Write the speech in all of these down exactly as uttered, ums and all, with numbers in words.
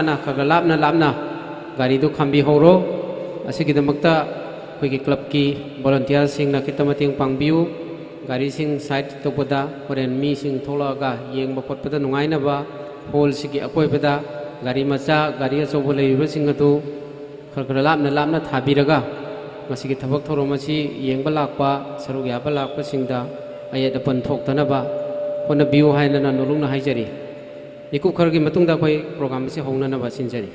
ꯈꯔ ꯈꯔ ꯂꯥꯞꯅ ꯂꯥꯞꯅ ꯒꯥꯔꯤꯗꯨ ꯈꯥꯝꯕꯤꯍꯧꯔꯣ꯫ ꯑꯁꯤꯒꯤꯗꯃꯛꯇ ꯑꯩꯈꯣꯏꯒꯤ ꯀ꯭ꯂꯕꯀꯤ ꯚꯣꯂꯨꯟꯇꯤꯌꯔꯁꯤꯡꯅ ꯈꯤꯇ ꯃꯇꯦꯡ ꯄꯥꯡꯕꯤꯌꯨ꯫ ꯒꯥꯔꯤꯁꯤꯡ ꯁꯥꯏꯠ ꯇꯧꯕꯗ ꯍꯣꯔꯦꯟ ꯃꯤꯁꯤꯡ ꯊꯣꯛꯂꯛꯑꯒ ꯌꯦꯡꯕ ꯈꯣꯠꯄꯗ ꯅꯨꯡꯉꯥꯏꯅꯕ ꯍꯣꯜꯁꯤꯒꯤ ꯑꯀꯣꯏꯕꯗ ꯒꯥꯔꯤ ꯃꯆꯥ, ꯒꯥꯔꯤ ꯑꯆꯧꯕ ꯂꯩꯔꯤꯕꯁꯤꯡ ꯑꯗꯨ ꯈꯔ ꯈꯔ ꯂꯥꯞꯅ ꯂꯥꯞꯅ ꯊꯥꯕꯤꯔꯒ ꯃꯁꯤꯒꯤ ꯊꯕꯛ ꯊꯧꯔꯝ ꯑꯁꯤ ꯌꯦꯡꯕ ꯂꯥꯛꯄ, ꯁꯔꯨꯛ ꯌꯥꯕ ꯂꯥꯛꯄꯁꯤꯡꯗ ꯑꯌꯦꯠ ꯑꯄꯟ ꯊꯣꯛꯇꯅꯕ ꯍꯣꯠꯅꯕꯤꯌꯨ ꯍꯥꯏꯗꯅ ꯅꯣꯂꯨꯛꯅ ꯍꯥꯏꯖꯔꯤ꯫ ꯃꯤꯀꯨꯞ ꯈꯔꯒꯤ ꯃꯇꯨꯡꯗ ꯑꯩꯈꯣꯏ ꯄ꯭ꯔꯣꯒ꯭ꯔꯥꯝ ꯑꯁꯤ ꯍꯧꯅꯅꯕ ꯁꯤꯟꯖꯔꯤ꯫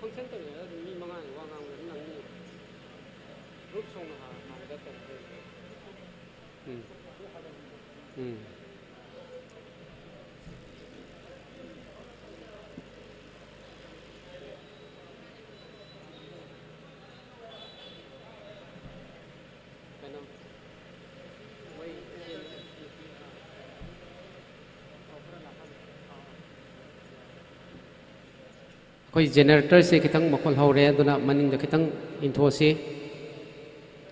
ꯐꯪꯁꯟ ꯇꯧꯔꯤꯉꯩꯗ ꯑꯗꯨꯝ ꯃꯤ ꯃꯉꯥꯅꯤ ꯋꯥ ꯉꯥꯡꯕꯗ ꯑꯗꯨꯝ ꯅꯪꯅꯤ꯫ ꯒ꯭ꯔꯨꯞ ꯁꯣꯡꯅ ꯍꯥꯟꯅ ꯍꯥꯟꯅꯗ ꯇꯧꯔꯛꯇꯣꯏꯅꯦ꯫ ꯎꯝ꯫ ꯎꯝ꯫ ꯑꯩꯈꯣꯏ ꯖꯦꯅꯦꯔꯦꯇꯔꯁꯦ ꯈꯤꯇꯪ ꯃꯈꯣꯜ ꯍꯧꯔꯦ, ꯑꯗꯨꯅ ꯃꯅꯤꯡꯗ ꯈꯤꯇꯪ ꯏꯟꯊꯣꯛꯑꯁꯤ꯫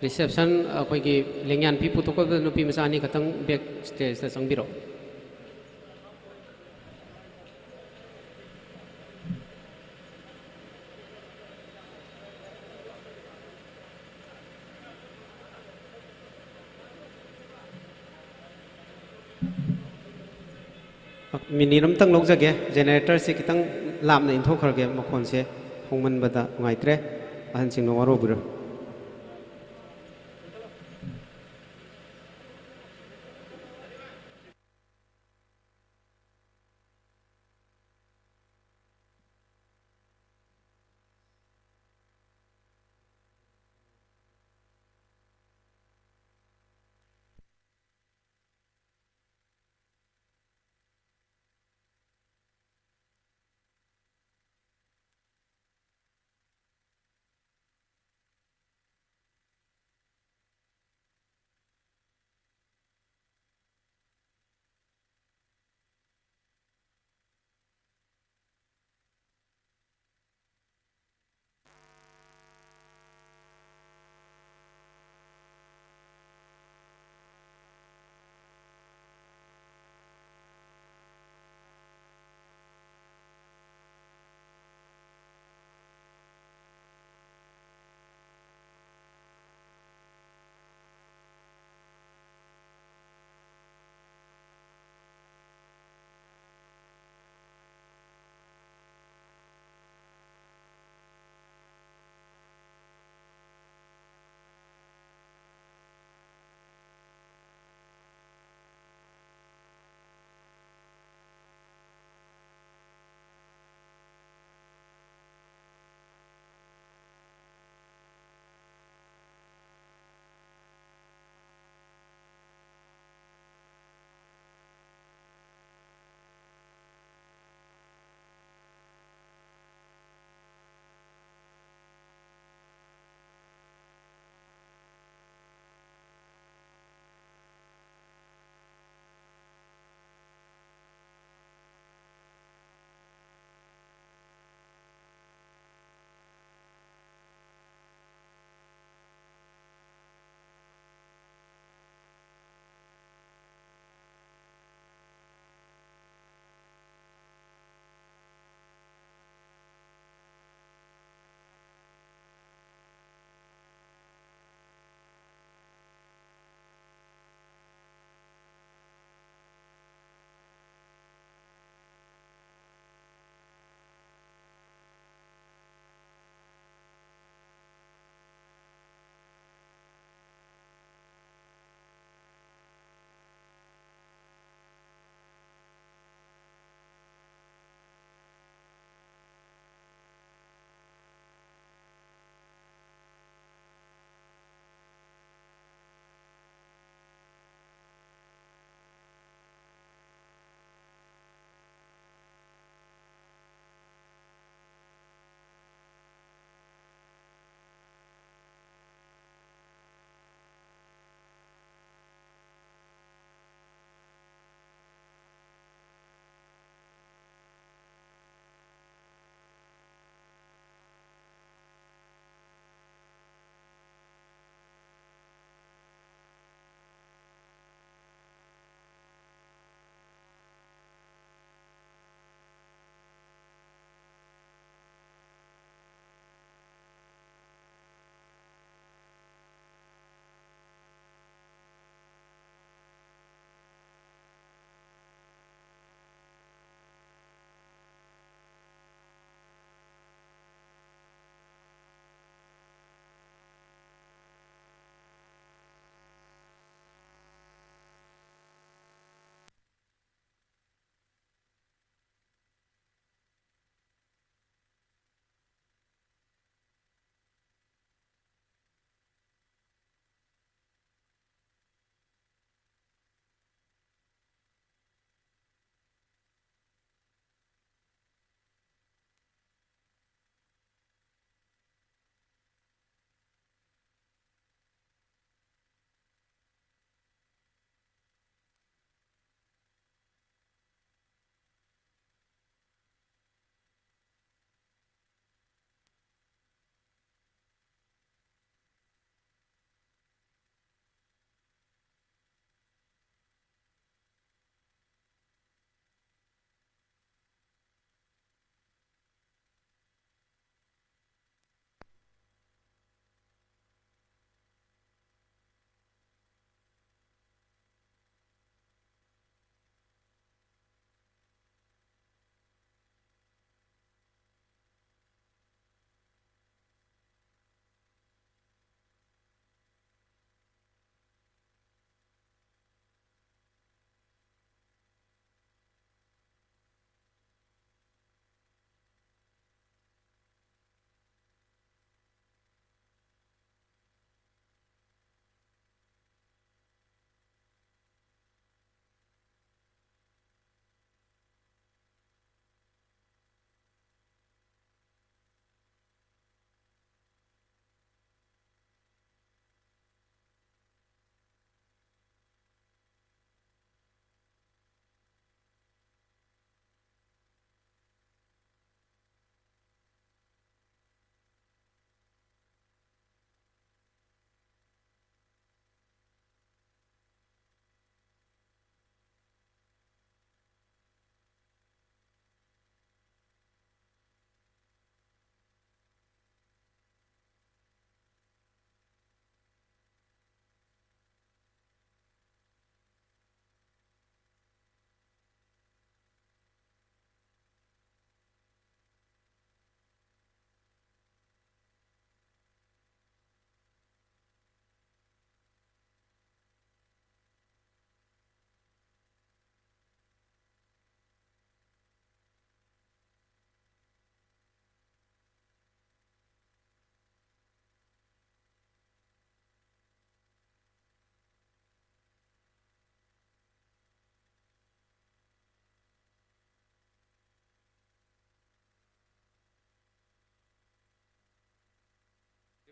ꯔꯤꯁꯦꯞꯁꯟ ꯑꯩꯈꯣꯏꯒꯤ ꯂꯦꯡꯌꯥꯟ ꯐꯤ ꯄꯨꯊꯣꯛꯀꯗꯕ ꯅꯨꯄꯤ ꯃꯆꯥ ꯑꯅꯤ ꯈꯛꯇꯪ ꯕꯦꯛ ꯁ꯭ꯇꯦꯖꯇ ꯆꯪꯕꯤꯔꯛꯑꯣ꯫ ꯃꯤꯅꯤꯠ ꯑꯃꯇꯪ ꯂꯧꯖꯒꯦ, ꯖꯦꯅꯦꯔꯦꯇꯔꯁꯦ ꯈꯤꯇꯪ ꯂꯥꯞꯅ ꯏꯟꯊꯣꯛꯈ꯭ꯔꯒꯦ, ꯃꯈꯣꯟꯁꯦ ꯍꯧꯃꯟꯕꯗ ꯅꯨꯡꯉꯥꯏꯇ꯭ꯔꯦ, ꯑꯍꯟꯁꯤꯡꯅ ꯋꯥꯔꯧꯕꯤꯔꯣꯏ꯫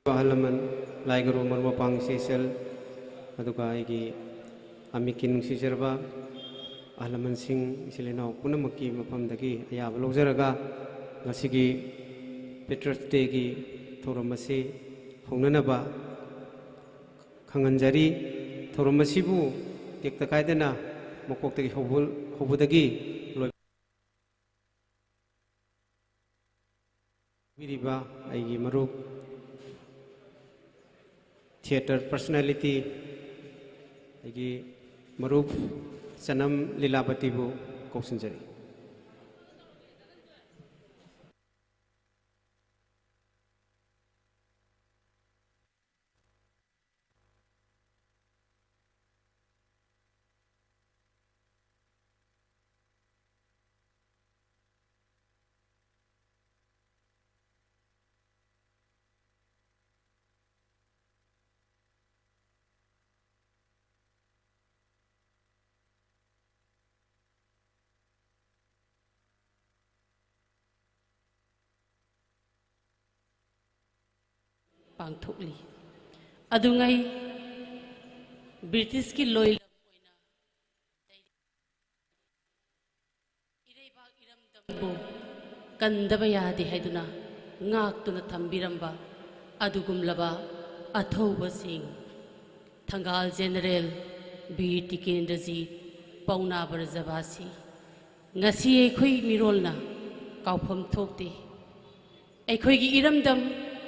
ꯑꯍꯜ ꯂꯃꯟ, ꯂꯥꯏ ꯒꯨꯔꯨ, ꯃꯔꯨꯞ ꯃꯄꯥꯡ, ꯏꯆꯦ ꯏꯆꯜ, ꯑꯗꯨꯒ ꯑꯩꯒꯤ ꯑꯃꯤꯛꯀꯤ ꯅꯨꯡꯁꯤꯖꯔꯕ ꯑꯍꯜ ꯂꯃꯟꯁꯤꯡ, ꯏꯆꯤꯜ ꯏꯅꯥꯎ ꯄꯨꯝꯅꯃꯛꯀꯤ ꯃꯐꯝꯗꯒꯤ ꯑꯌꯥꯕ ꯂꯧꯖꯔꯒ ꯉꯁꯤꯒꯤ Patriots Dayꯒꯤ ꯊꯧꯔꯝ ꯑꯁꯤ ꯍꯧꯅꯅꯕ ꯈꯪꯍꯟꯖꯔꯤ꯫ ꯊꯧꯔꯝ ꯑꯁꯤꯕꯨ ꯇꯦꯛꯇ ꯀꯥꯏꯗꯅ ꯃꯀꯣꯛꯇꯒꯤ ꯍꯧꯕ-, ꯍꯧꯕꯗꯒꯤ ꯂꯣꯏ-, ꯕꯤꯔꯤꯕ ꯑꯩꯒꯤ ꯃꯔꯨꯞ, theatre personality, ꯑꯩꯒꯤ ꯃꯔꯨꯞ ꯆꯅꯝ ꯂꯤꯂꯥꯕꯇꯤꯕꯨ ꯀꯧꯁꯤꯟꯖꯔꯤ꯫ ꯄꯥꯡꯊꯣꯛꯂꯤ꯫ ꯑꯗꯨꯉꯩ ꯕ꯭ꯔꯤꯇꯤꯁꯀꯤ ꯂꯣꯏꯂꯝ ꯑꯣꯏꯅ ꯏꯔꯩꯕꯥꯛ ꯏꯔꯝꯗꯝꯕꯨ ꯀꯟꯗꯕ ꯌꯥꯗꯦ ꯍꯥꯏꯗꯨꯅ ꯉꯥꯛꯇꯨꯅ ꯊꯝꯕꯤꯔꯝꯕ ꯑꯗꯨꯒꯨꯝꯂꯕ ꯑꯊꯧꯕꯁꯤꯡ, ꯊꯪꯒꯥꯜ ꯖꯦꯅꯔꯦꯜ ꯕꯤꯔ ꯇꯤꯀꯦꯟꯗ꯭ꯔꯖꯤꯠ, ꯄꯥꯎꯅꯥ ꯕ꯭ꯔꯖꯕꯥꯁꯤ, ꯉꯁꯤ ꯑꯩꯈꯣꯏ ꯃꯤꯔꯣꯜꯅ ꯀꯥꯎꯐꯝ ꯊꯣꯛꯇꯦ꯫ ꯑꯩꯈꯣꯏꯒꯤ ꯏꯔꯝꯗꯝ,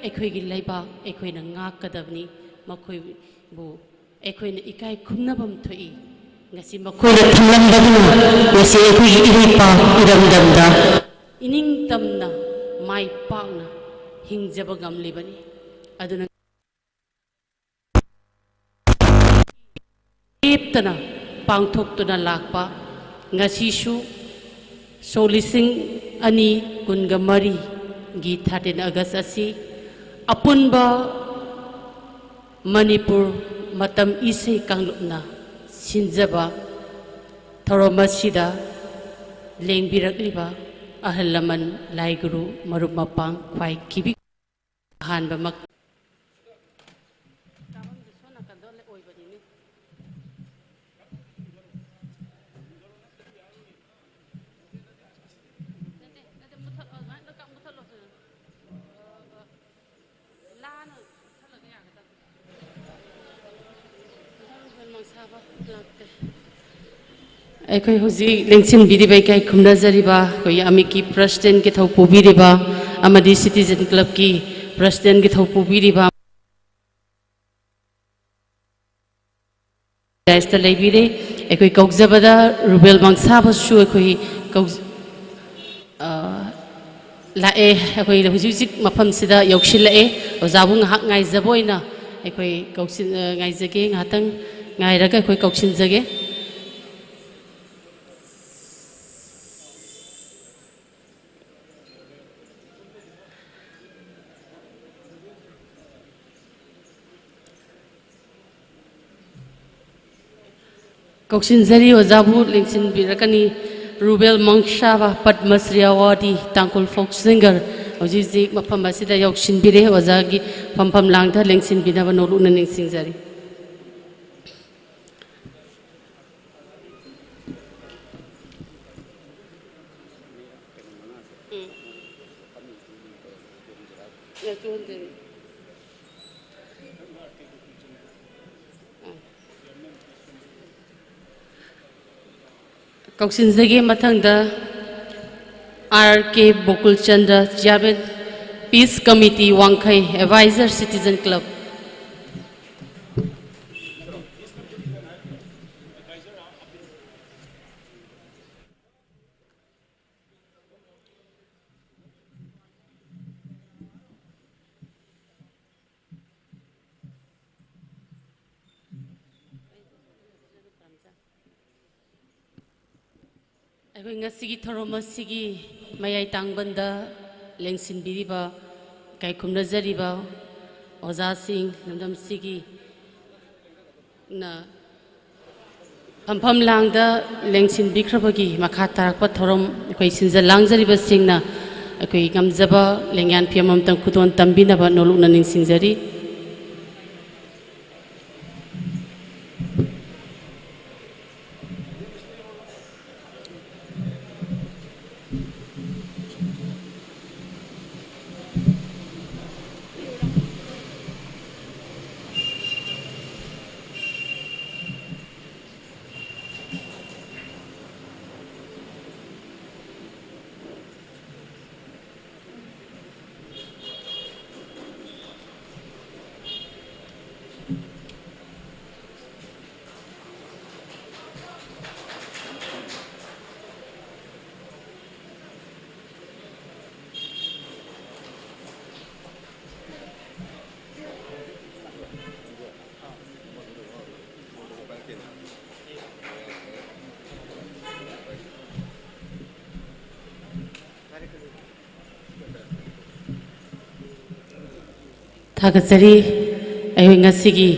ꯑꯩꯈꯣꯏꯒꯤ ꯂꯩꯕꯥꯛ ꯑꯩꯈꯣꯏꯅ ꯉꯥꯛꯀꯗꯕꯅꯤ꯫ ꯃꯈꯣꯏꯕꯨ ꯑꯩꯈꯣꯏꯅ ꯏꯀꯥꯏ ꯈꯨꯝꯅꯐꯝ ꯊꯣꯛꯏ꯫ ꯉꯁꯤ ꯃꯈꯣꯏꯅ ꯊꯝꯂꯝꯕꯗꯨꯅ ꯉꯁꯤ ꯑꯩꯈꯣꯏꯒꯤ ꯏꯔꯩꯄꯥꯛ ꯏꯔꯝꯗꯝꯗ ꯏꯅꯤꯡꯇꯝꯅ ꯃꯥꯏ ꯄꯥꯛꯅ ꯍꯤꯡꯖꯕ ꯉꯝꯂꯤꯕꯅꯤ꯫ ꯑꯗꯨꯅ ꯂꯦꯞꯇꯅ ꯄꯥꯡꯊꯣꯛꯇꯨꯅ ꯂꯥꯛꯄ ꯉꯁꯤꯁꯨ ꯁꯣꯛ ꯂꯤꯁꯤꯡ ꯑꯅꯤ ꯀꯨꯟꯒ ꯃꯔꯤꯒꯤ thirteen August ꯑꯁꯤ ꯑꯄꯨꯟꯕ ꯃꯅꯤꯄꯨꯔ ꯃꯇꯝ ꯏꯁꯩ ꯀꯥꯡꯂꯨꯞꯅ ꯁꯤꯟꯖꯕ ꯊꯧꯔꯝ ꯑꯁꯤꯗ ꯂꯦꯡꯕꯤꯔꯛꯂꯤꯕ ꯑꯍꯜ ꯂꯃꯟ, ꯂꯥꯏ ꯒꯨꯔꯨ, ꯃꯔꯨꯞ ꯃꯄꯥꯡ, ꯈ꯭ꯋꯥꯏ ꯀꯤꯕꯤ ꯑꯍꯥꯟꯕꯃꯛ ꯑꯩꯈꯣꯏ ꯍꯧꯖꯤꯛ ꯂꯦꯡꯁꯤꯟꯕꯤꯔꯤꯕ, ꯏꯀꯥꯏ ꯈꯨꯝꯅꯖꯔꯤꯕ ꯑꯩꯈꯣꯏꯒꯤ ꯑꯃꯤꯛꯀꯤ ꯄ꯭ꯔꯁꯤꯗꯦꯟꯒꯤ ꯊꯧ ꯄꯨꯕꯤꯔꯤꯕ ꯑꯃꯗꯤ ꯁꯤꯇꯤꯖꯟ ꯀ꯭ꯂꯕꯀꯤ ꯄ꯭ꯔꯁꯤꯗꯦꯟꯒꯤ ꯊꯧ ꯄꯨꯕꯤꯔꯤꯕ ꯗꯥꯏꯁꯇ ꯂꯩꯕꯤꯔꯦ꯫ ꯑꯩꯈꯣꯏ ꯀꯧꯖꯕꯗ ꯔꯨꯕꯦꯜ ꯃꯪꯁꯥꯕꯁꯨ ꯑꯩꯈꯣꯏ ꯀꯧ-, ꯑ, ꯂꯥꯛꯑꯦ꯫ ꯑꯩꯈꯣꯏ ꯍꯧꯖꯤꯛ ꯍꯧꯖꯤꯛ ꯃꯐꯝꯁꯤꯗ ꯌꯧꯁꯤꯜꯂꯛꯑꯦ꯫ ꯑꯣꯖꯥꯕꯨ ꯉꯥꯏꯍꯥꯛ ꯉꯥꯏꯖꯕ ꯑꯣꯏꯅ ꯑꯩꯈꯣꯏ ꯀꯧꯁꯤꯟ-, ꯑ, ꯉꯥꯏꯖꯒꯦ, ꯉꯥꯏꯍꯥꯛꯇꯪ ꯉꯥꯏꯔꯒ ꯑꯩꯈꯣꯏ ꯀꯧꯁꯤꯟꯖꯒꯦ꯫ ꯀꯧꯁꯤꯟꯖꯔꯤ ꯑꯣꯖꯥꯕꯨ ꯂꯦꯡꯁꯤꯟꯕꯤꯔꯛꯀꯅꯤ꯫ ꯔꯨꯕꯦꯜ ꯃꯪꯁꯥꯕ, ꯄꯗꯃ ꯁ꯭ꯔꯤ ꯑꯦꯋꯥꯔꯗꯤ, ꯇꯥꯡꯈꯨꯜ ꯐꯣꯛ ꯁꯤꯡꯒꯔ, ꯍꯧꯖꯤꯛ ꯍꯧꯖꯤꯛ ꯃꯐꯝ ꯑꯁꯤꯗ ꯌꯧꯁꯤꯟꯕꯤꯔꯦ꯫ ꯑꯣꯖꯥꯒꯤ ꯐꯝꯐꯝ ꯂꯥꯡꯗ ꯂꯦꯡꯁꯤꯟꯕꯤꯅꯕ ꯅꯣꯂꯨꯛꯅ ꯅꯤꯡꯁꯤꯡꯖꯔꯤ꯫ ꯀꯧꯁꯤꯟꯖꯒꯦ꯫ ꯃꯊꯪꯗ ꯑꯥꯔ ꯀꯦ ꯕꯣꯀꯨꯜ ꯆꯟꯗ꯭ꯔ, ꯆꯤꯌꯥꯔꯃꯦꯟ, ꯄꯤꯁ ꯀꯃꯤꯇꯤ ꯋꯥꯡꯈꯩ, ꯑꯦꯗꯚꯥꯏꯖꯔ, ꯁꯤꯇꯤꯖꯟ ꯀ꯭ꯂꯕ꯫ ꯑꯩꯈꯣꯏ ꯉꯁꯤꯒꯤ ꯊꯧꯔꯝ ꯑꯁꯤꯒꯤ ꯃꯌꯥꯏ ꯇꯥꯡꯕꯟꯗ ꯂꯦꯡꯁꯤꯟꯕꯤꯔꯤꯕ, ꯏꯀꯥꯏ ꯈꯨꯝꯅꯖꯔꯤꯕ ꯑꯣꯖꯥꯁꯤꯡ, ꯂꯝꯗꯝꯁꯤꯒꯤ ꯅ ꯐꯝꯐꯝ ꯂꯥꯡꯗ ꯂꯦꯡꯁꯤꯟꯕꯤꯈ꯭ꯔꯕꯒꯤ ꯃꯈꯥ ꯇꯥꯔꯛꯄ ꯊꯧꯔꯝ ꯑꯩꯈꯣꯏ ꯁꯤꯟꯖ ꯂꯥꯡꯖꯔꯤꯕꯁꯤꯡꯅ ꯑꯩꯈꯣꯏ ꯉꯝꯖꯕ ꯂꯦꯡꯌꯥꯟ ꯐꯤ ꯑꯃꯃꯝꯇꯪ ꯈꯨꯗꯣꯜ ꯇꯝꯕꯤꯅꯕ ꯅꯣꯂꯨꯛꯅ ꯅꯤꯡꯁꯤꯡꯖꯔꯤ꯫ ꯊꯥꯒꯠꯆꯔꯤ꯫ ꯑꯩꯈꯣꯏ ꯉꯁꯤꯒꯤ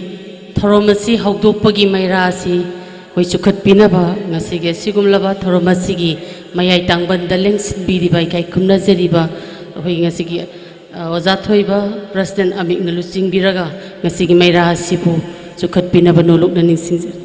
ꯊꯧꯔꯝ ꯑꯁꯤ ꯍꯧꯗꯣꯛꯄꯒꯤ ꯃꯩꯔꯥ ꯑꯁꯤ ꯑꯩꯈꯣꯏ ꯆꯨꯈꯠꯄꯤꯅꯕ ꯉꯁꯤꯒꯤ ꯑꯁꯤꯒꯨꯝꯂꯕ ꯊꯧꯔꯝ ꯑꯁꯤꯒꯤ ꯃꯌꯥꯏ ꯇꯥꯡꯕꯟꯗ ꯂꯦꯡꯁꯤꯟꯕꯤꯔꯤꯕ, ꯏꯀꯥꯏ ꯈꯨꯝꯅꯖꯔꯤꯕ ꯑꯩꯈꯣꯏ ꯉꯁꯤꯒꯤ, ꯑ, ꯑꯣꯖꯥ ꯊꯣꯏꯕ ꯄ꯭ꯔꯁꯤꯗꯦꯟ ꯑꯃꯤꯛꯅ ꯂꯨꯆꯤꯡꯕꯤꯔꯒ ꯉꯁꯤꯒꯤ ꯃꯩꯔꯥ ꯑꯁꯤꯕꯨ ꯆꯨꯈꯠꯄꯤꯅꯕ ꯅꯣꯂꯨꯛꯅ ꯅꯤꯡꯁꯤꯡꯖꯔꯤ꯫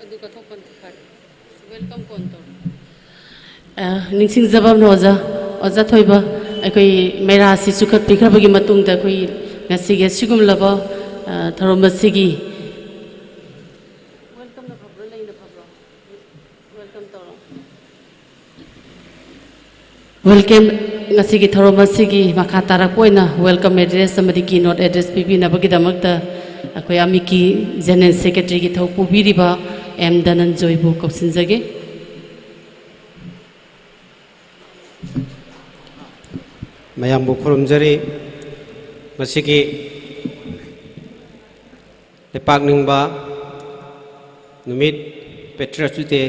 ꯑꯗꯨ ꯀꯠꯊꯣꯛꯄꯅ ꯐꯔꯦ꯫ Welcome ꯀꯣꯟ ꯇꯧꯔꯣ꯫ ꯑ, ꯅꯤꯡꯁꯤꯡꯖꯕ ꯑꯃꯅ ꯑꯣꯖꯥ, ꯑꯣꯖꯥ ꯊꯣꯏꯕ, ꯑꯩꯈꯣꯏ ꯃꯩꯔꯥꯁꯤ ꯆꯨꯈꯠꯄꯤꯈ꯭ꯔꯕꯒꯤ ꯃꯇꯨꯡꯗ ꯑꯩꯈꯣꯏ ꯉꯁꯤꯒꯤ ꯑꯁꯤꯒꯨꯝꯂꯕ, ꯑ, ꯊꯧꯔꯝ ꯑꯁꯤꯒꯤ Welcome ꯅ ꯐꯕ꯭ꯔꯣ, ꯂꯩꯅ ꯐꯕ꯭ꯔꯣ? Welcome ꯇꯧꯔꯣ꯫ Welcome, ꯉꯁꯤꯒꯤ ꯊꯧꯔꯝ ꯑꯁꯤꯒꯤ ꯃꯈꯥ ꯇꯥꯔꯛꯄ ꯑꯣꯏꯅ welcome address ꯑꯃꯗꯤ keynote address ꯄꯤꯕꯤꯅꯕꯒꯤꯗꯃꯛꯇ ꯑꯩꯈꯣꯏ ꯑꯃꯤꯛꯀꯤ General Secretary ꯒꯤ ꯊꯧ ꯄꯨꯕꯤꯔꯤꯕ ꯑꯦꯝ ꯙꯅꯟꯖꯣꯏꯕꯨ ꯀꯧꯁꯤꯟꯖꯒꯦ꯫ ꯃꯌꯥꯝꯕꯨ ꯈꯨꯔꯨꯝꯖꯔꯤ꯫ ꯃꯁꯤꯒꯤ ꯂꯩꯄꯥꯛ ꯅꯤꯡꯕ ꯅꯨꯃꯤꯠ, Patriots' Day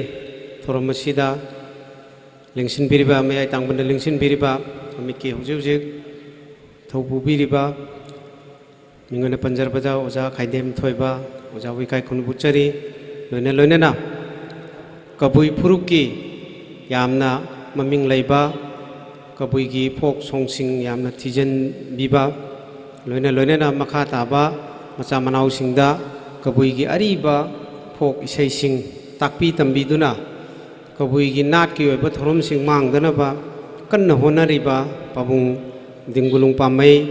ꯊꯧꯔꯝ ꯑꯁꯤꯗ ꯂꯦꯡꯁꯤꯟꯕꯤꯔꯤꯕ, ꯃꯌꯥꯏ ꯇꯥꯡꯕꯅ ꯂꯦꯡꯁꯤꯟꯕꯤꯔꯤꯕ, ꯑꯃꯤꯠꯀꯤ ꯍꯧꯖꯤꯛ ꯍꯧꯖꯤꯛ ꯊꯧ ꯄꯨꯕꯤꯔꯤꯕ, ꯃꯤꯡ ꯑꯣꯏꯅ ꯄꯟꯖꯔꯕꯗ ꯑꯣꯖꯥ ꯈꯥꯏꯗꯦꯝ ꯊꯣꯏꯕ, ꯑꯣꯖꯥꯕꯨ ꯏꯀꯥꯏ ꯈꯨꯝꯅꯕ ꯎꯠꯆꯔꯤ꯫ ꯂꯣꯏꯅ ꯂꯣꯏꯅꯅ ꯀꯕꯨꯏ ꯐꯨꯔꯨꯞꯀꯤ ꯌꯥꯝꯅ ꯃꯃꯤꯡ ꯂꯩꯕ ꯀꯕꯨꯏꯒꯤ ꯐꯣꯛ ꯁꯣꯡꯁꯤꯡ ꯌꯥꯝꯅ ꯊꯤꯖꯤꯟꯕꯤꯕ, ꯂꯣꯏꯅ ꯂꯣꯏꯅꯅ ꯃꯈꯥ ꯇꯥꯕ ꯃꯆꯥ ꯃꯅꯥꯎꯁꯤꯡꯗ ꯀꯕꯨꯏꯒꯤ ꯑꯔꯤꯕ ꯐꯣꯛ ꯏꯁꯩꯁꯤꯡ ꯇꯥꯛꯄꯤ ꯇꯝꯕꯤꯗꯨꯅ ꯀꯕꯨꯏꯒꯤ ꯅꯥꯠꯀꯤ ꯑꯣꯏꯕ ꯊꯧꯔꯝꯁꯤꯡ ꯃꯥꯡꯗꯅꯕ ꯀꯟꯅ ꯍꯣꯠꯅꯔꯤꯕ ꯄꯥꯕꯨꯡ ꯗꯤꯡꯒꯨꯂꯨꯡ ꯄꯥꯝꯃꯩ,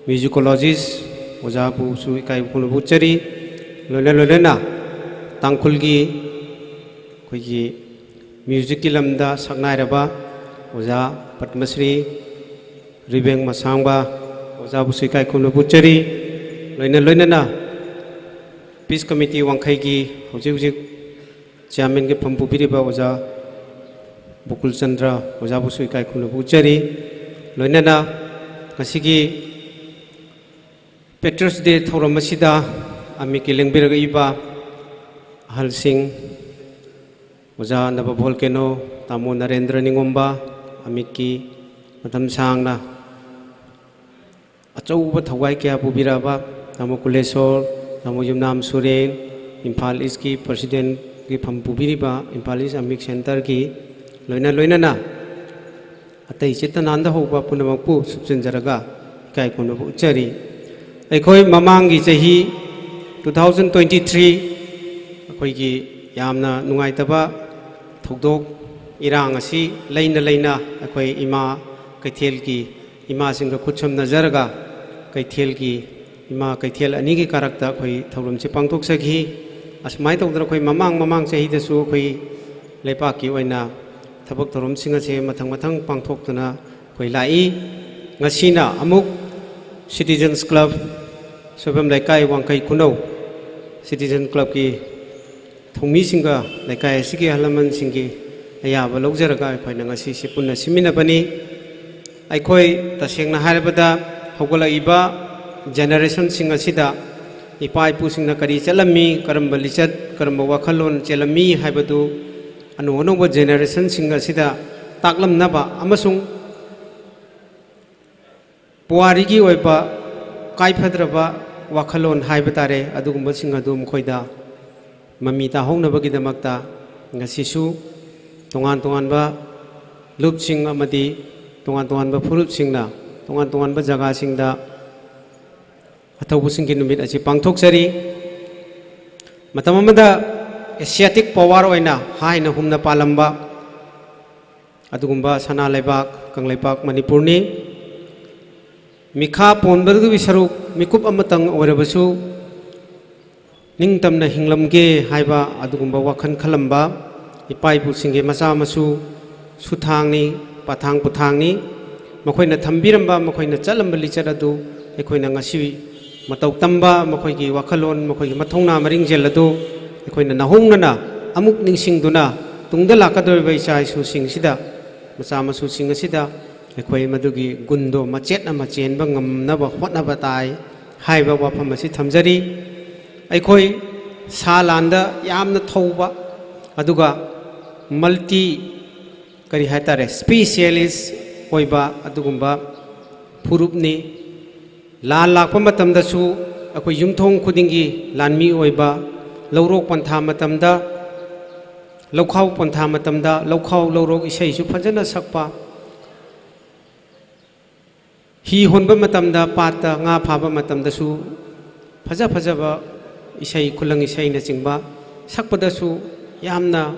musicologist ꯑꯣꯖꯥꯕꯨꯁꯨ ꯏꯀꯥꯏ ꯈꯨꯝꯅꯕ ꯎꯠꯆꯔꯤ꯫ ꯂꯣꯏꯅ ꯂꯣꯏꯅꯅ ꯇꯥꯡꯈꯨꯜꯒꯤ ꯑꯩꯈꯣꯏꯒꯤ music-ꯀꯤ ꯂꯝꯗ ꯁꯛꯅꯥꯏꯔꯕ ꯑꯣꯖꯥ ꯄꯗꯃꯁ꯭ꯔꯤ ꯔꯤꯕꯦꯡ ꯃꯁꯥꯡꯕ ꯑꯣꯖꯥꯕꯨꯁꯨ ꯏꯀꯥꯏ ꯈꯨꯝꯅꯕ ꯎꯠꯆꯔꯤ꯫ ꯂꯣꯏꯅ ꯂꯣꯏꯅꯅ Peace Committee ꯋꯥꯡꯈꯩꯒꯤ ꯍꯧꯖꯤꯛ ꯍꯧꯖꯤꯛ chairman-ꯒꯤ ꯐꯝ ꯄꯨꯕꯤꯔꯤꯕ ꯑꯣꯖꯥ ꯕꯨꯀꯨꯜ ꯆꯟꯗ꯭ꯔ ꯑꯣꯖꯥꯕꯨꯁꯨ ꯏꯀꯥꯏ ꯈꯨꯝꯅꯕ ꯎꯠꯆꯔꯤ꯫ ꯂꯣꯏꯅꯅ ꯉꯁꯤꯒꯤ Patriots' Day ꯊꯧꯔꯝ ꯑꯁꯤꯗ ꯑꯃꯤꯠꯀꯤ ꯂꯦꯡꯕꯤꯔꯛꯏꯕ ꯑꯍꯜꯁꯤꯡ, ꯑꯣꯖꯥ ꯅꯕ ꯚꯣꯜꯀꯦꯅꯣ, ꯇꯥꯃꯣ ꯅꯔꯦꯟꯗ꯭ꯔ ꯅꯤꯉꯣꯝꯕ, ꯑꯃꯤꯠꯀꯤ ꯃꯇꯝ ꯁꯥꯡꯅ ꯑꯆꯧꯕ ꯊꯧꯒꯥꯏ ꯀꯌꯥ ꯄꯨꯕꯤꯔꯛꯑꯕ ꯇꯥꯃꯣ ꯀꯨꯂꯦꯁꯣꯔ, ꯇꯥꯃꯣ ꯌꯨꯝꯅꯥꯝ ꯁꯨꯔꯦꯟ, ꯏꯝꯐꯥꯜ East-ꯀꯤ president-ꯀꯤ ꯐꯝ ꯄꯨꯕꯤꯔꯤꯕ ꯏꯝꯐꯥꯜ East ꯑꯃꯤꯛ Centre-ꯒꯤ ꯂꯣꯏꯅ ꯂꯣꯏꯅꯅ ꯑꯇꯩ ꯆꯤꯠꯇ ꯅꯥꯟꯗ ꯍꯧꯕ ꯄꯨꯝꯅꯃꯛꯄꯨ ꯁꯨꯞꯆꯤꯟꯖꯔꯒ ꯏꯀꯥꯏ ꯈꯨꯝꯅꯕ ꯎꯠꯆꯔꯤ꯫ ꯑꯩꯈꯣꯏ ꯃꯃꯥꯡꯒꯤ ꯆꯍꯤ two thousand twenty-three ꯑꯩꯈꯣꯏꯒꯤ ꯌꯥꯝꯅ ꯅꯨꯡꯉꯥꯏꯇꯕ ꯊꯧꯗꯣꯛ ꯏꯔꯥꯡ ꯑꯁꯤ ꯂꯩꯅ ꯂꯩꯅ ꯑꯩꯈꯣꯏ ꯏꯃꯥ ꯀꯩꯊꯦꯜꯒꯤ ꯏꯃꯥꯁꯤꯡꯒ ꯈꯨꯠꯁꯝꯅꯖꯔꯒ ꯀꯩꯊꯦꯜꯒꯤ ꯏꯃꯥ ꯀꯩꯊꯦꯜ ꯑꯅꯤꯒꯤ ꯀꯥꯔꯛꯇ ꯑꯩꯈꯣꯏ ꯊꯧꯔꯝꯁꯤ ꯄꯥꯡꯊꯣꯛꯆꯈꯤ꯫ ꯑꯁꯨꯃꯥꯏꯅ ꯇꯧꯗꯅ ꯑꯩꯈꯣꯏ ꯃꯃꯥꯡ ꯃꯃꯥꯡ ꯆꯍꯤꯗꯁꯨ ꯑꯩꯈꯣꯏ ꯂꯩꯄꯥꯛꯀꯤ ꯑꯣꯏꯅ ꯊꯕꯛ ꯊꯧꯔꯝꯁꯤꯡ ꯑꯁꯦ ꯃꯊꯪ ꯃꯊꯪ ꯄꯥꯡꯊꯣꯛꯇꯨꯅ ꯑꯩꯈꯣꯏ ꯂꯥꯛꯏ꯫ ꯉꯁꯤꯅ ꯑꯃꯨꯛ Citizens Club, ꯁꯣꯏꯕꯝ ꯂꯩꯀꯥꯏ, ꯋꯥꯡꯈꯩ ꯈꯨꯅꯧ Citizen Club-ꯀꯤ ꯊꯧꯃꯤꯁꯤꯡꯒ ꯂꯩꯀꯥꯏ ꯑꯁꯤꯒꯤ ꯑꯍꯜ ꯂꯃꯟꯁꯤꯡꯒꯤ ꯑꯌꯥꯕ ꯂꯧꯖꯔꯒ ꯑꯩꯈꯣꯏꯅ ꯉꯁꯤꯁꯤ ꯄꯨꯟꯅ ꯁꯤꯟꯃꯤꯟꯅꯕꯅꯤ꯫ ꯑꯩꯈꯣꯏ ꯇꯁꯦꯡꯅ ꯍꯥꯏꯔꯕꯗ ꯍꯧꯒꯠꯂꯛꯏꯕ ꯖꯦꯅꯦꯔꯦꯁꯟꯁꯤꯡ ꯑꯁꯤꯗ ꯏꯄꯥ ꯏꯄꯨꯁꯤꯡꯅ ꯀꯔꯤ ꯆꯠꯂꯝꯃꯤ, ꯀꯔꯝꯕ ꯂꯤꯆꯠ, ꯀꯔꯝꯕ ꯋꯥꯈꯜꯂꯣꯟ ꯆꯦꯜꯂꯝꯃꯤ ꯍꯥꯏꯕꯗꯨ ꯑꯅꯧ ꯑꯅꯧꯕ ꯖꯦꯅꯦꯔꯦꯁꯟꯁꯤꯡ ꯑꯁꯤꯗ ꯇꯥꯛꯂꯝꯅꯕ ꯑꯃꯁꯨꯡ ꯄꯨꯋꯥꯔꯤꯒꯤ ꯑꯣꯏꯕ ꯀꯥꯏꯐꯗ꯭ꯔꯕ ꯋꯥꯈꯜꯂꯣꯟ ꯍꯥꯏꯕ ꯇꯥꯔꯦ, ꯑꯗꯨꯒꯨꯝꯕꯁꯤꯡ ꯑꯗꯨ ꯃꯈꯣꯏꯗ ꯃꯃꯤ ꯇꯥꯍꯧꯅꯕꯒꯤꯗꯃꯛꯇ ꯉꯁꯤꯁꯨ ꯇꯣꯉꯥꯟ ꯇꯣꯉꯥꯟꯕ ꯂꯨꯞꯁꯤꯡ ꯑꯃꯗꯤ ꯇꯣꯉꯥꯟ ꯇꯣꯉꯥꯟꯕ ꯐꯨꯔꯨꯞꯁꯤꯡꯅ ꯇꯣꯉꯥꯟ ꯇꯣꯉꯥꯟꯕ ꯖꯒꯥꯁꯤꯡꯗ ꯑꯊꯧꯕꯁꯤꯡꯒꯤ ꯅꯨꯃꯤꯠ ꯑꯁꯤ ꯄꯥꯡꯊꯣꯛꯆꯔꯤ꯫ ꯃꯇꯝ ꯑꯃꯗ ꯑꯦꯁꯤꯌꯥꯇꯤꯛ ꯄꯋꯥꯔ ꯑꯣꯏꯅ ꯍꯥꯏꯅ ꯍꯨꯝꯅ ꯄꯥꯜꯂꯝꯕ ꯑꯗꯨꯒꯨꯝꯕ ꯁꯅꯥ ꯂꯩꯕꯥꯛ ꯀꯪꯂꯩꯄꯥꯛ ꯃꯅꯤꯄꯨꯔꯅꯤ꯫ ꯃꯤꯈꯥ ꯄꯣꯟꯕꯗꯨꯒꯤ ꯁꯔꯨꯛ ꯃꯤꯀꯨꯞ ꯑꯃꯇꯪ ꯑꯣꯏꯔꯕꯁꯨ ꯅꯤꯡꯇꯝꯅ ꯍꯤꯡꯂꯝꯒꯦ ꯍꯥꯏꯕ ꯑꯗꯨꯒꯨꯝꯕ ꯋꯥꯈꯜ ꯈꯜꯂꯝꯕ ꯏꯄꯥ ꯏꯄꯨꯁꯤꯡꯒꯤ ꯃꯆꯥ ꯃꯁꯨ ꯁꯨꯊꯥꯡꯅꯤ, ꯄꯥꯊꯥꯡ ꯄꯨꯊꯥꯡꯅꯤ꯫ ꯃꯈꯣꯏꯅ ꯊꯝꯕꯤꯔꯝꯕ, ꯃꯈꯣꯏꯅ ꯆꯠꯂꯝꯕ ꯂꯤꯆꯠ ꯑꯗꯨ ꯑꯩꯈꯣꯏꯅ ꯉꯁꯤ ꯃꯇꯧ ꯇꯝꯕ, ꯃꯈꯣꯏꯒꯤ ꯋꯥꯈꯜꯂꯣꯟ, ꯃꯈꯣꯏꯒꯤ ꯃꯊꯧꯅꯥ ꯃꯔꯤꯡꯖꯦꯜ ꯑꯗꯨ ꯑꯩꯈꯣꯏꯅ ꯅꯧꯍꯧꯅꯅ ꯑꯃꯨꯛ ꯅꯤꯡꯁꯤꯡꯗꯨꯅ ꯇꯨꯡꯗ ꯂꯥꯛꯀꯗꯧꯔꯤꯕ ꯏꯆꯥ ꯏꯁꯨꯁꯤꯡꯁꯤꯗ, ꯃꯆꯥ ꯃꯁꯨꯁꯤꯡ ꯑꯁꯤꯗ ꯑꯩꯈꯣꯏ ꯃꯗꯨꯒꯤ ꯒꯨꯟꯗꯣ ꯃꯆꯦꯠ ꯑꯃ ꯆꯦꯟꯕ ꯉꯝꯅꯕ ꯍꯣꯠꯅꯕ ꯇꯥꯏ ꯍꯥꯏꯕ ꯋꯥꯐꯝ ꯑꯁꯤ ꯊꯝꯖꯔꯤ꯫ ꯑꯩꯈꯣꯏ ꯁꯥ ꯂꯥꯟꯗ ꯌꯥꯝꯅ ꯊꯧꯕ, ꯑꯗꯨꯒ ꯃꯜꯇꯤ, ꯀꯔꯤ ꯍꯥꯏꯇꯥꯔꯦ, ꯁ꯭ꯄꯤꯁꯤꯌꯦꯂꯤꯁ ꯑꯣꯏꯕ ꯑꯗꯨꯒꯨꯝꯕ ꯐꯨꯔꯨꯞꯅꯤ꯫ ꯂꯥꯟ ꯂꯥꯛꯄ ꯃꯇꯝꯗꯁꯨ ꯑꯩꯈꯣꯏ ꯌꯨꯝꯊꯣꯡ ꯈꯨꯗꯤꯡꯒꯤ ꯂꯥꯟꯃꯤ ꯑꯣꯏꯕ, ꯂꯧꯔꯣꯛ ꯄꯟꯊꯥ ꯃꯇꯝꯗ, ꯂꯧꯈꯥꯎ ꯄꯟꯊꯥ ꯃꯇꯝꯗ ꯂꯧꯈꯥꯎ ꯂꯧꯔꯣꯛ ꯏꯁꯩꯁꯨ ꯐꯖꯅ ꯁꯛꯄ, ꯍꯤ ꯍꯣꯟꯕ ꯃꯇꯝꯗ, ꯄꯥꯠꯇ ꯉꯥ ꯐꯥꯕ ꯃꯇꯝꯗꯁꯨ ꯐꯖ ꯐꯖꯕ ꯏꯁꯩ, ꯈꯨꯂꯪ ꯏꯁꯩꯅꯆꯤꯡꯕ ꯁꯛꯄꯗꯁꯨ ꯌꯥꯝꯅ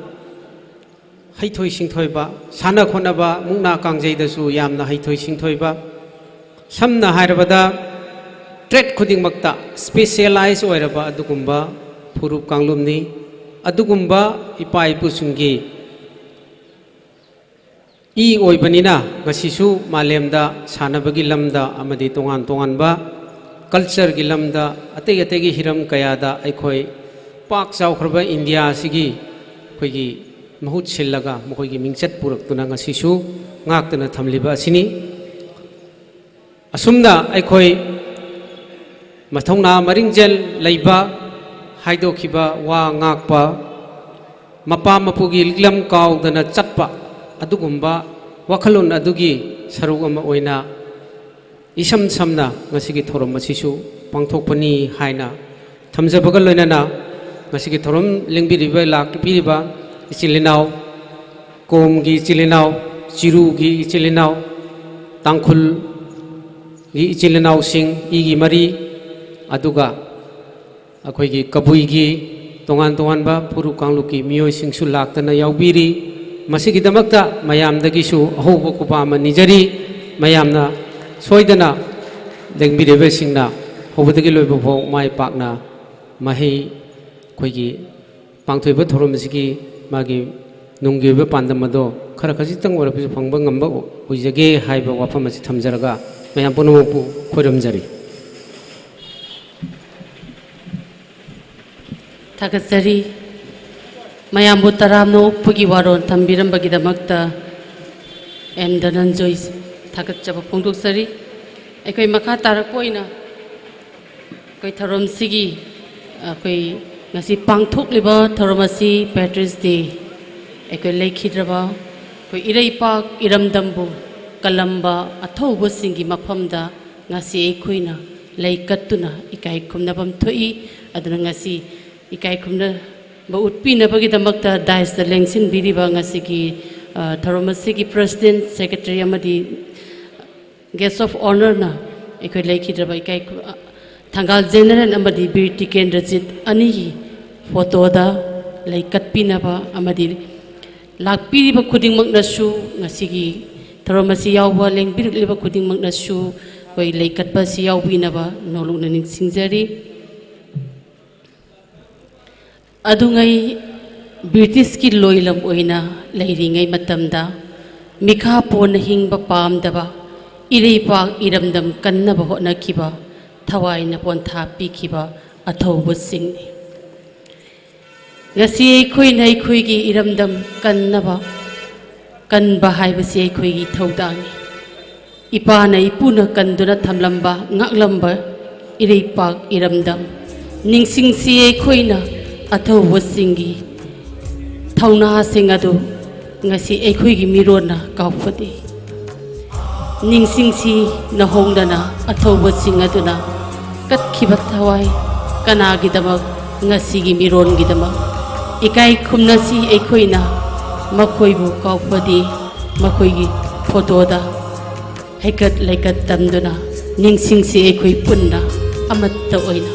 ꯍꯩꯊꯣꯏ ꯁꯤꯡꯊꯣꯏꯕ, ꯁꯥꯟꯅ ꯈꯣꯠꯅꯕ, ꯃꯨꯛꯅꯥ ꯀꯥꯡꯖꯩꯗꯁꯨ ꯌꯥꯝꯅ ꯍꯩꯊꯣꯏ ꯁꯤꯡꯊꯣꯏꯕ, ꯁꯝꯅ ꯍꯥꯏꯔꯕꯗ ꯇ꯭ꯔꯦꯠ ꯈꯨꯗꯤꯡꯃꯛꯇ ꯁ꯭ꯄꯦꯁꯤꯌꯦꯂꯥꯏꯖ ꯑꯣꯏꯔꯕ ꯑꯗꯨꯒꯨꯝꯕ ꯐꯨꯔꯨꯞ ꯀꯥꯡꯂꯨꯞꯅꯤ꯫ ꯑꯗꯨꯒꯨꯝꯕ ꯏꯄꯥ ꯏꯄꯨꯁꯤꯡꯒꯤ ꯏ ꯑꯣꯏꯕꯅꯤꯅ ꯉꯁꯤꯁꯨ ꯃꯥꯂꯦꯝꯗ ꯁꯥꯟꯅꯕꯒꯤ ꯂꯝꯗ ꯑꯃꯗꯤ ꯇꯣꯉꯥꯟ ꯇꯣꯉꯥꯟꯕ ꯀꯜꯆꯔꯒꯤ ꯂꯝꯗ, ꯑꯇꯩ ꯑꯇꯩꯒꯤ ꯍꯤꯔꯝ ꯀꯌꯥꯗ ꯑꯩꯈꯣꯏ ꯄꯥꯛ ꯆꯥꯎꯈ꯭ꯔꯕ ꯏꯟꯗꯤꯌꯥ ꯑꯁꯤꯒꯤ ꯑꯩꯈꯣꯏꯒꯤ ꯃꯍꯨꯠ ꯁꯤꯜꯂꯒ ꯃꯈꯣꯏꯒꯤ ꯃꯤꯡꯆꯠ ꯄꯨꯔꯛꯇꯨꯅ ꯉꯁꯤꯁꯨ ꯉꯥꯛꯇꯨꯅ ꯊꯝꯂꯤꯕ ꯑꯁꯤꯅꯤ꯫ ꯑꯁꯨꯝꯅ ꯑꯩꯈꯣꯏ ꯃꯊꯧꯅꯥ ꯃꯔꯤꯡꯖꯦꯜ ꯂꯩꯕ, ꯍꯥꯏꯗꯣꯛꯈꯤꯕ ꯋꯥ ꯉꯥꯛꯄ, ꯃꯄꯥ ꯃꯄꯨꯒꯤ ꯂꯤꯛꯂꯝ ꯀꯥꯎꯗꯅ ꯆꯠꯄ, ꯑꯗꯨꯒꯨꯝꯕ ꯋꯥꯈꯜꯂꯣꯟ ꯑꯗꯨꯒꯤ ꯁꯔꯨꯛ ꯑꯃ ꯑꯣꯏꯅ ꯏꯁꯝ ꯁꯝꯅ ꯉꯁꯤꯒꯤ ꯊꯧꯔꯝ ꯑꯁꯤꯁꯨ ꯄꯥꯡꯊꯣꯛꯄꯅꯤ ꯍꯥꯏꯅ ꯊꯝꯖꯕꯒ ꯂꯣꯏꯅꯅ, ꯉꯁꯤꯒꯤ ꯊꯧꯔꯝ ꯂꯦꯡꯕꯤꯔꯤꯕ, ꯂꯥꯛꯄꯤꯔꯤꯕ ꯏꯆꯤꯜ ꯏꯅꯥꯎ, ꯀꯣꯝꯒꯤ ꯏꯆꯤꯜ ꯏꯅꯥꯎ, ꯆꯤꯔꯨꯒꯤ ꯏꯆꯤꯜ ꯏꯅꯥꯎ, ꯇꯥꯡꯈꯨꯜꯒꯤ ꯏꯆꯤꯜ ꯏꯅꯥꯎꯁꯤꯡ, ꯏꯒꯤ ꯃꯔꯤ, ꯑꯗꯨꯒ ꯑꯩꯈꯣꯏꯒꯤ ꯀꯕꯨꯏꯒꯤ ꯇꯣꯉꯥꯟ ꯇꯣꯉꯥꯟꯕ ꯐꯨꯔꯨꯞ ꯀꯥꯡꯂꯨꯞꯀꯤ ꯃꯤꯑꯣꯏꯁꯤꯡꯁꯨ ꯂꯥꯛꯇꯅ ꯌꯥꯎꯕꯤꯔꯤ꯫ ꯃꯁꯤꯒꯤꯗꯃꯛꯇ ꯃꯌꯥꯝꯗꯒꯤꯁꯨ ꯑꯍꯧꯕ ꯈꯨꯄꯥ ꯑꯃ ꯅꯤꯖꯔꯤ꯫ ꯃꯌꯥꯝꯅ ꯁꯣꯏꯗꯅ ꯂꯦꯡꯕꯤꯔꯤꯕꯁꯤꯡꯅ ꯍꯧꯕꯗꯒꯤ ꯂꯣꯏꯕ ꯐꯥꯎ ꯃꯥꯏ ꯄꯥꯛꯅ ꯃꯍꯩ ꯑꯩꯈꯣꯏꯒꯤ ꯄꯥꯡꯊꯣꯛꯏꯕ ꯊꯧꯔꯝ ꯑꯁꯤꯒꯤ ꯃꯥꯒꯤ ꯅꯨꯡꯒꯤ ꯑꯣꯏꯕ ꯄꯥꯟꯗꯝ ꯑꯗꯣ ꯈꯔ ꯈꯖꯤꯛꯇꯪ ꯑꯣꯏꯔꯕꯁꯨ ꯐꯪꯕ ꯉꯝꯕ ꯑꯣꯏꯖꯒꯦ ꯍꯥꯏꯕ ꯋꯥꯐꯝ ꯑꯁꯤ ꯊꯝꯖꯔꯒ, ꯃꯌꯥꯝ ꯄꯨꯝꯅꯃꯛꯄꯨ ꯈꯣꯏꯔꯝꯖꯔꯤ꯫ ꯊꯥꯒꯠꯆꯔꯤ꯫ ꯃꯌꯥꯝꯕꯨ ꯇꯔꯥꯝꯅ ꯑꯣꯛꯄꯒꯤ ꯋꯥꯔꯣꯜ ꯊꯝꯕꯤꯔꯝꯕꯒꯤꯗꯃꯛꯇ ꯑꯦꯝ ꯙꯅꯟꯖꯣꯏ ꯊꯥꯒꯠꯆꯕ ꯐꯣꯡꯗꯣꯛꯆꯔꯤ꯫ ꯑꯩꯈꯣꯏ ꯃꯈꯥ ꯇꯥꯔꯛꯄ ꯑꯣꯏꯅ ꯑꯩꯈꯣꯏ ꯊꯧꯔꯝꯁꯤꯒꯤ, ꯑꯩꯈꯣꯏ ꯉꯁꯤ ꯄꯥꯡꯊꯣꯛꯂꯤꯕ ꯊꯧꯔꯝ ꯑꯁꯤ Patriots' Day, ꯑꯩꯈꯣꯏ ꯂꯩꯈꯤꯗ꯭ꯔꯕ ꯑꯩꯈꯣꯏ ꯏꯔꯩꯄꯥꯛ ꯏꯔꯝꯗꯝꯕꯨ ꯀꯜꯂꯝꯕ ꯑꯊꯧꯕꯁꯤꯡꯒꯤ ꯃꯐꯝꯗ ꯉꯁꯤ ꯑꯩꯈꯣꯏꯅ ꯂꯩ ꯀꯠꯇꯨꯅ ꯏꯀꯥꯏ ꯈꯨꯝꯅꯐꯝ ꯊꯣꯛꯏ꯫ ꯑꯗꯨꯅ ꯉꯁꯤ ꯏꯀꯥꯏ ꯈꯨꯝꯅꯕ ꯎꯠꯄꯤꯅꯕꯒꯤꯗꯃꯛꯇ dais ꯇ ꯂꯦꯡꯁꯤꯟꯕꯤꯔꯤꯕ ꯉꯁꯤꯒꯤ, ꯑ, ꯊꯧꯔꯝ ꯑꯁꯤꯒꯤ President, Secretary ꯑꯃꯗꯤ Guest of Honour ꯅ ꯑꯩꯈꯣꯏ ꯂꯩꯈꯤꯗ꯭ꯔꯕ ꯏꯀꯥꯏ ꯈꯨ-, ꯑ, ꯊꯪꯒꯥꯜ ꯖꯦꯅꯔꯦꯜ ꯑꯃꯗꯤ ꯕꯤꯔ ꯇꯤꯀꯦꯟꯗ꯭ꯔꯖꯤꯠ ꯑꯅꯤꯒꯤ photo ꯗ ꯂꯩ ꯀꯠꯄꯤꯅꯕ ꯑꯃꯗꯤ ꯂꯥꯛꯄꯤꯔꯤꯕ ꯈꯨꯗꯤꯡꯃꯛꯅꯁꯨ, ꯉꯁꯤꯒꯤ ꯊꯧꯔꯝ ꯑꯁꯤ ꯌꯥꯎꯕ ꯂꯦꯡꯕꯤꯔꯛꯂꯤꯕ ꯈꯨꯗꯤꯡꯃꯛꯅꯁꯨ ꯑꯩꯈꯣꯏ ꯂꯩ ꯀꯠꯄ ꯑꯁꯤ ꯌꯥꯎꯕꯤꯅꯕ ꯅꯣꯂꯨꯛꯅ ꯅꯤꯡꯁꯤꯡꯖꯔꯤ꯫ ꯑꯗꯨꯉꯩ ꯕ꯭ꯔꯤꯇꯤꯁꯀꯤ ꯂꯣꯏꯂꯝ ꯑꯣꯏꯅ ꯂꯩꯔꯤꯉꯩ ꯃꯇꯝꯗ ꯃꯤꯈꯥ ꯄꯣꯟꯅ ꯍꯤꯡꯕ ꯄꯥꯝꯗꯕ, ꯏꯔꯩꯄꯥꯛ ꯏꯔꯝꯗꯝ ꯀꯟꯅꯕ ꯍꯣꯠꯅꯈꯤꯕ, ꯊꯋꯥꯏꯅ ꯄꯣꯟꯊꯥ ꯄꯤꯈꯤꯕ ꯑꯊꯧꯕꯁꯤꯡꯅꯤ꯫ ꯉꯁꯤ ꯑꯩꯈꯣꯏꯅ ꯑꯩꯈꯣꯏꯒꯤ ꯏꯔꯝꯗꯝ ꯀꯟꯅꯕ, ꯀꯟꯕ ꯍꯥꯏꯕꯁꯤ ꯑꯩꯈꯣꯏꯒꯤ ꯊꯧꯗꯥꯡꯅꯤ꯫ ꯏꯄꯥꯅ ꯏꯄꯨꯅ ꯀꯟꯗꯨꯅ ꯊꯝꯂꯝꯕ, ꯉꯥꯛꯂꯝꯕ ꯏꯔꯩꯄꯥꯛ ꯏꯔꯝꯗꯝ꯫ ꯅꯤꯡꯁꯤꯡꯁꯤ ꯑꯩꯈꯣꯏꯅ ꯑꯊꯧꯕꯁꯤꯡꯒꯤ ꯊꯧꯅꯥꯁꯤꯡ ꯑꯗꯨ ꯉꯁꯤ ꯑꯩꯈꯣꯏꯒꯤ ꯃꯤꯔꯣꯟꯅ ꯀꯥꯎꯐꯗꯦ꯫ ꯅꯤꯡꯁꯤꯡꯁꯤ ꯅꯍꯣꯡꯗꯅ ꯑꯊꯧꯕꯁꯤꯡ ꯑꯗꯨꯅ ꯀꯠꯈꯤꯕ ꯊꯋꯥꯏ ꯀꯅꯥꯒꯤꯗꯃꯛ, ꯉꯁꯤꯒꯤ ꯃꯤꯔꯣꯟꯒꯤꯗꯃꯛ꯫ ꯏꯀꯥꯏ ꯈꯨꯝꯅꯁꯤ ꯑꯩꯈꯣꯏꯅ ꯃꯈꯣꯏꯕꯨ ꯀꯥꯎꯐꯗꯦ, ꯃꯈꯣꯏꯒꯤ ꯐꯣꯇꯣꯗ ꯍꯩꯀꯠ ꯂꯩꯀꯠ ꯇꯝꯗꯨꯅ ꯅꯤꯡꯁꯤꯡꯁꯤ ꯑꯩꯈꯣꯏ ꯄꯨꯟꯅ ꯑꯃꯠꯇ ꯑꯣꯏꯅ꯫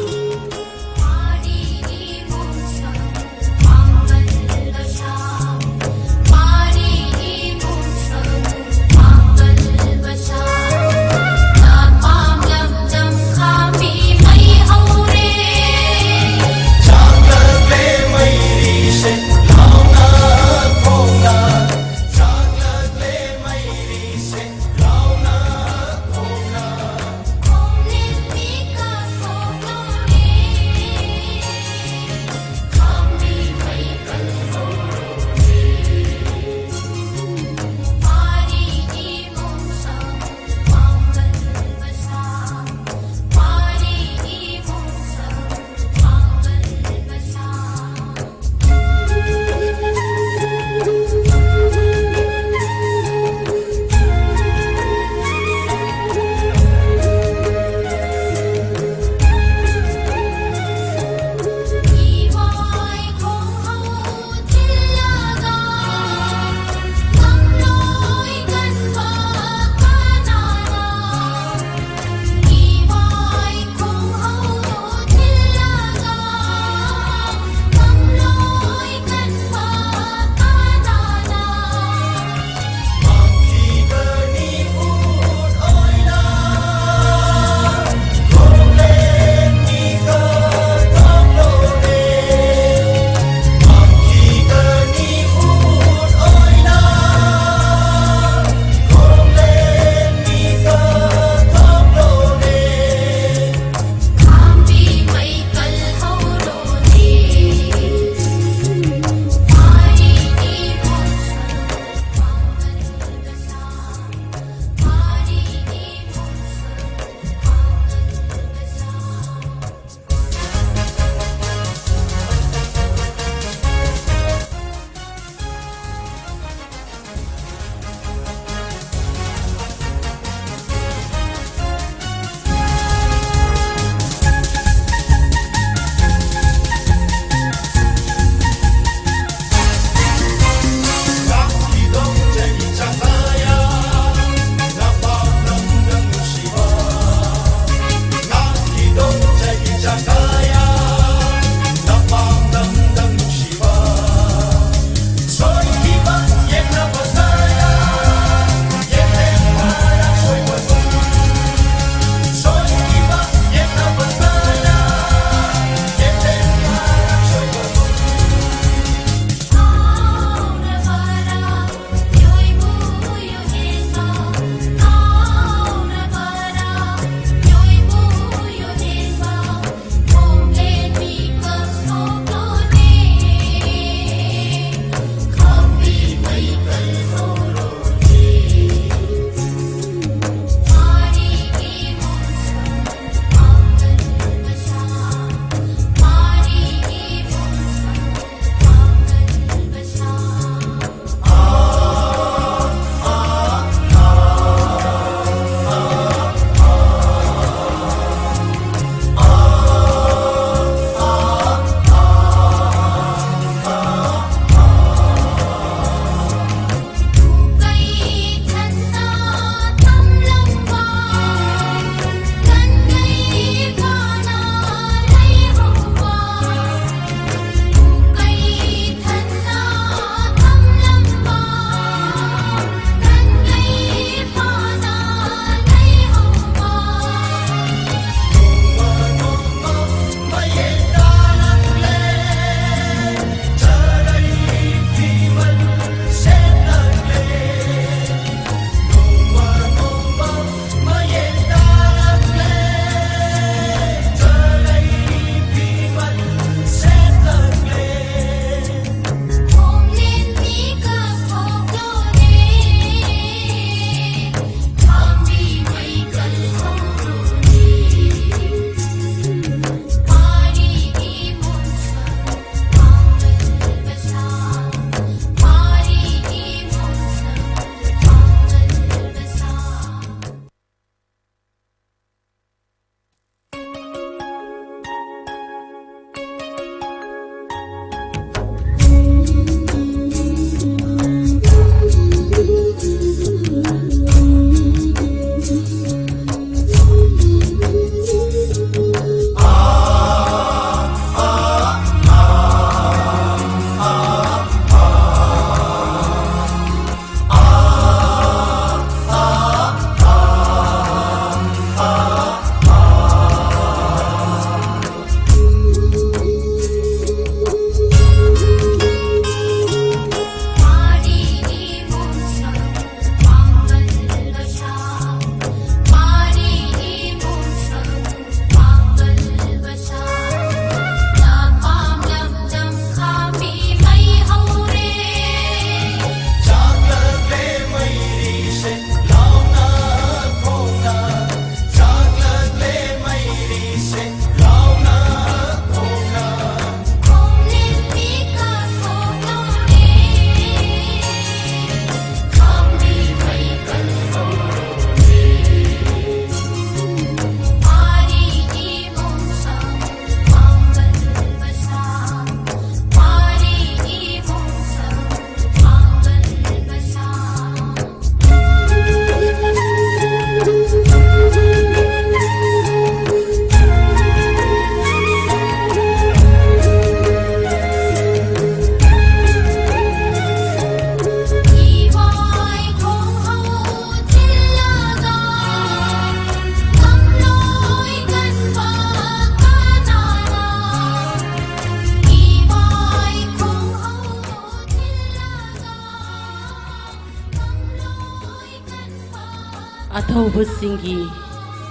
ꯑꯊꯧꯕꯁꯤꯡꯒꯤ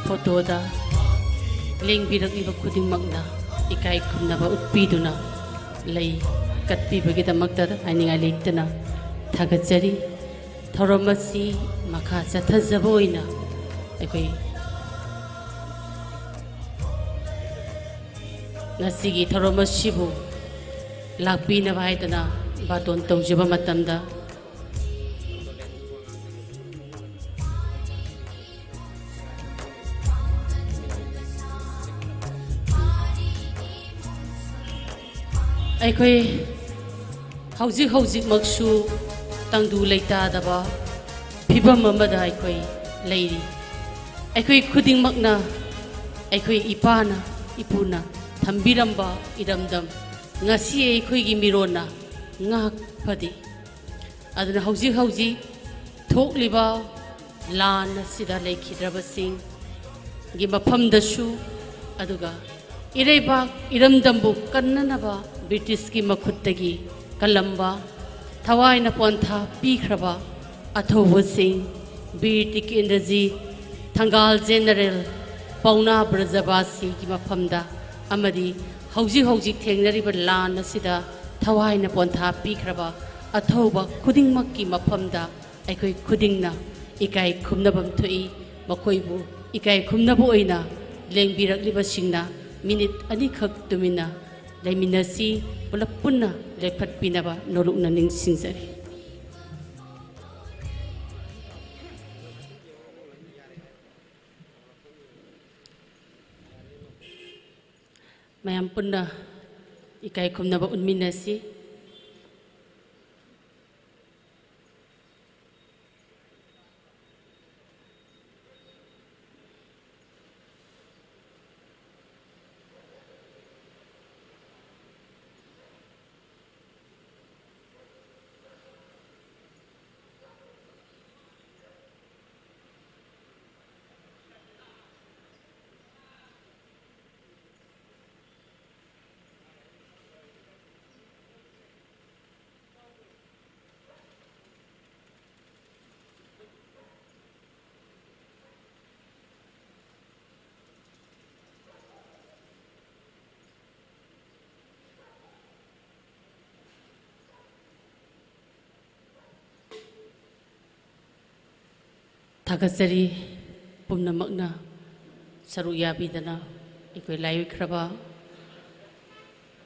ꯐꯣꯇꯣꯗ ꯂꯦꯡꯕꯤꯔꯛꯂꯤꯕ ꯈꯨꯗꯤꯡꯃꯛꯅ ꯏꯀꯥꯏ ꯈꯨꯝꯅꯕ ꯎꯠꯄꯤꯗꯨꯅ ꯂꯩ ꯀꯠꯄꯤꯕꯒꯤꯗꯃꯛꯇ ꯍꯥꯏꯅꯤꯡꯉꯥꯏ ꯂꯩꯇꯅ ꯊꯥꯒꯠꯆꯔꯤ꯫ ꯊꯧꯔꯝ ꯑꯁꯤ ꯃꯈꯥ ꯆꯠꯊꯖꯕ ꯑꯣꯏꯅ ꯑꯩꯈꯣꯏ ꯉꯁꯤꯒꯤ ꯊꯧꯔꯝ ꯑꯁꯤꯕꯨ ꯂꯥꯛꯄꯤꯅꯕ ꯍꯥꯏꯗꯅ ꯕꯥꯇꯣꯟ ꯇꯧꯖꯕ ꯃꯇꯝꯗ, ꯑꯩꯈꯣꯏ ꯍꯧꯖꯤꯛ ꯍꯧꯖꯤꯛꯃꯛꯁꯨ ꯇꯪꯗꯨ ꯂꯩꯇꯥꯗꯕ ꯐꯤꯕꯝ ꯑꯃꯗ ꯑꯩꯈꯣꯏ ꯂꯩꯔꯤ꯫ ꯑꯩꯈꯣꯏ ꯈꯨꯗꯤꯡꯃꯛꯅ ꯑꯩꯈꯣꯏ ꯏꯄꯥꯅ, ꯏꯄꯨꯅ ꯊꯝꯕꯤꯔꯝꯕ ꯏꯔꯝꯗꯝ ꯉꯁꯤ ꯑꯩꯈꯣꯏꯒꯤ ꯃꯤꯔꯣꯟꯅ ꯉꯥꯛ ꯐꯗꯦ꯫ ꯑꯗꯨꯅ ꯍꯧꯖꯤꯛ ꯍꯧꯖꯤꯛ ꯊꯣꯛꯂꯤꯕ ꯂꯥꯟ ꯑꯁꯤꯗ ꯂꯩꯈꯤꯗ꯭ꯔꯕꯁꯤꯡꯒꯤ ꯃꯐꯝꯗꯁꯨ, ꯑꯗꯨꯒ ꯏꯔꯩꯕꯥꯛ ꯏꯔꯝꯗꯝꯕꯨ ꯀꯟꯅꯅꯕ ꯕ꯭ꯔꯤꯇꯤꯁꯀꯤ ꯃꯈꯨꯠꯇꯒꯤ ꯀꯜꯂꯝꯕ, ꯊꯋꯥꯏꯅ ꯄꯣꯟꯊꯥ ꯄꯤꯈ꯭ꯔꯕ ꯑꯊꯧꯕꯁꯤꯡ, ꯕꯤꯔ ꯇꯤꯀꯦꯟꯗ꯭ꯔꯖꯤꯠ, ꯊꯪꯒꯥꯜ ꯖꯦꯅꯔꯦꯜ, ꯄꯥꯎꯅꯥ ꯕ꯭ꯔꯖꯕꯥꯁꯤꯒꯤ ꯃꯐꯝꯗ ꯑꯃꯗꯤ ꯍꯧꯖꯤꯛ ꯍꯧꯖꯤꯛ ꯊꯦꯡꯅꯔꯤꯕ ꯂꯥꯟ ꯑꯁꯤꯗ ꯊꯋꯥꯏꯅ ꯄꯣꯟꯊꯥ ꯄꯤꯈ꯭ꯔꯕ ꯑꯊꯧꯕ ꯈꯨꯗꯤꯡꯃꯛꯀꯤ ꯃꯐꯝꯗ ꯑꯩꯈꯣꯏ ꯈꯨꯗꯤꯡꯅ ꯏꯀꯥꯏ ꯈꯨꯝꯅꯐꯝ ꯊꯣꯛꯏ꯫ ꯃꯈꯣꯏꯕꯨ ꯏꯀꯥꯏ ꯈꯨꯝꯅꯕ ꯑꯣꯏꯅ ꯂꯦꯡꯕꯤꯔꯛꯂꯤꯕꯁꯤꯡꯅ ꯃꯤꯅꯤꯠ ꯑꯅꯤꯈꯛ ꯇꯨꯃꯤꯟꯅ ꯂꯩꯃꯤꯟꯅꯁꯤ꯫ ꯄꯨꯂꯞ ꯄꯨꯟꯅ ꯂꯦꯞꯈꯠꯄꯤꯅꯕ ꯅꯣꯂꯨꯛꯅ ꯅꯤꯡꯁꯤꯡꯖꯔꯤ꯫ ꯃꯌꯥꯝ ꯄꯨꯟꯅ ꯏꯀꯥꯏ ꯈꯨꯝꯅꯕ ꯎꯠꯃꯤꯟꯅꯁꯤ꯫ ꯊꯥꯒꯠꯆꯔꯤ꯫ ꯄꯨꯝꯅꯃꯛꯅ ꯁꯔꯨꯛ ꯌꯥꯕꯤꯗꯅ ꯑꯩꯈꯣꯏ ꯂꯥꯏꯑꯣꯏꯈ꯭ꯔꯕ,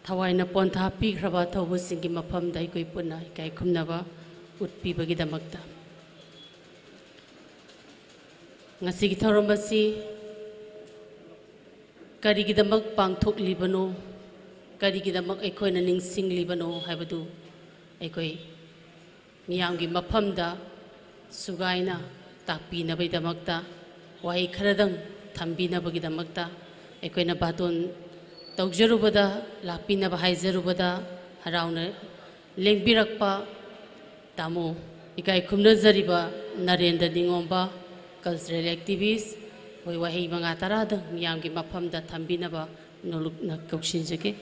ꯊꯋꯥꯏꯅ ꯄꯣꯟꯊꯥ ꯄꯤꯈ꯭ꯔꯕ ꯊꯧꯕꯁꯤꯡꯒꯤ ꯃꯐꯝꯗ ꯑꯩꯈꯣꯏ ꯄꯨꯟꯅ ꯏꯀꯥꯏ ꯈꯨꯝꯅꯕ ꯎꯠꯄꯤꯕꯒꯤꯗꯃꯛꯇ꯫ ꯉꯁꯤꯒꯤ ꯊꯧꯔꯝ ꯑꯁꯤ ꯀꯔꯤꯒꯤꯗꯃꯛ ꯄꯥꯡꯊꯣꯛꯂꯤꯕꯅꯣ, ꯀꯔꯤꯒꯤꯗꯃꯛ ꯑꯩꯈꯣꯏꯅ ꯅꯤꯡꯁꯤꯡꯂꯤꯕꯅꯣ ꯍꯥꯏꯕꯗꯨ ꯑꯩꯈꯣꯏ ꯃꯤꯌꯥꯝꯒꯤ ꯃꯐꯝꯗ ꯁꯨꯒꯥꯏꯅ ꯇꯥꯛꯄꯤꯅꯕꯒꯤꯗꯃꯛꯇ, ꯋꯥꯍꯩ ꯈꯔꯗꯪ ꯊꯝꯕꯤꯅꯕꯒꯤꯗꯃꯛꯇ ꯑꯩꯈꯣꯏꯅ ꯕꯥꯇꯣꯟ ꯇꯧꯖꯔꯨꯕꯗ, ꯂꯥꯛꯄꯤꯅꯕ ꯍꯥꯏꯖꯔꯨꯕꯗ ꯍꯔꯥꯎꯅ ꯂꯦꯡꯕꯤꯔꯛꯄ ꯇꯥꯃꯣ, ꯏꯀꯥꯏ ꯈꯨꯝꯅꯖꯔꯤꯕ ꯅꯔꯦꯟꯗ꯭ꯔ ꯅꯤꯉꯣꯝꯕ, cultural activist, ꯑꯩꯈꯣꯏ ꯋꯥꯍꯩ ꯃꯉꯥ ꯇꯔꯥꯗꯪ ꯃꯤꯌꯥꯝꯒꯤ ꯃꯐꯝꯗ ꯊꯝꯕꯤꯅꯕ ꯅꯣꯂꯨꯛꯅ ꯀꯧꯁꯤꯟꯖꯒꯦ꯫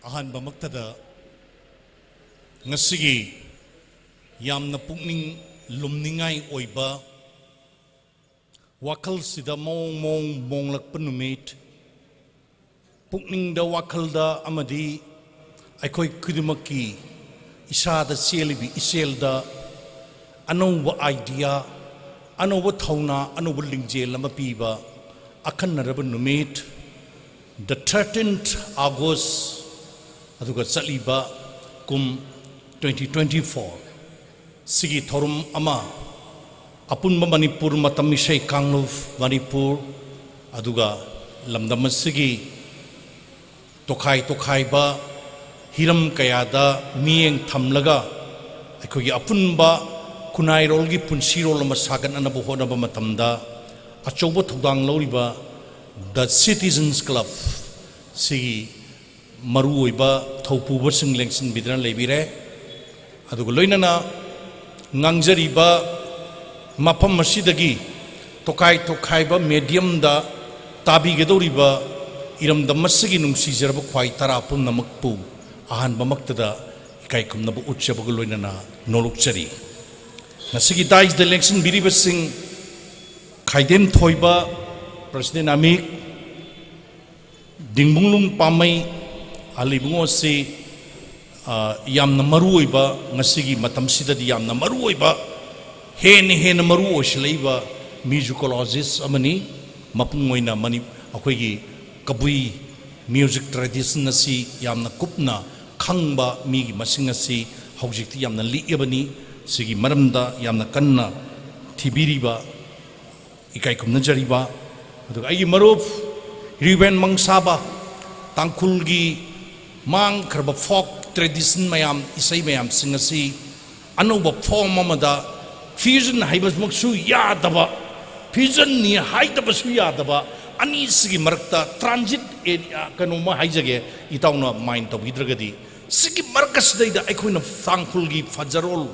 ꯑꯍꯥꯟꯕꯃꯛꯇꯗ ꯉꯁꯤꯒꯤ ꯌꯥꯝꯅ ꯄꯨꯛꯅꯤꯡ ꯂꯨꯝꯅꯤꯡꯉꯥꯏ ꯑꯣꯏꯕ, ꯋꯥꯈꯜꯁꯤꯗ ꯃꯑꯣꯡ ꯃꯑꯣꯡ ꯃꯣꯡꯂꯛꯄ ꯅꯨꯃꯤꯠ, ꯄꯨꯛꯅꯤꯡꯗ, ꯋꯥꯈꯜꯗ ꯑꯃꯗꯤ ꯑꯩꯈꯣꯏ ꯈꯨꯗꯤꯡꯃꯛꯀꯤ ꯏꯁꯥꯗ ꯆꯦꯜꯂꯤꯕꯤ ꯏꯆꯦꯜꯗ ꯑꯅꯧꯕ idea, ꯑꯅꯧꯕ ꯊꯧꯅꯥ, ꯑꯅꯧꯕ ꯂꯤꯡꯖꯦꯜ ꯑꯃ ꯄꯤꯕ ꯑꯈꯟꯅꯔꯕ ꯅꯨꯃꯤꯠ, the thirteenth August, ꯑꯗꯨꯒ ꯆꯠꯂꯤꯕ ꯀꯨꯝ twenty twenty-four ꯁꯤꯒꯤ ꯊꯧꯔꯝ ꯑꯃ ꯑꯄꯨꯟꯕ ꯃꯅꯤꯄꯨꯔ ꯃꯇꯝ ꯏꯁꯩ ꯀꯥꯡꯂꯨꯞ ꯃꯅꯤꯄꯨꯔ, ꯑꯗꯨꯒ ꯂꯝꯗꯝ ꯑꯁꯤꯒꯤ ꯇꯣꯈꯥꯏ ꯇꯣꯈꯥꯏꯕ ꯍꯤꯔꯝ ꯀꯌꯥꯗ ꯃꯤꯠꯌꯦꯡ ꯊꯝꯂꯒ ꯑꯩꯈꯣꯏꯒꯤ ꯑꯄꯨꯟꯕ ꯈꯨꯟꯅꯥꯏꯔꯣꯜꯒꯤ ꯄꯨꯟꯁꯤꯔꯣꯜ ꯑꯃ ꯁꯥꯒꯠꯅꯅꯕ ꯍꯣꯠꯅꯕ ꯃꯇꯝꯗ ꯑꯆꯧꯕ ꯊꯧꯗꯥꯡ ꯂꯧꯔꯤꯕ The Citizens Club ꯁꯤꯒꯤ ꯃꯔꯨꯑꯣꯏꯕ ꯊꯧꯄꯨꯕꯁꯤꯡ ꯂꯦꯡꯁꯤꯟꯕꯤꯗꯨꯅ ꯂꯩꯕꯤꯔꯦ꯫ ꯑꯗꯨꯒ ꯂꯣꯏꯅꯅ ꯉꯥꯡꯖꯔꯤꯕ ꯃꯐꯝ ꯑꯁꯤꯗꯒꯤ ꯇꯣꯈꯥꯏ ꯇꯣꯈꯥꯏꯕ ꯃꯦꯗꯤꯌꯝꯗ ꯇꯥꯕꯤꯒꯗꯧꯔꯤꯕ ꯏꯔꯝꯗꯝ ꯑꯁꯤꯒꯤ ꯅꯨꯡꯁꯤꯖꯔꯕ ꯈ꯭ꯋꯥꯏ ꯇꯔꯥ ꯄꯨꯝꯅꯃꯛꯄꯨ ꯑꯍꯥꯟꯕꯃꯛꯇꯗ ꯏꯀꯥꯏ ꯈꯨꯝꯅꯕ ꯎꯠꯆꯕꯒ ꯂꯣꯏꯅꯅ ꯅꯣꯂꯨꯛꯆꯔꯤ꯫ ꯉꯁꯤꯒꯤ ꯗꯥꯏꯁꯇ ꯂꯦꯡꯁꯤꯟꯕꯤꯔꯤꯕꯁꯤꯡ, ꯈꯥꯏꯗꯦꯝ ꯊꯣꯏꯕ, ꯄ꯭ꯔꯁꯤꯗꯦꯟ ꯑꯃꯤꯛ, ꯗꯤꯡꯕꯨꯡꯂꯨꯡ ꯄꯥꯝꯃꯩ, ꯑꯂꯤꯕꯨꯡꯉꯣ ꯑꯁꯤ, ꯑ, ꯌꯥꯝꯅ ꯃꯔꯨ ꯑꯣꯏꯕ, ꯉꯁꯤꯒꯤ ꯃꯇꯝꯁꯤꯗꯗꯤ ꯌꯥꯝꯅ ꯃꯔꯨ ꯑꯣꯏꯕ, ꯍꯦꯟꯅ ꯍꯦꯟꯅ ꯃꯔꯨ ꯑꯣꯏꯁꯤꯜꯂꯛꯏꯕ ꯃ꯭ꯌꯨꯖꯤꯀꯣꯂꯣꯖꯤꯁ ꯑꯃꯅꯤ꯫ ꯃꯄꯨꯡ ꯑꯣꯏꯅ ꯃꯅꯤ-, ꯑꯩꯈꯣꯏꯒꯤ ꯀꯕꯨꯏ ꯃ꯭ꯌꯨꯖꯤꯛ ꯇ꯭ꯔꯦꯗꯤꯁꯟ ꯑꯁꯤ ꯌꯥꯝꯅ ꯀꯨꯞꯅ ꯈꯪꯕ ꯃꯤꯒꯤ ꯃꯁꯤꯡ ꯑꯁꯤ ꯍꯧꯖꯤꯛꯇꯤ ꯌꯥꯝꯅ ꯂꯤꯛꯑꯕꯅꯤ꯫ ꯁꯤꯒꯤ ꯃꯔꯝꯗ ꯌꯥꯝꯅ ꯀꯟꯅ ꯊꯤꯕꯤꯔꯤꯕ, ꯏꯀꯥꯏ ꯈꯨꯝꯅꯖꯔꯤꯕ, ꯑꯗꯨꯒ ꯑꯩꯒꯤ ꯃꯔꯨꯞ ꯔꯤꯕꯦꯟ ꯃꯪꯁꯥꯕ, ꯇꯥꯡꯈꯨꯜꯒꯤ ꯃꯥꯡꯈ꯭ꯔꯕ ꯐꯣꯛ ꯇ꯭ꯔꯦꯗꯤꯁꯟ ꯃꯌꯥꯝ, ꯏꯁꯩ ꯃꯌꯥꯝꯁꯤꯡ ꯑꯁꯤ ꯑꯅꯧꯕ ꯐꯣꯔꯝ ꯑꯃꯗ ꯐ꯭ꯌꯨꯖꯟ ꯍꯥꯏꯕꯃꯛꯁꯨ ꯌꯥꯗꯕ, ꯐ꯭ꯌꯨꯖꯟꯅꯤ ꯍꯥꯏꯗꯕꯁꯨ ꯌꯥꯗꯕ, ꯑꯅꯤꯁꯤꯒꯤ ꯃꯔꯛꯇ ꯇ꯭ꯔꯥꯟꯖꯤꯠ ꯑꯦꯔꯤꯌꯥ ꯀꯩꯅꯣꯝꯃ ꯍꯥꯏꯖꯒꯦ, ꯏꯇꯥꯎꯅ ꯃꯥꯏꯟ ꯇꯧꯕꯤꯗ꯭ꯔꯒꯗꯤ꯫ ꯁꯤꯒꯤ ꯃꯔꯛ ꯑꯁꯤꯗꯩꯗ ꯑꯩꯈꯣꯏꯅ ꯇꯥꯡꯈꯨꯜꯒꯤ ꯐꯖꯔꯣꯜ,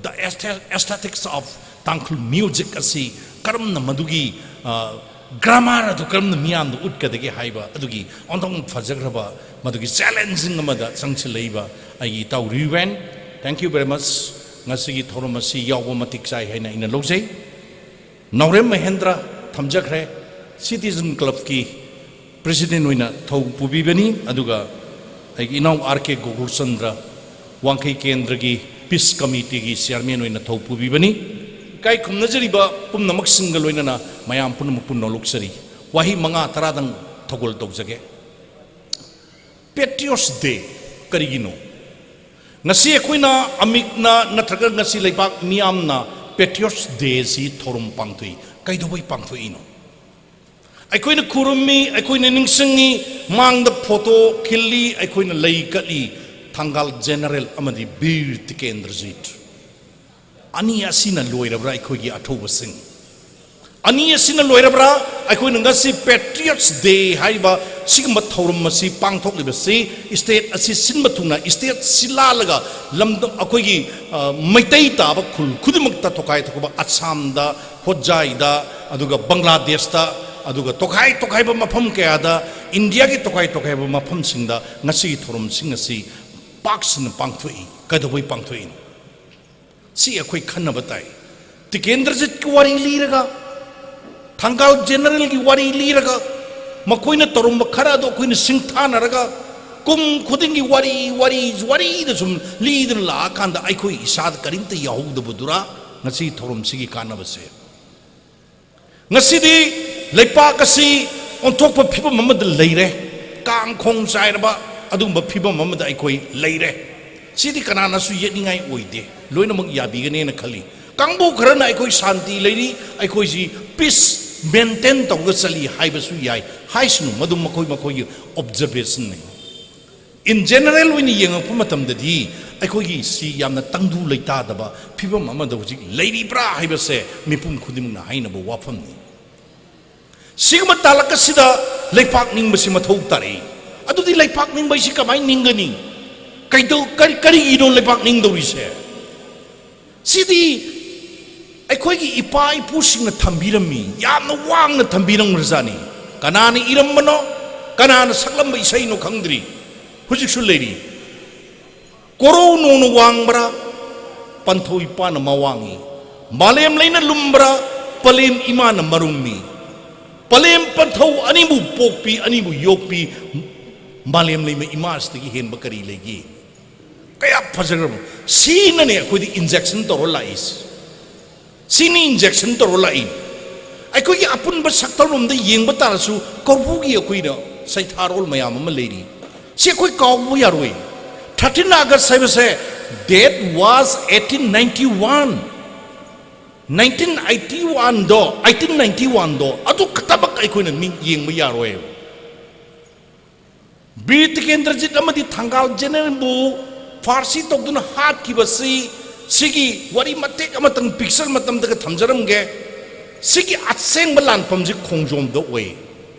the aesthe-, aesthetics of Tangkhul music ꯑꯁꯤ ꯀꯔꯝꯅ ꯃꯗꯨꯒꯤ, ꯑ, ꯒ꯭ꯔꯥꯃꯥꯔ ꯑꯗꯨ ꯀꯔꯝꯅ ꯃꯤꯌꯥꯝꯗ ꯎꯠꯀꯗꯒꯦ ꯍꯥꯏꯕ ꯑꯗꯨꯒꯤ ꯑꯣꯟꯊꯣꯛꯅ ꯐꯖꯈ꯭ꯔꯕ ꯃꯗꯨꯒꯤ ꯆꯦꯂꯦꯟꯖꯤꯡ ꯑꯃꯗ ꯆꯪꯁꯤꯜꯂꯛꯏꯕ ꯑꯩꯒꯤ ꯏꯇꯥꯎ ꯔꯤꯕꯦꯟ, thank you very much꯫ ꯉꯁꯤꯒꯤ ꯊꯧꯔꯝ ꯑꯁꯤ ꯌꯥꯎꯕ ꯃꯇꯤꯛ ꯆꯥꯏ ꯍꯥꯏꯅ ꯑꯩꯅ ꯂꯧꯖꯩ꯫ ꯅꯥꯎꯔꯦꯝ ꯃꯍꯦꯟꯗ꯭ꯔ ꯊꯝꯖꯈ꯭ꯔꯦ, ꯁꯤꯇꯤꯖꯟ ꯀ꯭ꯂꯕꯀꯤ ꯄ꯭ꯔꯦꯁꯤꯗꯦꯟ ꯑꯣꯏꯅ ꯊꯧ ꯄꯨꯕꯤꯕꯅꯤ, ꯑꯗꯨꯒ ꯑꯩꯒꯤ ꯏꯅꯥꯎ ꯑꯥꯔ ꯀꯦ ꯒꯣꯀꯨꯜꯆꯟꯗ꯭ꯔ, ꯋꯥꯡꯈꯩ ꯀꯦꯟꯗ꯭ꯔꯒꯤ ꯄꯤꯁ ꯀꯃꯤꯇꯤꯒꯤ ꯆꯤꯌꯥꯔꯃꯦꯟ ꯑꯣꯏꯅ ꯊꯧ ꯄꯨꯕꯤꯕꯅꯤ꯫ ꯏꯀꯥꯏ ꯈꯨꯝꯅꯖꯔꯤꯕ ꯄꯨꯝꯅꯃꯛꯁꯤꯡꯒ ꯂꯣꯏꯅꯅ ꯃꯌꯥꯝ ꯄꯨꯝꯅꯃꯛꯄꯨ ꯅꯣꯂꯨꯛꯆꯔꯤ꯫ ꯋꯥꯍꯩ ꯃꯉꯥ ꯇꯔꯥꯗꯪ ꯊꯧꯒꯜ ꯇꯧꯖꯒꯦ꯫ ꯄꯦꯇ꯭ꯔꯤꯌꯣꯠꯁ ꯗꯦ ꯀꯔꯤꯒꯤꯅꯣ? ꯉꯁꯤ ꯑꯩꯈꯣꯏꯅ ꯑꯃꯤꯛꯅ ꯅꯠꯇ꯭ꯔꯒ ꯉꯁꯤ ꯂꯩꯕꯥꯛ ꯃꯤꯌꯥꯝꯅ ꯄꯦꯇ꯭ꯔꯤꯌꯣꯠꯁ ꯗꯦꯁꯤ ꯊꯧꯔꯝ ꯄꯥꯡꯊꯣꯛꯏ꯫ ꯀꯩꯗꯧꯕꯩ ꯄꯥꯡꯊꯣꯛꯏꯅꯣ? ꯑꯩꯈꯣꯏꯅ ꯈꯨꯔꯨꯝꯃꯤ, ꯑꯩꯈꯣꯏꯅ ꯅꯤꯡꯁꯤꯡꯉꯤ, ꯃꯥꯡꯗ ꯐꯣꯇꯣ ꯈꯤꯜꯂꯤ, ꯑꯩꯈꯣꯏꯅ ꯂꯩ ꯀꯠꯂꯤ꯫ ꯊꯪꯒꯥꯜ ꯖꯦꯅꯔꯦꯜ ꯑꯃꯗꯤ ꯕꯤꯔ ꯇꯤꯀꯦꯟꯗ꯭ꯔꯖꯤꯠ ꯑꯅꯤ ꯑꯁꯤꯅ ꯂꯣꯏꯔꯕ꯭ꯔꯥ ꯑꯩꯈꯣꯏꯒꯤ ꯑꯊꯧꯕꯁꯤꯡ? ꯑꯅꯤ ꯑꯁꯤꯅ ꯂꯣꯏꯔꯕ꯭ꯔꯥ? ꯑꯩꯈꯣꯏꯅ ꯉꯁꯤ Patriots Day ꯍꯥꯏꯔꯤꯕ ꯁꯤꯒꯨꯝꯕ ꯊꯧꯔꯝ ꯑꯁꯤ ꯄꯥꯡꯊꯣꯛꯂꯤꯕꯁꯤ, state ꯑꯁꯤ ꯁꯤꯟꯕ ꯊꯨꯡꯅ, state ꯁꯤ ꯂꯥꯜꯂꯒ ꯂꯝꯗꯝ, ꯑꯩꯈꯣꯏꯒꯤ, ꯑ, ꯃꯩꯇꯩ ꯇꯥꯕ ꯈꯨꯜ ꯈꯨꯗꯤꯡꯃꯛꯇ, ꯇꯣꯈꯥꯏ ꯇꯣꯈꯥꯏꯕ, ꯑꯁꯥꯝꯗ, ꯍꯣꯖꯥꯏꯗ, ꯑꯗꯨꯒ ꯕꯪꯒ꯭ꯂꯥꯗꯦꯁꯇ, ꯑꯗꯨꯒ ꯇꯣꯈꯥꯏ ꯇꯣꯈꯥꯏꯕ ꯃꯐꯝ ꯀꯌꯥꯗ, ꯏꯟꯗꯤꯌꯥꯒꯤ ꯇꯣꯈꯥꯏ ꯇꯣꯈꯥꯏꯕ ꯃꯐꯝꯁꯤꯡꯗ ꯉꯁꯤꯒꯤ ꯊꯧꯔꯝꯁꯤꯡ ꯑꯁꯤ ꯄꯥꯛ ꯁꯟꯅ ꯄꯥꯡꯊꯣꯛꯏ꯫ ꯀꯩꯗꯧꯕꯩ ꯄꯥꯡꯊꯣꯛꯏꯅꯣ? ꯁꯤ ꯑꯩꯈꯣꯏ ꯈꯟꯅꯕ ꯇꯥꯏ꯫ ꯇꯤꯀꯦꯟꯗ꯭ꯔꯖꯤꯠꯀꯤ ꯋꯥꯔꯤ ꯂꯤꯔꯒ, ꯊꯪꯒꯥꯜ ꯖꯦꯅꯔꯦꯜꯒꯤ ꯋꯥꯔꯤ ꯂꯤꯔꯒ, ꯃꯈꯣꯏꯅ ꯇꯧꯔꯝꯕ ꯈꯔ ꯑꯗꯨ ꯑꯩꯈꯣꯏꯅ ꯁꯤꯡꯊꯥꯅꯔꯒ, ꯀꯨꯝ ꯈꯨꯗꯤꯡꯒꯤ ꯋꯥꯔꯤ, ꯋꯥꯔꯤ, ꯋꯥꯔꯤꯗ ꯁꯨꯝ ꯂꯤꯗꯨꯅ ꯂꯥꯛꯑꯀꯥꯟꯗ ꯑꯩꯈꯣꯏ ꯏꯁꯥꯗ ꯀꯔꯤꯝꯇ ꯌꯥꯎꯍꯧꯗꯕꯗꯨꯔꯥ ꯉꯁꯤ ꯊꯧꯔꯝꯁꯤꯒꯤ ꯀꯥꯟꯅꯕꯁꯦ? ꯉꯁꯤꯗꯤ ꯂꯩꯄꯥꯛ ꯑꯁꯤ ꯑꯣꯟꯊꯣꯛꯄ ꯐꯤꯕꯝ ꯑꯃꯗ ꯂꯩꯔꯦ꯫ ꯀꯥꯡ ꯈꯣꯡ ꯆꯥꯏꯔꯕ ꯑꯗꯨꯒꯨꯝꯕ ꯐꯤꯕꯝ ꯑꯃꯗ ꯑꯩꯈꯣꯏ ꯂꯩꯔꯦ꯫ ꯁꯤꯗꯤ ꯀꯅꯥꯅꯁꯨ ꯌꯦꯠꯅꯤꯡꯉꯥꯏ ꯑꯣꯏꯗꯦ, ꯂꯣꯏꯅꯃꯛ ꯌꯥꯕꯤꯒꯅꯦꯅ ꯈꯜꯂꯤ꯫ ꯀꯥꯡꯕꯨ ꯈꯔꯅ ꯑꯩꯈꯣꯏ ꯁꯥꯟꯇꯤ ꯂꯩꯔꯤ, ꯑꯩꯈꯣꯏꯁꯤ peace maintain ꯇꯧꯔꯒ ꯆꯠꯂꯤ ꯍꯥꯏꯕꯁꯨ ꯌꯥꯏ꯫ ꯍꯥꯏꯁꯅꯨ, ꯃꯗꯨ ꯃꯈꯣꯏ ꯃꯈꯣꯏꯒꯤ observationꯅꯤ꯫ In general ꯑꯣꯏꯅ ꯌꯦꯡꯉꯛꯄ ꯃꯇꯝꯗꯗꯤ ꯑꯩꯈꯣꯏꯒꯤ ꯁꯤ ꯌꯥꯝꯅ ꯇꯪꯗꯨ ꯂꯩꯇꯥꯗꯕ ꯐꯤꯕꯝ ꯑꯃꯗ ꯍꯧꯖꯤꯛ ꯂꯩꯔꯤꯕ꯭ꯔꯥ ꯍꯥꯏꯕꯁꯦ ꯃꯤꯄꯨꯝ ꯈꯨꯗꯤꯡꯃꯛꯅ ꯍꯥꯏꯅꯕ ꯋꯥꯐꯝꯅꯤ꯫ ꯁꯤꯒꯨꯝꯕ ꯇꯥꯂꯛ ꯑꯁꯤꯗ ꯂꯩꯄꯥꯛ ꯅꯤꯡꯕꯁꯤ ꯃꯊꯧ ꯇꯥꯔꯛꯏ꯫ ꯑꯗꯨꯗꯤ ꯂꯩꯄꯥꯛ ꯅꯤꯡꯕ ꯍꯥꯏꯁꯤ ꯀꯃꯥꯏꯅ ꯅꯤꯡꯒꯅꯤ? ꯀꯩꯗꯧ-, ꯀꯔꯤ-, ꯀꯔꯤꯒꯤꯅꯣ ꯂꯩꯄꯥꯛ ꯅꯤꯡꯗꯧꯔꯤꯁꯦ? ꯁꯤꯗꯤ ꯑꯩꯈꯣꯏꯒꯤ ꯏꯄꯥ ꯏꯄꯨꯁꯤꯡꯅ ꯊꯝꯕꯤꯔꯝꯃꯤ, ꯌꯥꯝꯅ ꯋꯥꯡꯅ ꯊꯝꯕꯤꯔꯝꯈ꯭ꯔꯖꯥꯠꯅꯤ꯫ ꯀꯅꯥꯅ ꯏꯔꯝꯕꯅꯣ, ꯀꯅꯥꯅ ꯁꯛꯂꯝꯕ ꯏꯁꯩꯅꯣ ꯈꯪꯗ꯭ꯔꯤ, ꯍꯧꯖꯤꯛꯁꯨ ꯂꯩꯔꯤ꯫ ꯀꯣꯔꯧ ꯅꯣꯡꯅ ꯋꯥꯡꯕ꯭ꯔꯥ, ꯄꯟꯊꯧ ꯏꯄꯥꯅ ꯃꯋꯥꯡꯉꯤ꯫ ꯃꯥꯂꯦꯝ ꯂꯩꯅ ꯂꯨꯝꯕ꯭ꯔꯥ, ꯄꯂꯦꯝ ꯏꯃꯥꯅ ꯃꯔꯨꯝꯃꯤ꯫ ꯄꯂꯦꯝ ꯄꯟꯊꯧ ꯑꯅꯤꯕꯨ ꯄꯣꯛꯄꯤ, ꯑꯅꯤꯕꯨ ꯌꯣꯛꯄꯤ, ꯃꯥꯂꯦꯝ ꯂꯩꯃ ꯏꯃꯥꯁꯤꯗꯒꯤ ꯍꯦꯟꯕ ꯀꯔꯤ ꯂꯩꯒꯦ? ꯀꯌꯥ ꯐꯖꯈ꯭ꯔꯕ! ꯁꯤꯅꯅꯦ ꯑꯩꯈꯣꯏꯗ injection ꯇꯧꯔ ꯂꯥꯛꯏꯁꯦ꯫ ꯁꯤꯅꯤ injection ꯇꯧꯔ ꯂꯥꯛꯏ꯫ ꯑꯩꯈꯣꯏꯒꯤ ꯑꯄꯨꯟꯕ ꯁꯛꯇꯝꯂꯣꯝꯗ ꯌꯦꯡꯕ ꯇꯥꯔꯁꯨ, ꯀꯧꯕ꯭ꯔꯨꯒꯤ ꯑꯩꯈꯣꯏꯅ ꯁꯩꯊꯥꯔꯣꯜ ꯃꯌꯥꯝ ꯑꯃ ꯂꯩꯔꯤ꯫ ꯁꯤ ꯑꯩꯈꯣꯏ ꯀꯥꯎꯕ ꯌꯥꯔꯣꯏ꯫ Thirteen August ꯍꯥꯏꯕꯁꯦ, that was eighteen ninety one꯫ Nineteen eighty one ꯗꯣ, eighteen ninety one ꯗꯣ, ꯑꯗꯨ ꯈꯛꯇꯃꯛ ꯑꯩꯈꯣꯏꯅ ꯃꯤ ꯌꯦꯡꯕ ꯌꯥꯔꯣꯏ꯫ ꯕꯤꯔ ꯇꯤꯀꯦꯟꯗ꯭ꯔꯖꯤꯠ ꯑꯃꯗꯤ ꯊꯪꯒꯥꯜ ꯖꯦꯅꯔꯦꯜꯕꯨ ꯐꯥꯔꯁꯤ ꯇꯧꯗꯨꯅ ꯍꯥꯠꯈꯤꯕꯁꯤ, ꯁꯤꯒꯤ ꯋꯥꯔꯤ ꯃꯇꯦꯛ ꯑꯃꯇꯪ picture ꯃꯇꯝꯗꯒ ꯊꯝꯖꯔꯝꯒꯦ꯫ ꯁꯤꯒꯤ ꯑꯁꯦꯡꯕ ꯂꯥꯟꯐꯝꯁꯤ ꯈꯣꯡꯖꯣꯝꯗ ꯑꯣꯏ꯫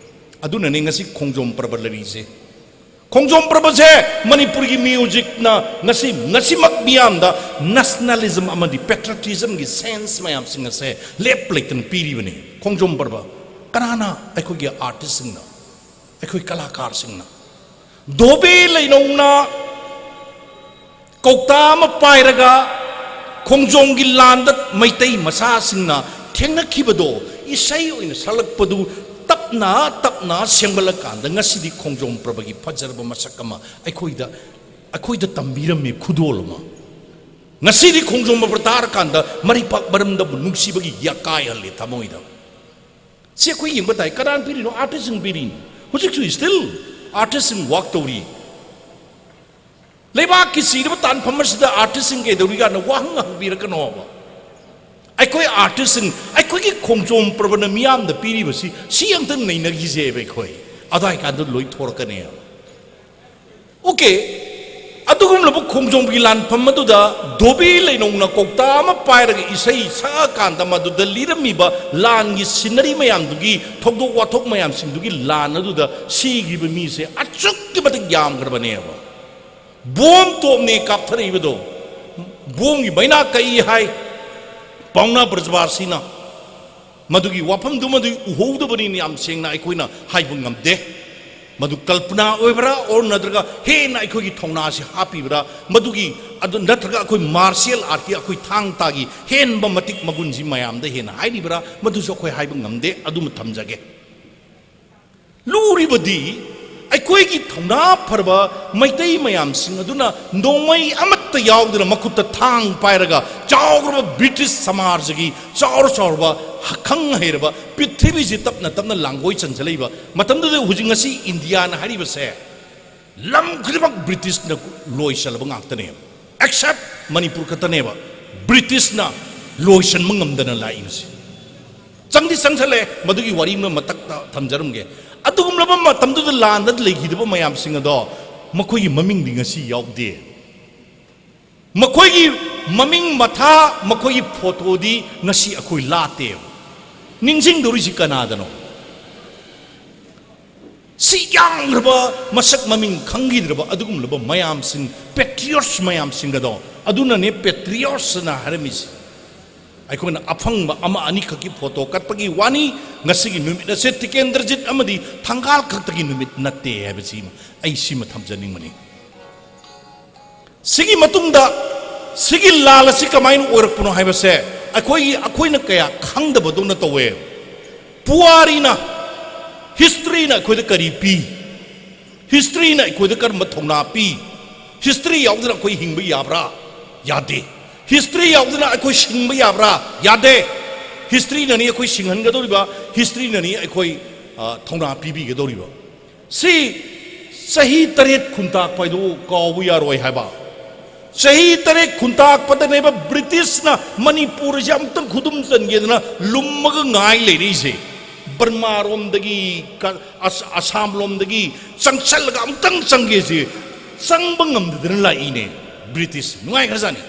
ꯑꯗꯨꯅꯅꯦ ꯉꯁꯤ ꯈꯣꯡꯖꯣꯝ ꯄꯔꯕ ꯂꯩꯔꯤꯁꯦ꯫ ꯈꯣꯡꯖꯣꯝ ꯄꯔꯕꯁꯦ ꯃꯅꯤꯄꯨꯔꯒꯤ ꯃ꯭ꯌꯨꯖꯤꯛꯅ ꯉꯁꯤ, ꯉꯁꯤꯃꯛ ꯃꯤꯌꯥꯝꯗ ꯅꯦꯁꯅꯦꯂꯤꯖꯝ ꯑꯃꯗꯤ ꯄꯦꯇ꯭ꯔꯤꯌꯣꯇꯤꯖꯝꯒꯤ ꯁꯦꯟꯁ ꯃꯌꯥꯝꯁꯤꯡ ꯑꯁꯦ ꯂꯦꯞ ꯂꯩꯇꯅ ꯄꯤꯔꯤꯕꯅꯤ꯫ ꯈꯣꯡꯖꯣꯝ ꯄꯔꯕ ꯀꯅꯥꯅ? ꯑꯩꯈꯣꯏꯒꯤ ꯑꯥꯔꯇꯤꯁꯁꯤꯡꯅ, ꯑꯩꯈꯣꯏ ꯀꯂꯥꯀꯥꯔꯁꯤꯡꯅ꯫ ꯙꯣꯕꯤ ꯂꯩꯅꯧꯅ ꯀꯧꯇꯥ ꯑꯃ ꯄꯥꯏꯔꯒ ꯈꯣꯡꯖꯣꯝꯒꯤ ꯂꯥꯟꯗ ꯃꯩꯇꯩ ꯃꯆꯥꯁꯤꯡꯅ ꯊꯦꯡꯅꯈꯤꯕꯗꯣ ꯏꯁꯩ ꯑꯣꯏꯅ ꯁꯛꯂꯛꯄꯗꯨ ꯇꯞꯅ ꯇꯞꯅ ꯁꯦꯝꯒꯠꯂꯀꯥꯟꯗ ꯉꯁꯤꯗꯤ ꯈꯣꯡꯖꯣꯝ ꯄ꯭ꯔꯕꯒꯤ ꯐꯖꯔꯕ ꯃꯁꯛ ꯑꯃ ꯑꯩꯈꯣꯏꯗ, ꯑꯩꯈꯣꯏꯗ ꯇꯝꯕꯤꯔꯝꯃꯤ, ꯈꯨꯗꯣꯜ ꯑꯃ꯫ ꯉꯁꯤꯗꯤ ꯈꯣꯡꯖꯣꯝ ꯄ꯭ꯔꯕ ꯇꯥꯔꯀꯥꯟꯗ ꯃꯔꯩꯄꯥꯛ ꯃꯔꯝꯗꯕꯨ ꯅꯨꯡꯁꯤꯕꯒꯤ ꯌꯥꯀꯥꯏꯍꯜꯂꯤ ꯊꯃꯣꯏꯗ꯫ ꯁꯤ ꯑꯩꯈꯣꯏ ꯌꯦꯡꯕ ꯇꯥꯏ꯫ ꯀꯅꯥꯅ ꯄꯤꯔꯤꯅꯣ? ꯑꯥꯔꯇꯤꯁꯁꯤꯡ ꯄꯤꯔꯤꯅꯤ꯫ ꯍꯧꯖꯤꯛꯁꯨ ꯁ꯭ꯇꯤꯜ ꯑꯥꯔꯇꯤꯁꯁꯤꯡ ꯋꯥꯛ ꯇꯧꯔꯤ꯫ ꯂꯩꯕꯥꯛꯀꯤ ꯁꯤꯔꯕ ꯇꯥꯟꯐꯝ ꯑꯁꯤꯗ ꯑꯥꯔꯇꯤꯁꯁꯤꯡ ꯀꯩꯗꯧꯔꯤ ꯀꯥꯟꯗ ꯋꯥꯍꯪ ꯍꯪꯕꯤꯔꯛꯀꯅꯣꯕ꯫ ꯑꯩꯈꯣꯏ ꯑꯥꯔꯇꯤꯁꯁꯤꯡ, ꯑꯩꯈꯣꯏꯒꯤ ꯈꯣꯡꯖꯣꯝ ꯄ꯭ꯔꯕꯅ ꯃꯤꯌꯥꯝꯗ ꯄꯤꯔꯤꯕꯁꯤ, ꯁꯤ ꯑꯝꯇꯪ ꯅꯩꯅꯈꯤꯁꯦꯕ ꯑꯩꯈꯣꯏ꯫ ꯑꯗꯥꯏ ꯀꯥꯟꯗ ꯂꯣꯏ ꯊꯣꯔꯛꯀꯅꯦꯕ꯫ ꯑꯣꯀꯦ, ꯑꯗꯨꯒꯨꯝꯂꯕ ꯈꯣꯡꯖꯣꯝꯒꯤ ꯂꯥꯟꯐꯝ ꯑꯗꯨꯗ ꯙꯣꯕꯤ ꯂꯩꯅꯧꯅ ꯀꯧꯇꯥ ꯑꯃ ꯄꯥꯏꯔꯒ ꯏꯁꯩ ꯁꯛꯑꯀꯥꯟꯗ ꯃꯗꯨꯗ ꯂꯤꯔꯝꯃꯤꯕ ꯂꯥꯟꯒꯤ ꯁꯤꯅꯔꯤ ꯃꯌꯥꯝꯗꯨꯒꯤ, ꯊꯧꯗꯣꯛ ꯋꯥꯊꯣꯛ ꯃꯌꯥꯝꯁꯤꯡꯗꯨꯒꯤ ꯂꯥꯟ ꯑꯗꯨꯗ ꯁꯤꯈꯤꯕ ꯃꯤꯁꯦ ꯑꯁꯨꯛꯀꯤ ꯃꯇꯤꯛ ꯌꯥꯝꯈ꯭ꯔꯕꯅꯦꯕ꯫ ꯕꯣꯝ ꯇꯣꯞꯅꯦ ꯀꯥꯞꯊꯔꯛꯏꯕꯗꯣ, ꯕꯣꯝꯒꯤ ꯃꯩꯅꯥ ꯀꯛꯏ ꯍꯥꯏ ꯄꯥꯎꯅꯥ ꯕ꯭ꯔꯖꯕꯥꯁꯤꯅ꯫ ꯃꯗꯨꯒꯤ ꯋꯥꯐꯝꯗꯨꯃꯗꯤ ꯎꯍꯧꯗꯕꯅꯤꯅ ꯌꯥꯝ ꯁꯦꯡꯅ ꯑꯩꯈꯣꯏꯅ ꯍꯥꯏꯕ ꯉꯝꯗꯦ꯫ ꯃꯗꯨ ꯀꯜꯄꯅꯥ ꯑꯣꯏꯕ꯭ꯔꯥ, ꯑꯣꯔ ꯅꯠꯇ꯭ꯔꯒ ꯍꯦꯟꯅ ꯑꯩꯈꯣꯏꯒꯤ ꯊꯧꯅꯥꯁꯤ ꯍꯥꯞꯄꯤꯕ꯭ꯔꯥ? ꯃꯗꯨꯒꯤ, ꯑꯗꯨ ꯅꯠꯇ꯭ꯔꯒ ꯑꯩꯈꯣꯏ ꯃꯥꯔꯁꯤꯌꯦꯜ ꯑꯥꯔꯠꯀꯤ ꯑꯩꯈꯣꯏ ꯊꯥꯡ ꯇꯥꯒꯤ ꯍꯦꯟꯕ ꯃꯇꯤꯛ ꯃꯒꯨꯟꯁꯤ ꯃꯌꯥꯝꯗ ꯍꯦꯟꯅ ꯍꯥꯏꯔꯤꯕ꯭ꯔꯥ? ꯃꯗꯨꯁꯨ ꯑꯩꯈꯣꯏ ꯍꯥꯏꯕ ꯉꯝꯗꯦ꯫ ꯑꯗꯨꯃ ꯊꯝꯖꯒꯦ꯫ ꯂꯨꯔꯤꯕꯗꯤ ꯑꯩꯈꯣꯏꯒꯤ ꯊꯧꯅꯥ ꯐꯔꯕ ꯃꯩꯇꯩ ꯃꯌꯥꯝꯁꯤꯡ ꯑꯗꯨꯅ ꯅꯣꯡꯃꯩ ꯑꯃꯠꯇ ꯌꯥꯎꯗꯅ ꯃꯈꯨꯠꯇ ꯊꯥꯡ ꯄꯥꯏꯔꯒ ꯆꯥꯎꯔꯕ ꯕ꯭ꯔꯤꯇꯤꯁ ꯁꯃꯥꯖꯒꯤ ꯆꯥꯎꯔ ꯆꯥꯎꯔꯕ ꯈꯪ ꯍꯩꯔꯕ ꯄ꯭ꯔꯤꯊꯤꯕꯤꯁꯤ ꯇꯞꯅ ꯇꯞꯅ ꯂꯥꯡꯒꯣꯏ ꯆꯟꯁꯤꯜꯂꯛꯏꯕ ꯃꯇꯝꯗꯨꯗ ꯍꯧꯖꯤꯛ ꯉꯁꯤ ꯏꯟꯗꯤꯌꯥꯅ ꯍꯥꯏꯔꯤꯕꯁꯦ ꯂꯝ ꯈꯨꯗꯤꯡꯃꯛ ꯕ꯭ꯔꯤꯇꯤꯁꯅ ꯂꯣꯏꯁꯤꯜꯂꯕ ꯉꯥꯛꯇꯅꯦ꯫ ꯑꯦꯛꯁꯦꯞ ꯃꯅꯤꯄꯨꯔ ꯈꯛꯇꯅꯦꯕ ꯕ꯭ꯔꯤꯇꯤꯁꯅ ꯂꯣꯏꯁꯤꯟꯕ ꯉꯝꯗꯅ ꯂꯥꯛꯏꯕꯁꯦ꯫ ꯆꯪꯗꯤ ꯆꯪꯁꯜꯂꯦ, ꯃꯗꯨꯒꯤ ꯋꯥꯔꯤ ꯑꯃ ꯃꯊꯛꯇ ꯊꯝꯖꯔꯝꯒꯦ꯫ ꯑꯗꯨꯒꯨꯝꯂꯕ ꯃꯇꯝꯗꯨꯗ ꯂꯥꯟꯗ ꯂꯩꯈꯤꯗꯕ ꯃꯌꯥꯝꯁꯤꯡ ꯑꯗꯣ ꯃꯈꯣꯏꯒꯤ ꯃꯃꯤꯡꯗꯤ ꯉꯁꯤ ꯌꯥꯎꯗꯦ꯫ ꯃꯈꯣꯏꯒꯤ ꯃꯃꯤꯡ ꯃꯊꯥ, ꯃꯈꯣꯏꯒꯤ ꯐꯣꯇꯣꯗꯤ ꯉꯁꯤ ꯑꯩꯈꯣꯏ ꯂꯥꯠꯇꯦꯕ꯫ ꯅꯤꯡꯁꯤꯡꯗꯧꯔꯤꯁꯤ ꯀꯅꯥꯗꯅꯣ? ꯁꯤ ꯌꯥꯝꯈ꯭ꯔꯕ, ꯃꯁꯛ ꯃꯃꯤꯡ ꯈꯪꯈꯤꯗ꯭ꯔꯕ ꯑꯗꯨꯒꯨꯝꯂꯕ ꯃꯌꯥꯝꯁꯤꯡ, ꯄꯦꯇ꯭ꯔꯤꯌꯣꯠꯁ ꯃꯌꯥꯝꯁꯤꯡꯒꯗꯣ, ꯑꯗꯨꯅꯅꯦ ꯄꯦꯇ꯭ꯔꯤꯌꯣꯠꯁꯅ ꯍꯥꯏꯔꯝꯃꯤꯁꯤ꯫ ꯑꯩꯈꯣꯏꯅ ꯑꯐꯪꯕ ꯑꯃ ꯑꯅꯤꯈꯛꯀꯤ ꯐꯣꯇꯣ ꯀꯠꯄꯒꯤ ꯋꯥꯅꯤ꯫ ꯉꯁꯤꯒꯤ ꯅꯨꯃꯤꯠ ꯑꯁꯦ ꯇꯤꯀꯦꯟꯗ꯭ꯔꯖꯤꯠ ꯑꯃꯗꯤ ꯊꯪꯒꯥꯜ ꯈꯛꯇꯒꯤ ꯅꯨꯃꯤꯠ ꯅꯠꯇꯦ ꯍꯥꯏꯕꯁꯤ ꯑꯩ ꯁꯤꯃ ꯊꯝꯖꯅꯤꯡꯕꯅꯤ꯫ ꯁꯤꯒꯤ ꯃꯇꯨꯡꯗ ꯁꯤꯒꯤ ꯂꯥꯜ ꯑꯁꯤ ꯀꯃꯥꯏꯅ ꯑꯣꯏꯔꯛꯄꯅꯣ ꯍꯥꯏꯕꯁꯦ ꯑꯩꯈꯣꯏꯒꯤ, ꯑꯩꯈꯣꯏꯅ ꯀꯌꯥ ꯈꯪꯗꯕꯗꯧꯅ ꯇꯧꯋꯦ꯫ ꯄꯨꯋꯥꯔꯤꯅ, ꯍꯤꯁꯇ꯭ꯔꯤꯅ ꯑꯩꯈꯣꯏꯗ ꯀꯔꯤ ꯄꯤ? ꯍꯤꯁꯇ꯭ꯔꯤꯅ ꯑꯩꯈꯣꯏꯗ ꯀꯔꯝꯕ ꯊꯧꯅꯥ ꯄꯤ? ꯍꯤꯁꯇ꯭ꯔꯤ ꯌꯥꯎꯗꯅ ꯑꯩꯈꯣꯏ ꯍꯤꯡꯕ ꯌꯥꯕ꯭ꯔꯥ? ꯌꯥꯗꯦ꯫ ꯍꯤꯁꯇ꯭ꯔꯤ ꯌꯥꯎꯗꯅ ꯑꯩꯈꯣꯏ ꯁꯤꯡꯕ ꯌꯥꯕ꯭ꯔꯥ? ꯌꯥꯗꯦ꯫ ꯍꯤꯁꯇ꯭ꯔꯤꯅꯅꯤ ꯑꯩꯈꯣꯏ ꯁꯤꯡꯍꯟꯒꯗꯧꯔꯤꯕ, ꯍꯤꯁꯇ꯭ꯔꯤꯅꯅꯤ ꯑꯩꯈꯣꯏ, ꯑ, ꯊꯧꯅꯥ ꯄꯤꯕꯤꯒꯗꯧꯔꯤꯕ꯫ ꯁꯤ ꯆꯍꯤ ꯇꯔꯦꯠ ꯈꯨꯟꯇꯥꯛꯄ ꯍꯥꯏꯗꯨ ꯀꯥꯎꯕ ꯌꯥꯔꯣꯏ ꯍꯥꯏꯕ꯫ ꯆꯍꯤ ꯇꯔꯦꯠ ꯈꯨꯟꯇꯥꯛꯄꯗꯅꯦꯕ ꯕ꯭ꯔꯤꯇꯤꯁꯅ ꯃꯅꯤꯄꯨꯔꯁꯦ ꯑꯃꯨꯛꯇꯪ ꯈꯨꯗꯨꯝ ꯆꯟꯒꯦꯗꯅ ꯂꯨꯝꯃꯒ ꯉꯥꯏ ꯂꯩꯔꯛꯏꯁꯦ꯫ ꯕꯔꯃꯥꯔꯣꯝꯗꯒꯤ ꯀ-, ꯑꯁ-, ꯑꯁꯥꯝꯂꯣꯝꯗꯒꯤ ꯆꯪꯁꯜꯂꯒ ꯑꯃꯨꯛꯇꯪ ꯆꯪꯒꯦꯁꯦ ꯆꯪꯕ ꯉꯝꯗꯗꯅ ꯂꯥꯛꯏꯅꯦ ꯕ꯭ꯔꯤꯇꯤꯁ꯫ ꯅꯨꯡꯉꯥꯏꯈ꯭ꯔꯖꯥꯠꯅꯤ꯫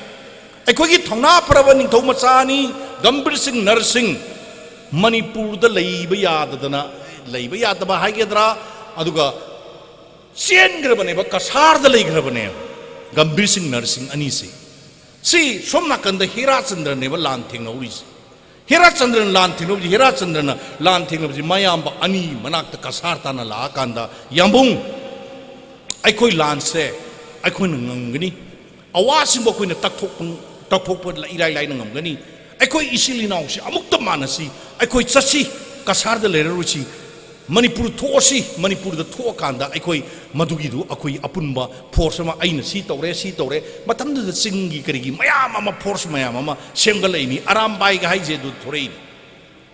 ꯑꯩꯈꯣꯏꯒꯤ ꯊꯧꯅꯥ ꯐꯔꯕ ꯅꯤꯡꯊꯧ ꯃꯆꯥꯅꯤ ꯒꯝꯚꯤꯔ ꯁꯤꯡ ꯅꯔꯁꯤꯡ ꯃꯅꯤꯄꯨꯔꯗ ꯂꯩꯕ ꯌꯥꯗꯗꯅ, ꯂꯩꯕ ꯌꯥꯗꯕ ꯍꯥꯏꯒꯗ꯭ꯔꯥ, ꯑꯗꯨꯒ ꯆꯦꯟꯈ꯭ꯔꯕꯅꯦꯕ, ꯀꯁꯥꯔꯗ ꯂꯩꯈ꯭ꯔꯕꯅꯦꯕ ꯒꯝꯚꯤꯔ ꯁꯤꯡ ꯅꯔꯁꯤꯡ ꯑꯅꯤꯁꯦ꯫ ꯁꯤ ꯁꯣꯝ ꯅꯥꯀꯟꯗ ꯍꯤꯔꯥꯆꯟꯗ꯭ꯔꯅꯦꯕ ꯂꯥꯟ ꯊꯦꯡꯅꯍꯧꯔꯤꯁꯦ꯫ ꯍꯤꯔꯥꯆꯟꯗ꯭ꯔꯅ ꯂꯥꯟ ꯊꯦꯡꯅꯍꯧꯔꯤꯁꯦ, ꯍꯤꯔꯥꯆꯟꯗ꯭ꯔꯅ ꯂꯥꯟ ꯊꯦꯡꯅꯕꯁꯦ ꯃꯌꯥꯝꯕ ꯑꯅꯤ ꯃꯅꯥꯛꯇ ꯀꯁꯥꯔ ꯇꯥꯅ ꯂꯥꯛꯑꯀꯥꯟꯗ, "ꯌꯥꯝꯕꯨꯡ, ꯑꯩꯈꯣꯏ ꯂꯥꯟꯁꯦ ꯑꯩꯈꯣꯏꯅ ꯉꯝꯒꯅꯤ, ꯑꯋꯥꯁꯤꯡꯕꯨ ꯑꯩꯈꯣꯏꯅ ꯇꯛꯊꯣꯛꯄ, ꯇꯛꯊꯣꯛꯄ ꯏꯔꯥꯏ ꯂꯥꯏꯅ ꯉꯝꯒꯅꯤ꯫ ꯑꯩꯈꯣꯏ ꯏꯆꯤꯜ ꯏꯅꯥꯎꯁꯤ ꯑꯃꯨꯛꯇ ꯃꯥꯟꯅꯁꯤ, ꯑꯩꯈꯣꯏ ꯆꯠꯁꯤ, ꯀꯁꯥꯔꯗ ꯂꯩꯔꯔꯣꯏꯁꯤ, ꯃꯅꯤꯄꯨꯔ ꯊꯣꯛꯑꯁꯤ, ꯃꯅꯤꯄꯨꯔꯗ ꯊꯣꯛꯑꯀꯥꯟꯗ ꯑꯩꯈꯣꯏ ꯃꯗꯨꯒꯤꯗꯨ ꯑꯩꯈꯣꯏ ꯑꯄꯨꯟꯕ ꯐꯣꯔꯁ ꯑꯃ, ꯑꯩꯅ ꯁꯤ ꯇꯧꯔꯦ, ꯁꯤ ꯇꯧꯔꯦ"꯫ ꯃꯇꯝꯗꯨꯗ ꯆꯤꯡꯒꯤ ꯀꯔꯤꯒꯤ ꯃꯌꯥꯝ ꯑꯃ, ꯐꯣꯔꯁ ꯃꯌꯥꯝ ꯑꯃ ꯁꯦꯝꯒꯠꯂꯛꯏꯅꯤ꯫ ꯑꯔꯥꯝꯕꯥꯏꯒ ꯍꯥꯏꯁꯦ ꯑꯗꯨ ꯊꯣꯔꯛꯏꯅꯤ꯫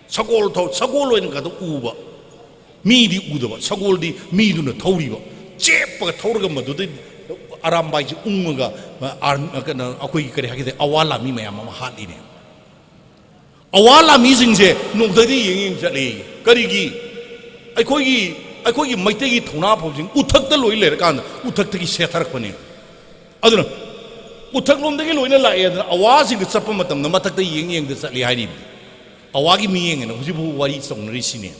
ꯁꯒꯣꯜ ꯊꯧ-, ꯁꯒꯣꯜ ꯑꯣꯏꯅ ꯈꯛꯇ ꯎꯕ, ꯃꯤꯗꯤ ꯎꯗꯕ꯫ ꯁꯒꯣꯜꯗꯤ ꯃꯤꯗꯨꯅ ꯊꯧꯔꯤꯕ, ꯆꯦꯞꯄꯒ ꯊꯧꯔꯒ ꯃꯗꯨꯗꯩ ꯑꯔꯥꯝꯕꯥꯏꯁꯤ ꯎꯪꯉꯒ, ꯑ, ꯑꯥꯔꯝ-, ꯑ, ꯀꯩꯅꯣ, ꯑꯩꯈꯣꯏꯒꯤ ꯀꯔꯤ ꯍꯥꯏꯒꯗꯦ, ꯑꯋꯥ ꯂꯥꯃꯤ ꯃꯌꯥꯝ ꯑꯃ ꯍꯥꯠꯂꯤꯅꯦ꯫ ꯑꯋꯥ ꯂꯥꯃꯤꯁꯤꯡꯁꯦ ꯅꯣꯡꯊꯛꯇ ꯌꯦꯡ ꯌꯦꯡ ꯆꯠꯂꯦ꯫ ꯀꯔꯤꯒꯤ? ꯑꯩꯈꯣꯏꯒꯤ, ꯑꯩꯈꯣꯏꯒꯤ ꯃꯩꯇꯩꯒꯤ ꯊꯧꯅꯥ ꯐꯕꯁꯤꯡ ꯎꯊꯛꯇ ꯂꯣꯏ ꯂꯩꯔꯀꯥꯟꯗ ꯎꯊꯛꯇꯒꯤ ꯁꯦꯠꯊꯔꯛꯄꯅꯦ꯫ ꯑꯗꯨꯅ ꯎꯊꯛꯂꯣꯝꯗꯒꯤ ꯂꯣꯏꯅ ꯂꯥꯛꯑꯦ꯫ ꯑꯗꯨꯅ ꯑꯋꯥꯁꯤꯡꯗ ꯆꯠꯄ ꯃꯇꯝꯗ ꯃꯊꯛꯇ ꯌꯦꯡ ꯌꯦꯡꯗ ꯆꯠꯂꯤ ꯍꯥꯏꯔꯤꯕꯅꯤ꯫ ꯑꯋꯥꯒꯤ ꯃꯤꯠꯌꯦꯡ ꯍꯥꯏꯅ ꯍꯧꯖꯤꯛꯐꯥꯎ ꯋꯥꯔꯤ ꯇꯧꯅꯔꯤꯁꯤꯅꯦ꯫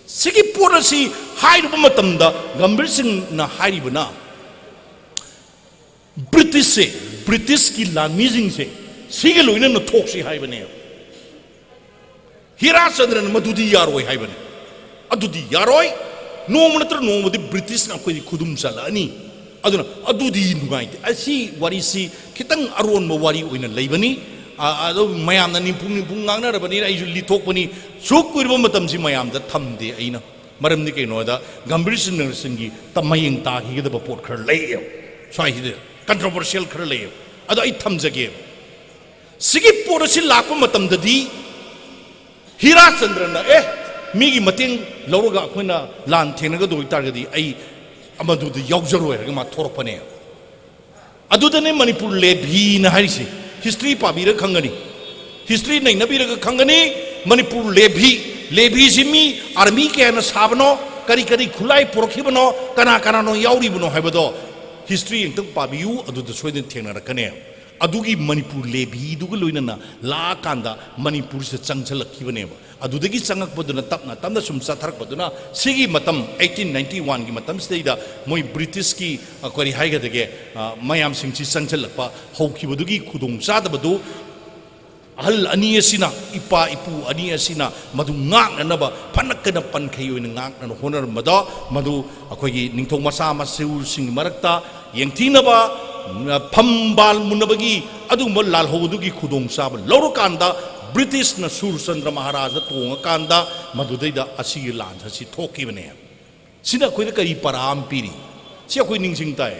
ꯁꯤꯒꯤ ꯄꯣꯠ ꯑꯁꯤ ꯍꯥꯏꯔꯨꯕ ꯃꯇꯝꯗ ꯒꯝꯚꯤꯔ ꯁꯤꯡꯅ ꯍꯥꯏꯔꯤꯕꯅ ꯕ꯭ꯔꯤꯇꯤꯁꯁꯦ, ꯕ꯭ꯔꯤꯇꯤꯁꯀꯤ ꯂꯥꯟꯃꯤꯁꯤꯡꯁꯦ ꯁꯤꯒ ꯂꯣꯏꯅꯅ ꯊꯣꯛꯁꯤ ꯍꯥꯏꯕꯅꯦ꯫ ꯍꯤꯔꯥꯆꯟꯗ꯭ꯔꯅ ꯃꯗꯨꯗꯤ ꯌꯥꯔꯣꯏ ꯍꯥꯏꯕꯅꯤ꯫ ꯑꯗꯨꯗꯤ ꯌꯥꯔꯣꯏ, ꯅꯣꯡꯃ ꯅꯠꯇ꯭ꯔ ꯅꯣꯡꯃꯗꯤ ꯕ꯭ꯔꯤꯇꯤꯁꯅ ꯑꯩꯈꯣꯏꯗꯤ ꯈꯨꯗꯨꯝ ꯆꯜꯂꯛꯑꯅꯤ꯫ ꯑꯗꯨꯅ ꯑꯗꯨꯗꯤ ꯅꯨꯡꯉꯥꯏꯇꯦ꯫ ꯑꯁꯤ ꯋꯥꯔꯤꯁꯤ ꯈꯤꯇꯪ ꯑꯔꯣꯟꯕ ꯋꯥꯔꯤ ꯑꯣꯏꯅ ꯂꯩꯕꯅꯤ꯫ ꯑ, ꯑꯗꯨ ꯃꯌꯥꯝꯅ ꯅꯤꯝꯐꯨ ꯅꯤꯝꯐꯨ ꯉꯥꯡꯅꯔꯕꯅꯤꯅ ꯑꯩꯁꯨ ꯂꯤꯊꯣꯛꯄꯅꯤ꯫ ꯁꯨꯛ ꯀꯨꯏꯔꯕ ꯃꯇꯝꯁꯤ ꯃꯌꯥꯝꯗ ꯊꯝꯗꯦ ꯑꯩꯅ꯫ ꯃꯔꯝꯗꯤ ꯀꯩꯅꯣꯗ ꯒꯝꯚꯤꯔ ꯁꯤꯡꯒꯤ ꯃꯌꯦꯡ ꯇꯥꯈꯤꯒꯗꯕ ꯄꯣꯠ ꯈꯔ ꯂꯩꯌꯦꯕ ꯁ꯭ꯋꯥꯏꯁꯤꯗ꯫ Controversial ꯈꯔ ꯂꯩꯌꯦꯕ꯫ ꯑꯗꯣ ꯑꯩ ꯊꯝꯖꯒꯦꯕ꯫ ꯁꯤꯒꯤ ꯄꯣꯠ ꯑꯁꯤ ꯂꯥꯛꯄ ꯃꯇꯝꯗꯗꯤ ꯍꯤꯔꯥꯆꯟꯗ꯭ꯔꯅ, "ꯑꯦ, ꯃꯤꯒꯤ ꯃꯇꯦꯡ ꯂꯧꯔꯒ ꯑꯩꯈꯣꯏꯅ ꯂꯥꯟ ꯊꯦꯡꯅꯒꯗꯕ ꯑꯣꯏꯇꯥꯔꯒꯗꯤ ꯑꯩ ꯃꯗꯨꯗ ꯌꯥꯎꯖꯔꯣꯏ" ꯍꯥꯏꯔꯒ ꯃꯥ ꯊꯣꯔꯛꯄꯅꯦ꯫ ꯑꯗꯨꯗꯅꯦ ꯃꯅꯤꯄꯨꯔ ꯂꯦꯚꯤꯅ ꯍꯥꯏꯔꯤꯁꯦ꯫ History ꯄꯥꯕꯤꯔꯒ ꯈꯪꯒꯅꯤ, history ꯅꯩꯅꯕꯤꯔꯒ ꯈꯪꯒꯅꯤ꯫ ꯃꯅꯤꯄꯨꯔ ꯂꯦꯚꯤ, ꯂꯦꯚꯤꯁꯤ ꯃꯤ ꯑꯥꯔꯃꯤ ꯀꯌꯥꯅ ꯁꯥꯕꯅꯣ, ꯀꯔꯤ ꯀꯔꯤ ꯈꯨꯠꯂꯥꯏ ꯄꯨꯔꯛꯈꯤꯕꯅꯣ, ꯀꯅꯥ ꯀꯅꯥꯅꯣ ꯌꯥꯎꯔꯤꯕꯅꯣ ꯍꯥꯏꯕꯗꯣ history ꯑꯃꯨꯛꯇꯪ ꯄꯥꯕꯤꯌꯨ, ꯑꯗꯨꯗ ꯁꯣꯏꯗꯅ ꯊꯦꯡꯅꯔꯛꯀꯅꯤ꯫ ꯑꯗꯨꯒꯤ ꯃꯅꯤꯄꯨꯔ ꯂꯦꯚꯤꯗꯨꯒ ꯂꯣꯏꯅꯅ ꯂꯥꯛꯑꯀꯥꯟꯗ ꯃꯅꯤꯄꯨꯔꯁꯤꯗ ꯆꯪꯁꯤꯜꯂꯛꯈꯤꯕꯅꯦꯕ꯫ ꯑꯗꯨꯗꯒꯤ ꯆꯪꯉꯛꯄꯗꯨꯅ ꯇꯞꯅ ꯇꯞꯅ ꯁꯨꯝ ꯆꯠꯊꯔꯛꯄꯗꯨꯅ ꯁꯤꯒꯤ ꯃꯇꯝ, eighteen ninety one ꯒꯤ ꯃꯇꯝꯁꯤꯗꯩꯗ ꯃꯣꯏ ꯕ꯭ꯔꯤꯇꯤꯁꯀꯤ, ꯑ, ꯀꯔꯤ ꯍꯥꯏꯒꯗꯒꯦ, ꯑ, ꯃꯌꯥꯝꯁꯤꯡꯁꯤ ꯆꯪꯁꯤꯜꯂꯛꯄ ꯍꯧꯈꯤꯕꯗꯨꯒꯤ ꯈꯨꯗꯣꯡ ꯆꯥꯗꯕꯗꯨ ꯑꯍꯜ ꯑꯅꯤ ꯑꯁꯤꯅ, ꯏꯄꯥ ꯏꯄꯨ ꯑꯅꯤ ꯑꯁꯤꯅ ꯃꯗꯨ ꯉꯥꯛꯅꯅꯕ ꯐꯅ ꯀꯟꯅ ꯄꯟꯈꯩ ꯑꯣꯏꯅ ꯉꯥꯛꯅꯅ ꯍꯣꯠꯅꯔꯝꯕꯗꯣ, ꯃꯗꯨ ꯑꯩꯈꯣꯏꯒꯤ ꯅꯤꯡꯊꯧ ꯃꯆꯥ ꯃꯁꯨꯁꯤꯡꯒꯤ ꯃꯔꯛꯇ ꯌꯦꯡꯊꯤꯅꯕ, ꯎꯝ, ꯐꯝꯕꯥꯜ ꯃꯨꯟꯅꯕꯒꯤ ꯑꯗꯨꯒꯨꯝꯕ ꯂꯥꯜꯍꯧ ꯑꯗꯨꯒꯤ ꯈꯨꯗꯣꯡꯆꯥꯕ ꯂꯧꯔꯀꯥꯟꯗ ꯕ꯭ꯔꯤꯇꯤꯁꯅ ꯁꯨꯔꯆꯟꯗ꯭ꯔ ꯃꯍꯥꯔꯥꯖꯗ ꯇꯣꯡꯉꯀꯥꯟꯗ ꯃꯗꯨꯗꯩꯗ ꯑꯁꯤꯒꯤ ꯂꯥꯟ ꯑꯁꯤ ꯊꯣꯛꯈꯤꯕꯅꯦ꯫ ꯁꯤꯅ ꯑꯩꯈꯣꯏꯗ ꯀꯔꯤ ꯄꯔꯥ ꯑꯃ ꯄꯤꯔꯤ? ꯁꯤ ꯑꯩꯈꯣꯏ ꯅꯤꯡꯁꯤꯡ ꯇꯥꯏ꯫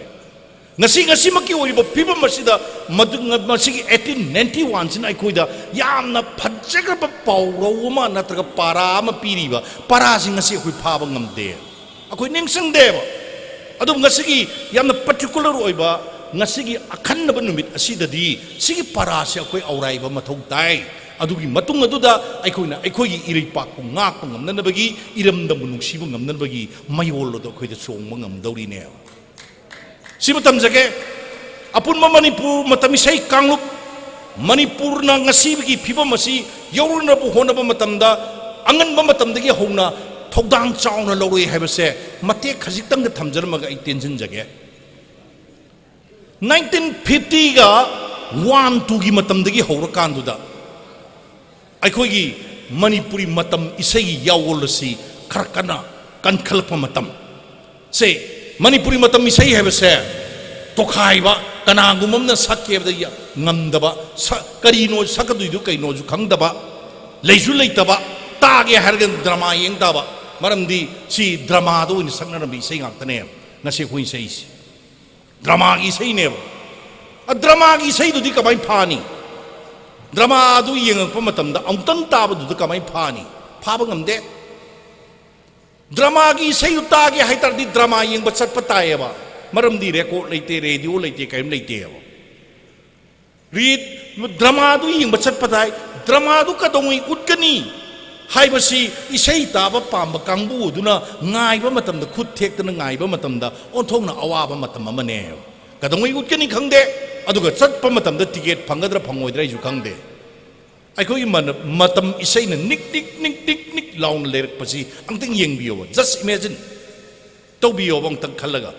ꯉꯁꯤ, ꯉꯁꯤꯃꯛꯀꯤ ꯑꯣꯏꯔꯤꯕ ꯐꯤꯕꯝ ꯑꯁꯤꯗ ꯃꯗꯨ, ꯃꯁꯤꯒꯤ eighteen ninety one ꯁꯤꯅ ꯑꯩꯈꯣꯏꯗ ꯌꯥꯝꯅ ꯐꯖꯈ꯭ꯔꯕ ꯄꯥꯎꯔꯧ ꯑꯃ ꯅꯠꯇ꯭ꯔꯒ ꯄꯔꯥ ꯑꯃ ꯄꯤꯔꯤꯕ ꯄꯔꯥꯁꯤ ꯉꯁꯤ ꯑꯩꯈꯣꯏ ꯐꯥꯕ ꯉꯝꯗꯦ꯫ ꯑꯩꯈꯣꯏ ꯅꯤꯡꯁꯤꯡꯗꯦꯕ꯫ ꯑꯗꯨꯕꯨ ꯉꯁꯤꯒꯤ ꯌꯥꯝꯅ particular ꯑꯣꯏꯕ ꯉꯁꯤꯒꯤ ꯑꯈꯟꯅꯕ ꯅꯨꯃꯤꯠ ꯑꯁꯤꯗꯗꯤ ꯁꯤꯒꯤ ꯄꯔꯥꯁꯦ ꯑꯩꯈꯣꯏ ꯑꯧꯔꯥꯏꯕ ꯃꯊꯧ ꯇꯥꯏ꯫ ꯑꯗꯨꯒꯤ ꯃꯇꯨꯡ ꯑꯗꯨꯗ ꯑꯩꯈꯣꯏꯅ ꯑꯩꯈꯣꯏꯒꯤ ꯏꯔꯩꯄꯥꯛꯄꯨ ꯉꯥꯛꯄ ꯉꯝꯅꯅꯕꯒꯤ, ꯏꯔꯝꯗꯝꯕꯨ ꯅꯨꯡꯁꯤꯕ ꯉꯝꯅꯅꯕꯒꯤ ꯃꯌꯣꯜ ꯑꯗꯨ ꯑꯩꯈꯣꯏꯗ ꯆꯣꯡꯕ ꯉꯝꯗꯧꯔꯤꯅꯦꯕ꯫ ꯁꯤꯃ ꯇꯝꯖꯒꯦ꯫ ꯑꯄꯨꯟꯕ ꯃꯅꯤꯄꯨꯔ ꯃꯇꯝ ꯏꯁꯩ ꯀꯥꯡꯂꯨꯞ, ꯃꯅꯤꯄꯨꯔꯅ ꯉꯁꯤꯒꯤ ꯐꯤꯕꯝ ꯑꯁꯤ ꯌꯧꯔꯨꯅꯕ ꯍꯣꯠꯅꯕ ꯃꯇꯝꯗ ꯑꯉꯟꯕ ꯃꯇꯝꯗꯒꯤ ꯍꯧꯅ ꯊꯧꯗꯥꯡ ꯆꯥꯎꯅ ꯂꯧꯔꯛꯏ ꯍꯥꯏꯕꯁꯦ ꯃꯇꯦꯛ ꯈꯖꯤꯛꯇꯪꯗ ꯊꯝꯖꯔꯝꯃꯒ ꯑꯩ ꯇꯦꯟꯁꯤꯟꯖꯒꯦ꯫ ꯅꯥꯏꯟꯇꯤꯟ ꯐꯤꯐꯇꯤꯒ ꯋꯥꯟ ꯇꯨꯒꯤ ꯃꯇꯝꯗꯒꯤ ꯍꯧꯔꯀꯥꯟꯗꯨꯗ ꯑꯩꯈꯣꯏꯒꯤ ꯃꯅꯤꯄꯨꯔꯤ ꯃꯇꯝ ꯏꯁꯩꯒꯤ ꯌꯥꯑꯣꯜ ꯑꯁꯤ ꯈꯔ ꯀꯟꯅ ꯀꯟꯈꯠꯂꯛꯄ ꯃꯇꯝ꯫ ꯁꯦ, ꯃꯅꯤꯄꯨꯔꯤ ꯃꯇꯝ ꯏꯁꯩ ꯍꯥꯏꯕꯁꯦ ꯇꯣꯈꯥꯏꯕ, ꯀꯅꯥꯒꯨꯝꯕ ꯑꯃꯅ ꯁꯛꯀꯦ ꯍꯥꯏꯕꯗ ꯌ-, ꯉꯝꯗꯕ, ꯁ-, ꯀꯔꯤꯅꯣ ꯁꯛꯀꯗꯣꯏꯗꯨ ꯀꯩꯅꯣꯁꯨ ꯈꯪꯗꯕ, ꯂꯩꯁꯨ ꯂꯩꯇꯕ, ꯇꯥꯒꯦ ꯍꯥꯏꯔꯒꯅ ꯗ꯭ꯔꯃꯥ ꯌꯦꯡ ꯇꯥꯕ꯫ ꯃꯔꯝꯗꯤ ꯁꯤ ꯗ꯭ꯔꯃꯥꯗ ꯑꯣꯏꯅ ꯁꯛꯅꯔꯝꯕ ꯏꯁꯩ ꯉꯥꯛꯇꯅꯦꯕ ꯉꯁꯤ ꯑꯩꯈꯣꯏ ꯏꯁꯩꯁꯤ꯫ ꯗ꯭ꯔꯃꯥꯒꯤ ꯏꯁꯩꯅꯦꯕ꯫ ꯑ, ꯗ꯭ꯔꯃꯥꯒꯤ ꯏꯁꯩꯗꯨꯗꯤ ꯀꯃꯥꯏꯅ ꯐꯥꯅꯤ? ꯗ꯭ꯔꯃꯥꯗꯨ ꯌꯦꯡꯉꯛꯄ ꯃꯇꯝꯗ ꯑꯃꯨꯛꯇꯪ ꯇꯥꯕꯗꯨꯗ ꯀꯃꯥꯏꯅ ꯐꯥꯅꯤ? ꯐꯥꯕ ꯉꯝꯗꯦ꯫ ꯗ꯭ꯔꯃꯥꯒꯤ ꯏꯁꯩꯗꯨ ꯇꯥꯒꯦ ꯍꯥꯏ ꯇꯥꯔꯗꯤ ꯗ꯭ꯔꯃꯥ ꯌꯦꯡꯕ ꯆꯠꯄ ꯇꯥꯏꯌꯦꯕ꯫ ꯃꯔꯝꯗꯤ ꯔꯦꯀꯣꯔꯗ ꯂꯩꯇꯦ, ꯔꯦꯗꯤꯑꯣ ꯂꯩꯇꯦ, ꯀꯔꯤꯝ ꯂꯩꯇꯦꯕ꯫ ꯔꯤꯠ-, ꯗ꯭ꯔꯃꯥꯗꯨ ꯌꯦꯡꯕ ꯆꯠꯄ ꯇꯥꯏ꯫ ꯗ꯭ꯔꯃꯥꯗꯨ ꯀꯩꯗꯧꯉꯩ ꯎꯠꯀꯅꯤ ꯍꯥꯏꯕꯁꯤ ꯏꯁꯩ ꯇꯥꯕ ꯄꯥꯝꯕ ꯀꯥꯡꯕꯨ ꯑꯗꯨꯅ ꯉꯥꯏꯕ ꯃꯇꯝꯗ, ꯈꯨꯠ ꯊꯦꯛꯇꯅ ꯉꯥꯏꯕ ꯃꯇꯝꯗ ꯑꯣꯟꯊꯣꯛꯅ ꯑꯋꯥꯕ ꯃꯇꯝ ꯑꯃꯅꯦꯕ꯫ ꯀꯩꯗꯧꯉꯩ ꯎꯠꯀꯅꯤ ꯈꯪꯗꯦ, ꯑꯗꯨꯒ ꯆꯠꯄ ꯃꯇꯝꯗ ꯇꯤꯀꯦꯠ ꯐꯪꯒꯗ꯭ꯔꯥ ꯐꯪꯉꯣꯏꯗ꯭ꯔꯥ ꯑꯩꯁꯨ ꯈꯪꯗꯦ꯫ ꯑꯩꯈꯣꯏꯒꯤ ꯃꯅ-, ꯃꯇꯝ ꯏꯁꯩꯅ ꯅꯤꯛ ꯅꯤꯛ ꯅꯤꯛ ꯅꯤꯛ ꯅꯤꯛ ꯂꯥꯎꯅ ꯂꯩꯔꯛꯄꯁꯤ ꯑꯝꯇꯪ ꯌꯦꯡꯕꯤꯌꯣꯕ, just imagine ꯇꯧꯕꯤꯌꯣꯕ ꯑꯝꯇꯪ ꯈꯜꯂꯒ꯫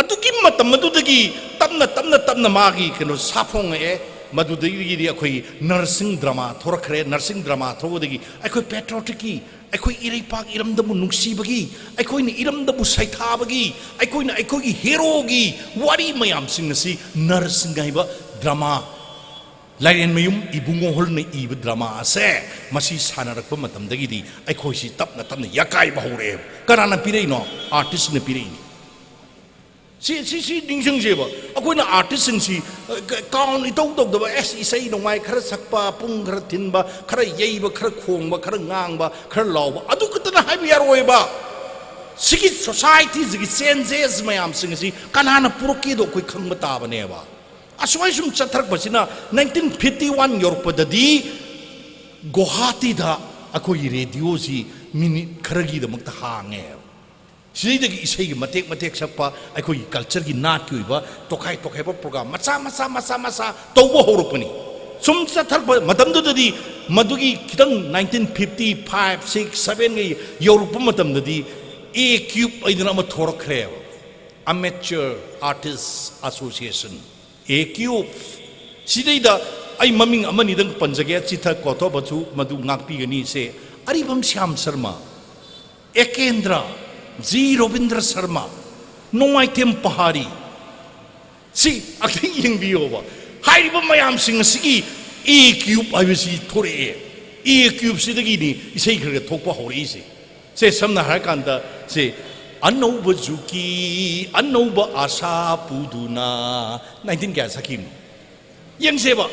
ꯑꯗꯨꯒꯤ ꯃꯇꯝ ꯑꯗꯨꯗꯒꯤ ꯇꯞꯅ ꯇꯞꯅ ꯇꯞꯅ ꯃꯥꯒꯤ ꯀꯩꯅꯣ ꯁꯥꯐꯣꯡꯉꯛꯑꯦ꯫ ꯃꯗꯨꯗꯒꯤꯗꯤ ꯑꯩꯈꯣꯏꯒꯤ ꯅꯔꯁꯤꯡ ꯗ꯭ꯔꯃꯥ ꯊꯣꯔꯛꯈ꯭ꯔꯦ꯫ ꯅꯔꯁꯤꯡ ꯗ꯭ꯔꯃꯥ ꯊꯣꯛꯄꯗꯒꯤ ꯑꯩꯈꯣꯏ ꯄꯦꯇ꯭ꯔꯣꯇꯤꯛꯀꯤ, ꯑꯩꯈꯣꯏ ꯏꯔꯩꯄꯥꯛ ꯏꯔꯝꯗꯝꯕꯨ ꯅꯨꯡꯁꯤꯕꯒꯤ, ꯑꯩꯈꯣꯏꯅ ꯏꯔꯝꯗꯝꯕꯨ ꯁꯩꯊꯥꯕꯒꯤ, ꯑꯩꯈꯣꯏꯅ ꯑꯩꯈꯣꯏꯒꯤ ꯍꯦꯔꯣꯒꯤ ꯋꯥꯔꯤ ꯃꯌꯥꯝꯁꯤꯡ ꯑꯁꯤ ꯅꯔꯁꯤꯡ ꯍꯥꯏꯕ ꯗ꯭ꯔꯃꯥ, ꯂꯥꯏꯔꯦꯟꯃꯌꯨꯝ ꯏꯕꯨꯡꯉꯣ ꯍꯣꯜꯅ ꯏꯕ ꯗ꯭ꯔꯃꯥ ꯑꯁꯦ ꯃꯁꯤ ꯁꯥꯟꯅꯔꯛꯄ ꯃꯇꯝꯗꯒꯤꯗꯤ ꯑꯩꯈꯣꯏꯁꯤ ꯇꯞꯅ ꯇꯞꯅ ꯌꯥꯀꯥꯏꯕ ꯍꯧꯔꯛꯑꯦꯕ꯫ ꯀꯅꯥꯅ ꯄꯤꯔꯛꯏꯅꯣ? ꯑꯥꯔꯇꯤꯁꯅ ꯄꯤꯔꯛꯏꯅꯤ꯫ ꯁꯤ, ꯁꯤ, ꯁꯤ ꯅꯤꯡꯁꯤꯡꯁꯦꯕ꯫ ꯑꯩꯈꯣꯏꯅ ꯑꯥꯔꯇꯤꯁꯁꯤꯡꯁꯤ, ꯑ, ꯀ-, ꯀꯥꯎꯟ ꯏꯇꯧ ꯇꯧꯗꯕ, ꯑꯦꯁ, ꯏꯁꯩ ꯅꯣꯡꯃꯥꯏ ꯈꯔ ꯁꯛꯄ, ꯄꯨꯡ ꯈꯔ ꯊꯤꯟꯕ, ꯈꯔ ꯌꯩꯕ, ꯈꯔ ꯈꯣꯡꯕ, ꯈꯔ ꯉꯥꯡꯕ, ꯈꯔ ꯂꯥꯎꯕ, ꯑꯗꯨ ꯈꯛꯇꯅ ꯍꯥꯏꯕ ꯌꯥꯔꯣꯏꯕ꯫ ꯁꯤꯒꯤ ꯁꯣꯁꯥꯏꯇꯤꯁꯤꯒꯤ ꯆꯦꯟꯖꯦꯁ ꯃꯌꯥꯝꯁꯤꯡ ꯑꯁꯤ ꯀꯅꯥꯅ ꯄꯨꯔꯛꯀꯦꯗꯣ ꯑꯩꯈꯣꯏ ꯈꯪꯕ ꯇꯥꯕꯅꯦꯕ꯫ ꯑꯁꯨꯃꯥꯏ ꯁꯨꯝ ꯆꯠꯊꯔꯛꯄꯁꯤꯅ ꯅꯥꯏꯟꯇꯤꯟ ꯐꯤꯐꯇꯤ ꯋꯥꯟ ꯌꯧꯔꯛꯄꯗꯗꯤ ꯒꯨꯋꯥꯍꯥꯇꯤꯗ ꯑꯩꯈꯣꯏꯒꯤ ꯔꯦꯗꯤꯑꯣꯁꯤ ꯃꯤꯅꯤꯠ ꯈꯔꯒꯤꯗꯃꯛꯇ ꯍꯥꯡꯉꯦꯕ꯫ ꯁꯤꯗꯩꯗꯒꯤ ꯏꯁꯩꯒꯤ ꯃꯇꯦꯛ ꯃꯇꯦꯛ ꯁꯛꯄ, ꯑꯩꯈꯣꯏꯒꯤ ꯀꯜꯆꯔꯒꯤ, ꯅꯥꯠꯀꯤ ꯑꯣꯏꯕ ꯇꯣꯈꯥꯏ ꯇꯣꯈꯥꯏꯕ ꯄ꯭ꯔꯣꯒ꯭ꯔꯥꯝ ꯃꯆꯥ ꯃꯆꯥ ꯃꯆꯥ ꯃꯆꯥ ꯇꯧꯕ ꯍꯧꯔꯛꯄꯅꯤ꯫ ꯁꯨꯝ ꯆꯠꯊꯔꯛꯄ ꯃꯇꯝꯗꯨꯗꯗꯤ ꯃꯗꯨꯒꯤ ꯈꯤꯇꯪ nineteen fifty five, six, sevenꯒ ꯌꯧꯔꯛꯄ ꯃꯇꯝꯗꯗꯤ A Cube ꯍꯥꯏꯗꯅ ꯑꯃ ꯊꯣꯔꯛꯈ꯭ꯔꯦꯕ, Amateur Artist Association, A Cube꯫ ꯁꯤꯗꯩꯗ ꯑꯩ ꯃꯃꯤꯡ ꯑꯃꯅꯤꯗꯪ ꯄꯟꯖꯒꯦ, ꯆꯤꯊ ꯀꯣꯊꯣꯕꯁꯨ ꯃꯗꯨ ꯉꯥꯛꯄꯤꯒꯅꯤ꯫ ꯁꯦ ꯑꯔꯤꯕꯝ ꯁ꯭ꯌꯥꯝ ꯁꯔꯃ, ꯑꯦꯀꯦꯟꯗ꯭ꯔ, ꯖꯤ ꯔꯣꯕꯤꯟꯗ꯭ꯔ ꯁꯔꯃ, ꯅꯣꯡꯃꯥꯏꯊꯦꯝ ꯄꯍꯥꯔꯤ꯫ ꯁꯤ ꯑꯝꯇ ꯌꯦꯡꯕꯤꯌꯣꯕ꯫ ꯍꯥꯏꯔꯤꯕ ꯃꯌꯥꯝꯁꯤꯡ ꯑꯁꯤꯒꯤ A Cube ꯍꯥꯏꯕꯁꯤ ꯊꯣꯔꯛꯑꯦ꯫ A Cube ꯁꯤꯗꯒꯤꯅꯤ ꯏꯁꯩ ꯈꯔ ꯈꯔ ꯊꯣꯛꯄ ꯍꯧꯔꯛꯏꯁꯦ꯫ ꯁꯦ ꯁꯝꯅ ꯍꯥꯏꯔꯀꯥꯟꯗ, ꯁꯦ ꯑꯅꯧꯕ ꯖꯨꯒꯤ ꯑꯅꯧꯕ ꯑꯥꯁꯥ ꯄꯨꯗꯨꯅ, nineteen ꯀꯌꯥ ꯁꯛꯈꯤꯕꯅꯣ? ꯌꯦꯡꯁꯦꯕ,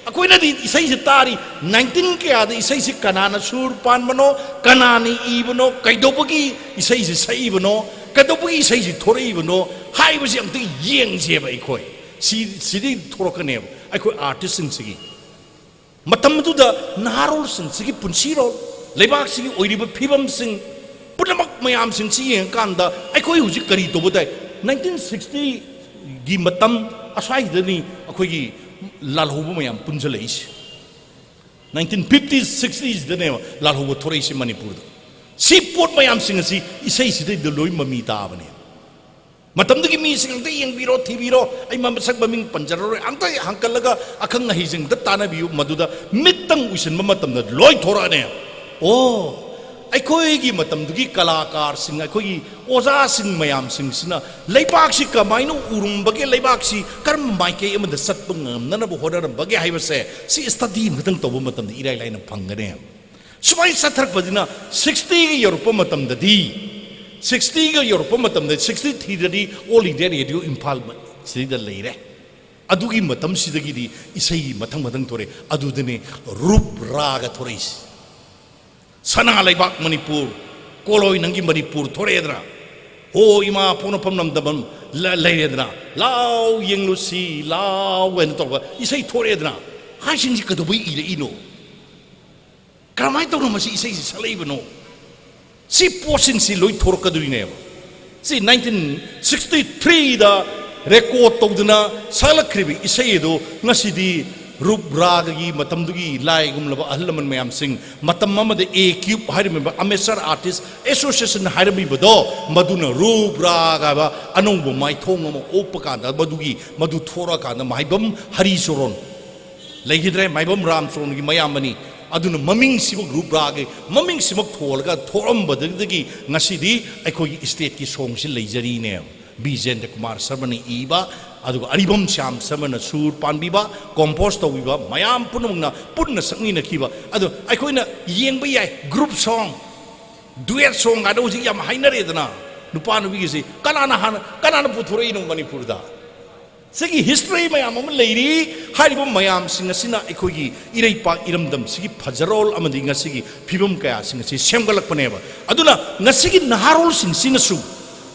ꯑꯩꯈꯣꯏꯅꯗꯤ ꯏꯁꯩꯁꯦ ꯇꯥꯔꯤ, nineteen ꯀꯌꯥꯗ ꯏꯁꯩꯁꯦ ꯀꯅꯥꯅ ꯁꯨꯔ ꯄꯥꯟꯕꯅꯣ, ꯀꯅꯥꯅ ꯏꯕꯅꯣ, ꯀꯩꯗꯧꯕꯒꯤ ꯏꯁꯩꯁꯦ ꯁꯛꯏꯕꯅꯣ, ꯀꯩꯗꯧꯕꯒꯤ ꯏꯁꯩꯁꯦ ꯊꯣꯔꯛꯏꯕꯅꯣ ꯍꯥꯏꯕꯁꯦ ꯑꯝꯇ ꯌꯦꯡꯁꯦꯕ꯫ ꯑꯩꯈꯣꯏ ꯁꯤ, ꯁꯤꯗꯒꯤ ꯊꯣꯔꯛꯀꯅꯦꯕ ꯑꯩꯈꯣꯏ ꯑꯥꯔꯇꯤꯁꯁꯤꯡꯁꯤꯒꯤ꯫ ꯃꯇꯝ ꯑꯗꯨꯗ ꯅꯍꯥꯔꯣꯜꯁꯤꯡꯁꯤꯒꯤ ꯄꯨꯟꯁꯤꯔꯣꯜ, ꯂꯩꯕꯥꯛꯁꯤꯒꯤ ꯑꯣꯏꯔꯤꯕ ꯐꯤꯕꯝꯁꯤꯡ ꯄꯨꯝꯅꯃꯛ ꯃꯌꯥꯝꯁꯤꯡꯁꯤ ꯌꯦꯡꯉꯀꯥꯟꯗ ꯑꯩꯈꯣꯏ ꯍꯧꯖꯤꯛ ꯀꯔꯤ ꯇꯧꯕ ꯇꯥꯏ? Nineteen sixtyꯒꯤ ꯃꯇꯝ ꯑꯁ꯭ꯋꯥꯏꯗꯅꯤ ꯑꯩꯈꯣꯏꯒꯤ ꯂꯥꯜꯍꯧꯕ ꯃꯌꯥꯝ ꯄꯨꯟꯁꯤꯜꯂꯛꯏꯁꯦ꯫ Nineteen fifty sixtyꯁꯤꯗꯅꯦꯕ ꯂꯥꯜꯍꯧꯕ ꯊꯣꯔꯛꯏꯁꯦ ꯃꯅꯤꯄꯨꯔꯗ꯫ ꯁꯤ ꯄꯣꯠ ꯃꯌꯥꯝꯁꯤꯡ ꯑꯁꯤ ꯏꯁꯩꯁꯤꯗꯩꯗ ꯂꯣꯏ ꯃꯃꯤ ꯇꯥꯕꯅꯦ꯫ ꯃꯇꯝꯗꯨꯒꯤ ꯃꯤꯁꯤꯡ ꯑꯝꯇ ꯌꯦꯡꯕꯤꯔꯣ, ꯊꯤꯕꯤꯔꯣ꯫ ꯑꯩ ꯃꯁꯛ ꯃꯃꯤꯡ ꯄꯟꯖꯔꯔꯣꯏ꯫ ꯑꯝꯇ ꯍꯪꯀꯠꯂꯒ ꯑꯈꯪ ꯑꯍꯩꯁꯤꯡꯗ ꯇꯥꯟꯅꯕꯤꯌꯨ꯫ ꯃꯗꯨꯗ ꯃꯤꯠꯇꯪ ꯎꯏꯁꯤꯟꯕ ꯃꯇꯝꯗ ꯂꯣꯏ ꯊꯣꯔꯛꯑꯅꯦ꯫ ꯑꯣ, ꯑꯩꯈꯣꯏꯒꯤ ꯃꯇꯝꯗꯨꯒꯤ ꯀꯂꯥꯀꯥꯔꯁꯤꯡ, ꯑꯩꯈꯣꯏꯒꯤ ꯑꯣꯖꯥꯁꯤꯡ ꯃꯌꯥꯝꯁꯤꯡꯁꯤꯅ ꯂꯩꯕꯥꯛꯁꯤ ꯀꯃꯥꯏꯅ ꯎꯔꯝꯕꯒꯦ, ꯂꯩꯕꯥꯛꯁꯤ ꯀꯔꯝꯕ ꯃꯥꯏꯀꯩ ꯑꯃꯗ ꯆꯠꯄ ꯉꯝꯅꯅꯕ ꯍꯣꯠꯅꯔꯝꯕꯒꯦ ꯍꯥꯏꯕꯁꯦ, ꯁꯤ study ꯑꯃꯈꯛꯇꯪ ꯇꯧꯕ ꯃꯇꯝꯗ ꯏꯔꯥꯏ ꯂꯥꯏꯅ ꯐꯪꯒꯅꯤ꯫ ꯁꯨꯃꯥꯏꯅ ꯆꯠꯊꯔꯛꯄꯁꯤꯅ sixtyꯒ ꯌꯧꯔꯛꯄ ꯃꯇꯝꯗꯗꯤ, sixtyꯒ ꯌꯧꯔꯛꯄ ꯃꯇꯝꯗ, sixty threeꯗꯗꯤ All India Radio Imphal ꯁꯤꯗ ꯂꯩꯔꯦ꯫ ꯑꯗꯨꯒꯤ ꯃꯇꯝꯁꯤꯗꯒꯤꯗꯤ ꯏꯁꯩ ꯃꯊꯪ ꯃꯊꯪ ꯊꯣꯔꯛꯑꯦ꯫ ꯑꯗꯨꯗꯅꯦ ꯔꯨꯞ ꯔꯥꯒ ꯊꯣꯔꯛꯏꯁꯦ꯫ ꯁꯅꯥ ꯂꯩꯕꯥꯛ ꯃꯅꯤꯄꯨꯔ, ꯀꯣꯂꯣꯏ ꯅꯪꯒꯤ ꯃꯅꯤꯄꯨꯔ ꯊꯣꯔꯛꯑꯦꯗꯅ, ꯍꯣ ꯏꯃꯥ ꯄꯣꯛꯅꯐꯝ ꯂꯝꯗꯝ ꯂ-, ꯂꯩꯔꯦꯗꯅ, ꯂꯥꯎ ꯌꯦꯡꯂꯨꯁꯤ ꯂꯥꯎ ꯍꯥꯏꯅ ꯇꯧꯔꯒ ꯏꯁꯩ ꯊꯣꯔꯛꯑꯦꯗꯅ, ꯍꯥꯏꯁꯤꯡꯁꯤ ꯀꯩꯗꯧꯕꯩ ꯏꯔꯛꯏꯅꯣ? ꯀꯔꯝꯍꯥꯏꯅ ꯇꯧꯅ ꯃꯁꯤ ꯏꯁꯩꯁꯤ ꯁꯛꯂꯛꯏꯕꯅꯣ? ꯁꯤ ꯄꯣꯠꯁꯤꯡꯁꯤ ꯂꯣꯏ ꯊꯣꯔꯛꯀꯗꯣꯔꯤꯅꯦꯕ꯫ ꯁꯤ nineteen sixty threeꯗ record ꯇꯧꯗꯨꯅ ꯁꯛꯂꯛꯈ꯭ꯔꯤꯕ ꯏꯁꯩ ꯑꯗꯣ ꯉꯁꯤꯗꯤ ꯔꯨꯞ ꯔꯥꯒꯒꯤ ꯃꯇꯝꯗꯨꯒꯤ ꯂꯥꯏꯒꯨꯝꯂꯕ ꯑꯍꯜ ꯂꯃꯟ ꯃꯌꯥꯝꯁꯤꯡ, ꯃꯇꯝ ꯑꯃꯗ ꯑꯦ ꯀ꯭ꯌꯨꯕ ꯍꯥꯏꯔꯝꯃꯤꯕ, ꯑꯃꯦꯆꯔ ꯑꯥꯔꯇꯤꯁ ꯑꯦꯁꯣꯁꯤꯌꯦꯁꯟ ꯍꯥꯏꯔꯝꯃꯤꯕꯗꯣ, ꯃꯗꯨꯅ ꯔꯨꯞ ꯔꯥꯒ ꯍꯥꯏꯕ ꯑꯅꯧꯕ ꯃꯥꯏꯊꯣꯡ ꯑꯃ ꯑꯣꯞꯄ ꯀꯥꯟꯗ, ꯃꯗꯨꯒꯤ, ꯃꯗꯨ ꯊꯣꯔꯛꯑꯀꯥꯟꯗ ꯃꯥꯏꯕꯝ ꯍꯔꯤ ꯆꯣꯔꯣꯟ ꯂꯩꯈꯤꯗ꯭ꯔꯦ, ꯃꯥꯏꯕꯝ ꯔꯥꯝ ꯆꯣꯔꯣꯟꯒꯤ ꯃꯌꯥꯝꯕꯅꯤ꯫ ꯑꯗꯨꯅ ꯃꯃꯤꯡꯁꯤꯃꯛ ꯔꯨꯞ ꯔꯥꯒꯤ ꯃꯃꯤꯡꯁꯤꯃꯛ ꯊꯣꯜꯂꯒ ꯊꯣꯛꯑꯝꯕꯗꯒꯤ ꯉꯁꯤꯗꯤ ꯑꯩꯈꯣꯏꯒꯤ ꯁ꯭ꯇꯦꯠꯀꯤ ꯁꯣꯡꯁꯤ ꯂꯩꯖꯔꯤꯅꯦ꯫ ꯕꯤꯖꯦꯟꯗ꯭ꯔ ꯀꯨꯃꯥꯔ ꯁꯔꯃꯅ ꯏꯕ, ꯑꯗꯨꯒ ꯑꯔꯤꯕꯝ ꯁ꯭ꯌꯥꯝ ꯁꯔꯃꯅ ꯁꯨꯔ ꯄꯥꯟꯕꯤꯕ, ꯀꯣꯝꯄꯣꯁ ꯇꯧꯕꯤꯕ, ꯃꯌꯥꯝ ꯄꯨꯝꯅꯃꯛꯅ ꯄꯨꯟꯅ ꯁꯛꯃꯤꯟꯅꯈꯤꯕ꯫ ꯑꯗꯣ ꯑꯩꯈꯣꯏꯅ ꯌꯦꯡꯕ ꯌꯥꯏ, ꯒ꯭ꯔꯨꯞ ꯁꯣꯡ, ꯗꯨꯋꯦꯠ ꯁꯣꯡ ꯍꯥꯏꯅ ꯍꯧꯖꯤꯛ ꯌꯥꯝ ꯍꯥꯏꯅꯔꯦꯗꯅ, ꯅꯨꯄꯥ ꯅꯨꯄꯤꯒꯤꯁꯤ ꯀꯅꯥꯅ ꯍꯥꯟꯅ, ꯀꯅꯥꯅ ꯄꯨꯊꯣꯔꯛꯏꯅꯣ ꯃꯅꯤꯄꯨꯔꯗ? ꯁꯤꯒꯤ ꯍꯤꯁꯇ꯭ꯔꯤ ꯃꯌꯥꯝ ꯑꯃ ꯂꯩꯔꯤ꯫ ꯍꯥꯏꯔꯤꯕ ꯃꯌꯥꯝꯁꯤꯡ ꯑꯁꯤꯅ ꯑꯩꯈꯣꯏꯒꯤ ꯏꯔꯩꯄꯥꯛ ꯏꯔꯝꯗꯝꯁꯤꯒꯤ ꯐꯖꯔꯣꯜ ꯑꯃꯗꯤ ꯉꯁꯤꯒꯤ ꯐꯤꯕꯝ ꯀꯌꯥꯁꯤꯡ ꯑꯁꯤ ꯁꯦꯝꯒꯠꯂꯛꯄꯅꯦꯕ꯫ ꯑꯗꯨꯅ ꯉꯁꯤꯒꯤ ꯅꯍꯥꯔꯣꯜꯁꯤꯡꯁꯤꯅꯁꯨ,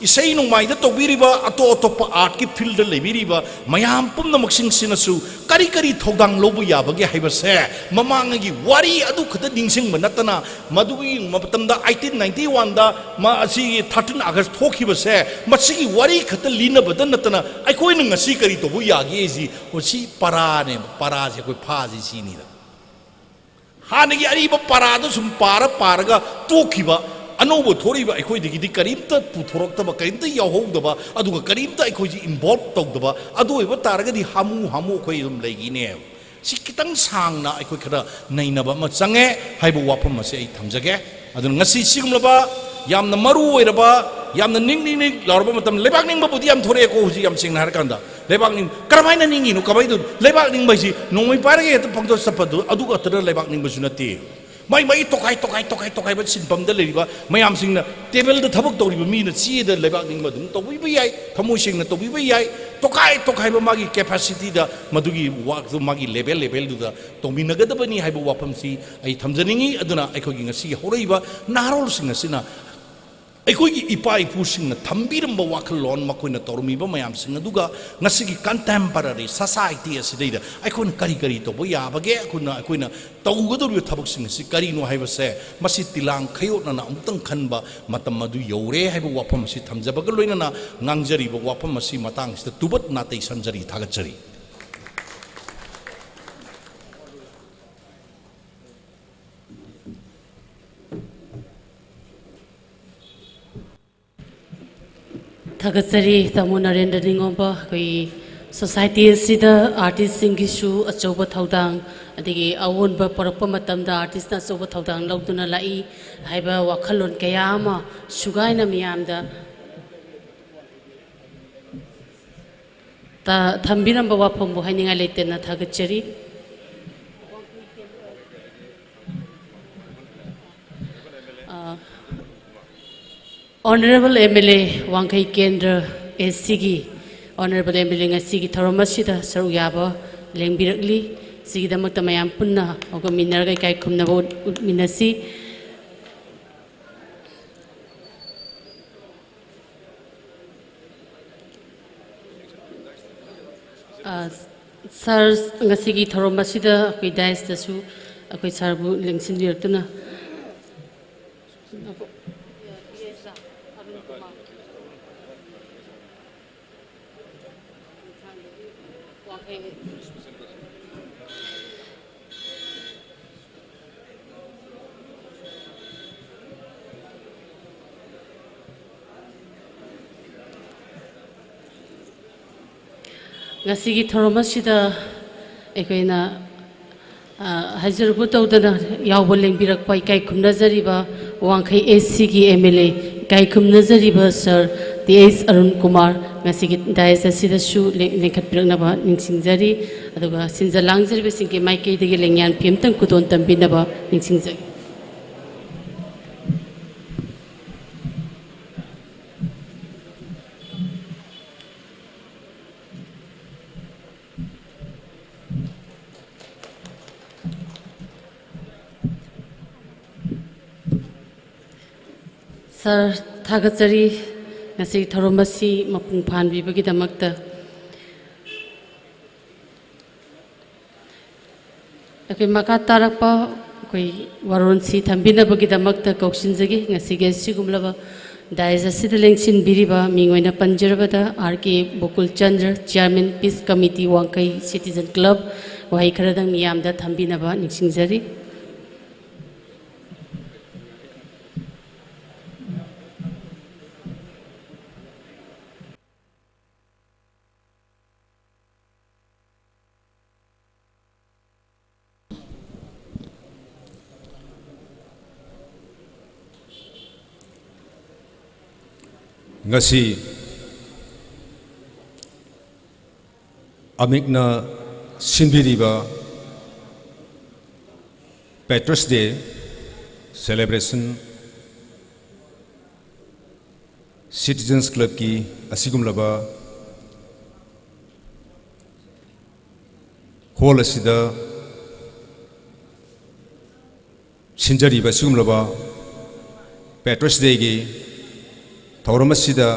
ꯏꯁꯩ ꯅꯣꯡꯃꯥꯏꯗ ꯇꯧꯕꯤꯔꯤꯕ, ꯑꯇꯣꯞ ꯑꯇꯣꯞꯄ ꯑꯥꯔꯠꯀꯤ ꯐꯤꯜꯗ ꯂꯩꯕꯤꯔꯤꯕ ꯃꯌꯥꯝ ꯄꯨꯝꯅꯃꯛꯁꯤꯡꯁꯤꯅꯁꯨ ꯀꯔꯤ ꯀꯔꯤ ꯊꯧꯗꯥꯡ ꯂꯧꯕ ꯌꯥꯕꯒꯦ ꯍꯥꯏꯕꯁꯦ, ꯃꯃꯥꯡꯉꯩꯒꯤ ꯋꯥꯔꯤ ꯑꯗꯨ ꯈꯛꯇ ꯅꯤꯡꯁꯤꯡꯕ ꯅꯠꯇꯅ, ꯃꯗꯨꯒꯤ ꯃꯇꯝꯗ ꯑꯩꯠꯇꯤꯟ ꯅꯥꯏꯟꯇꯤ ꯋꯥꯟꯗ ꯃ-, ꯑꯁꯤꯒꯤ ꯊꯥꯔꯇꯤꯟ ꯑꯥꯒꯁ ꯊꯣꯛꯈꯤꯕꯁꯦ, ꯃꯁꯤꯒꯤ ꯋꯥꯔꯤ ꯈꯛꯇ ꯂꯤꯅꯕꯗ ꯅꯠꯇꯅ ꯑꯩꯈꯣꯏꯅ ꯉꯁꯤ ꯀꯔꯤ ꯇꯧꯕ ꯌꯥꯒꯦ ꯍꯥꯏꯁꯤ, ꯃꯁꯤ ꯄꯔꯥꯅꯦꯕ, ꯄꯔꯥꯁꯦ ꯑꯩꯈꯣꯏ ꯐꯥꯁꯤ ꯁꯤꯅꯤꯗ꯫ ꯍꯥꯟꯅꯒꯤ ꯑꯔꯤꯕ ꯄꯔꯥꯗ ꯁꯨꯝ ꯄꯥꯔ ꯄꯥꯔꯒ ꯇꯣꯛꯈꯤꯕ, ꯑꯅꯧꯕ ꯊꯣꯔꯛꯏꯕ ꯑꯩꯈꯣꯏꯗꯒꯤꯗꯤ ꯀꯔꯤꯝꯇ ꯄꯨꯊꯣꯔꯛꯇꯕ, ꯀꯔꯤꯝꯇ ꯌꯥꯎꯍꯧꯗꯕ, ꯑꯗꯨꯒ ꯀꯔꯤꯝꯇ ꯑꯩꯈꯣꯏꯁꯤ ꯏꯟꯚꯣꯜꯕ ꯇꯧꯗꯕ, ꯑꯗꯨ ꯑꯣꯏꯕ ꯇꯥꯔꯒꯗꯤ ꯍꯥꯃꯨ ꯍꯥꯃꯨ ꯑꯩꯈꯣꯏ ꯑꯗꯨꯝ ꯂꯩꯈꯤꯅꯦꯕ꯫ ꯁꯤ ꯈꯤꯇꯪ ꯁꯥꯡꯅ ꯑꯩꯈꯣꯏ ꯈꯔ ꯅꯩꯅꯕ ꯑꯃ ꯆꯪꯉꯦ ꯍꯥꯏꯕ ꯋꯥꯐꯝ ꯑꯁꯦ ꯑꯩ ꯊꯝꯖꯒꯦ꯫ ꯑꯗꯨꯅ ꯉꯁꯤ ꯁꯤꯒꯨꯝꯂꯕ ꯌꯥꯝꯅ ꯃꯔꯨ ꯑꯣꯏꯔꯕ, ꯌꯥꯝꯅ ꯅꯤꯛ ꯅꯤꯛ ꯅꯤꯛ ꯂꯥꯎꯔꯕ ꯃꯇꯝ, ꯂꯩꯕꯥꯛ ꯅꯤꯡꯕꯕꯨꯗꯤ ꯌꯥꯝ ꯊꯣꯔꯛꯑꯦꯀꯣ ꯍꯧꯖꯤꯛ, ꯌꯥꯝ ꯁꯦꯡꯅ ꯍꯥꯏꯔꯀꯥꯟꯗ꯫ ꯂꯩꯕꯥꯛ ꯅꯤꯡ-, ꯀꯔꯝꯍꯥꯏꯅ ꯅꯤꯡꯉꯤꯅꯣ, ꯀꯃꯥꯏꯅ ꯇꯧ-, ꯂꯩꯕꯥꯛ ꯅꯤꯡꯕ ꯍꯥꯏꯁꯤ ꯅꯣꯡꯃꯩ ꯄꯥꯏꯔꯒ ꯍꯦꯛꯇ ꯄꯪꯆꯠ ꯆꯠꯄꯗꯨ, ꯑꯗꯨ ꯈꯛꯇꯅ ꯂꯩꯕꯥꯛ ꯅꯤꯡꯕꯁꯨ ꯅꯠꯇꯦ꯫ ꯃꯥꯏ ꯃꯥꯏ ꯇꯣꯈꯥꯏ ꯇꯣꯈꯥꯏ ꯇꯣꯈꯥꯏ ꯇꯣꯈꯥꯏꯕ ꯁꯤꯟꯐꯝꯗ ꯂꯩꯔꯤꯕ ꯃꯌꯥꯝꯁꯤꯡꯅ, ꯇꯦꯕꯜꯗ ꯊꯕꯛ ꯇꯧꯔꯤꯕ ꯃꯤꯅ ꯆꯦꯗ ꯂꯩꯕꯥꯛ ꯅꯤꯡꯕ ꯑꯗꯨꯝ ꯇꯧꯕꯤꯕ ꯌꯥꯏ, ꯊꯃꯣꯏ ꯁꯦꯡꯅ ꯇꯧꯕꯤꯕ ꯌꯥꯏ꯫ ꯇꯣꯈꯥꯏ ꯇꯣꯈꯥꯏꯕ ꯃꯥꯒꯤ ꯀꯦꯄꯥꯁꯤꯇꯤꯗ, ꯃꯗꯨꯒꯤ ꯋꯥꯛꯇꯨ ꯃꯥꯒꯤ ꯂꯦꯚꯦꯜ ꯂꯦꯚꯦꯜꯗꯨꯗ ꯇꯧꯃꯤꯟꯅꯒꯗꯕꯅꯤ ꯍꯥꯏꯕ ꯋꯥꯐꯝꯁꯤ ꯑꯩ ꯊꯝꯖꯅꯤꯡꯏ꯫ ꯑꯗꯨꯅ ꯑꯩꯈꯣꯏꯒꯤ ꯉꯁꯤꯒꯤ ꯍꯧꯔꯛꯏꯕ ꯅꯍꯥꯔꯣꯜꯁꯤꯡ ꯑꯁꯤꯅ ꯑꯩꯈꯣꯏꯒꯤ ꯏꯄꯥ ꯏꯄꯨꯁꯤꯡꯅ ꯊꯝꯕꯤꯔꯝꯕ ꯋꯥꯈꯜꯂꯣꯟ, ꯃꯈꯣꯏꯅ ꯇꯧꯔꯝꯃꯤꯕ ꯃꯌꯥꯝꯁꯤꯡ ꯑꯗꯨꯒ ꯉꯁꯤꯒꯤ ꯀꯟꯇꯦꯝꯄꯔꯔꯤ ꯁꯣꯁꯥꯏꯇꯤ ꯑꯁꯤꯗꯩꯗ ꯑꯩꯈꯣꯏꯅ ꯀꯔꯤ ꯀꯔꯤ ꯇꯧꯕ ꯌꯥꯕꯒꯦ, ꯑꯩꯈꯣꯏꯅ, ꯑꯩꯈꯣꯏꯅ ꯇꯧꯒꯗꯧꯔꯤꯕ ꯊꯕꯛꯁꯤꯡ ꯑꯁꯤ ꯀꯔꯤꯅꯣ ꯍꯥꯏꯕꯁꯦ, ꯃꯁꯤ ꯇꯤꯂꯥꯡ ꯈꯩꯌꯣꯠꯅꯅ ꯑꯃꯨꯛꯇꯪ ꯈꯟꯕ ꯃꯇꯝ ꯑꯗꯨ ꯌꯧꯔꯦ ꯍꯥꯏꯕ ꯋꯥꯐꯝ ꯑꯁꯤ ꯊꯝꯖꯕꯒ ꯂꯣꯏꯅꯅ ꯉꯥꯡꯖꯔꯤꯕ ꯋꯥꯐꯝ ꯑꯁꯤ ꯃꯇꯥꯡꯁꯤꯗ ꯇꯨꯕꯠ ꯅꯥꯇꯩ ꯁꯟꯖꯔꯤ꯫ ꯊꯥꯒꯠꯆꯔꯤ꯫ ꯊꯥꯒꯠꯆꯔꯤ ꯇꯥꯃꯣ ꯅꯔꯦꯟꯗ꯭ꯔ ꯅꯤꯉꯣꯝꯕ꯫ ꯑꯩꯈꯣꯏꯒꯤ ꯁꯣꯁꯥꯏꯇꯤ ꯑꯁꯤꯗ ꯑꯥꯔꯇꯤꯁꯁꯤꯡꯒꯤꯁꯨ ꯑꯆꯧꯕ ꯊꯧꯗꯥꯡ, ꯑꯗꯒꯤ ꯑꯑꯣꯟꯕ ꯄꯨꯔꯛꯄ ꯃꯇꯝꯗ ꯑꯥꯔꯇꯤꯁꯅ ꯑꯆꯧꯕ ꯊꯧꯗꯥꯡ ꯂꯧꯗꯨꯅ ꯂꯥꯛꯏ ꯍꯥꯏꯕ ꯋꯥꯈꯜꯂꯣꯟ ꯀꯌꯥ ꯑꯃ ꯁꯨꯒꯥꯏꯅ ꯃꯤꯌꯥꯝꯗ ꯇ-, ꯊꯝꯕꯤꯔꯝꯕ ꯋꯥꯐꯝꯕꯨ ꯍꯥꯏꯅꯤꯡꯉꯥꯏ ꯂꯩꯇꯅ ꯊꯥꯒꯠꯆꯔꯤ꯫ ꯑ, Honourable M L A ꯋꯥꯡꯈꯩ ꯀꯦꯟꯗ꯭ꯔ A Cꯒꯤ Honourable M L A ꯉꯁꯤꯒꯤ ꯊꯧꯔꯝ ꯑꯁꯤꯗ ꯁꯔꯨꯛ ꯌꯥꯕ ꯂꯦꯡꯕꯤꯔꯛꯂꯤ꯫ ꯁꯤꯒꯤꯗꯃꯛꯇ ꯃꯌꯥꯝ ꯄꯨꯟꯅ ꯍꯧꯒꯠꯃꯤꯟꯅꯔꯒ ꯏꯀꯥꯏ ꯈꯨꯝꯅꯕ ꯎꯠ-, ꯎꯠꯃꯤꯟꯅꯁꯤ꯫ ꯑ, ꯁꯥꯔ, ꯉꯁꯤꯒꯤ ꯊꯧꯔꯝ ꯑꯁꯤꯗ ꯑꯩꯈꯣꯏ ꯗꯥꯏꯁꯇꯁꯨ ꯑꯩꯈꯣꯏ ꯁꯥꯔꯕꯨ ꯂꯦꯡꯁꯤꯟꯕꯤꯔꯛꯇꯨꯅ꯫ ꯉꯁꯤꯒꯤ ꯊꯧꯔꯝ ꯑꯁꯤꯗ ꯑꯩꯈꯣꯏꯅ, ꯑ, ꯍꯥꯏꯖꯔꯨꯕ ꯇꯧꯗꯅ ꯌꯥꯎꯕ ꯂꯦꯡꯕꯤꯔꯛꯄ ꯏꯀꯥꯏ ꯈꯨꯝꯅꯖꯔꯤꯕ ꯋꯥꯡꯈꯩ A Cꯒꯤ M L A ꯏꯀꯥꯏ ꯈꯨꯝꯅꯖꯔꯤꯕ ꯁꯥꯔ T H ꯑꯔꯨꯟ ꯀꯨꯃꯥꯔ ꯉꯁꯤꯒꯤ ꯗꯥꯏꯁ ꯑꯁꯤꯗꯁꯨ ꯂꯦꯡ-, ꯂꯦꯡꯈꯠꯄꯤꯔꯛꯅꯕ ꯅꯤꯡꯁꯤꯡꯖꯔꯤ꯫ ꯑꯗꯨꯒ ꯁꯤꯟꯖ ꯂꯥꯡꯖꯔꯤꯕꯁꯤꯡꯒꯤ ꯃꯥꯏꯀꯩꯗꯒꯤ ꯂꯦꯡꯌꯥꯟ ꯐꯤ ꯑꯃꯇꯪ ꯈꯨꯗꯣꯜ ꯇꯝꯕꯤꯅꯕ ꯅꯤꯡꯁꯤꯡꯖꯔꯤ꯫ ꯁꯥꯔ, ꯊꯥꯒꯠꯆꯔꯤ ꯉꯁꯤꯒꯤ ꯊꯧꯔꯝ ꯑꯁꯤ ꯃꯄꯨꯡ ꯐꯥꯍꯟꯕꯤꯕꯒꯤꯗꯃꯛꯇ꯫ ꯑꯩꯈꯣꯏ ꯃꯈꯥ ꯇꯥꯔꯛꯄ ꯑꯩꯈꯣꯏ ꯋꯥꯔꯣꯜꯁꯤ ꯊꯝꯕꯤꯅꯕꯒꯤꯗꯃꯛꯇ ꯀꯧꯁꯤꯟꯖꯒꯦ꯫ ꯉꯁꯤꯒꯤ ꯑꯁꯤꯒꯨꯝꯂꯕ ꯗꯥꯏꯁ ꯑꯁꯤꯗ ꯂꯦꯡꯁꯤꯟꯕꯤꯔꯤꯕ ꯃꯤꯡ ꯑꯣꯏꯅ ꯄꯟꯖꯔꯕꯗ R K ꯕꯣꯀꯨꯜ Chandra, Chairman Peace Committee ꯋꯥꯡꯈꯩ Citizen Club, ꯋꯥꯍꯩ ꯈꯔꯗꯪ ꯃꯤꯌꯥꯝꯗ ꯊꯝꯕꯤꯅꯕ ꯅꯤꯡꯁꯤꯡꯖꯔꯤ꯫ ꯉꯁꯤ ꯑꯃꯤꯛꯅ ꯁꯤꯟꯕꯤꯔꯤꯕ Patriots Day celebration Citizens Clubꯀꯤ ꯑꯁꯤꯒꯨꯝꯂꯕ hall ꯑꯁꯤꯗ ꯁꯤꯟꯖꯔꯤꯕ ꯑꯁꯤꯒꯨꯝꯂꯕ Patriots Dayꯒꯤ ꯊꯧꯔꯝ ꯑꯁꯤꯗ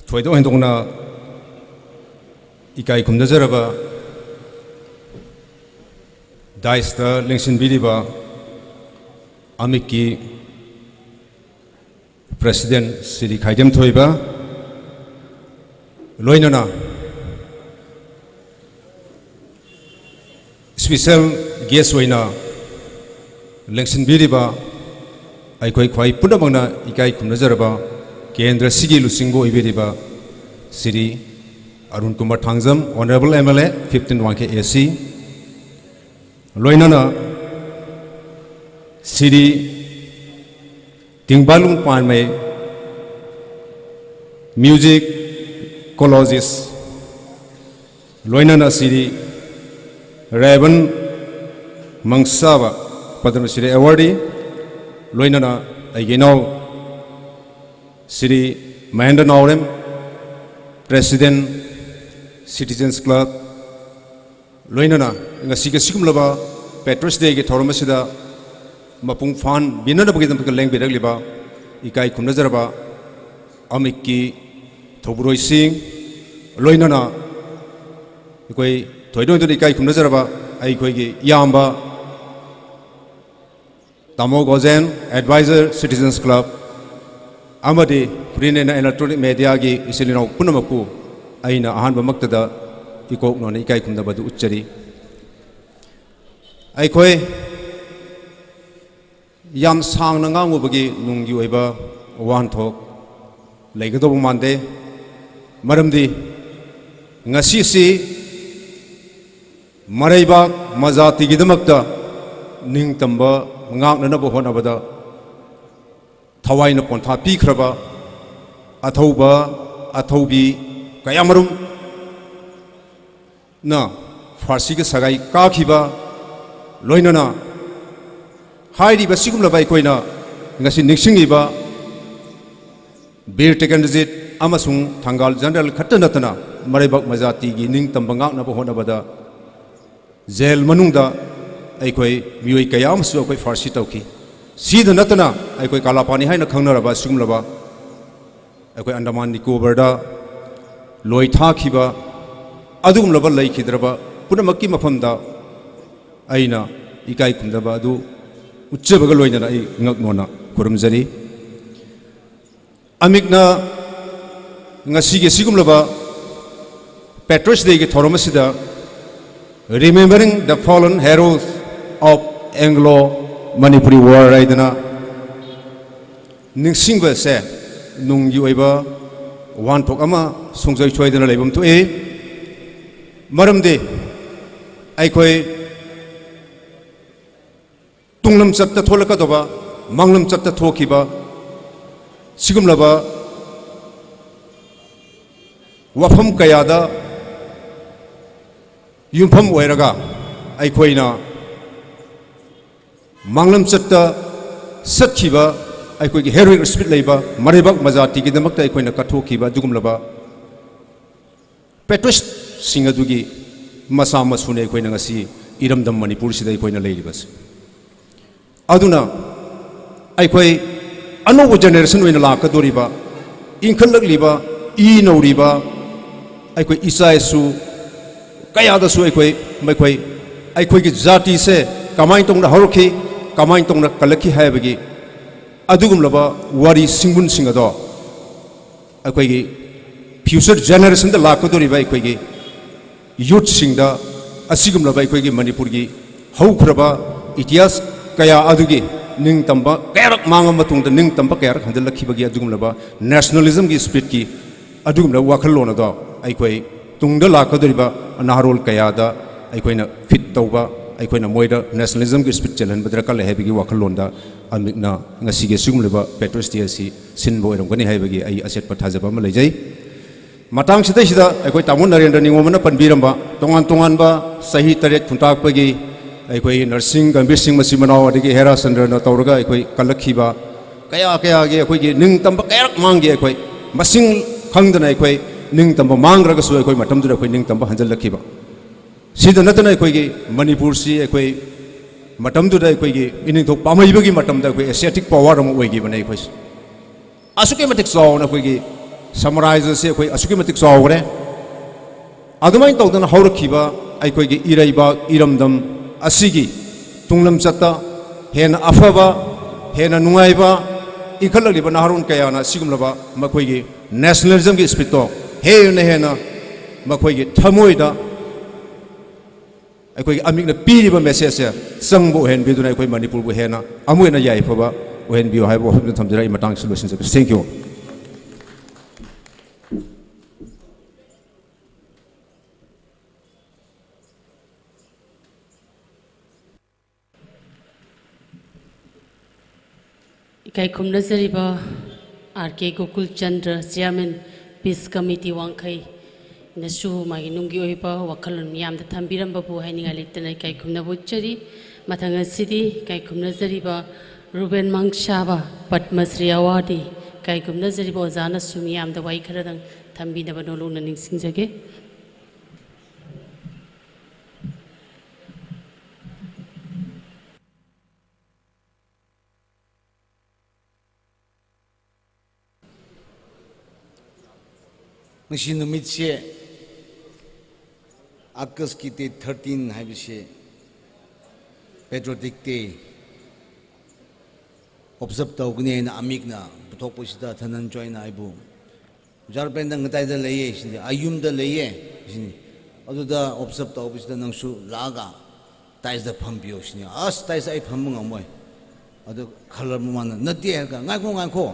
ꯊꯣꯏꯗꯣꯛ ꯍꯦꯟꯗꯣꯛꯅ ꯏꯀꯥꯏ ꯈꯨꯝꯅꯖꯔꯕ daisꯇ ꯂꯦꯡꯁꯤꯟꯕꯤꯔꯤꯕ ꯑꯃꯤꯛꯀꯤ President ꯁ꯭ꯔꯤ ꯈꯥꯏꯗꯦꯝ ꯊꯣꯏꯕ, ꯂꯣꯏꯅꯅ special guest ꯑꯣꯏꯅ ꯂꯦꯡꯁꯤꯟꯕꯤꯔꯤꯕ ꯑꯩꯈꯣꯏ ꯈ꯭ꯋꯥꯏ ꯄꯨꯝꯅꯃꯛꯅ ꯏꯀꯥꯏ ꯈꯨꯝꯅꯖꯔꯕ ꯀꯦꯟꯗ꯭ꯔꯁꯤꯒꯤ ꯂꯨꯆꯤꯡꯕ ꯑꯣꯏꯕꯤꯔꯤꯕ Shri Arun Kumar Thangjam, Honourable M L A fifteen one K A C, ꯂꯣꯏꯅꯅ ꯁ꯭ꯔꯤ ꯇꯤꯡꯕꯥꯂꯨꯡ ꯄꯥꯟꯃꯩ, musicologist, ꯂꯣꯏꯅꯅ ꯁ꯭ꯔꯤ ꯔꯦꯕꯟ ꯃꯪꯁꯥꯕ, Padma Shri Awardee, ꯂꯣꯏꯅꯅ ꯑꯩꯒꯤ ꯏꯅꯥꯎ ꯁ꯭ꯔꯤ ꯃꯍꯦꯟꯗ꯭ꯔ ꯅꯥꯎꯔꯦꯝ, President Citizens Club, ꯂꯣꯏꯅꯅ ꯉꯁꯤꯒꯤ ꯑꯁꯤꯒꯨꯝꯂꯕ Patriots Dayꯒꯤ ꯊꯧꯔꯝ ꯑꯁꯤꯗ ꯃꯄꯨꯡ ꯐꯥꯍꯟꯕꯤꯅꯅꯕꯒꯤꯗꯃꯛꯇ ꯂꯦꯡꯕꯤꯔꯛꯂꯤꯕ ꯏꯀꯥꯏ ꯈꯨꯝꯅꯖꯔꯕ ꯑꯃꯤꯛꯀꯤ ꯊꯧꯕꯨꯔꯣꯏꯁꯤꯡ, ꯂꯣꯏꯅꯅ ꯑꯩꯈꯣꯏ ꯊꯣꯏꯗꯣꯛ ꯍꯦꯟꯗꯣꯛꯅ ꯏꯀꯥꯏ ꯈꯨꯝꯅꯖꯔꯕ ꯑꯩꯈꯣꯏꯒꯤ ꯏꯌꯥꯝꯕ ꯇꯥꯃꯣ ꯒꯣꯖꯦꯟ, Advisor Citizens Club, ꯑꯃꯗꯤ Print and Electronic Mediaꯒꯤ ꯏꯆꯤꯜ ꯏꯅꯥꯎ ꯄꯨꯝꯅꯃꯛꯄꯨ ꯑꯩꯅ ꯑꯍꯥꯟꯕꯃꯛꯇꯗ ꯏꯀꯣꯛ ꯅꯣꯟꯅ ꯏꯀꯥꯏ ꯈꯨꯝꯅꯕ ꯑꯗꯨ ꯎꯠꯆꯔꯤ꯫ ꯑꯩꯈꯣꯏ ꯌꯥꯝ ꯁꯥꯡꯅ ꯉꯥꯡꯉꯨꯕꯒꯤ ꯅꯨꯡꯒꯤ ꯑꯣꯏꯕ ꯋꯥꯍꯟꯊꯣꯛ ꯂꯩꯒꯗꯧꯕ ꯃꯥꯟꯗꯦ꯫ ꯃꯔꯝꯗꯤ ꯉꯁꯤꯁꯤ ꯃꯔꯩꯕꯥꯛ ꯃꯖꯥꯇꯤꯒꯤꯗꯃꯛꯇ ꯅꯤꯡꯇꯝꯕ ꯉꯥꯛꯅꯅꯕ ꯍꯣꯠꯅꯕꯗ ꯊꯋꯥꯏꯅ ꯄꯣꯟꯊꯥ ꯄꯤꯈ꯭ꯔꯕ ꯑꯊꯧꯕ, ꯑꯊꯧꯕꯤ ꯀꯌꯥꯃꯔꯨꯝꯅ ꯐꯥꯔꯁꯤꯒ ꯁꯒꯥꯏ ꯀꯥꯈꯤꯕ, ꯂꯣꯏꯅꯅ ꯍꯥꯏꯔꯤꯕ ꯁꯤꯒꯨꯝꯂꯕ ꯑꯩꯈꯣꯏꯅ ꯉꯁꯤ ꯅꯤꯡꯁꯤꯡꯂꯤꯕ ꯕꯤꯔ ꯇꯤꯀꯦꯟꯗ꯭ꯔꯖꯤꯠ ꯑꯃꯁꯨꯡ ꯊꯪꯒꯥꯜ ꯖꯦꯅꯔꯦꯜ ꯈꯛꯇ ꯅꯠꯇꯅ ꯃꯔꯩꯕꯥꯛ ꯃꯖꯥꯇꯤꯒꯤ ꯅꯤꯡꯇꯝꯕ ꯉꯥꯛꯅꯕ ꯍꯣꯠꯅꯕꯗ ꯖꯦꯜ ꯃꯅꯨꯡꯗ ꯑꯩꯈꯣꯏ ꯃꯤꯑꯣꯏ ꯀꯌꯥ ꯑꯃꯁꯨ ꯑꯩꯈꯣꯏ ꯐꯥꯔꯁꯤ ꯇꯧꯈꯤ꯫ ꯁꯤꯗ ꯅꯠꯇꯅ ꯑꯩꯈꯣꯏ ꯀꯥꯂꯥꯄꯥꯅꯤ ꯍꯥꯏꯅ ꯈꯪꯅꯔꯕ ꯑꯁꯤꯒꯨꯝꯂꯕ ꯑꯩꯈꯣꯏ ꯑꯟꯗꯃꯥꯟ ꯅꯤꯀꯣꯕꯔꯗ ꯂꯣꯏ ꯊꯥꯈꯤꯕ ꯑꯗꯨꯒꯨꯝꯂꯕ ꯂꯩꯈꯤꯗ꯭ꯔꯕ ꯄꯨꯝꯅꯃꯛꯀꯤ ꯃꯐꯝꯗ ꯑꯩꯅ ꯏꯀꯥꯏ ꯈꯨꯝꯅꯕ ꯑꯗꯨ ꯎꯠꯆꯕꯒ ꯂꯣꯏꯅꯅ ꯑꯩ ꯉꯛ ꯅꯣꯟꯅ ꯈꯨꯔꯨꯝꯖꯔꯤ꯫ ꯑꯃꯤꯛꯅ ꯉꯁꯤꯒꯤ ꯑꯁꯤꯒꯨꯝꯂꯕ Patriots Dayꯒꯤ ꯊꯧꯔꯝ ꯑꯁꯤꯗ Remembering the Fallen Heroes of Anglo Manipuri War ꯍꯥꯏꯗꯅ ꯅꯤꯡꯁꯤꯡꯕꯁꯦ ꯅꯨꯡꯒꯤ ꯑꯣꯏꯕ ꯋꯥꯍꯟꯊꯣꯛ ꯑꯃ ꯁꯨꯡꯁꯣꯏ ꯁꯣꯏꯗꯅ ꯂꯩꯐꯝ ꯊꯣꯛꯏ꯫ ꯃꯔꯝꯗꯤ ꯑꯩꯈꯣꯏ ꯇꯨꯡꯂꯝꯆꯠꯇ ꯊꯣꯛꯂꯛꯀꯗꯕ, ꯃꯥꯡꯂꯝꯆꯠꯇ ꯊꯣꯛꯈꯤꯕ ꯁꯤꯒꯨꯝꯂꯕ ꯋꯥꯐꯝ ꯀꯌꯥꯗ ꯌꯨꯝꯐꯝ ꯑꯣꯏꯔꯒ ꯑꯩꯈꯣꯏꯅ ꯃꯥꯡꯂꯝꯆꯠꯇ ꯆꯠꯈꯤꯕ ꯑꯩꯈꯣꯏꯒꯤ heroic spirit ꯂꯩꯕ ꯃꯔꯩꯕꯥꯛ ꯃꯖꯥꯇꯤꯒꯤꯗꯃꯛꯇ ꯑꯩꯈꯣꯏꯅ ꯀꯠꯊꯣꯛꯈꯤꯕ ꯑꯗꯨꯒꯨꯝꯂꯕ patriotsꯁꯤꯡ ꯑꯗꯨꯒꯤ ꯃꯆꯥ ꯃꯁꯨꯅꯤ ꯑꯩꯈꯣꯏꯅ ꯉꯁꯤ ꯏꯔꯝꯗꯝ ꯃꯅꯤꯄꯨꯔꯁꯤꯗ ꯑꯩꯈꯣꯏꯅ ꯂꯩꯔꯤꯕꯁꯦ꯫ ꯑꯗꯨꯅ ꯑꯩꯈꯣꯏ ꯑꯅꯧꯕ generation ꯑꯣꯏꯅ ꯂꯥꯛꯀꯗꯧꯔꯤꯕ, ꯏꯟꯈꯠꯂꯛꯂꯤꯕ, ꯏ ꯅꯧꯔꯤꯕ ꯑꯩꯈꯣꯏ ꯏꯆꯥ ꯏꯁꯨ ꯀꯌꯥꯗꯁꯨ ꯑꯩꯈꯣꯏ ꯃꯈꯣꯏ ꯑꯩꯈꯣꯏꯒꯤ ꯖꯥꯇꯤꯁꯦ ꯀꯃꯥꯏꯅ ꯇꯧꯅ ꯍꯧꯔꯛꯈꯤ, ꯀꯃꯥꯏꯅ ꯇꯧꯅ ꯀꯜꯂꯛꯈꯤ ꯍꯥꯏꯕꯒꯤ ꯑꯗꯨꯒꯨꯝꯂꯕ ꯋꯥꯔꯤ ꯁꯤꯡꯕꯨꯟꯁꯤꯡ ꯑꯗꯣ ꯑꯩꯈꯣꯏꯒꯤ future generationꯗ ꯂꯥꯛꯀꯗꯧꯔꯤꯕ ꯑꯩꯈꯣꯏꯒꯤ youthꯁꯤꯡꯗ ꯑꯁꯤꯒꯨꯝꯂꯕ ꯑꯩꯈꯣꯏꯒꯤ ꯃꯅꯤꯄꯨꯔꯒꯤ ꯍꯧꯈ꯭ꯔꯕ ꯏꯇꯤꯍꯥꯁ ꯀꯌꯥ ꯑꯗꯨꯒꯤ ꯅꯤꯡꯇꯝꯕ ꯀꯌꯥꯔꯛ ꯃꯥꯡꯉ ꯃꯇꯨꯡꯗ ꯅꯤꯡꯇꯝꯕ ꯀꯌꯥꯔꯛ ꯍꯟꯖꯤꯜꯂꯛꯈꯤꯕꯒꯤ ꯑꯗꯨꯒꯨꯝꯂꯕ nationalismꯒꯤ spiritꯀꯤ ꯑꯗꯨꯒꯨꯝꯂꯕ ꯋꯥꯈꯜꯂꯣꯟ ꯑꯗꯣ ꯑꯩꯈꯣꯏ ꯇꯨꯡꯗ ꯂꯥꯛꯀꯗꯧꯔꯤꯕ ꯅꯍꯥꯔꯣꯜ ꯀꯌꯥꯗ ꯑꯩꯈꯣꯏꯅ feed ꯇꯧꯕ, ꯑꯩꯈꯣꯏꯅ ꯃꯣꯏꯗ nationalismꯒꯤ spirit ꯆꯦꯜꯍꯟꯕ ꯗꯔꯀꯥꯔ ꯂꯩ ꯍꯥꯏꯕꯒꯤ ꯋꯥꯈꯜꯂꯣꯟꯗ ꯑꯃꯤꯛꯅ ꯉꯁꯤꯒꯤ ꯑꯁꯤꯒꯨꯝꯂꯕ Patriots' Day ꯑꯁꯤ ꯁꯤꯟꯕ ꯑꯣꯏꯔꯝꯒꯅꯤ ꯍꯥꯏꯕꯒꯤ ꯑꯩ ꯑꯆꯦꯠꯄ ꯊꯥꯖꯕ ꯑꯃ ꯂꯩꯖꯩ꯫ ꯃꯇꯥꯡꯁꯤꯗꯩꯁꯤꯗ ꯑꯩꯈꯣꯏ ꯇꯥꯃꯣ ꯅꯔꯦꯟꯗ꯭ꯔ ꯅꯤꯉꯣꯝꯕꯅ ꯄꯟꯕꯤꯔꯝꯕ ꯇꯣꯉꯥꯟ ꯇꯣꯉꯥꯟꯕ ꯆꯍꯤ ꯇꯔꯦꯠ ꯈꯨꯟꯇꯥꯛꯄꯒꯤ ꯑꯩꯈꯣꯏ ꯅꯔꯁꯤꯡ ꯒꯝꯚꯤꯔ ꯁꯤꯡ ꯃꯆꯤꯟ ꯃꯅꯥꯎ ꯑꯗꯒꯤ ꯍꯦꯔꯥ ꯆꯟꯗ꯭ꯔꯅ ꯇꯧꯔꯒ ꯑꯩꯈꯣꯏ ꯀꯜꯂꯛꯈꯤꯕ ꯀꯌꯥ ꯀꯌꯥꯒꯤ ꯑꯩꯈꯣꯏꯒꯤ ꯅꯤꯡꯇꯝꯕ ꯀꯌꯥꯔꯛ ꯃꯥꯡꯈꯤ꯫ ꯑꯩꯈꯣꯏ ꯃꯁꯤꯡ ꯈꯪꯗꯅ ꯑꯩꯈꯣꯏ ꯅꯤꯡꯇꯝꯕ ꯃꯥꯡꯈ꯭ꯔꯒꯁꯨ ꯑꯩꯈꯣꯏ ꯃꯇꯝꯗꯨꯗ ꯑꯩꯈꯣꯏ ꯅꯤꯡꯇꯝꯕ ꯍꯟꯖꯤꯜꯂꯛꯈꯤꯕ꯫ ꯁꯤꯗ ꯅꯠꯇꯅ ꯑꯩꯈꯣꯏꯒꯤ ꯃꯅꯤꯄꯨꯔꯁꯤ ꯑꯩꯈꯣꯏ ꯃꯇꯝꯗꯨꯗ ꯑꯩꯈꯣꯏꯒꯤ ꯏꯅꯤꯡꯊꯧ ꯄꯥꯝꯍꯩꯕꯒꯤ ꯃꯇꯝꯗ ꯑꯩꯈꯣꯏ Asiatic power ꯑꯃ ꯑꯣꯏꯈꯤꯕꯅꯦ꯫ ꯑꯩꯈꯣꯏꯁꯦ ꯑꯁꯨꯛꯀꯤ ꯃꯇꯤꯛ ꯆꯥꯎꯅ ꯑꯩꯈꯣꯏꯒꯤ ꯁꯥꯝꯔꯥꯖ꯭ꯌꯁꯦ ꯑꯩꯈꯣꯏ ꯑꯁꯨꯛꯀꯤ ꯃꯇꯤꯛ ꯆꯥꯎꯈ꯭ꯔꯦ꯫ ꯑꯗꯨꯃꯥꯏꯅ ꯇꯧꯗꯅ ꯍꯧꯔꯛꯈꯤꯕ ꯑꯩꯈꯣꯏꯒꯤ ꯏꯔꯩꯕꯥꯛ ꯏꯔꯝꯗꯝ ꯑꯁꯤꯒꯤ ꯇꯨꯡꯂꯝꯆꯠꯇ ꯍꯦꯟꯅ ꯑꯐꯕ, ꯍꯦꯟꯅ ꯅꯨꯡꯉꯥꯏꯕ, ꯏꯟꯈꯠꯂꯛꯂꯤꯕ ꯅꯍꯥꯔꯣꯟ ꯀꯌꯥꯅ ꯑꯁꯤꯒꯨꯝꯂꯕ ꯃꯈꯣꯏꯒꯤ nationalismꯒꯤ spiritꯇꯣ ꯍꯦꯟꯅ ꯍꯦꯟꯅ ꯃꯈꯣꯏꯒꯤ ꯊꯃꯣꯏꯗ ꯑꯩꯈꯣꯏꯒꯤ ꯑꯃꯤꯛꯅ ꯄꯤꯔꯤꯕ messageꯁꯦ ꯆꯪꯕ ꯑꯣꯏꯍꯟꯕꯤꯗꯨꯅ ꯑꯩꯈꯣꯏ ꯃꯅꯤꯄꯨꯔꯕꯨ ꯍꯦꯟꯅ ꯑꯃꯨꯛ ꯍꯦꯟꯅ ꯌꯥꯏꯐꯕ ꯑꯣꯏꯍꯟꯕꯤꯌꯨ ꯍꯥꯏꯕ ꯋꯥꯐꯝꯗ ꯊꯝꯖꯔꯒ ꯑꯩ ꯃꯇꯥꯡꯁꯤꯗ ꯂꯣꯏꯁꯤꯟꯖꯒꯦ꯫ Thank you꯫ ꯏꯀꯥꯏ ꯈꯨꯝꯅꯖꯔꯤꯕ R K Gokul Chandra, Chairman, Peace Committee ꯋꯥꯡꯈꯩ ꯅꯁꯨ ꯃꯥꯒꯤ ꯅꯨꯡꯒꯤ ꯑꯣꯏꯕ ꯋꯥꯈꯜꯂꯣꯟ ꯃꯤꯌꯥꯝꯗ ꯊꯝꯕꯤꯔꯝꯕꯕꯨ ꯍꯥꯏꯅꯤꯡꯉꯥꯏ ꯂꯩꯇꯅ ꯏꯀꯥꯏ ꯈꯨꯝꯅꯕ ꯎꯠꯆꯔꯤ꯫ ꯃꯊꯪ ꯑꯁꯤꯗꯤ ꯏꯀꯥꯏ ꯈꯨꯝꯅꯖꯔꯤꯕ ꯔꯨꯕꯦꯟ ꯃꯪꯁꯥꯕ, ꯄꯗꯃꯁ꯭ꯔꯤ awardee, ꯏꯀꯥꯏ ꯈꯨꯝꯅꯖꯔꯤꯕ ꯑꯣꯖꯥꯅꯁꯨ ꯃꯤꯌꯥꯝꯗ ꯋꯥꯍꯩ ꯈꯔꯗꯪ ꯊꯝꯕꯤꯅꯕ ꯅꯣꯂꯨꯛꯅ ꯅꯤꯡꯁꯤꯡꯖꯒꯦ꯫ ꯉꯁꯤ ꯅꯨꯃꯤꯠꯁꯦ, Augustꯀꯤ date thirteen ꯍꯥꯏꯕꯁꯦ Patriotic Day observe ꯇꯧꯒꯅꯤ ꯍꯥꯏꯅ ꯑꯃꯤꯛꯅ ꯄꯨꯊꯣꯛꯄꯁꯤꯗ ꯙꯅꯟꯖꯣꯏꯅ ꯑꯩꯕꯨ, "ꯑꯣꯖꯥ ꯔꯨꯄꯦꯟꯗ꯭ꯔ ꯀꯗꯥꯏꯗ ꯂꯩꯌꯦ?" ꯁꯤꯅꯤ꯫ "ꯑꯩ ꯌꯨꯝꯗ ꯂꯩꯌꯦ" ꯁꯤꯅꯤ꯫ "ꯑꯗꯨꯗ observe ꯇꯧꯕꯁꯤꯗ ꯅꯪꯁꯨ ꯂꯥꯛꯑꯒ tiresꯇ ꯐꯝꯕꯤꯌꯣ" ꯁꯤꯅꯤ꯫ "ꯑꯁ, tiresꯇ ꯑꯩ ꯐꯝꯕ ꯉꯝꯃꯣꯏ"꯫ ꯑꯗꯨ ꯈꯜꯂꯕ ꯃꯥꯅ, "ꯅꯠꯇꯦ" ꯍꯥꯏꯔꯒ, "ꯉꯥꯏꯈꯣ, ꯉꯥꯏꯈꯣ,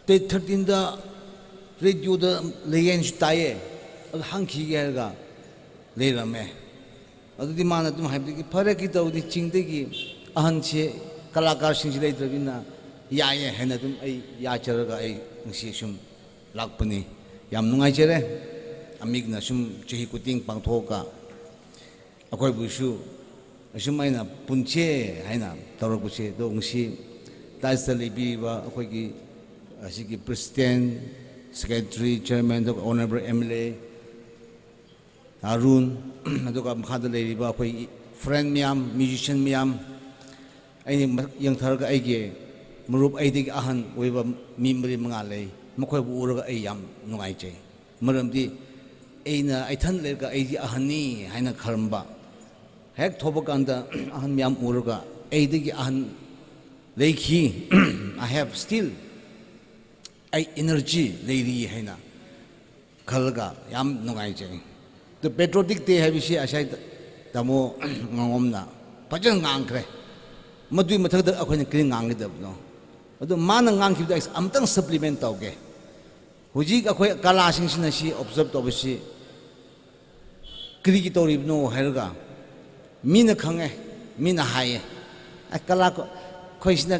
date thirteenꯗ radioꯗ ꯂꯩꯌꯦꯅꯁꯨ ꯇꯥꯏꯌꯦ, ꯑꯗꯨ ꯍꯪꯈꯤꯒꯦ" ꯍꯥꯏꯔꯒ ꯂꯩꯔꯝꯃꯦ꯫ ꯑꯗꯨꯗꯤ ꯃꯥꯅ ꯑꯗꯨꯝ ꯍꯥꯏꯕꯗꯒꯤ, ꯐꯔꯦ, ꯀꯩꯗꯧꯅꯤ, ꯆꯤꯡꯗꯒꯤ ꯑꯍꯟꯁꯦ ꯀꯂꯥꯀꯥꯔꯁꯤꯡꯁꯤ ꯂꯩꯇ꯭ꯔꯕꯅꯤꯅ ꯌꯥꯏꯌꯦ ꯍꯥꯏꯅ ꯑꯗꯨꯝ ꯑꯩ ꯌꯥꯖꯔꯒ ꯑꯩ ꯉꯁꯤ ꯁꯨꯝ ꯂꯥꯛꯄꯅꯤ꯫ ꯌꯥꯝ ꯅꯨꯡꯉꯥꯏꯖꯔꯦ꯫ ꯑꯃꯤꯛꯅ ꯁꯨꯝ ꯆꯍꯤ ꯈꯨꯗꯤꯡ ꯄꯥꯡꯊꯣꯛꯑꯒ ꯑꯩꯈꯣꯏꯕꯨꯁꯨ ꯑꯁꯨꯝ ꯑꯩꯅ ꯄꯨꯟꯁꯦ ꯍꯥꯏꯅ ꯇꯧꯔꯛꯄꯁꯦ, ꯑꯗꯣ ꯉꯁꯤ ꯇꯥꯏꯁꯇ ꯂꯩꯕꯤꯔꯤꯕ ꯑꯩꯈꯣꯏꯒꯤ ꯑꯁꯤꯒꯤ president, secretary, chairman, ꯑꯗꯨꯒ honourable M L A Arun, ꯑꯗꯨꯒ ꯃꯈꯥꯗ ꯂꯩꯔꯤꯕ ꯑꯩꯈꯣꯏ friend ꯃꯌꯥꯝ, musician ꯃꯌꯥꯝ, ꯑꯩꯅ ꯌꯦꯡꯊꯔꯒ ꯑꯩꯒꯤ ꯃꯔꯨꯞ, ꯑꯩꯗꯒꯤ ꯑꯍꯟ ꯑꯣꯏꯕ ꯃꯤ ꯃꯔꯤ ꯃꯉꯥ ꯂꯩ꯫ ꯃꯈꯣꯏꯕꯨ ꯎꯔꯒ ꯑꯩ ꯌꯥꯝ ꯅꯨꯡꯉꯥꯏꯖꯩ꯫ ꯃꯔꯝꯗꯤ ꯑꯩꯅ ꯏꯊꯟ ꯂꯩꯔꯒ ꯑꯩꯗꯤ ꯑꯍꯟꯅꯤ ꯍꯥꯏꯅ ꯈꯜꯂꯝꯕ, ꯍꯦꯛ ꯊꯣꯛꯄ ꯀꯥꯟꯗ ꯑꯍꯟ ꯃꯌꯥꯝ ꯎꯔꯒ ꯑꯩꯗꯒꯤ ꯑꯍꯟ ꯂꯩꯈꯤ꯫ I have still, ꯑꯩ energy ꯂꯩꯔꯤ ꯍꯥꯏꯅ ꯈꯜꯂꯒ ꯌꯥꯝ ꯅꯨꯡꯉꯥꯏꯖꯩ꯫ ꯑꯗꯨ patriotic day ꯍꯥꯏꯕꯁꯤ ꯉꯁꯥꯏ ꯇꯥꯃꯣ ꯉꯥꯉꯣꯝꯅ ꯐꯖꯅ ꯉꯥꯡꯈ꯭ꯔꯦ꯫ ꯃꯗꯨꯒꯤ ꯃꯊꯛꯇ ꯑꯩꯈꯣꯏꯅ ꯀꯔꯤ ꯉꯥꯡꯒꯗꯕꯅꯣ? ꯑꯗꯨ ꯃꯥꯅ ꯉꯥꯡꯈꯤꯕꯗꯣ ꯑꯩ ꯑꯃꯇꯪ supplement ꯇꯧꯒꯦ꯫ ꯍꯧꯖꯤꯛ ꯑꯩꯈꯣꯏ ꯀꯂꯥꯁꯤꯡꯁꯤꯅ ꯁꯤ observe ꯇꯧꯕꯁꯤ ꯀꯔꯤꯒꯤ ꯇꯧꯔꯤꯕꯅꯣ ꯍꯥꯏꯔꯒ, ꯃꯤꯅ ꯈꯪꯉꯦ, ꯃꯤꯅ ꯍꯥꯏꯌꯦ, "ꯑ, ꯀꯂꯥ ꯀ-, ꯑꯩꯈꯣꯏꯁꯤꯅ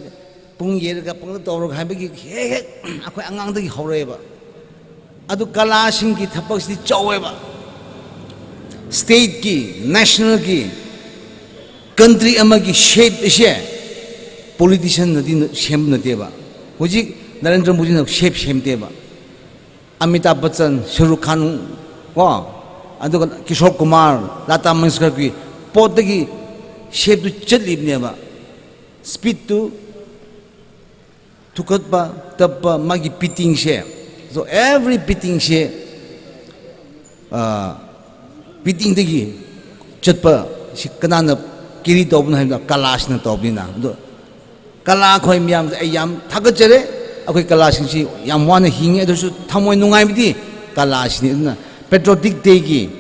ꯄꯨꯡ ꯌꯩꯔꯒ ꯄꯪꯇꯧ ꯇꯧꯔꯒ" ꯍꯥꯏꯕꯒꯤ ꯍꯦꯛ ꯍꯦꯛ ꯑꯩꯈꯣꯏ ꯑꯉꯥꯡꯗꯒꯤ ꯍꯧꯔꯛꯑꯦꯕ꯫ ꯑꯗꯨ ꯀꯂꯥꯁꯤꯡꯒꯤ ꯊꯕꯛꯁꯤꯗꯤ ꯆꯥꯎꯋꯦꯕ꯫ Stateꯀꯤ, nationalꯒꯤ, country ꯑꯃꯒꯤ shape ꯑꯁꯦ politicianꯅꯗꯤ ꯁꯦꯝꯕ ꯅꯠꯇꯦꯕ꯫ ꯍꯧꯖꯤꯛ ꯅꯔꯦꯟꯗ꯭ꯔ ꯃꯣꯗꯤꯅ shape ꯁꯦꯝꯗꯦꯕ꯫ ꯑꯃꯤꯇꯥꯚ ꯕꯆꯟ, ꯁꯥꯍꯔꯨꯈ ꯈꯥꯟ, ꯀꯣ, ꯑꯗꯨꯒ ꯀꯤꯁꯣꯔ ꯀꯨꯃꯥꯔ, ꯂꯇꯥ ꯃꯪꯒꯦꯁꯀꯔꯒꯤ ꯄꯣꯠꯇꯒꯤ shapeꯇꯨ ꯆꯠꯂꯤꯕꯅꯦꯕ꯫ Speedꯇꯨ ꯊꯨꯀꯠꯄ, ꯇꯞꯄ, ꯃꯥꯒꯤ beatingꯁꯦ, so every beatingꯁꯦ, ꯑ, beatingꯗꯒꯤ ꯆꯠꯄ ꯁꯤ ꯀꯅꯥꯅ carry ꯇꯧꯕꯅꯣ ꯍꯥꯏꯕꯗ ꯀꯂꯥꯁꯤꯅ ꯇꯧꯕꯅꯤꯅ꯫ ꯑꯗꯣ ꯀꯂꯥ ꯑꯩꯈꯣꯏ ꯃꯌꯥꯝꯁꯦ ꯑꯩ ꯌꯥꯝ ꯊꯥꯒꯠꯆꯔꯦ꯫ ꯑꯩꯈꯣꯏ ꯀꯂꯥꯁꯤꯡꯁꯤ ꯌꯥꯝ ꯋꯥꯅ ꯍꯤꯡꯉꯤ, ꯑꯗꯨꯁꯨ ꯊꯃꯣꯏ ꯅꯨꯡꯉꯥꯏꯕꯗꯤ ꯀꯂꯥꯁꯤꯅꯤ꯫ ꯑꯗꯨꯅ patriotic dayꯒꯤ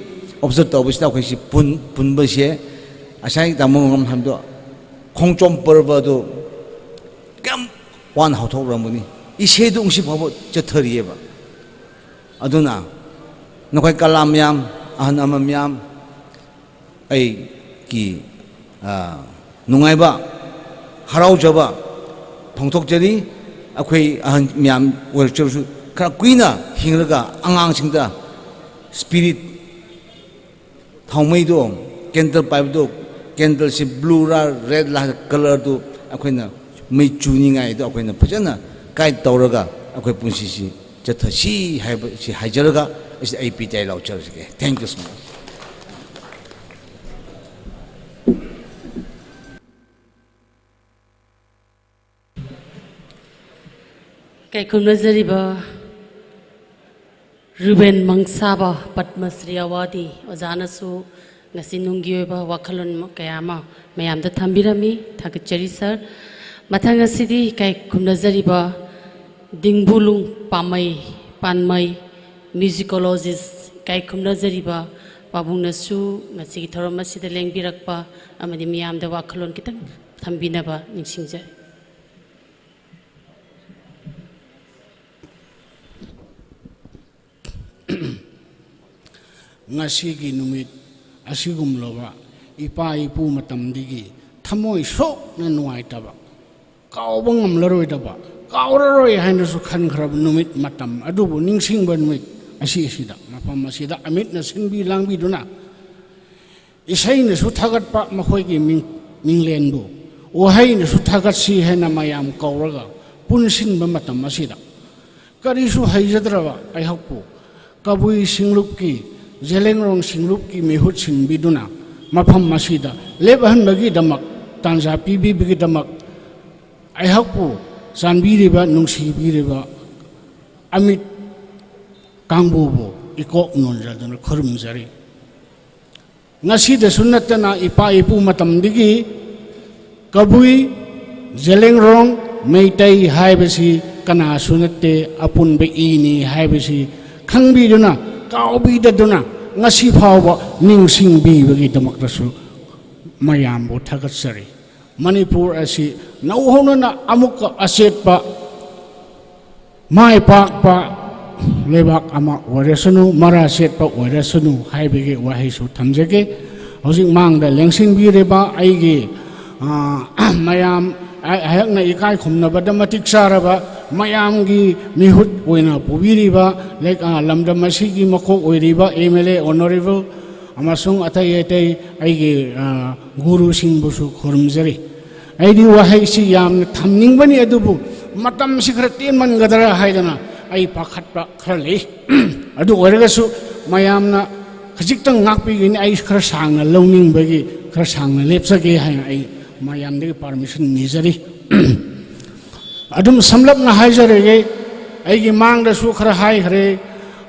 observe ꯇꯧꯕꯁꯤꯗ ꯑꯩꯈꯣꯏꯁꯤ ꯄꯨꯟ-, ꯄꯨꯟꯕꯁꯦ ꯉꯁꯥꯏ ꯇꯥꯃꯣ ꯉꯝ ꯍꯥꯏꯕꯗꯣ ꯈꯣꯡꯖꯣꯝ ꯄꯔꯕꯗꯣ ꯀꯌꯥꯝ ꯋꯥꯅ ꯍꯧꯊꯣꯛꯔꯝꯒꯅꯤ꯫ ꯏꯁꯩꯗꯨ ꯉꯁꯤ ꯐꯥꯎꯕ ꯆꯠꯊꯔꯤꯑꯕ꯫ ꯑꯗꯨꯅ ꯅꯈꯣꯏ ꯀꯂꯥ ꯃꯌꯥꯝ, ꯑꯍꯜ ꯑꯃ ꯃꯌꯥꯝ, ꯑꯩꯒꯤ, ꯑ, ꯅꯨꯡꯉꯥꯏꯕ ꯍꯔꯥꯎꯖꯕ ꯐꯣꯡꯗꯣꯛꯆꯔꯤ꯫ ꯑꯩꯈꯣꯏ ꯑꯍꯟ ꯃꯌꯥꯝ ꯑꯣꯏꯔꯛꯆꯔꯁꯨ, ꯈꯔ ꯀꯨꯏꯅ ꯍꯤꯡꯂꯒ ꯑꯉꯥꯡꯁꯤꯡꯗ ꯁ꯭ꯄꯤꯔꯤꯠ ꯊꯥꯎꯃꯩꯗꯣ, ꯀꯦꯟꯗꯜ ꯄꯥꯏꯕꯗꯣ, ꯀꯦꯟꯗꯜꯁꯤ ꯕ꯭ꯂꯨꯔꯥ ꯔꯦꯗꯂꯥ ꯀꯂꯔꯗꯨ ꯑꯩꯈꯣꯏꯅ ꯃꯩ ꯆꯨꯅꯤꯡꯉꯥꯏꯗꯣ ꯑꯩꯈꯣꯏꯅ ꯐꯖꯅ ꯒꯥꯏꯗ ꯇꯧꯔꯒ ꯑꯩꯈꯣꯏ ꯄꯨꯟꯁꯤꯁꯤ ꯆꯠꯊꯁꯤ ꯍꯥꯏꯕꯁꯤ ꯍꯥꯏꯖꯔꯒ ꯑꯩꯁꯤ ꯑꯩ ꯄꯤꯇꯥꯏ ꯂꯥꯎꯖꯔꯒꯦ꯫ Thank you so much꯫ ꯀꯩꯈꯨꯝꯅꯖꯔꯤꯕ ꯔꯨꯕꯦꯟ ꯃꯪꯁꯥꯕ Padma Shri ꯑꯦꯋꯥꯔꯗꯤ ꯑꯣꯖꯥꯅꯁꯨ ꯉꯁꯤ ꯅꯨꯡꯒꯤ ꯑꯣꯏꯕ ꯋꯥꯈꯜꯂꯣꯟ ꯀꯌꯥ ꯑꯃ ꯃꯌꯥꯝꯗ ꯊꯝꯕꯤꯔꯝꯃꯤ꯫ ꯊꯥꯒꯠꯆꯔꯤ ꯁꯥꯔ꯫ ꯃꯊꯪ ꯑꯁꯤꯗꯤ ꯀꯩꯈꯨꯝꯅꯖꯔꯤꯕ ꯗꯤꯡꯕꯨꯂꯨꯡ ꯄꯥꯃꯩ, ꯄꯥꯟꯃꯩ, ꯃ꯭ꯌꯨꯖꯤꯀꯣꯂꯣꯖꯤꯁ ꯀꯩꯈꯨꯝꯅꯖꯔꯤꯕ ꯄꯥꯕꯨꯡꯅꯁꯨ ꯉꯁꯤꯒꯤ ꯊꯧꯔꯝ ꯑꯁꯤꯗ ꯂꯦꯡꯕꯤꯔꯛꯄ ꯑꯃꯗꯤ ꯃꯤꯌꯥꯝꯗ ꯋꯥꯈꯜꯂꯣꯟ ꯈꯤꯇꯪ ꯊꯝꯕꯤꯅꯕ ꯅꯤꯡꯁꯤꯡꯖꯔꯤ꯫ ꯉꯁꯤꯒꯤ ꯅꯨꯃꯤꯠ ꯑꯁꯤꯒꯨꯝꯂꯕ ꯏꯄꯥ ꯏꯄꯨ ꯃꯇꯝꯗꯒꯤ ꯊꯃꯣꯏ ꯁꯣꯛꯅ ꯅꯨꯡꯉꯥꯏꯇꯕ, ꯀꯥꯎꯕ ꯉꯝꯂꯔꯣꯏꯗꯕ, ꯀꯥꯎꯔꯔꯣꯏ ꯍꯥꯏꯅꯁꯨ ꯈꯟꯈ꯭ꯔꯕ ꯅꯨꯃꯤꯠ ꯃꯇꯝ ꯑꯗꯨꯕꯨ ꯅꯤꯡꯁꯤꯡꯕ ꯅꯨꯃꯤꯠ ꯑꯁꯤ ꯑꯁꯤꯗ, ꯃꯐꯝ ꯑꯁꯤꯗ ꯑꯃꯤꯠꯅ ꯁꯤꯟꯕꯤ ꯂꯥꯡꯕꯤꯗꯨꯅ ꯏꯁꯩꯅꯁꯨ ꯊꯥꯒꯠꯄ ꯃꯈꯣꯏꯒꯤ ꯃꯤꯡ, ꯃꯤꯡꯂꯦꯟꯕꯨ, ꯋꯥꯍꯩꯅꯁꯨ ꯊꯥꯒꯠꯁꯤ ꯍꯥꯏꯅ ꯃꯌꯥꯝ ꯀꯧꯔꯒ ꯄꯨꯟꯁꯤꯟꯕ ꯃꯇꯝ ꯑꯁꯤꯗ, ꯀꯔꯤꯁꯨ ꯍꯩꯖꯗ꯭ꯔꯕ ꯑꯩꯍꯥꯛꯄꯨ ꯀꯕꯨꯏ ꯁꯤꯡꯂꯨꯞꯀꯤ, ꯖꯦꯂꯦꯡꯔꯣꯡ ꯁꯤꯡꯂꯨꯞꯀꯤ ꯃꯤꯍꯨꯠ ꯁꯤꯟꯕꯤꯗꯨꯅ ꯃꯐꯝ ꯑꯁꯤꯗ ꯂꯦꯞꯍꯟꯕꯒꯤꯗꯃꯛ ꯇꯥꯟꯖꯥ ꯄꯤꯕꯤꯕꯒꯤꯗꯃꯛ ꯑꯩꯍꯥꯛꯄꯨ ꯆꯥꯟꯕꯤꯔꯤꯕ, ꯅꯨꯡꯁꯤꯕꯤꯔꯤꯕ ꯑꯃꯤꯠ ꯀꯥꯡꯕꯨꯕꯨ ꯏꯀꯣꯛ ꯅꯣꯟꯖꯗꯨꯅ ꯈꯨꯔꯨꯝꯖꯔꯤ꯫ ꯉꯁꯤꯗꯁꯨ ꯅꯠꯇꯅ ꯏꯄꯥ ꯏꯄꯨ ꯃꯇꯝꯗꯒꯤ ꯀꯕꯨꯏ, ꯖꯦꯂꯦꯡꯔꯣꯡ, ꯃꯩꯇꯩ ꯍꯥꯏꯕꯁꯤ ꯀꯅꯥꯁꯨ ꯅꯠꯇꯦ, ꯑꯄꯨꯟꯕ ꯏꯅꯤ ꯍꯥꯏꯕꯁꯤ ꯈꯪꯕꯤꯗꯨꯅ, ꯀꯥꯎꯕꯤꯗꯗꯨꯅ ꯉꯁꯤ ꯐꯥꯎꯕ ꯅꯤꯡꯁꯤꯡꯕꯤꯕꯒꯤꯗꯃꯛꯇꯁꯨ ꯃꯌꯥꯝꯕꯨ ꯊꯥꯒꯠꯆꯔꯤ꯫ ꯃꯅꯤꯄꯨꯔ ꯑꯁꯤ ꯅꯧꯍꯧꯅꯅ ꯑꯃꯨꯛꯀ ꯑꯆꯦꯠꯄ, ꯃꯥꯏ ꯄꯥꯛꯄ ꯂꯩꯕꯥꯛ ꯑꯃ ꯑꯣꯏꯔꯁꯅꯨ, ꯃꯔꯥ ꯆꯦꯠꯄ ꯑꯣꯏꯔꯁꯅꯨ ꯍꯥꯏꯕꯒꯤ ꯋꯥꯍꯩꯁꯨ ꯊꯝꯖꯒꯦ꯫ ꯍꯧꯖꯤꯛ ꯃꯥꯡꯗ ꯂꯦꯡꯁꯤꯟꯕꯤꯔꯤꯕ ꯑꯩꯒꯤ ꯑ, ꯃꯌꯥꯝ ꯑꯩ-, ꯑꯩꯍꯥꯛꯅ ꯏꯀꯥꯏ ꯈꯨꯝꯅꯕꯗ ꯃꯇꯤꯛ ꯆꯥꯔꯕ, ꯃꯌꯥꯝꯒꯤ ꯃꯤꯍꯨꯠ ꯑꯣꯏꯅ ꯄꯨꯕꯤꯔꯤꯕ, ꯂꯩ-, ꯑ, ꯂꯝꯗꯝ ꯑꯁꯤꯒꯤ ꯃꯀꯣꯛ ꯑꯣꯏꯔꯤꯕ ꯑꯦꯝ ꯑꯦꯜ ꯑꯦ, ꯑꯣꯅꯔꯦꯕꯜ ꯑꯃꯁꯨꯡ ꯑꯇꯩ ꯑꯇꯩ ꯑꯩꯒꯤ, ꯑ, ꯒꯨꯔꯨꯁꯤꯡꯕꯨꯁꯨ ꯈꯨꯔꯨꯝꯖꯔꯤ꯫ ꯑꯩꯗꯤ ꯋꯥꯍꯩꯁꯤ ꯌꯥꯝꯅ ꯊꯝꯅꯤꯡꯕꯅꯤ, ꯑꯗꯨꯕꯨ ꯃꯇꯝꯁꯤ ꯈꯔ ꯇꯦꯟꯃꯟꯒꯗ꯭ꯔꯥ ꯍꯥꯏꯗꯅ ꯑꯩ ꯄꯥꯈꯠꯄ ꯈꯔ ꯂꯩ꯫ ꯑꯗꯨ ꯑꯣꯏꯔꯒꯁꯨ ꯃꯌꯥꯝꯅ ꯈꯖꯤꯛꯇꯪ ꯉꯥꯛꯄꯤꯒꯅꯤ, ꯑꯩ ꯈꯔ ꯁꯥꯡꯅ ꯂꯧꯅꯤꯡꯕꯒꯤ ꯈꯔ ꯁꯥꯡꯅ ꯂꯦꯞꯆꯒꯦ ꯍꯥꯏꯅ ꯑꯩ ꯃꯌꯥꯝꯗꯒꯤ ꯄꯥꯔꯃꯤꯁꯟ ꯅꯤꯖꯔꯤ꯫ ꯑꯗꯨꯝ ꯁꯝꯂꯞꯅ ꯍꯥꯏꯖꯔꯒꯦ, ꯑꯩꯒꯤ ꯃꯥꯡꯗꯁꯨ ꯈꯔ ꯍꯥꯏꯈ꯭ꯔꯦ,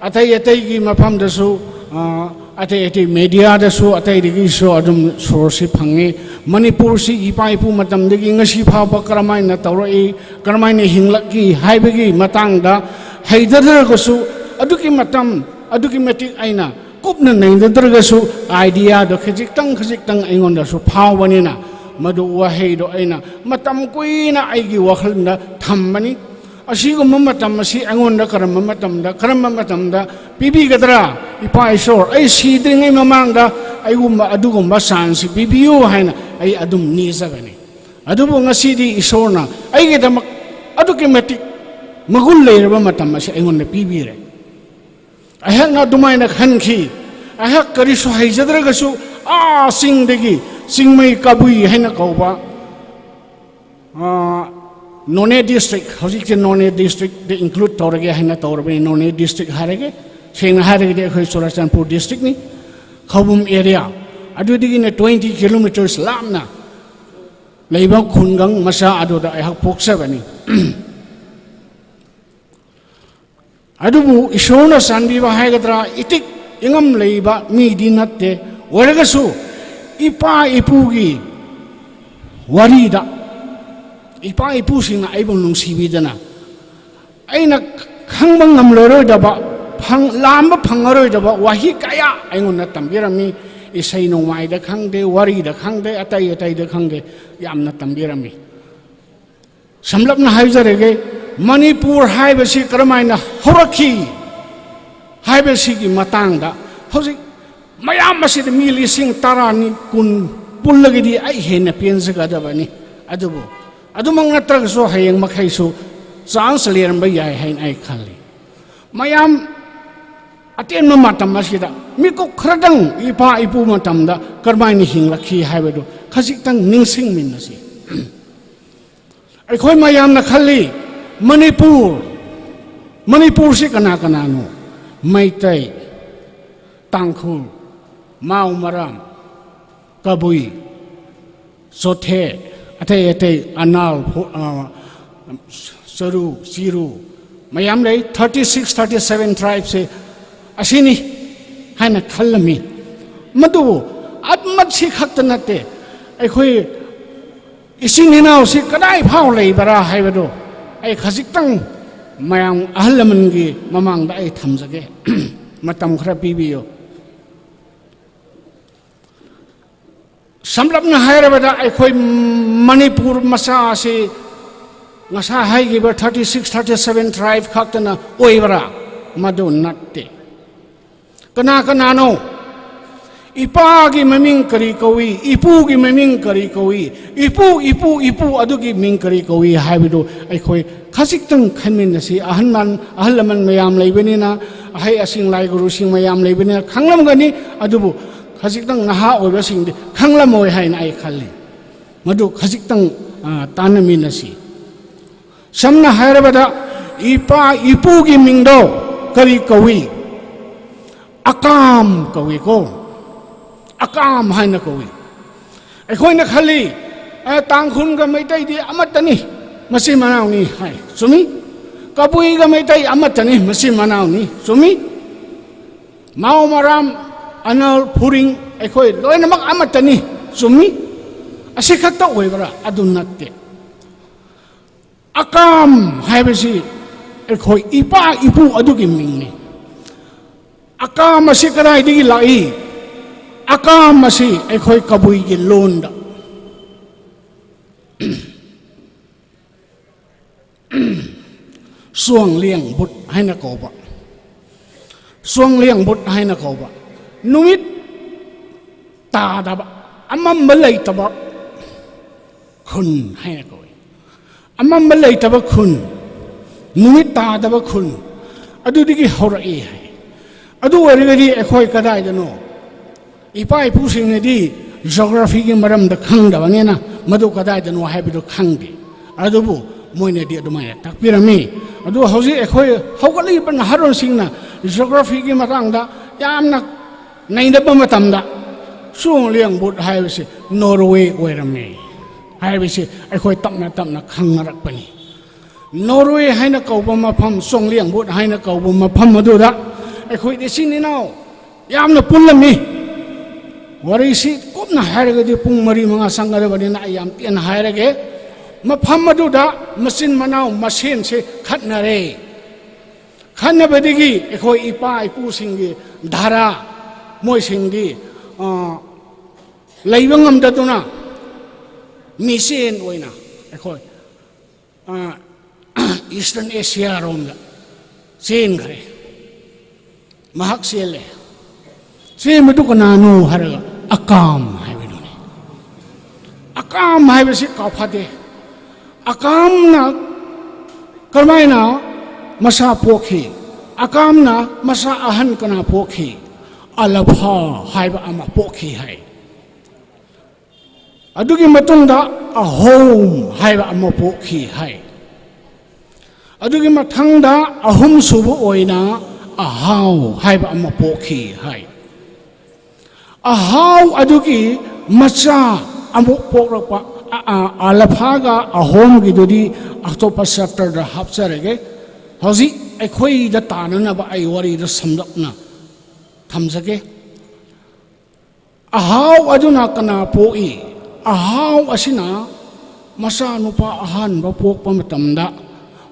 ꯑꯇꯩ ꯑꯇꯩꯒꯤ ꯃꯐꯝꯗꯁꯨ, ꯑ, ꯑꯇꯩ ꯑꯇꯩ ꯃꯦꯗꯤꯌꯥꯗꯁꯨ ꯑꯇꯩꯗꯒꯤꯁꯨ ꯑꯗꯨꯝ ꯁꯣꯔꯁꯁꯤ ꯐꯪꯉꯤ꯫ ꯃꯅꯤꯄꯨꯔꯁꯤ ꯏꯄꯥ ꯏꯄꯨ ꯃꯇꯝꯗꯒꯤ ꯉꯁꯤ ꯐꯥꯎꯕ ꯀꯔꯝꯍꯥꯏꯅ ꯇꯧꯔꯛꯏ, ꯀꯔꯝꯍꯥꯏꯅ ꯍꯤꯡꯂꯛꯏ ꯍꯥꯏꯕꯒꯤ ꯃꯇꯥꯡꯗ ꯍꯩꯖꯗ꯭ꯔꯒꯁꯨ, ꯑꯗꯨꯒꯤ ꯃꯇꯝ ꯑꯗꯨꯒꯤ ꯃꯇꯤꯛ ꯑꯩꯅ ꯀꯨꯞꯅ ꯅꯩꯅꯗ꯭ꯔꯒꯁꯨ, ꯑꯥꯏꯗꯤꯌꯥꯗꯣ ꯈꯖꯤꯛꯇꯪ ꯈꯖꯤꯛꯇꯪ ꯑꯩꯉꯣꯟꯗꯁꯨ ꯐꯥꯎꯕꯅꯤꯅ, ꯃꯗꯨ ꯋꯥꯍꯩꯗꯣ ꯑꯩꯅ ꯃꯇꯝ ꯀꯨꯏꯅ ꯑꯩꯒꯤ ꯋꯥꯈꯜꯗ ꯊꯝꯕꯅꯤ꯫ ꯑꯁꯤꯒꯨꯝꯕ ꯃꯇꯝ ꯑꯁꯤ ꯑꯩꯉꯣꯟꯗ ꯀꯔꯝꯕ ꯃꯇꯝꯗ, ꯀꯔꯝꯕ ꯃꯇꯝꯗ ꯄꯤꯕꯤꯒꯗ꯭ꯔꯥ? ꯏꯄꯥ ꯏꯁꯣꯔ, ꯑꯩ ꯁꯤꯗ꯭ꯔꯤꯉꯩ ꯃꯃꯥꯡꯗ ꯑꯩꯒꯨꯝꯕ, ꯑꯗꯨꯒꯨꯝꯕ ꯆꯥꯟꯁꯁꯤ ꯄꯤꯕꯤꯌꯨ ꯍꯥꯏꯅ ꯑꯩ ꯑꯗꯨꯝ ꯅꯤꯖꯕꯅꯤ꯫ ꯑꯗꯨꯕꯨ ꯉꯁꯤꯗꯤ ꯏꯁꯣꯔꯅ ꯑꯩꯒꯤꯗꯃꯛ ꯑꯗꯨꯛꯀꯤ ꯃꯇꯤꯛ ꯃꯒꯨꯟ ꯂꯩꯔꯕ ꯃꯇꯝ ꯑꯁꯤ ꯑꯩꯉꯣꯟꯗ ꯄꯤꯕꯤꯔꯦ꯫ ꯑꯩꯍꯥꯛꯅ ꯑꯗꯨꯃꯥꯏꯅ ꯈꯟꯈꯤ꯫ ꯑꯩꯍꯥꯛ ꯀꯔꯤꯁꯨ ꯍꯩꯖꯗ꯭ꯔꯒꯁꯨ, ꯑꯥ ꯆꯤꯡꯗꯒꯤ, ꯆꯤꯡꯃꯩ ꯀꯕꯨꯏ ꯍꯥꯏꯅ ꯀꯧꯕ, ꯑꯥ, ꯅꯣꯅꯦ ꯗꯤꯁꯇ꯭ꯔꯤꯛ, ꯍꯧꯖꯤꯛꯁꯦ ꯅꯣꯅꯦ ꯗꯤꯁꯇ꯭ꯔꯤꯛꯇ ꯏꯟꯀ꯭ꯂꯨꯗ ꯇꯧꯔꯒꯦ ꯍꯥꯏꯅ ꯇꯧꯔꯕꯅꯤ, ꯅꯣꯅꯦ ꯗꯤꯁꯇ꯭ꯔꯤꯛ ꯍꯥꯏꯔꯒꯦ꯫ ꯁꯦꯡꯅ ꯍꯥꯏꯔꯒꯗꯤ ꯑꯩꯈꯣꯏ ꯆꯨꯔꯆꯥꯟꯄꯨꯔ ꯗꯤꯁꯇ꯭ꯔꯤꯛꯅꯤ꯫ ꯈꯧꯕꯨꯝ ꯑꯦꯔꯤꯌꯥ, ꯑꯗꯨꯗꯒꯤꯅ ꯇ꯭ꯋꯦꯟꯇꯤ ꯀꯤꯂꯣꯃꯤꯇꯔꯁ ꯂꯥꯞꯅ ꯂꯩꯕ ꯈꯨꯡꯒꯪ ꯃꯆꯥ ꯑꯗꯨꯗ ꯑꯩꯍꯥꯛ ꯄꯣꯛꯆꯕꯅꯤ꯫ ꯑꯗꯨꯕꯨ ꯏꯁꯣꯔꯅ ꯆꯥꯟꯕꯤꯕ ꯍꯥꯏꯒꯗ꯭ꯔꯥ, ꯏꯇꯤꯛ ꯏꯉꯝ ꯂꯩꯕ ꯃꯤꯗꯤ ꯅꯠꯇꯦ꯫ ꯑꯣꯏꯔꯒꯁꯨ ꯏꯄꯥ ꯏꯄꯨꯒꯤ ꯋꯥꯔꯤꯗ, ꯏꯄꯥ ꯏꯄꯨꯁꯤꯡꯅ ꯑꯩꯕꯨ ꯅꯨꯡꯁꯤꯕꯤꯗꯅ, ꯑꯩꯅ ꯈꯪꯕ ꯉꯝꯂꯔꯣꯏꯗꯕ, ꯐꯪ-, ꯂꯥꯝꯕ ꯐꯪꯉꯔꯣꯏꯗꯕ ꯋꯥꯍꯩ ꯀꯌꯥ ꯑꯩꯉꯣꯟꯗ ꯇꯝꯕꯤꯔꯝꯃꯤ꯫ ꯏꯁꯩ ꯅꯣꯡꯃꯥꯏꯗ ꯈꯪꯗꯦ, ꯋꯥꯔꯤꯗ ꯈꯪꯗꯦ, ꯑꯇꯩ ꯑꯇꯩꯗ ꯈꯪꯗꯦ, ꯌꯥꯝꯅ ꯇꯝꯕꯤꯔꯝꯃꯤ꯫ ꯁꯝꯂꯞꯅ ꯍꯥꯏꯖꯔꯒꯦ, ꯃꯅꯤꯄꯨꯔ ꯍꯥꯏꯕꯁꯤ ꯀꯔꯝꯍꯥꯏꯅ ꯍꯧꯔꯛꯈꯤ ꯍꯥꯏꯕꯁꯤꯒꯤ ꯃꯇꯥꯡꯗ ꯍꯧꯖꯤꯛ ꯃꯌꯥꯝ ꯑꯁꯤꯗ ꯃꯤ ꯂꯤꯁꯤꯡ ꯇꯔꯥꯅꯤ, ꯀꯨꯟ, ꯄꯨꯜꯂꯒꯗꯤ ꯑꯩ ꯍꯦꯟꯅ ꯄꯦꯟꯖꯒꯗꯕꯅꯤ꯫ ꯑꯗꯨꯕꯨ ꯑꯗꯨꯃꯛ ꯅꯠꯇ꯭ꯔꯒꯁꯨ ꯍꯌꯦꯡ ꯃꯈꯩꯁꯨ ꯆꯥꯟꯁ ꯂꯩꯔꯝꯕ ꯌꯥꯏ ꯍꯥꯏꯅ ꯑꯩ ꯈꯜꯂꯤ꯫ ꯃꯌꯥꯝ ꯑꯇꯦꯟꯕ ꯃꯇꯝ ꯑꯁꯤꯗ ꯃꯤꯀꯨꯞ ꯈꯔꯗꯪ ꯏꯄꯥ ꯏꯄꯨ ꯃꯇꯝꯗ ꯀꯔꯝꯍꯥꯏꯅ ꯍꯤꯡꯂꯛꯈꯤ ꯍꯥꯏꯕꯗꯨ ꯈꯖꯤꯛꯇꯪ ꯅꯤꯡꯁꯤꯡꯃꯤꯟꯅꯁꯤ꯫ ꯑꯩꯈꯣꯏ ꯃꯌꯥꯝꯅ ꯈꯜꯂꯤ, ꯃꯅꯤꯄꯨꯔ, ꯃꯅꯤꯄꯨꯔꯁꯤ ꯀꯅꯥ ꯀꯅꯥꯅꯣ? ꯃꯩꯇꯩ, ꯇꯥꯡꯈꯨꯜ, ꯃꯥꯎ ꯃꯔꯥꯝ, ꯀꯕꯨꯏ, ꯆꯣꯊꯦ, ꯑꯇꯩ ꯑꯇꯩ ꯑꯅꯥꯜ, ꯐꯨ-, ꯑ, ꯆꯔꯨ, ꯆꯤꯔꯨ ꯃꯌꯥꯝ ꯂꯩ꯫ Thirty six, thirty seven tribeꯁꯦ ꯑꯁꯤꯅꯤ ꯍꯥꯏꯅ ꯈꯜꯂꯝꯃꯤ꯫ ꯃꯗꯨꯕꯨ ꯑ-, ꯃꯁꯤ ꯈꯛꯇ ꯅꯠꯇꯦ, ꯑꯩꯈꯣꯏ ꯏꯆꯤꯟ ꯏꯅꯥꯎꯁꯤ ꯀꯗꯥꯏ ꯐꯥꯎ ꯂꯩꯕꯔꯥ ꯍꯥꯏꯕꯗꯨ ꯑꯩ ꯈꯖꯤꯛꯇꯪ ꯃꯌꯥꯝ ꯑꯍꯜ ꯂꯃꯟꯒꯤ ꯃꯃꯥꯡꯗ ꯑꯩ ꯊꯝꯖꯒꯦ꯫ ꯃꯇꯝ ꯈꯔ ꯄꯤꯕꯤꯌꯨ꯫ ꯁꯝꯂꯞꯅ ꯍꯥꯏꯔꯕꯗ, ꯑꯩꯈꯣꯏ ꯃꯅꯤꯄꯨꯔ ꯃꯆꯥ ꯑꯁꯤ ꯉꯁꯥꯏ ꯍꯥꯏꯈꯤꯕ thirty six, thirty seven tribe ꯈꯛꯇꯅ ꯑꯣꯏꯕ꯭ꯔꯥ? ꯃꯗꯨ ꯅꯠꯇꯦ꯫ ꯀꯅꯥ ꯀꯅꯥꯅꯣ? ꯏꯄꯥꯒꯤ ꯃꯃꯤꯡ ꯀꯔꯤ ꯀꯧꯏ? ꯏꯄꯨꯒꯤ ꯃꯃꯤꯡ ꯀꯔꯤ ꯀꯧꯏ? ꯏꯄꯨ, ꯏꯄꯨ, ꯏꯄꯨ ꯑꯗꯨꯒꯤ ꯃꯤꯡ ꯀꯔꯤ ꯀꯧꯏ ꯍꯥꯏꯕꯗꯨ ꯑꯩꯈꯣꯏ ꯈꯖꯤꯛꯇꯪ ꯈꯟꯃꯤꯟꯅꯁꯤ꯫ ꯑꯍꯜ ꯃꯟ-, ꯑꯍꯜ ꯂꯃꯟ ꯃꯌꯥꯝ ꯂꯩꯕꯅꯤꯅ, ꯑꯍꯩ ꯑꯁꯤꯡ ꯂꯥꯏ ꯒꯨꯔꯨꯁꯤꯡ ꯃꯌꯥꯝ ꯂꯩꯕꯅꯤꯅ ꯈꯪꯂꯝꯒꯅꯤ꯫ ꯑꯗꯨꯕꯨ ꯈꯖꯤꯛꯇꯪ ꯅꯍꯥ ꯑꯣꯏꯕꯁꯤꯡꯗꯤ ꯈꯪꯂꯝꯃꯣꯏ ꯍꯥꯏꯅ ꯑꯩ ꯈꯜꯂꯤ꯫ ꯃꯗꯨ ꯈꯖꯤꯛꯇꯪ, ꯑ, ꯇꯥꯟꯅꯃꯤꯟꯅꯁꯤ꯫ ꯁꯝꯅ ꯍꯥꯏꯔꯕꯗ, ꯏꯄꯥ ꯏꯄꯨꯒꯤ ꯃꯤꯡꯗꯣ ꯀꯔꯤ ꯀꯧꯏ? ꯑꯀꯥꯝ ꯀꯧꯏꯀꯣ꯫ ꯑꯀꯥꯝ ꯍꯥꯏꯅ ꯀꯧꯏ꯫ ꯑꯩꯈꯣꯏꯅ ꯈꯜꯂꯤ, "ꯑꯦ, ꯇꯥꯡꯈꯨꯜꯒ ꯃꯩꯇꯩꯗꯤ ꯑꯃꯠꯇꯅꯤ, ꯃꯆꯤꯟ ꯃꯅꯥꯎꯅꯤ" ꯍꯥꯏ꯫ ꯆꯨꯝꯃꯤ꯫ "ꯀꯕꯨꯏꯒ ꯃꯩꯇꯩ ꯑꯃꯠꯇꯅꯤ, ꯃꯆꯤꯟ ꯃꯅꯥꯎꯅꯤ"꯫ ꯆꯨꯝꯃꯤ꯫ "ꯃꯥꯎ ꯃꯔꯥꯝ, ꯑꯅꯥꯜ ꯐꯨꯔꯤꯡ ꯑꯩꯈꯣꯏ ꯂꯣꯏꯅꯃꯛ ꯑꯃꯠꯇꯅꯤ"꯫ ꯆꯨꯝꯃꯤ꯫ ꯑꯁꯤ ꯈꯛꯇ ꯑꯣꯏꯕ꯭ꯔꯥ? ꯑꯗꯨ ꯅꯠꯇꯦ꯫ ꯑꯀꯥꯝ ꯍꯥꯏꯕꯁꯤ ꯑꯩꯈꯣꯏ ꯏꯄꯥ ꯏꯄꯨ ꯑꯗꯨꯒꯤ ꯃꯤꯡꯅꯤ꯫ ꯑꯀꯥꯝ ꯑꯁꯤ ꯀꯗꯥꯏꯗꯒꯤ ꯂꯥꯛꯏ? ꯑꯀꯥꯝ ꯑꯁꯤ ꯑꯩꯈꯣꯏ ꯀꯕꯨꯏꯒꯤ ꯂꯣꯟꯗ ꯆꯣꯡꯂꯦꯡ ꯕꯨꯠ ꯍꯥꯏꯅ ꯀꯧꯕ, ꯆꯣꯡꯂꯦꯡ ꯕꯨꯠ ꯍꯥꯏꯅ ꯀꯧꯕ, ꯅꯨꯃꯤꯠ ꯇꯥꯗꯕ, ꯑꯃꯝꯕ ꯂꯩꯇꯕ ꯈꯨꯟ ꯍꯥꯏꯅ ꯀꯧꯏ꯫ ꯑꯃꯝꯕ ꯂꯩꯇꯕ ꯈꯨꯟ, ꯅꯨꯃꯤꯠ ꯇꯥꯗꯕ ꯈꯨꯟ, ꯑꯗꯨꯗꯒꯤ ꯍꯧꯔꯛꯏ ꯍꯥꯏ꯫ ꯑꯗꯨ ꯑꯣꯏꯔꯒꯗꯤ ꯑꯩꯈꯣꯏ ꯀꯗꯥꯏꯗꯅꯣ? ꯏꯄꯥ ꯏꯄꯨꯁꯤꯡꯅꯗꯤ ꯖꯣꯒ꯭ꯔꯥꯐꯤꯒꯤ ꯃꯔꯝꯗ ꯈꯪꯗꯕꯅꯤꯅ ꯃꯗꯨ ꯀꯗꯥꯏꯗꯅꯣ ꯍꯥꯏꯕꯗꯨ ꯈꯪꯗꯦ꯫ ꯑꯗꯨꯕꯨ ꯃꯣꯏꯅꯗꯤ ꯑꯗꯨꯃꯥꯏꯅ ꯇꯥꯛꯄꯤꯔꯝꯃꯤ꯫ ꯑꯗꯨ ꯍꯧꯖꯤꯛ ꯑꯩꯈꯣꯏ ꯍꯧꯒꯠꯂꯛꯏꯕ ꯅꯍꯥꯔꯣꯜꯁꯤꯡꯅ ꯖꯣꯒ꯭ꯔꯥꯐꯤꯒꯤ ꯃꯇꯥꯡꯗ ꯌꯥꯝꯅ ꯅꯩꯅꯕ ꯃꯇꯝꯗ, ꯆꯣꯡꯂꯦꯡꯕꯨꯠ ꯍꯥꯏꯕꯁꯤ ꯅꯣꯔꯋꯦ ꯑꯣꯏꯔꯝꯃꯤ ꯍꯥꯏꯕꯁꯤ ꯑꯩꯈꯣꯏ ꯇꯞꯅ ꯇꯞꯅ ꯈꯪꯅꯔꯛꯄꯅꯤ꯫ ꯅꯣꯔꯋꯦ ꯍꯥꯏꯅ ꯀꯧꯕ ꯃꯐꯝ, ꯆꯣꯡꯂꯦꯡꯕꯨꯠ ꯍꯥꯏꯅ ꯀꯧꯕ ꯃꯐꯝ ꯑꯗꯨꯗ ꯑꯩꯈꯣꯏ ꯏꯆꯤꯟ ꯏꯅꯥꯎ ꯌꯥꯝꯅ ꯄꯨꯜꯂꯝꯃꯤ꯫ ꯋꯥꯔꯤꯁꯤ ꯀꯨꯞꯅ ꯍꯥꯏꯔꯒꯗꯤ ꯄꯨꯡ ꯃꯔꯤ ꯃꯉꯥ ꯆꯪꯒꯗꯕꯅꯤꯅ ꯑꯩ ꯌꯥꯝ ꯇꯦꯟꯅ ꯍꯥꯏꯔꯒꯦ꯫ ꯃꯐꯝ ꯑꯗꯨꯗ ꯃꯆꯤꯟ ꯃꯅꯥꯎ ꯃꯁꯦꯟꯁꯦ ꯈꯠꯅꯔꯦ꯫ ꯈꯠꯅꯕꯗꯒꯤ ꯑꯩꯈꯣꯏ ꯏꯄꯥ ꯏꯄꯨꯁꯤꯡꯒꯤ ꯙꯥꯔꯥ, ꯃꯣꯏꯁꯤꯡꯗꯤ, ꯑ, ꯂꯩꯕ ꯉꯝꯗꯗꯨꯅ ꯃꯤꯆꯦꯟ ꯑꯣꯏꯅ ꯑꯩꯈꯣꯏ, ꯑ, ꯏꯁꯇꯔꯟ ꯑꯦꯁꯤꯌꯥꯔꯣꯝꯗ ꯆꯦꯟꯈ꯭ꯔꯦ꯫ ꯃꯍꯥꯛ ꯆꯦꯜꯂꯦ꯫ ꯆꯦꯟꯕꯗꯨ ꯀꯅꯥꯅꯣ ꯍꯥꯏꯔꯒ ꯑꯀꯥꯝ ꯍꯥꯏꯕꯗꯨꯅꯤ꯫ ꯑꯀꯥꯝ ꯍꯥꯏꯕꯁꯤ ꯀꯥꯎꯐꯗꯦ꯫ ꯑꯀꯥꯝꯅ ꯀꯔꯝꯍꯥꯏꯅ ꯃꯆꯥ ꯄꯣꯛꯈꯤ? ꯑꯀꯥꯝꯅ ꯃꯆꯥ ꯑꯍꯟ ꯀꯅꯥ ꯄꯣꯛꯈꯤ? ꯑꯂꯐꯥ ꯍꯥꯏꯕ ꯑꯃ ꯄꯣꯛꯈꯤ ꯍꯥꯏ꯫ ꯑꯗꯨꯒꯤ ꯃꯇꯨꯡꯗ ꯑꯍꯣꯝ ꯍꯥꯏꯕ ꯑꯃ ꯄꯣꯛꯈꯤ ꯍꯥꯏ꯫ ꯑꯗꯨꯒꯤ ꯃꯊꯪꯗ ꯑꯍꯨꯝꯁꯨꯕ ꯑꯣꯏꯅ ꯑꯍꯥꯎ ꯍꯥꯏꯕ ꯑꯃ ꯄꯣꯛꯈꯤ ꯍꯥꯏ꯫ ꯑꯍꯥꯎ ꯑꯗꯨꯒꯤ ꯃꯆꯥ ꯑꯃꯨꯛ ꯄꯣꯛꯂꯛꯄ, ꯑ-, ꯑ-, ꯑꯂꯐꯥꯒ ꯑꯍꯣꯝꯒꯤꯗꯨꯗꯤ ꯑꯇꯣꯞꯄ ꯆꯦꯞꯇꯔꯗ ꯍꯥꯞꯆꯔꯒꯦ꯫ ꯍꯧꯖꯤꯛ ꯑꯩꯈꯣꯏꯗ ꯇꯥꯅꯅꯕ ꯑꯩ ꯋꯥꯔꯤꯗ ꯁꯝꯂꯞꯅ ꯊꯝꯖꯒꯦ꯫ ꯑꯍꯥꯎ ꯑꯗꯨꯅ ꯀꯅꯥ ꯄꯣꯛꯏ? ꯑꯍꯥꯎ ꯑꯁꯤꯅ ꯃꯆꯥꯅꯨꯄꯥ ꯑꯍꯥꯟꯕ ꯄꯣꯛꯄ ꯃꯇꯝꯗ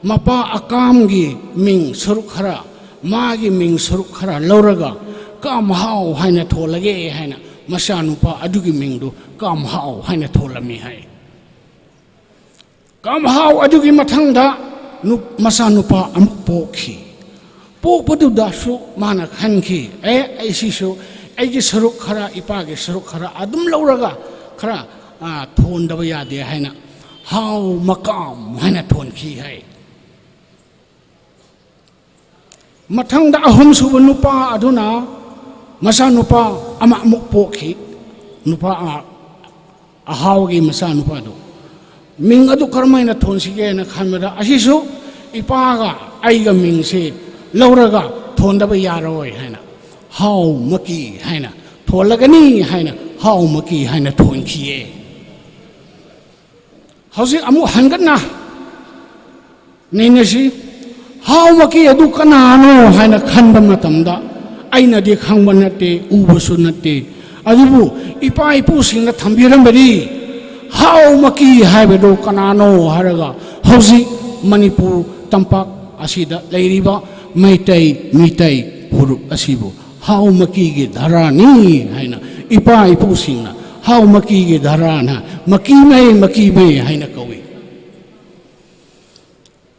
ꯃꯄꯥ ꯑꯀꯥꯝꯒꯤ ꯃꯤꯡ ꯁꯔꯨꯛ ꯈꯔ, ꯃꯥꯒꯤ ꯃꯤꯡ ꯁꯔꯨꯛ ꯈꯔ ꯂꯧꯔꯒ ꯀꯥꯝꯍꯥꯎ ꯍꯥꯏꯅ ꯊꯣꯜꯂꯒꯦ ꯍꯥꯏꯅ ꯃꯆꯥꯅꯨꯄꯥ ꯑꯗꯨꯒꯤ ꯃꯤꯡꯗꯨ ꯀꯥꯝꯍꯥꯎ ꯍꯥꯏꯅ ꯊꯣꯜꯂꯝꯃꯤ ꯍꯥꯏ꯫ ꯀꯥꯝꯍꯥꯎ ꯑꯗꯨꯒꯤ ꯃꯊꯪꯗ ꯅꯨ-, ꯃꯆꯥꯅꯨꯄꯥ ꯑꯃꯨꯛ ꯄꯣꯛꯈꯤ꯫ ꯄꯣꯛꯄꯗꯨꯗꯁꯨ ꯃꯥꯅ ꯈꯟꯈꯤ, "ꯑꯦ, ꯑꯩ ꯁꯤꯁꯨ ꯑꯩꯒꯤ ꯁꯔꯨꯛ ꯈꯔ, ꯏꯄꯥꯒꯤ ꯁꯔꯨꯛ ꯈꯔ ꯑꯗꯨꯝ ꯂꯧꯔꯒ ꯈꯔ, ꯑ, ꯊꯣꯟꯗꯕ ꯌꯥꯗꯦ ꯍꯥꯏꯅ ꯍꯥꯎ ꯃꯀꯥꯝ ꯍꯥꯏꯅ ꯊꯣꯟꯈꯤ ꯍꯥꯏ꯫ ꯃꯊꯪꯗ ꯑꯍꯨꯝꯁꯨꯕ ꯅꯨꯄꯥ ꯑꯗꯨꯅ ꯃꯆꯥꯅꯨꯄꯥ ꯑꯃ ꯑꯃꯨꯛ ꯄꯣꯛꯈꯤ꯫ ꯅꯨꯄꯥ ꯑ-, ꯑꯍꯥꯎꯒꯤ ꯃꯆꯥꯅꯨꯄꯥꯗꯨ꯫ ꯃꯤꯡ ꯑꯗꯨ ꯀꯔꯝꯍꯥꯏꯅ ꯊꯣꯟꯁꯤꯒꯦꯅ ꯈꯟꯕꯗ, ꯑꯁꯤꯁꯨ ꯏꯄꯥꯒ ꯑꯩꯒ ꯃꯤꯡꯁꯤ ꯂꯧꯔꯒ ꯊꯣꯟꯗꯕ ꯌꯥꯔꯣꯏ ꯍꯥꯏꯅ ꯍꯥꯎ ꯃꯀꯤ ꯍꯥꯏꯅ ꯊꯣꯜꯂꯒꯅꯤ ꯍꯥꯏꯅ ꯍꯥꯎ ꯃꯀꯤ ꯍꯥꯏꯅ ꯊꯣꯟꯈꯤꯌꯦ꯫ ꯍꯧꯖꯤꯛ ꯑꯃꯨꯛ ꯍꯟꯒꯠꯅ ꯅꯩꯅꯁꯤ꯫ ꯍꯥꯎ ꯃꯀꯤ ꯑꯗꯨ ꯀꯅꯥꯅꯣ ꯍꯥꯏꯅ ꯈꯟꯕ ꯃꯇꯝꯗ, ꯑꯩꯅꯗꯤ ꯈꯪꯕ ꯅꯠꯇꯦ, ꯎꯕꯁꯨ ꯅꯠꯇꯦ, ꯑꯗꯨꯕꯨ ꯏꯄꯥ ꯏꯄꯨꯁꯤꯡꯅ ꯊꯝꯕꯤꯔꯝꯕꯗꯤ ꯍꯥꯎ ꯃꯀꯤ ꯍꯥꯏꯕꯗꯨ ꯀꯅꯥꯅꯣ ꯍꯥꯏꯔꯒ, ꯍꯧꯖꯤꯛ ꯃꯅꯤꯄꯨꯔ ꯇꯝꯄꯥꯛ ꯑꯁꯤꯗ ꯂꯩꯔꯤꯕ ꯃꯩꯇꯩ ꯃꯤꯇꯩ ꯐꯨꯔꯨꯞ ꯑꯁꯤꯕꯨ ꯍꯥꯎ ꯃꯀꯤꯒꯤ ꯙꯔꯥꯅꯤ ꯍꯥꯏꯅ, ꯏꯄꯥ ꯏꯄꯨꯁꯤꯡꯅ ꯍꯥꯎ ꯃꯀꯤꯒꯤ ꯙꯔꯥꯅ ꯃꯀꯤꯃꯩ, ꯃꯀꯤꯃꯩ ꯍꯥꯏꯅ ꯀꯧꯏ꯫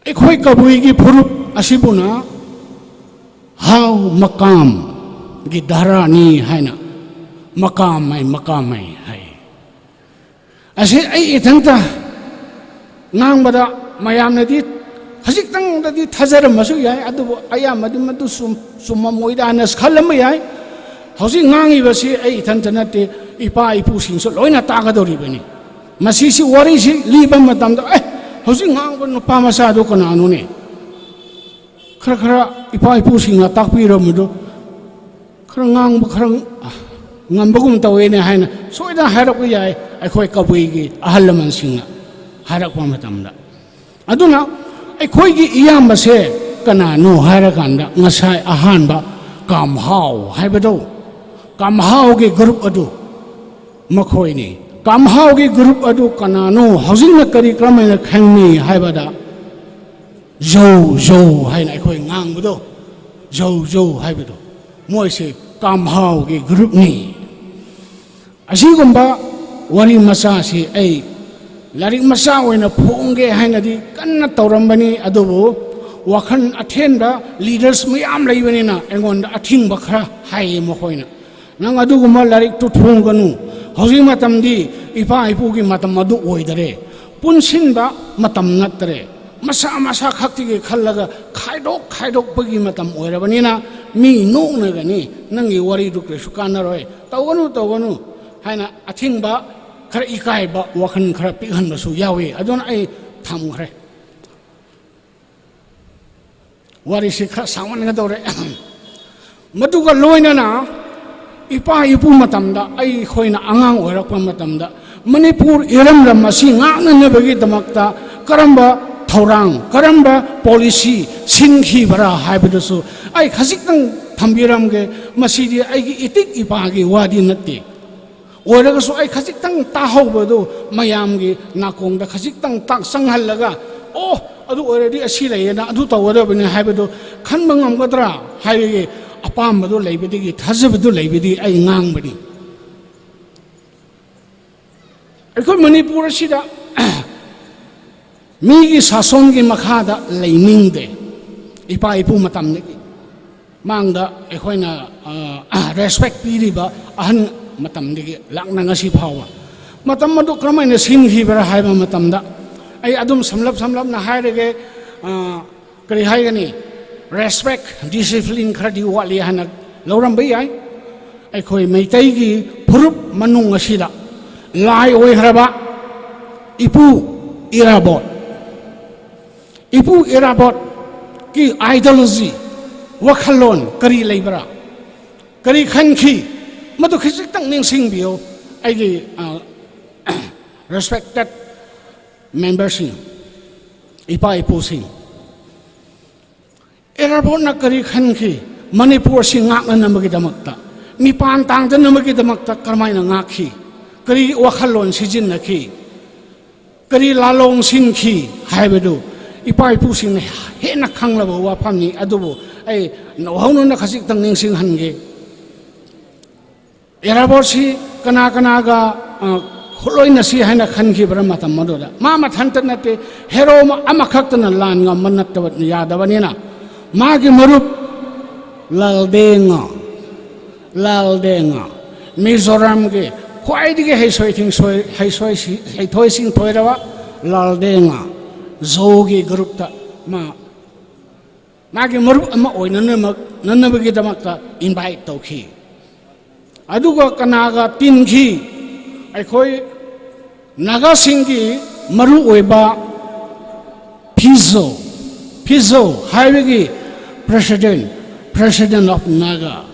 ꯑꯩꯈꯣꯏ ꯀꯕꯨꯏꯒꯤ ꯐꯨꯔꯨꯞ ꯑꯁꯤꯕꯨꯅ ꯍꯥꯎ ꯃꯀꯥꯝꯒꯤ ꯙꯔꯥꯅꯤ ꯍꯥꯏꯅ ꯃꯀꯥꯝꯃꯩ, ꯃꯀꯥꯝꯃꯩ ꯍꯥꯏ꯫ ꯑꯁꯤ ꯑꯩ ꯏꯊꯟꯇ ꯉꯥꯡꯕꯗ ꯃꯌꯥꯝꯅꯗꯤ ꯈꯖꯤꯛꯇꯪꯗꯗꯤ ꯊꯥꯖꯔꯝꯕꯁꯨ ꯌꯥꯏ, ꯑꯗꯨꯕꯨ ꯑꯌꯥꯝꯕꯗꯤ ꯃꯗꯨ ꯆꯨꯝ-, ꯆꯨꯝꯃꯝꯃꯣꯏꯗ ꯍꯥꯏꯅ ꯈꯜꯂꯝꯕ ꯌꯥꯏ꯫ ꯍꯧꯖꯤꯛ ꯉꯥꯡꯉꯤꯕꯁꯤ ꯑꯩ ꯏꯊꯟꯇ ꯅꯠꯇꯦ, ꯏꯄꯥ ꯏꯄꯨꯁꯤꯡꯁꯨ ꯂꯣꯏꯅ ꯇꯥꯒꯗꯧꯔꯤꯕꯅꯤ꯫ ꯃꯁꯤꯁꯤ, ꯋꯥꯔꯤꯁꯤ ꯂꯤꯕ ꯃꯇꯝꯗ, "ꯑꯦ, ꯍꯧꯖꯤꯛ ꯉꯥꯡꯕ ꯅꯨꯄꯥ ꯃꯆꯥꯗꯨ ꯀꯅꯥꯅꯣꯅꯦ? ꯈꯔ ꯈꯔ ꯏꯄꯥ ꯏꯄꯨꯁꯤꯡꯅ ꯇꯥꯛꯄꯤꯔꯝꯕꯗꯨ ꯈꯔ ꯉꯥꯡꯕ ꯈꯔ ꯉꯝꯕꯒꯨꯝ ꯇꯧꯋꯦꯅꯦ" ꯍꯥꯏꯅ ꯁꯣꯏꯗꯅ ꯍꯥꯏꯔꯛꯄ ꯌꯥꯏ, ꯑꯩꯈꯣꯏ ꯀꯕꯨꯏꯒꯤ ꯑꯍꯜ ꯂꯃꯟꯁꯤꯡꯅ ꯍꯥꯏꯔꯛꯄ ꯃꯇꯝꯗ꯫ ꯑꯗꯨꯅ ꯑꯩꯈꯣꯏꯒꯤ ꯏꯌꯥꯝꯕꯁꯦ ꯀꯅꯥꯅꯣ ꯍꯥꯏꯔꯀꯥꯟꯗ, ꯉꯁꯥꯏ ꯑꯍꯥꯟꯕ ꯀꯥꯝꯍꯥꯎ ꯍꯥꯏꯕꯗꯣ, ꯀꯥꯝꯍꯥꯎꯒꯤ ꯒ꯭ꯔꯨꯞ ꯑꯗꯨ ꯃꯈꯣꯏꯅꯤ꯫ ꯀꯥꯝꯍꯥꯎꯒꯤ ꯒ꯭ꯔꯨꯞ ꯑꯗꯨ ꯀꯅꯥꯅꯣ, ꯍꯧꯖꯤꯛꯅ ꯀꯔꯤ, ꯀꯔꯝꯍꯥꯏꯅ ꯈꯪꯅꯤ ꯍꯥꯏꯕꯗ, ꯖꯧ ꯖꯧ ꯍꯥꯏꯅ ꯑꯩꯈꯣꯏ ꯉꯥꯡꯕꯗꯣ, ꯖꯧ ꯖꯧ ꯍꯥꯏꯕꯗꯣ, ꯃꯣꯏꯁꯦ ꯀꯥꯝꯍꯥꯎꯒꯤ ꯒ꯭ꯔꯨꯞꯅꯤ꯫ ꯑꯁꯤꯒꯨꯝꯕ ꯋꯥꯔꯤ ꯃꯆꯥꯁꯤ ꯑꯩ ꯂꯥꯏꯔꯤꯛ ꯃꯆꯥ ꯑꯣꯏꯅ ꯐꯣꯡꯒꯦ ꯍꯥꯏꯅꯗꯤ ꯀꯟꯅ ꯇꯧꯔꯝꯕꯅꯤ, ꯑꯗꯨꯕꯨ ꯋꯥꯈꯜ ꯑꯊꯦꯟꯕ ꯂꯤꯗꯔꯁ ꯃꯌꯥꯝ ꯂꯩꯕꯅꯤꯅ ꯑꯩꯉꯣꯟꯗ ꯑꯊꯤꯡꯕ ꯈꯔ ꯍꯥꯏꯌꯦ ꯃꯈꯣꯏꯅ꯫ ꯅꯪ ꯑꯗꯨꯒꯨꯝꯕ ꯂꯥꯏꯔꯤꯛꯇꯨ ꯊꯣꯡꯒꯅꯨ꯫ ꯍꯧꯖꯤꯛ ꯃꯇꯝꯗꯤ ꯏꯄꯥ ꯏꯄꯨꯒꯤ ꯃꯇꯝ ꯑꯗꯨ ꯑꯣꯏꯗꯔꯦ꯫ ꯄꯨꯟꯁꯤꯟꯕ ꯃꯇꯝ ꯅꯠꯇꯔꯦ꯫ ꯃꯁꯥ ꯃꯁꯥ ꯈꯛꯇꯒꯤ ꯈꯜꯂꯒ ꯈꯥꯏꯗꯣꯛ ꯈꯥꯏꯗꯣꯛꯄꯒꯤ ꯃꯇꯝ ꯑꯣꯏꯔꯕꯅꯤꯅ ꯃꯤ ꯅꯣꯛꯅꯒꯅꯤ, "ꯅꯪꯒꯤ ꯋꯥꯔꯤꯗꯨ ꯀꯔꯤꯁꯨ ꯀꯥꯟꯅꯔꯣꯏ, ꯇꯧꯒꯅꯨ, ꯇꯧꯒꯅꯨ" ꯍꯥꯏꯅ ꯑꯊꯤꯡꯕ, ꯈꯔ ꯏꯀꯥꯏꯕ ꯋꯥꯈꯜ ꯈꯔ ꯄꯤꯛꯍꯟꯕꯁꯨ ꯌꯥꯎꯏ꯫ ꯑꯗꯨꯅ ꯑꯩ ꯊꯝꯈ꯭ꯔꯦ꯫ ꯋꯥꯔꯤꯁꯤ ꯈꯔ ꯁꯥꯡꯃꯟꯒꯗꯧꯔꯦ꯫ ꯃꯗꯨꯒ ꯂꯣꯏꯅꯅ ꯏꯄꯥ ꯏꯄꯨ ꯃꯇꯝꯗ, ꯑꯩꯈꯣꯏꯅ ꯑꯉꯥꯡ ꯑꯣꯏꯔꯛꯄ ꯃꯇꯝꯗ ꯃꯅꯤꯄꯨꯔ ꯏꯔꯝꯗꯝ ꯑꯁꯤ ꯉꯥꯛꯅꯅꯕꯒꯤꯗꯃꯛꯇ ꯀꯔꯝꯕ ꯊꯧꯔꯥꯡ, ꯀꯔꯝꯕ ꯄꯣꯂꯤꯁꯤ ꯁꯤꯟꯈꯤꯕꯔꯥ ꯍꯥꯏꯕꯗꯨꯁꯨ ꯑꯩ ꯈꯖꯤꯛꯇꯪ ꯊꯝꯕꯤꯔꯝꯒꯦ꯫ ꯃꯁꯤꯗꯤ ꯑꯩꯒꯤ ꯏꯇꯤꯛ ꯏꯄꯥꯒꯤ ꯋꯥꯗꯤ ꯅꯠꯇꯦ꯫ ꯑꯣꯏꯔꯒꯁꯨ ꯑꯩ ꯈꯖꯤꯛꯇꯪ ꯇꯥꯍꯧꯕꯗꯨ ꯃꯌꯥꯝꯒꯤ ꯅꯥꯀꯣꯡꯗ ꯈꯖꯤꯛꯇꯪ ꯇꯥꯛ ꯆꯪꯍꯜꯂꯒ, "ꯑꯣ, ꯑꯗꯨ ꯑꯣꯏꯔꯗꯤ ꯑꯁꯤ ꯂꯩꯌꯦꯅ ꯑꯗꯨ ꯇꯧꯒꯗꯕꯅꯤ" ꯍꯥꯏꯕꯗꯨ ꯈꯟꯕ ꯉꯝꯒꯗ꯭ꯔꯥ ꯍꯥꯏꯕꯒꯤ ꯑꯄꯥꯝꯕꯗꯨ ꯂꯩꯕꯗꯒꯤ, ꯊꯥꯖꯕꯗꯨ ꯂꯩꯕꯗꯒꯤ ꯑꯩ ꯉꯥꯡꯕꯅꯤ꯫ ꯑꯩꯈꯣꯏ ꯃꯅꯤꯄꯨꯔ ꯑꯁꯤꯗ ꯃꯤꯒꯤ ꯁꯥꯁꯣꯟꯒꯤ ꯃꯈꯥꯗ ꯂꯩꯅꯤꯡꯗꯦ꯫ ꯏꯄꯥ ꯏꯄꯨ ꯃꯇꯝꯗꯒꯤ ꯃꯥꯡꯗ ꯑꯩꯈꯣꯏꯅ, ꯑ, ꯔꯦꯁꯄꯦꯛ ꯄꯤꯔꯤꯕ ꯑꯍꯟ ꯃꯇꯝꯗꯒꯤ ꯂꯥꯛꯅ ꯉꯁꯤ ꯐꯥꯎꯕ꯫ ꯃꯇꯝ ꯑꯗꯨ ꯀꯔꯝꯍꯥꯏꯅ ꯁꯤꯟꯈꯤꯕ꯭ꯔꯥ ꯍꯥꯏꯕ ꯃꯇꯝꯗ, ꯑꯩ ꯑꯗꯨꯝ ꯁꯝꯂꯞ ꯁꯝꯂꯞꯅ ꯍꯥꯏꯔꯒꯦ꯫ ꯑ, ꯀꯔꯤ ꯍꯥꯏꯒꯅꯤ? ꯔꯦꯁꯄꯦꯛ, ꯗꯤꯁꯤꯄ꯭ꯂꯤꯟ ꯈꯔꯗꯤ ꯋꯥꯠꯂꯤ ꯍꯥꯏꯅ ꯂꯧꯔꯝꯕ ꯌꯥꯏ꯫ ꯑꯩꯈꯣꯏ ꯃꯩꯇꯩꯒꯤ ꯐꯨꯔꯨꯞ ꯃꯅꯨꯡ ꯑꯁꯤꯗ ꯂꯥꯏ ꯑꯣꯏꯈ꯭ꯔꯕ ꯏꯄꯨ ꯏꯔꯥꯕꯣꯠ, ꯏꯄꯨ ꯏꯔꯥꯕꯣꯠꯀꯤ ꯑꯥꯏꯗꯤꯌꯣꯂꯣꯖꯤ, ꯋꯥꯈꯜꯂꯣꯟ ꯀꯔꯤ ꯂꯩꯕ꯭ꯔꯥ, ꯀꯔꯤ ꯈꯟꯈꯤ, ꯃꯗꯨ ꯈꯖꯤꯛꯇꯪ ꯅꯤꯡꯁꯤꯡꯕꯤꯌꯨ, ꯑꯩꯒꯤ, ꯑ, ꯔꯦꯁꯄꯦꯛꯇꯦꯠ ꯃꯦꯝꯕꯔꯁꯤꯡ, ꯏꯄꯥ ꯏꯄꯨꯁꯤꯡ꯫ ꯏꯔꯥꯕꯣꯠꯅ ꯀꯔꯤ ꯈꯟꯈꯤ? ꯃꯅꯤꯄꯨꯔ ꯑꯁꯤ ꯉꯥꯛꯅꯅꯕꯒꯤꯗꯃꯛꯇ, ꯃꯤꯄꯥꯟ ꯇꯥꯡꯗꯅꯕꯒꯤꯗꯃꯛꯇ ꯀꯔꯝꯍꯥꯏꯅ ꯉꯥꯛꯈꯤ? ꯀꯔꯤ ꯋꯥꯈꯜꯂꯣꯟ ꯁꯤꯖꯤꯟꯅꯈꯤ? ꯀꯔꯤ ꯂꯥꯂꯣꯡ ꯁꯤꯟꯈꯤ ꯍꯥꯏꯕꯗꯨ ꯏꯄꯥ ꯏꯄꯨꯁꯤꯡꯅ ꯍꯦꯟꯅ ꯈꯪꯂꯕ ꯋꯥꯐꯝꯅꯤ꯫ ꯑꯗꯨꯕꯨ ꯑꯩ ꯅꯧꯍꯧꯅꯅ ꯈꯖꯤꯛꯇꯪ ꯅꯤꯡꯁꯤꯡꯍꯟꯒꯦ꯫ ꯏꯔꯥꯕꯣꯠꯁꯤ ꯀꯅꯥ ꯀꯅꯥꯒ, ꯑ, ꯈꯨꯠꯂꯣꯏꯅꯁꯤ ꯍꯥꯏꯅ ꯈꯟꯈꯤꯕ꯭ꯔꯥ ꯃꯇꯝ ꯑꯗꯨꯗ? ꯃꯥ ꯃꯊꯟꯇ ꯅꯠꯇꯦ, ꯍꯦꯔꯣ ꯑꯃ-, ꯑꯃꯈꯛꯇꯅ ꯂꯥꯟ ꯉꯝꯕ ꯅꯠꯇꯕ, ꯌꯥꯗꯕꯅꯤꯅ, ꯃꯥꯒꯤ ꯃꯔꯨꯞ ꯂꯥꯜꯗꯦꯡꯉ, ꯂꯥꯜꯗꯦꯡꯉꯥ, ꯃꯤꯖꯣꯔꯥꯝꯒꯤ ꯈ꯭ꯋꯥꯏꯗꯒꯤ ꯍꯩꯁꯣꯏ ꯊꯤꯡꯁꯣꯏ, ꯍꯩꯁꯣꯏ ꯁꯤ-, ꯍꯩꯊꯣꯏ ꯁꯤꯡꯊꯣꯏꯔꯕ ꯂꯥꯜꯗꯦꯡꯉꯥ ꯖꯣꯒꯤ ꯒ꯭ꯔꯨꯞꯇ ꯃꯥ, ꯃꯥꯒꯤ ꯃꯔꯨꯞ ꯑꯃ ꯑꯣꯏꯅꯅꯕ-, ꯅꯅꯕꯒꯤꯗꯃꯛꯇ ꯏꯟꯚꯥꯏꯠ ꯇꯧꯈꯤ꯫ ꯑꯗꯨꯒ ꯀꯅꯥꯒ ꯇꯤꯟꯈꯤ? ꯑꯩꯈꯣꯏ ꯅꯥꯒꯥꯁꯤꯡꯒꯤ ꯃꯔꯨꯑꯣꯏꯕ ꯐꯤꯖꯣ, ꯐꯤꯖꯣ ꯍꯥꯏꯕꯒꯤ president, President of Naga,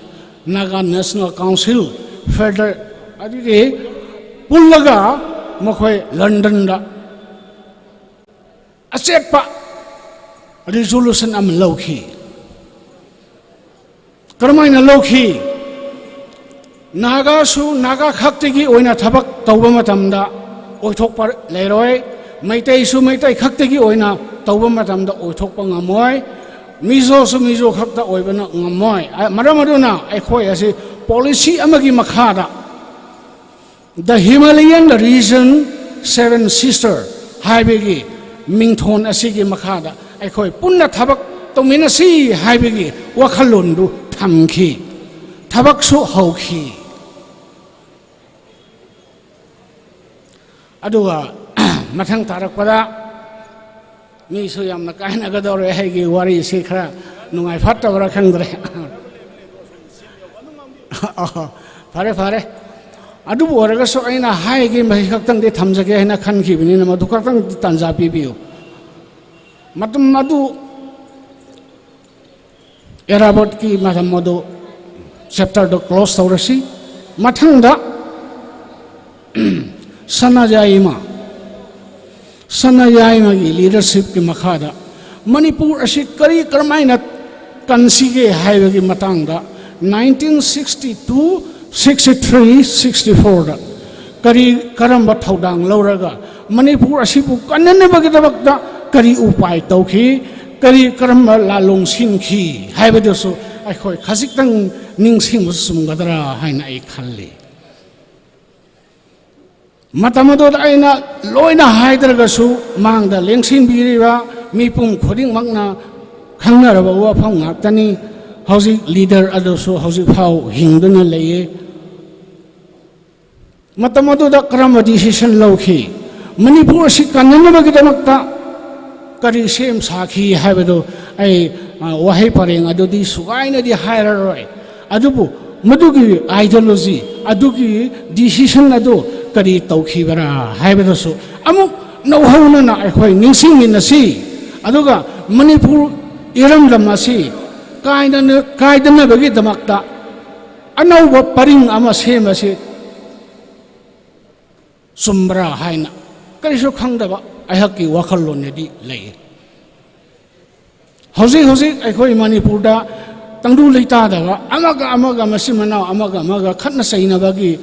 Naga National Council, federal, ꯑꯗꯨꯗꯤ ꯄꯨꯜꯂꯒ ꯃꯈꯣꯏ ꯂꯟꯗꯟꯗ ꯑꯆꯦꯠꯄ resolution ꯑꯃ ꯂꯧꯈꯤ꯫ ꯀꯔꯝꯍꯥꯏꯅ ꯂꯧꯈꯤ? ꯅꯥꯒꯥꯁꯨ ꯅꯥꯒꯥ ꯈꯛꯇꯒꯤ ꯑꯣꯏꯅ ꯊꯕꯛ ꯇꯧꯕ ꯃꯇꯝꯗ ꯑꯣꯏꯊꯣꯛꯄ ꯂꯩꯔꯣꯏ, ꯃꯩꯇꯩꯁꯨ ꯃꯩꯇꯩ ꯈꯛꯇꯒꯤ ꯑꯣꯏꯅ ꯇꯧꯕ ꯃꯇꯝꯗ ꯑꯣꯏꯊꯣꯛꯄ ꯉꯝꯃꯣꯏ, ꯃꯤꯖꯣꯁꯨ ꯃꯤꯖꯣ ꯈꯛꯇ ꯑꯣꯏꯕꯅ ꯉꯝꯃꯣꯏ꯫ ꯑ-, ꯃꯔꯝ ꯑꯗꯨꯅ ꯑꯩꯈꯣꯏ ꯑꯁꯤ policy ꯑꯃꯒꯤ ꯃꯈꯥꯗ The Himalayan Region Seven Sister ꯍꯥꯏꯕꯒꯤ ꯃꯤꯡꯊꯣꯟ ꯑꯁꯤꯒꯤ ꯃꯈꯥꯗ ꯑꯩꯈꯣꯏ ꯄꯨꯟꯅ ꯊꯕꯛ ꯇꯧꯃꯤꯟꯅꯁꯤ ꯍꯥꯏꯕꯒꯤ ꯋꯥꯈꯜꯂꯣꯟꯗꯨ ꯊꯝꯈꯤ꯫ ꯊꯕꯛꯁꯨ ꯍꯧꯈꯤ꯫ ꯑꯗꯨꯒ ꯃꯊꯪ ꯇꯥꯔꯛꯄꯗ ꯃꯤꯁꯨ ꯌꯥꯝꯅ ꯀꯥꯏꯅꯒꯗꯧꯔꯦ, ꯑꯩꯒꯤ ꯋꯥꯔꯤꯁꯤ ꯈꯔ ꯅꯨꯡꯉꯥꯏ ꯐꯠꯇꯕ꯭ꯔꯥ ꯈꯪꯗ꯭ꯔꯦ꯫ ꯑꯣ, ꯐꯔꯦ, ꯐꯔꯦ꯫ ꯑꯗꯨꯕꯨ ꯑꯣꯏꯔꯒꯁꯨ ꯑꯩꯅ ꯍꯥꯏꯒꯦ, ꯃꯁꯤ ꯈꯛꯇꯪꯗꯤ ꯊꯝꯖꯒꯦ ꯍꯥꯏꯅ ꯈꯟꯈꯤꯕꯅꯤꯅ ꯃꯗꯨ ꯈꯛꯇꯪꯗꯤ ꯇꯥꯟꯖꯥ ꯄꯤꯕꯤꯌꯨ꯫ ꯃꯇꯝ ꯑꯗꯨ ꯑꯦꯔꯥꯕꯠꯀꯤ ꯃꯇꯝ ꯑꯗꯨ chapter ꯗꯨ close ꯇꯧꯔꯁꯤ꯫ ꯃꯊꯪꯗ ꯁꯅꯥꯌꯥꯏꯃ, ꯁꯅꯥꯌꯥꯏꯃꯒꯤ leadership ꯀꯤ ꯃꯈꯥꯗ ꯃꯅꯤꯄꯨꯔ ꯑꯁꯤ ꯀꯔꯤ ꯀꯔꯝꯍꯥꯏꯅ ꯀꯟꯁꯤꯒꯦ ꯍꯥꯏꯕꯒꯤ ꯃꯇꯥꯡꯗ nineteen sixty two, sixty three, sixty four ꯗ ꯀꯔꯤ ꯀꯔꯝꯕ ꯊꯧꯗꯥꯡ ꯂꯧꯔꯒ ꯃꯅꯤꯄꯨꯔ ꯑꯁꯤꯕꯨ ꯀꯟꯅꯅꯕꯒꯤꯗꯃꯛꯇ ꯀꯔꯤ ꯎꯄꯥꯏ ꯇꯧꯈꯤ, ꯀꯔꯤ ꯀꯔꯝꯕ ꯂꯥꯂꯣꯡ ꯁꯤꯟꯈꯤ ꯍꯥꯏꯕꯗꯨꯁꯨ ꯑꯩꯈꯣꯏ ꯈꯖꯤꯛꯇꯪ ꯅꯤꯡꯁꯤꯡꯕ ꯆꯨꯝꯒꯗ꯭ꯔꯥ ꯍꯥꯏꯅ ꯑꯩ ꯈꯜꯂꯤ꯫ ꯃꯇꯝ ꯑꯗꯨꯗ ꯑꯩꯅ ꯂꯣꯏꯅ ꯍꯥꯏꯗ꯭ꯔꯒꯁꯨ ꯃꯥꯡꯗ ꯂꯦꯡꯁꯤꯟꯕꯤꯔꯤꯕ ꯃꯤꯄꯨꯝ ꯈꯨꯗꯤꯡꯃꯛꯅ ꯈꯪꯅꯔꯕ ꯋꯥꯐꯝ ꯉꯥꯛꯇꯅꯤ꯫ ꯍꯧꯖꯤꯛ ꯂꯤꯗꯔ ꯑꯗꯨꯁꯨ ꯍꯧꯖꯤꯛ ꯐꯥꯎ ꯍꯤꯡꯗꯨꯅ ꯂꯩꯌꯦ꯫ ꯃꯇꯝ ꯑꯗꯨꯗ ꯀꯔꯝꯕ ꯗꯤꯁꯤꯁꯟ ꯂꯧꯈꯤ? ꯃꯅꯤꯄꯨꯔ ꯑꯁꯤ ꯀꯟꯅꯅꯕꯒꯤꯗꯃꯛꯇ ꯀꯔꯤ ꯁꯦꯝ ꯁꯥꯈꯤ ꯍꯥꯏꯕꯗꯨ ꯑꯩ, ꯑ, ꯋꯥꯍꯩ ꯄꯔꯦꯡ ꯑꯗꯨꯗꯤ ꯁꯨꯒꯥꯏꯅꯗꯤ ꯍꯥꯏꯔꯔꯣꯏ꯫ ꯑꯗꯨꯕꯨ ꯃꯗꯨꯒꯤ ꯑꯥꯏꯗꯤꯌꯣꯂꯣꯖꯤ, ꯑꯗꯨꯒꯤ ꯗꯤꯁꯤꯁꯟ ꯑꯗꯨ ꯀꯔꯤ ꯇꯧꯈꯤꯕꯔꯥ ꯍꯥꯏꯕꯗꯨꯁꯨ ꯑꯃꯨꯛ ꯅꯧꯍꯧꯅꯅ ꯑꯩꯈꯣꯏ ꯅꯤꯡꯁꯤꯡꯃꯤꯟꯅꯁꯤ꯫ ꯑꯗꯨꯒ ꯃꯅꯤꯄꯨꯔ ꯏꯔꯝꯗꯝ ꯑꯁꯤ ꯀꯥꯏꯗꯅ-, ꯀꯥꯏꯗꯅꯕꯒꯤꯗꯃꯛꯇ ꯑꯅꯧꯕ ꯄꯔꯤꯡ ꯑꯃ ꯁꯦꯝꯕꯁꯤ ꯆꯨꯝꯕ꯭ꯔꯥ ꯍꯥꯏꯅ ꯀꯔꯤꯁꯨ ꯈꯪꯗꯕ ꯑꯩꯍꯥꯛꯀꯤ ꯋꯥꯈꯜꯂꯣꯟꯗꯗꯤ ꯂꯩ꯫ ꯍꯧꯖꯤꯛ ꯍꯧꯖꯤꯛ ꯑꯩꯈꯣꯏ ꯃꯅꯤꯄꯨꯔꯗ ꯇꯪꯗꯨ ꯂꯩꯇꯥꯗꯕ, ꯑꯃꯒ ꯑꯃꯒ, ꯃꯆꯤꯟ ꯃꯅꯥꯎ ꯑꯃꯒ ꯑꯃꯒ ꯈꯠꯅ ꯆꯩꯅꯕꯒꯤ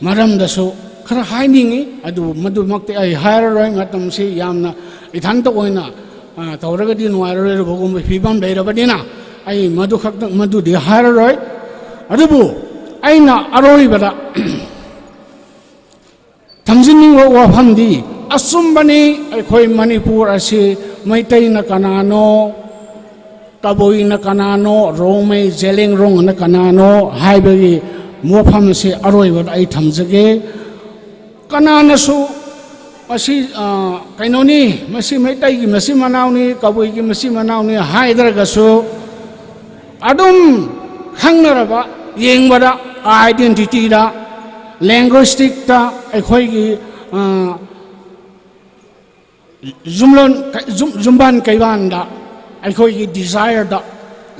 ꯃꯔꯝꯗꯁꯨ ꯈꯔ ꯍꯥꯏꯅꯤꯡꯉꯤ꯫ ꯑꯗꯨꯕꯨ ꯃꯗꯨꯃꯛꯇꯤ ꯑꯩ ꯍꯥꯏꯔꯔꯣꯏ, ꯃꯇꯝꯁꯤ ꯌꯥꯝꯅ ꯏꯊꯟꯇ ꯑꯣꯏꯅ, ꯑ, ꯇꯧꯔꯒꯗꯤ ꯅꯨꯡꯉꯥꯏꯔꯔꯣꯏꯗꯕꯒꯨꯝꯕ ꯐꯤꯕꯝ ꯂꯩꯔꯕꯅꯤꯅ ꯑꯩ ꯃꯗꯨ ꯈꯛꯇ, ꯃꯗꯨꯗꯤ ꯍꯥꯏꯔꯔꯣꯏ꯫ ꯑꯗꯨꯕꯨ ꯑꯩꯅ ꯑꯔꯣꯏꯕꯗ ꯊꯝꯖꯅꯤꯡꯕ ꯋꯥꯐꯝꯗꯤ, ꯑꯆꯨꯝꯕꯅꯤ, ꯑꯩꯈꯣꯏ ꯃꯅꯤꯄꯨꯔ ꯑꯁꯤ ꯃꯩꯇꯩꯅ ꯀꯅꯥꯅꯣ, ꯀꯕꯨꯏꯅ ꯀꯅꯥꯅꯣ, ꯔꯣꯡꯃꯩ ꯖꯦꯂꯦꯡꯔꯣꯡꯅ ꯀꯅꯥꯅꯣ ꯍꯥꯏꯕꯒꯤ ꯋꯥꯐꯝ ꯑꯁꯤ ꯑꯔꯣꯏꯕꯗ ꯑꯩ ꯊꯝꯖꯒꯦ꯫ ꯀꯅꯥꯅꯁꯨ ꯃꯁꯤ, ꯑ, ꯀꯩꯅꯣꯅꯤ, ꯃꯁꯤ ꯃꯩꯇꯩꯒꯤ ꯃꯆꯤꯟ ꯃꯅꯥꯎꯅꯤ, ꯀꯕꯨꯏꯒꯤ ꯃꯆꯤꯟ ꯃꯅꯥꯎꯅꯤ ꯍꯥꯏꯗ꯭ꯔꯒꯁꯨ, ꯑꯗꯨꯝ ꯈꯪꯅꯔꯕ, ꯌꯦꯡꯕꯗ, ꯑꯥꯏꯗꯦꯟꯇꯤꯇꯤꯗ, ꯂꯦꯡꯒ꯭ꯋꯦꯁꯇꯤꯛꯇ, ꯑꯩꯈꯣꯏꯒꯤ, ꯑ, ꯌꯨꯝꯂꯣꯟ-, ꯌꯨꯝ-, ꯌꯨꯝꯕꯥꯟ ꯀꯩꯕꯥꯟꯗ, ꯑꯩꯈꯣꯏꯒꯤ ꯗꯤꯖꯥꯌꯔꯗ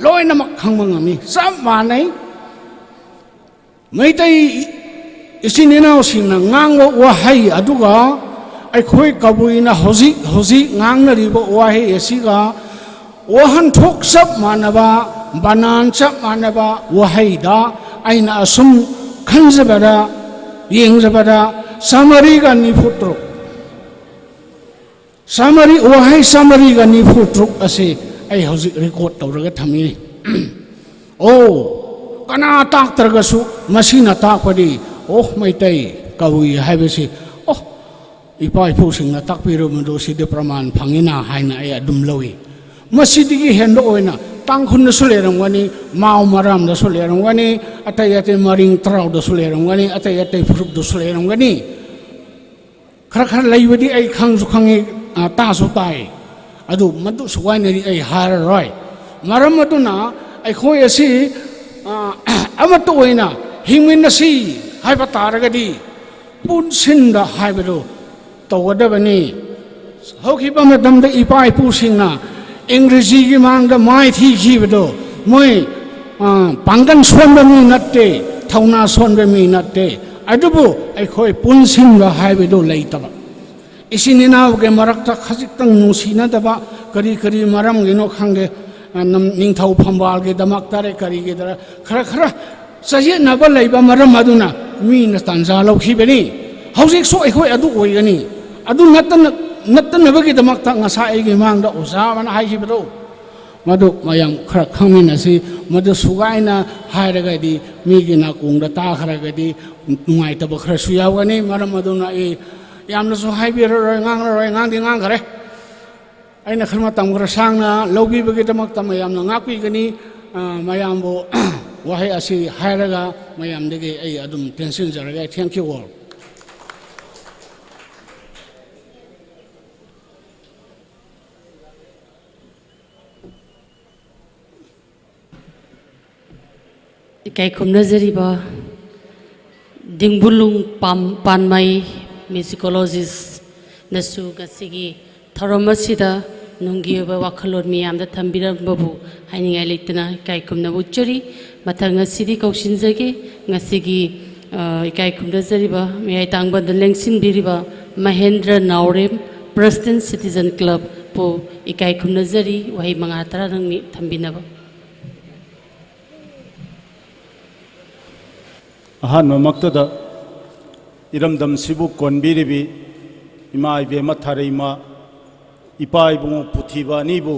ꯂꯣꯏꯅꯃꯛ ꯈꯪꯕ ꯉꯝꯃꯤ꯫ ꯆꯞ ꯃꯥꯟꯅꯩ꯫ ꯃꯩꯇꯩ ꯏꯆꯤꯟ ꯏꯅꯥꯎꯁꯤꯡꯅ ꯉꯥꯡꯕ ꯋꯥꯍꯩ ꯑꯗꯨꯒ ꯑꯩꯈꯣꯏ ꯀꯕꯨꯏꯅ ꯍꯧꯖꯤꯛ ꯍꯧꯖꯤꯛ ꯉꯥꯡꯅꯔꯤꯕ ꯋꯥꯍꯩ ꯑꯁꯤꯒ ꯋꯥꯍꯟꯊꯣꯛ ꯆꯞ ꯃꯥꯟꯅꯕ, ꯕꯅꯥꯟ ꯆꯞ ꯃꯥꯟꯅꯕ ꯋꯥꯍꯩꯗ ꯑꯩꯅ ꯑꯁꯨꯝ ꯈꯟꯖꯕꯗ, ꯌꯦꯡꯖꯕꯗ, ꯆꯥꯃꯔꯤꯒ ꯅꯤꯐꯨ ꯇꯔꯨꯛ꯫ ꯆꯥꯃꯔꯤ, ꯋꯥꯍꯩ ꯆꯥꯃꯔꯤꯒ ꯅꯤꯐꯨ ꯇꯔꯨꯛ ꯑꯁꯤ ꯑꯩ ꯍꯧꯖꯤꯛ ꯔꯦꯀꯣꯔꯗ ꯇꯧꯔꯒ ꯊꯝꯃꯤ꯫ ꯑꯣ, ꯀꯅꯥ ꯇꯥꯛꯇ꯭ꯔꯒꯁꯨ ꯃꯁꯤꯅ ꯇꯥꯛꯄꯗꯤ, ꯑꯣ, ꯃꯩꯇꯩ ꯀꯕꯨꯏ ꯍꯥꯏꯕꯁꯤ, ꯑꯣ, ꯏꯄꯥ ꯏꯄꯨꯁꯤꯡꯅ ꯇꯥꯛꯄꯤꯔꯝꯕꯗꯨ ꯁꯤꯗꯤ ꯄ꯭ꯔꯃꯥꯟ ꯐꯪꯉꯤꯅ ꯍꯥꯏꯅ ꯑꯩ ꯑꯗꯨꯝ ꯂꯧꯏ꯫ ꯃꯁꯤꯗꯒꯤ ꯍꯦꯟꯕ ꯑꯣꯏꯅ ꯇꯥꯡꯈꯨꯜꯗꯁꯨ ꯂꯩꯔꯝꯒꯅꯤ, ꯃꯥꯎ ꯃꯔꯥꯝꯗꯁꯨ ꯂꯩꯔꯝꯒꯅꯤ, ꯑꯇꯩ ꯑꯇꯩ ꯃꯔꯤꯡ ꯇꯔꯥꯎꯗꯁꯨ ꯂꯩꯔꯝꯒꯅꯤ, ꯑꯇꯩ ꯑꯇꯩ ꯐꯨꯔꯨꯞꯇꯁꯨ ꯂꯩꯔꯝꯒꯅꯤ꯫ ꯈꯔ ꯈꯔ ꯂꯩꯕꯗꯤ ꯑꯩ ꯈꯪꯁꯨ ꯈꯪꯉꯤ, ꯑ, ꯇꯥꯁꯨ ꯇꯥꯏ꯫ ꯑꯗꯨ ꯃꯗꯨ ꯁꯨꯒꯥꯏꯅꯗꯤ ꯑꯩ ꯍꯥꯏꯔꯔꯣꯏ꯫ ꯃꯔꯝ ꯑꯗꯨꯅ ꯑꯩꯈꯣꯏ ꯑꯁꯤ, ꯑ, ꯑꯃꯠꯇ ꯑꯣꯏꯅ ꯍꯤꯡꯃꯤꯟꯅꯁꯤ ꯍꯥꯏꯕ ꯇꯥꯔꯒꯗꯤ ꯄꯨꯟꯁꯤꯟꯕ ꯍꯥꯏꯕꯗꯨ ꯇꯧꯒꯗꯕꯅꯤ꯫ ꯍꯧꯈꯤꯕ ꯃꯇꯝꯗ ꯏꯄꯥ ꯏꯄꯨꯁꯤꯡꯅ ꯏꯪꯒ꯭ꯔꯦꯖꯤꯒꯤ ꯃꯥꯡꯗ ꯃꯥꯏ ꯊꯤꯈꯤꯕꯗꯣ ꯃꯣꯏ, ꯑ, ꯄꯥꯡꯒꯜ ꯁꯣꯟꯕ ꯃꯤ ꯅꯠꯇꯦ, ꯊꯧꯅꯥ ꯁꯣꯟꯕ ꯃꯤ ꯅꯠꯇꯦ꯫ ꯑꯗꯨꯕꯨ ꯑꯩꯈꯣꯏ ꯄꯨꯟꯁꯤꯟꯕ ꯍꯥꯏꯕꯗꯨ ꯂꯩꯇꯕ꯫ ꯏꯆꯤꯟ ꯏꯅꯥꯎꯒꯤ ꯃꯔꯛꯇ ꯈꯖꯤꯛꯇꯪ ꯅꯨꯡꯁꯤꯅꯗꯕ ꯀꯔꯤ ꯀꯔꯤ ꯃꯔꯝꯒꯤꯅꯣ ꯈꯪꯗꯦ, ꯑ, ꯅꯝ-, ꯅꯤꯡꯊꯧ ꯐꯝꯕꯥꯜꯒꯤꯗꯃꯛꯇꯔꯦ ꯀꯔꯤꯒꯤꯗꯔ ꯈꯔ ꯈꯔ ꯆꯌꯦꯠꯅꯕ ꯂꯩꯕ ꯃꯔꯝ ꯑꯗꯨꯅ ꯃꯤꯅ ꯇꯥꯟꯖꯥ ꯂꯧꯈꯤꯕꯅꯤ꯫ ꯍꯧꯖꯤꯛꯁꯨ ꯑꯩꯈꯣꯏ ꯑꯗꯨ ꯑꯣꯏꯒꯅꯤ꯫ ꯑꯗꯨ ꯅꯠꯇꯅ-, ꯅꯠꯇꯅꯕꯒꯤꯗꯃꯛꯇ ꯉꯁꯥꯏ ꯑꯩꯒꯤ ꯃꯥꯡꯗ ꯑꯣꯖꯥ ꯑꯃꯅ ꯍꯥꯏꯈꯤꯕꯗꯣ, ꯃꯗꯨ ꯃꯌꯥꯝ ꯈꯔ ꯈꯪꯃꯤꯟꯅꯁꯤ꯫ ꯃꯗꯨ ꯁꯨꯒꯥꯏꯅ ꯍꯥꯏꯔꯒꯗꯤ ꯃꯤꯒꯤ ꯅꯥꯀꯣꯡꯗ ꯇꯥꯈ꯭ꯔꯒꯗꯤ ꯅꯨꯡꯉꯥꯏꯇꯕ ꯈꯔꯁꯨ ꯌꯥꯎꯒꯅꯤ꯫ ꯃꯔꯝ ꯑꯗꯨꯅ ꯑꯩ ꯌꯥꯝꯅꯁꯨ ꯍꯥꯏꯕꯤꯔꯔꯣꯏ, ꯉꯥꯡꯂꯔꯣꯏ, ꯉꯥꯡꯗꯤ ꯉꯥꯡꯈꯔꯦ꯫ ꯑꯩꯅ ꯈꯔ ꯃꯇꯝ ꯈꯔ ꯁꯥꯡꯅ ꯂꯧꯕꯤꯕꯒꯤꯗꯃꯛꯇ ꯃꯌꯥꯝꯅ ꯉꯥꯛꯄꯤꯒꯅꯤ꯫ ꯑ, ꯃꯌꯥꯝꯕꯨ ꯋꯥꯍꯩ ꯑꯁꯤ ꯍꯥꯏꯔꯒ ꯃꯌꯥꯝꯗꯒꯤ ꯑꯩ ꯑꯗꯨꯝ ꯇꯦꯟꯁꯤꯟꯖꯔꯒꯦ꯫ Thank you all. ꯏꯀꯥꯏ ꯈꯨꯝꯅꯖꯔꯤꯕ ꯗꯤꯡꯕꯨꯂꯨꯡ ꯄꯥꯝ-, ꯄꯥꯟꯃꯩ ꯃ꯭ꯌꯨꯖꯤꯀꯣꯂꯣꯖꯤꯁꯅꯁꯨ ꯉꯁꯤꯒꯤ ꯊꯧꯔꯝ ꯑꯁꯤꯗ ꯅꯨꯡꯒꯤ ꯑꯣꯏꯕ ꯋꯥꯈꯜꯂꯣꯟ ꯃꯤꯌꯥꯝꯗ ꯊꯝꯕꯤꯔꯝꯕꯕꯨ ꯍꯥꯏꯅꯤꯡꯉꯥꯏ ꯂꯩꯇꯅ ꯏꯀꯥꯏ ꯈꯨꯝꯅꯕ ꯎꯠꯆꯔꯤ꯫ ꯃꯊꯪ ꯉꯁꯤꯗꯤ ꯀꯧꯁꯤꯟꯖꯒꯦ ꯉꯁꯤꯒꯤ, ꯑ, ꯏꯀꯥꯏ ꯈꯨꯝꯅꯖꯔꯤꯕ ꯃꯌꯥꯏ ꯇꯥꯡꯕꯗ ꯂꯦꯡꯁꯤꯟꯕꯤꯔꯤꯕ ꯃꯍꯦꯟꯗ꯭ꯔ ꯅꯥꯎꯔꯦꯝ ꯄ꯭ꯔꯁꯤꯗꯦꯟ ꯁꯤꯇꯤꯖꯟ ꯀ꯭ꯂꯕꯄꯨ ꯏꯀꯥꯏ ꯈꯨꯝꯅꯖꯔꯤ꯫ ꯋꯥꯍꯩ ꯃꯉꯥ ꯇꯔꯥꯗꯪ ꯊꯝꯕꯤꯅꯕ꯫ ꯑꯍꯥꯟꯕꯃꯛꯇꯗ ꯏꯔꯝꯗꯝꯁꯤꯕꯨ ꯀꯣꯟꯕꯤꯔꯤꯕꯤ ꯏꯃꯥ ꯏꯕꯦꯝꯃ ꯊꯥꯔꯩꯃ, ꯏꯄꯥ ꯏꯕꯨꯡꯉꯣ ꯄꯨꯊꯤꯕ ꯑꯅꯤꯕꯨ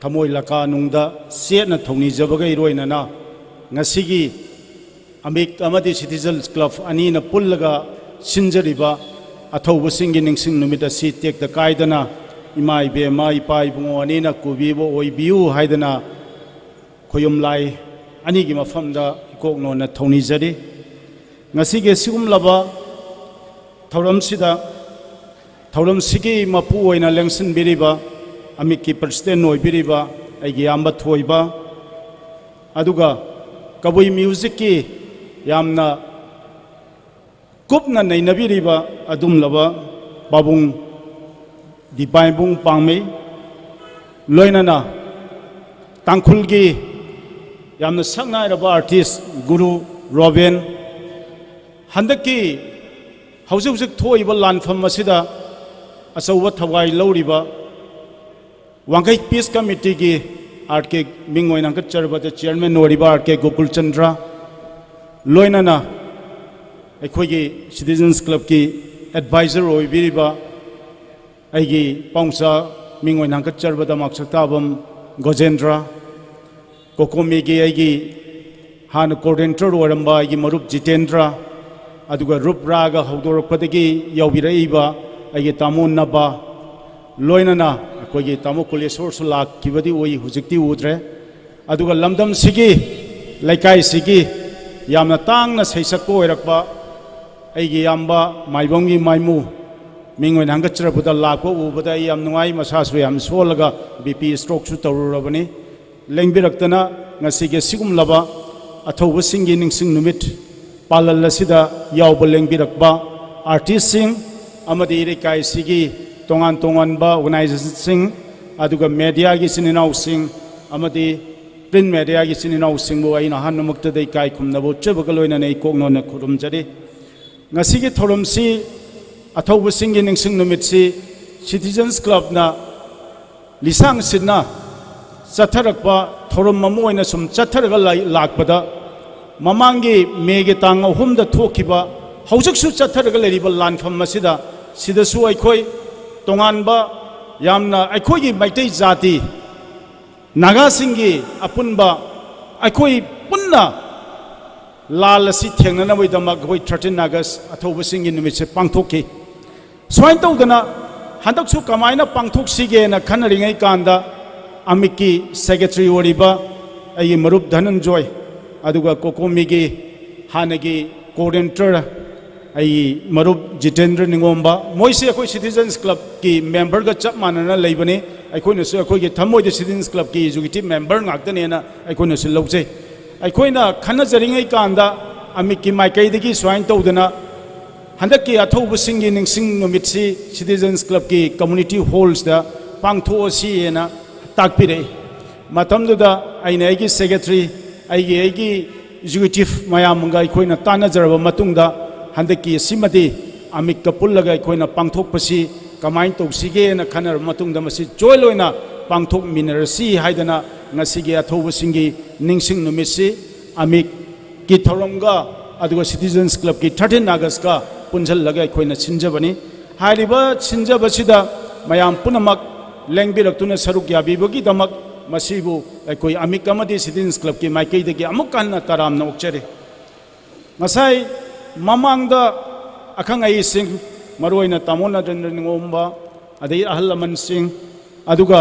ꯊꯃꯣꯏ ꯂꯀꯥꯅꯨꯡꯗ ꯆꯦꯠꯅ ꯊꯧꯅꯤꯖꯕꯒ ꯏꯔꯣꯏꯅꯅ ꯉꯁꯤꯒꯤ ꯑꯃꯤꯛ ꯑꯃꯗꯤ ꯁꯤꯇꯤꯖꯟꯁ ꯀ꯭ꯂꯕ ꯑꯅꯤꯅ ꯄꯨꯜꯂꯒ ꯁꯤꯟꯖꯔꯤꯕ ꯑꯊꯧꯕꯁꯤꯡꯒꯤ ꯅꯤꯡꯁꯤꯡ ꯅꯨꯃꯤꯠ ꯑꯁꯤ ꯇꯦꯛꯇ ꯀꯥꯏꯗꯅ ꯏꯃꯥ ꯏꯕꯦꯝꯃ, ꯏꯄꯥ ꯏꯕꯨꯡꯉꯣ ꯑꯅꯤꯅ ꯀꯨꯕꯤꯕ ꯑꯣꯏꯕꯤꯌꯨ ꯍꯥꯏꯗꯅ ꯈꯣꯌꯨꯝ ꯂꯥꯏ ꯑꯅꯤꯒꯤ ꯃꯐꯝꯗ ꯏꯀꯣꯛ ꯅꯣꯟꯅ ꯊꯧꯅꯤꯖꯔꯤ꯫ ꯉꯁꯤꯒꯤ ꯑꯁꯤꯒꯨꯝꯂꯕ ꯊꯧꯔꯝꯁꯤꯗ, ꯊꯧꯔꯝꯁꯤꯒꯤ ꯃꯄꯨ ꯑꯣꯏꯅ ꯂꯦꯡꯁꯤꯟꯕꯤꯔꯤꯕ, ꯑꯃꯤꯠꯀꯤ ꯄ꯭ꯔꯁꯤꯗꯦꯟ ꯑꯣꯏꯕꯤꯔꯤꯕ ꯑꯩꯒꯤ ꯏꯌꯥꯝꯕ ꯊꯣꯏꯕ, ꯑꯗꯨꯒ ꯀꯕꯨꯏ ꯃ꯭ꯌꯨꯖꯤꯛꯀꯤ ꯌꯥꯝꯅ ꯀꯨꯞꯅ ꯅꯩꯅꯕꯤꯔꯤꯕ ꯑꯗꯨꯝꯂꯕ ꯄꯥꯕꯨꯡ ꯗꯤꯄꯥꯏꯕꯨꯡ ꯄꯥꯡꯃꯩ, ꯂꯣꯏꯅꯅ ꯇꯥꯡꯈꯨꯜꯒꯤ ꯌꯥꯝꯅ ꯁꯛꯅꯥꯏꯔꯕ ꯑꯥꯔꯇꯤꯁ ꯒꯨꯔꯨ ꯔꯣꯕꯦꯟ, ꯍꯟꯗꯛꯀꯤ ꯍꯧꯖꯤꯛ ꯍꯧꯖꯤꯛ ꯊꯣꯛꯏꯕ ꯂꯥꯟꯐꯝ ꯑꯁꯤꯗ ꯑꯆꯧꯕ ꯊꯋꯥꯏ ꯂꯧꯔꯤꯕ ꯋꯥꯡꯈꯩ ꯄꯤꯁ ꯀꯃꯤꯇꯤꯒꯤ ꯑꯥꯔ ꯀꯦ, ꯃꯤꯡ ꯑꯣꯏꯅ ꯍꯪꯒꯠꯆꯔꯕꯗ ꯆꯤꯌꯔꯃꯦꯟ ꯑꯣꯏꯔꯤꯕ ꯑꯥꯔ ꯀꯦ ꯒꯣꯀꯨꯜꯆꯟꯗ꯭ꯔ, ꯂꯣꯏꯅꯅ ꯑꯩꯈꯣꯏꯒꯤ ꯁꯤꯇꯤꯖꯟꯁ ꯀ꯭ꯂꯕꯀꯤ ꯑꯦꯗꯚꯥꯏꯖꯔ ꯑꯣꯏꯕꯤꯔꯤꯕ ꯑꯩꯒꯤ ꯄꯥꯎꯆꯥ, ꯃꯤꯡ ꯑꯣꯏꯅ ꯍꯪꯒꯠꯆꯔꯕꯗ ꯃꯥꯛꯁꯛꯇꯥꯕꯝ ꯒꯣꯖꯦꯟꯗ꯭ꯔ, ꯀꯣꯀꯣꯃꯤꯒꯤ ꯑꯩꯒꯤ ꯍꯥꯟꯅ ꯀꯣꯑꯣꯔꯗꯤꯅꯦꯇꯔ ꯑꯣꯏꯔꯝꯕ ꯑꯩꯒꯤ ꯃꯔꯨꯞ ꯖꯤꯇꯦꯟꯗ꯭ꯔ, ꯑꯗꯨꯒ ꯔꯨꯞ ꯔꯥꯒ ꯍꯧꯗꯣꯔꯛꯄꯗꯒꯤ ꯌꯥꯎꯕꯤꯔꯛꯏꯕ ꯑꯩꯒꯤ ꯇꯥꯃꯣ ꯅꯕꯥ, ꯂꯣꯏꯅꯅ ꯑꯩꯈꯣꯏꯒꯤ ꯇꯥꯃꯣ ꯀꯨꯂꯦꯁꯣꯔꯁꯨ ꯂꯥꯛꯈꯤꯕꯗꯤ ꯎꯏ, ꯍꯧꯖꯤꯛꯇꯤ ꯎꯗ꯭ꯔꯦ꯫ ꯑꯗꯨꯒ ꯂꯝꯗꯝꯁꯤꯒꯤ, ꯂꯩꯀꯥꯏꯁꯤꯒꯤ ꯌꯥꯝꯅ ꯇꯥꯡꯅ ꯁꯩꯁꯛꯄ ꯑꯣꯏꯔꯛꯄ ꯑꯩꯒꯤ ꯏꯌꯥꯝꯕ ꯃꯥꯏꯕꯝꯒꯤ ꯃꯥꯏꯃꯨ, ꯃꯤꯡ ꯑꯣꯏꯅ ꯍꯪꯒꯠꯆꯔꯛꯄꯗ ꯂꯥꯛꯄ ꯎꯕꯗ ꯑꯩ ꯌꯥꯝ ꯅꯨꯡꯉꯥꯏ꯫ ꯃꯁꯥꯁꯨ ꯌꯥꯝ ꯁꯣꯜꯂꯒ ꯕꯤ ꯄꯤ ꯁ꯭ꯇ꯭ꯔꯣꯛꯁꯨ ꯇꯧꯔꯨꯔꯕꯅꯤ꯫ ꯂꯦꯡꯕꯤꯔꯛꯇꯅ ꯉꯁꯤꯒꯤ ꯑꯁꯤꯒꯨꯝꯂꯕ ꯑꯊꯧꯕꯁꯤꯡꯒꯤ ꯅꯤꯡꯁꯤꯡ ꯅꯨꯃꯤꯠ ꯄꯥꯂꯟ ꯑꯁꯤꯗ ꯌꯥꯎꯕ ꯂꯦꯡꯕꯤꯔꯛꯄ ꯑꯥꯔꯇꯤꯁꯁꯤꯡ ꯑꯃꯗꯤ ꯏꯔꯩꯀꯥꯏꯁꯤꯒꯤ ꯇꯣꯉꯥꯟ ꯇꯣꯉꯥꯟꯕ ꯑꯣꯔꯒꯅꯥꯏꯖꯦꯁꯟꯁꯤꯡ, ꯑꯗꯨꯒ ꯃꯦꯗꯤꯌꯥꯒꯤ ꯏꯆꯤꯟ ꯏꯅꯥꯎꯁꯤꯡ ꯑꯃꯗꯤ ꯄ꯭ꯔꯤꯟ ꯃꯦꯗꯤꯌꯥꯒꯤ ꯏꯆꯤꯟ ꯏꯅꯥꯎꯁꯤꯡꯕꯨ ꯑꯩꯅ ꯑꯍꯥꯟꯕꯃꯛꯇꯗ ꯏꯀꯥꯏ ꯈꯨꯝꯅꯕ ꯎꯠꯆꯕꯒ ꯂꯣꯏꯅꯅ ꯑꯩ ꯀꯣꯛ ꯅꯣꯟꯅ ꯈꯨꯔꯨꯝꯖꯔꯤ꯫ ꯉꯁꯤꯒꯤ ꯊꯧꯔꯝꯁꯤ, ꯑꯊꯧꯕꯁꯤꯡꯒꯤ ꯅꯤꯡꯁꯤꯡ ꯅꯨꯃꯤꯠꯁꯤ ꯁꯤꯇꯤꯖꯟꯁ ꯀ꯭ꯂꯕꯅ ꯂꯤꯁꯥꯡ ꯁꯤꯠꯅ ꯆꯠꯊꯔꯛꯄ ꯊꯧꯔꯝ ꯑꯃ ꯑꯣꯏꯅ ꯁꯨꯝ ꯆꯠꯊꯔꯒ ꯂꯥꯛ-, ꯂꯥꯛꯄꯗ, ꯃꯃꯥꯡꯒꯤ ꯃꯦꯒꯤ ꯇꯥꯡ ꯑꯍꯨꯝꯗ ꯊꯣꯛꯈꯤꯕ, ꯍꯧꯖꯤꯛꯁꯨ ꯆꯠꯊꯔꯒ ꯂꯩꯔꯤꯕ ꯂꯥꯟꯐꯝ ꯑꯁꯤꯗ, ꯁꯤꯗꯁꯨ ꯑꯩꯈꯣꯏ ꯇꯣꯉꯥꯟꯕ, ꯌꯥꯝꯅ ꯑꯩꯈꯣꯏꯒꯤ ꯃꯩꯇꯩ ꯖꯥꯇꯤ ꯅꯥꯒꯥꯁꯤꯡꯒꯤ ꯑꯄꯨꯟꯕ ꯑꯩꯈꯣꯏ ꯄꯨꯟꯅ ꯂꯥꯜ ꯑꯁꯤ ꯊꯦꯡꯅꯅꯕꯒꯤꯗꯃꯛ ꯑꯩꯈꯣꯏ ꯊꯥꯔꯇꯤꯟ ꯑꯥꯒꯁ ꯑꯊꯧꯕꯁꯤꯡꯒꯤ ꯅꯨꯃꯤꯠꯁꯦ ꯄꯥꯡꯊꯣꯛꯈꯤ꯫ ꯁꯨꯃꯥꯏꯅ ꯇꯧꯗꯅ ꯍꯟꯗꯛꯁꯨ ꯀꯃꯥꯏꯅ ꯄꯥꯡꯊꯣꯛꯁꯤꯒꯦꯅ ꯈꯟꯅꯔꯤꯉꯩ ꯀꯥꯟꯗ ꯑꯃꯤꯠꯀꯤ ꯁꯦꯀ꯭ꯔꯦꯇꯔꯤ ꯑꯣꯏꯔꯤꯕ ꯑꯩꯒꯤ ꯃꯔꯨꯞ ꯙꯅꯟꯖꯣꯏ, ꯑꯗꯨꯒ ꯀꯣꯀꯣꯃꯤꯒꯤ ꯍꯥꯟꯅꯒꯤ ꯀꯣꯑꯣꯔꯗꯤꯅꯦꯇꯔ ꯑꯩꯒꯤ ꯃꯔꯨꯞ ꯖꯤꯇꯦꯟꯗ꯭ꯔ ꯅꯤꯉꯣꯝꯕ, ꯃꯣꯏꯁꯦ ꯑꯩꯈꯣꯏ ꯁꯤꯇꯤꯖꯟꯁ ꯀ꯭ꯂꯕꯀꯤ ꯃꯦꯝꯕꯔꯒ ꯆꯞ ꯃꯥꯟꯅꯅ ꯂꯩꯕꯅꯤ꯫ ꯑꯩꯈꯣꯏꯅꯁꯨ ꯑꯩꯈꯣꯏꯒꯤ ꯊꯃꯣꯏꯗ ꯁꯤꯇꯤꯖꯟꯁ ꯀ꯭ꯂꯕꯀꯤ ꯑꯦꯛꯖꯤꯀ꯭ꯌꯨꯇꯤꯕ ꯃꯦꯝꯕꯔ ꯉꯥꯛꯇꯅꯦꯅ ꯑꯩꯈꯣꯏꯅꯁꯨ ꯂꯧꯖꯩ꯫ ꯑꯩꯈꯣꯏꯅ ꯈꯟꯅꯖꯔꯤꯉꯩ ꯀꯥꯟꯗ ꯑꯃꯤꯛꯀꯤ ꯃꯥꯏꯀꯩꯗꯒꯤ ꯁꯨꯃꯥꯏꯅ ꯇꯧꯗꯅ ꯍꯟꯗꯛꯀꯤ ꯑꯊꯧꯕꯁꯤꯡꯒꯤ ꯅꯤꯡꯁꯤꯡ ꯅꯨꯃꯤꯠꯁꯤ ꯁꯤꯇꯤꯖꯟꯁ ꯀ꯭ꯂꯕꯀꯤ ꯀꯝꯃ꯭ꯌꯨꯅꯤꯇꯤ ꯍꯣꯜꯁꯇ ꯄꯥꯡꯊꯣꯛꯑꯁꯤ ꯍꯥꯏꯅ ꯇꯥꯛꯄꯤꯔꯛꯏ꯫ ꯃꯇꯝꯗꯨꯗ ꯑꯩꯅ ꯑꯩꯒꯤ ꯁꯦꯀ꯭ꯔꯦꯇꯔꯤ, ꯑꯩꯒꯤ ꯑꯩꯒꯤ ꯑꯦꯛꯖꯤꯀ꯭ꯌꯨꯇꯤꯕ ꯃꯌꯥꯝꯒ ꯑꯩꯈꯣꯏꯅ ꯇꯥꯟꯅꯖꯔꯕ ꯃꯇꯨꯡꯗ ꯍꯟꯗꯛꯀꯤ ꯑꯁꯤꯃꯗꯤ ꯑꯃꯤꯛꯀ ꯄꯨꯜꯂꯒ ꯑꯩꯈꯣꯏꯅ ꯄꯥꯡꯊꯣꯛꯄꯁꯤ ꯀꯃꯥꯏꯅ ꯇꯧꯁꯤꯒꯦꯅ ꯈꯟꯅꯔꯕ ꯃꯇꯨꯡꯗ ꯃꯁꯤ ꯖꯣꯏꯟ ꯑꯣꯏꯅ ꯄꯥꯡꯊꯣꯛꯃꯤꯟꯅꯔꯁꯤ ꯍꯥꯏꯗꯅ ꯉꯁꯤꯒꯤ ꯑꯊꯧꯕꯁꯤꯡꯒꯤ ꯅꯤꯡꯁꯤꯡ ꯅꯨꯃꯤꯠꯁꯤ ꯑꯃꯤꯛꯀꯤ ꯊꯧꯔꯝꯒ ꯑꯗꯨꯒ ꯁꯤꯇꯤꯖꯟꯁ ꯀ꯭ꯂꯕꯀꯤ ꯊꯥꯔꯇꯤꯟ ꯑꯥꯒꯁꯀ ꯄꯨꯟꯁꯤꯜꯂꯒ ꯑꯩꯈꯣꯏꯅ ꯁꯤꯟꯖꯕꯅꯤ꯫ ꯍꯥꯏꯔꯤꯕ ꯁꯤꯟꯖꯕꯁꯤꯗ ꯃꯌꯥꯝ ꯄꯨꯝꯅꯃꯛ ꯂꯦꯡꯕꯤꯔꯛꯇꯨꯅ ꯁꯔꯨꯛ ꯌꯥꯕꯤꯕꯒꯤꯗꯃꯛ ꯃꯁꯤꯕꯨ ꯑꯩꯈꯣꯏ ꯑꯃꯤꯛ ꯑꯃꯗꯤ ꯁꯤꯇꯤꯖꯟꯁ ꯀ꯭ꯂꯕꯀꯤ ꯃꯥꯏꯀꯩꯗꯒꯤ ꯑꯃꯨꯛꯀ ꯍꯟꯅ ꯇꯔꯥꯝꯅ ꯑꯣꯛꯆꯔꯤ꯫ ꯉꯁꯥꯏ ꯃꯃꯥꯡꯗ ꯑꯈꯪ ꯑꯍꯩꯁꯤꯡ, ꯃꯔꯨꯑꯣꯏꯅ ꯇꯥꯃꯣ ꯅꯔꯦꯟꯗ꯭ꯔ ꯅꯤꯉꯣꯝꯕ, ꯑꯗꯩ ꯑꯍꯜ ꯂꯃꯟꯁꯤꯡ, ꯑꯗꯨꯒ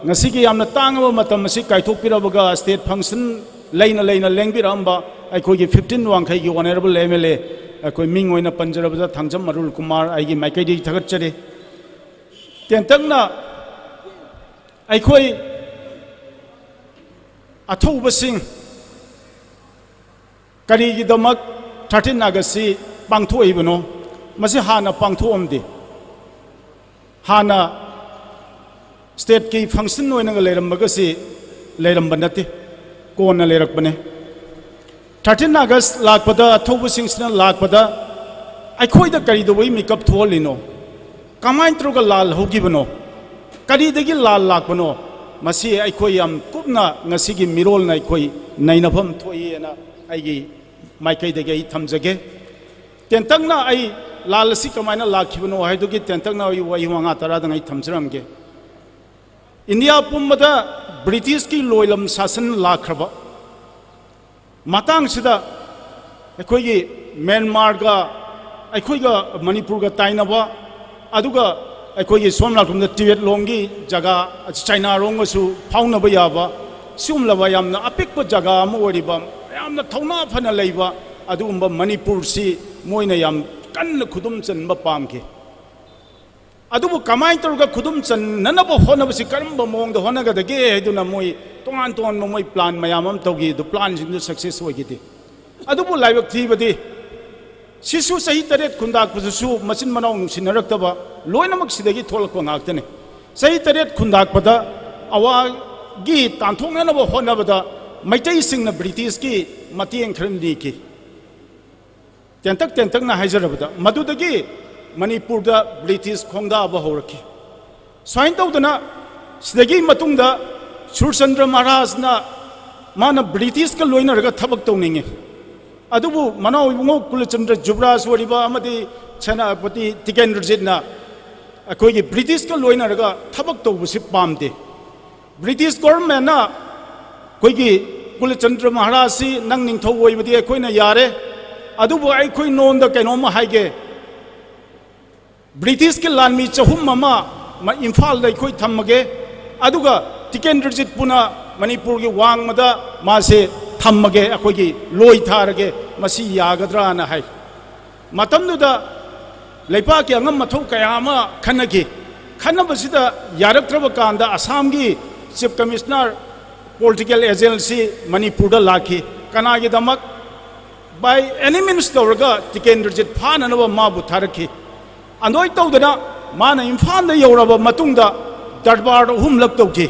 ꯉꯁꯤꯒꯤ ꯌꯥꯝꯅ ꯇꯥꯡꯉꯕ ꯃꯇꯝ ꯑꯁꯤ ꯀꯥꯏꯊꯣꯛꯄꯤꯔꯕꯒ ꯁ꯭ꯇꯦꯠ ꯐꯪꯁꯟ ꯂꯩꯅ ꯂꯩꯅ ꯂꯦꯡꯕꯤꯔꯛꯑꯝꯕ ꯑꯩꯈꯣꯏꯒꯤ ꯐꯤꯐꯇꯤꯟ ꯋꯥꯡꯈꯩꯒꯤ ꯑꯣꯅꯔꯦꯕꯜ ꯑꯦꯝ ꯑꯦꯜ ꯑꯦ ꯑꯩꯈꯣꯏ ꯃꯤꯡ ꯑꯣꯏꯅ ꯄꯟꯖꯔꯕꯗ ꯊꯥꯡꯖꯝ ꯑꯔꯨꯜ ꯀꯨꯃꯥꯔ ꯑꯩꯒꯤ ꯃꯥꯏꯀꯩꯗꯒꯤ ꯊꯥꯒꯠꯆꯔꯤ꯫ ꯇꯦꯟꯇꯛꯅ ꯑꯩꯈꯣꯏ ꯑꯊꯧꯕꯁꯤꯡ ꯀꯔꯤꯒꯤꯗꯃꯛ ꯊꯥꯔꯇꯤꯟ ꯑꯥꯒꯁꯁꯤ ꯄꯥꯡꯊꯣꯛꯏꯕꯅꯣ? ꯃꯁꯤ ꯍꯥꯟꯅ ꯄꯥꯡꯊꯣꯛꯑꯝꯗꯦ꯫ ꯍꯥꯟꯅ ꯁ꯭ꯇꯦꯠꯀꯤ ꯐꯪꯁꯟ ꯑꯣꯏꯅꯒ ꯂꯩꯔꯝꯕꯒꯁꯤ ꯂꯩꯔꯝꯕ ꯅꯠꯇꯦ, ꯀꯣꯟꯅ ꯂꯩꯔꯛꯄꯅꯦ꯫ ꯊꯥꯔꯇꯤꯟ ꯑꯥꯒꯁ ꯂꯥꯛꯄꯗ, ꯑꯊꯧꯕꯁꯤꯡꯁꯤꯅ ꯂꯥꯛꯄꯗ ꯑꯩꯈꯣꯏꯗ ꯀꯔꯤꯗꯧꯕꯩ ꯃꯤꯀꯞ ꯊꯣꯛꯍꯜꯂꯤꯅꯣ? ꯀꯃꯥꯏꯅ ꯇꯧꯔꯒ ꯂꯥꯜ ꯍꯧꯈꯤꯕꯅꯣ? ꯀꯔꯤꯗꯒꯤ ꯂꯥꯜ ꯂꯥꯛꯄꯅꯣ? ꯃꯁꯤ ꯑꯩꯈꯣꯏ ꯌꯥꯝ ꯀꯨꯞꯅ ꯉꯁꯤꯒꯤ ꯃꯤꯔꯣꯜꯅ ꯑꯩꯈꯣꯏ ꯅꯩꯅꯐꯝ ꯊꯣꯛꯏꯅ ꯑꯩꯒꯤ ꯃꯥꯏꯀꯩꯗꯒꯤ ꯑꯩ ꯊꯝꯖꯒꯦ꯫ ꯇꯦꯟꯇꯛꯅ ꯑꯩ ꯂꯥꯜ ꯑꯁꯤ ꯀꯃꯥꯏꯅ ꯂꯥꯛꯈꯤꯕꯅꯣ ꯍꯥꯏꯗꯨꯒꯤ ꯇꯦꯟꯇꯛꯅ ꯑꯩ ꯋꯥꯍꯩ ꯃꯉꯥ ꯇꯔꯥꯗꯪ ꯑꯩ ꯊꯝꯖꯔꯝꯒꯦ꯫ ꯏꯟꯗꯤꯌꯥ ꯄꯨꯝꯕꯗ ꯕ꯭ꯔꯤꯇꯤꯁꯀꯤ ꯂꯣꯏꯂꯝ ꯁꯥꯁꯟ ꯂꯥꯛꯈ꯭ꯔꯕ ꯃꯇꯥꯡꯁꯤꯗ ꯑꯩꯈꯣꯏꯒꯤ ꯃ꯭ꯌꯥꯟꯃꯥꯔꯒ ꯑꯩꯈꯣꯏꯒ ꯃꯅꯤꯄꯨꯔꯒ ꯇꯥꯏꯅꯕ, ꯑꯗꯨꯒ ꯑꯩꯈꯣꯏꯒꯤ ꯁꯣꯝ ꯅꯥꯀꯟꯗ ꯇꯤꯕꯦꯠ ꯂꯣꯝꯒꯤ ꯖꯒꯥ, ꯆꯥꯏꯅꯥꯔꯣꯝꯒꯁꯨ ꯐꯥꯎꯅꯕ ꯌꯥꯕ, ꯁꯤꯒꯨꯝꯂꯕ ꯌꯥꯝꯅ ꯑꯄꯤꯛꯄ ꯖꯒꯥ ꯑꯃ ꯑꯣꯏꯔꯤꯕ, ꯌꯥꯝꯅ ꯊꯧꯅꯥ ꯐꯅ ꯂꯩꯕ ꯑꯗꯨꯒꯨꯝꯕ ꯃꯅꯤꯄꯨꯔꯁꯤ ꯃꯣꯏꯅ ꯌꯥꯝ ꯀꯟꯅ ꯈꯨꯗꯨꯝ ꯆꯟꯕ ꯄꯥꯝꯈꯤ꯫ ꯑꯗꯨꯕꯨ ꯀꯃꯥꯏꯅ ꯇꯧꯔꯒ ꯈꯨꯗꯨꯝ ꯆꯟꯅꯅꯕ ꯍꯣꯠꯅꯕꯁꯤ ꯀꯔꯝꯕ ꯃꯑꯣꯡꯗ ꯍꯣꯠꯅꯒꯗꯒꯦ ꯍꯥꯏꯗꯨꯅ ꯃꯣꯏ ꯇꯣꯉꯥꯟ ꯇꯣꯉꯥꯟꯕ ꯃꯣꯏ ꯄ꯭ꯂꯥꯟ ꯃꯌꯥꯝ ꯑꯃ ꯇꯧꯈꯤ꯫ ꯑꯗꯨ ꯄ꯭ꯂꯥꯟꯁꯤꯡꯗꯨ ꯁꯛꯁꯦꯁ ꯑꯣꯏꯈꯤꯗꯦ꯫ ꯑꯗꯨꯕꯨ ꯂꯥꯏꯕꯛ ꯊꯤꯕꯗꯤ ꯁꯤꯁꯨ ꯆꯍꯤ ꯇꯔꯦꯠ ꯈꯨꯟꯗꯥꯛꯄꯗꯨꯁꯨ ꯃꯆꯤꯟ ꯃꯅꯥꯎ ꯅꯨꯡꯁꯤꯅꯔꯛꯇꯕ ꯂꯣꯏꯅꯃꯛ ꯁꯤꯗꯒꯤ ꯊꯣꯛꯂꯛꯄ ꯉꯥꯛꯇꯅꯤ꯫ ꯆꯍꯤ ꯇꯔꯦꯠ ꯈꯨꯟꯗꯥꯛꯄꯗ ꯑꯋꯥꯒꯤ ꯇꯥꯟꯊꯣꯛꯅꯅꯕ ꯍꯣꯠꯅꯕꯗ ꯃꯩꯇꯩꯁꯤꯡꯅ ꯕ꯭ꯔꯤꯇꯤꯁꯀꯤ ꯃꯇꯦꯡ ꯈꯔ ꯅꯤꯈꯤ꯫ ꯇꯦꯟꯇꯛ ꯇꯦꯟꯇꯛꯅ ꯍꯥꯏꯖꯔꯕꯗ ꯃꯗꯨꯗꯒꯤ ꯃꯅꯤꯄꯨꯔꯗ ꯕ꯭ꯔꯤꯇꯤꯁ ꯈꯣꯡꯗꯥꯕ ꯍꯧꯔꯛꯈꯤ꯫ ꯁꯨꯃꯥꯏꯅ ꯇꯧꯗꯅ ꯁꯤꯗꯒꯤ ꯃꯇꯨꯡꯗ ꯁꯨꯔꯆꯟꯗ꯭ꯔ ꯃꯍꯥꯔꯥꯖꯅ ꯃꯥꯅ ꯕ꯭ꯔꯤꯇꯤꯁꯀ ꯂꯣꯏꯅꯔꯒ ꯊꯕꯛ ꯇꯧꯅꯤꯡꯉꯤ꯫ ꯑꯗꯨꯕꯨ ꯃꯅꯥꯎ ꯏꯕꯨꯡꯉꯣ ꯀꯨꯂꯆꯟꯗ꯭ꯔ ꯖꯨꯕꯔꯥꯖ ꯑꯣꯏꯔꯤꯕ ꯑꯃꯗꯤ ꯁꯦꯅꯥꯄꯇꯤ ꯇꯤꯀꯦꯟꯗ꯭ꯔꯖꯤꯠꯅ ꯑꯩꯈꯣꯏꯒꯤ ꯕ꯭ꯔꯤꯇꯤꯁꯀ ꯂꯣꯏꯅꯔꯒ ꯊꯕꯛ ꯇꯧꯕꯁꯤ ꯄꯥꯝꯗꯦ꯫ ꯕ꯭ꯔꯤꯇꯤꯁ ꯒꯣꯔꯃꯦꯟꯅ ꯑꯩꯈꯣꯏꯒꯤ ꯀꯨꯂꯆꯟꯗ꯭ꯔ ꯃꯍꯥꯔꯥꯖꯁꯤ ꯅꯪ ꯅꯤꯡꯊꯧ ꯑꯣꯏꯕꯗꯤ ꯑꯩꯈꯣꯏꯅ ꯌꯥꯔꯦ, ꯑꯗꯨꯕꯨ ꯑꯩꯈꯣꯏ ꯅꯉꯣꯟꯗ ꯀꯩꯅꯣꯝꯃ ꯍꯥꯏꯒꯦ, ꯕ꯭ꯔꯤꯇꯤꯁꯀꯤ ꯂꯥꯟꯃꯤ ꯆꯍꯨꯝ ꯑꯃ ꯃ-, ꯏꯝꯐꯥꯜꯗ ꯑꯩꯈꯣꯏ ꯊꯝꯃꯒꯦ, ꯑꯗꯨꯒ ꯇꯤꯀꯦꯟꯗ꯭ꯔꯖꯤꯠꯄꯨꯅ ꯃꯅꯤꯄꯨꯔꯒꯤ ꯋꯥꯡꯃꯗ ꯃꯥꯁꯦ ꯊꯝꯃꯒꯦ, ꯑꯩꯈꯣꯏꯒꯤ ꯂꯣꯏ ꯊꯥꯔꯒꯦ, ꯃꯁꯤ ꯌꯥꯒꯗ꯭ꯔꯥꯅ ꯍꯥꯏ꯫ ꯃꯇꯝꯗꯨꯗ ꯂꯩꯄꯥꯛꯀꯤ ꯑꯉꯝ ꯑꯊꯧ ꯀꯌꯥ ꯑꯃ ꯈꯟꯅꯈꯤ꯫ ꯈꯟꯅꯕꯁꯤꯗ ꯌꯥꯔꯛꯇ꯭ꯔꯕ ꯀꯥꯟꯗ ꯑꯁꯥꯝꯒꯤ ꯆꯤꯐ ꯀꯃꯤꯁꯅꯔ, ꯄꯣꯂꯤꯇꯤꯀꯦꯜ ꯑꯦꯖꯦꯟꯁꯤ ꯃꯅꯤꯄꯨꯔꯗ ꯂꯥꯛꯈꯤ꯫ ꯀꯅꯥꯒꯤꯗꯃꯛ? ꯕꯥꯏ ꯑꯦꯅꯤ ꯃꯤꯟꯁ ꯇꯧꯔꯒ ꯇꯤꯀꯦꯟꯗ꯭ꯔꯖꯤꯠ ꯐꯥꯅꯅꯕ ꯃꯥꯕꯨ ꯊꯥꯔꯛꯈꯤ꯫ ꯑꯗꯨꯃꯥꯏꯅ ꯇꯧꯗꯅ ꯃꯥꯅ ꯏꯝꯐꯥꯜꯗ ꯌꯧꯔꯕ ꯃꯇꯨꯡꯗ ꯗꯔꯕꯥꯔ ꯑꯍꯨꯝꯂꯛ ꯇꯧꯈꯤ꯫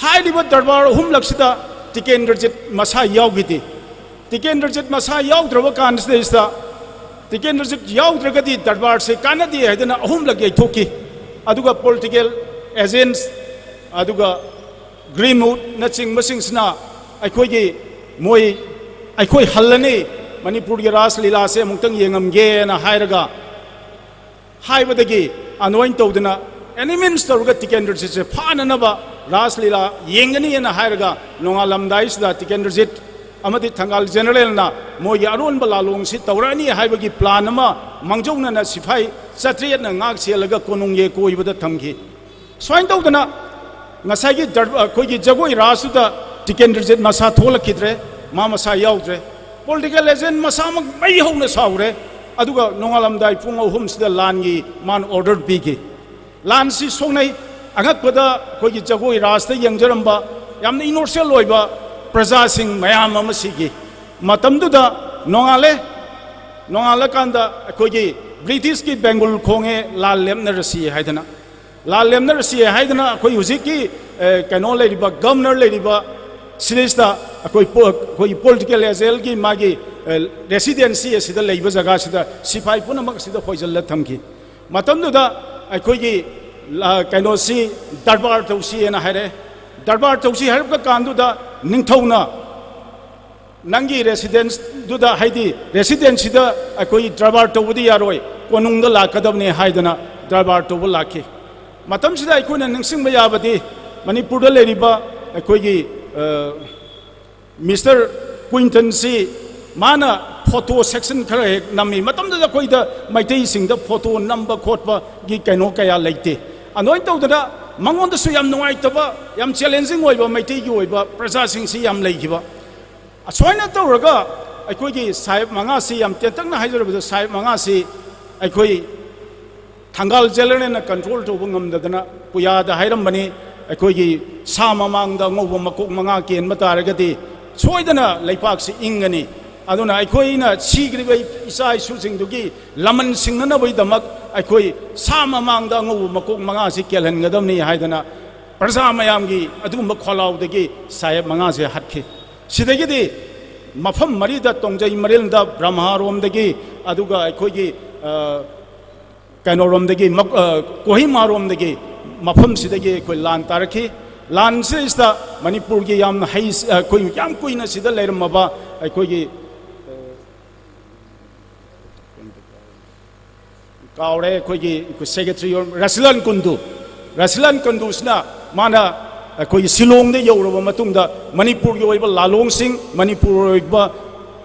ꯍꯥꯏꯔꯤꯕ ꯗꯔꯕꯥꯔ ꯑꯍꯨꯝꯂꯛꯁꯤꯗ ꯇꯤꯀꯦꯟꯗ꯭ꯔꯖꯤꯠ ꯃꯁꯥ ꯌꯥꯎꯈꯤꯗꯦ꯫ ꯇꯤꯀꯦꯟꯗ꯭ꯔꯖꯤꯠ ꯃꯁꯥ ꯌꯥꯎꯗ꯭ꯔꯕ ꯀꯥꯟꯁꯤꯗꯩꯁꯤꯗ ꯇꯤꯀꯦꯟꯗ꯭ꯔꯖꯤꯠ ꯌꯥꯎꯗ꯭ꯔꯒꯗꯤ ꯗꯔꯕꯥꯔꯁꯦ ꯀꯥꯟꯅꯗꯦ ꯍꯥꯏꯗꯅ ꯑꯍꯨꯝꯂꯛ ꯌꯩꯊꯣꯛꯈꯤ꯫ ꯑꯗꯨꯒ ꯄꯣꯂꯤꯇꯤꯀꯦꯜ ꯑꯦꯖꯦꯟꯁ, ꯑꯗꯨꯒ ꯒ꯭ꯔꯤꯟꯋꯨꯗꯅꯆꯤꯡꯕꯁꯤꯡꯁꯤꯅ ꯑꯩꯈꯣꯏꯒꯤ ꯃꯣꯏ, "ꯑꯩꯈꯣꯏ ꯍꯜꯂꯅꯤ, ꯃꯅꯤꯄꯨꯔꯒꯤ ꯔꯥꯁ ꯂꯤꯂꯥꯁꯦ ꯑꯃꯨꯛꯇꯪ ꯌꯦꯡꯉꯝꯒꯦꯅ" ꯍꯥꯏꯔꯒ ꯍꯥꯏꯕꯗꯒꯤ ꯑꯗꯨꯃꯥꯏꯅ ꯇꯧꯗꯅ ꯑꯦꯅꯤ ꯃꯤꯟꯁ ꯇꯧꯔꯒ ꯇꯤꯀꯦꯟꯗ꯭ꯔꯖꯤꯠꯁꯦ ꯐꯥꯅꯅꯕ ꯔꯥꯁ ꯂꯤꯂꯥ ꯌꯦꯡꯒꯅꯤꯅ ꯍꯥꯏꯔꯒ ꯅꯣꯡꯉꯥꯜꯂꯝꯗꯥꯏꯁꯤꯗ ꯇꯤꯀꯦꯟꯗ꯭ꯔꯖꯤꯠ ꯑꯃꯗꯤ ꯊꯪꯒꯥꯜ ꯖꯦꯅꯔꯦꯜꯅ ꯃꯣꯏꯒꯤ ꯑꯔꯣꯟꯕ ꯂꯥꯂꯣꯡꯁꯤ ꯇꯧꯔꯛꯑꯅꯤ ꯍꯥꯏꯕꯒꯤ ꯄ꯭ꯂꯥꯟ ꯑꯃ ꯃꯥꯡꯖꯧꯅꯅ ꯁꯤꯐꯥꯏ ꯆꯥꯇ꯭ꯔꯦꯠꯅ ꯉꯥꯛ ꯁꯦꯜꯂꯒ ꯀꯣꯅꯨꯡ ꯌꯦꯛ ꯀꯣꯏꯕꯗ ꯊꯝꯈꯤ꯫ ꯁꯨꯃꯥꯏꯅ ꯇꯧꯗꯅ ꯉꯁꯥꯏꯒꯤ ꯗꯔ-, ꯑꯩꯈꯣꯏꯒꯤ ꯖꯒꯣꯏ ꯔꯥꯁꯇꯨꯗ ꯇꯤꯀꯦꯟꯗ꯭ꯔꯖꯤꯠ ꯃꯁꯥ ꯊꯣꯛꯂꯛꯈꯤꯗ꯭ꯔꯦ, ꯃꯥ ꯃꯁꯥ ꯌꯥꯎꯗ꯭ꯔꯦ꯫ ꯄꯣꯂꯤꯇꯤꯀꯦꯜ ꯑꯦꯖꯦꯟ ꯃꯁꯥꯃꯛ ꯃꯩ ꯍꯧꯅ ꯁꯥꯎꯔꯦ꯫ ꯑꯗꯨꯒ ꯅꯣꯡꯉꯥꯜꯂꯝꯗꯥꯏ ꯄꯨꯡ ꯑꯍꯨꯝꯁꯤꯗ ꯂꯥꯟꯒꯤ ꯃꯥꯅ ꯑꯣꯔꯗꯔ ꯄꯤꯈꯤ꯫ ꯂꯥꯟꯁꯤ ꯁꯣꯛꯅꯩ꯫ ꯑꯉꯛꯄꯗ ꯑꯩꯈꯣꯏꯒꯤ ꯖꯒꯣꯏ ꯔꯥꯁꯇ ꯌꯦꯡꯖꯔꯝꯕ ꯌꯥꯝꯅ ꯏꯅꯣꯁꯦꯟ ꯑꯣꯏꯕ ꯄ꯭ꯔꯖꯥꯁꯤꯡ ꯃꯌꯥꯝ ꯑꯃ ꯁꯤꯈꯤ꯫ ꯃꯇꯝꯗꯨꯗ ꯅꯣꯡꯉꯥꯜꯂꯦ꯫ ꯅꯣꯡꯉꯥꯜꯂꯀꯥꯟꯗ ꯑꯩꯈꯣꯏꯒꯤ ꯕ꯭ꯔꯤꯇꯤꯁꯀꯤ ꯕꯦꯡꯒꯨꯜ ꯈꯣꯡꯉꯦ, ꯂꯥꯟ ꯂꯦꯞꯅꯔꯁꯤ ꯍꯥꯏꯗꯅ꯫ ꯂꯥꯟ ꯂꯦꯞꯅꯔꯁꯤ ꯍꯥꯏꯗꯅ ꯑꯩꯈꯣꯏ ꯍꯧꯖꯤꯛꯀꯤ, ꯑꯦ, ꯀꯩꯅꯣ ꯂꯩꯔꯤꯕ, ꯒꯕꯔꯅꯔ ꯂꯩꯔꯤꯕ ꯁꯤꯗꯩꯁꯤꯗ ꯑꯩꯈꯣꯏ ꯄꯣ-, ꯑꯩꯈꯣꯏꯒꯤ ꯄꯣꯂꯤꯇꯤꯀꯦꯜ ꯑꯦꯖꯦꯜꯒꯤ ꯃꯥꯒꯤ, ꯑꯦ, ꯔꯦꯁꯤꯗꯦꯟꯁꯤ ꯑꯁꯤꯗ ꯂꯩꯕ ꯖꯒꯥꯁꯤꯗ ꯁꯤꯐꯥꯏ ꯄꯨꯝꯅꯃꯛ ꯑꯁꯤꯗ ꯍꯣꯏꯖꯤꯜꯂ ꯊꯝꯈꯤ꯫ ꯃꯇꯝꯗꯨꯗ ꯑꯩꯈꯣꯏꯒꯤ ꯂ-, ꯀꯩꯅꯣꯁꯤ ꯗꯔꯕꯥꯔ ꯇꯧꯁꯤꯅ ꯍꯥꯏꯔꯛꯑꯦ꯫ ꯗꯔꯕꯥꯔ ꯇꯧꯁꯤ ꯍꯥꯏꯔꯛꯄ ꯀꯥꯟꯗꯨꯗ ꯅꯤꯡꯊꯧꯅ ꯅꯪꯒꯤ ꯔꯦꯁꯤꯗꯦꯟꯁꯗꯨꯗ, ꯍꯥꯏꯗꯤ ꯔꯦꯁꯤꯗꯦꯟꯁꯤꯗ ꯑꯩꯈꯣꯏ ꯗꯔꯕꯥꯔ ꯇꯧꯕꯗꯤ ꯌꯥꯔꯣꯏ, ꯀꯣꯅꯨꯡꯗ ꯂꯥꯛꯀꯗꯕꯅꯤ ꯍꯥꯏꯗꯅ ꯗꯔꯕꯥꯔ ꯇꯧꯕ ꯂꯥꯛꯈꯤ꯫ ꯃꯇꯝꯁꯤꯗ ꯑꯩꯈꯣꯏꯅ ꯅꯤꯡꯁꯤꯡꯕ ꯌꯥꯕꯗꯤ ꯃꯅꯤꯄꯨꯔꯗ ꯂꯩꯔꯤꯕ ꯑꯩꯈꯣꯏꯒꯤ, ꯑ, ꯃꯤꯁꯇꯔ ꯀ꯭ꯋꯤꯟꯇꯟꯁꯤ ꯃꯥꯅ ꯐꯣꯇꯣ ꯁꯦꯛꯁꯟ ꯈꯔ ꯍꯦꯛ ꯅꯝꯃꯤ꯫ ꯃꯇꯝꯗꯨꯗ ꯑꯩꯈꯣꯏꯗ ꯃꯩꯇꯩꯁꯤꯡꯗ ꯐꯣꯇꯣ ꯅꯝꯕ ꯈꯣꯠꯄꯒꯤ ꯀꯩꯅꯣ ꯀꯌꯥ ꯂꯩꯇꯦ꯫ ꯑꯗꯨꯃꯥꯏꯅ ꯇꯧꯗꯅ ꯃꯉꯣꯟꯗꯁꯨ ꯌꯥꯝ ꯅꯨꯡꯉꯥꯏꯇꯕ, ꯌꯥꯝ ꯆꯦꯂꯦꯟꯖꯤꯡ ꯑꯣꯏꯕ ꯃꯩꯇꯩꯒꯤ ꯑꯣꯏꯕ ꯄ꯭ꯔꯖꯥꯁꯤꯡꯁꯤ ꯌꯥꯝ ꯂꯩꯈꯤꯕ꯫ ꯑꯁꯨꯃꯥꯏꯅ ꯇꯧꯔꯒ ꯑꯩꯈꯣꯏꯒꯤ ꯁꯥꯍꯦꯕ ꯃꯉꯥꯁꯤ, ꯌꯥꯝ ꯇꯦꯟꯇꯛꯅ ꯍꯥꯏꯖꯔꯕꯗ, ꯁꯥꯍꯦꯕ ꯃꯉꯥꯁꯤ ꯑꯩꯈꯣꯏ ꯊꯪꯒꯥꯜ ꯖꯦꯅꯔꯦꯜꯅ ꯀꯟꯇ꯭ꯔꯣꯜ ꯇꯧꯕ ꯉꯝꯗꯗꯅ ꯄꯨꯌꯥꯗ ꯍꯥꯏꯔꯝꯕꯅꯤ, ꯑꯩꯈꯣꯏꯒꯤ ꯁꯥ ꯃꯃꯥꯡꯗ ꯑꯉꯧꯕ ꯃꯀꯣꯛ ꯃꯉꯥ ꯀꯦꯟꯕ ꯇꯥꯔꯒꯗꯤ ꯁꯣꯏꯗꯅ ꯂꯩꯄꯥꯛꯁꯤ ꯏꯪꯒꯅꯤ꯫ ꯑꯗꯨꯅ ꯑꯩꯈꯣꯏꯅ ꯁꯤꯈ꯭ꯔꯤꯕ ꯏꯆꯥ ꯏꯁꯨꯁꯤꯡꯗꯨꯒꯤ ꯂꯃꯟ ꯁꯤꯡꯅꯅꯕꯒꯤꯗꯃꯛ ꯑꯩꯈꯣꯏ ꯁꯥ ꯃꯃꯥꯡꯗ ꯑꯉꯧꯕ ꯃꯀꯣꯛ ꯃꯉꯥꯁꯤ ꯀꯦꯜꯍꯟꯒꯗꯕꯅꯤ ꯍꯥꯏꯗꯅ ꯄ꯭ꯔꯖꯥ ꯃꯌꯥꯝꯒꯤ ꯑꯗꯨꯒꯨꯝꯕ ꯈꯣꯜꯂꯥꯎꯗꯒꯤ ꯁꯥꯍꯦꯕ ꯃꯉꯥꯁꯦ ꯍꯥꯠꯈꯤ꯫ ꯁꯤꯗꯒꯤꯗꯤ ꯃꯐꯝ ꯃꯔꯤꯗ, ꯇꯣꯡꯖꯩ ꯃꯔꯤꯜꯗ, ꯕ꯭ꯔꯍꯃꯥꯔꯣꯝꯗꯒꯤ, ꯑꯗꯨꯒ ꯑꯩꯈꯣꯏꯒꯤ, ꯑ, ꯀꯩꯅꯣꯔꯣꯝꯗꯒꯤ, ꯃꯛ-, ꯑ, ꯀꯣꯍꯤꯃꯥꯔꯣꯝꯗꯒꯤ ꯃꯐꯝꯁꯤꯗꯒꯤ ꯑꯩꯈꯣꯏ ꯂꯥꯟ ꯇꯥꯔꯛꯈꯤ꯫ ꯂꯥꯟꯁꯤꯗꯩꯁꯤꯗ ꯃꯅꯤꯄꯨꯔꯒꯤ ꯌꯥꯝꯅ ꯍꯩ-, ꯑꯩꯈꯣꯏ ꯌꯥꯝ ꯀꯨꯏꯅ ꯁꯤꯗ ꯂꯩꯔꯝꯃꯕ ꯑꯩꯈꯣꯏꯒꯤ, ꯑ, ꯀꯥꯎꯔꯦ, ꯑꯩꯈꯣꯏꯒꯤ, ꯑꯩꯈꯣꯏ ꯁꯦꯀ꯭ꯔꯦꯇꯔꯤ ꯔꯁꯤꯂꯥꯟ ꯀꯨꯟꯗꯨ, ꯔꯁꯤꯂꯥꯟ ꯀꯨꯟꯗꯨꯁꯤꯅ ꯃꯥꯅ ꯑꯩꯈꯣꯏꯒꯤ ꯁꯤꯂꯣꯡꯗ ꯌꯧꯔꯕ ꯃꯇꯨꯡꯗ ꯃꯅꯤꯄꯨꯔꯒꯤ ꯑꯣꯏꯕ ꯂꯥꯂꯣꯡꯁꯤꯡ, ꯃꯅꯤꯄꯨꯔ ꯑꯣꯏꯕ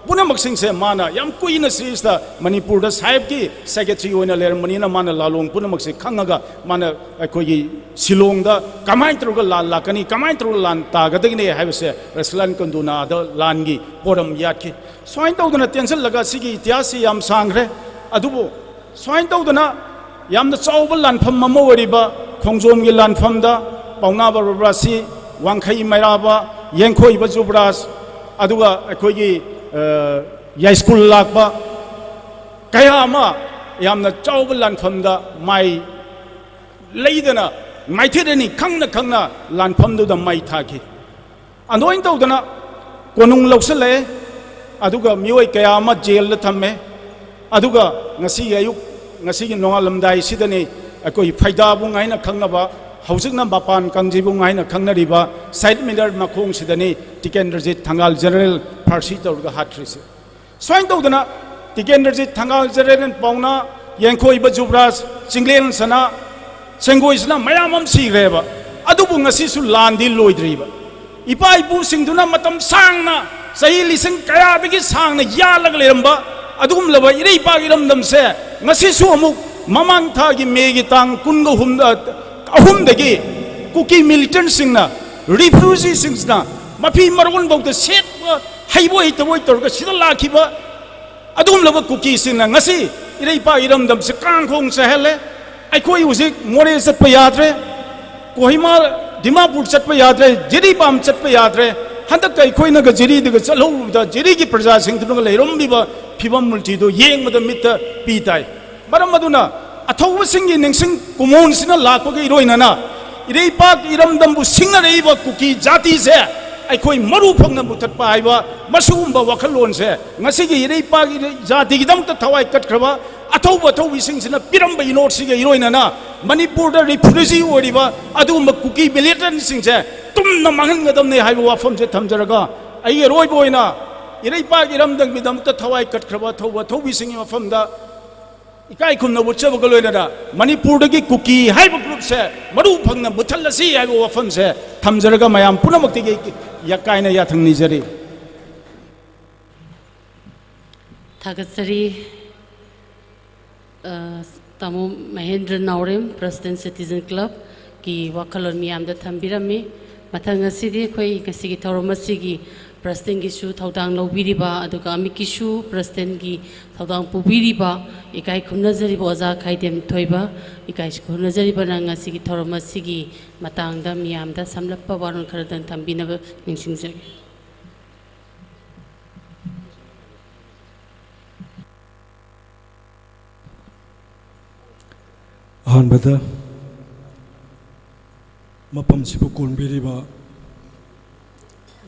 ꯄꯨꯝꯅꯃꯛꯁꯤꯡꯁꯦ ꯃꯥꯅ ꯌꯥꯝ ꯀꯨꯏꯅ ꯁꯤꯔꯤꯁꯇ ꯃꯅꯤꯄꯨꯔꯗ ꯁꯥꯍꯦꯕꯀꯤ ꯁꯦꯀ꯭ꯔꯦꯇꯔꯤ ꯑꯣꯏꯅ ꯂꯩꯔꯝꯕꯅꯤꯅ ꯃꯥꯅ ꯂꯥꯂꯣꯡ ꯄꯨꯝꯅꯃꯛꯁꯦ ꯈꯪꯉꯒ ꯃꯥꯅ ꯑꯩꯈꯣꯏꯒꯤ ꯁꯤꯂꯣꯡꯗ ꯀꯃꯥꯏꯅ ꯇꯧꯔꯒ ꯂꯥꯟ ꯂꯥꯛꯀꯅꯤ, ꯀꯃꯥꯏꯅ ꯇꯧꯔꯒ ꯂꯥꯟ ꯇꯥꯒꯗꯒꯦ ꯍꯥꯏꯕꯁꯦ ꯔꯁꯂꯥꯟ ꯀꯟꯗꯨꯅ ꯑꯥꯗ ꯂꯥꯟꯒꯤ ꯄꯣꯠ ꯑꯃ ꯌꯥꯠꯈꯤ꯫ ꯁꯨꯃꯥꯏꯅ ꯇꯧꯗꯅ ꯇꯦꯟꯁꯤꯜꯂꯒ ꯁꯤꯒꯤ ꯏꯇꯤꯍꯥꯁꯁꯤ ꯌꯥꯝ ꯁꯥꯡꯈ꯭ꯔꯦ꯫ ꯑꯗꯨꯕꯨ ꯁꯨꯃꯥꯏꯅ ꯇꯧꯗꯅ ꯌꯥꯝꯅ ꯆꯥꯎꯕ ꯂꯥꯟꯐꯝ ꯑꯃ ꯑꯣꯏꯔꯤꯕ ꯈꯣꯡꯖꯣꯝꯒꯤ ꯂꯥꯟꯐꯝꯗ ꯄꯥꯎꯅꯥ ꯕꯕ꯭ꯔꯥꯁꯤ, ꯋꯥꯡꯈꯩ ꯃꯩꯔꯥꯕ, ꯌꯦꯡꯈꯣꯏꯕ ꯖꯨꯕ꯭ꯔꯥꯖ, ꯑꯗꯨꯒ ꯑꯩꯈꯣꯏꯒꯤ, ꯑ, ꯌꯥꯏꯁ꯭ꯀꯨꯜ ꯂꯥꯛꯄ ꯀꯌꯥ ꯑꯃ ꯌꯥꯝꯅ ꯆꯥꯎꯕ ꯂꯥꯟꯐꯝꯗ ꯃꯥꯏ ꯂꯩꯗꯅ ꯃꯥꯏꯊꯤꯔꯅꯤ ꯈꯪꯅ ꯈꯪꯅ ꯂꯥꯟꯐꯝꯗꯨꯗ ꯃꯩ ꯊꯥꯈꯤ꯫ ꯑꯗꯨꯃꯥꯏꯅ ꯇꯧꯗꯅ ꯀꯣꯅꯨꯡ ꯂꯧꯁꯤꯜꯂꯛꯑꯦ, ꯑꯗꯨꯒ ꯃꯤꯑꯣꯏ ꯀꯌꯥ ꯑꯃ ꯖꯦꯜꯗ ꯊꯝꯃꯦ꯫ ꯑꯗꯨꯒ ꯉꯁꯤꯒꯤ ꯑꯌꯨꯛ, ꯉꯁꯤꯒꯤ ꯅꯣꯡꯉꯥꯜꯂꯝꯗꯥꯏꯁꯤꯗꯅꯤ ꯑꯩꯈꯣꯏ ꯐꯩꯗꯥꯕꯨꯡ ꯍꯥꯏꯅ ꯈꯪꯅꯕ, ꯍꯧꯖꯤꯛꯅ ꯃꯄꯥꯟ ꯀꯥꯡꯖꯩꯕꯨꯡ ꯍꯥꯏꯅ ꯈꯪꯅꯔꯤꯕ ꯁꯥꯍꯤꯗ ꯃꯤꯅꯥꯔ ꯃꯈꯣꯡꯁꯤꯗꯅꯤ ꯇꯤꯀꯦꯟꯗ꯭ꯔꯖꯤꯠ ꯊꯪꯒꯥꯜ ꯖꯦꯅꯔꯦꯜ ꯐꯥꯔꯁꯤ ꯇꯧꯔꯒ ꯍꯥꯠꯈ꯭ꯔꯤꯁꯦ꯫ ꯁꯨꯃꯥꯏꯅ ꯇꯧꯗꯅ ꯇꯤꯀꯦꯟꯗ꯭ꯔꯖꯤꯠ ꯊꯪꯒꯥꯜ ꯖꯦꯅꯔꯦꯜ ꯄꯥꯎꯅꯥ, ꯌꯦꯡꯈꯣꯏꯕ ꯖꯨꯕ꯭ꯔꯥꯖ, ꯆꯤꯡꯂꯦꯟ ꯁꯅꯥ, ꯁꯦꯡꯒꯣꯏꯁꯤꯅ ꯃꯌꯥꯝ ꯑꯃ ꯁꯤꯈ꯭ꯔꯦꯕ꯫ ꯑꯗꯨꯕꯨ ꯉꯁꯤꯁꯨ ꯂꯥꯟꯗꯤ ꯂꯣꯏꯗ꯭ꯔꯤꯕ꯫ ꯏꯄꯥ ꯏꯄꯨꯁꯤꯡꯗꯨꯅ ꯃꯇꯝ ꯁꯥꯡꯅ, ꯆꯍꯤ ꯂꯤꯁꯤꯡ ꯀꯌꯥꯗꯒꯤ ꯁꯥꯡꯅ ꯌꯥꯜꯂꯒ ꯂꯩꯔꯝꯕ ꯑꯗꯨꯒꯨꯝꯂꯕ ꯏꯔꯩꯄꯥꯛ ꯏꯔꯝꯗꯝꯁꯦ ꯉꯁꯤꯁꯨ ꯑꯃꯨꯛ ꯃꯃꯥꯡ ꯊꯥꯒꯤ ꯃꯦꯒꯤ ꯇꯥꯡ ꯀꯨꯟꯒ ꯑꯍꯨꯝꯗ, ꯑꯍꯨꯝꯗꯒꯤ ꯀꯨꯀꯤ ꯃꯤꯂꯤꯇꯦꯟꯠꯁꯤꯡꯅ, ꯔꯤꯐ꯭ꯌꯨꯖꯤꯁꯤꯡꯁꯤꯅ ꯃꯐꯤ ꯃꯔꯣꯟꯐꯥꯎꯗ ꯁꯦꯠꯄ ꯍꯩꯕꯣꯏ ꯍꯩꯇꯕꯣꯏ ꯇꯧꯔꯒ ꯁꯤꯗ ꯂꯥꯛꯈꯤꯕ ꯑꯗꯨꯒꯨꯝꯂꯕ ꯀꯨꯀꯤꯁꯤꯡꯅ ꯉꯁꯤ ꯏꯔꯩꯄꯥꯛ ꯏꯔꯝꯗꯝꯁꯦ ꯀꯥꯡꯈꯣꯡ ꯆꯥꯏꯍꯜꯂꯦ꯫ ꯑꯩꯈꯣꯏ ꯍꯧꯖꯤꯛ ꯃꯣꯔꯦ ꯆꯠꯄ ꯌꯥꯗ꯭ꯔꯦ, ꯀꯣꯍꯤꯃꯥ, ꯗꯤꯃꯥꯄꯨꯔ ꯆꯠꯄ ꯌꯥꯗ꯭ꯔꯦ, ꯖꯤꯔꯤꯕꯥꯝ ꯆꯠꯄ ꯌꯥꯗ꯭ꯔꯦ꯫ ꯍꯟꯗꯛꯇ ꯑꯩꯈꯣꯏꯅꯒ ꯖꯤꯔꯤꯗꯒ ꯆꯠꯍꯧꯔꯨꯕꯗ ꯖꯤꯔꯤꯒꯤ ꯄ꯭ꯔꯖꯥꯁꯤꯡꯗꯨꯅꯒ ꯂꯩꯔꯝꯂꯤꯕ ꯐꯤꯕꯝ ꯃꯨꯔꯇꯤꯗꯨ ꯌꯦꯡꯕꯗ ꯃꯤꯠꯇ ꯄꯤ ꯇꯥꯏ꯫ ꯃꯔꯝ ꯑꯗꯨꯅ ꯑꯊꯧꯕꯁꯤꯡꯒꯤ ꯅꯤꯡꯁꯤꯡ ꯀꯨꯝꯑꯣꯟꯁꯤꯅ ꯂꯥꯛꯄꯒ ꯏꯔꯣꯏꯅꯅ ꯏꯔꯩꯄꯥꯛ ꯏꯔꯝꯗꯝꯕꯨ ꯁꯤꯡꯅꯔꯛꯏꯕ ꯀꯨꯀꯤ ꯖꯥꯇꯤꯁꯦ ꯑꯩꯈꯣꯏ ꯃꯔꯨ ꯐꯪꯅ ꯃꯨꯊꯠꯄ ꯍꯥꯏꯕ ꯃꯁꯤꯒꯨꯝꯕ ꯋꯥꯈꯜꯂꯣꯟꯁꯦ ꯉꯁꯤꯒꯤ ꯏꯔꯩꯄꯥꯛ ꯏꯔꯩ-, ꯖꯥꯇꯤꯒꯤꯗꯃꯛꯇ ꯊꯋꯥꯏ ꯀꯠꯈ꯭ꯔꯕ ꯑꯊꯧꯕ ꯑꯊꯧꯕꯤꯁꯤꯡꯁꯤꯅ ꯄꯤꯔꯝꯕ ꯏꯅꯣꯠꯁꯤꯒ ꯏꯔꯣꯏꯅꯅ ꯃꯅꯤꯄꯨꯔꯗ ꯔꯤꯐ꯭ꯌꯨꯖꯤ ꯑꯣꯏꯔꯤꯕ ꯑꯗꯨꯒꯨꯝꯕ ꯀꯨꯀꯤ ꯃꯤꯂꯤꯇꯦꯟꯠꯁꯤꯡꯁꯦ ꯇꯨꯝꯅ ꯃꯥꯡꯍꯟꯒꯗꯕꯅꯤ ꯍꯥꯏꯕ ꯋꯥꯐꯝꯁꯦ ꯊꯝꯖꯔꯒ ꯑꯩꯒꯤ ꯑꯔꯣꯏꯕ ꯑꯣꯏꯅ ꯏꯔꯩꯄꯥꯛ ꯏꯔꯝꯗꯝꯒꯤꯗꯃꯛꯇ ꯊꯋꯥꯏ ꯀꯠꯈ꯭ꯔꯕ ꯑꯊꯧꯕ ꯑꯊꯧꯕꯤꯁꯤꯡꯒꯤ ꯃꯐꯝꯗ ꯏꯀꯥꯏ ꯈꯨꯝꯅꯕ ꯎꯠꯆꯕꯒ ꯂꯣꯏꯅꯅ ꯃꯅꯤꯄꯨꯔꯗꯒꯤ ꯀꯨꯀꯤ ꯍꯥꯏꯕ ꯒ꯭ꯔꯨꯞꯁꯦ ꯃꯔꯨ ꯐꯪꯅ ꯃꯨꯠꯊꯠꯂꯁꯤ ꯍꯥꯏꯕ ꯋꯥꯐꯝꯁꯦ ꯊꯝꯖꯔꯒ ꯃꯌꯥꯝ ꯄꯨꯝꯅꯃꯛꯇꯒꯤ ꯌꯥꯀꯥꯏꯅ ꯌꯥꯊꯪ ꯅꯤꯖꯔꯤ꯫ ꯊꯥꯒꯠꯆꯔꯤ꯫ ꯑ, ꯇꯥꯃꯣ ꯃꯍꯦꯟꯗ꯭ꯔ ꯅꯥꯎꯔꯦꯝ, President Citizen Club ꯀꯤ ꯋꯥꯈꯜꯂꯣꯟ ꯃꯤꯌꯥꯝꯗ ꯊꯝꯕꯤꯔꯝꯃꯤ꯫ ꯃꯊꯪ ꯑꯁꯤꯗꯤ ꯑꯩꯈꯣꯏ ꯉꯁꯤꯒꯤ ꯊꯧꯔꯝ ꯑꯁꯤꯒꯤ President ꯀꯤꯁꯨ ꯊꯧꯗꯥꯡ ꯂꯧꯕꯤꯔꯤꯕ, ꯑꯗꯨꯒ ꯑꯃꯤꯛꯀꯤꯁꯨ President ꯀꯤ ꯊꯧꯗꯥꯡ ꯄꯨꯕꯤꯔꯤꯕ ꯏꯀꯥꯏ ꯈꯨꯝꯅꯖꯔꯤꯕ ꯑꯣꯖꯥ ꯈꯥꯏꯗꯦꯝ ꯊꯣꯏꯕ, ꯏꯀꯥꯏ ꯈꯨꯝꯅꯖꯔꯤꯕꯅ ꯉꯁꯤꯒꯤ ꯊꯧꯔꯝ ꯑꯁꯤꯒꯤ ꯃꯇꯥꯡꯗ ꯃꯤꯌꯥꯝꯗ ꯁꯝꯂꯞꯄ ꯋꯥꯔꯣꯜ ꯈꯔꯗꯪ ꯊꯝꯕꯤꯅꯕ ꯅꯤꯡꯁꯤꯡꯖꯔꯤ꯫ ꯑꯍꯥꯟꯕꯗ ꯃꯐꯝꯁꯤꯕꯨ ꯀꯣꯟꯕꯤꯔꯤꯕ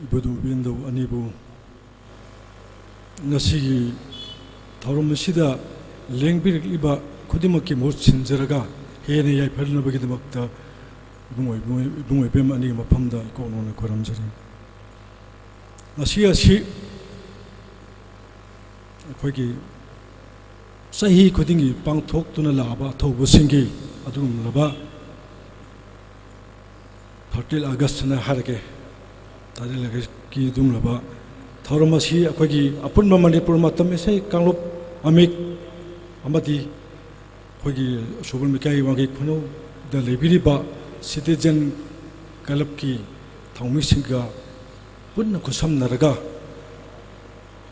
ꯏꯕꯨꯙꯧ ꯏꯕꯦꯟꯗꯧ ꯑꯅꯤꯕꯨ ꯉꯁꯤꯒꯤ ꯊꯧꯔꯝ ꯑꯁꯤꯗ ꯂꯦꯡꯕꯤꯔꯛꯂꯤꯕ ꯈꯨꯗꯤꯡꯃꯛꯀꯤ ꯃꯍꯨꯠ ꯁꯤꯟꯖꯔꯒ ꯍꯦꯟꯅ ꯌꯥꯏꯐꯅꯕꯒꯤꯗꯃꯛꯇ ꯏꯕꯨꯡꯉꯣ, ꯏꯕꯨꯡꯉꯣ, ꯏꯕꯨꯡꯉꯣ ꯏꯕꯦꯝ ꯑꯅꯤꯒꯤ ꯃꯐꯝꯗ ꯏꯀꯣꯛ ꯅꯧꯅ ꯈꯨꯔꯨꯝꯖꯔꯤ꯫ ꯉꯁꯤ ꯑꯁꯤ ꯑꯩꯈꯣꯏꯒꯤ ꯆꯍꯤ ꯈꯨꯗꯤꯡꯒꯤ ꯄꯥꯡꯊꯣꯛꯇꯨꯅ ꯂꯥꯛꯑꯕ ꯊꯧꯕꯁꯤꯡꯒꯤ ꯑꯗꯨꯒꯨꯝꯂꯕ thirteen August ꯍꯥꯏꯅ ꯍꯥꯏꯔꯒꯦ, thirteen August ꯀꯤ ꯑꯗꯨꯒꯨꯝꯂꯕ ꯊꯧꯔꯝ ꯑꯁꯤ ꯑꯩꯈꯣꯏꯒꯤ ꯑꯄꯨꯟꯕ ꯃꯅꯤꯄꯨꯔ ꯃꯇꯝ ꯏꯁꯩ ꯀꯥꯡꯂꯨꯞ ꯑꯃꯤꯛ ꯑꯃꯗꯤ ꯑꯩꯈꯣꯏꯒꯤ ꯁꯨꯕ꯭ꯔꯨꯝ ꯂꯩꯀꯥꯏ ꯋꯥꯡꯈꯩ ꯈꯨꯅꯧꯗ ꯂꯩꯕꯤꯔꯤꯕ Citizen Club ꯀꯤ ꯊꯧꯃꯤꯁꯤꯡꯒ ꯄꯨꯟꯅ ꯈꯨꯠꯁꯝꯅꯔꯒ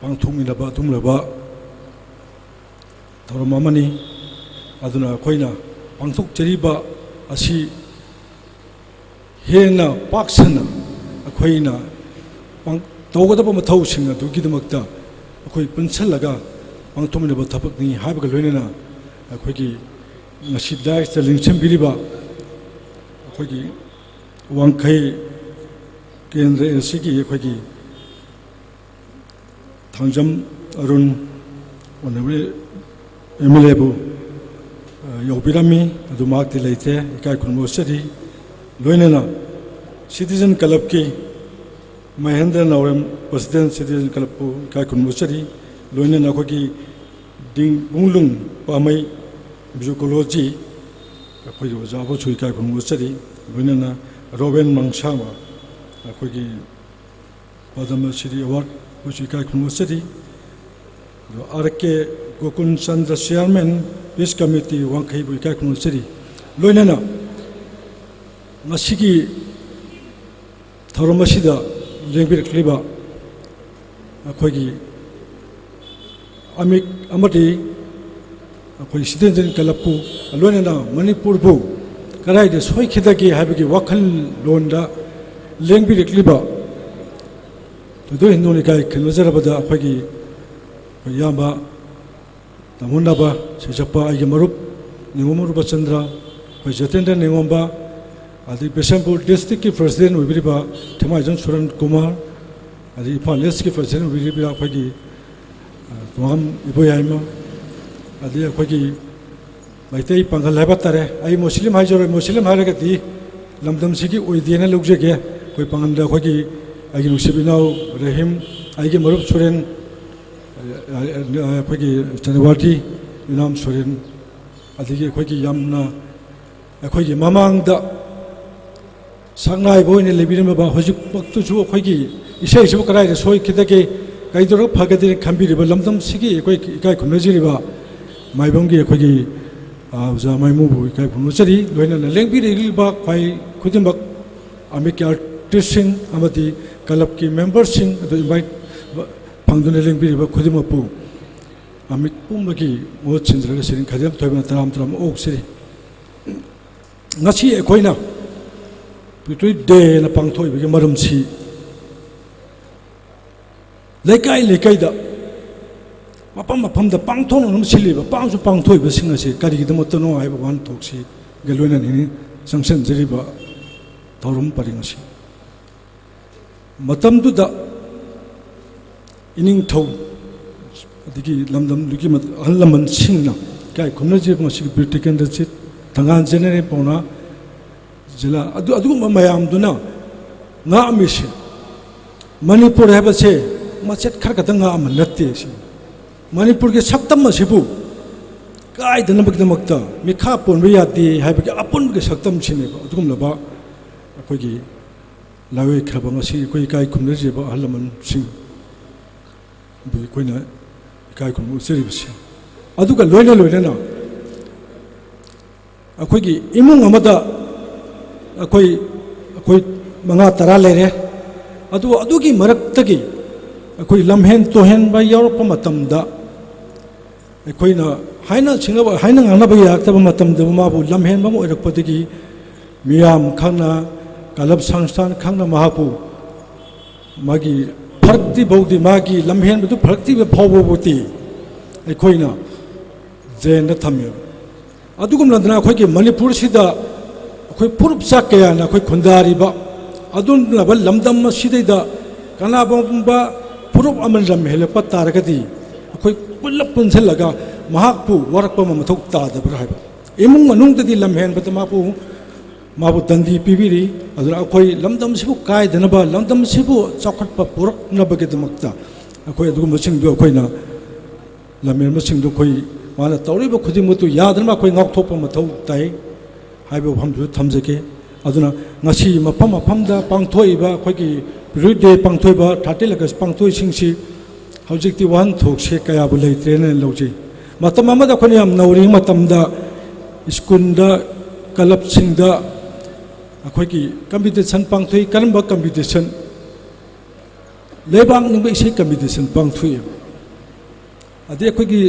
ꯄꯥꯡꯊꯣꯛꯃꯤꯟꯅꯕ ꯑꯗꯨꯒꯨꯝꯂꯕ ꯊꯧꯔꯝ ꯑꯃꯅꯤ꯫ ꯑꯗꯨꯅ ꯑꯩꯈꯣꯏꯅ ꯄꯥꯡꯊꯣꯛꯆꯔꯤꯕ ꯑꯁꯤ ꯍꯦꯟꯅ ꯄꯥꯛ ꯁꯟꯅ ꯑꯩꯈꯣꯏꯅ ꯄꯥꯡ-, ꯇꯧꯒꯗꯕ ꯃꯊꯧꯁꯤꯡ ꯑꯗꯨꯒꯤꯗꯃꯛꯇ ꯑꯩꯈꯣꯏ ꯄꯨꯟꯁꯤꯜꯂꯒ ꯄꯥꯡꯊꯣꯛꯃꯤꯟꯅꯕ ꯊꯕꯛꯅꯤ ꯍꯥꯏꯕꯒ ꯂꯣꯏꯅꯅ ꯑꯩꯈꯣꯏꯒꯤ ꯉꯁꯤ dais ꯇ ꯂꯦꯡꯁꯤꯟꯕꯤꯔꯤꯕ ꯑꯩꯈꯣꯏꯒꯤ ꯋꯥꯡꯈꯩ ꯀꯦꯟꯗ꯭ꯔ ꯑꯦꯜ ꯁꯤꯒꯤ ꯑꯩꯈꯣꯏꯒꯤ Thangjam Arun Honourable M L A ꯕꯨ, ꯑ, ꯌꯧꯕꯤꯔꯝꯃꯤ꯫ ꯑꯗꯨ ꯃꯍꯥꯛꯇꯤ ꯂꯩꯇ꯭ꯔꯦ, ꯏꯀꯥꯏ ꯈꯨꯝꯅꯕ ꯎꯠꯆꯔꯤ꯫ ꯂꯣꯏꯅꯅ Citizen Club ꯀꯤ ꯃꯍꯦꯟꯗ꯭ꯔ ꯅꯥꯎꯔꯦꯝ, President Citizen Club ꯄꯨ ꯏꯀꯥꯏ ꯈꯨꯝꯅꯕ ꯎꯠꯆꯔꯤ꯫ ꯂꯣꯏꯅꯅ ꯑꯩꯈꯣꯏꯒꯤ ꯗꯤꯡꯕꯨꯡꯂꯨꯡ ꯄꯥꯃꯩ Musicologist ꯑꯩꯈꯣꯏꯒꯤ ꯑꯣꯖꯥꯕꯨꯁꯨ ꯏꯀꯥꯏ ꯈꯨꯝꯅꯕ ꯎꯠꯆꯔꯤ꯫ ꯂꯣꯏꯅꯅ ꯔꯣꯕꯦꯟ ꯃꯪꯁꯥꯃ ꯑꯩꯈꯣꯏꯒꯤ Padma Shri Award ꯕꯨꯁꯨ ꯏꯀꯥꯏ ꯈꯨꯝꯅꯕ ꯎꯠꯆꯔꯤ꯫ R K Gokul Chandra, chairman, peace committee ꯋꯥꯡꯈꯩꯕꯨ ꯏꯀꯥꯏ ꯈꯨꯝꯅꯖꯔꯤ꯫ ꯂꯣꯏꯅꯅ ꯉꯁꯤꯒꯤ ꯊꯧꯔꯝ ꯑꯁꯤꯗ ꯂꯦꯡꯕꯤꯔꯛꯂꯤꯕ ꯑꯩꯈꯣꯏꯒꯤ ꯑꯃꯤꯛ ꯑꯃꯗꯤ ꯑꯩꯈꯣꯏ ꯁꯤꯇꯤꯖꯦꯟ ꯀ꯭ꯂꯕꯄꯨ, ꯂꯣꯏꯅꯅ ꯃꯅꯤꯄꯨꯔꯕꯨ ꯀꯗꯥꯏꯗ ꯁꯣꯏꯈꯤꯗꯒꯦ ꯍꯥꯏꯕꯒꯤ ꯋꯥꯈꯜꯂꯣꯟꯗ ꯂꯦꯡꯕꯤꯔꯛꯂꯤꯕ ꯊꯣꯏꯗꯣꯛ ꯍꯦꯟꯗꯣꯛꯅ ꯏꯀꯥꯏ ꯈꯨꯝꯅꯖꯔꯕꯗ ꯑꯩꯈꯣꯏꯒꯤ ꯑꯩꯈꯣꯏ ꯏꯌꯥꯝꯕ ꯇꯥꯃꯣ ꯅꯥꯕ, ꯁꯩꯁꯛꯄ ꯑꯩꯒꯤ ꯃꯔꯨꯞ ꯅꯤꯉꯣꯝꯕꯝ ꯔꯨꯄꯆꯟꯗ꯭ꯔ, ꯑꯩꯈꯣꯏ ꯖꯇꯦꯟꯗ꯭ꯔ ꯅꯤꯉꯣꯝꯕ, ꯑꯗꯩ ꯕꯤꯁꯦꯝꯄꯨꯔ ꯗꯤꯁꯇ꯭ꯔꯤꯛꯀꯤ ꯄ꯭ꯔꯁꯤꯗꯦꯟ ꯑꯣꯏꯕꯤꯔꯤꯕ ꯊꯦꯃꯥꯏꯖꯝ ꯁꯨꯔꯟ ꯀꯨꯃꯥꯔ, ꯑꯗꯩ ꯏꯝꯐꯥꯜ ꯏꯁꯀꯤ ꯄ꯭ꯔꯁꯤꯗꯦꯟ ꯑꯣꯏꯕꯤꯔꯤꯕ ꯑꯩꯈꯣꯏꯒꯤ, ꯑ, ꯇꯣꯉꯥꯝ ꯏꯕꯣꯌꯥꯏꯃ, ꯑꯗꯩ ꯑꯩꯈꯣꯏꯒꯤ ꯃꯩꯇꯩ ꯄꯥꯡꯒꯜ ꯍꯥꯏꯕ ꯇꯥꯔꯦ, ꯑꯩ ꯃꯨꯁꯂꯤꯝ ꯍꯥꯏꯖꯔꯣꯏ, ꯃꯨꯁꯂꯤꯝ ꯍꯥꯏꯔꯒꯗꯤ ꯂꯝꯗꯝꯁꯤꯒꯤ ꯑꯣꯏꯗꯦꯅ ꯂꯧꯖꯒꯦ꯫ ꯑꯩꯈꯣꯏ ꯄꯥꯡꯒꯜꯗ ꯑꯩꯈꯣꯏꯒꯤ, ꯑꯩꯒꯤ ꯅꯨꯡꯁꯤꯕ ꯏꯅꯥꯎ ꯔꯍꯤꯝ, ꯑꯩꯒꯤ ꯃꯔꯨꯞ ꯁꯨꯔꯦꯟ, ꯑꯩꯈꯣꯏꯒꯤ ꯆꯅꯋꯥꯔꯇꯤ ꯏꯅꯥꯝ ꯁꯣꯔꯦꯟ, ꯑꯗꯒꯤ ꯑꯩꯈꯣꯏꯒꯤ ꯌꯥꯝꯅ ꯑꯩꯈꯣꯏꯒꯤ ꯃꯃꯥꯡꯗ ꯁꯛꯅꯥꯏꯕ ꯑꯣꯏꯅ ꯂꯩꯕꯤꯔꯝꯂꯕ, ꯍꯧꯖꯤꯛꯃꯛꯇꯁꯨ ꯑꯩꯈꯣꯏꯒꯤ ꯏꯁꯩꯁꯤꯕꯨ ꯀꯗꯥꯏꯗ ꯁꯣꯏꯈꯤꯗꯒꯦ, ꯀꯩꯗꯧꯔꯒ ꯐꯒꯗꯒꯦ ꯈꯟꯕꯤꯔꯤꯕ ꯂꯝꯗꯝꯁꯤꯒꯤ ꯑꯩꯈꯣꯏ ꯏꯀꯥꯏ ꯈꯨꯝꯅꯖꯔꯤꯕ ꯃꯥꯏꯕꯝꯒꯤ ꯑꯩꯈꯣꯏꯒꯤ, ꯑ, ꯑꯣꯖꯥ ꯃꯥꯏꯃꯨꯕꯨ ꯏꯀꯥꯏ ꯈꯨꯝꯅꯖꯔꯤ꯫ ꯂꯣꯏꯅꯅ ꯂꯦꯡꯕꯤꯔꯛꯂꯤꯕ ꯈ꯭ꯋꯥꯏ ꯈꯨꯗꯤꯡꯃꯛ ꯑꯃꯤꯛꯀꯤ ꯑꯥꯔꯇꯤꯁꯁꯤꯡ ꯑꯃꯗꯤ ꯀ꯭ꯂꯕꯀꯤ ꯃꯦꯝꯕꯔꯁꯤꯡ ꯑꯗꯨ ꯏꯟꯚꯥꯏꯠ ꯐꯪꯗꯨꯅ ꯂꯦꯡꯕꯤꯔꯤꯕ ꯈꯨꯗꯤꯡꯃꯛꯄꯨ ꯑꯃꯤꯛ ꯄꯨꯝꯕꯒꯤ ꯃꯍꯨꯠ ꯁꯤꯟꯖꯔꯒ ꯁꯤꯔꯤꯡ ꯈꯥꯏꯗꯦꯝ ꯊꯣꯏꯕꯅ ꯇꯔꯥꯝ ꯇꯔꯥꯝ ꯑꯣꯛꯆꯔꯤ꯫ ꯉꯁꯤ ꯑꯩꯈꯣꯏꯅ ꯄꯤꯇ꯭ꯔꯤ ꯗꯦꯅ ꯄꯥꯡꯊꯣꯛꯏꯕꯒꯤ ꯃꯔꯝꯁꯤ ꯂꯩꯀꯥꯏ ꯂꯩꯀꯥꯏꯗ, ꯃꯐꯝ ꯃꯐꯝꯗ ꯄꯥꯡꯊꯣꯛꯅꯅꯕ ꯁꯤꯜꯂꯤꯕ, ꯄꯥꯡꯁꯨ ꯄꯥꯡꯊꯣꯛꯏꯕꯁꯤꯡ ꯑꯁꯤ ꯀꯔꯤꯒꯤꯗꯃꯛꯇꯅꯣ ꯍꯥꯏꯕ ꯋꯥꯍꯟꯊꯣꯛꯁꯤꯒ ꯂꯣꯏꯅꯅ ꯆꯪꯁꯤꯟꯖꯔꯤꯕ ꯊꯧꯔꯝ ꯄꯔꯤꯡ ꯑꯁꯤ꯫ ꯃꯇꯝꯗꯨꯗ ꯏꯅꯤꯡꯊꯧ, ꯑꯗꯒꯤ ꯂꯝꯗꯝꯗꯨꯒꯤ ꯃ-, ꯑꯍꯜ ꯂꯃꯟꯁꯤꯡꯅ ꯏꯀꯥꯏ ꯈꯨꯝꯅꯖꯕ ꯃꯁꯤꯒꯤ ꯕꯤꯔ ꯇꯤꯀꯦꯟꯗ꯭ꯔꯖꯤꯠ, ꯊꯪꯒꯥꯜ ꯖꯦꯅꯦꯔꯦꯜ ꯄꯥꯎꯅꯥ, ꯖꯤꯂꯥ ꯑꯗꯨ, ꯑꯗꯨꯒꯨꯝꯕ ꯃꯌꯥꯝꯗꯨꯅ ꯉꯥꯛꯑꯝꯃꯤꯁꯦ, ꯃꯅꯤꯄꯨꯔ ꯍꯥꯏꯕꯁꯦ ꯃꯆꯦꯠ ꯈꯔ ꯈꯛꯇ ꯉꯥꯛꯑꯝꯕ ꯅꯠꯇꯦ꯫ ꯁꯤ ꯃꯅꯤꯄꯨꯔꯒꯤ ꯁꯛꯇꯝ ꯑꯁꯤꯕꯨ ꯀꯥꯏꯗꯅꯕꯒꯤꯗꯃꯛꯇ ꯃꯤꯈꯥ ꯄꯣꯟꯕ ꯌꯥꯗꯦ ꯍꯥꯏꯕꯒꯤ ꯑꯄꯨꯟꯕꯒꯤ ꯁꯛꯇꯝꯁꯤꯅꯦꯕ꯫ ꯑꯗꯨꯒꯨꯝꯂꯕ ꯑꯩꯈꯣꯏꯒꯤ ꯂꯥꯏꯑꯣꯏꯈ꯭ꯔꯕ ꯉꯁꯤ ꯑꯩꯈꯣꯏ ꯏꯀꯥꯏ ꯈꯨꯝꯅꯖꯕ ꯑꯍꯜ ꯂꯃꯟꯁꯤꯡꯕꯨ ꯑꯩꯈꯣꯏꯅ ꯏꯀꯥꯏ ꯈꯨꯝꯅꯕ ꯎꯠꯆꯔꯤꯕꯁꯤ꯫ ꯑꯗꯨꯒ ꯂꯣꯏꯅ ꯂꯣꯏꯅꯅ ꯑꯩꯈꯣꯏꯒꯤ ꯏꯃꯨꯡ ꯑꯃꯗ ꯑꯩꯈꯣꯏ ꯑꯩꯈꯣꯏ ꯃꯉꯥ ꯇꯔꯥ ꯂꯩꯔꯦ꯫ ꯑꯗꯨ ꯑꯗꯨꯒꯤ ꯃꯔꯛꯇꯒꯤ ꯑꯩꯈꯣꯏ ꯂꯝꯍꯦꯟ ꯇꯨꯍꯦꯟꯕ ꯌꯥꯎꯔꯛꯄ ꯃꯇꯝꯗ ꯑꯩꯈꯣꯏꯅ ꯍꯥꯏꯅ ꯁꯤꯡꯅꯕ ꯍꯥꯏꯅ ꯉꯥꯡꯅꯕ ꯌꯥꯔꯛꯇꯕ ꯃꯇꯝꯗ ꯃꯥꯕꯨ ꯂꯝꯍꯦꯟꯕ ꯑꯃ ꯑꯣꯏꯔꯛꯄꯗꯒꯤ ꯃꯤꯌꯥꯝ ꯈꯪꯅ, ꯀꯂꯕ ꯁꯪꯁꯊꯥꯟ ꯈꯪꯅ ꯃꯍꯥꯛꯄꯨ ꯃꯥꯒꯤ ꯐꯔꯛꯇ꯭ꯔꯤ ꯐꯥꯎꯗꯤ, ꯃꯥꯒꯤ ꯂꯝꯍꯦꯟꯕꯗꯨ ꯐꯔꯛꯇ꯭ꯔꯤꯕ ꯐꯥꯎꯕꯕꯨꯗꯤ ꯑꯩꯈꯣꯏꯅ ꯖꯦꯜꯗ ꯊꯝꯃꯦꯕ꯫ ꯑꯗꯨꯒꯨꯝꯂꯗꯅ ꯑꯩꯈꯣꯏꯒꯤ ꯃꯅꯤꯄꯨꯔꯁꯤꯗ ꯑꯩꯈꯣꯏ ꯐꯨꯔꯨꯞ ꯆꯥꯛ ꯀꯌꯥꯅ ꯑꯩꯈꯣꯏ ꯈꯨꯟꯗꯥꯔꯤꯕ ꯑꯗꯨꯒꯨꯝꯂꯕ ꯂꯝꯗꯝ ꯑꯁꯤꯗꯩꯗ ꯀꯅꯥꯒꯨꯝꯕ ꯐꯨꯔꯨꯞ ꯑꯃ ꯂꯝ ꯍꯦꯜꯂꯛꯄ ꯇꯥꯔꯒꯗꯤ ꯑꯩꯈꯣꯏ ꯄꯨꯂꯞ ꯄꯨꯟꯁꯤꯜꯂꯒ ꯃꯍꯥꯛꯄꯨ ꯋꯥꯔꯛꯄ ꯑꯃ ꯃꯊꯧ ꯇꯥꯗꯕ꯭ꯔꯥ ꯍꯥꯏꯕ꯫ ꯏꯃꯨꯡ ꯃꯅꯨꯡꯗꯗꯤ ꯂꯝꯍꯦꯟꯕꯗ ꯃꯥꯕꯨ ꯃꯥꯕꯨ ꯗꯟꯗꯤ ꯄꯤꯕꯤꯔꯤ꯫ ꯑꯗꯨꯅ ꯑꯩꯈꯣꯏ ꯂꯝꯗꯝꯁꯤꯕꯨ ꯀꯥꯏꯗꯅꯕ, ꯂꯝꯗꯝꯁꯤꯕꯨ ꯆꯥꯎꯈꯠꯄ ꯄꯨꯔꯛꯅꯕꯒꯤꯗꯃꯛꯇ ꯑꯩꯈꯣꯏ ꯑꯗꯨꯒꯨꯝꯕꯁꯤꯡꯗꯨ ꯑꯩꯈꯣꯏꯅ ꯂꯝꯍꯦꯟꯕꯁꯤꯡꯗꯨ ꯑꯩꯈꯣꯏ ꯃꯥꯅ ꯇꯧꯔꯤꯕ ꯈꯨꯗꯤꯡꯃꯛꯇꯨ ꯌꯥꯗꯅꯕ ꯑꯩꯈꯣꯏ ꯉꯥꯛꯊꯣꯛꯄ ꯃꯊꯧ ꯇꯥꯏ ꯍꯥꯏꯕ ꯋꯥꯐꯝꯗꯨ ꯊꯝꯖꯒꯦ꯫ ꯑꯗꯨꯅ ꯉꯁꯤ ꯃꯐꯝ ꯃꯐꯝꯗ ꯄꯥꯡꯊꯣꯛꯏꯕ ꯑꯩꯈꯣꯏꯒꯤ Youth Day ꯄꯥꯡꯊꯣꯛꯏꯕ, thirteen August ꯄꯥꯡꯊꯣꯛꯏꯁꯤꯡꯁꯤ ꯍꯧꯖꯤꯛꯇꯤ ꯋꯥꯍꯟꯊꯣꯛꯁꯦ ꯀꯌꯥꯕꯨ ꯂꯩꯇ꯭ꯔꯦꯅ ꯂꯧꯖꯩ꯫ ꯃꯇꯝ ꯑꯃꯗ ꯑꯩꯈꯣꯏꯅ ꯌꯥꯝ ꯅꯧꯔꯤꯉꯩ ꯃꯇꯝꯗ ꯁ꯭ꯀꯨꯜꯗ, ꯀꯂꯕꯁꯤꯡꯗ ꯑꯩꯈꯣꯏꯒꯤ ꯀꯝꯄꯤꯇꯤꯁꯟ ꯄꯥꯡꯊꯣꯛꯏ꯫ ꯀꯔꯝꯕ ꯀꯝꯄꯤꯇꯤꯁꯟ? ꯂꯩꯕꯥꯛ ꯅꯤꯡꯕ ꯏꯁꯩ ꯀꯝꯄꯤꯇꯤꯁꯟ ꯄꯥꯡꯊꯣꯛꯏ꯫ ꯑꯗꯩ ꯑꯩꯈꯣꯏꯒꯤ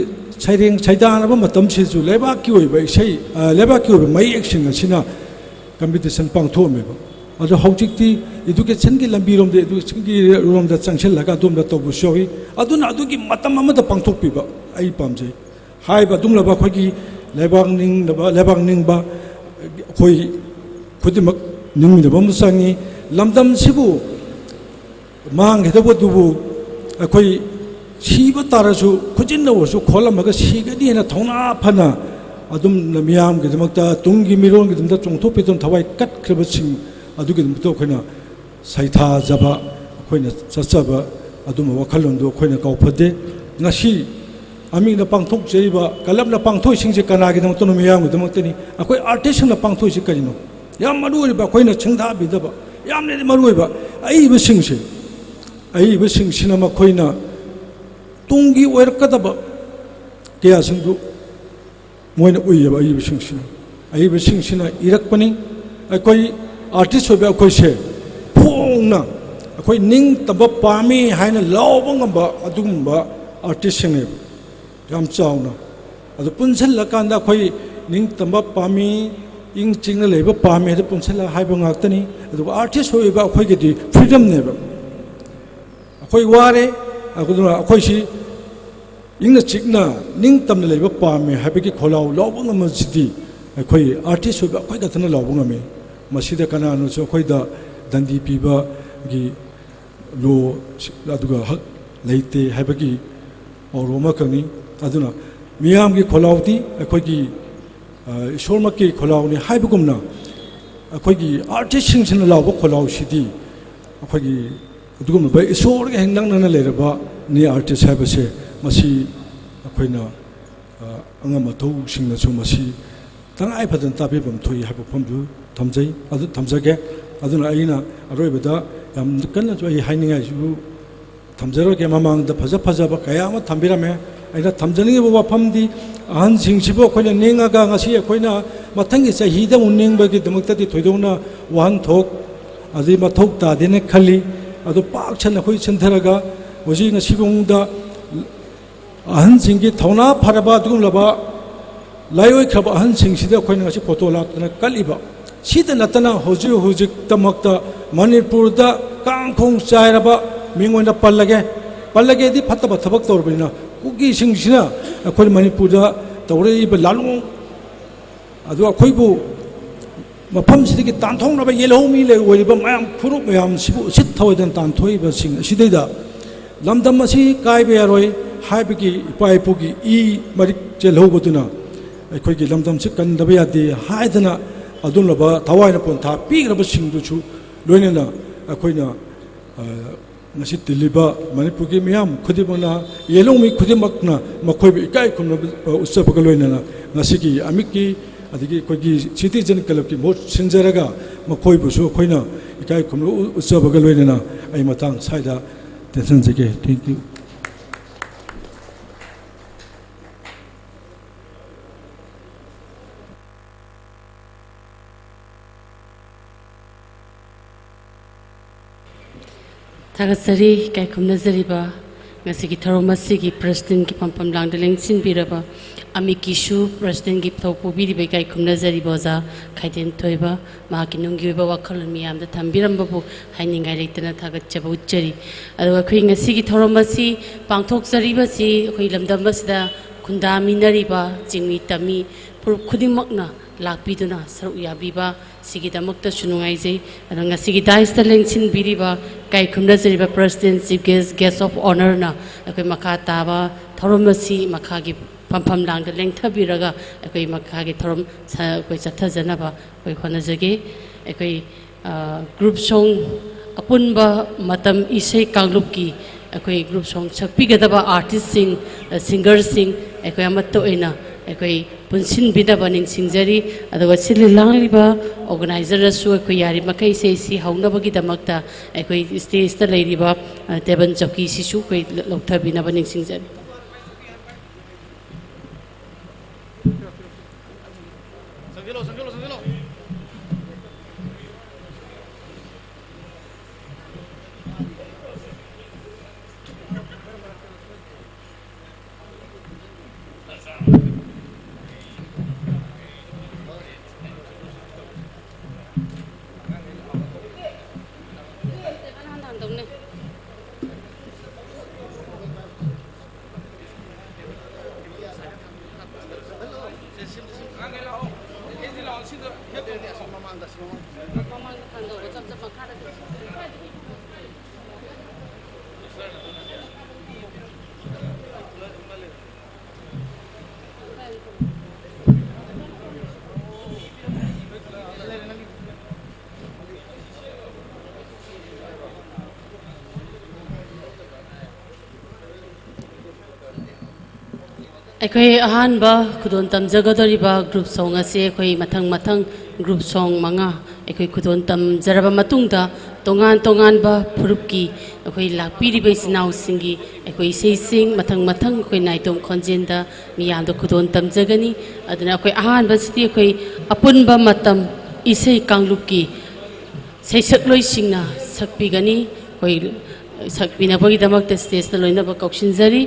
ꯁꯩꯔꯦꯡ ꯁꯩꯗꯥꯅꯕ ꯃꯇꯝꯁꯤꯁꯨ ꯂꯩꯕꯥꯛꯀꯤ ꯑꯣꯏꯕ ꯏꯁꯩ, ꯑ, ꯂꯩꯕꯥꯛꯀꯤ ꯑꯣꯏꯕ ꯃꯌꯦꯛꯁꯤꯡ ꯑꯁꯤꯅ ꯀꯝꯄꯤꯇꯤꯁꯟ ꯄꯥꯡꯊꯣꯛꯑꯝꯃꯦꯕ꯫ ꯑꯗꯣ ꯍꯧꯖꯤꯛꯇꯤ educationꯒꯤ ꯂꯝꯕꯤꯔꯣꯝꯗ, educationꯒꯤ ꯔꯣꯝꯗ ꯆꯪꯁꯤꯜꯂꯒ ꯑꯗꯣꯝꯗ ꯇꯧꯕꯁꯨ ꯌꯥꯎꯏ꯫ ꯑꯗꯨꯅ ꯑꯗꯨꯒꯤ ꯃꯇꯝ ꯑꯃꯗ ꯄꯥꯡꯊꯣꯛꯄꯤꯕ ꯑꯩ ꯄꯥꯝꯖꯩ꯫ ꯍꯥꯏꯔꯤꯕ ꯑꯗꯨꯒꯨꯝꯂꯕ ꯑꯩꯈꯣꯏꯒꯤ ꯂꯩꯕꯥꯛ ꯅꯤꯡꯅꯕ, ꯂꯩꯕꯥꯛ ꯅꯤꯡꯕ ꯑꯩꯈꯣꯏ ꯈꯨꯗꯤꯡꯃꯛ ꯅꯤꯡꯃꯤꯟꯅꯕ ꯑꯃ ꯆꯪꯉꯤ꯫ ꯂꯝꯗꯝꯁꯤꯕꯨ ꯃꯥꯡꯒꯗꯧꯕꯗꯨꯕꯨ ꯑꯩꯈꯣꯏ ꯁꯤꯕ ꯇꯥꯔꯁꯨ ꯈꯨꯖꯤꯟꯅ ꯑꯣꯏꯔꯁꯨ ꯈꯣꯠꯂꯝꯃꯒ ꯁꯤꯒꯅꯤ ꯍꯥꯏꯅ ꯊꯧꯅꯥ ꯐꯅ ꯑꯗꯨꯝꯅ ꯃꯤꯌꯥꯝꯒꯤꯗꯃꯛꯇ, ꯇꯨꯡꯒꯤ ꯃꯤꯔꯣꯜꯒꯤꯗꯃꯛꯇ ꯆꯣꯡꯊꯣꯛꯄꯤꯗꯨꯅ ꯊꯋꯥꯏ ꯀꯠꯈ꯭ꯔꯕꯁꯤꯡ ꯑꯗꯨꯒꯤꯗꯃꯛꯇ ꯑꯩꯈꯣꯏꯅ ꯁꯩꯊꯥꯖꯕ, ꯑꯩꯈꯣꯏꯅ ꯆꯠꯆꯕ ꯑꯗꯨꯝꯕ ꯋꯥꯈꯜꯂꯣꯟꯗꯨ ꯑꯩꯈꯣꯏꯅ ꯀꯥꯎꯐꯗꯦ꯫ ꯉꯁꯤ ꯑꯃꯤꯛꯅ ꯄꯥꯡꯊꯣꯛꯆꯔꯤꯕ, ꯀꯂꯕꯅ ꯄꯥꯡꯊꯣꯛꯏꯁꯤꯡꯁꯦ ꯀꯅꯥꯒꯤꯗꯃꯛꯇꯅꯣ? ꯃꯤꯌꯥꯝꯒꯤꯗꯃꯛꯇꯅꯤ꯫ ꯑꯩꯈꯣꯏ artistꯁꯤꯡꯅ ꯄꯥꯡꯊꯣꯛꯏꯁꯤ ꯀꯔꯤꯅꯣ? ꯌꯥꯝ ꯃꯔꯨ ꯑꯣꯏꯔꯤꯕ ꯑꯩꯈꯣꯏꯅ ꯁꯤꯡꯊꯥꯕꯤꯗꯕ, ꯌꯥꯝꯅꯗꯤ ꯃꯔꯨ ꯑꯣꯏꯕ ꯑꯏꯕꯁꯤꯡꯁꯦ, ꯑꯏꯕꯁꯤꯡꯁꯤꯅ ꯃꯈꯣꯏꯅ ꯇꯨꯡꯒꯤ ꯑꯣꯏꯔꯛꯀꯗꯕ ꯀꯌꯥꯁꯤꯡꯗꯨ ꯃꯣꯏꯅ ꯎꯏꯌꯦꯕ꯫ ꯑꯏꯕꯁꯤꯡꯁꯤꯅ ꯑꯏꯕꯁꯤꯡꯁꯤꯅ ꯏꯔꯛꯄꯅꯤ꯫ ꯑꯩꯈꯣꯏ ꯑꯥꯔꯇꯤꯁ ꯑꯣꯏꯕ ꯑꯩꯈꯣꯏꯁꯦ ꯐꯣꯡꯅ ꯑꯩꯈꯣꯏ ꯅꯤꯡꯇꯝꯕ ꯄꯥꯝꯃꯤ ꯍꯥꯏꯅ ꯂꯥꯎꯕ ꯉꯝꯕ ꯑꯗꯨꯒꯨꯝꯕ ꯑꯥꯔꯇꯤꯁꯁꯤꯡꯅꯦꯕ꯫ ꯌꯥꯝ ꯆꯥꯎꯅ ꯑꯗꯨ ꯄꯨꯟꯁꯤꯜꯂꯀꯥꯟꯗ ꯑꯩꯈꯣꯏ ꯅꯤꯡꯇꯝꯕ ꯄꯥꯝꯃꯤ, ꯏꯪ ꯆꯤꯛꯅ ꯂꯩꯕ ꯄꯥꯝꯃꯤ ꯍꯥꯏꯗ ꯄꯨꯟꯁꯤꯜꯂꯒ ꯍꯥꯏꯕ ꯉꯥꯛꯇꯅꯤ꯫ ꯑꯗꯨꯒ ꯑꯥꯔꯇꯤꯁ ꯑꯣꯏꯕ ꯑꯩꯈꯣꯏꯒꯤꯗꯤ ꯐ꯭ꯔꯤꯗꯝꯅꯦꯕ꯫ ꯑꯩꯈꯣꯏ ꯋꯥꯔꯦ, ꯑꯗꯨꯅ ꯑꯩꯈꯣꯏꯁꯤ ꯏꯪꯅ ꯆꯤꯛꯅ ꯅꯤꯡꯇꯝꯅ ꯂꯩꯕ ꯄꯥꯝꯃꯦ ꯍꯥꯏꯕꯒꯤ ꯈꯣꯜꯂꯥꯎ ꯂꯥꯎꯕ ꯉꯝꯕꯁꯤꯗꯤ ꯑꯩꯈꯣꯏ ꯑꯥꯔꯇꯤꯁ ꯑꯣꯏꯕ ꯑꯩꯈꯣꯏ ꯈꯛꯇꯅ ꯂꯥꯎꯕ ꯉꯝꯃꯤ꯫ ꯃꯁꯤꯗ ꯀꯅꯥꯅꯁꯨ ꯑꯩꯈꯣꯏꯗ ꯗꯟꯗꯤ ꯄꯤꯕꯒꯤ ꯂꯣ ꯑꯗꯨꯒ ꯍꯛ ꯂꯩꯇꯦ ꯍꯥꯏꯕꯒꯤ ꯄꯥꯎꯔꯧ ꯑꯃꯈꯛꯅꯤ꯫ ꯑꯗꯨꯅ ꯃꯤꯌꯥꯝꯒꯤ ꯈꯣꯜꯂꯥꯎꯗꯤ ꯑꯩꯈꯣꯏꯒꯤ, ꯑ, ꯏꯁꯣꯔꯃꯛꯀꯤ ꯈꯣꯜꯂꯥꯎꯅꯤ ꯍꯥꯏꯕꯒꯨꯝꯅ ꯑꯩꯈꯣꯏꯒꯤ ꯑꯥꯔꯇꯤꯁꯁꯤꯡꯁꯤꯅ ꯂꯥꯎꯕ ꯈꯣꯜꯂꯥꯎꯁꯤꯗꯤ ꯑꯩꯈꯣꯏꯒꯤ ꯑꯗꯨꯒꯨꯝꯂꯕ ꯏꯁꯣꯔꯒ ꯍꯦꯛ ꯅꯛꯅꯅ ꯂꯩꯔꯕ ꯅꯤ ꯑꯥꯔꯇꯤꯁ ꯍꯥꯏꯕꯁꯦ꯫ ꯃꯁꯤ ꯑꯩꯈꯣꯏꯅ, ꯑ, ꯑꯉꯝ ꯑꯊꯧꯁꯤꯡꯅꯁꯨ ꯃꯁꯤ ꯇꯉꯥꯏ ꯐꯗꯅ ꯇꯥꯕꯤꯐꯝ ꯊꯣꯛꯏ ꯍꯥꯏꯕ ꯋꯥꯐꯝꯗꯨ ꯊꯝꯖꯩ, ꯑꯗꯨ ꯊꯝꯖꯒꯦ꯫ ꯑꯗꯨꯅ ꯑꯩꯅ ꯑꯔꯣꯏꯕꯗ ꯌꯥꯝ ꯀꯟꯅꯁꯨ ꯑꯩ ꯍꯥꯏꯅꯤꯡꯉꯥꯏꯁꯨ ꯊꯝꯖꯔꯣꯏꯒꯦ꯫ ꯃꯃꯥꯡꯗ ꯐꯖ ꯐꯖꯕ ꯀꯌꯥ ꯑꯃ ꯊꯝꯕꯤꯔꯝꯃꯦ꯫ ꯑꯩꯅ ꯊꯝꯖꯅꯤꯡꯉꯤꯕ ꯋꯥꯐꯝꯗꯤ ꯑꯍꯟꯁꯤꯡꯁꯤꯕꯨ ꯑꯩꯈꯣꯏꯅ ꯅꯤꯡꯉꯒ ꯉꯁꯤ ꯑꯩꯈꯣꯏꯅ ꯃꯊꯪꯒꯤ ꯆꯍꯤꯗ ꯑꯃꯨꯛ ꯅꯤꯡꯕꯒꯤꯗꯃꯛꯇꯗꯤ ꯊꯣꯏꯗꯣꯛꯅ ꯋꯥꯍꯟꯊꯣꯛ ꯑꯗꯨꯗꯤ ꯃꯊꯧ ꯇꯥꯗꯦꯅ ꯈꯜꯂꯤ꯫ ꯑꯗꯨ ꯄꯥꯛ ꯁꯟꯅ ꯑꯩꯈꯣꯏ ꯆꯤꯟꯊꯔꯒ ꯍꯧꯖꯤꯛ ꯉꯁꯤ ꯐꯥꯎꯗ ꯑꯍꯟꯁꯤꯡꯒꯤ ꯊꯧꯅꯥ ꯐꯔꯕ ꯑꯗꯨꯒꯨꯝꯂꯕ ꯂꯥꯏꯑꯣꯏꯈ꯭ꯔꯕ ꯑꯍꯟꯁꯤꯡꯁꯤꯗ ꯑꯩꯈꯣꯏꯅ ꯉꯁꯤ ꯐꯣꯇꯣ ꯂꯥꯛꯇꯅ ꯀꯠꯂꯤꯕ꯫ ꯁꯤꯗ ꯅꯠꯇꯅ ꯍꯧꯖꯤꯛ ꯍꯧꯖꯤꯛꯇꯃꯛꯇ ꯃꯅꯤꯄꯨꯔꯗ ꯀꯥꯡꯈꯣꯡ ꯆꯥꯏꯔꯕ ꯃꯤꯡ ꯑꯣꯏꯅ ꯄꯜꯂꯒꯦ꯫ ꯄꯜꯂꯒꯦꯗꯤ ꯐꯠꯇꯕ ꯊꯕꯛ ꯇꯧꯔꯕꯅꯤꯅ ꯀꯨꯀꯤꯁꯤꯡꯁꯤꯅ ꯑꯩꯈꯣꯏ ꯃꯅꯤꯄꯨꯔꯗ ꯇꯧꯔꯛꯏꯕ ꯂꯥꯂꯣꯡ ꯑꯗꯨ ꯑꯩꯈꯣꯏꯕꯨ ꯃꯐꯝꯁꯤꯗꯒꯤ ꯇꯥꯟꯊꯣꯛꯅꯕ ꯌꯦꯜꯍꯧꯃꯤ ꯂꯩ ꯑꯣꯏꯔꯤꯕ ꯃꯌꯥꯝ ꯐꯨꯔꯨꯞ ꯃꯌꯥꯝꯁꯤꯕꯨ ꯎꯁꯤꯠ ꯊꯑꯣꯏꯗꯅ ꯇꯥꯟꯊꯣꯛꯏꯕꯁꯤꯡ ꯑꯁꯤꯗꯩꯗ ꯂꯝꯗꯝ ꯑꯁꯤ ꯀꯥꯏꯕ ꯌꯥꯔꯣꯏ ꯍꯥꯏꯕꯒꯤ ꯏꯄꯥ ꯏꯄꯨꯒꯤ ꯏ ꯃꯔꯤꯛ ꯆꯦꯜꯍꯧꯕꯗꯨꯅ ꯑꯩꯈꯣꯏꯒꯤ ꯂꯝꯗꯝꯁꯤ ꯀꯟꯗꯕ ꯌꯥꯗꯦ ꯍꯥꯏꯗꯅ ꯑꯗꯨꯒꯨꯝꯂꯕ ꯊꯋꯥꯏꯅ ꯄꯣꯟꯊꯥ ꯄꯤꯈ꯭ꯔꯕꯁꯤꯡꯗꯨꯁꯨ ꯂꯣꯏꯅꯅ ꯑꯩꯈꯣꯏꯅ, ꯑ, ꯉꯁꯤ ꯇꯤꯜꯂꯤꯕ ꯃꯅꯤꯄꯨꯔꯒꯤ ꯃꯤꯌꯥꯝ ꯈꯨꯗꯤꯡꯃꯛꯅ, ꯌꯦꯜꯍꯧꯃꯤ ꯈꯨꯗꯤꯡꯃꯛꯅ ꯃꯈꯣꯏꯕꯨ ꯏꯀꯥꯏ ꯈꯨꯝꯅꯕ, ꯑ, ꯎꯠꯆꯕꯒ ꯂꯣꯏꯅꯅ ꯉꯁꯤꯒꯤ ꯑꯃꯤꯛꯀꯤ ꯑꯗꯒꯤ ꯑꯩꯈꯣꯏꯒꯤ ꯁꯤꯇꯤꯖꯟ ꯀ꯭ꯂꯕꯀꯤ ꯃꯍꯨꯠ ꯁꯤꯟꯖꯔꯒ ꯃꯈꯣꯏꯕꯨꯁꯨ ꯑꯩꯈꯣꯏꯅ ꯏꯀꯥꯏ ꯈꯨꯝꯅꯕ ꯎ-, ꯎꯠꯆꯕꯒ ꯂꯣꯏꯅꯅ ꯑꯩ ꯃꯇꯥꯡ ꯁ꯭ꯋꯥꯏꯗ ꯇꯦꯟꯁꯤꯟꯖꯒꯦ꯫ Thank you꯫ ꯊꯥꯒꯠꯆꯔꯤ꯫ ꯏꯀꯥꯏ ꯈꯨꯝꯅꯖꯔꯤꯕ ꯉꯁꯤꯒꯤ ꯊꯧꯔꯝ ꯑꯁꯤꯒꯤ ꯄ꯭ꯔꯦꯁꯤꯗꯦꯟꯒꯤ ꯐꯝꯐꯝ ꯂꯥꯡꯗ ꯂꯦꯡꯁꯤꯟꯕꯤꯔꯕ ꯑꯃꯤꯀꯤꯁꯨ ꯄ꯭ꯔꯦꯁꯤꯗꯦꯟꯒꯤ ꯊꯧꯄꯨꯕꯤꯔꯤꯕ ꯏꯀꯥꯏ ꯈꯨꯝꯅꯖꯔꯤꯕ ꯑꯣꯖꯥ ꯈꯥꯏꯗꯦꯟ ꯊꯣꯏꯕ, ꯃꯍꯥꯛꯀꯤ ꯅꯨꯡꯒꯤ ꯑꯣꯏꯕ ꯋꯥꯈꯜꯂꯣꯟ ꯃꯤꯌꯥꯝꯗ ꯊꯝꯕꯤꯔꯝꯕꯕꯨ ꯍꯥꯏꯅꯤꯡꯉꯥꯏ ꯂꯩꯇꯅ ꯊꯥꯒꯠꯆꯕ ꯎꯠꯆꯔꯤ꯫ ꯑꯗꯨꯒ ꯑꯩꯈꯣꯏ ꯉꯁꯤꯒꯤ ꯊꯧꯔꯝ ꯑꯁꯤ ꯄꯥꯡꯊꯣꯛꯆꯔꯤꯕꯁꯤ ꯑꯩꯈꯣꯏ ꯂꯝꯗꯝ ꯑꯁꯤꯗ ꯈꯨꯟꯗꯥꯃꯤꯟꯅꯔꯤꯕ ꯆꯤꯡꯃꯤ ꯇꯝꯃꯤ ꯐꯨꯔꯨꯞ ꯈꯨꯗꯤꯡꯃꯛꯅ ꯂꯥꯛꯄꯤꯗꯨꯅ ꯁꯔꯨꯛ ꯌꯥꯕꯤꯕ ꯁꯤꯒꯤꯗꯃꯛꯇꯁꯨ ꯅꯨꯡꯉꯥꯏꯖꯩ꯫ ꯑꯗꯣ ꯉꯁꯤꯒꯤ ꯗꯥꯏꯁꯇ ꯂꯦꯡꯁꯤꯟꯕꯤꯔꯤꯕ ꯏꯀꯥꯏ ꯈꯨꯝꯅꯖꯔꯤꯕ president, chief guest, guest of ꯑꯣꯅꯔꯅ ꯑꯩꯈꯣꯏ ꯃꯈꯥ ꯇꯥꯕ ꯊꯧꯔꯝ ꯑꯁꯤ ꯃꯈꯥꯒꯤ ꯐꯝꯐꯝ ꯂꯥꯡꯗ ꯂꯦꯡꯊꯕꯤꯔꯒ ꯑꯩꯈꯣꯏ ꯃꯈꯥꯒꯤ ꯊꯧꯔꯝ ꯁ-, ꯑꯩꯈꯣꯏ ꯆꯠꯊꯖꯅꯕ ꯑꯩꯈꯣꯏ ꯍꯣꯠꯅꯖꯒꯦ꯫ ꯑꯩꯈꯣꯏ, ꯑ, ꯒ꯭ꯔꯨꯞ ꯁꯣꯡ ꯑꯄꯨꯟꯕ ꯃꯇꯝ ꯏꯁꯩ ꯀꯥꯡꯂꯨꯞꯀꯤ ꯑꯩꯈꯣꯏ ꯒ꯭ꯔꯨꯞ ꯁꯣꯡ ꯁꯛꯄꯤꯒꯗꯕ ꯑꯥꯔꯇꯤꯁꯁꯤꯡ, ꯑ, ꯁꯤꯡꯒꯔꯁꯤꯡ ꯑꯩꯈꯣꯏ ꯑꯃꯠꯇ ꯑꯣꯏꯅ ꯑꯩꯈꯣꯏ ꯄꯨꯟꯁꯤꯟꯕꯤꯅꯕ ꯅꯤꯡꯁꯤꯡꯖꯔꯤ꯫ ꯑꯗꯨꯒ ꯁꯤꯜꯂꯤ ꯂꯥꯡꯂꯤꯕ ꯑꯣꯔꯒꯅꯥꯏꯖꯔꯗꯁꯨ ꯑꯩꯈꯣꯏ ꯌꯥꯔꯤꯕꯃꯈꯩ ꯏꯁꯩꯁꯤ ꯍꯧꯅꯕꯒꯤꯗꯃꯛꯇ ꯑꯩꯈꯣꯏ ꯁ꯭ꯇꯦꯖꯇ ꯂꯩꯔꯤꯕ, ꯑ, ꯇꯦꯕꯜ ꯆꯧꯀꯤꯁꯤꯁꯨ ꯑꯩꯈꯣꯏ ꯂ-, ꯂꯧꯊꯕꯤꯅꯕ ꯅꯤꯡꯁꯤꯡꯖꯔꯤ꯫ ꯑꯩꯈꯣꯏ ꯑꯍꯥꯟꯕ ꯈꯨꯗꯣꯜ ꯇꯝꯖꯒꯗꯧꯔꯤꯕ ꯒ꯭ꯔꯨꯞ ꯁꯣꯡ ꯑꯁꯤ ꯑꯩꯈꯣꯏ ꯃꯊꯪ ꯃꯊꯪ ꯒ꯭ꯔꯨꯞ ꯁꯣꯡ ꯃꯉꯥ ꯑꯩꯈꯣꯏ ꯈꯨꯗꯣꯜ ꯇꯝꯖꯔꯕ ꯃꯇꯨꯡꯗ, ꯇꯣꯉꯥꯟ ꯇꯣꯉꯥꯟꯕ ꯐꯨꯔꯨꯞꯀꯤ ꯑꯩꯈꯣꯏ ꯂꯥꯛꯄꯤꯔꯤꯕ ꯏꯆꯤꯟ ꯏꯅꯥꯎꯁꯤꯡꯒꯤ ꯑꯩꯈꯣꯏ ꯏꯁꯩꯁꯤꯡ ꯃꯊꯪ ꯃꯊꯪ ꯑꯩꯈꯣꯏ ꯅꯥꯏꯇꯣꯝ ꯈꯣꯟꯖꯦꯜꯗ ꯃꯤꯌꯥꯝꯗ ꯈꯨꯗꯣꯜ ꯇꯝꯖꯒꯅꯤ꯫ ꯑꯗꯨꯅ ꯑꯩꯈꯣꯏ ꯑꯍꯥꯟꯕꯁꯤꯗꯤ ꯑꯩꯈꯣꯏ ꯑꯄꯨꯟꯕ ꯃꯇꯝ ꯏꯁꯩ ꯀꯥꯡꯂꯨꯞꯀꯤ ꯁꯩꯁꯛꯂꯣꯏꯁꯤꯡꯅ ꯁꯛꯄꯤꯒꯅꯤ꯫ ꯑꯩꯈꯣꯏ ꯁꯛꯄꯤꯅꯕꯒꯤꯗꯃꯛꯇ ꯁ꯭ꯇꯦꯖꯇ ꯂꯣꯏꯅꯃꯛ ꯀꯧꯁꯤꯟꯖꯔꯤ꯫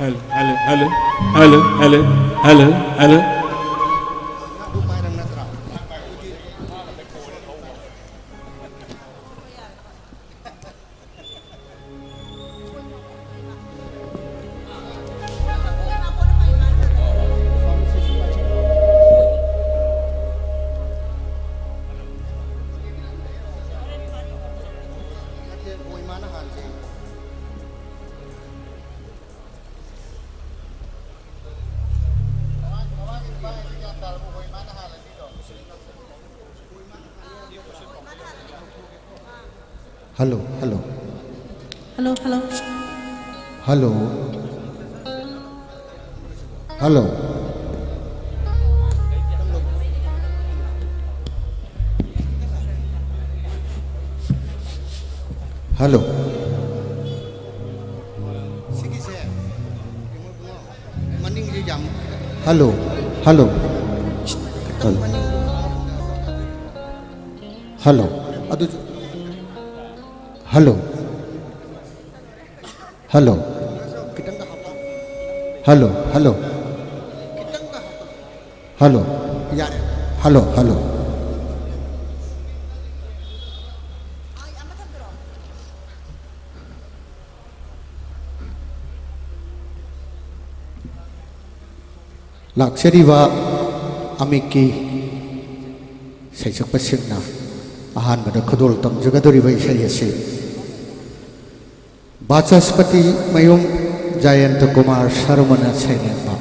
Hello, hello, hello, hello, hello, hello, hello, hello. Hello, hello. Hello, hello. Hello. Hello. Hello. Hello, hello. Hello. Hello. ꯑꯗꯨ, hello. Hello. Hello, hello. Hello. ꯌꯥꯔꯦ꯫ Hello, hello. ꯂꯥꯛꯆꯔꯤꯕ ꯑꯃꯤꯛꯀꯤ ꯁꯩꯁꯛꯄꯁꯤꯡꯅ ꯑꯍꯥꯟꯕꯗ ꯈꯨꯗꯣꯜ ꯇꯝꯖꯒꯗꯧꯔꯤꯕ ꯏꯁꯩ ꯑꯁꯤ ꯕꯥꯆꯁꯄꯇꯤ ꯃꯌꯨꯝ ꯖꯌꯟꯇ ꯀꯨꯃꯥꯔ ꯁꯔꯃꯅ ꯁꯩꯔꯦꯡꯕ,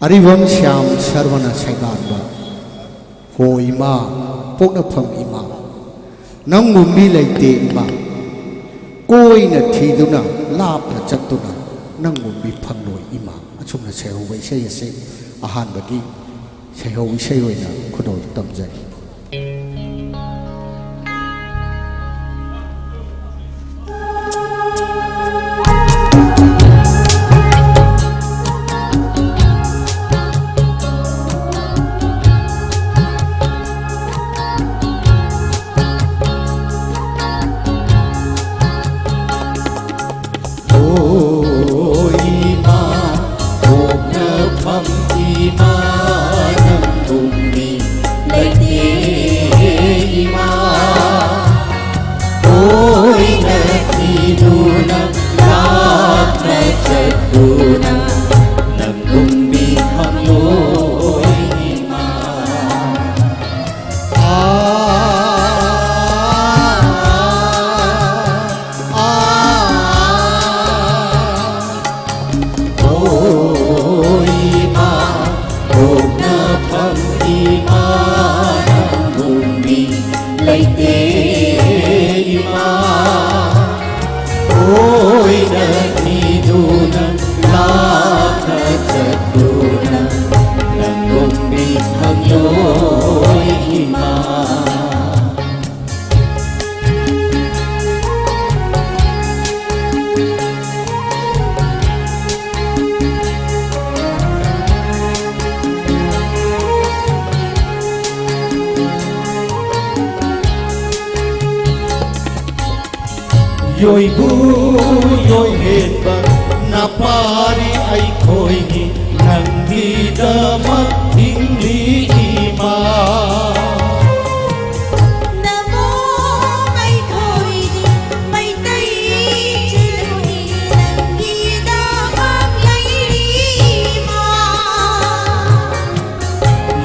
ꯑꯔꯤꯕꯝ ꯁ꯭ꯌꯥꯝ ꯁꯔꯃꯅ ꯁꯩꯗꯥꯟꯕ, ꯍꯣ ꯏꯃꯥ, ꯄꯣꯛꯅꯐꯝ ꯏꯃꯥ, ꯅꯪꯒꯨꯝꯕꯤ ꯂꯩꯇꯦ ꯏꯃꯥ, ꯀꯣꯏꯅ ꯊꯤꯗꯨꯅ ꯂꯥꯞꯅ ꯆꯠꯇꯨꯅ ꯅꯪꯒꯨꯝꯕꯤ ꯐꯪꯂꯣꯏ ꯏꯃꯥ꯫ ꯑꯁꯨꯝꯅ ꯁꯩꯍꯧꯕ ꯏꯁꯩ ꯑꯁꯤ ꯑꯍꯥꯟꯕꯒꯤ ꯁꯩꯍꯧ ꯏꯁꯩ ꯑꯣꯏꯅ ꯈꯨꯗꯣꯜ ꯇꯝꯖꯔꯤ꯫ ꯑꯣ ꯏꯃꯥ, ꯄꯣꯛꯅꯐꯝ ꯏꯃꯥ, ꯅꯪꯒꯨꯝ ꯃꯤ ꯂꯩꯇꯦ ꯏꯃꯥ꯫ ꯀꯣꯏꯅ ꯊꯤꯗꯨꯅ ꯂꯥꯞꯅ ꯆꯠꯇꯨꯅ ꯅꯪꯒꯨꯝ ꯃꯤ ꯐꯪꯂꯣꯏ ꯏꯃꯥ꯫ ꯌꯣꯏꯕꯨ ꯌꯣꯏꯍꯦꯟꯕ ꯅꯄꯥꯔꯤ ꯑꯩꯈꯣꯏꯒꯤ ꯅꯪꯒꯤꯗꯃꯛ ꯍꯤꯡꯂꯤ ꯏꯃꯥ꯫ ꯅꯃꯣ ꯑꯩꯈꯣꯏꯗꯤ ꯃꯩꯇꯩ ꯆꯤꯔꯨꯅꯤ ꯅꯪꯒꯤꯗꯃꯛ ꯂꯩꯔꯤ ꯏꯃꯥ꯫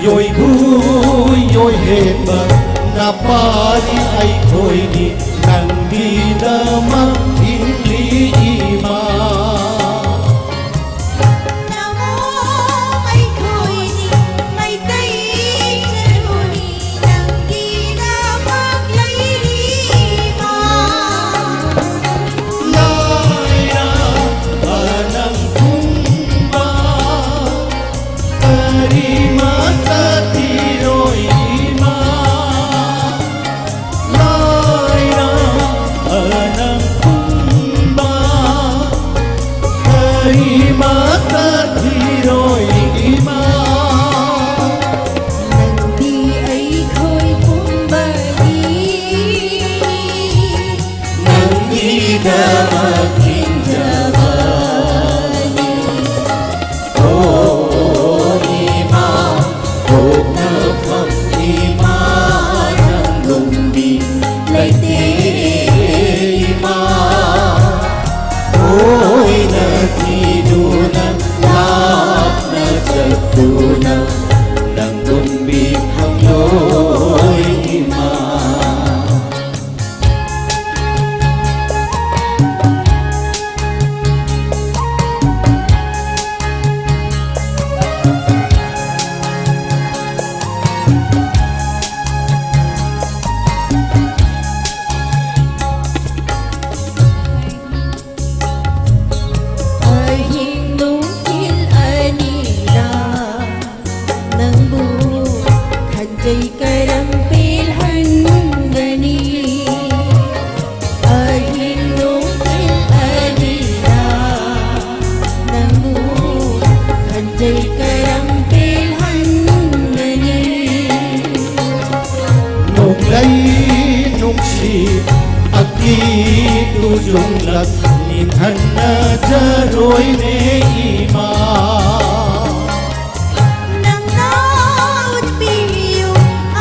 ꯌꯣꯏꯕꯨ ꯌꯣꯏꯍꯦꯟꯕ ꯅꯄꯥꯔꯤ ꯑꯩꯈꯣꯏꯗꯤ ꯅꯪꯒꯤꯗꯃꯛ ꯍꯤꯡꯂꯤ ꯏꯃꯥ꯫ ꯅꯃꯣ ꯑꯩꯈꯣꯏꯗꯤ ꯃꯩꯇꯩ ꯆꯤꯔꯨꯅꯤ ꯅꯪꯒꯤꯗꯃꯛ ꯂꯩꯔꯤ ꯑꯀꯤꯕ ꯌꯨꯝꯂꯛ ꯅꯤꯡꯍꯟꯅꯖꯔꯣꯏꯅꯦ ꯏꯃꯥ꯫ ꯅꯪꯅ ꯎꯠꯄꯤꯌꯨ,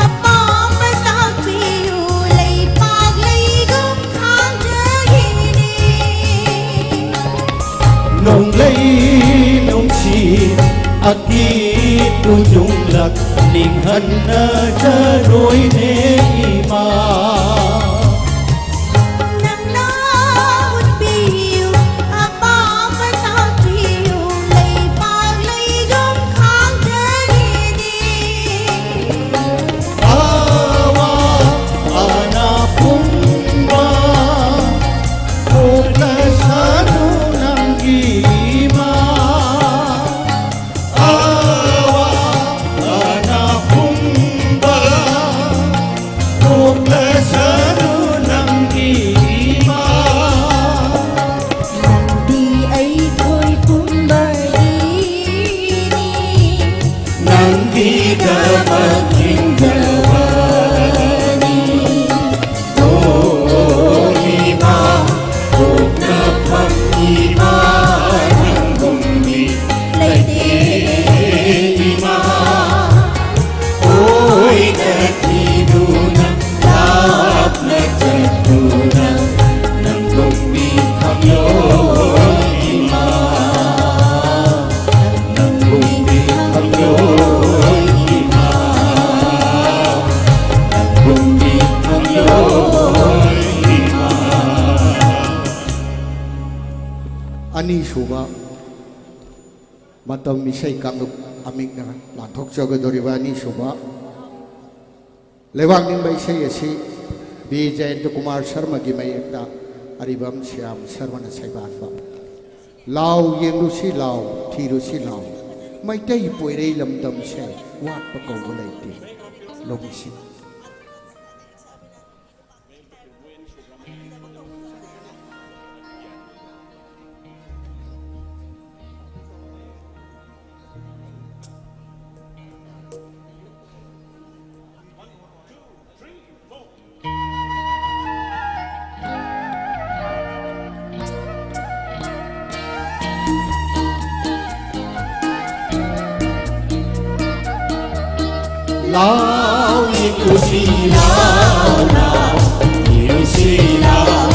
ꯑꯄꯥꯝꯕ ꯇꯥꯛꯄꯤꯌꯨ, ꯂꯩꯄꯥꯛ ꯂꯩꯒꯨꯝ ꯈꯥꯡꯖꯒꯦꯅꯦ꯫ ꯅꯣꯡꯂꯩ ꯅꯨꯡꯁꯤꯠ ꯑꯀꯤꯕ ꯌꯨꯝꯂꯛ ꯅꯤꯡꯍꯟꯅꯖꯔꯣꯏꯅꯦ ꯏꯃꯥ꯫ ꯅꯪꯅ ꯎꯠꯄꯤꯌꯨ, ꯑꯄꯥꯝꯕ ꯇꯥꯛꯄꯤꯌꯨ, ꯂꯩꯄꯥꯛ ꯂꯩꯒꯨꯝ ꯈꯥꯡꯖꯒꯦꯅꯦ꯫ ꯑꯋꯥ ꯑꯅꯥ ꯄꯨꯝꯕ ꯀꯣꯛꯂꯁꯅꯨ ꯅꯪꯒꯤ ꯏꯃꯥ꯫ ꯑꯋꯥ ꯑꯅꯥ ꯄꯨꯝꯕ ꯀꯣꯛꯂꯁꯅꯨ ꯅꯪꯒꯤ ꯏꯃꯥ꯫ ꯅꯪꯗꯤ ꯑꯩꯈꯣꯏ ꯄꯨꯝꯕꯒꯤꯅꯤ꯫ ꯅꯪꯒꯤꯗꯃꯛ ꯍꯤꯡꯖꯕꯅꯤ꯫ ꯏꯃꯥ, ꯄꯣꯛꯅꯐꯝ ꯏꯃꯥ, ꯅꯪꯒꯨꯝ ꯃꯤ ꯂꯩꯇꯦ ꯏꯃꯥ꯫ ꯑꯣꯏꯅ ꯊꯤꯗꯨꯅ ꯂꯥꯞꯅ ꯆꯠꯇꯨꯅ ꯅꯪꯒꯨꯝ ꯃꯤ ꯐꯪꯂꯣꯏ ꯏꯃꯥ꯫ ꯅꯪꯒꯨꯝ ꯃꯤ ꯐꯪꯂꯣꯏ ꯏꯃꯥ꯫ ꯅꯪꯒꯨꯝ ꯃꯤ ꯐꯪꯂꯣꯏ ꯏꯃꯥ꯫ ꯑꯅꯤꯁꯨꯕ ꯃꯇꯝ ꯏꯁꯩ ꯀꯥꯡꯂꯨꯞ ꯑꯃꯤꯛꯅ ꯂꯥꯟꯊꯣꯛꯆꯒꯗꯧꯔꯤꯕ ꯑꯅꯤꯁꯨꯕ ꯂꯩꯕꯥꯛ ꯅꯤꯡꯕ ꯏꯁꯩ ꯑꯁꯤ ꯕꯤ ꯖꯌꯟꯇ ꯀꯨꯃꯥꯔ ꯁꯔꯃꯒꯤ ꯃꯌꯦꯛꯇ ꯑꯔꯤꯕꯝ ꯁ꯭ꯌꯥꯝ ꯁꯔꯃꯅ ꯁꯩꯕꯥꯟꯕ꯫ ꯂꯥꯎ ꯌꯦꯡꯂꯨꯁꯤ ꯂꯥꯎ, ꯊꯤꯔꯨꯁꯤ ꯂꯥꯎ, ꯃꯩꯇꯩ ꯄꯣꯏꯔꯩ ꯂꯝꯗꯝꯁꯦ ꯋꯥꯠꯄ ꯀꯧꯕ ꯂꯩꯇꯦ꯫ ꯂꯧꯃꯤꯁꯤꯡ꯫ Lau, ilusi lau, lau, ilusi lau,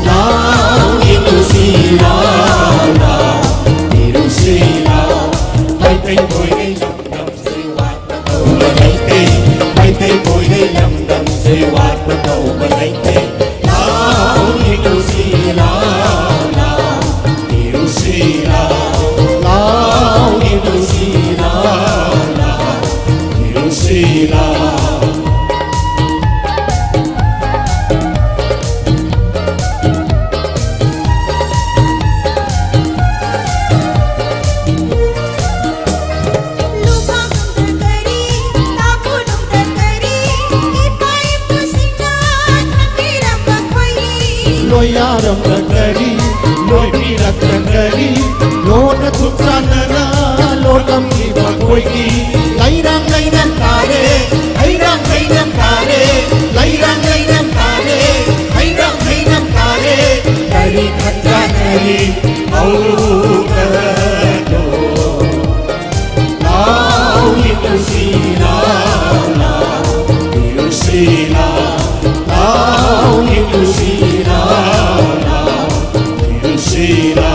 lau, ilusi lau, lau, ilusi lau. Maitei poinei lamdam se watpa tauba leite. Maitei poinei lamdam se watpa tauba leite. Lau, ilusi lau, lau, ilusi lau, lau, ilusi lau, lau, ilusi lau. Loiyaram da kari, loipirak da kari, lona thutsanana, lotam ki bakoi ki, lairang lainam tare, lairang lainam tare, lairang lainam tare, lairang lainam tare, kari khanjanari, au kado. Lau, ilusi lau, lau, ilusi lau, lau, ilusi lau, lau, ilusi lau.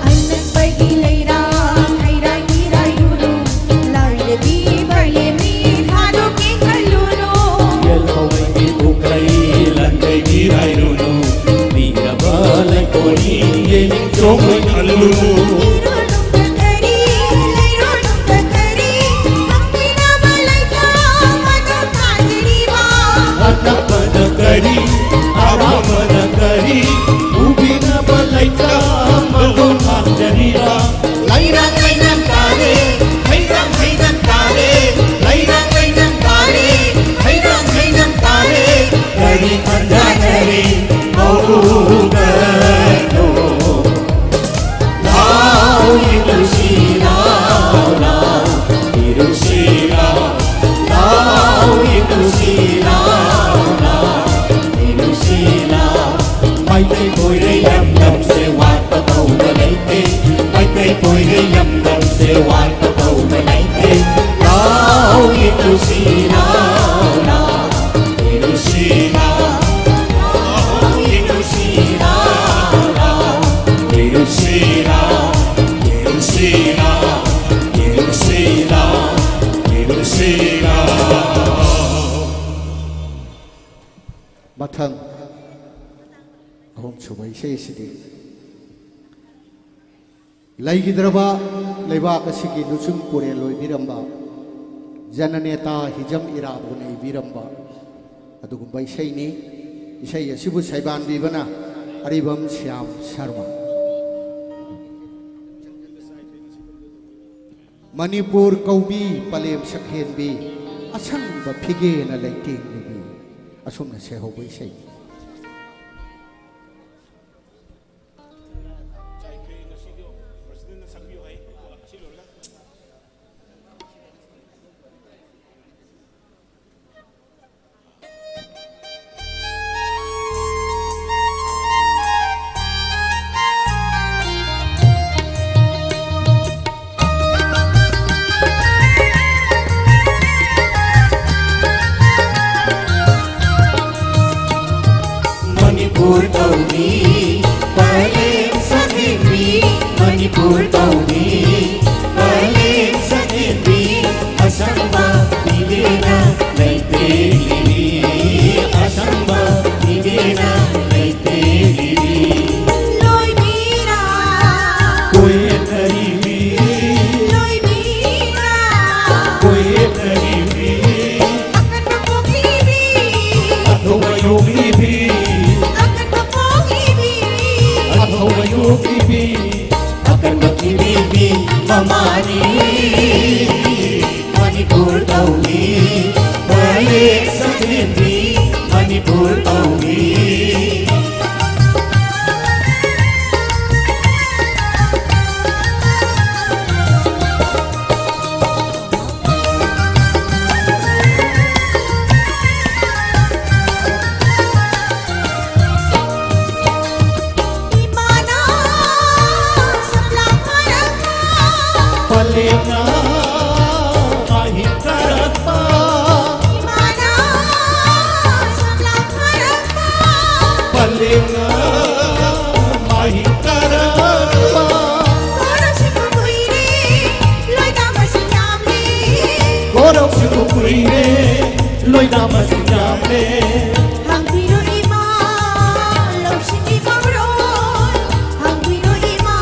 Anakpaigi leirang, hairai kirai lulu, laile bi baile mi, thado ki kalulu. Yelhau mai ki bukai, langai kirai lulu, miraba lai kori, ye ning chong mai kalulu. Irulung kakari, leirulung kakari, angkina balai ka, mata kajiriba. Anak pada kari, arama pada kari, ubina balai ka, malo kajiriba. Lairang lainam tare, lairang lainam tare, lairang lainam tare, lairang lainam tare, kari khanjanari, au kado. Lau, ilusi lau, lau, ilusi lau, lau, ilusi lau, lau, Meitei ꯄꯣꯏꯔꯩ ꯂꯝꯗꯝꯁꯦ ꯋꯥꯠꯄ ꯇꯧꯕ ꯂꯩꯇꯦ꯫ ꯃꯩꯇꯩ ꯄꯣꯏꯔꯩ ꯂꯝꯗꯝꯁꯦ ꯋꯥꯠꯄ ꯇꯧꯕ ꯂꯩꯇꯦ꯫ ꯂꯥꯎ ꯌꯦꯡꯉꯨꯁꯤ ꯂꯥꯎ ꯂꯥꯎ ꯌꯦꯡꯉꯨꯁꯤ ꯂꯥꯎ ꯂꯥꯎ ꯌꯦꯡꯉꯨꯁꯤ ꯂꯥꯎ ꯂꯥꯎ ꯌꯦꯡꯉꯨꯁꯤ ꯂꯥꯎ ꯌꯦꯡꯉꯨꯁꯤ ꯂꯥꯎ ꯌꯦꯡꯉꯨꯁꯤ ꯂꯥꯎ ꯌꯦꯡꯉꯨꯁꯤ ꯂꯥꯎ꯫ ꯃꯊꯪ ꯑꯍꯨꯝꯁꯨꯕ ꯏꯁꯩ ꯑꯁꯤꯗꯤ ꯂꯩꯈꯤꯗ꯭ꯔꯕ ꯂꯩꯕꯥꯛ ꯑꯁꯤꯒꯤ ꯂꯨꯆꯤꯡ ꯄꯨꯔꯦꯜ ꯑꯣꯏꯕꯤꯔꯝꯕ ꯖꯅꯅꯦꯇꯥ ꯍꯤꯖꯝ ꯏꯔꯥꯕꯣꯠꯅ ꯏꯕꯤꯔꯝꯕ ꯑꯗꯨꯒꯨꯝꯕ ꯏꯁꯩꯅꯤ꯫ ꯏꯁꯩ ꯑꯁꯤꯕꯨ ꯁꯩꯕꯥꯟꯕꯤꯕꯅ ꯑꯔꯤꯕꯝ ꯁ꯭ꯌꯥꯝ ꯁꯔꯃ꯫ ꯃꯅꯤꯄꯨꯔ ꯀꯧꯕꯤ ꯄꯂꯦꯝ ꯁꯛꯍꯦꯟꯕꯤ, ꯑꯁꯪꯕ ꯐꯤꯒꯦꯅ ꯂꯩꯇꯦꯡꯂꯤꯕꯤ, ꯑꯁꯨꯝꯅ ꯁꯩꯍꯧꯕ ꯏꯁꯩꯅꯤ꯫ ꯃꯅꯤꯄꯨꯔ ꯇꯧꯕꯤ ꯄꯂꯦꯝ ꯁꯛꯍꯦꯟꯕꯤ, ꯃꯅꯤꯄꯨꯔ ꯇꯧꯕꯤ ꯄꯂꯦꯝ ꯁꯛꯍꯦꯟꯕꯤ, ꯑꯁꯪꯕ ꯐꯤꯒꯦꯅ ꯂꯩꯇꯦꯡꯂꯤꯕꯤ, ꯑꯁꯪꯕ ꯐꯤꯒꯦꯅ ꯂꯩꯇꯦꯡꯂꯤꯕꯤ꯫ ꯂꯣꯏꯕꯤꯔꯥ꯫ ꯀꯣꯏꯌꯦꯠꯅꯔꯤꯕꯤ꯫ ꯂꯣꯏꯕꯤꯔꯥ꯫ ꯀꯣꯏꯌꯦꯠꯅꯔꯤꯕꯤ꯫ ꯑꯀꯟꯕ ꯄꯣꯛꯂꯤꯕꯤ꯫ ꯑꯊꯧꯕ ꯌꯣꯛꯂꯤꯕꯤ꯫ ꯑꯀꯟꯕ ꯄꯣꯛꯂꯤꯕꯤ꯫ ꯑꯊꯧꯕ ꯌꯣꯛꯂꯤꯕꯤ꯫ ꯑꯀꯟꯕ ꯊꯤꯕꯤꯕꯤ ꯃꯃꯥꯅꯤ꯫ ꯃꯅꯤꯄꯨꯔ ꯇꯧꯕꯤ ꯄꯂꯦꯝ ꯁꯛꯍꯦꯟꯕꯤ, ꯃꯅꯤꯄꯨꯔ ꯇꯧꯕꯤ꯫ ꯂꯦꯡꯉ ꯃꯍꯩ ꯇꯔꯛꯄ꯫ ꯀꯣꯔꯧꯁꯤꯕꯨ ꯀꯨꯏꯔꯦ, ꯂꯣꯏꯅ ꯃꯁꯤꯡ ꯌꯥꯝꯂꯦ꯫ ꯀꯣꯔꯧꯁꯤꯕꯨ ꯀꯨꯏꯔꯦ, ꯂꯣꯏꯅ ꯃꯁꯤꯡ ꯌꯥꯝꯂꯦ꯫ ꯍꯪꯕꯤꯔꯣ ꯏꯃꯥ, ꯂꯧꯁꯤꯡꯒꯤ ꯃꯔꯣꯜ꯫ ꯍꯪꯕꯤꯔꯣ ꯏꯃꯥ,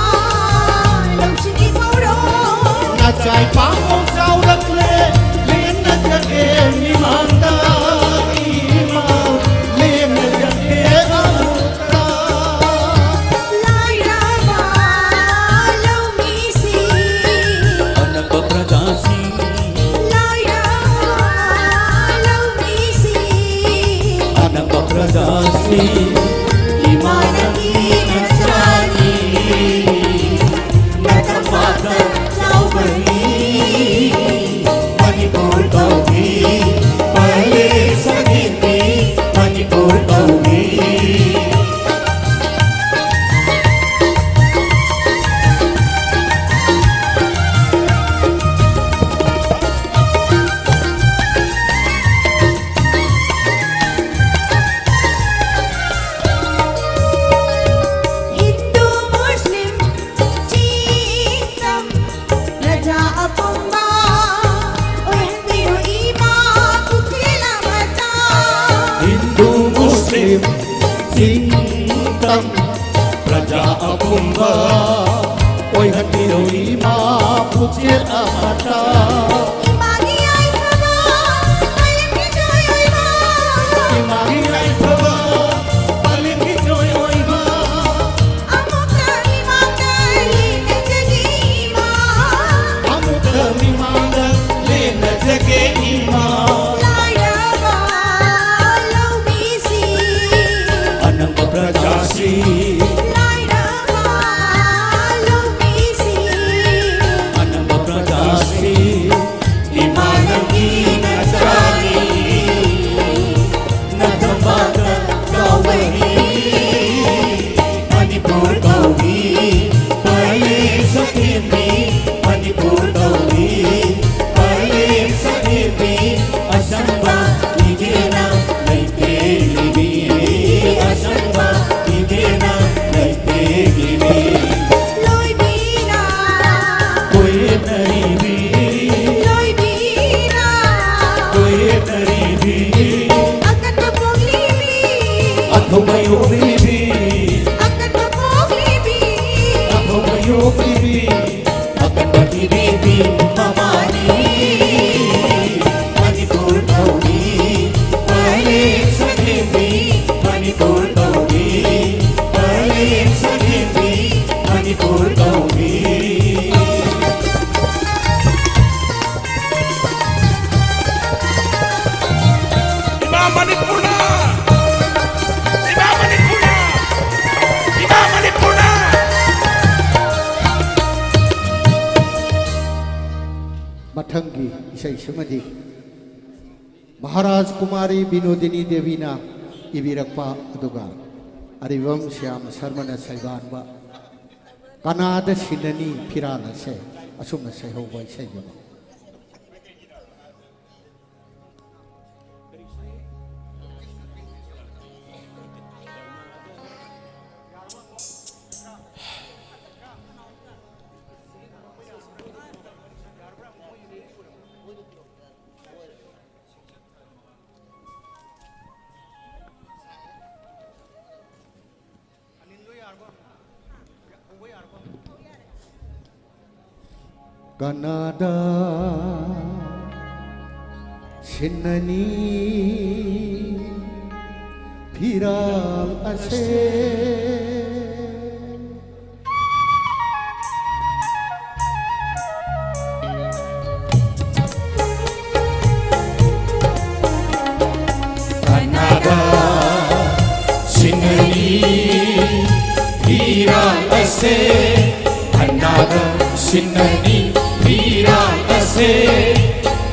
ꯂꯧꯁꯤꯡꯒꯤ ꯃꯔꯣꯜ꯫ ꯅꯆꯥꯏ ꯄꯥꯝꯕꯣꯝ ꯆꯥꯎꯔꯛꯂꯦ, ꯂꯦꯟꯅꯖꯒꯦ ꯃꯤꯃꯥꯡꯗ ꯏꯃꯥ, ꯂꯦꯟꯅꯖꯒꯦ ꯑꯃꯨꯛꯇ꯫ ꯂꯥꯏꯔꯕ ꯂꯧꯃꯤꯁꯤꯡ꯫ ꯑꯅꯛꯄ ꯄ꯭ꯔꯖꯥꯁꯤꯡ꯫ ꯂꯥꯏꯔꯕ ꯂꯧꯃꯤꯁꯤꯡ꯫ ꯑꯅꯛꯄ ꯄ꯭ꯔꯖꯥꯁꯤꯡ꯫ ꯏꯃꯥ ꯅꯪꯒꯤ ꯅꯆꯥꯅꯤ꯫ ꯅꯇꯝꯄꯥꯛꯇ ꯆꯥꯎꯕꯅꯤ꯫ ꯃꯅꯤꯄꯨꯔ ꯀꯧꯏ꯫ ꯄꯂꯦ ꯁꯥꯊꯤꯕꯤ ꯃꯅꯤꯄꯨꯔ ꯀꯧꯏ꯫ ꯍꯤꯟꯗꯨ ꯃꯨꯁꯂꯤꯝ ꯆꯤꯡ ꯇꯝ ꯄ꯭ꯔꯖꯥ ꯑꯄꯨꯝꯕ ꯑꯣꯏꯍꯟꯕꯤꯌꯨ ꯏꯃꯥ ꯄꯨꯛꯆꯦꯜ ꯑꯃꯇ꯫ ꯍꯤꯟꯗꯨ ꯃꯨꯁꯂꯤꯝ ꯆꯤꯡ ꯇꯝ ꯄ꯭ꯔꯖꯥ ꯑꯄꯨꯝꯕ ꯑꯣꯏꯍꯟꯕꯤꯌꯨ ꯏꯃꯥ ꯄꯨꯛꯆꯦꯜ ꯑꯃꯇ꯫ ꯏꯃꯥꯒꯤ ꯌꯥꯏꯐꯕ ꯃꯥꯂꯦꯝꯒꯤ ꯖꯣꯏ ꯑꯣꯏꯕ꯫ ꯏꯃꯥꯒꯤ ꯌꯥꯏꯐꯕ ꯃꯥꯂꯦꯝꯒꯤ ꯖꯣꯏ ꯑꯣꯏꯕ꯫ ꯑꯃꯨꯛꯇ ꯃꯤꯃꯥꯡꯗ ꯂꯦꯡꯅꯖꯒꯦ ꯏꯃꯥ꯫ ꯑꯃꯨꯛꯇ ꯃꯤꯃꯥꯡꯗ ꯂꯦꯡꯅꯖꯒꯦ ꯏꯃꯥ꯫ ꯂꯥꯏꯔꯕ ꯂꯧꯃꯤꯁꯤꯡ꯫ ꯑꯅꯛꯄ ꯄ꯭ꯔꯖꯥꯁꯤꯡ꯫ ꯂꯥꯏꯔꯕ ꯂꯧꯃꯤꯁꯤꯡ꯫ ꯑꯅꯛꯄ ꯄ꯭ꯔꯖꯥꯁꯤꯡ꯫ ꯏꯃꯥ ꯅꯪꯒꯤ ꯅꯆꯥꯅꯤ꯫ ꯅꯊꯕꯥꯛꯇ ꯆꯥꯎꯕꯅꯤ꯫ ꯃꯅꯤꯄꯨꯔ ꯀꯧꯏ꯫ ꯄꯂꯦ ꯁꯥꯊꯤꯕꯤ ꯃꯅꯤꯄꯨꯔ ꯀꯧꯏ꯫ ꯄꯂꯦ ꯁꯥꯊꯤꯕꯤ ꯑꯁꯪꯕ ꯏꯆꯦꯅ ꯂꯩꯇꯦꯡꯂꯤꯕꯤ꯫ ꯑꯁꯪꯕ ꯑꯊꯧꯕ ꯌꯣꯛꯂꯤꯕꯤ, ꯑꯀꯟꯕ ꯄꯣꯛꯂꯤꯕꯤ, ꯑꯊꯧꯕ ꯌꯣꯛꯂꯤꯕꯤ, ꯑꯀꯟꯕ ꯄꯤꯕꯤꯕꯤ ꯃꯃꯥꯅꯤ꯫ ꯃꯅꯤꯄꯨꯔ ꯇꯧꯕꯤ, ꯄꯔꯦꯡ ꯁꯛꯍꯦꯟꯕꯤ, ꯃꯅꯤꯄꯨꯔ ꯇꯧꯕꯤ, ꯄꯔꯦꯡ ꯁꯛꯍꯦꯟꯕꯤ, ꯃꯅꯤꯄꯨꯔ ꯇꯧꯕꯤ꯫ ꯏꯃꯥ ꯃꯅꯤꯄꯨꯔꯅ! ꯏꯃꯥ ꯃꯅꯤꯄꯨꯔꯅ! ꯏꯃꯥ ꯃꯅꯤꯄꯨꯔꯅ! ꯃꯊꯪꯒꯤ ꯏꯁꯩꯁꯤꯃꯗꯤ ꯃꯍꯥꯔꯥꯖ ꯀꯨꯃꯥꯔꯤ ꯕꯤꯅꯣꯗꯤꯅꯤ ꯗꯦꯕꯤꯅ ꯏꯕꯤꯔꯛꯄ, ꯑꯗꯨꯒ ꯑꯔꯤꯕꯝ ꯁ꯭ꯌꯥꯝ ꯁꯔꯃꯅ ꯁꯩꯗꯥꯟꯕ ꯀꯅꯥꯗ ꯁꯤꯟꯅꯅꯤ ꯐꯤꯔꯥꯜ ꯑꯁꯦ, ꯑꯁꯨꯝꯅ ꯁꯩꯍꯧꯕ ꯏꯁꯩꯅꯦꯕ꯫ ꯀꯅꯥꯗ ꯁꯤꯟꯅꯅꯤ ꯐꯤꯔꯥꯜ ꯑꯁꯦ? ꯀꯅꯥꯗ ꯁꯤꯟꯅꯅꯤ ꯐꯤꯔꯥꯜ ꯑꯁꯦ? ꯀꯅꯥꯗ ꯁꯤꯟꯅꯅꯤ ꯐꯤꯔꯥꯜ ꯑꯁꯦ?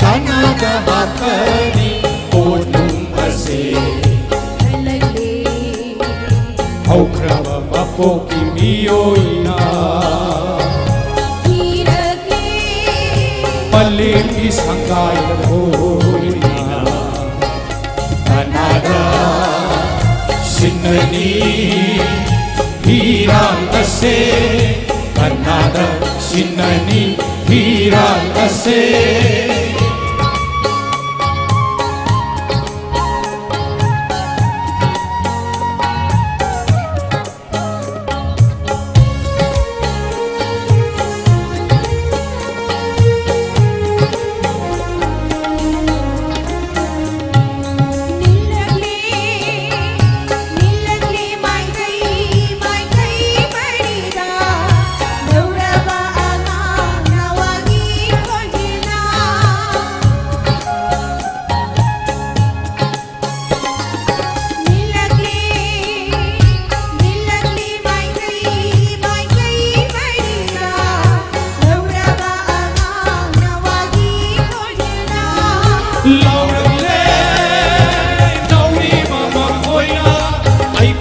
ꯀꯅꯥꯗ ꯍꯥꯞꯀꯅꯤ ꯄꯣꯠꯂꯨꯝ ꯑꯁꯦ? ꯍꯜꯂꯛꯂꯦ ꯍꯧꯈ꯭ꯔꯕ ꯃꯄꯣꯛꯀꯤ ꯃꯤꯑꯣꯏꯅ ꯊꯤꯔꯛꯂꯦ ꯃꯥꯂꯦꯝꯒꯤ ꯁꯪꯒꯥꯏꯗ ꯀꯣꯏꯅ꯫ ꯀꯅꯥꯗ ꯁꯤꯟꯅꯅꯤ ꯐꯤꯔꯥꯜ ꯑꯁꯦ? ꯀꯅꯥꯗ ꯁꯤꯟꯅꯅꯤ ꯐꯤꯔꯥꯜ ꯑꯁꯦ?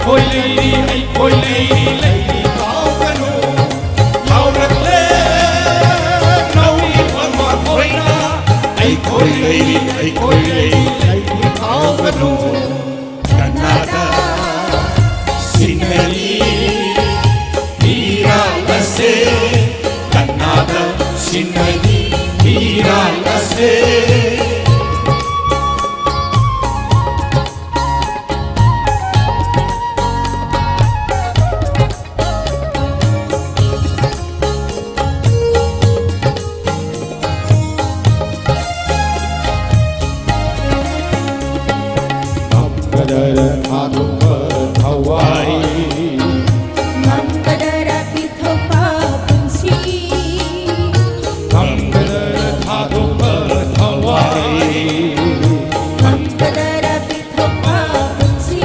ꯑꯩꯈꯣꯏ ꯂꯩꯔꯤ, ꯑꯩꯈꯣꯏ ꯂꯩꯔꯤ, ꯂꯩꯔꯤ ꯀꯥꯎꯒꯅꯨ꯫ ꯂꯥꯎꯔꯛꯂꯦ ꯅꯧꯔꯤꯕ ꯃꯈꯣꯏꯅ, ꯑꯩꯈꯣꯏ ꯂꯩꯔꯤ, ꯑꯩꯈꯣꯏ ꯂꯩꯔꯤ, ꯂꯩꯔꯤ ꯀꯥꯎꯒꯅꯨ꯫ ꯀꯅꯥꯗ ꯁꯤꯟꯅꯅꯤ ꯄꯤꯔꯥꯜ ꯑꯁꯦ? ꯀꯅꯥꯗ ꯁꯤꯟꯅꯅꯤ ꯄꯤꯔꯥꯜ ꯑꯁꯦ? ꯉꯝꯒꯗꯔ ꯊꯥꯗꯣꯛꯄ ꯊꯋꯥꯏ? ꯉꯝꯒꯗꯔ ꯄꯤꯊꯣꯛꯄ ꯄꯨꯟꯁꯤ? ꯉꯝꯒꯗꯔ ꯊꯥꯗꯣꯛꯄ ꯊꯋꯥꯏ? ꯉꯝꯒꯗꯔ ꯄꯤꯊꯣꯛꯄ ꯄꯨꯟꯁꯤ?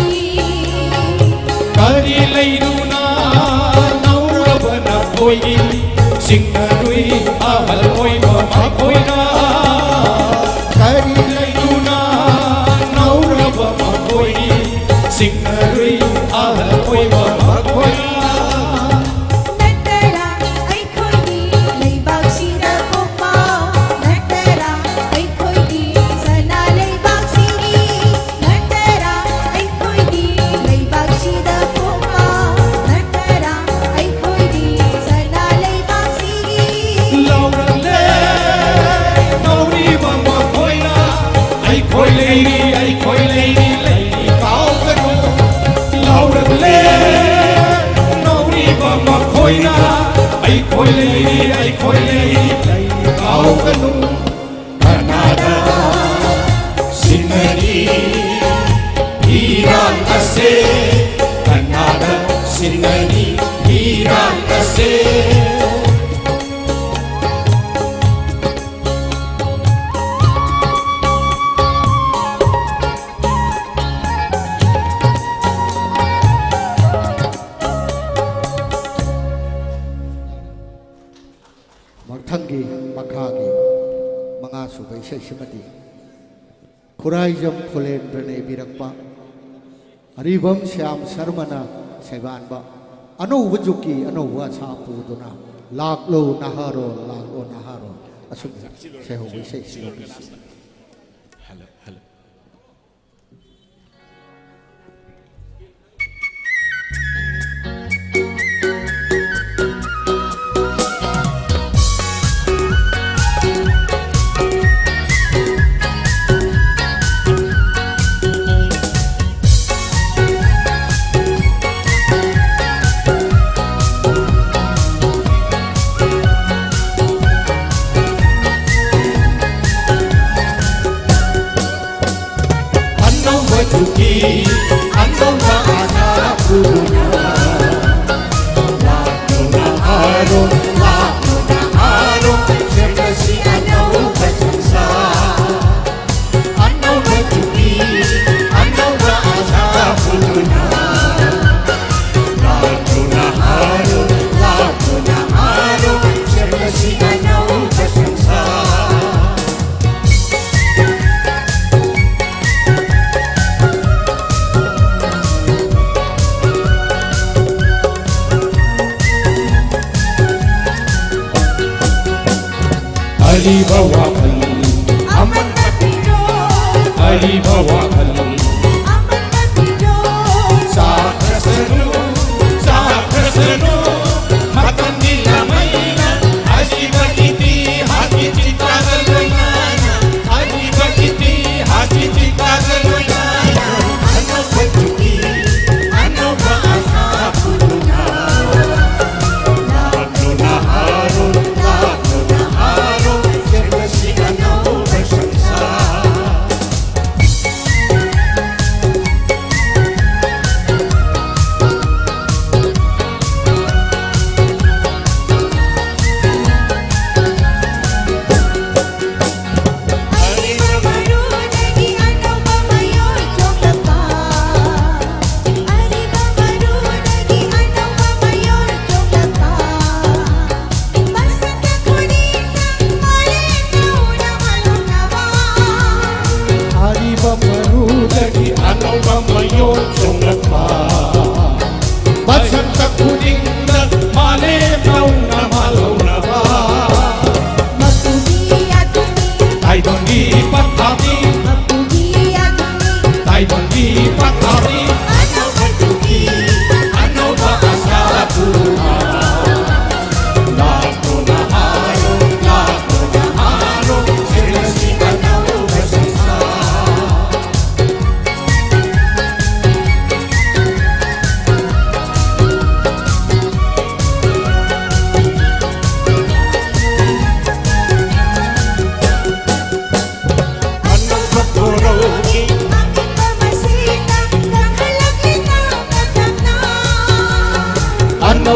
ꯀꯔꯤ ꯂꯩꯗꯨꯅ ꯅꯧꯔꯕ ꯅꯈꯣꯏꯒꯤ ꯁꯤꯡꯅꯔꯨꯏ ꯑꯍꯜ ꯑꯣꯏꯕ ꯃꯈꯣꯏꯅ? ꯀꯔꯤ ꯂꯩꯗꯨꯅ ꯅꯧꯔꯕ ꯃꯈꯣꯏꯒꯤ ꯁꯤꯡꯅꯔꯨꯏ ꯑꯍꯜ ꯑꯣꯏꯕ ꯃꯈꯣꯏꯅ? ꯅꯠꯇꯔꯥ ꯑꯩꯈꯣꯏꯒꯤ ꯂꯩꯕꯥꯛꯁꯤꯗ ꯊꯣꯛꯄ? ꯅꯠꯇꯔꯥ ꯑꯩꯈꯣꯏꯒꯤ ꯁꯅꯥ ꯂꯩꯕꯥꯛꯁꯤꯒꯤ? ꯅꯠꯇꯔꯥ ꯑꯩꯈꯣꯏꯒꯤ ꯂꯩꯕꯥꯛꯁꯤꯗ ꯊꯣꯛꯄ? ꯅꯠꯇꯔꯥ ꯑꯩꯈꯣꯏꯒꯤ ꯁꯅꯥ ꯂꯩꯕꯥꯛꯁꯤꯒꯤ? ꯂꯥꯎꯔꯛꯂꯦ ꯅꯧꯔꯤꯕ ꯃꯈꯣꯏꯅ, ꯑꯩꯈꯣꯏ ꯂꯩꯔꯤ, ꯑꯩꯈꯣꯏ ꯂꯩꯔꯤ, ꯂꯩꯔꯤ ꯀꯥꯎꯒꯅꯨ꯫ ꯂꯥꯎꯔꯛꯂꯦ ꯅꯧꯔꯤꯕ ꯃꯈꯣꯏꯅ, ꯑꯩꯈꯣꯏ ꯂꯩꯔꯤ, ꯑꯩꯈꯣꯏ ꯂꯩꯔꯤ, ꯂꯩꯔꯤ ꯀꯥꯎꯒꯅꯨ꯫ ꯀꯅꯥꯗ ꯁꯤꯟꯅꯅꯤ ꯍꯤꯔꯥꯟ ꯑꯁꯦ? ꯀꯅꯥꯗ ꯁꯤꯟꯅꯅꯤ ꯍꯤꯔꯥꯟ ꯑꯁꯦ? ꯃꯊꯪꯒꯤ ꯃꯈꯥꯒꯤ ꯃꯉꯥꯁꯨꯕ ꯏꯁꯩꯁꯤꯃꯗꯤ ꯈꯨꯔꯥꯏꯖꯝ ꯐꯨꯂꯦꯟꯗ꯭ꯔꯅ ꯏꯕꯤꯔꯛꯄ ꯑꯔꯤꯕꯝ ꯁ꯭ꯌꯥꯝ ꯁꯔꯃꯅ ꯁꯩꯕꯥꯟꯕ ꯑꯅꯧꯕ ꯖꯨꯛꯀꯤ ꯑꯅꯧꯕ ꯑꯁꯥ ꯄꯨꯗꯨꯅ, ꯂꯥꯛꯂꯣ ꯅꯍꯥꯔꯣꯜ, ꯂꯥꯛꯂꯣ ꯅꯍꯥꯔꯣꯜ, ꯑꯁꯨꯝꯅ ꯁꯩꯍꯧꯕ ꯏꯁꯩꯁꯤ ꯂꯧꯕꯤꯁꯤ꯫ ꯑꯅꯧꯕ ꯖꯨꯛꯀꯤ ꯑꯅꯧꯕ ꯑꯁꯥ ꯄꯨꯗꯨꯅ, ꯂꯥꯛꯂꯣ ꯅꯍꯥꯔꯣꯜ, ꯂꯥꯛꯂꯣ ꯅꯍꯥꯔꯣꯜ, ꯁꯦꯝꯂꯁꯤ ꯑꯅꯧꯕ ꯁꯪꯁꯥꯔ꯫ ꯑꯅꯧꯕ ꯖꯨꯛꯀꯤ ꯑꯅꯧꯕ ꯑꯁꯥ ꯄꯨꯗꯨꯅ, ꯂꯥꯛꯂꯣ ꯅꯍꯥꯔꯣꯜ, ꯂꯥꯛꯂꯣ ꯅꯍꯥꯔꯣꯜ, ꯁꯦꯝꯂꯁꯤ ꯑꯅꯧꯕ ꯁꯪꯁꯥꯔ꯫ ꯑꯔꯤꯕ ꯋꯥꯈꯜ, ꯑꯃꯟꯕ ꯄꯤꯔꯣ꯫ ꯑꯔꯤꯕ ꯋꯥꯈꯜ, ꯑꯃꯟꯕ ꯄꯤꯔꯣ꯫ ꯆꯥꯈ꯭ꯔꯁꯅꯨ, ꯆꯥꯈ꯭ꯔꯁꯅꯨ, ꯃꯇꯝꯒꯤ ꯂꯥꯃꯩꯅ ꯑꯔꯤꯕ ꯏꯇꯤꯍꯥꯁꯀꯤ ꯆꯤꯟꯊꯥꯒ ꯂꯣꯏꯅꯅ, ꯑꯔꯤꯕ ꯏꯇꯤꯍꯥꯁꯀꯤ ꯆꯤꯟꯊꯥꯒ ꯂꯣꯏꯅꯅ, ꯑꯅꯧꯕ ꯖꯨꯛꯀꯤ ꯑꯅꯧꯕ ꯑꯁꯥ ꯄꯨꯗꯨꯅ, ꯂꯥꯛꯂꯣ ꯅꯍꯥꯔꯣꯜ, ꯂꯥꯛꯂꯣ ꯅꯍꯥꯔꯣꯜ, ꯁꯦꯝꯂꯁꯤ ꯑꯅꯧꯕ ꯁꯪꯁꯥꯔ꯫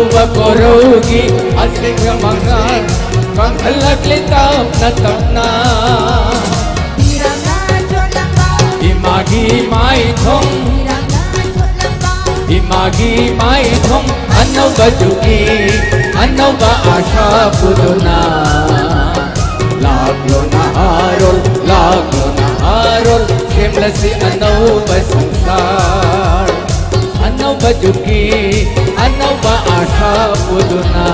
ꯎꯕ ꯀꯣꯔꯧꯒꯤ ꯑꯁꯦꯡꯕ ꯃꯉꯥꯜ ꯀꯪꯍꯜꯂꯛꯂꯦ ꯇꯞꯅ ꯇꯞꯅ꯫ ꯏꯔꯥꯡꯅ ꯆꯣꯠꯂꯝꯕ ꯏꯃꯥꯒꯤ ꯃꯥꯏꯊꯣꯡ, ꯏꯔꯥꯡꯅ ꯆꯣꯠꯂꯝꯕ ꯏꯃꯥꯒꯤ ꯃꯥꯏꯊꯣꯡ ꯑꯅꯧꯕ ꯖꯨꯒꯤ ꯑꯅꯧꯕ ꯑꯥꯁꯥ ꯄꯨꯗꯨꯅ꯫ ꯂꯥꯛꯂꯣ ꯅꯍꯥꯔꯣꯜ, ꯂꯥꯛꯂꯣ ꯅꯍꯥꯔꯣꯜ, ꯁꯦꯝꯂꯁꯤ ꯑꯅꯧꯕ ꯁꯪꯁꯥꯔ꯫ ꯑꯅꯧꯕ ꯖꯨꯒꯤ ꯑꯅꯧꯕ ꯑꯥꯁꯥ ꯄꯨꯗꯨꯅ꯫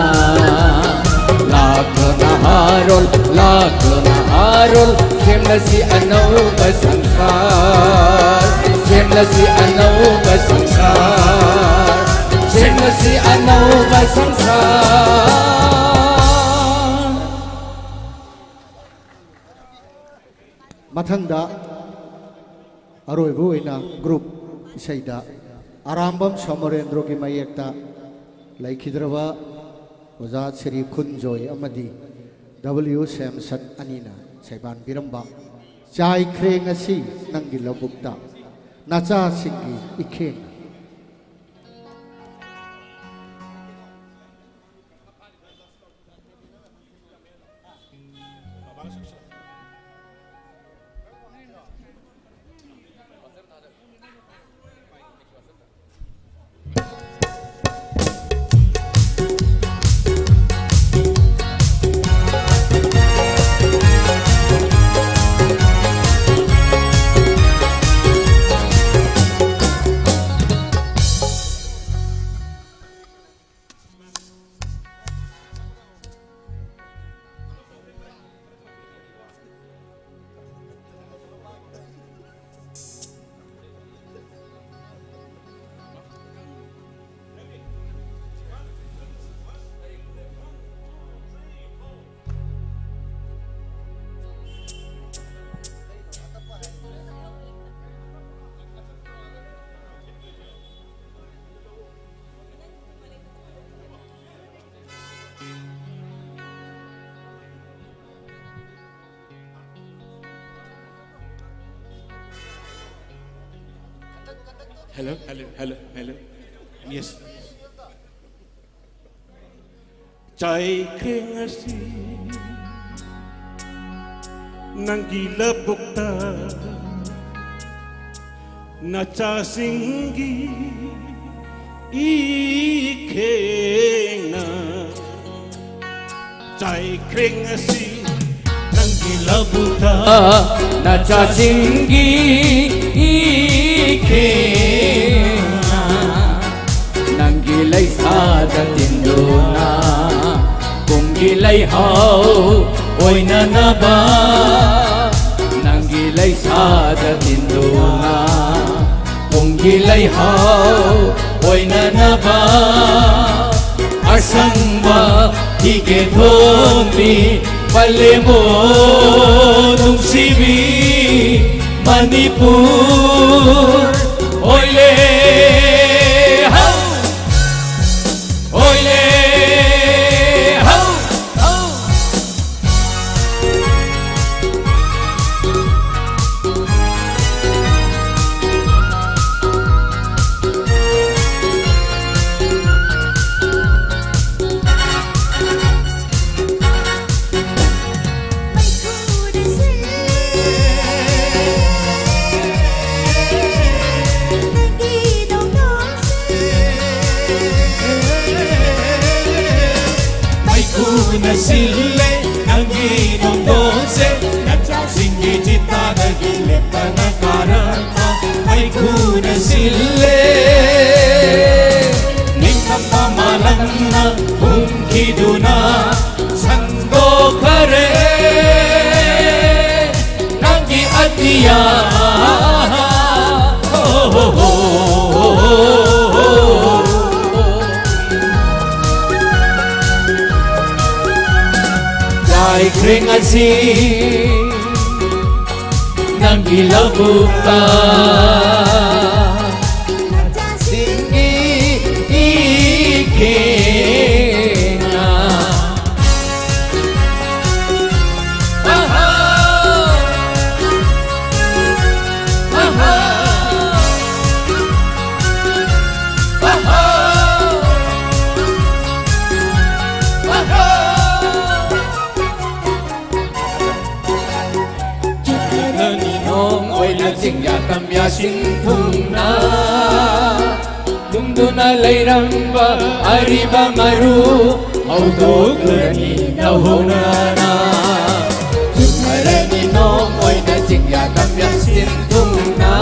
ꯂꯥꯛꯂꯣ ꯅꯍꯥꯔꯣꯜ, ꯂꯥꯛꯂꯣ ꯅꯍꯥꯔꯣꯜ, ꯁꯦꯝꯂꯁꯤ ꯑꯅꯧꯕ ꯁꯪꯁꯥꯔ꯫ ꯁꯦꯝꯂꯁꯤ ꯑꯅꯧꯕ ꯁꯪꯁꯥꯔ꯫ ꯁꯦꯝꯂꯁꯤ ꯑꯅꯧꯕ ꯁꯪꯁꯥꯔ꯫ ꯃꯊꯪꯗ ꯑꯔꯣꯏꯕ ꯑꯣꯏꯅ group ꯏꯁꯩꯗ ꯑꯔꯥꯝꯕꯝ ꯁꯣꯃꯣꯔꯦꯟꯗ꯭ꯔꯣꯒꯤ ꯃꯌꯦꯛꯇ ꯂꯩꯈꯤꯗ꯭ꯔꯕ ꯑꯣꯖꯥ ꯁ꯭ꯔꯤ ꯈꯨꯟꯖꯣꯏ ꯑꯃꯗꯤ W ꯁꯦꯝꯁꯟ ꯑꯅꯤꯅ ꯁꯩꯕꯥꯟꯕꯤꯔꯝꯕ ꯆꯥꯏꯈ꯭ꯔꯦ ꯉꯁꯤ ꯅꯪꯒꯤ ꯂꯧꯕꯨꯛꯇ ꯅꯆꯥꯁꯤꯡꯒꯤ ꯏꯈꯦꯡꯅ꯫ Hello, hello, hello, hello. Yes. ꯆꯥꯏꯈ꯭ꯔꯦ ꯉꯁꯤ ꯅꯪꯒꯤ ꯂꯧꯕꯨꯛꯇ ꯅꯆꯥꯁꯤꯡꯒꯤ ꯏꯈꯦꯡꯅ꯫ ꯆꯥꯏꯈ꯭ꯔꯦ ꯉꯁꯤ ꯅꯪꯒꯤ ꯂꯧꯕꯨꯛꯇ ꯅꯆꯥꯁꯤꯡꯒꯤ ꯏꯈꯦꯡꯅ꯫ ꯅꯪꯒꯤ ꯂꯩꯁꯥꯗ ꯇꯤꯟꯗꯨꯅ ꯀꯨꯝꯒꯤ ꯂꯩꯍꯥꯎ ꯑꯣꯏꯅꯅꯕ꯫ ꯅꯪꯒꯤ ꯂꯩꯁꯥꯗ ꯇꯤꯟꯗꯨꯅ ꯀꯨꯝꯒꯤ ꯂꯩꯍꯥꯎ ꯑꯣꯏꯅꯅꯕ꯫ ꯑꯁꯪꯕ ꯐꯤꯒꯦ ꯊꯣꯟꯕꯤ ꯄꯂꯦꯝꯕꯣ ꯅꯨꯡꯁꯤꯕꯤ ꯃꯅꯤꯄꯨꯔ ꯑꯣꯏꯂꯦ ꯍꯧ, ꯑꯣꯏꯂꯦ ꯍꯧ, ꯍꯧ꯫ ꯃꯩꯈꯨꯅ ꯁꯤꯜꯂꯦ ꯅꯪꯒꯤ ꯅꯣꯡꯗꯣꯟꯁꯦ, ꯅꯆꯥꯁꯤꯡꯒꯤ ꯆꯤꯇꯥꯗꯒꯤ ꯂꯦꯞꯇꯅ ꯀꯥꯔꯛꯄ ꯃꯩꯈꯨꯅ ꯁꯤꯜꯂꯦ꯫ ꯅꯤꯡꯇꯝꯕ ꯃꯥꯂꯪꯅ ꯍꯨꯝꯈꯤꯗꯨꯅ ꯁꯟꯗꯣꯛꯈꯔꯦ ꯅꯪꯒꯤ ꯑꯇꯤꯌꯥ꯫ ꯆꯥꯏꯈ꯭ꯔꯦ ꯉꯁꯤ ꯅꯪꯒꯤ ꯂꯧꯕꯨꯛꯇ ꯅꯆꯥꯁꯤꯡꯒꯤ ꯏꯈꯦꯡꯅ꯫ ꯑꯍꯥ! ꯑꯍꯥ! ꯑꯍꯥ! ꯆꯤꯡꯌꯥ ꯇꯝꯌꯥ ꯁꯤꯟ ꯊꯨꯡꯅ ꯇꯨꯡꯗꯨꯅ ꯂꯩꯔꯝꯕ ꯑꯔꯤꯕ ꯃꯔꯨ ꯍꯧꯗꯣꯛꯂꯅꯤ ꯅꯧꯍꯧꯅꯅ꯫ ꯆꯨꯝꯊꯔꯅꯤ ꯅꯣꯡ ꯑꯣꯏꯅ ꯆꯤꯡꯌꯥ ꯇꯝꯌꯥ ꯁꯤꯟ ꯊꯨꯡꯅ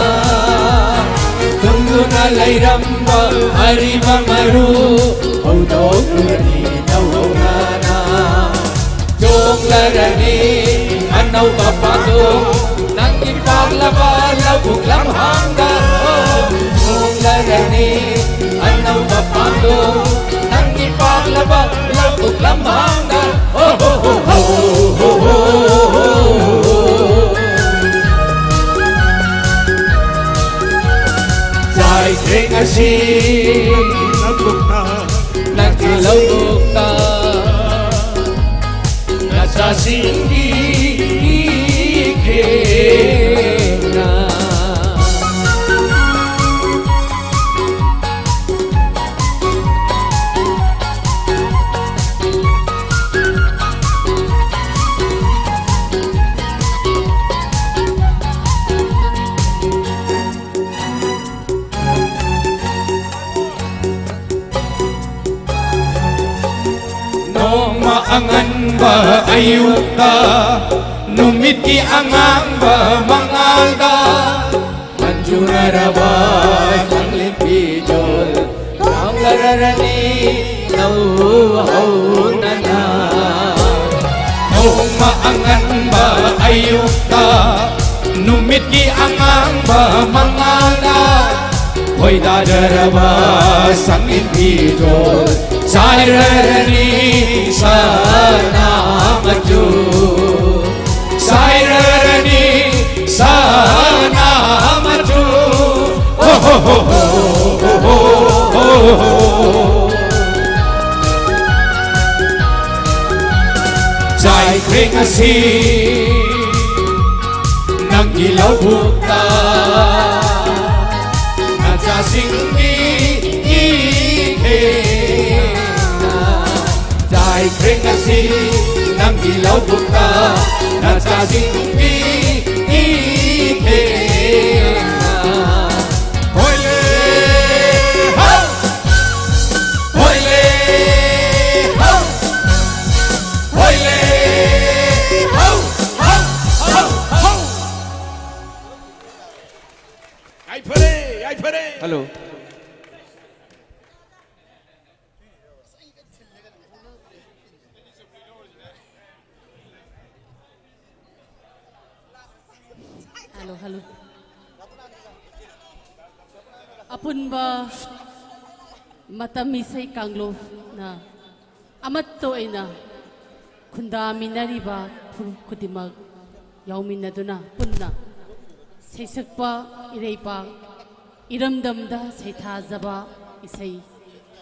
ꯇꯨꯡꯗꯨꯅ ꯂꯩꯔꯝꯕ ꯑꯔꯤꯕ ꯃꯔꯨ ꯍꯧꯗꯣꯛꯂꯅꯤ ꯅꯧꯍꯧꯅꯅ꯫ ꯆꯣꯡꯂꯔꯅꯤ ꯑꯅꯧꯕ ꯄꯥꯟꯗꯣꯡ ꯅꯪꯒꯤ ꯄꯥꯛꯂꯕ ꯂꯧꯕꯨꯛ ꯂꯝꯍꯥꯡꯗ꯫ ꯆꯣꯡꯂꯔꯅꯤ ꯑꯅꯧꯕ ꯄꯥꯟꯗꯣꯡ ꯅꯪꯒꯤ ꯄꯥꯛꯂꯕ ꯂꯧꯕꯨꯛ ꯂꯝꯍꯥꯡꯗ꯫ ꯆꯥꯏꯈ꯭ꯔꯦ ꯉꯁꯤ ꯅꯪꯒꯤ ꯂꯧꯕꯨꯛꯇ ꯅꯆꯥꯁꯤꯡꯒꯤ ꯏꯈꯦꯅ꯫ ꯅꯣꯡꯃ ꯑꯉꯟꯕ ꯑꯌꯨꯛꯇ ꯅꯨꯃꯤꯠꯀꯤ ꯑꯉꯥꯡꯕ ꯃꯉꯥꯜꯗ ꯃꯟꯖꯨꯅꯔꯕ ꯁꯪꯂꯤꯄꯤꯖꯣꯜ ꯇꯥꯡꯂꯔꯅꯤ ꯅꯧꯍꯧꯅꯅ꯫ ꯅꯣꯡꯃ ꯑꯉꯟꯕ ꯑꯌꯨꯛꯇ ꯅꯨꯃꯤꯠꯀꯤ ꯑꯉꯥꯡꯕ ꯃꯉꯥꯜꯗ ꯈꯣꯏꯗꯥꯖꯔꯕ ꯁꯪꯂꯤꯄꯤꯖꯣꯜ ꯆꯥꯏꯔꯔꯅꯤ ꯁꯅꯥ ꯃꯆꯨ꯫ ꯁꯥꯏꯔꯔꯅꯤ ꯁꯅꯥ ꯃꯆꯨ꯫ ꯍꯣ, ꯍꯣ, ꯍꯣ꯫ ꯆꯥꯏꯈ꯭ꯔꯦ ꯉꯁꯤ ꯅꯪꯒꯤ ꯂꯧꯕꯨꯛꯇ ꯅꯆꯥꯁꯤꯡꯒꯤ ꯏꯈꯦꯅ꯫ ꯆꯥꯏꯈ꯭ꯔꯦ ꯉꯁꯤ ꯅꯪꯒꯤ ꯂꯧꯕꯨꯛꯇ ꯅꯆꯥꯁꯤꯡꯒꯤ ꯏꯈꯦ꯫ ꯑꯄꯨꯟꯕ ꯃꯇꯝ ꯏꯁꯩ ꯀꯥꯡꯂꯨꯞꯅ ꯑꯃꯠꯇ ꯑꯣꯏꯅ ꯈꯨꯟꯗꯥꯃꯤꯟꯅꯔꯤꯕ ꯐꯨꯔꯨꯞ ꯈꯨꯗꯤꯡꯃꯛ ꯌꯥꯎꯃꯤꯟꯅꯗꯨꯅ ꯄꯨꯟꯅ ꯁꯩꯁꯛꯄ ꯏꯔꯩꯄꯥꯛ ꯏꯔꯝꯗꯝꯗ ꯁꯩꯊꯥꯖꯕ ꯏꯁꯩ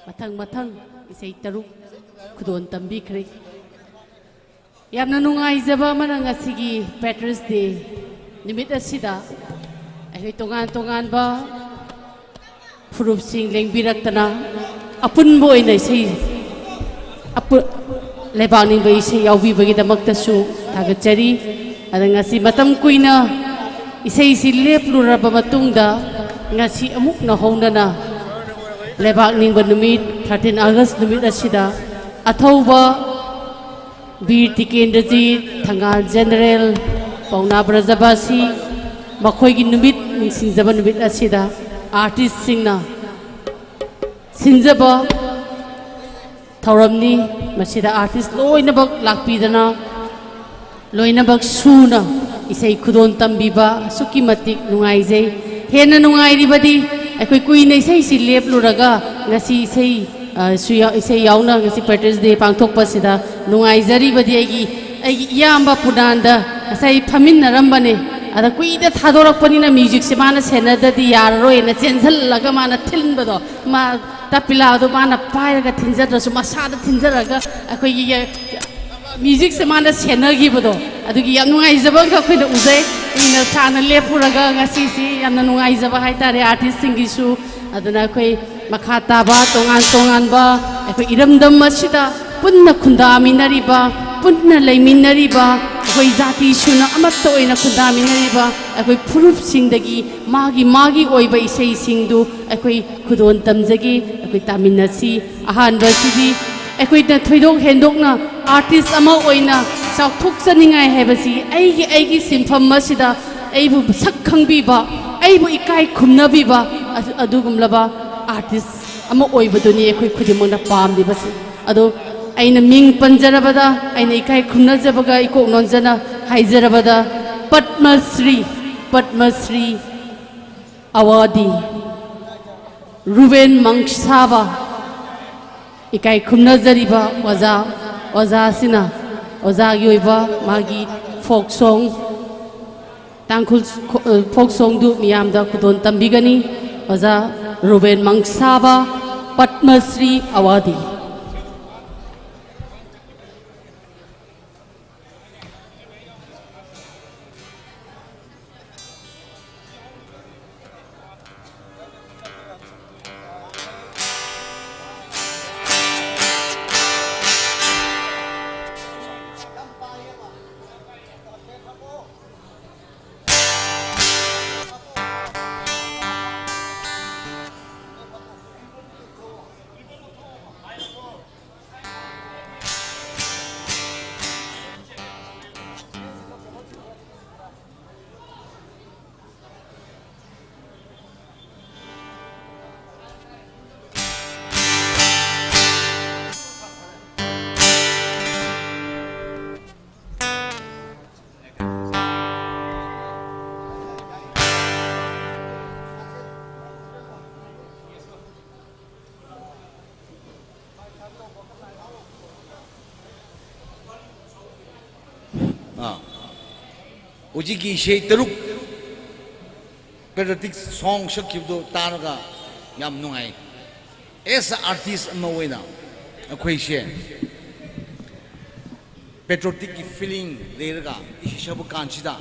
ꯃꯊꯪ ꯃꯊꯪ ꯏꯁꯩ ꯇꯔꯨꯛ ꯈꯨꯗꯣꯜ ꯇꯝꯕꯤꯈ꯭ꯔꯦ꯫ ꯌꯥꯝꯅ ꯅꯨꯡꯉꯥꯏꯖꯕ ꯑꯃꯅ ꯉꯁꯤꯒꯤ Patriots Day ꯅꯨꯃꯤꯠ ꯑꯁꯤꯗ ꯑꯩꯈꯣꯏ ꯇꯣꯉꯥꯟ ꯇꯣꯉꯥꯟꯕ ꯐꯨꯔꯨꯞꯁꯤꯡ ꯂꯦꯡꯕꯤꯔꯛꯇꯅ ꯑꯄꯨꯟꯕ ꯑꯣꯏꯅ ꯏꯁꯩ ꯑꯄꯨ-, ꯂꯩꯕꯥꯛ ꯅꯤꯡꯕ ꯏꯁꯩ ꯌꯥꯎꯕꯤꯕꯒꯤꯗꯃꯛꯇꯁꯨ ꯊꯥꯒꯠꯆꯔꯤ꯫ ꯑꯗ ꯉꯁꯤ ꯃꯇꯝ ꯀꯨꯏꯅ ꯏꯁꯩꯁꯤ ꯂꯦꯞꯂꯨꯔꯕ ꯃꯇꯨꯡꯗ ꯉꯁꯤ ꯑꯃꯨꯛ ꯅꯧꯍꯧꯅꯅ ꯂꯩꯕꯥꯛ ꯅꯤꯡꯕ ꯅꯨꯃꯤꯠ thirteen August ꯅꯨꯃꯤꯠ ꯑꯁꯤꯗ ꯑꯊꯧꯕ ꯕꯤꯔ ꯇꯤꯀꯦꯟꯗ꯭ꯔꯖꯤꯠ, ꯊꯪꯒꯥꯜ ꯖꯦꯅꯔꯦꯜ, ꯄꯥꯎꯅꯥ ꯕ꯭ꯔꯖꯕꯥꯁꯤ, ꯃꯈꯣꯏꯒꯤ ꯅꯨꯃꯤꯠ ꯅꯤꯡꯁꯤꯡꯖꯕ ꯅꯨꯃꯤꯠ ꯑꯁꯤꯗ ꯑꯥꯔꯇꯤꯁꯁꯤꯡꯅ ꯁꯤꯟꯖꯕ ꯊꯧꯔꯝꯅꯤ꯫ ꯃꯁꯤꯗ ꯑꯥꯔꯇꯤꯁ ꯂꯣꯏꯅꯃꯛ ꯂꯥꯛꯄꯤꯗꯅ ꯂꯣꯏꯅꯃꯛ ꯁꯨꯅ ꯏꯁꯩ ꯈꯨꯗꯣꯜ ꯇꯝꯕꯤꯕ ꯑꯁꯨꯛꯀꯤ ꯃꯇꯤꯛ ꯅꯨꯡꯉꯥꯏꯖꯩ꯫ ꯍꯦꯟꯅ ꯅꯨꯡꯉꯥꯏꯔꯤꯕꯗꯤ ꯑꯩꯈꯣꯏ ꯀꯨꯏꯅ ꯏꯁꯩꯁꯤ ꯂꯦꯞꯂꯨꯔꯒ ꯉꯁꯤ ꯏꯁꯩ, ꯑ, ꯁꯨ ꯌꯥ-, ꯏꯁꯩ ꯌꯥꯎꯅ ꯉꯁꯤ Patriots Day ꯄꯥꯡꯊꯣꯛꯄꯁꯤꯗ ꯅꯨꯡꯉꯥꯏꯖꯔꯤꯕꯗꯤ ꯑꯩꯒꯤ, ꯑꯩꯒꯤ ꯏꯌꯥꯝꯕ ꯄꯨꯅꯥꯟꯗ ꯉꯁꯥꯏ ꯐꯝꯃꯤꯟꯅꯔꯝꯕꯅꯦ꯫ ꯑꯗ ꯀꯨꯏꯅ ꯊꯥꯗꯣꯔꯛꯄꯅꯤꯅ musicꯁꯦ ꯃꯥꯅ ꯁꯦꯟꯅꯗ꯭ꯔꯗꯤ ꯌꯥꯔꯔꯣꯏꯅ ꯆꯦꯟꯁꯤꯜꯂꯒ ꯃꯥꯅ ꯊꯤꯟꯕꯗꯣ, ꯃꯥ ꯇꯄꯤꯂꯥꯗꯣ ꯃꯥꯅ ꯄꯥꯏꯔꯒ ꯊꯤꯟꯖꯗ꯭ꯔꯁꯨ ꯃꯁꯥꯗ ꯊꯤꯟꯖꯔꯒ ꯑꯩꯈꯣꯏꯒꯤ musicꯁꯦ ꯃꯥꯅ ꯁꯦꯟꯅꯈꯤꯕꯗꯣ, ꯑꯗꯨꯒꯤ ꯌꯥꯝ ꯅꯨꯡꯉꯥꯏꯖꯕ ꯑꯃꯈꯛ ꯑꯩꯈꯣꯏꯅ ꯎꯖꯩ꯫ ꯀꯨꯏꯅ ꯁꯥꯡꯅ ꯂꯦꯞꯄꯨꯔꯒ ꯉꯁꯤꯁꯤ ꯌꯥꯝꯅ ꯅꯨꯡꯉꯥꯏꯖꯕ ꯍꯥꯏꯇꯥꯔꯦ ꯑꯥꯔꯇꯤꯁꯁꯤꯡꯒꯤꯁꯨ꯫ ꯑꯗꯨꯅ ꯑꯩꯈꯣꯏ ꯃꯈꯥ ꯇꯥꯕ ꯇꯣꯉꯥꯟ ꯇꯣꯉꯥꯟꯕ ꯑꯩꯈꯣꯏ ꯏꯔꯝꯗꯝ ꯑꯁꯤꯗ ꯄꯨꯟꯅ ꯈꯨꯟꯗꯥꯃꯤꯟꯅꯔꯤꯕ, ꯄꯨꯟꯅ ꯂꯩꯃꯤꯟꯅꯔꯤꯕ, ꯑꯩꯈꯣꯏ ꯖꯥꯇꯤ ꯁꯨꯅ ꯑꯃꯠꯇ ꯑꯣꯏꯅ ꯈꯨꯟꯗꯥꯃꯤꯟꯅꯔꯤꯕ ꯑꯩꯈꯣꯏ ꯐꯨꯔꯨꯞꯁꯤꯡꯗꯒꯤ ꯃꯥꯒꯤ ꯃꯥꯒꯤ ꯑꯣꯏꯕ ꯏꯁꯩꯁꯤꯡꯗꯨ ꯑꯩꯈꯣꯏ ꯈꯨꯗꯣꯜ ꯇꯝꯖꯒꯦ꯫ ꯑꯩꯈꯣꯏ ꯇꯥꯃꯤꯟꯅꯁꯤ꯫ ꯑꯍꯥꯟꯕꯁꯤꯗꯤ ꯑꯩꯈꯣꯏꯅ ꯊꯣꯏꯗꯣꯛ ꯍꯦꯟꯗꯣꯛꯅ ꯑꯥꯔꯇꯤꯁ ꯑꯃ ꯑꯣꯏꯅ ꯆꯥꯎꯊꯣꯛꯆꯅꯤꯡꯉꯥꯏ ꯍꯥꯏꯕꯁꯤ ꯑꯩꯒꯤ, ꯑꯩꯒꯤ ꯁꯤꯟꯐꯝ ꯑꯁꯤꯗ ꯑꯩꯕꯨ ꯁꯛ ꯈꯪꯕꯤꯕ, ꯑꯩꯕꯨ ꯏꯀꯥꯏ ꯈꯨꯝꯅꯕꯤꯕ ꯑꯗꯨ-, ꯑꯗꯨꯒꯨꯝꯂꯕ ꯑꯥꯔꯇꯤꯁ ꯑꯃ ꯑꯣꯏꯕꯗꯨꯅꯤ ꯑꯩꯈꯣꯏ ꯈꯨꯗꯤꯡꯃꯛꯅ ꯄꯥꯝꯂꯤꯕꯁꯤ꯫ ꯑꯗꯣ ꯑꯩꯅ ꯃꯤꯡ ꯄꯟꯖꯔꯕꯗ, ꯑꯩꯅ ꯏꯀꯥꯏ ꯈꯨꯝꯅꯖꯕꯒ ꯏꯀꯣꯛ ꯅꯣꯟꯖꯅ ꯍꯥꯏꯖꯔꯕꯗ, ꯄꯗꯃ ꯁ꯭ꯔꯤ ꯄꯗꯃꯁ꯭ꯔꯤ ꯑꯦꯋꯥꯔꯗꯤ ꯔꯨꯕꯦꯟ ꯃꯪꯁꯥꯕ꯫ ꯏꯀꯥꯏ ꯈꯨꯝꯅꯖꯔꯤꯕ ꯑꯣꯖꯥ, ꯑꯣꯖꯥꯁꯤꯅ ꯑꯣꯖꯥꯒꯤ ꯑꯣꯏꯕ ꯃꯥꯒꯤ ꯐꯣꯛ ꯁꯣꯡ, ꯇꯥꯡꯈꯨꯜ ꯈꯣ-, ꯐꯣꯛ ꯁꯣꯡꯗꯨ ꯃꯤꯌꯥꯝꯗ ꯈꯨꯗꯣꯜ ꯇꯝꯕꯤꯒꯅꯤ꯫ ꯑꯣꯖꯥ ꯔꯨꯕꯦꯟ ꯃꯪꯁꯥꯕ, ꯄꯗꯃꯁ꯭ꯔꯤ ꯑꯦꯋꯥꯔꯗꯤ꯫ ꯑꯥ꯫ ꯍꯧꯖꯤꯛꯀꯤ ꯏꯁꯩ ꯇꯔꯨꯛ, patriotic song ꯁꯛꯈꯤꯕꯗꯣ ꯇꯥꯔꯒ ꯌꯥꯝ ꯅꯨꯡꯉꯥꯏ꯫ As a artist ꯑꯃ ꯑꯣꯏꯅ ꯑꯩꯈꯣꯏꯁꯦ patriotic ꯀꯤ feeling ꯂꯩꯔꯒ ꯏꯁꯩ ꯁꯛꯄ ꯀꯥꯟꯁꯤꯗ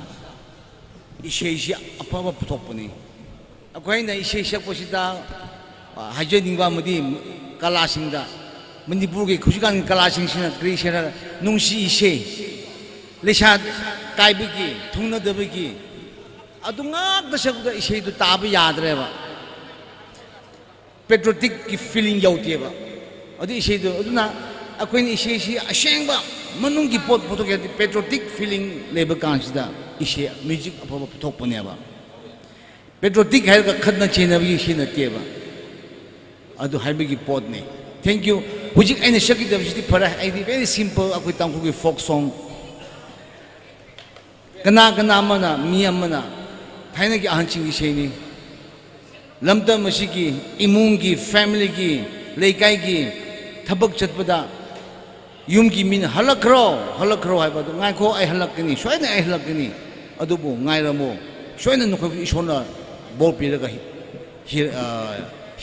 ꯏꯁꯩꯁꯤ ꯑꯐꯕ ꯄꯨꯊꯣꯛꯄꯅꯤ꯫ ꯑꯩꯈꯣꯏꯅ ꯏꯁꯩ ꯁꯛꯄꯁꯤꯗ, ꯑ, ꯍꯥꯏꯖꯅꯤꯡꯕ ꯑꯃꯗꯤ ꯀꯂꯥꯁꯤꯡꯗ, ꯃꯅꯤꯄꯨꯔꯒꯤ ꯍꯧꯖꯤꯛꯀꯥꯟꯒꯤ ꯀꯂꯥꯁꯤꯡꯁꯤꯅ ꯀꯔꯤ ꯁꯦꯅ ꯅꯨꯡꯁꯤ ꯏꯁꯩ, ꯂꯩꯁꯥ ꯀꯥꯏꯕꯒꯤ, ꯊꯨꯡꯅꯗꯕꯒꯤ, ꯑꯗꯨ ꯉꯥꯛꯇ ꯁꯛꯄꯗ ꯏꯁꯩꯗꯨ ꯇꯥꯕ ꯌꯥꯗ꯭ꯔꯦꯕ꯫ Patriotic ꯀꯤ feeling ꯌꯧꯗꯦꯕ ꯑꯗꯨ ꯏꯁꯩꯗꯣ꯫ ꯑꯗꯨꯅ ꯑꯩꯈꯣꯏꯅ ꯏꯁꯩꯁꯤ ꯑꯁꯦꯡꯕ ꯃꯅꯨꯡꯒꯤ ꯄꯣꯠ ꯄꯨꯊꯣꯛꯀꯦ ꯍꯥꯏꯔꯗꯤ patriotic feeling ꯂꯩꯕ ꯀꯥꯟꯁꯤꯗ ꯏꯁꯩ, music ꯑꯐꯕ ꯄꯨꯊꯣꯛꯄꯅꯦꯕ꯫ Patriotic ꯍꯥꯏꯔꯒ ꯈꯠꯅ ꯆꯩꯅꯕꯒꯤ ꯏꯁꯩ ꯅꯠꯇꯦꯕ꯫ ꯑꯗꯨ ꯍꯥꯏꯕꯒꯤ ꯄꯣꯠꯅꯤ꯫ Thank you꯫ ꯍꯧꯖꯤꯛ ꯑꯩꯅ ꯁꯛꯀꯗꯕꯁꯤꯗꯤ ꯐꯔꯦ, ꯑꯩꯗꯤ very simple, ꯑꯩꯈꯣꯏ ꯇꯥꯡꯈꯨꯜꯒꯤ folk song꯫ ꯀꯅꯥ ꯀꯅꯥ ꯑꯃꯅ, ꯃꯤ ꯑꯃꯅ ꯊꯥꯏꯅꯒꯤ ꯑꯍꯟꯁꯤꯡꯒꯤ ꯏꯁꯩꯅꯤ꯫ ꯂꯝꯗꯝ ꯑꯁꯤꯒꯤ ꯏꯃꯨꯡꯒꯤ, ꯐꯦꯃꯤꯂꯤꯒꯤ, ꯂꯩꯀꯥꯏꯒꯤ ꯊꯕꯛ ꯆꯠꯄꯗ ꯌꯨꯝꯒꯤ ꯃꯤꯅ "ꯍꯜꯂꯛꯈ꯭ꯔꯣ, ꯍꯜꯂꯛꯈ꯭ꯔꯣ" ꯍꯥꯏꯕ ꯑꯗꯨ, "ꯉꯥꯏꯈꯣ, ꯑꯩ ꯍꯜꯂꯛꯀꯅꯤ, ꯁꯣꯏꯗꯅ ꯑꯩ ꯍꯜꯂꯛꯀꯅꯤ, ꯑꯗꯨꯕꯨ ꯉꯥꯏꯔꯝꯃꯣ, ꯁꯣꯏꯗꯅ ꯅꯈꯣꯏꯕꯨ ꯏꯁꯣꯔꯅ ꯕꯣꯔ ꯄꯤꯔꯒ ꯍꯤ-, ꯍꯤ-, ꯑ,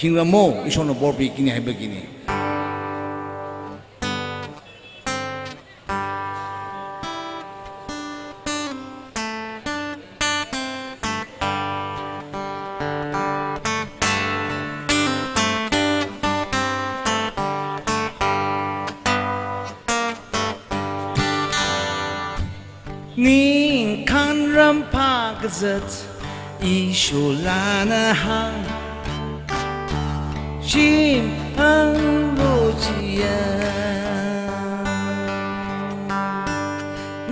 ꯍꯤꯡꯂꯝꯃꯣ, ꯏꯁꯣꯔꯅ ꯕꯣꯔ ꯄꯤꯒꯅꯤ" ꯍꯥꯏꯕꯒꯤꯅꯤ꯫ ꯅꯤꯡꯈꯥꯟꯔꯝ ꯐꯥꯒꯖꯠ ꯏꯁꯣꯂꯥꯅ ꯍꯥ ꯁꯤꯝ ꯐꯪꯂꯣꯖꯤꯌꯥ꯫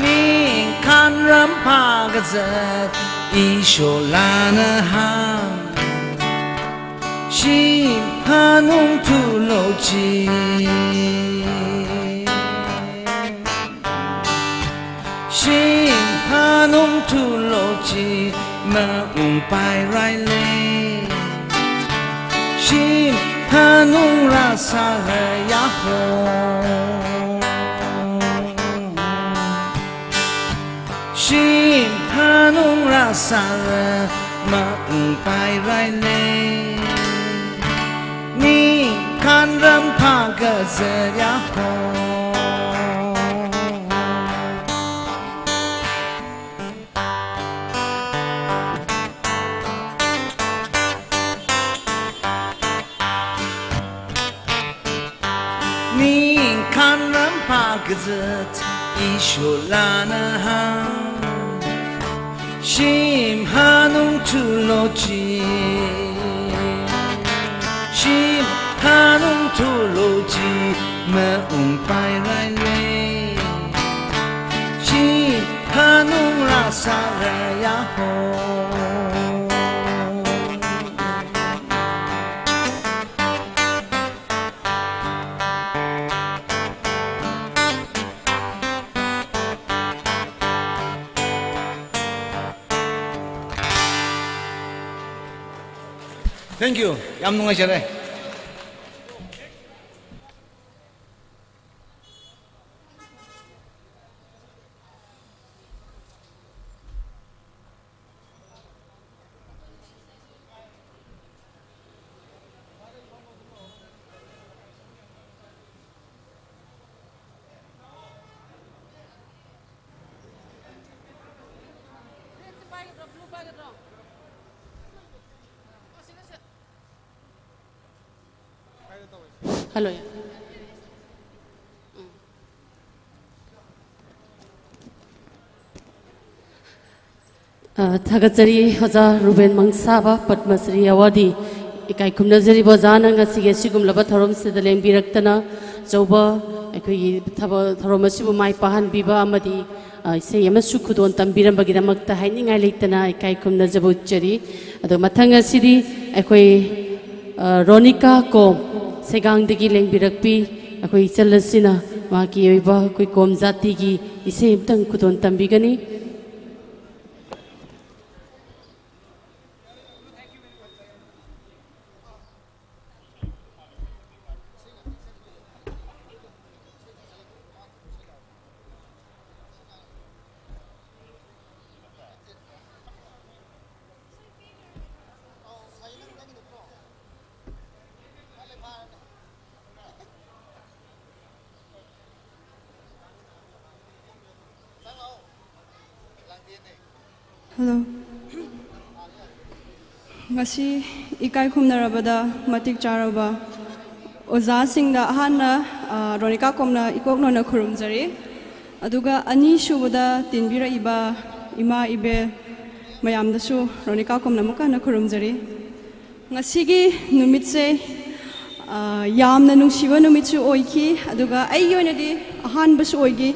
ꯅꯤꯡꯈꯥꯟꯔꯝ ꯐꯥꯒꯖꯠ ꯏꯁꯣꯂꯥꯅ ꯍꯥ ꯁꯤꯝ ꯐꯅꯨꯡ ꯊꯨꯂꯣꯖꯤ꯫ ꯁꯤꯝ ꯐꯅꯨꯡ ꯊꯨꯂꯣꯖꯤ ꯃꯎꯡ ꯄꯥꯏꯔꯥꯏꯂꯦ꯫ ꯁꯤꯝ ꯐꯅꯨꯡ ꯔꯥꯁꯥ ꯌꯥꯍꯣ꯫ ꯁꯤꯝ ꯐꯅꯨꯡ ꯔꯥꯁꯥ ꯃꯎꯡ ꯄꯥꯏꯔꯥꯏꯂꯦ꯫ ꯅꯤꯡꯈꯥꯟꯔꯝ ꯐꯥꯒꯖꯠ ꯌꯥꯍꯣ꯫ ꯅꯤꯡꯈꯥꯟꯔꯝ ꯐꯥꯒꯖꯠ ꯏꯁꯣꯂꯥꯅ ꯍꯥ ꯁꯤꯝ ꯐꯅꯨꯡ ꯊꯨꯂꯣꯖꯤ꯫ ꯁꯤꯝ ꯐꯅꯨꯡ ꯊꯨꯂꯣꯖꯤ ꯃꯎꯡ ꯄꯥꯏꯔꯥꯏꯂꯦ꯫ ꯁꯤꯝ ꯐꯅꯨꯡ ꯔꯥꯁꯥ ꯌꯥꯍꯣ꯫ Thank you. ꯌꯥꯝ ꯅꯨꯡꯉꯥꯏꯖꯔꯦ꯫ Hello. ꯑ, ꯊꯥꯒꯠꯆꯔꯤ ꯑꯣꯖꯥ ꯔꯨꯕꯦꯟ ꯃꯪꯁꯥꯕ, ꯄꯗꯃꯁ꯭ꯔꯤ ꯑꯦꯋꯥꯔꯗꯤ꯫ ꯏꯀꯥꯏ ꯈꯨꯝꯅꯖꯔꯤꯕ ꯑꯣꯖꯥꯅ ꯉꯁꯤꯒꯤ ꯑꯁꯤꯒꯨꯝꯂꯕ ꯊꯧꯔꯝꯁꯤꯗ ꯂꯦꯡꯕꯤꯔꯛꯇꯅ ꯑꯆꯧꯕ ꯑꯩꯈꯣꯏꯒꯤ ꯊꯕꯛ ꯊꯧꯔꯝ ꯑꯁꯤꯕꯨ ꯃꯥꯏ ꯄꯥꯛꯍꯟꯕꯤꯕ ꯑꯃꯗꯤ, ꯑ, ꯏꯁꯩ ꯑꯃꯁꯨ ꯈꯨꯗꯣꯜ ꯇꯝꯕꯤꯔꯝꯕꯒꯤꯗꯃꯛꯇ ꯍꯥꯏꯅꯤꯡꯉꯥꯏ ꯂꯩꯇꯅ ꯏꯀꯥꯏ ꯈꯨꯝꯅꯖꯕ ꯎꯠꯆꯔꯤ꯫ ꯑꯗꯣ ꯃꯊꯪ ꯑꯁꯤꯗꯤ ꯑꯩꯈꯣꯏ, ꯑ, ꯔꯣꯅꯤꯀꯥ ꯀꯣꯝ ꯁꯦꯒꯥꯡꯗꯒꯤ ꯂꯦꯡꯕꯤꯔꯛꯄꯤ꯫ ꯑꯩꯈꯣꯏ ꯏꯆꯜ ꯑꯁꯤꯅ ꯃꯥꯒꯤ ꯑꯣꯏꯕ ꯑꯩꯈꯣꯏ ꯀꯣꯝ ꯖꯥꯇꯤꯒꯤ ꯏꯁꯩ ꯑꯃꯇꯪ ꯈꯨꯗꯣꯜ ꯇꯝꯕꯤꯒꯅꯤ꯫ Hello. ꯉꯁꯤ ꯏꯀꯥꯏ ꯈꯨꯝꯅꯔꯕꯗ ꯃꯇꯤꯛ ꯆꯥꯔꯕ ꯑꯣꯖꯥꯁꯤꯡꯗ ꯑꯍꯥꯟꯅ, ꯑ, ꯔꯣꯅꯤꯀꯥ ꯀꯣꯝꯅ ꯏꯀꯣꯛ ꯅꯣꯟꯅ ꯈꯨꯔꯨꯝꯖꯔꯤ꯫ ꯑꯗꯨꯒ ꯑꯅꯤꯁꯨꯕꯗ ꯇꯤꯟꯕꯤꯔꯛꯏꯕ ꯏꯃꯥ ꯏꯕꯦꯜ ꯃꯌꯥꯝꯗꯁꯨ ꯔꯣꯅꯤꯀꯥ ꯀꯣꯝꯅ ꯑꯃꯨꯛꯀ ꯍꯟꯅ ꯈꯨꯔꯨꯝꯖꯔꯤ꯫ ꯉꯁꯤꯒꯤ ꯅꯨꯃꯤꯠꯁꯦ, ꯑ, ꯌꯥꯝꯅ ꯅꯨꯡꯁꯤꯕ ꯅꯨꯃꯤꯠꯁꯨ ꯑꯣꯏꯈꯤ, ꯑꯗꯨꯒ ꯑꯩꯒꯤ ꯑꯣꯏꯅꯗꯤ ꯑꯍꯥꯟꯕꯁꯨ ꯑꯣꯏꯈꯤ꯫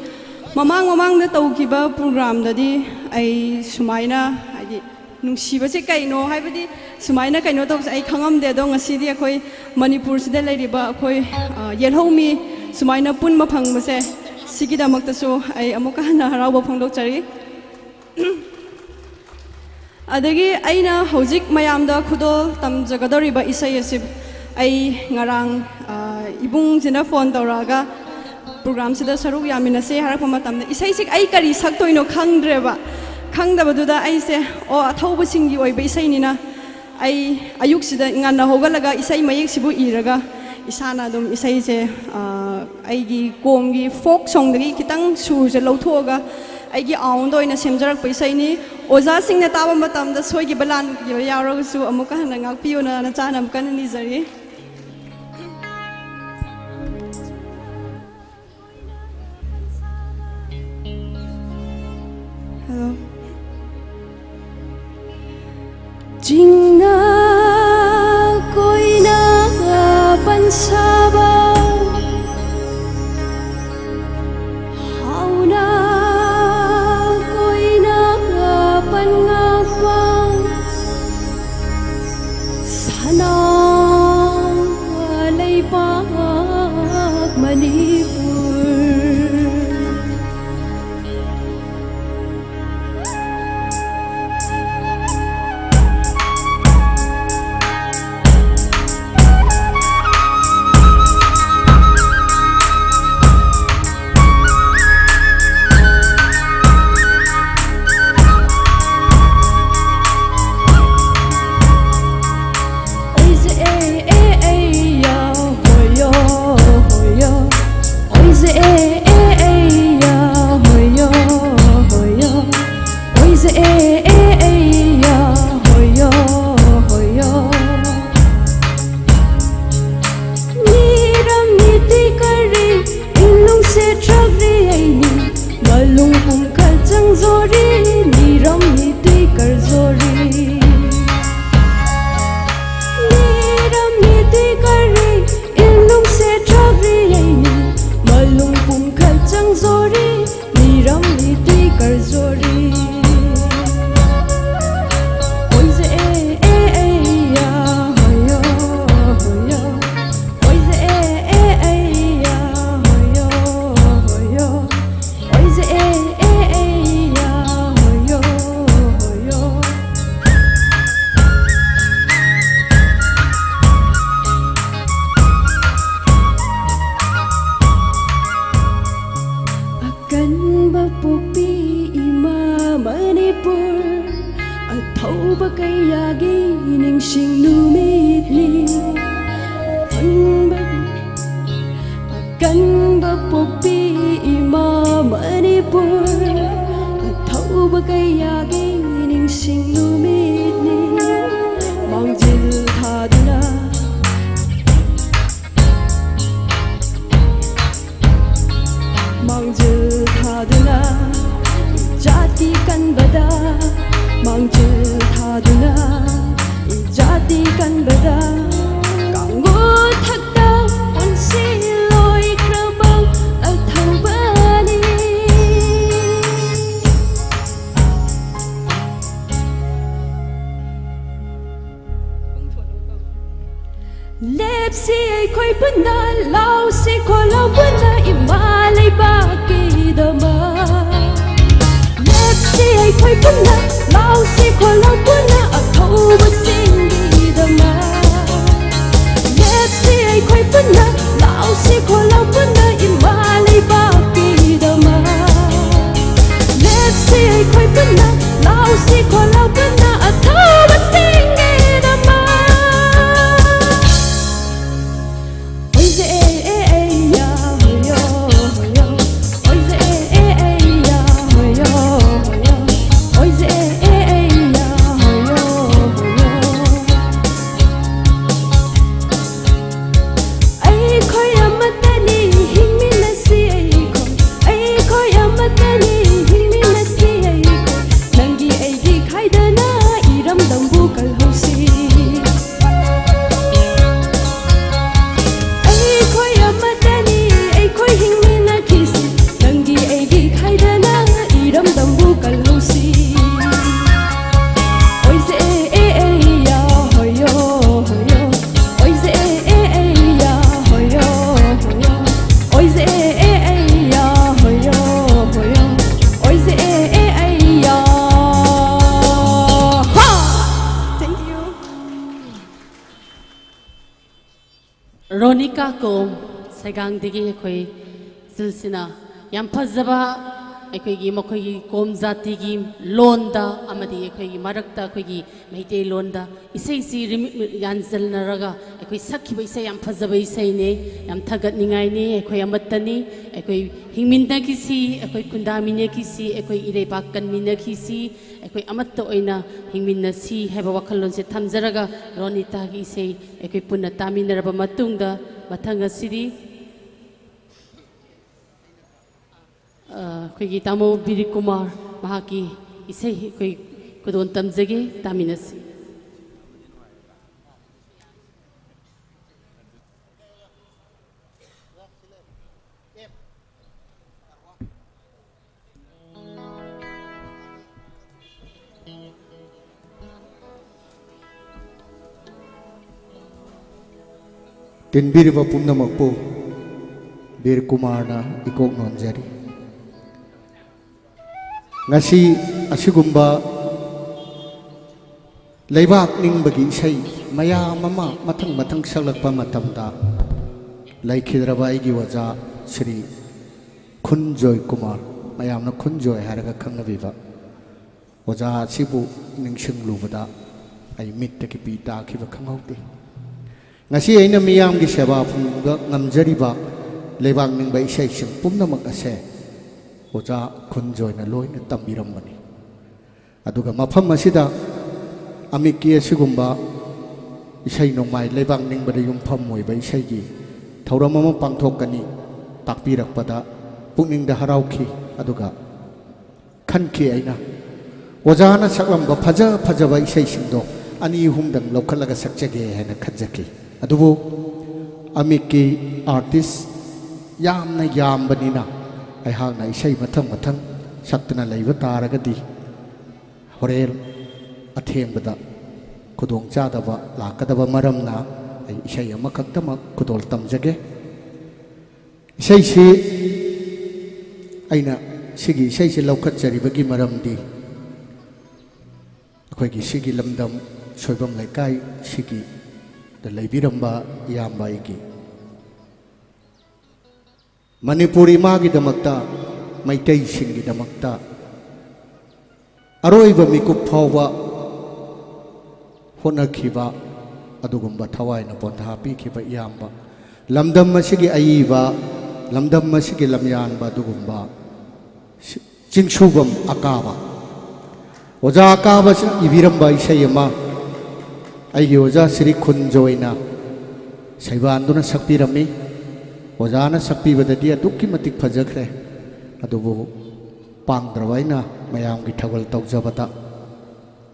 ꯃꯃꯥꯡ ꯃꯃꯥꯡꯗ ꯇꯧꯈꯤꯕ ꯄ꯭ꯔꯣꯒ꯭ꯔꯥꯝꯗꯗꯤ ꯑꯩ ꯁꯨꯃꯥꯏꯅ, ꯍꯥꯏꯗꯤ, ꯅꯨꯡꯁꯤꯕꯁꯦ ꯀꯩꯅꯣ, ꯍꯥꯏꯕꯗꯤ, ꯁꯨꯃꯥꯏꯅ ꯀꯩꯅꯣ ꯇꯧꯕꯁꯦ ꯑꯩ ꯈꯪꯉꯝꯗꯦ꯫ ꯑꯗꯣ ꯉꯁꯤꯗꯤ ꯑꯩꯈꯣꯏ ꯃꯅꯤꯄꯨꯔꯁꯤꯗ ꯂꯩꯔꯤꯕ ꯑꯩꯈꯣꯏ, ꯑ, ꯌꯦꯜꯍꯧꯃꯤ ꯁꯨꯃꯥꯏꯅ ꯄꯨꯟꯕ ꯐꯪꯕꯁꯦ, ꯁꯤꯒꯤꯗꯃꯛꯇꯁꯨ ꯑꯩ ꯑꯃꯨꯛꯀ ꯍꯟꯅ ꯍꯔꯥꯎꯕ ꯐꯣꯡꯗꯣꯛꯆꯔꯤ꯫ ꯑꯗꯒꯤ ꯑꯩꯅ ꯍꯧꯖꯤꯛ ꯃꯌꯥꯝꯗ ꯈꯨꯗꯣꯜ ꯇꯝꯖꯒꯗꯧꯔꯤꯕ ꯏꯁꯩ ꯑꯁꯤ ꯑꯩ ꯉꯔꯥꯡ, ꯑ, ꯏꯕꯨꯡꯁꯤꯅ ꯐꯣꯟ ꯇꯧꯔꯛꯑꯒ ꯄ꯭ꯔꯣꯒ꯭ꯔꯥꯝꯁꯤꯗ ꯁꯔꯨꯛ ꯌꯥꯃꯤꯟꯅꯁꯦ ꯍꯥꯏꯔꯛꯄ ꯃꯇꯝꯗ ꯏꯁꯩꯁꯤ ꯑꯩ ꯀꯔꯤ ꯁꯛꯇꯣꯏꯅꯣ ꯈꯪꯗ꯭ꯔꯦꯕ꯫ ꯈꯪꯗꯕꯗꯨꯗ ꯑꯩꯁꯦ, "ꯑꯣ, ꯑꯊꯧꯕꯁꯤꯡꯒꯤ ꯑꯣꯏꯕ ꯏꯁꯩꯅꯤꯅ ꯑꯩ ꯑꯌꯨꯛꯁꯤꯗ ꯉꯟꯅ ꯍꯧꯒꯠꯂꯒ ꯏꯁꯩ ꯃꯌꯦꯛꯁꯤꯕꯨ ꯏꯔꯒ ꯏꯁꯥꯅ ꯑꯗꯨꯝ ꯏꯁꯩꯁꯦ, ꯑ, ꯑꯩꯒꯤ ꯀꯣꯝꯒꯤ ꯐꯣꯛ ꯁꯣꯡꯗꯒꯤ ꯈꯤꯇꯪ ꯁꯨꯔꯁꯦ ꯂꯧꯊꯣꯛꯑꯒ ꯑꯩꯒꯤ ꯑꯥꯎꯟꯗ ꯑꯣꯏꯅ ꯁꯦꯝꯖꯔꯛꯄ ꯏꯁꯩꯅꯤ꯫ ꯑꯣꯖꯥꯁꯤꯡꯅ ꯇꯥꯕ ꯃꯇꯝꯗ ꯁꯣꯏꯈꯤꯕ ꯂꯥꯟꯈꯤꯕ ꯌꯥꯎꯔꯒꯁꯨ ꯑꯃꯨꯛꯀ ꯍꯟꯅ ꯉꯥꯛꯄꯤꯌꯨꯅ ꯅꯆꯥꯅ ꯑꯃꯨꯛꯀ ꯍꯟꯅ ꯅꯤꯖꯔꯤ꯫ Hello. ꯆꯤꯡꯅ ꯀꯣꯏꯅ ꯄꯟꯁꯥꯕ, ꯍꯥꯎꯅ ꯀꯣꯏꯅ ꯄꯟ ꯉꯥꯛꯄ, ꯁꯅꯥ ꯂꯩꯕꯥꯛ ꯃꯅꯤꯄꯨꯔ꯫ ꯑꯀꯟꯕ ꯄꯣꯛꯄꯤ ꯏꯃꯥ ꯃꯅꯤꯄꯨꯔ, ꯑꯊꯧꯕ ꯀꯌꯥꯒꯤ ꯅꯤꯡꯁꯤꯡ ꯅꯨꯃꯤꯠꯅꯤ꯫ ꯃꯥꯡꯖꯤꯜ ꯊꯥꯗꯨꯅ, ꯃꯥꯡꯖꯤꯜ ꯊꯥꯗꯨꯅ, ꯖꯥꯇꯤ ꯀꯟꯕꯗ, ꯃꯥꯡꯖꯤꯜ ꯊꯥꯗꯨꯅ, ꯖꯥꯇꯤ ꯀꯟꯕꯗ, ꯀꯥꯡꯉꯨ ꯊꯛꯇ ꯄꯨꯟꯁꯤ ꯂꯣꯏꯈ꯭ꯔꯕ ꯑꯊꯧꯕꯅꯤ꯫ ꯂꯦꯞꯁꯤ ꯑꯩꯈꯣꯏ ꯄꯨꯟꯅ, ꯂꯥꯎꯁꯤ ꯈꯣꯜꯂꯥꯎ ꯄꯨꯟꯅ ꯏꯃꯥ ꯂꯩꯕꯥꯛꯀꯤꯗꯃꯛ꯫ ꯂꯦꯞꯁꯤ ꯑꯩꯈꯣꯏ ꯄꯨꯟꯅ, ꯂꯥꯎꯁꯤ ꯈꯣꯜꯂꯥꯎ ꯄꯨꯟꯅ ꯑꯊꯧꯕꯁꯤꯡꯒꯤꯗꯃꯛ꯫ ꯂꯦꯞꯁꯤ ꯑꯩꯈꯣꯏ ꯄꯨꯟꯅ, ꯂꯥꯎꯁꯤ ꯈꯣꯜꯂꯥꯎ ꯄꯨꯟꯅ ꯏꯃꯥ ꯂꯩꯕꯥꯛꯀꯤꯗꯃꯛ꯫ ꯂꯦꯞꯁꯤ ꯑꯩꯈꯣꯏ ꯄꯨꯟꯅ, ꯂꯥꯎꯁꯤ ꯈꯣꯜꯂꯥꯎ ꯄꯨꯟꯅ ꯑꯊꯧꯕꯁꯤꯡꯒꯤꯗꯃꯛ꯫ ꯑꯣꯏꯖ ꯑꯦ ꯑꯦ ꯑꯦ ꯌꯥ ꯍꯣꯌꯣ ꯍꯣꯌꯣ꯫ ꯑꯣꯏꯖ ꯑꯦ ꯑꯦ ꯑꯦ ꯌꯥ ꯍꯣꯌꯣ ꯍꯣꯌꯣ꯫ ꯑꯣꯏꯖ ꯑꯦ ꯑꯦ ꯑꯦ ꯌꯥ ꯍꯣꯌꯣ ꯍꯣꯌꯣ꯫ ꯑꯩꯈꯣꯏ ꯑꯃꯠꯇꯅꯤ, ꯍꯤꯡꯃꯤꯟꯅꯁꯤ ꯑꯩꯈꯣꯏ꯫ ꯑꯩꯈꯣꯏ ꯑꯃꯠꯇꯅꯤ, ꯍꯤꯡꯃꯤꯟꯅꯁꯤ ꯑꯩꯈꯣꯏ꯫ ꯅꯪꯒꯤ ꯑꯩꯒꯤ ꯈꯥꯏꯗꯅ ꯏꯔꯝꯗꯝꯕꯨ ꯀꯜꯍꯧꯁꯤ꯫ ꯑꯩꯈꯣꯏ ꯑꯃꯠꯇꯅꯤ, ꯑꯩꯈꯣꯏ ꯍꯤꯡꯃꯤꯟꯅꯈꯤꯁꯤ꯫ ꯅꯪꯒꯤ ꯑꯩꯒꯤ ꯈꯥꯏꯗꯅ ꯏꯔꯝꯗꯝꯕꯨ ꯀꯜꯍꯧꯁꯤ꯫ ꯑꯣꯏꯖ ꯑꯦ ꯑꯦ ꯑꯦ ꯌꯥ ꯍꯣꯌꯣ ꯍꯣꯌꯣ꯫ ꯑꯣꯏꯖ ꯑꯦ ꯑꯦ ꯑꯦ ꯌꯥ ꯍꯣꯌꯣ ꯍꯣꯌꯣ꯫ ꯑꯣꯏꯖ ꯑꯦ ꯑꯦ ꯑꯦ ꯌꯥ ꯍꯣꯌꯣ ꯍꯣꯌꯣ꯫ ꯑꯣꯏꯖ ꯑꯦ ꯑꯦ ꯑꯦ ꯌꯥ꯫ ꯍꯥ! Thank you꯫ ꯔꯣꯅꯤꯀꯥ ꯀꯣꯝ, ꯁꯩꯒꯥꯡꯗꯒꯤ ꯑꯩꯈꯣꯏ ꯁꯤꯜꯁꯤꯅ ꯌꯥꯝ ꯐꯖꯕ ꯑꯩꯈꯣꯏꯒꯤ ꯃꯈꯣꯏꯒꯤ ꯀꯣꯝ ꯖꯥꯇꯤꯒꯤ ꯂꯣꯟꯗ ꯑꯃꯗꯤ ꯑꯩꯈꯣꯏꯒꯤ ꯃꯔꯛꯇ ꯑꯩꯈꯣꯏꯒꯤ ꯃꯩꯇꯩꯂꯣꯟꯗ ꯏꯁꯩꯁꯤ ꯔꯤꯃꯤ-, ꯌꯥꯟꯁꯤꯟꯅꯔꯒ ꯑꯩꯈꯣꯏ ꯁꯛꯈꯤꯕ ꯏꯁꯩ ꯌꯥꯝ ꯐꯖꯕ ꯏꯁꯩꯅꯤ, ꯌꯥꯝ ꯊꯥꯒꯠꯅꯤꯡꯉꯥꯏꯅꯤ꯫ ꯑꯩꯈꯣꯏ ꯑꯃꯠꯇꯅꯤ, ꯑꯩꯈꯣꯏ ꯍꯤꯡꯃꯤꯟꯅꯈꯤꯁꯤ, ꯑꯩꯈꯣꯏ ꯈꯨꯟꯗꯥꯃꯤꯟꯅꯈꯤꯁꯤ, ꯑꯩꯈꯣꯏ ꯏꯔꯩꯕꯥꯛ ꯀꯟꯃꯤꯟꯅꯈꯤꯁꯤ, ꯑꯩꯈꯣꯏ ꯑꯃꯠꯇ ꯑꯣꯏꯅ ꯍꯤꯡꯃꯤꯟꯅꯁꯤ ꯍꯥꯏꯕ ꯋꯥꯈꯜꯂꯣꯟꯁꯦ ꯊꯝꯖꯔꯒ ꯔꯣꯅꯤꯇꯥꯒꯤ ꯏꯁꯩ ꯑꯩꯈꯣꯏ ꯄꯨꯟꯅ ꯇꯥꯃꯤꯟꯅꯔꯕ ꯃꯇꯨꯡꯗ ꯃꯊꯪ ꯑꯁꯤꯗꯤ ꯑ, ꯑꯩꯈꯣꯏꯒꯤ ꯇꯥꯃꯣ ꯕꯤꯔꯤꯀꯨꯃꯥꯔ ꯃꯍꯥꯛꯀꯤ ꯏꯁꯩ ꯑꯩꯈꯣꯏ ꯈꯨꯗꯣꯜ ꯇꯝꯖꯒꯦ, ꯇꯥꯃꯤꯟꯅꯁꯤ꯫ ꯇꯤꯟꯕꯤꯔꯤꯕ ꯄꯨꯝꯅꯃꯛꯄꯨ ꯕꯤꯔ ꯀꯨꯃꯥꯔꯅ ꯏꯀꯣꯛ ꯅꯣꯟꯖꯔꯤ꯫ ꯉꯁꯤ ꯑꯁꯤꯒꯨꯝꯕ ꯂꯩꯕꯥꯛ ꯅꯤꯡꯕꯒꯤ ꯏꯁꯩ ꯃꯌꯥꯝ ꯑꯃ ꯃꯊꯪ ꯃꯊꯪ ꯁꯛꯂꯛꯄ ꯃꯇꯝꯗ, ꯂꯩꯈꯤꯗ꯭ꯔꯕ ꯑꯩꯒꯤ ꯑꯣꯖꯥ ꯁ꯭ꯔꯤ ꯈꯨꯟꯖꯣꯏ ꯀꯨꯃꯥꯔ, ꯃꯌꯥꯝꯅ ꯈꯨꯟꯖꯣꯏ ꯍꯥꯏꯔꯒ ꯈꯪꯅꯕꯤꯕ ꯑꯣꯖꯥ ꯑꯁꯤꯕꯨ ꯅꯤꯡꯁꯤꯡꯂꯨꯕꯗ ꯑꯩ ꯃꯤꯠꯇꯒꯤ ꯄꯤ ꯇꯥꯈꯤꯕ ꯈꯪꯍꯧꯗꯦ꯫ ꯉꯁꯤ ꯑꯩꯅ ꯃꯤꯌꯥꯝꯒꯤ ꯁꯦꯕꯥ ꯐꯪꯕ ꯉꯝꯖꯔꯤꯕ ꯂꯩꯕꯥꯛ ꯅꯤꯡꯕ ꯏꯁꯩꯁꯤꯡ ꯄꯨꯝꯅꯃꯛ ꯑꯁꯦ ꯑꯣꯖꯥ ꯈꯨꯟꯖꯣꯏꯅ ꯂꯣꯏꯅ ꯇꯝꯕꯤꯔꯝꯕꯅꯤ꯫ ꯑꯗꯨꯒ ꯃꯐꯝ ꯑꯁꯤꯗ ꯑꯃꯤꯛꯀꯤ ꯑꯁꯤꯒꯨꯝꯕ ꯏꯁꯩ ꯅꯣꯡꯃꯥꯏ ꯂꯩꯕꯥꯛ ꯅꯤꯡꯕꯗ ꯌꯨꯝꯐꯝ ꯑꯣꯏꯕ ꯏꯁꯩꯒꯤ ꯊꯧꯔꯝ ꯑꯃ ꯄꯥꯡꯊꯣꯛꯀꯅꯤ ꯇꯥꯛꯄꯤꯔꯛꯄꯗ ꯄꯨꯛꯅꯤꯡꯗ ꯍꯔꯥꯎꯈꯤ꯫ ꯑꯗꯨꯒ ꯈꯟꯈꯤ ꯑꯩꯅ, ꯑꯣꯖꯥꯅ ꯁꯛꯂꯝꯕ ꯐꯖ ꯐꯖꯕ ꯏꯁꯩꯁꯤꯡꯗꯣ ꯑꯅꯤ ꯑꯍꯨꯝꯗꯪ ꯂꯧꯈꯠꯂꯒ ꯁꯛꯆꯒꯦ ꯍꯥꯏꯅ ꯈꯟꯖꯈꯤ꯫ ꯑꯗꯨꯕꯨ ꯑꯃꯤꯛꯀꯤ ꯑꯥꯔꯇꯤꯁ ꯌꯥꯝꯅ ꯌꯥꯝꯕꯅꯤꯅ ꯑꯩꯍꯥꯛꯅ ꯏꯁꯩ ꯃꯊꯪ ꯃꯊꯪ ꯁꯛꯇꯨꯅ ꯂꯩꯕ ꯇꯥꯔꯒꯗꯤ ꯍꯣꯔꯦꯟ ꯑꯊꯦꯡꯕꯗ ꯈꯨꯗꯣꯡꯆꯥꯗꯕ ꯂꯥꯛꯀꯗꯕ ꯃꯔꯝꯅ ꯑꯩ ꯏꯁꯩ ꯑꯃꯈꯛꯇꯃꯛ ꯈꯨꯗꯣꯜ ꯇꯝꯖꯒꯦ꯫ ꯏꯁꯩꯁꯤ ꯑꯩꯅ ꯁꯤꯒꯤ ꯏꯁꯩꯁꯤ ꯂꯧꯈꯠꯆꯔꯤꯕꯒꯤ ꯃꯔꯝꯗꯤ ꯑꯩꯈꯣꯏꯒꯤ ꯁꯤꯒꯤ ꯂꯝꯗꯝ ꯁꯣꯏꯕꯝ ꯂꯩꯀꯥꯏ ꯁꯤꯒꯤꯗ ꯂꯩꯕꯤꯔꯝꯕ ꯏꯌꯥꯝꯕ ꯑꯩꯒꯤ ꯃꯅꯤꯄꯨꯔ ꯏꯃꯥꯒꯤꯗꯃꯛꯇ ꯃꯩꯇꯩꯁꯤꯡꯒꯤꯗꯃꯛꯇ ꯑꯔꯣꯏꯕ ꯃꯤꯀꯨꯞ ꯐꯥꯎꯕ ꯍꯣꯠꯅꯈꯤꯕ ꯑꯗꯨꯒꯨꯝꯕ ꯊꯋꯥꯏꯅ ꯄꯣꯟꯊꯥ ꯄꯤꯈꯤꯕ ꯏꯌꯥꯝꯕ, ꯂꯝꯗꯝ ꯑꯁꯤꯒꯤ ꯑꯏꯕ, ꯂꯝꯗꯝ ꯑꯁꯤꯒꯤ ꯂꯝꯌꯥꯟꯕ ꯑꯗꯨꯒꯨꯝꯕ ꯆꯤꯡꯁꯨꯕꯝ ꯑꯀꯥꯕ, ꯑꯣꯖꯥ ꯑꯀꯥꯕꯁꯤꯅ ꯏꯕꯤꯔꯝꯕ ꯏꯁꯩ ꯑꯃ ꯑꯩꯒꯤ ꯑꯣꯖꯥ ꯁ꯭ꯔꯤ ꯈꯨꯟꯖꯣꯏꯅ ꯁꯩꯕꯥꯟꯗꯨꯅ ꯁꯛꯄꯤꯔꯝꯃꯤ꯫ ꯑꯣꯖꯥꯅ ꯁꯛꯄꯤꯕꯗꯗꯤ ꯑꯗꯨꯛꯀꯤ ꯃꯇꯤꯛ ꯐꯖꯈ꯭ꯔꯦ꯫ ꯑꯗꯨꯕꯨ ꯄꯥꯡꯗ꯭ꯔꯕ ꯑꯩꯅ ꯃꯌꯥꯝꯒꯤ ꯊꯧꯒꯜ ꯇꯧꯖꯕꯗ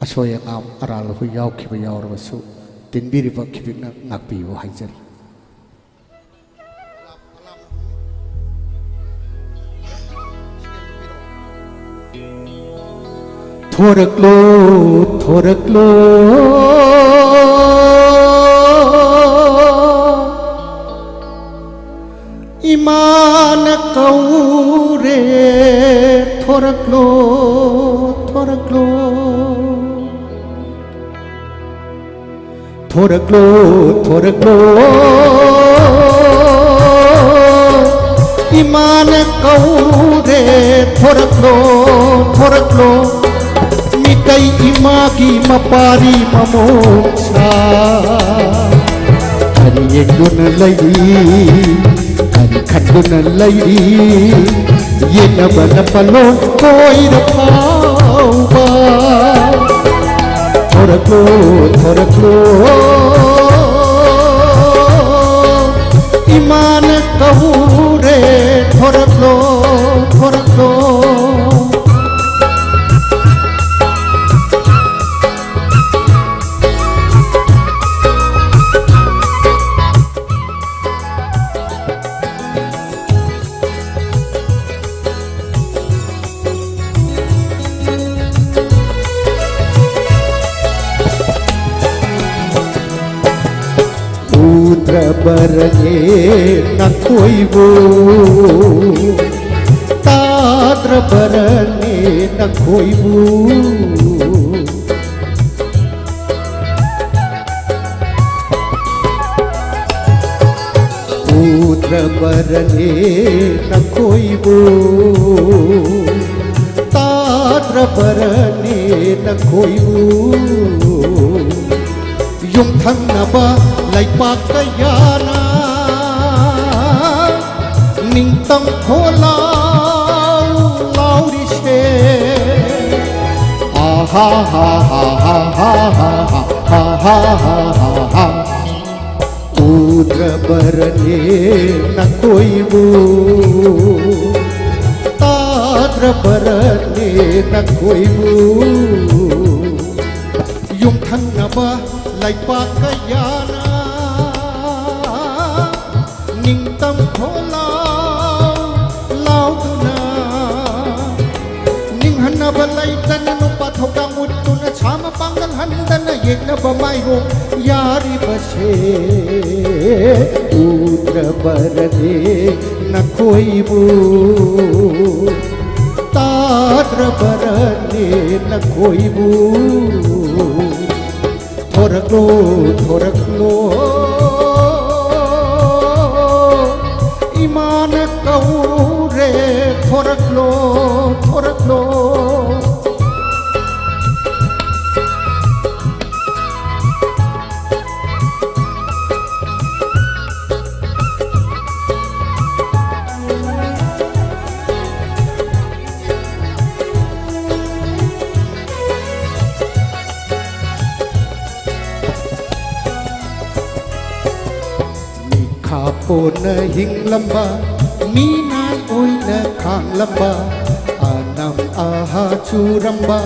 ꯑꯁꯣꯏ ꯑꯉꯥꯝ ꯑꯔꯥꯜ ꯑꯩꯈꯣꯏ ꯌꯥꯎꯈꯤꯕ ꯌꯥꯎꯔꯕꯁꯨ ꯇꯤꯟꯕꯤꯔꯤꯕ ꯈꯤꯕꯤꯛꯅ ꯉꯥꯛꯄꯤꯌꯨ ꯍꯥꯏꯖꯔꯤ꯫ ꯊꯣꯔꯛꯂꯣ, ꯊꯣꯔꯛꯂꯣ, ꯏꯃꯥꯅ ꯀꯧꯔꯦ, ꯊꯣꯔꯛꯂꯣ, ꯊꯣꯔꯛꯂꯣ꯫ ꯊꯣꯔꯛꯂꯣ, ꯊꯣꯔꯛꯂꯣ, ꯏꯃꯥꯅ ꯀꯧꯔꯦ, ꯊꯣꯔꯛꯂꯣ, ꯊꯣꯔꯛꯂꯣ꯫ ꯃꯤꯇꯩ ꯏꯃꯥꯒꯤ ꯃꯄꯥꯔꯤ ꯃꯃꯣꯟꯁꯥ ꯀꯔꯤ ꯌꯦꯡꯗꯨꯅ ꯂꯩꯔꯤ? ꯀꯔꯤ ꯈꯟꯗꯨꯅ ꯂꯩꯔꯤ? ꯌꯦꯠꯅꯕꯅ ꯄꯂꯣꯟ ꯀꯣꯏꯔ ꯐꯥꯎꯕ꯫ ꯊꯣꯔꯛꯂꯣ, ꯊꯣꯔꯛꯂꯣ, ꯏꯃꯥꯅ ꯀꯧꯔꯦ, ꯊꯣꯔꯛꯂꯣ, ꯊꯣꯔꯛꯂꯣ꯫ ꯎꯗ꯭ꯔꯕꯔꯅꯦ ꯅꯈꯣꯏꯕꯨ, ꯇꯥꯗ꯭ꯔꯕꯔꯅꯦ ꯅꯈꯣꯏꯕꯨ꯫ ꯎꯗ꯭ꯔꯕꯔꯅꯦ ꯅꯈꯣꯏꯕꯨ, ꯇꯥꯗ꯭ꯔꯕꯔꯅꯦ ꯅꯈꯣꯏꯕꯨ, ꯌꯨꯝꯊꯪꯅꯕ ꯂꯩꯄꯥꯛ ꯀꯌꯥꯅ ꯅꯤꯡꯇꯝ ꯈꯣꯂꯥꯎ ꯂꯥꯎꯔꯤꯁꯦ꯫ ꯎꯗ꯭ꯔꯕꯔꯅꯦ ꯅꯈꯣꯏꯕꯨ, ꯇꯥꯗ꯭ꯔꯕꯔꯅꯦ ꯅꯈꯣꯏꯕꯨ, ꯌꯨꯝꯊꯪꯅꯕ ꯂꯩꯄꯥꯛ ꯀꯌꯥꯅ ꯅꯤꯡꯇꯝ ꯈꯣꯂꯥꯎ ꯂꯥꯎꯗꯨꯅ, ꯅꯤꯡꯍꯟꯅꯕ ꯂꯩꯇꯅ ꯅꯨꯄꯥ ꯊꯧꯗꯥꯡ ꯎꯠꯇꯨꯅ, ꯁꯥ ꯃꯄꯥꯡꯒꯜ ꯍꯟꯗꯅ ꯌꯦꯛꯅꯕ ꯃꯥꯏꯔꯣꯡ ꯌꯥꯔꯤꯕꯁꯦ꯫ ꯎꯗ꯭ꯔꯕꯔꯅꯦ ꯅꯈꯣꯏꯕꯨ, ꯇꯥꯗ꯭ꯔꯕꯔꯅꯦ ꯅꯈꯣꯏꯕꯨ, ꯊꯣꯔꯛꯂꯣ, ꯊꯣꯔꯛꯂꯣ, ꯏꯃꯥꯅ ꯀꯧꯔꯦ, ꯊꯣꯔꯛꯂꯣ, ꯊꯣꯔꯛꯂꯣ꯫ ꯃꯤꯈꯥ ꯄꯣꯟꯅ ꯍꯤꯡꯂꯝꯕ, ꯃꯤꯅꯥꯏ ꯑꯣꯏꯅ ꯈꯥꯡꯂꯝꯕ, ꯑꯅꯝ ꯑꯍꯥ ꯆꯨꯔꯝꯕ,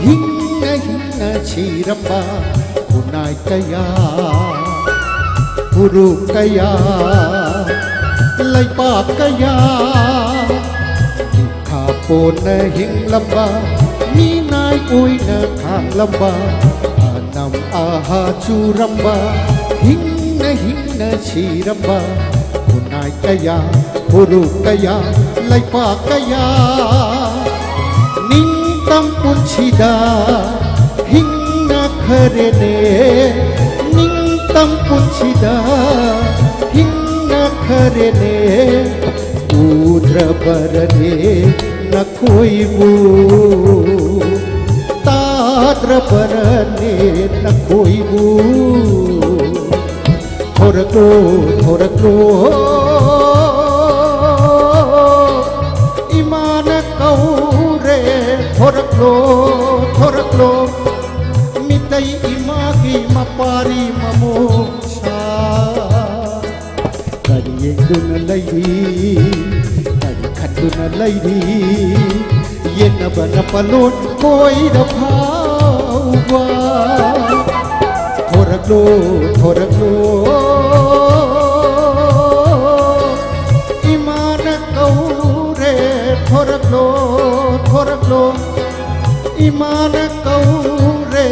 ꯍꯤꯡꯅ ꯍꯤꯡꯅ ꯁꯤꯔꯝꯕ ꯈꯨꯟꯅꯥꯏ ꯀꯌꯥ, ꯐꯨꯔꯨꯞ ꯀꯌꯥ, ꯂꯩꯄꯥꯛ ꯀꯌꯥ, ꯃꯤꯈꯥ ꯄꯣꯟꯅ ꯍꯤꯡꯂꯝꯕ, ꯃꯤꯅꯥꯏ ꯑꯣꯏꯅ ꯈꯥꯡꯂꯝꯕ, ꯑꯅꯝ ꯑꯍꯥ ꯆꯨꯔꯝꯕ, ꯍꯤꯡꯅ ꯍꯤꯡꯅ ꯁꯤꯔꯝꯕ ꯈꯨꯟꯅꯥꯏ ꯀꯌꯥ, ꯐꯨꯔꯨꯞ ꯀꯌꯥ, ꯂꯩꯄꯥꯛ ꯀꯌꯥ, ꯅꯤꯡꯇꯝ ꯄꯨꯟꯁꯤꯗ ꯍꯤꯡꯅꯈ꯭ꯔꯦꯅꯦ, ꯅꯤꯡꯇꯝ ꯄꯨꯟꯁꯤꯗ ꯍꯤꯡꯅ ꯎꯗ꯭ꯔꯕꯔꯅꯦ ꯅꯈꯣꯏꯕꯨ, ꯇꯥꯗ꯭ꯔꯕꯔꯅꯦ ꯅꯈꯣꯏꯕꯨ꯫ ꯊꯣꯔꯛꯂꯣ, ꯊꯣꯔꯛꯂꯣ, ꯏꯃꯥꯅ ꯀꯧꯔꯦ꯫ ꯊꯣꯔꯛꯂꯣ, ꯊꯣꯔꯛꯂꯣ, ꯃꯤꯇꯩ ꯏꯃꯥꯒꯤ ꯃꯄꯥꯔꯤ ꯃꯃꯣꯁꯥ꯫ ꯀꯔꯤ ꯌꯦꯡꯗꯨꯅ ꯂꯩꯔꯤ, ꯀꯔꯤ ꯈꯟꯗꯨꯅ ꯂꯩꯔꯤ, ꯌꯦꯠꯅꯕꯅ ꯄꯂꯣꯟ ꯀꯣꯏꯔ ꯐꯥꯎꯕ꯫ ꯊꯣꯔꯛꯂꯣ, ꯊꯣꯔꯛꯂꯣ, ꯏꯃꯥꯅ ꯀꯧꯔꯦ꯫ ꯊꯣꯔꯛꯂꯣ, ꯊꯣꯔꯛꯂꯣ, ꯏꯃꯥꯅ ꯀꯧꯔꯦ꯫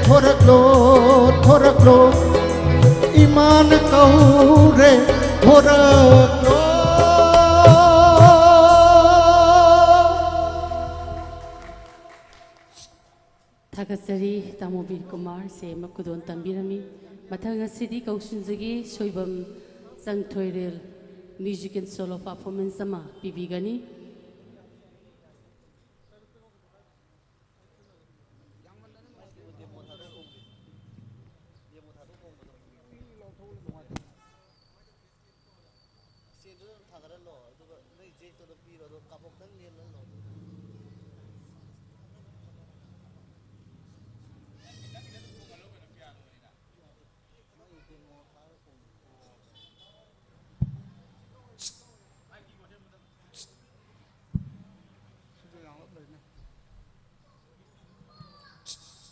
ꯊꯣꯔꯛꯂꯣ, ꯊꯣꯔꯛꯂꯣ, ꯏꯃꯥꯅ ꯀꯧꯔꯦ꯫ ꯊꯣꯔꯛꯂꯣ꯫ ꯊꯥꯒꯠꯆꯔꯤ ꯇꯥꯃꯣ ꯕꯤꯔ ꯀꯨꯃꯥꯔ, ꯁꯦ ꯑꯃ ꯈꯨꯗꯣꯜ ꯇꯝꯕꯤꯔꯝꯃꯤ꯫ ꯃꯊꯪ ꯑꯁꯤꯗꯤ ꯀꯧꯁꯤꯟꯖꯒꯦ ꯁꯣꯏꯕꯝ ꯆꯪꯊꯣꯏꯔꯦꯜ, ꯃ꯭ꯌꯨꯖꯤꯀꯦꯜ ꯁꯣꯂꯣ ꯄꯔꯐꯣꯔꯃꯦꯟꯁ ꯑꯃ ꯄꯤꯕꯤꯒꯅꯤ꯫ ꯆꯦꯟꯗꯨꯗ ꯑꯗꯨꯝ ꯊꯥꯡꯒꯠꯍꯜꯂꯣ, ꯑꯗꯨꯒ ꯅꯣꯏ ꯖꯦꯛꯇꯣ ꯑꯗꯨꯝ ꯄꯤꯔꯣ, ꯑꯗꯨꯒ ꯀꯥꯕꯣꯛꯇꯪ ꯂꯦꯜꯍꯜꯂꯣ꯫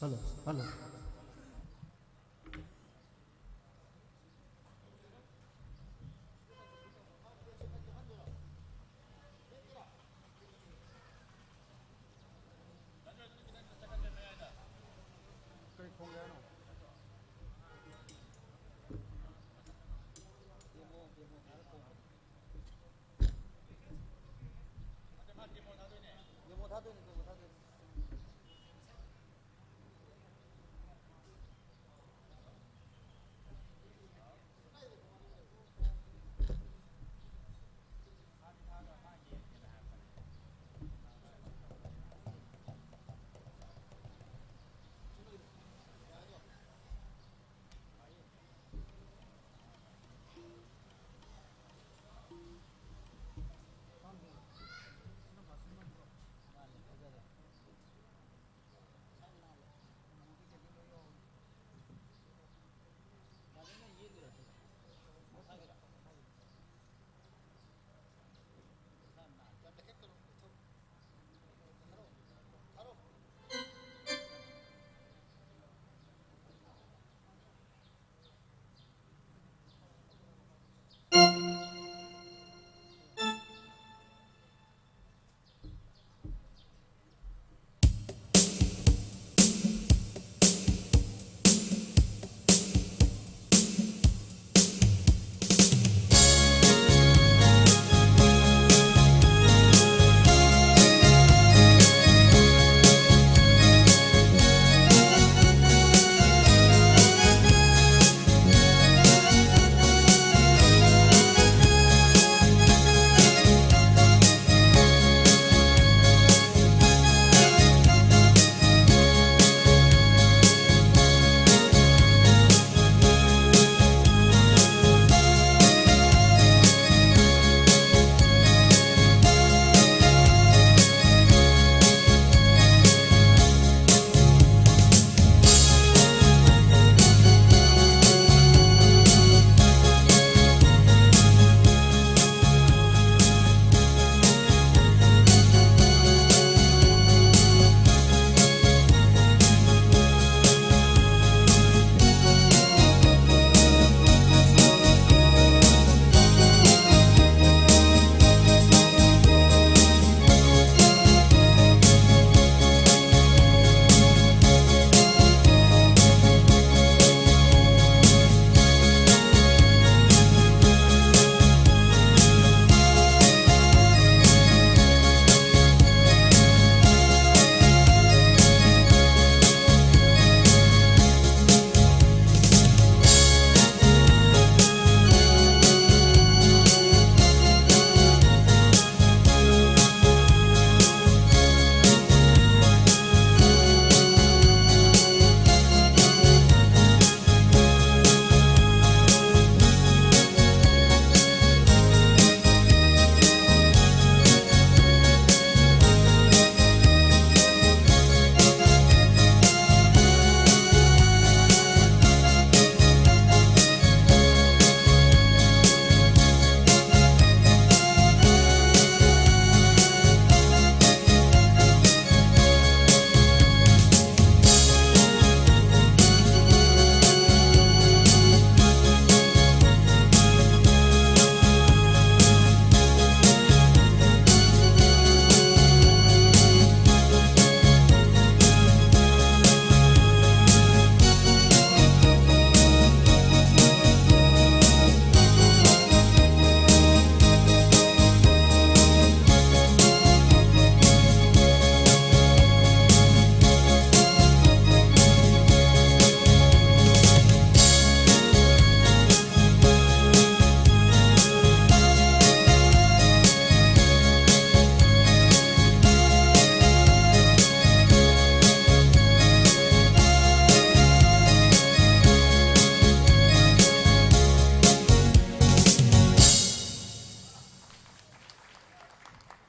Hello, hello.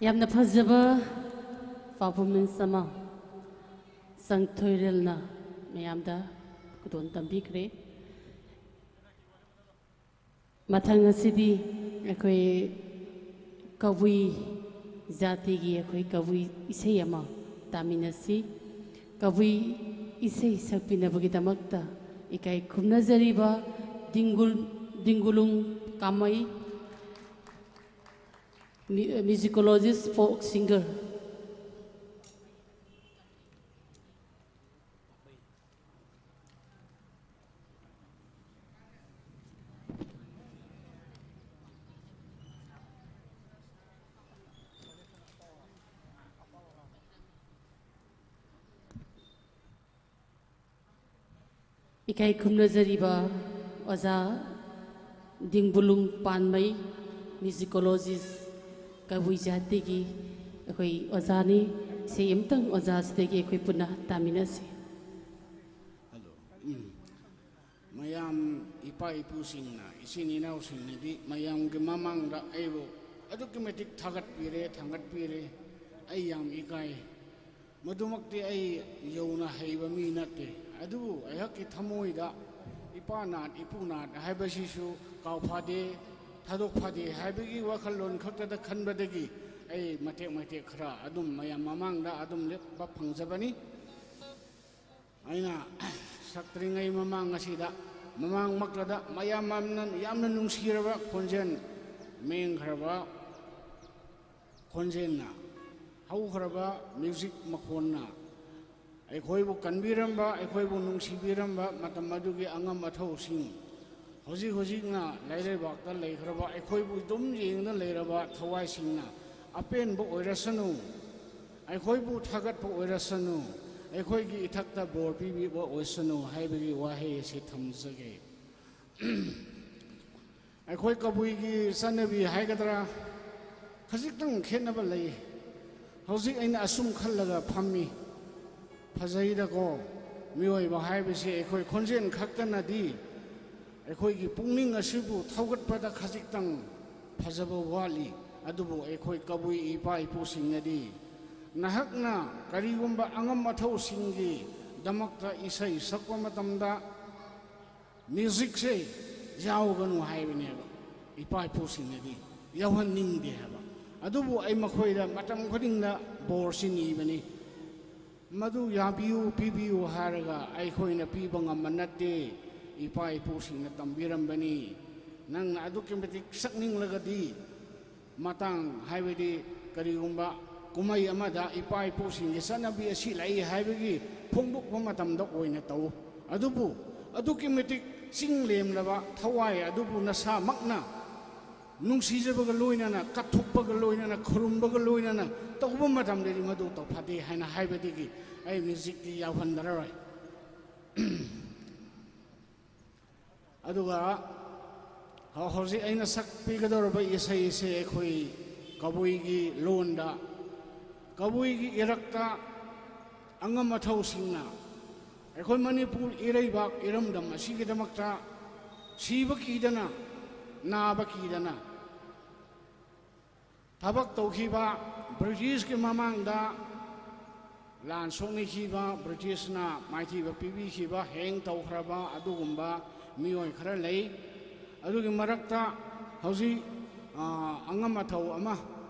ꯌꯥꯝꯅ ꯐꯖꯕ performance ꯑꯃ ꯆꯪꯊꯣꯏꯔꯦꯜꯅ ꯃꯌꯥꯝꯗ ꯈꯨꯗꯣꯜ ꯇꯝꯕꯤꯈ꯭ꯔꯦ꯫ ꯃꯊꯪ ꯑꯁꯤꯗꯤ ꯑꯩꯈꯣꯏ ꯀꯕꯨꯏ ꯖꯥꯇꯤꯒꯤ ꯑꯩꯈꯣꯏ ꯀꯕꯨꯏ ꯏꯁꯩ ꯑꯃ ꯇꯥꯃꯤꯟꯅꯁꯤ꯫ ꯀꯕꯨꯏ ꯏꯁꯩ ꯁꯛꯄꯤꯅꯕꯒꯤꯗꯃꯛꯇ ꯏꯀꯥꯏ ꯈꯨꯝꯅꯖꯔꯤꯕ ꯗꯤꯡꯒꯨꯜ-, ꯗꯤꯡꯒꯨꯂꯨꯡ ꯀꯥꯃꯩ, mu-, musicologist, folk singer꯫ ꯏꯀꯥꯏ ꯈꯨꯝꯅꯖꯔꯤꯕ ꯑꯣꯖꯥ ꯗꯤꯡꯕꯨꯂꯨꯡ ꯄꯥꯟꯃꯩ, musicologist, ꯀꯕꯨꯏ ꯖꯥꯇꯤꯒꯤ ꯑꯩꯈꯣꯏ ꯑꯣꯖꯥꯅꯤ꯫ ꯏꯁꯩ ꯑꯃꯇꯪ ꯑꯣꯖꯥꯁꯤꯗꯒꯤ ꯑꯩꯈꯣꯏ ꯄꯨꯟꯅ ꯇꯥꯃꯤꯟꯅꯁꯤ꯫ ꯍꯜꯂꯣ꯫ ꯎꯝ꯫ ꯃꯌꯥꯝ, ꯏꯄꯥ ꯏꯄꯨꯁꯤꯡꯅ, ꯏꯆꯤꯟ ꯏꯅꯥꯎꯁꯤꯡꯅꯗꯤ ꯃꯌꯥꯝꯒꯤ ꯃꯃꯥꯡꯗ ꯑꯩꯕꯨ ꯑꯗꯨꯛꯀꯤ ꯃꯇꯤꯛ ꯊꯥꯒꯠꯄꯤꯔꯦ, ꯊꯥꯡꯒꯠꯄꯤꯔꯦ꯫ ꯑꯩ ꯌꯥꯝ ꯏꯀꯥꯏ꯫ ꯃꯗꯨꯃꯛꯇꯤ ꯑꯩ ꯌꯧꯅ ꯍꯩꯕ ꯃꯤ ꯅꯠꯇꯦ꯫ ꯑꯗꯨꯕꯨ ꯑꯩꯍꯥꯛꯀꯤ ꯊꯃꯣꯏꯗ ꯏꯄꯥ ꯅꯥꯠ, ꯏꯄꯨ ꯅꯥꯠ ꯍꯥꯏꯕꯁꯤꯁꯨ ꯀꯥꯎꯐꯥꯗꯦ, ꯊꯥꯗꯣꯛ ꯐꯥꯗꯦ ꯍꯥꯏꯕꯒꯤ ꯋꯥꯈꯜꯂꯣꯟ ꯈꯛꯇꯗ ꯈꯟꯕꯗꯒꯤ ꯑꯩ ꯃꯇꯦꯛ ꯃꯇꯦꯛ ꯈꯔ ꯑꯗꯨꯝ ꯃꯌꯥꯝ ꯃꯃꯥꯡꯗ ꯑꯗꯨꯝ ꯂꯦꯞꯄ ꯐꯪꯖꯕꯅꯤ꯫ ꯑꯩꯅ ꯁꯛꯇ꯭ꯔꯤꯉꯩ ꯃꯃꯥꯡ ꯑꯁꯤꯗ, ꯃꯃꯥꯡꯃꯛꯇꯗ ꯃꯌꯥꯝ ꯌꯥꯝꯅ, ꯌꯥꯝꯅ ꯅꯨꯡꯁꯤꯔꯕ ꯈꯣꯟꯖꯦꯜ, ꯃꯦꯡꯈ꯭ꯔꯕ ꯈꯣꯟꯖꯦꯜꯅ, ꯍꯧꯈ꯭ꯔꯕ music ꯃꯈꯣꯟꯅ ꯑꯩꯈꯣꯏꯕꯨ ꯀꯟꯕꯤꯔꯝꯕ, ꯑꯩꯈꯣꯏꯕꯨ ꯅꯨꯡꯁꯤꯕꯤꯔꯝꯕ ꯃꯇꯝ ꯑꯗꯨꯒꯤ ꯑꯉꯝ ꯑꯊꯧꯁꯤꯡ, ꯍꯧꯖꯤꯛ ꯍꯧꯖꯤꯛꯅ ꯂꯥꯏꯔꯩꯕꯥꯛꯇ ꯂꯩꯈ꯭ꯔꯕ, ꯑꯩꯈꯣꯏꯕꯨ ꯑꯗꯨꯝ ꯌꯦꯡꯗꯨꯅ ꯂꯩꯔꯕ ꯊꯋꯥꯏꯁꯤꯡꯅ ꯑꯄꯦꯟꯕ ꯑꯣꯏꯔꯁꯅꯨ, ꯑꯩꯈꯣꯏꯕꯨ ꯊꯥꯒꯠꯄ ꯑꯣꯏꯔꯁꯅꯨ, ꯑꯩꯈꯣꯏꯒꯤ ꯏꯊꯛꯇ ꯕꯣꯔ ꯄꯤꯕꯤꯕ ꯑꯣꯏꯁꯅꯨ ꯍꯥꯏꯕꯒꯤ ꯋꯥꯍꯩ ꯑꯁꯤ ꯊꯝꯖꯒꯦ꯫ ꯑꯩꯈꯣꯏ ꯀꯕꯨꯏꯒꯤ ꯆꯠꯅꯕꯤ ꯍꯥꯏꯒꯗ꯭ꯔꯥ, ꯈꯖꯤꯛꯇꯪ ꯈꯦꯠꯅꯕ ꯂꯩ꯫ ꯍꯧꯖꯤꯛ ꯑꯩꯅ ꯑꯁꯨꯝ ꯈꯜꯂꯒ ꯐꯝꯃꯤ, ꯐꯖꯩꯗꯀꯣ꯫ ꯃꯤꯑꯣꯏꯕ ꯍꯥꯏꯕꯁꯤ ꯑꯩꯈꯣꯏ ꯈꯣꯟꯖꯦꯜ ꯈꯛꯇꯅꯗꯤ ꯑꯩꯈꯣꯏꯒꯤ ꯄꯨꯛꯅꯤꯡ ꯑꯁꯤꯕꯨ ꯊꯧꯒꯠꯄꯗ ꯈꯖꯤꯛꯇꯪ ꯐꯖꯕ ꯋꯥꯠꯂꯤ꯫ ꯑꯗꯨꯕꯨ ꯑꯩꯈꯣꯏ ꯀꯕꯨꯏ ꯏꯄꯥ ꯏꯄꯨꯁꯤꯡꯅꯗꯤ ꯅꯍꯥꯛꯅ ꯀꯔꯤꯒꯨꯝꯕ ꯑꯉꯝ ꯑꯊꯧꯁꯤꯡꯒꯤꯗꯃꯛꯇ ꯏꯁꯩ ꯁꯛꯄ ꯃꯇꯝꯗ ꯃ꯭ꯌꯨꯖꯤꯛꯁꯦ ꯌꯥꯎꯒꯅꯨ ꯍꯥꯏꯕꯅꯦꯕ꯫ ꯏꯄꯥ ꯏꯄꯨꯁꯤꯡꯅꯗꯤ ꯌꯥꯎꯍꯟꯅꯤꯡꯗꯦ ꯍꯥꯏꯕ꯫ ꯑꯗꯨꯕꯨ ꯑꯩ ꯃꯈꯣꯏꯗ ꯃꯇꯝ ꯈꯨꯗꯤꯡꯗ ꯕꯣꯔꯁꯤ ꯅꯤꯕꯅꯤ꯫ ꯃꯗꯨ ꯌꯥꯕꯤꯌꯨ, ꯄꯤꯕꯤꯌꯨ ꯍꯥꯏꯔꯒ ꯑꯩꯈꯣꯏꯅ ꯄꯤꯕ ꯉꯝꯕ ꯅꯠꯇꯦ꯫ ꯏꯄꯥ ꯏꯄꯨꯁꯤꯡꯅ ꯇꯝꯕꯤꯔꯝꯕꯅꯤ꯫ ꯅꯪꯅ ꯑꯗꯨꯛꯀꯤ ꯃꯇꯤꯛ ꯁꯛꯅꯤꯡꯂꯒꯗꯤ ꯃꯇꯥꯡ, ꯍꯥꯏꯕꯗꯤ ꯀꯔꯤꯒꯨꯝꯕ ꯀꯨꯝꯍꯩ ꯑꯃꯗ ꯏꯄꯥ ꯏꯄꯨꯁꯤꯡꯒꯤ ꯆꯠꯅꯕꯤ ꯑꯁꯤ ꯂꯩ ꯍꯥꯏꯕꯒꯤ ꯐꯣꯡꯗꯣꯛꯄ ꯃꯇꯝꯗ ꯑꯣꯏꯅ ꯇꯧ꯫ ꯑꯗꯨꯕꯨ ꯑꯗꯨꯛꯀꯤ ꯃꯇꯤꯛ ꯆꯤꯡ ꯂꯦꯝꯂꯕ ꯊꯋꯥꯏ ꯑꯗꯨꯕꯨ ꯅꯁꯥꯃꯛꯅ ꯅꯨꯡꯁꯤꯖꯕꯒ ꯂꯣꯏꯅꯅ, ꯀꯠꯊꯣꯛꯄꯒ ꯂꯣꯏꯅꯅ, ꯈꯨꯔꯨꯝꯕꯒ ꯂꯣꯏꯅꯅ ꯇꯧꯕ ꯃꯇꯝꯗꯗꯤ ꯃꯗꯨ ꯇꯧꯐꯗꯦ ꯍꯥꯏꯅ ꯍꯥꯏꯕꯗꯒꯤ ꯑꯩ ꯃ꯭ꯌꯨꯖꯤꯛꯇꯤ ꯌꯥꯎꯍꯟꯗꯔꯔꯣꯏ꯫ ꯑꯗꯨꯒ ꯍꯧ-, ꯍꯧꯖꯤꯛ ꯑꯩꯅ ꯁꯛꯄꯤꯒꯗꯧꯔꯕ ꯏꯁꯩꯁꯦ ꯑꯩꯈꯣꯏ ꯀꯕꯨꯏꯒꯤ ꯂꯣꯟꯗ, ꯀꯕꯨꯏꯒꯤ ꯏꯔꯛꯇ ꯑꯉꯝ ꯑꯊꯧꯁꯤꯡꯅ ꯑꯩꯈꯣꯏ ꯃꯅꯤꯄꯨꯔ ꯏꯔꯩꯕꯥꯛ ꯏꯔꯝꯗꯝ ꯑꯁꯤꯒꯤꯗꯃꯛꯇ ꯁꯤꯕ ꯀꯤꯗꯅ, ꯅꯥꯕ ꯀꯤꯗꯅ ꯊꯕꯛ ꯇꯧꯈꯤꯕ, ꯕ꯭ꯔꯤꯇꯤꯁꯀꯤ ꯃꯃꯥꯡꯗ ꯂꯥꯟ ꯁꯣꯛꯅꯈꯤꯕ, ꯕ꯭ꯔꯤꯇꯤꯁꯅ ꯃꯥꯏꯊꯤꯕ ꯄꯤꯕꯤꯈꯤꯕ, ꯍꯦꯡ ꯇꯧꯈ꯭ꯔꯕ ꯑꯗꯨꯒꯨꯝꯕ ꯃꯤꯑꯣꯏ ꯈꯔ ꯂꯩ꯫ ꯑꯗꯨꯒꯤ ꯃꯔꯛꯇ ꯍꯧꯖꯤꯛ, ꯑ, ꯑꯉꯝ ꯑꯊꯧ ꯑꯃ,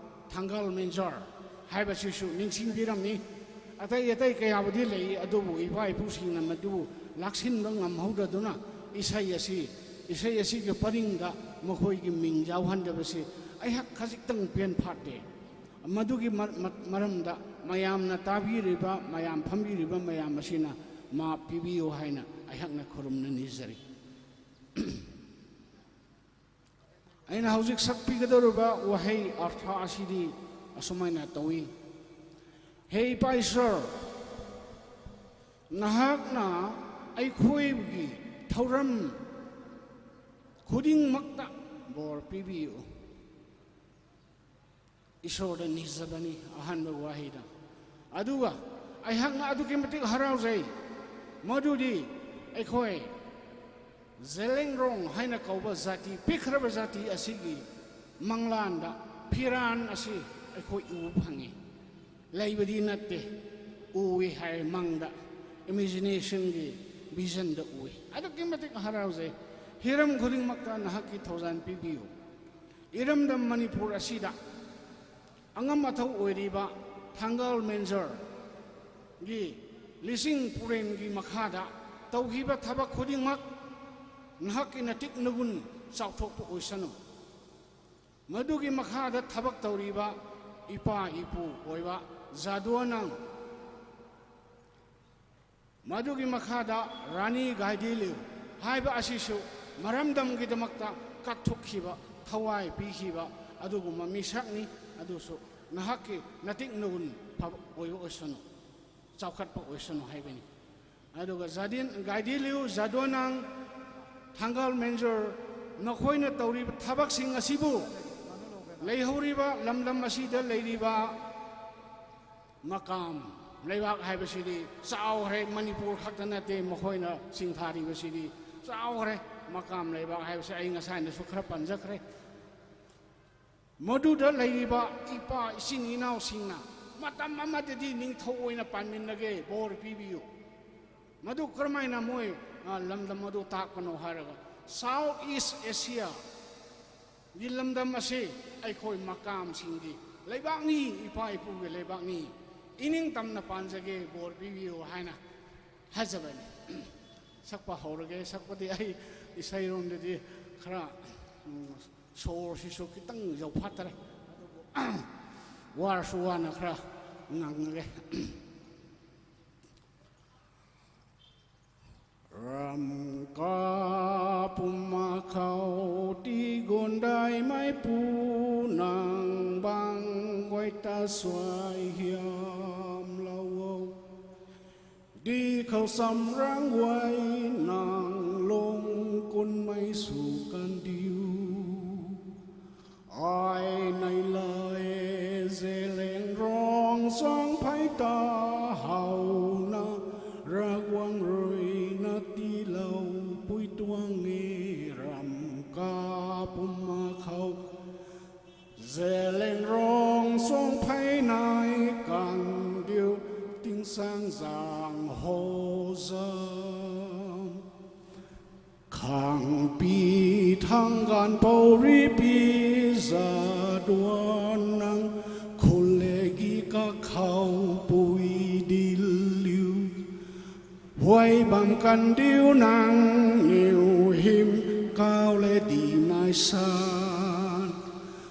ꯊꯥꯡꯒꯥꯜ ꯃꯦꯟꯖꯣꯔ ꯍꯥꯏꯕꯁꯤꯁꯨ ꯅꯤꯡꯁꯤꯡꯕꯤꯔꯝꯃꯤ꯫ ꯑꯇꯩ ꯑꯇꯩ ꯀꯌꯥꯕꯨꯗꯤ ꯂꯩ, ꯑꯗꯨꯕꯨ ꯏꯄꯥ ꯏꯄꯨꯁꯤꯡꯅ ꯃꯗꯨ ꯂꯥꯛꯁꯤꯟꯕ ꯉꯝꯍꯧꯗꯗꯨꯅ ꯏꯁꯩ ꯑꯁꯤ, ꯏꯁꯩ ꯑꯁꯤꯒꯤ ꯄꯔꯤꯡꯗ ꯃꯈꯣꯏꯒꯤ ꯃꯤꯡ ꯌꯥꯎꯍꯟꯗꯕꯁꯤ ꯑꯩꯍꯥꯛ ꯈꯖꯤꯛꯇꯪ ꯄꯦꯟ ꯐꯥꯠꯇꯦ꯫ ꯃꯗꯨꯒꯤ ꯃ-, ꯃ-, ꯃꯔꯝꯗ ꯃꯌꯥꯝꯅ ꯇꯥꯕꯤꯔꯤꯕ, ꯃꯌꯥꯝ ꯐꯝꯕꯤꯔꯤꯕ ꯃꯌꯥꯝ ꯑꯁꯤꯅ ꯃꯥꯞ ꯄꯤꯕꯤꯌꯨ ꯍꯥꯏꯅ ꯑꯩꯍꯥꯛꯅ ꯈꯨꯔꯨꯝꯅ ꯅꯤꯖꯔꯤ꯫ ꯑꯩꯅ ꯍꯧꯖꯤꯛ ꯁꯛꯄꯤꯒꯗꯧꯔꯤꯕ ꯋꯥꯍꯩ ꯑꯔꯊ ꯑꯁꯤꯗꯤ ꯑꯁꯨꯃꯥꯏꯅ ꯇꯧꯏ: ꯍꯦ ꯏꯄꯥ ꯏꯁꯣꯔ, ꯅꯍꯥꯛꯅ ꯑꯩꯈꯣꯏꯒꯤ ꯊꯧꯔꯝ ꯈꯨꯗꯤꯡꯃꯛꯇ ꯕꯣꯔ ꯄꯤꯕꯤꯌꯨ꯫ ꯏꯁꯣꯔꯗ ꯅꯤꯖꯕꯅꯤ ꯑꯍꯥꯟꯕ ꯋꯥꯍꯩꯗ꯫ ꯑꯗꯨꯒ ꯑꯩꯍꯥꯛꯅ ꯑꯗꯨꯛꯀꯤ ꯃꯇꯤꯛ ꯍꯔꯥꯎꯖꯩ, ꯃꯗꯨꯗꯤ ꯑꯩꯈꯣꯏ ꯖꯦꯂꯦꯡꯔꯣꯡ ꯍꯥꯏꯅ ꯀꯧꯕ ꯖꯥꯇꯤ, ꯄꯤꯛꯈ꯭ꯔꯕ ꯖꯥꯇꯤ ꯑꯁꯤꯒꯤ ꯃꯪꯂꯥꯟꯗ ꯐꯤꯔꯥꯟ ꯑꯁꯤ ꯑꯩꯈꯣꯏ ꯎꯕ ꯐꯪꯉꯤ, ꯂꯩꯕꯗꯤ ꯅꯠꯇꯦ, ꯎꯏ ꯍꯥꯏ, ꯃꯪꯗ, ꯏꯃꯦꯖꯤꯅꯦꯁꯟꯒꯤ ꯚꯤꯖꯟꯗ ꯎꯏ꯫ ꯑꯗꯨꯛꯀꯤ ꯃꯇꯤꯛ ꯍꯔꯥꯎꯖꯩ꯫ ꯍꯤꯔꯝ ꯈꯨꯗꯤꯡꯃꯛꯇ ꯅꯍꯥꯛꯀꯤ ꯊꯧꯖꯥꯜ ꯄꯤꯕꯤꯌꯨ꯫ ꯏꯔꯝꯗꯝ ꯃꯅꯤꯄꯨꯔ ꯑꯁꯤꯗ ꯑꯉꯝ ꯑꯊꯧ ꯑꯣꯏꯔꯤꯕ ꯊꯥꯡꯒꯥꯜ ꯃꯦꯟꯖꯔꯒꯤ ꯂꯤꯁꯤꯡ ꯄꯨꯔꯦꯟꯒꯤ ꯃꯈꯥꯗ ꯇꯧꯈꯤꯕ ꯊꯕꯛ ꯈꯨꯗꯤꯡꯃꯛ ꯅꯍꯥꯛꯀꯤ ꯅꯇꯤꯛ ꯅꯒꯨꯟ ꯆꯥꯎꯊꯣꯛꯄ ꯑꯣꯏꯁꯅꯨ꯫ ꯃꯗꯨꯒꯤ ꯃꯈꯥꯗ ꯊꯕꯛ ꯇꯧꯔꯤꯕ ꯏꯄꯥ ꯏꯄꯨ ꯑꯣꯏꯕ ꯖꯥꯗꯣꯅꯥꯡ, ꯃꯗꯨꯒꯤ ꯃꯈꯥꯗ ꯔꯥꯅꯤ ꯒꯥꯏꯗꯤꯂꯤꯎ ꯍꯥꯏꯕ ꯑꯁꯤꯁꯨ ꯃꯔꯝꯗꯝꯒꯤꯗꯃꯛꯇ ꯀꯠꯊꯣꯛꯈꯤꯕ, ꯊꯋꯥꯏ ꯄꯤꯈꯤꯕ ꯑꯗꯨꯒꯨꯝꯕ ꯃꯤꯁꯛꯅꯤ꯫ ꯑꯗꯨꯁꯨ ꯅꯍꯥꯛꯀꯤ ꯅꯇꯤꯛ ꯅꯒꯨꯟ ꯐꯕ ꯑꯣꯏꯕ ꯑꯣꯏꯁꯅꯨ, ꯆꯥꯎꯈꯠꯄ ꯑꯣꯏꯁꯅꯨ ꯍꯥꯏꯕꯅꯤ꯫ ꯑꯗꯨꯒ ꯖꯥꯗꯤꯟ, ꯒꯥꯏꯗꯤꯂꯤꯎ, ꯖꯥꯗꯣꯅꯥꯡ, ꯊꯥꯡꯒꯥꯜ ꯃꯦꯟꯖꯣꯔ, ꯅꯈꯣꯏꯅ ꯇꯧꯔꯤꯕ ꯊꯕꯛꯁꯤꯡ ꯑꯁꯤꯕꯨ ꯂꯩꯍꯧꯔꯤꯕ ꯂꯝꯗꯝ ꯑꯁꯤꯗ ꯂꯩꯔꯤꯕ ꯃꯀꯥꯝ ꯂꯩꯕꯥꯛ ꯍꯥꯏꯕꯁꯤꯗꯤ ꯆꯥꯎꯈ꯭ꯔꯦ꯫ ꯃꯅꯤꯄꯨꯔ ꯈꯛꯇ ꯅꯠꯇꯦ, ꯃꯈꯣꯏꯅ ꯁꯤꯡꯊꯥꯔꯤꯕꯁꯤꯗꯤ ꯆꯥꯎꯈ꯭ꯔꯦ꯫ ꯃꯀꯥꯝ ꯂꯩꯕꯥꯛ ꯍꯥꯏꯕꯁꯤ ꯑꯩ ꯉꯁꯥꯏꯅꯁꯨ ꯈꯔ ꯄꯟꯖꯈ꯭ꯔꯦ꯫ ꯃꯗꯨꯗ ꯂꯩꯔꯤꯕ ꯏꯄꯥ ꯏꯆꯤꯟ ꯏꯅꯥꯎꯁꯤꯡꯅ ꯃꯇꯝ ꯑꯃꯗꯗꯤ ꯅꯤꯡꯊꯧ ꯑꯣꯏꯅ ꯄꯥꯟꯃꯤꯟꯅꯒꯦ, ꯕꯣꯔ ꯄꯤꯕꯤꯌꯨ꯫ ꯃꯗꯨ ꯀꯔꯝꯍꯥꯏꯅ ꯃꯣꯏ, ꯑ, ꯂꯝꯗꯝ ꯑꯗꯨ ꯇꯥꯛꯄꯅꯣ ꯍꯥꯏꯔꯒ, ꯁꯥꯎꯠ ꯏꯁ ꯑꯦꯁꯤꯌꯥꯒꯤ ꯂꯝꯗꯝ ꯑꯁꯤ ꯑꯩꯈꯣꯏ ꯃꯀꯥꯝꯁꯤꯡꯒꯤ ꯂꯩꯕꯥꯛꯅꯤ, ꯏꯄꯥ ꯏꯄꯨꯒꯤ ꯂꯩꯕꯥꯛꯅꯤ, ꯏꯅꯤꯡ ꯇꯝꯅ ꯄꯥꯟꯖꯒꯦ, ꯕꯣꯔ ꯄꯤꯕꯤꯌꯨ ꯍꯥꯏꯅ ꯍꯥꯏꯖꯕꯅꯤ꯫ ꯁꯛꯄ ꯍꯧꯔꯒꯦ꯫ ꯁꯛꯄꯗꯤ ꯑꯩ ꯏꯁꯩꯔꯣꯝꯗꯗꯤ ꯈꯔ, ꯎꯝ, ꯁꯣꯔꯁꯤꯁꯨ ꯈꯤꯇꯪ ꯌꯧꯐꯥꯠꯇꯔꯦ꯫ ꯑꯗꯨꯕꯨ ꯋꯥꯔꯁꯨ ꯋꯥꯅ ꯈꯔ ꯉꯪꯉꯒꯦ꯫ ꯔꯝꯀꯥ ꯄꯨꯝꯃꯈꯧ ꯇꯤꯒꯣꯟꯗꯥꯏ ꯃꯥꯏꯄꯨ ꯅꯪ ꯕꯥꯡ ꯒꯣꯏꯇ ꯁ꯭ꯋꯥꯏ ꯍꯤꯌꯥꯝ ꯂꯧꯋꯣ꯫ ꯗꯤ ꯈꯧꯁꯝ ꯔꯥꯡꯋꯥꯏ ꯅꯪ ꯂꯣꯡ ꯀꯨꯟꯃꯩꯁꯨ ꯀꯟꯗꯤꯌꯨ꯫ ꯑꯥꯏ ꯅꯩ ꯂꯥꯏ ꯖꯦꯂꯦꯡ ꯔꯣꯡ ꯁꯣꯡ ꯐꯥꯏ ꯇꯥ ꯍꯥꯎ ꯅ ꯔꯥꯛ ꯋꯥꯡ ꯔꯣꯏ ꯅ ꯇꯤ ꯂꯧ ꯄꯨꯏ ꯇꯨꯋꯥꯡ ꯉꯦ ꯔꯝ ꯀꯥ ꯄꯨꯝ ꯃ ꯈꯧ Zeliangrong Songphei nai kangdiu, Tingsaeng Zang Hozan. Khangpi Thanggan Pauripi Zaduan nang, Khulegi Kakhau Pui Diliu. Huaibam Kandiu nang, Niu Him Kau le Dinai San.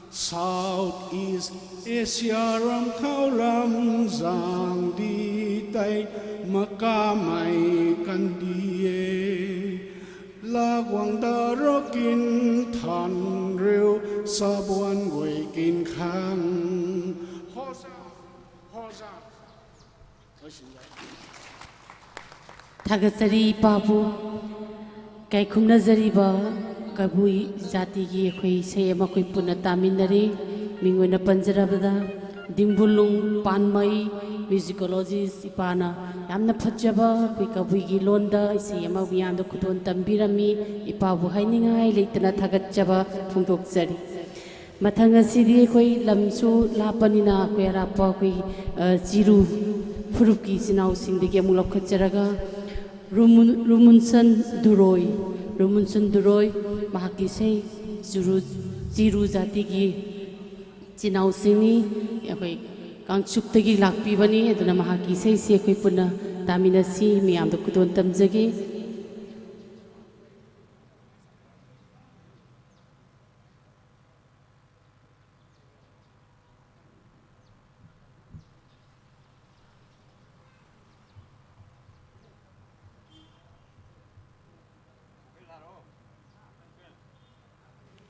South East Asia ram khau lam zang di tai, Makamai Kandi e. Laguang Darokin Thanriu Sabuan Guikin Khang. Hoza, hoza. ꯊꯥꯒꯠꯆꯔꯤ ꯏꯄꯥꯕꯨ꯫ ꯀꯥꯏꯈꯨꯝꯅꯖꯔꯤꯕ ꯀꯕꯨꯏ ꯖꯥꯇꯤꯒꯤ ꯑꯩꯈꯣꯏ ꯏꯁꯩ ꯑꯃ ꯑꯩꯈꯣꯏ ꯄꯨꯟꯅ ꯇꯥꯃꯤꯟꯅꯔꯤ꯫ ꯃꯤꯡ ꯑꯣꯏꯅ ꯄꯟꯖꯔꯕꯗ, ꯗꯤꯡꯕꯨꯂꯨꯡ ꯄꯥꯟꯃꯩ, musicologist ꯏꯄꯥꯅ ꯌꯥꯝꯅ ꯐꯖꯕ ꯑꯩꯈꯣꯏ ꯀꯕꯨꯏꯒꯤ ꯂꯣꯟꯗ ꯏꯁꯩ ꯑꯃ ꯃꯤꯌꯥꯝꯗ ꯈꯨꯗꯣꯜ ꯇꯝꯕꯤꯔꯝꯃꯤ꯫ ꯏꯄꯥꯕꯨ ꯍꯥꯏꯅꯤꯡꯉꯥꯏ ꯂꯩꯇꯅ ꯊꯥꯒꯠꯆꯕ ꯐꯣꯡꯗꯣꯛꯆꯔꯤ꯫ ꯃꯊꯪ ꯑꯁꯤꯗꯤ ꯑꯩꯈꯣꯏ ꯂꯝꯁꯨ ꯂꯥꯞꯄꯅꯤꯅ ꯑꯩꯈꯣꯏ ꯑꯔꯥꯞꯄ ꯑꯩꯈꯣꯏ, ꯑ, ꯆꯤꯔꯨ ꯐꯨꯔꯨꯞꯀꯤ ꯏꯆꯤꯟ ꯏꯅꯥꯎꯁꯤꯡꯗꯒꯤ ꯑꯃꯨꯛ ꯂꯧꯈꯠꯆꯔꯒ, ꯔꯨꯃꯨꯟ-, ꯔꯨꯃꯨꯟꯁꯟ ꯗꯨꯔꯣꯏ, ꯔꯨꯃꯨꯟꯁꯟ ꯗꯨꯔꯣꯏ, ꯃꯍꯥꯛꯀꯤ ꯏꯁꯩ ꯆꯨꯔꯨ-, ꯆꯤꯔꯨ ꯖꯥꯇꯤꯒꯤ ꯏꯆꯤꯟ ꯏꯅꯥꯎꯁꯤꯡꯅꯤ꯫ ꯑꯩꯈꯣꯏ ꯀꯥꯡꯆꯨꯞꯇꯒꯤ ꯂꯥꯛꯄꯤꯕꯅꯤ꯫ ꯑꯗꯨꯅ ꯃꯍꯥꯛꯀꯤ ꯏꯁꯩꯁꯤ ꯑꯩꯈꯣꯏ ꯄꯨꯟꯅ ꯇꯥꯃꯤꯟꯅꯁꯤ꯫ ꯃꯤꯌꯥꯝꯗ ꯈꯨꯗꯣꯜ ꯇꯝꯖꯒꯦ꯫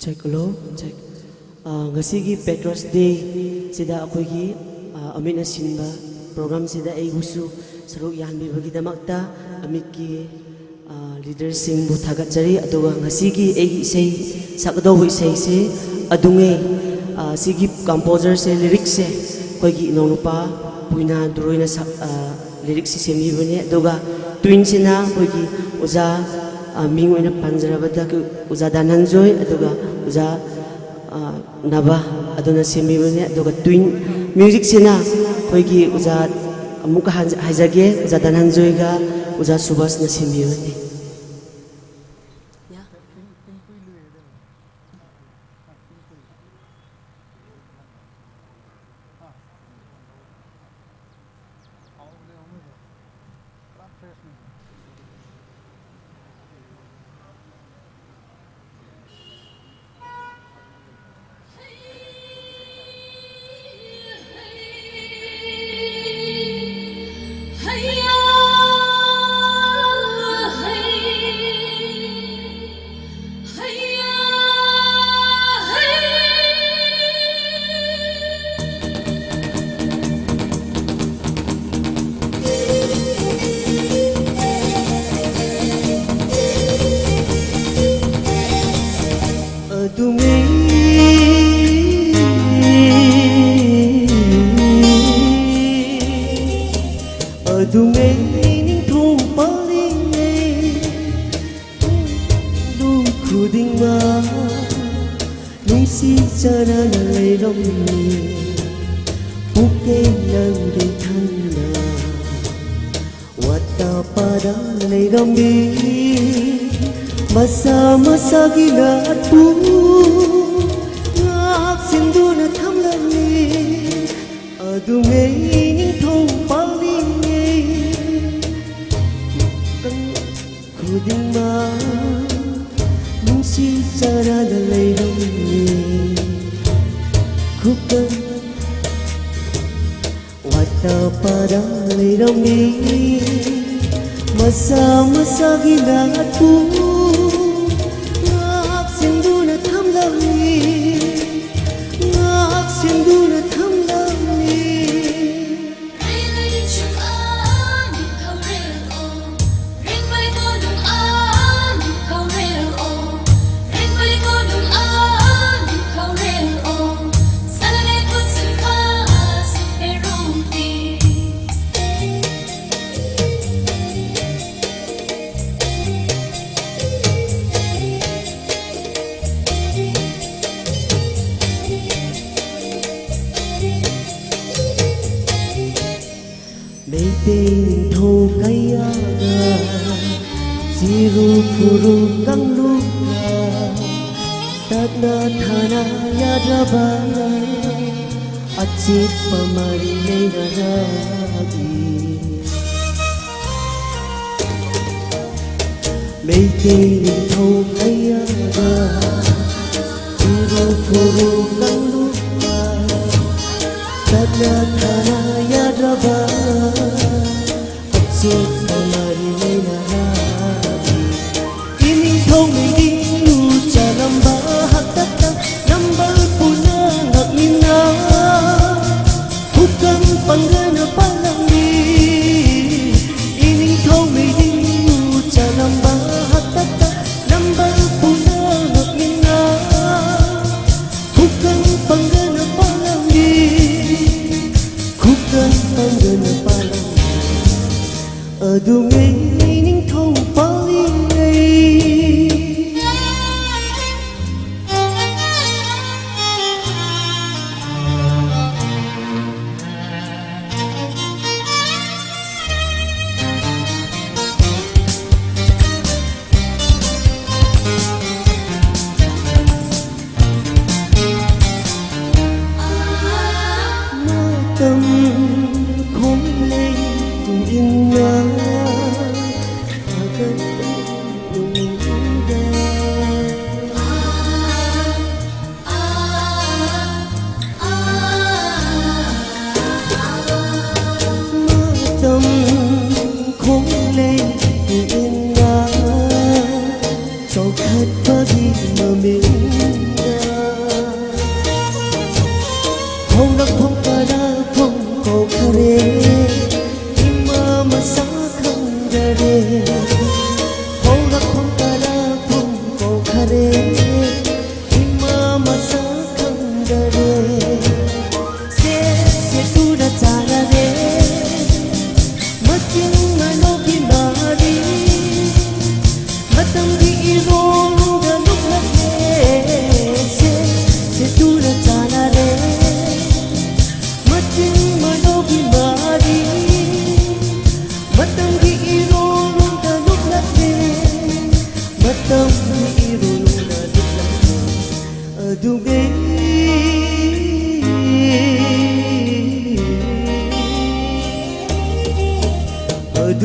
Check, hello, check. ꯑꯥ, ꯉꯁꯤꯒꯤ Patriots Day ꯁꯤꯗ ꯑꯩꯈꯣꯏꯒꯤ, ꯑꯥ, ꯑꯃꯤꯠꯅ ꯁꯤꯟꯕ program ꯁꯤꯗ ꯑꯩꯕꯨꯁꯨ ꯁꯔꯨꯛ ꯌꯥꯍꯟꯕꯤꯕꯒꯤꯗꯃꯛꯇ ꯑꯃꯤꯠꯀꯤ, ꯑꯥ, leader ꯁꯤꯡꯕꯨ ꯊꯥꯒꯠꯆꯔꯤ꯫ ꯑꯗꯨꯒ ꯉꯁꯤꯒꯤ ꯑꯩꯒꯤ ꯏꯁꯩ ꯁꯛꯀꯗꯧꯕ ꯏꯁꯩꯁꯦ ꯑꯗꯨꯉꯩ, ꯑꯥ, ꯁꯤꯒꯤ composer ꯁꯦ, lyric ꯁꯦ ꯑꯩꯈꯣꯏꯒꯤ ꯏꯅꯥꯎꯅꯨꯄꯥ ꯄꯨꯏꯅꯥ ꯗꯨꯔꯣꯏꯅ ꯁꯛ-, ꯑꯥ, lyric ꯁꯤ ꯁꯦꯝꯕꯤꯕꯅꯦ꯫ ꯑꯗꯨꯒ tune ꯁꯤꯅ ꯑꯩꯈꯣꯏꯒꯤ ꯑꯣꯖꯥ, ꯑꯥ, ꯃꯤꯡ ꯑꯣꯏꯅ ꯄꯟꯖꯔꯕꯗ ꯑꯣꯖꯥ ꯗꯥꯅꯟꯖꯣꯏ, ꯑꯗꯨꯒ ꯑꯣꯖꯥ, ꯑꯥ, ꯅꯕꯥ ꯑꯗꯨꯅ ꯁꯦꯝꯕꯤꯕꯅꯦ꯫ ꯑꯗꯨꯒ ꯇ꯭ꯋꯤꯟ ꯃ꯭ꯌꯨꯖꯤꯛꯁꯤꯅ ꯑꯩꯈꯣꯏꯒꯤ ꯑꯣꯖꯥ, ꯑꯃꯨꯛꯀ ꯍꯟ-, ꯍꯥꯏꯖꯒꯦ, ꯑꯣꯖꯥ ꯙꯅꯟꯖꯣꯏꯒ ꯑꯣꯖꯥ ꯁꯨꯕꯥꯁꯅ ꯁꯦꯝꯕꯤꯕꯅꯤ꯫ ꯑꯗꯨꯉꯩ, ꯑꯗꯨꯉꯩ ꯅꯤꯡꯊꯧ ꯄꯥꯜꯂꯤꯉꯩ, ꯄꯨꯡꯗꯨ ꯈꯨꯗꯤꯡꯃꯛ ꯅꯨꯡꯁꯤ ꯆꯥꯟꯅꯅ ꯂꯩꯔꯝꯃꯤ꯫ ꯄꯨꯛꯀꯦ ꯅꯪꯒꯤ ꯊꯪꯅ ꯋꯥꯠꯇ ꯄꯥꯗ ꯂꯩꯔꯝꯃꯤ꯫ ꯃꯁꯥ ꯃꯁꯥꯒꯤ ꯅꯥꯠꯄꯨ ꯉꯥꯛ ꯁꯦꯝꯗꯨꯅ ꯊꯝꯂꯝꯃꯤ꯫ ꯑꯗꯨꯉꯩ ꯅꯤꯡꯊꯧ ꯄꯥꯜꯂꯤꯉꯩ ꯈꯨꯗꯤꯡꯃꯛ ꯅꯨꯡꯁꯤ ꯆꯥꯟꯅꯅ ꯂꯩꯔꯝꯃꯤ꯫ ꯈꯨꯀꯟ ꯋꯥꯠꯇ ꯄꯥꯗ ꯂꯩꯔꯝꯃꯤ꯫ ꯃꯁꯥ ꯃꯁꯥꯒꯤ ꯅꯥꯠꯄꯨ ꯉꯥꯛ ꯁꯦꯝꯗꯨꯅ ꯊꯝꯂꯝꯃꯤ꯫ ꯉꯥꯛ ꯁꯦꯝꯗꯨꯅ ꯊꯝꯂꯝꯃꯤ꯫ ꯃꯩꯇꯩ ꯅꯤꯡꯊꯧ ꯀꯌꯥꯒ ꯆꯤꯔꯨ ꯐꯨꯔꯨ ꯀꯥꯡꯂꯨꯞꯀ ꯇꯠꯅ ꯊꯥꯅ ꯌꯥꯗ꯭ꯔꯕ ꯑꯆꯦꯠꯄ ꯃꯔꯤ ꯂꯩꯅꯔꯛꯏ꯫ ꯃꯩꯇꯩ ꯅꯤꯡꯊꯧ ꯀꯌꯥꯒ ꯆꯤꯔꯨ ꯐꯨꯔꯨ ꯀꯥꯡꯂꯨꯞꯀ ꯇꯠꯅ ꯊꯥꯅ ꯌꯥꯗ꯭ꯔꯕ ꯑꯆꯦꯠꯄ ꯃꯔꯤ ꯂꯩꯅꯔꯛꯏ꯫ ꯏꯅꯤꯡꯊꯧ ꯃꯩꯗꯤꯡ ꯂꯨ ꯆꯥꯂꯝꯕ ꯍꯥꯛꯇꯛꯇ ꯅꯝꯕꯜ ꯄꯨꯝꯅ ꯉꯛꯃꯤꯟꯅ ꯈꯨꯀꯪ ꯄꯪꯒꯅ ꯄꯥꯜꯂꯝꯃꯤ꯫ ꯏꯅꯤꯡꯊꯧ ꯃꯩꯗꯤꯡ ꯂꯨ ꯆꯥꯂꯝꯕ ꯍꯥꯛꯇꯛꯇ ꯅꯝꯕꯜ ꯄꯨꯝꯅ ꯉꯛꯃꯤꯟꯅ ꯈꯨꯀꯪ ꯄꯪꯒꯅ ꯄꯥꯜꯂꯝꯃꯤ꯫ ꯈꯨꯀꯪ ꯄꯪꯒꯅ ꯄꯥꯜꯂꯝꯃꯤ꯫ ꯑꯗꯨꯉꯩ ꯅꯤꯡꯊꯧ ꯄꯥꯜꯂꯤꯉꯩ꯫ ꯃꯇꯝ ꯈꯣꯡꯂꯩ ꯇꯨꯡ ꯏꯟꯅ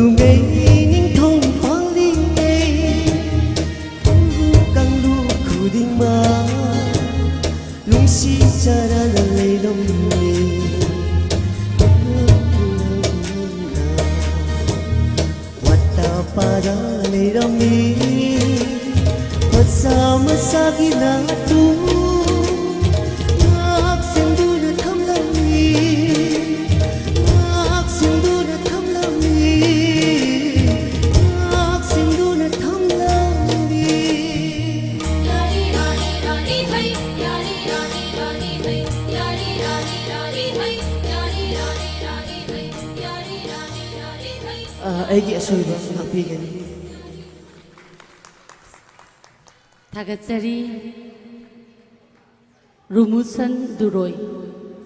ꯅꯨꯡꯉꯩ ꯅꯤꯡꯊꯧ ꯄꯥꯡꯂꯤꯉꯩ ꯀꯥꯡꯂꯨꯞ ꯈꯨꯗꯤꯡꯃꯛ ꯅꯨꯡꯁꯤ ꯆꯥꯟꯅꯅ ꯂꯩꯔꯝꯃꯤ꯫ ꯋꯥꯠꯇ ꯄꯥꯗ ꯂꯩꯔꯝꯃꯤ꯫ ꯃꯁꯥ ꯃꯁꯥꯒꯤ ꯅꯥꯇꯨ ꯉꯥꯛ ꯁꯦꯝꯗꯨꯅ ꯊꯝꯂꯝꯃꯤ꯫ ꯉꯥꯛ ꯁꯦꯝꯗꯨꯅ ꯊꯝꯂꯝꯃꯤ꯫ ꯉꯥꯛ ꯁꯦꯝꯗꯨꯅ ꯊꯝꯂꯝꯃꯤ꯫ ꯑ, ꯑꯩꯒꯤ ꯑꯁꯣꯏꯕ ꯉꯥꯛꯄꯤꯒꯅꯤ꯫ ꯊꯥꯒꯠꯆꯔꯤ꯫ ꯔꯨꯃꯨꯁꯟ ꯗꯨꯔꯣꯏ,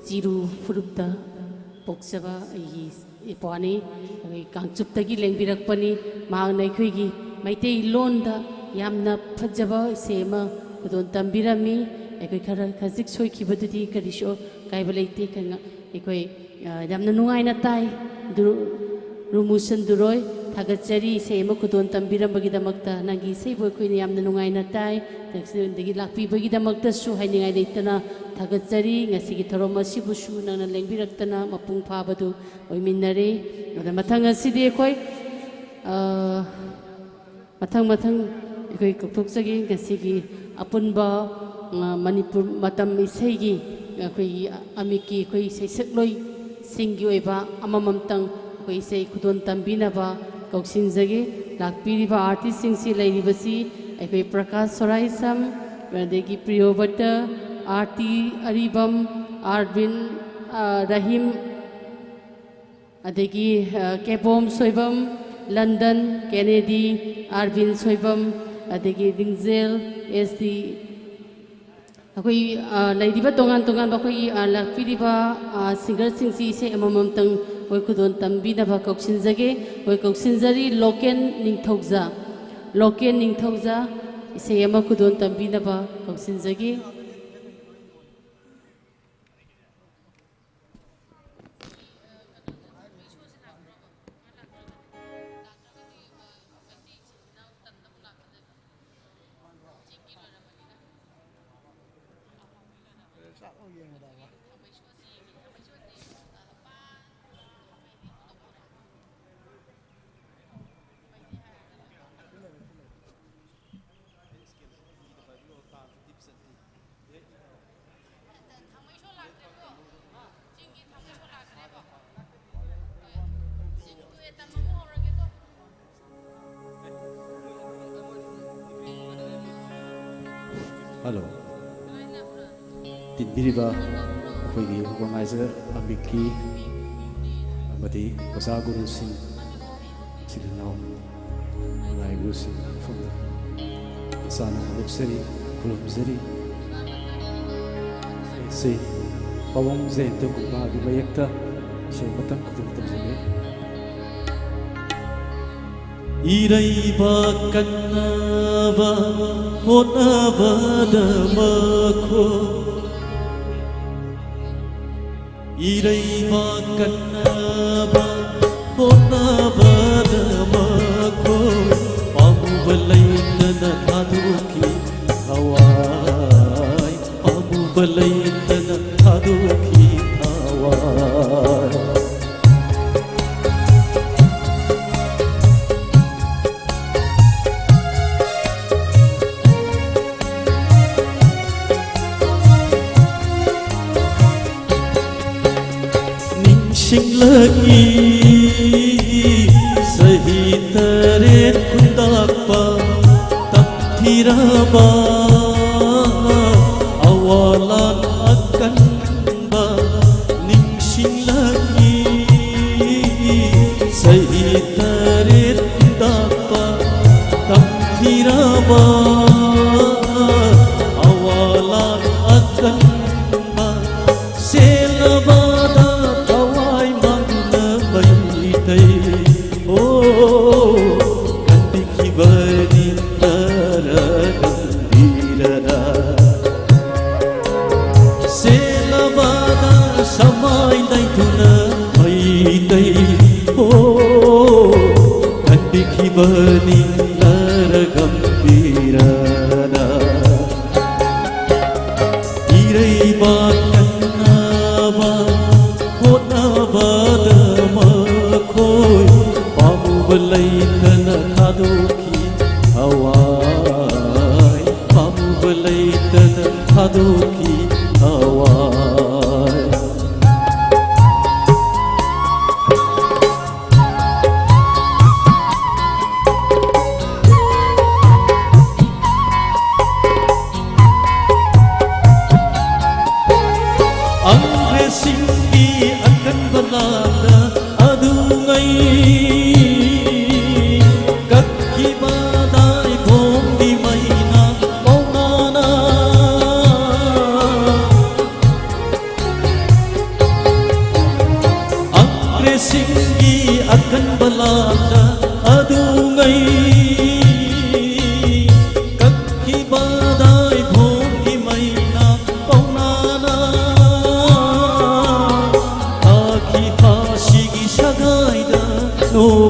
ꯆꯤꯔꯨ ꯐꯨꯔꯨꯞꯇ ꯄꯣꯛꯆꯕ ꯑꯩꯒꯤ ꯏꯄ꯭ꯋꯥꯅꯤ꯫ ꯑꯩꯈꯣꯏ ꯀꯥꯡꯆꯨꯞꯇꯒꯤ ꯂꯦꯡꯕꯤꯔꯛꯄꯅꯤ꯫ ꯃꯍꯥꯛꯅ ꯑꯩꯈꯣꯏꯒꯤ ꯃꯩꯇꯩꯂꯣꯟꯗ ꯌꯥꯝꯅ ꯐꯖꯕ ꯏꯁꯩ ꯑꯃ ꯈꯨꯗꯣꯜ ꯇꯝꯕꯤꯔꯝꯃꯤ꯫ ꯑꯩꯈꯣꯏ ꯈꯔ ꯈꯖꯤꯛ ꯁꯣꯏꯈꯤꯕꯗꯨꯗꯤ ꯀꯔꯤꯁꯨ ꯑꯀꯥꯏꯕ ꯂꯩꯇꯦ꯫ ꯀꯩꯅꯣ, ꯑꯩꯈꯣꯏ, ꯑ, ꯌꯥꯝꯅ ꯅꯨꯡꯉꯥꯏꯅ ꯇꯥꯏ꯫ ꯗꯨꯔꯨ-, ꯔꯨꯃꯨꯁꯟ ꯗꯨꯔꯣꯏ, ꯊꯥꯒꯠꯆꯔꯤ ꯏꯁꯩ ꯑꯃ ꯈꯨꯗꯣꯜ ꯇꯝꯕꯤꯔꯝꯕꯒꯤꯗꯃꯛꯇ꯫ ꯅꯪꯒꯤ ꯏꯁꯩꯕꯨ ꯑꯩꯈꯣꯏꯅ ꯌꯥꯝꯅ ꯅꯨꯡꯉꯥꯏꯅ ꯇꯥꯏ꯫ ꯑꯗꯒꯤ ꯂꯥꯛꯄꯤꯕꯒꯤꯗꯃꯛꯇꯁꯨ ꯍꯥꯏꯅꯤꯡꯉꯥꯏ ꯂꯩꯇꯅ ꯊꯥꯒꯠꯆꯔꯤ꯫ ꯉꯁꯤꯒꯤ ꯊꯧꯔꯝ ꯑꯁꯤꯕꯨꯁꯨ ꯅꯪꯅ ꯂꯦꯡꯕꯤꯔꯛꯇꯅ ꯃꯄꯨꯡ ꯐꯥꯕꯗꯨ ꯑꯣꯏꯃꯤꯟꯅꯔꯦ꯫ ꯑꯗ ꯃꯊꯪ ꯑꯁꯤꯗꯤ ꯑꯩꯈꯣꯏ, ꯑ, ꯃꯊꯪ ꯃꯊꯪ ꯑꯩꯈꯣꯏ ꯀꯧꯊꯣꯛꯆꯒꯦ꯫ ꯉꯁꯤꯒꯤ ꯑꯄꯨꯟꯕ, ꯑ, ꯃꯅꯤꯄꯨꯔ ꯃꯇꯝ ꯏꯁꯩꯒꯤ ꯑꯩꯈꯣꯏꯒꯤ ꯑꯃꯤꯛꯀꯤ ꯑꯩꯈꯣꯏ ꯏꯁꯩ ꯁꯛꯂꯣꯏꯁꯤꯡꯒꯤ ꯑꯣꯏꯕ ꯑꯃꯃꯝꯇꯪ ꯑꯩꯈꯣꯏ ꯏꯁꯩ ꯈꯨꯗꯣꯜ ꯇꯝꯕꯤꯅꯕ ꯀꯧꯁꯤꯟꯖꯒꯦ꯫ ꯂꯥꯛꯄꯤꯔꯤꯕ ꯑꯥꯔꯇꯤꯁꯁꯤꯡꯁꯤ ꯂꯩꯔꯤꯕꯁꯤ ꯑꯩꯈꯣꯏ ꯄ꯭ꯔꯀꯥꯁ ꯁꯣꯔꯥꯏꯁꯝ, ꯑꯗꯒꯤ ꯄ꯭ꯔꯤꯌꯣꯕꯇ, ꯑꯥꯔꯇꯤ ꯑꯔꯤꯕꯝ, ꯑꯥꯔꯕꯤꯟ, ꯑ, ꯔꯍꯤꯝ, ꯑꯗꯒꯤ, ꯑ, ꯀꯦꯕꯣꯝ ꯁꯣꯏꯕꯝ, ꯂꯟꯗꯟ, ꯀꯦꯅꯦꯗꯤ, ꯑꯥꯔꯕꯤꯟ ꯁꯣꯏꯕꯝ, ꯑꯗꯒꯤ ꯂꯤꯡꯖꯦꯜ, ꯑꯦꯁ ꯗꯤ, ꯑꯩꯈꯣꯏ, ꯑ, ꯂꯩꯔꯤꯕ ꯇꯣꯉꯥꯟ ꯇꯣꯉꯥꯟꯕ ꯑꯩꯈꯣꯏꯒꯤ, ꯑ, ꯂꯥꯛꯄꯤꯔꯤꯕ, ꯑ, ꯁꯤꯡꯒꯔꯁꯤꯡꯁꯤ ꯏꯁꯩ ꯑꯃꯃꯝꯇꯪ ꯑꯩꯈꯣꯏ ꯈꯨꯗꯣꯜ ꯇꯝꯕꯤꯅꯕ ꯀꯧꯁꯤꯟꯖꯒꯦ꯫ ꯑꯩꯈꯣꯏ ꯀꯧꯁꯤꯟꯖꯔꯤ ꯂꯣꯀꯦꯟ ꯅꯤꯡꯊꯧꯖ, ꯂꯣꯀꯦꯟ ꯅꯤꯡꯊꯧꯖ ꯏꯁꯩ ꯑꯃ ꯈꯨꯗꯣꯜ ꯇꯝꯕꯤꯅꯕ ꯀꯧꯁꯤꯟꯖꯒꯦ꯫ ꯍꯜꯂꯣ꯫ ꯇꯤꯟꯕꯤꯔꯤꯕ ꯑꯩꯈꯣꯏꯒꯤ organizer ꯑꯃꯤꯛꯀꯤ ꯑꯃꯗꯤ ꯑꯣꯖꯥ ꯒꯨꯔꯨꯁꯤꯡ, ꯏꯆꯤꯜ ꯏꯅꯥꯎ ꯂꯥꯏ ꯒꯨꯔꯨꯁꯤꯡ, ꯃꯐꯝꯗ ꯃꯁꯥꯅ ꯂꯦꯞꯆꯔꯤ, ꯈꯨꯔꯨꯝꯖꯔꯤ꯫ ꯑꯩꯁꯦ ꯄꯥꯕꯨꯡ ꯖꯌꯟꯇ ꯒꯨꯄꯇꯒꯤ ꯃꯌꯦꯛꯇ ꯏꯁꯩ ꯑꯃꯇꯪ ꯈꯨꯗꯣꯜ ꯇꯧꯖꯒꯦ꯫ ꯏꯔꯩꯕꯥꯛ ꯀꯟꯅꯕ ꯍꯣꯠꯅꯕꯗ ꯃꯈꯣꯏ, ꯏꯔꯩꯕꯥꯛ ꯀꯟꯅꯕ ꯍꯣꯠꯅꯕꯗ ꯃꯈꯣꯏ, ꯄꯥꯝꯃꯨꯕ ꯂꯩꯇꯅ ꯊꯥꯗꯣꯛꯈꯤ ꯊꯋꯥꯏ, ꯄꯥꯝꯃꯨꯕ ꯂꯩꯇꯅ ꯊꯥꯗꯣꯛꯈꯤ ꯊꯋꯥꯏ꯫ ꯅꯤꯡꯁꯤꯡꯂꯛꯏ ꯆꯍꯤ ꯇꯔꯦꯠ ꯈꯨꯟꯗꯥꯛꯄ ꯇꯝꯊꯤꯔꯕ ꯑꯋꯥ ꯂꯥꯟ ꯑꯀꯟꯕ ꯅꯤꯡꯁꯤꯡꯂꯛꯏ꯫ ꯆꯍꯤ ꯇꯔꯦꯠ ꯈꯨꯟꯗꯥꯛꯄ ꯇꯝꯊꯤꯔꯕ ꯑꯋꯥ ꯂꯥꯟ ꯑꯀꯟꯕ ꯆꯦꯜꯂꯕꯗ ꯊꯋꯥꯏ ꯃꯥꯡꯗꯨꯅ ꯃꯩꯇꯩ, ꯑꯣ, ꯀꯟꯕꯤꯈꯤꯕꯅꯤ ꯅꯔꯒꯝꯚꯤꯔꯅ꯫ ꯆꯦꯜꯂꯕꯗ ꯁꯃꯥꯏ ꯂꯩꯗꯨꯅ ꯃꯩꯇꯩ, ꯑꯣ, ꯀꯟꯕꯤꯈꯤꯕꯅꯤ ꯅꯔꯒꯝꯚꯤꯔꯅ꯫ ꯏꯔꯩ ꯂꯩꯕꯥꯛ ꯀꯟꯅꯕ ꯍꯣꯠꯅꯕꯗ ꯃꯈꯣꯏ ꯄꯥꯝꯃꯨꯕ ꯂꯩꯇꯅ ꯊꯥꯗꯣꯛꯈꯤ ꯊꯋꯥꯏ, ꯄꯥꯝꯃꯨꯕ ꯂꯩꯇꯅ ꯊꯥꯗꯣꯛꯈꯤ ꯊꯋꯥꯏ꯫ ꯑꯪꯒ꯭ꯔꯦꯖꯁꯤꯡꯒꯤ ꯑꯀꯟꯕ ꯂꯥꯟꯗ ꯑꯗꯨꯉꯩ ꯀꯛꯈꯤꯕ ꯂꯥꯏꯐꯣꯡꯒꯤ ꯃꯩꯅ ꯄꯥꯎꯅꯥꯅ ꯑꯪꯒ꯭ꯔꯦꯖꯁꯤꯡꯒꯤ ꯑꯀꯟꯕ ꯂꯥꯟꯗ ꯑꯗꯨꯉꯩ ꯀꯛꯈꯤꯕ ꯂꯥꯏꯐꯣꯡꯒꯤ ꯃꯩꯅ ꯄꯥꯎꯅꯥꯅ ꯊꯥꯈꯤ ꯐꯥꯁꯤꯒꯤ ꯁꯒꯥꯏꯗ ꯅꯣꯡ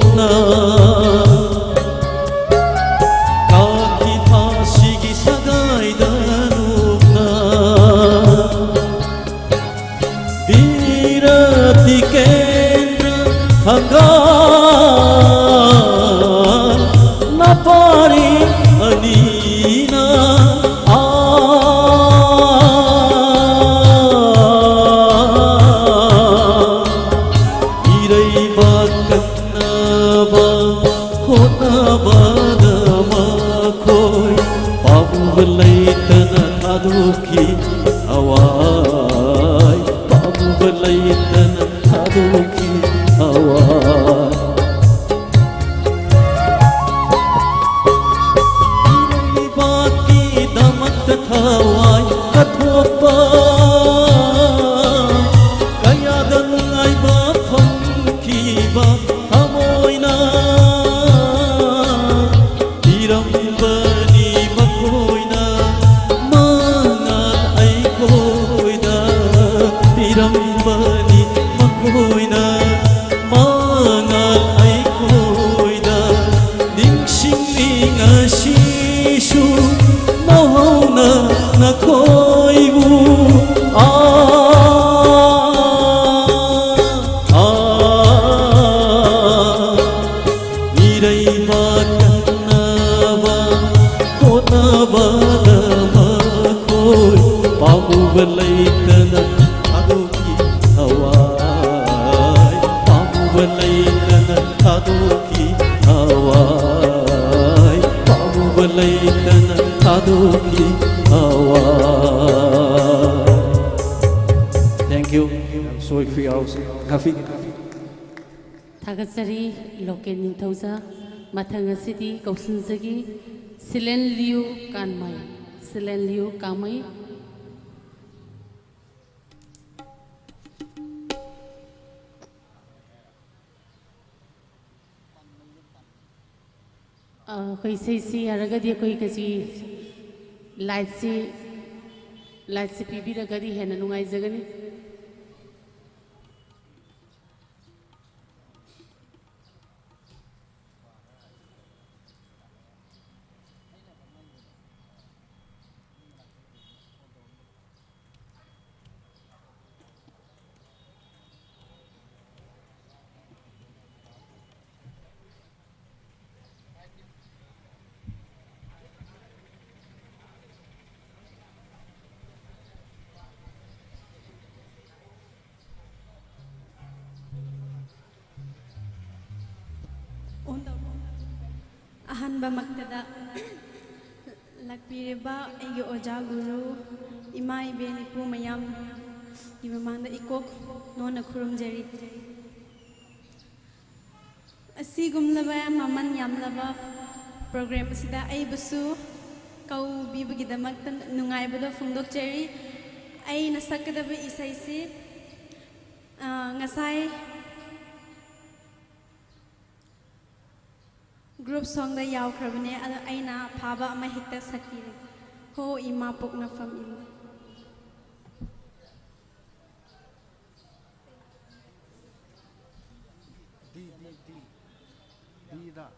ꯊꯥꯗꯣꯛꯈꯤ ꯊꯋꯥꯏ, ꯄꯥꯝꯃꯨꯕ ꯂꯩꯇꯅ ꯊꯥꯗꯣꯛꯈꯤ ꯊꯋꯥꯏ, ꯄꯥꯝꯃꯨꯕ ꯂꯩꯇꯅ ꯊꯥꯗꯣꯛꯈꯤ ꯊꯋꯥꯏ꯫ Thank you. I'm sorry for your house. Rafi. ꯊꯥꯒꯠꯆꯔꯤ ꯂꯣꯀꯦꯜ ꯅꯤꯡꯊꯧꯖꯥ꯫ ꯃꯊꯪ ꯑꯁꯤꯗꯤ ꯀꯧꯁꯤꯟꯖꯒꯤ ꯁꯤꯂꯦꯟ ꯂꯤꯌꯨ ꯀꯥꯟꯃꯩ꯫ ꯁꯤꯂꯦꯟ ꯂꯤꯌꯨ ꯀꯥꯡꯃꯩ꯫ ꯑ, ꯑꯩꯈꯣꯏ ꯏꯁꯩꯁꯤ ꯌꯥꯔꯒꯗꯤ ꯑꯩꯈꯣꯏ ꯀꯖꯤ ꯂꯥꯏꯠꯁꯤ, ꯂꯥꯏꯠꯁꯤ ꯄꯤꯕꯤꯔꯒꯗꯤ ꯍꯦꯟꯅ ꯅꯨꯡꯉꯥꯏꯖꯒꯅꯤ꯫ ꯑꯍꯥꯟꯕꯃꯛꯇꯗ ꯂꯥꯛꯄꯤꯔꯤꯕ ꯑꯩꯒꯤ ꯑꯣꯖꯥ ꯒꯨꯔꯨ, ꯏꯃꯥ ꯏꯕꯦꯟ ꯏꯄꯨ ꯃꯌꯥꯝꯒꯤ ꯃꯃꯥꯡꯗ ꯏꯀꯣꯛ ꯅꯣꯟꯅ ꯈꯨꯔꯨꯝꯖꯔꯤ꯫ ꯑꯁꯤꯒꯨꯝꯂꯕ ꯃꯃꯜ ꯌꯥꯝꯂꯕ ꯄ꯭ꯔꯣꯒ꯭ꯔꯥꯝ ꯑꯁꯤꯗ ꯑꯩꯕꯨꯁꯨ ꯀꯧꯕꯤꯕꯒꯤꯗꯃꯛꯇ ꯅꯨꯡꯉꯥꯏꯕꯗꯣ ꯐꯣꯡꯗꯣꯛꯆꯔꯤ꯫ ꯑꯩꯅ ꯁꯛꯀꯗꯕ ꯏꯁꯩꯁꯤ, ꯑ, ꯉꯁꯥꯏ ꯒ꯭ꯔꯨꯞ ꯁꯣꯡꯗ ꯌꯥꯎꯈ꯭ꯔꯕꯅꯦ, ꯑꯗꯣ ꯑꯩꯅ ꯑꯐꯥꯕ ꯑꯃ ꯍꯦꯛꯇ ꯁꯛꯄꯤꯔꯒꯦ꯫ ꯍꯣ ꯏꯃꯥ ꯄꯣꯛꯅꯐꯝ ꯏꯃꯥ꯫ ꯗꯤ, ꯗꯤ, ꯗꯤ꯫ ꯗꯤꯗ꯫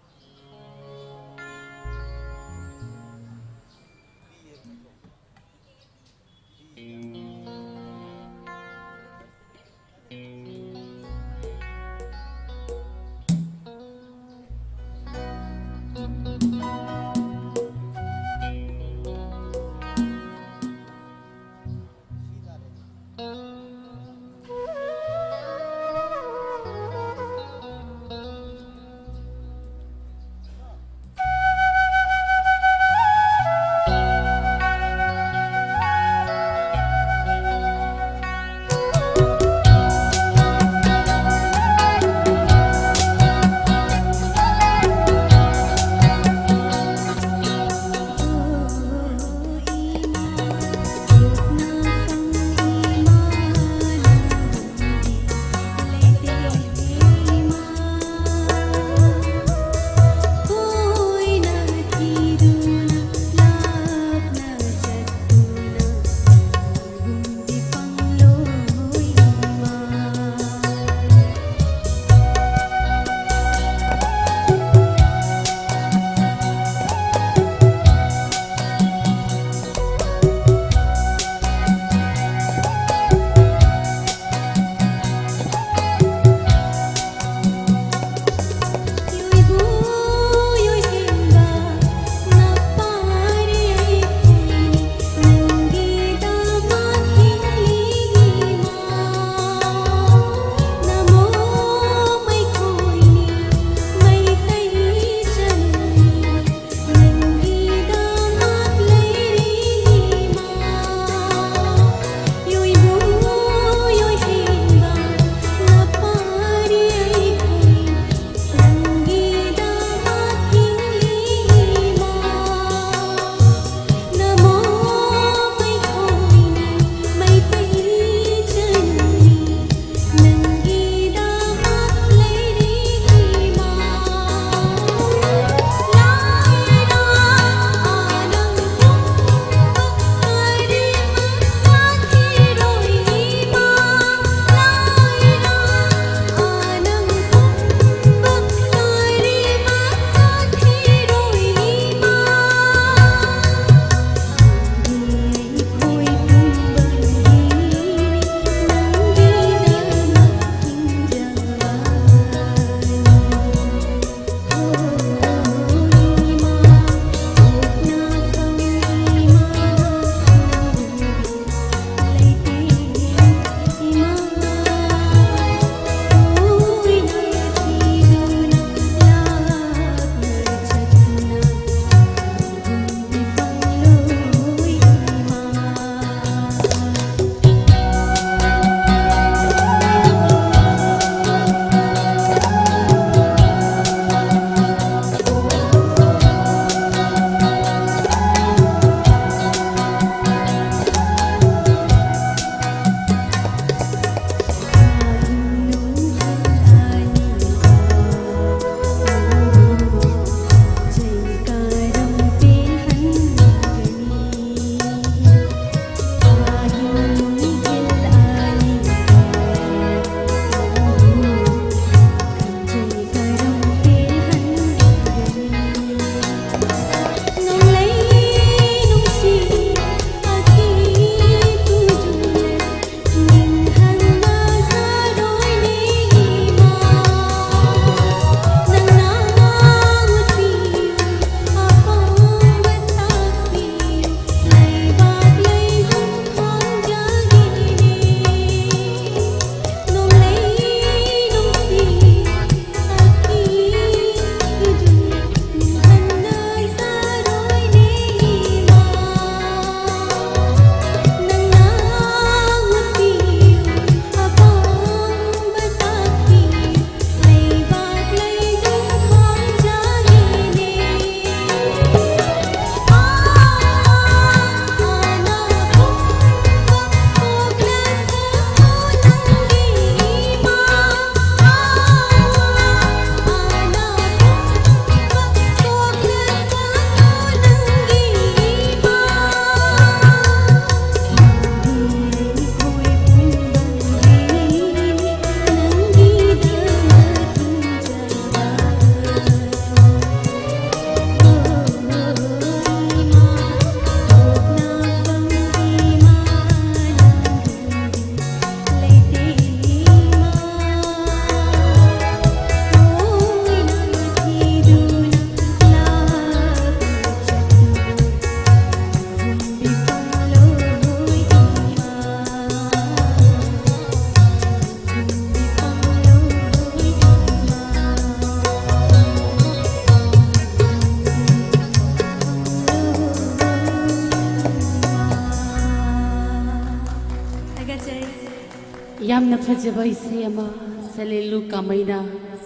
ꯌꯥꯝꯅ ꯐꯖꯕ ꯏꯁꯩ ꯑꯃ ꯁꯦꯂꯦꯂꯨ ꯀꯥꯃꯩꯅ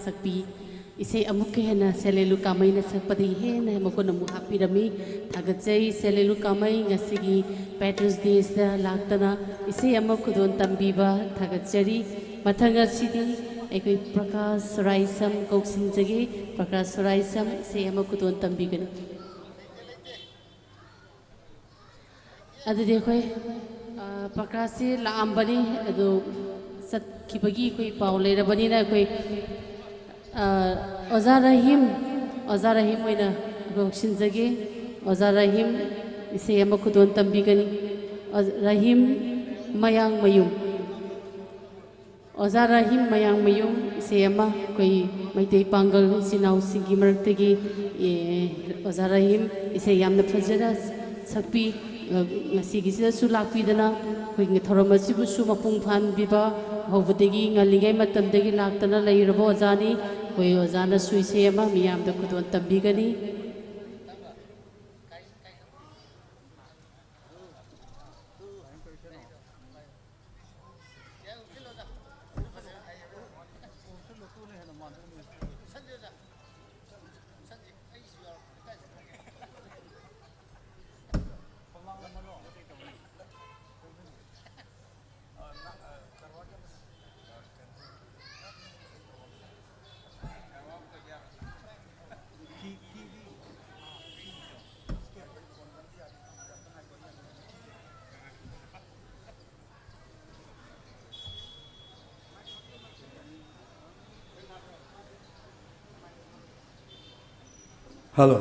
ꯁꯛꯄꯤ꯫ ꯏꯁꯩ ꯑꯃꯨꯛꯀ ꯍꯦꯟꯅ ꯁꯦꯂꯦꯂꯨ ꯀꯥꯃꯩꯅ ꯁꯛꯄꯗꯒꯤ ꯍꯦꯟꯅ ꯃꯈꯣꯏꯅ ꯑꯃꯨꯛ ꯍꯥꯞꯄꯤꯔꯝꯃꯤ꯫ ꯊꯥꯒꯠꯆꯔꯤ ꯁꯦꯂꯦꯂꯨ ꯀꯥꯃꯩ, ꯉꯁꯤꯒꯤ Patrons Daysꯇ ꯂꯥꯛꯇꯅ ꯏꯁꯩ ꯑꯃ ꯈꯨꯗꯣꯜ ꯇꯝꯕꯤꯕ ꯊꯥꯒꯠꯆꯔꯤ꯫ ꯃꯊꯪ ꯑꯁꯤꯗꯤ ꯑꯩꯈꯣꯏ ꯄ꯭ꯔꯀꯥꯁ ꯁꯣꯔꯥꯏꯁꯝ ꯀꯧꯁꯤꯟꯖꯒꯦ꯫ ꯄ꯭ꯔꯀꯥꯁ ꯁꯣꯔꯥꯏꯁꯝ ꯏꯁꯩ ꯑꯃ ꯈꯨꯗꯣꯜ ꯇꯝꯕꯤꯒꯅꯤ꯫ ꯑꯗꯨꯗꯤ ꯑꯩꯈꯣꯏ, ꯑ, ꯄ꯭ꯔꯀꯥꯁꯁꯤ ꯂꯥꯛꯑꯝꯕꯅꯤ, ꯑꯗꯨ ꯆꯠꯈꯤꯕꯒꯤ ꯑꯩꯈꯣꯏ ꯄꯥꯎ ꯂꯩꯔꯕꯅꯤꯅ ꯑꯩꯈꯣꯏ, ꯑ, ꯑꯣꯖꯥ ꯔꯍꯤꯝ, ꯑꯣꯖꯥ ꯔꯍꯤꯝ ꯑꯣꯏꯅ ꯀꯧꯁꯤꯟꯖꯒꯦ꯫ ꯑꯣꯖꯥ ꯔꯍꯤꯝ ꯏꯁꯩ ꯑꯃ ꯈꯨꯗꯣꯜ ꯇꯝꯕꯤꯒꯅꯤ꯫ ꯑꯣꯖꯥ ꯔꯍꯤꯝ ꯃꯌꯥꯡꯃꯌꯨꯝ꯫ ꯑꯣꯖꯥ ꯔꯍꯤꯝ ꯃꯌꯥꯡꯃꯌꯨꯝ ꯏꯁꯩ ꯑꯃ ꯑꯩꯈꯣꯏ ꯃꯩꯇꯩ ꯄꯥꯡꯒꯜ ꯏꯆꯤꯟ ꯏꯅꯥꯎꯁꯤꯡꯒꯤ ꯃꯔꯛꯇꯒꯤ, ꯑꯦ, ꯑꯣꯖꯥ ꯔꯍꯤꯝ ꯏꯁꯩ ꯌꯥꯝꯅ ꯐꯖꯅ ꯁꯛꯄꯤ꯫ ꯑ, ꯉꯁꯤꯒꯤꯁꯤꯗꯁꯨ ꯂꯥꯛꯄꯤꯗꯅ ꯑꯩꯈꯣꯏꯒꯤ ꯊꯧꯔꯝ ꯑꯁꯤꯕꯨꯁꯨ ꯃꯄꯨꯡ ꯐꯥꯍꯟꯕꯤꯕ, ꯍꯧꯕꯗꯒꯤ ꯉꯜꯂꯤꯉꯩ ꯃꯇꯝꯗꯒꯤ ꯂꯥꯛꯇꯅ ꯂꯩꯔꯕ ꯑꯣꯖꯥꯅꯤ꯫ ꯑꯩꯈꯣꯏ ꯑꯣꯖꯥꯅꯁꯨ ꯏꯁꯩ ꯑꯃ ꯃꯤꯌꯥꯝꯗ ꯈꯨꯗꯣꯜ ꯇꯝꯕꯤꯒꯅꯤ꯫ Hello.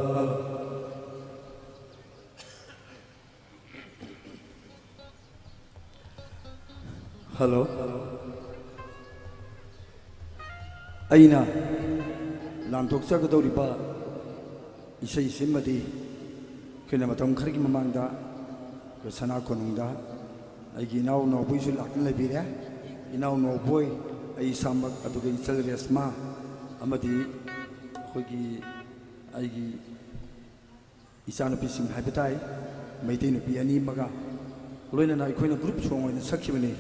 Hello. ꯑꯩꯅ ꯂꯥꯟꯊꯣꯛꯆꯒꯗꯧꯔꯤꯕ ꯏꯁꯩꯁꯤꯃꯗꯤ ꯑꯩꯈꯣꯏꯅ ꯃꯇꯝ ꯈꯔꯒꯤ ꯃꯃꯥꯡꯗ ꯑꯩꯈꯣꯏ ꯁꯅꯥ ꯀꯣꯅꯨꯡꯗ ꯑꯩꯒꯤ ꯏꯅꯥꯎ ꯅꯥꯎꯕꯣꯏꯁꯨ ꯂꯥꯛꯇꯨꯅ ꯂꯩꯕꯤꯔꯦ꯫ ꯏꯅꯥꯎ ꯅꯥꯎꯕꯣꯏ, ꯑꯩ ꯏꯁꯥꯃꯛ, ꯑꯗꯨꯒ ꯏꯆꯜ ꯔꯦꯁꯃꯥ, ꯑꯃꯗꯤ ꯑꯩꯈꯣꯏꯒꯤ, ꯑꯩꯒꯤ ꯏꯆꯥꯅꯨꯄꯤꯁꯤꯡ ꯍꯥꯏꯕ ꯇꯥꯏ, ꯃꯩꯇꯩ ꯅꯨꯄꯤ ꯑꯅꯤ ꯑꯃꯒ ꯂꯣꯏꯅꯅ ꯑꯩꯈꯣꯏꯅ group song ꯑꯣꯏꯅ ꯁꯛꯈꯤꯕꯅꯤ꯫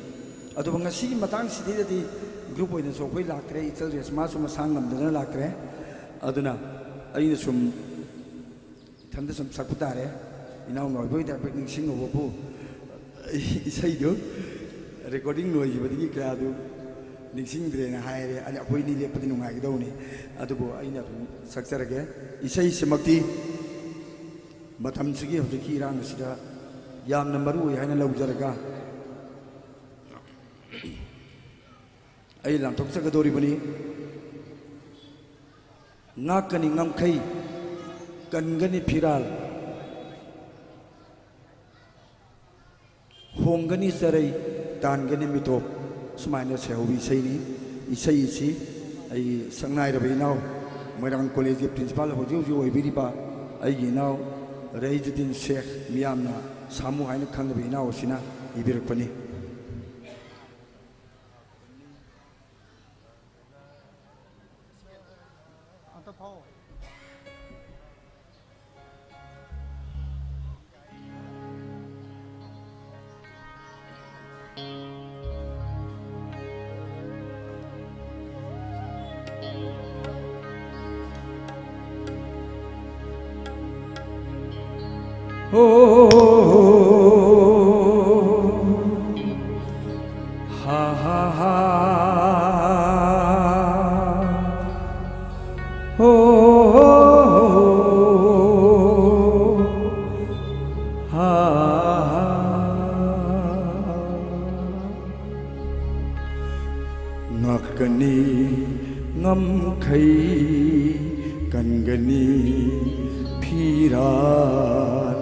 ꯑꯗꯨꯕꯨ ꯉꯁꯤꯒꯤ ꯃꯇꯥꯡꯁꯤꯗꯩꯗꯗꯤ ꯒ꯭ꯔꯨꯞ ꯑꯣꯏꯅꯁꯨ ꯑꯩꯈꯣꯏ ꯂꯥꯛꯇ꯭ꯔꯦ, ꯏꯆꯜ ꯔꯦꯁꯃꯥꯁꯨ ꯃꯁꯥ ꯉꯝꯗꯅ ꯂꯥꯛꯇ꯭ꯔꯦ꯫ ꯑꯗꯨꯅ ꯑꯩꯅ ꯁꯨꯝ ꯏꯊꯟꯗ ꯁꯨꯝ ꯁꯛꯄ ꯇꯥꯔꯦ꯫ ꯏꯅꯥꯎ ꯅꯥꯎꯕꯣꯏꯗ ꯍꯥꯏꯐꯦꯠ ꯅꯤꯡꯁꯤꯡꯍꯧꯕꯕꯨ, ꯏꯁꯩꯗꯨ ꯔꯦꯀꯣꯔꯗꯤꯡ ꯂꯣꯏꯈꯤꯕꯗꯒꯤ ꯀꯌꯥꯗꯨ ꯅꯤꯡꯁꯤꯡꯗ꯭ꯔꯦꯅ ꯍꯥꯏꯔꯦ꯫ ꯑꯩꯈꯣꯏꯅꯤ ꯂꯦꯞꯄꯗꯤ ꯅꯨꯡꯉꯥꯏꯒꯗꯧꯅꯤ꯫ ꯑꯗꯨꯕꯨ ꯑꯩꯅ ꯑꯗꯨꯝ ꯁꯛꯆꯔꯒꯦ꯫ ꯏꯁꯩꯁꯤꯃꯛꯇꯤ ꯃꯇꯝꯁꯤꯒꯤ ꯍꯧꯖꯤꯛꯀꯤ ꯏꯔꯥꯡ ꯑꯁꯤꯗ ꯌꯥꯝꯅ ꯃꯔꯨ ꯑꯣꯏ ꯍꯥꯏꯅ ꯂꯧꯖꯔꯒ ꯑꯩ ꯂꯥꯟꯊꯣꯛꯆꯒꯗꯧꯔꯤꯕꯅꯤ꯫ ꯉꯥꯛꯀꯅꯤ ꯉꯝꯈꯩ, ꯀꯟꯒꯅꯤ ꯐꯤꯔꯥꯜ, ꯍꯣꯡꯒꯅꯤ ꯆꯔꯩ, ꯇꯥꯟꯒꯅꯤ ꯃꯤꯇꯣꯞ꯫ ꯁꯨꯃꯥꯏꯅ ꯁꯩꯍꯧꯕ ꯏꯁꯩꯅꯤ꯫ ꯏꯁꯩ ꯑꯁꯤ ꯑꯩꯒꯤ ꯁꯛꯅꯥꯏꯔꯕ ꯏꯅꯥꯎ, ꯃꯣꯏꯔꯥꯡ ꯀꯣꯂꯦꯖꯀꯤ ꯄ꯭ꯔꯤꯟꯁꯤꯄꯥꯜ ꯍꯧꯖꯤꯛ ꯍꯧꯖꯤꯛ ꯑꯣꯏꯕꯤꯔꯤꯕ ꯑꯩꯒꯤ ꯏꯅꯥꯎ ꯔꯍꯤꯖꯨꯗꯤꯟ ꯁꯦꯈ, ꯃꯤꯌꯥꯝꯅ ꯁꯥꯃꯨ ꯍꯥꯏꯅ ꯈꯪꯅꯕ ꯏꯅꯥꯎ ꯑꯁꯤꯅ ꯏꯕꯤꯔꯛꯄꯅꯤ꯫ ꯍꯣ, ꯍꯥ, ꯍꯥ, ꯍꯥ꯫ ꯍꯣ, ꯍꯥ, ꯍꯥ꯫ ꯉꯥꯛꯀꯅꯤ ꯉꯝꯈꯩ, ꯀꯟꯒꯅꯤ ꯐꯤꯔꯥꯜ꯫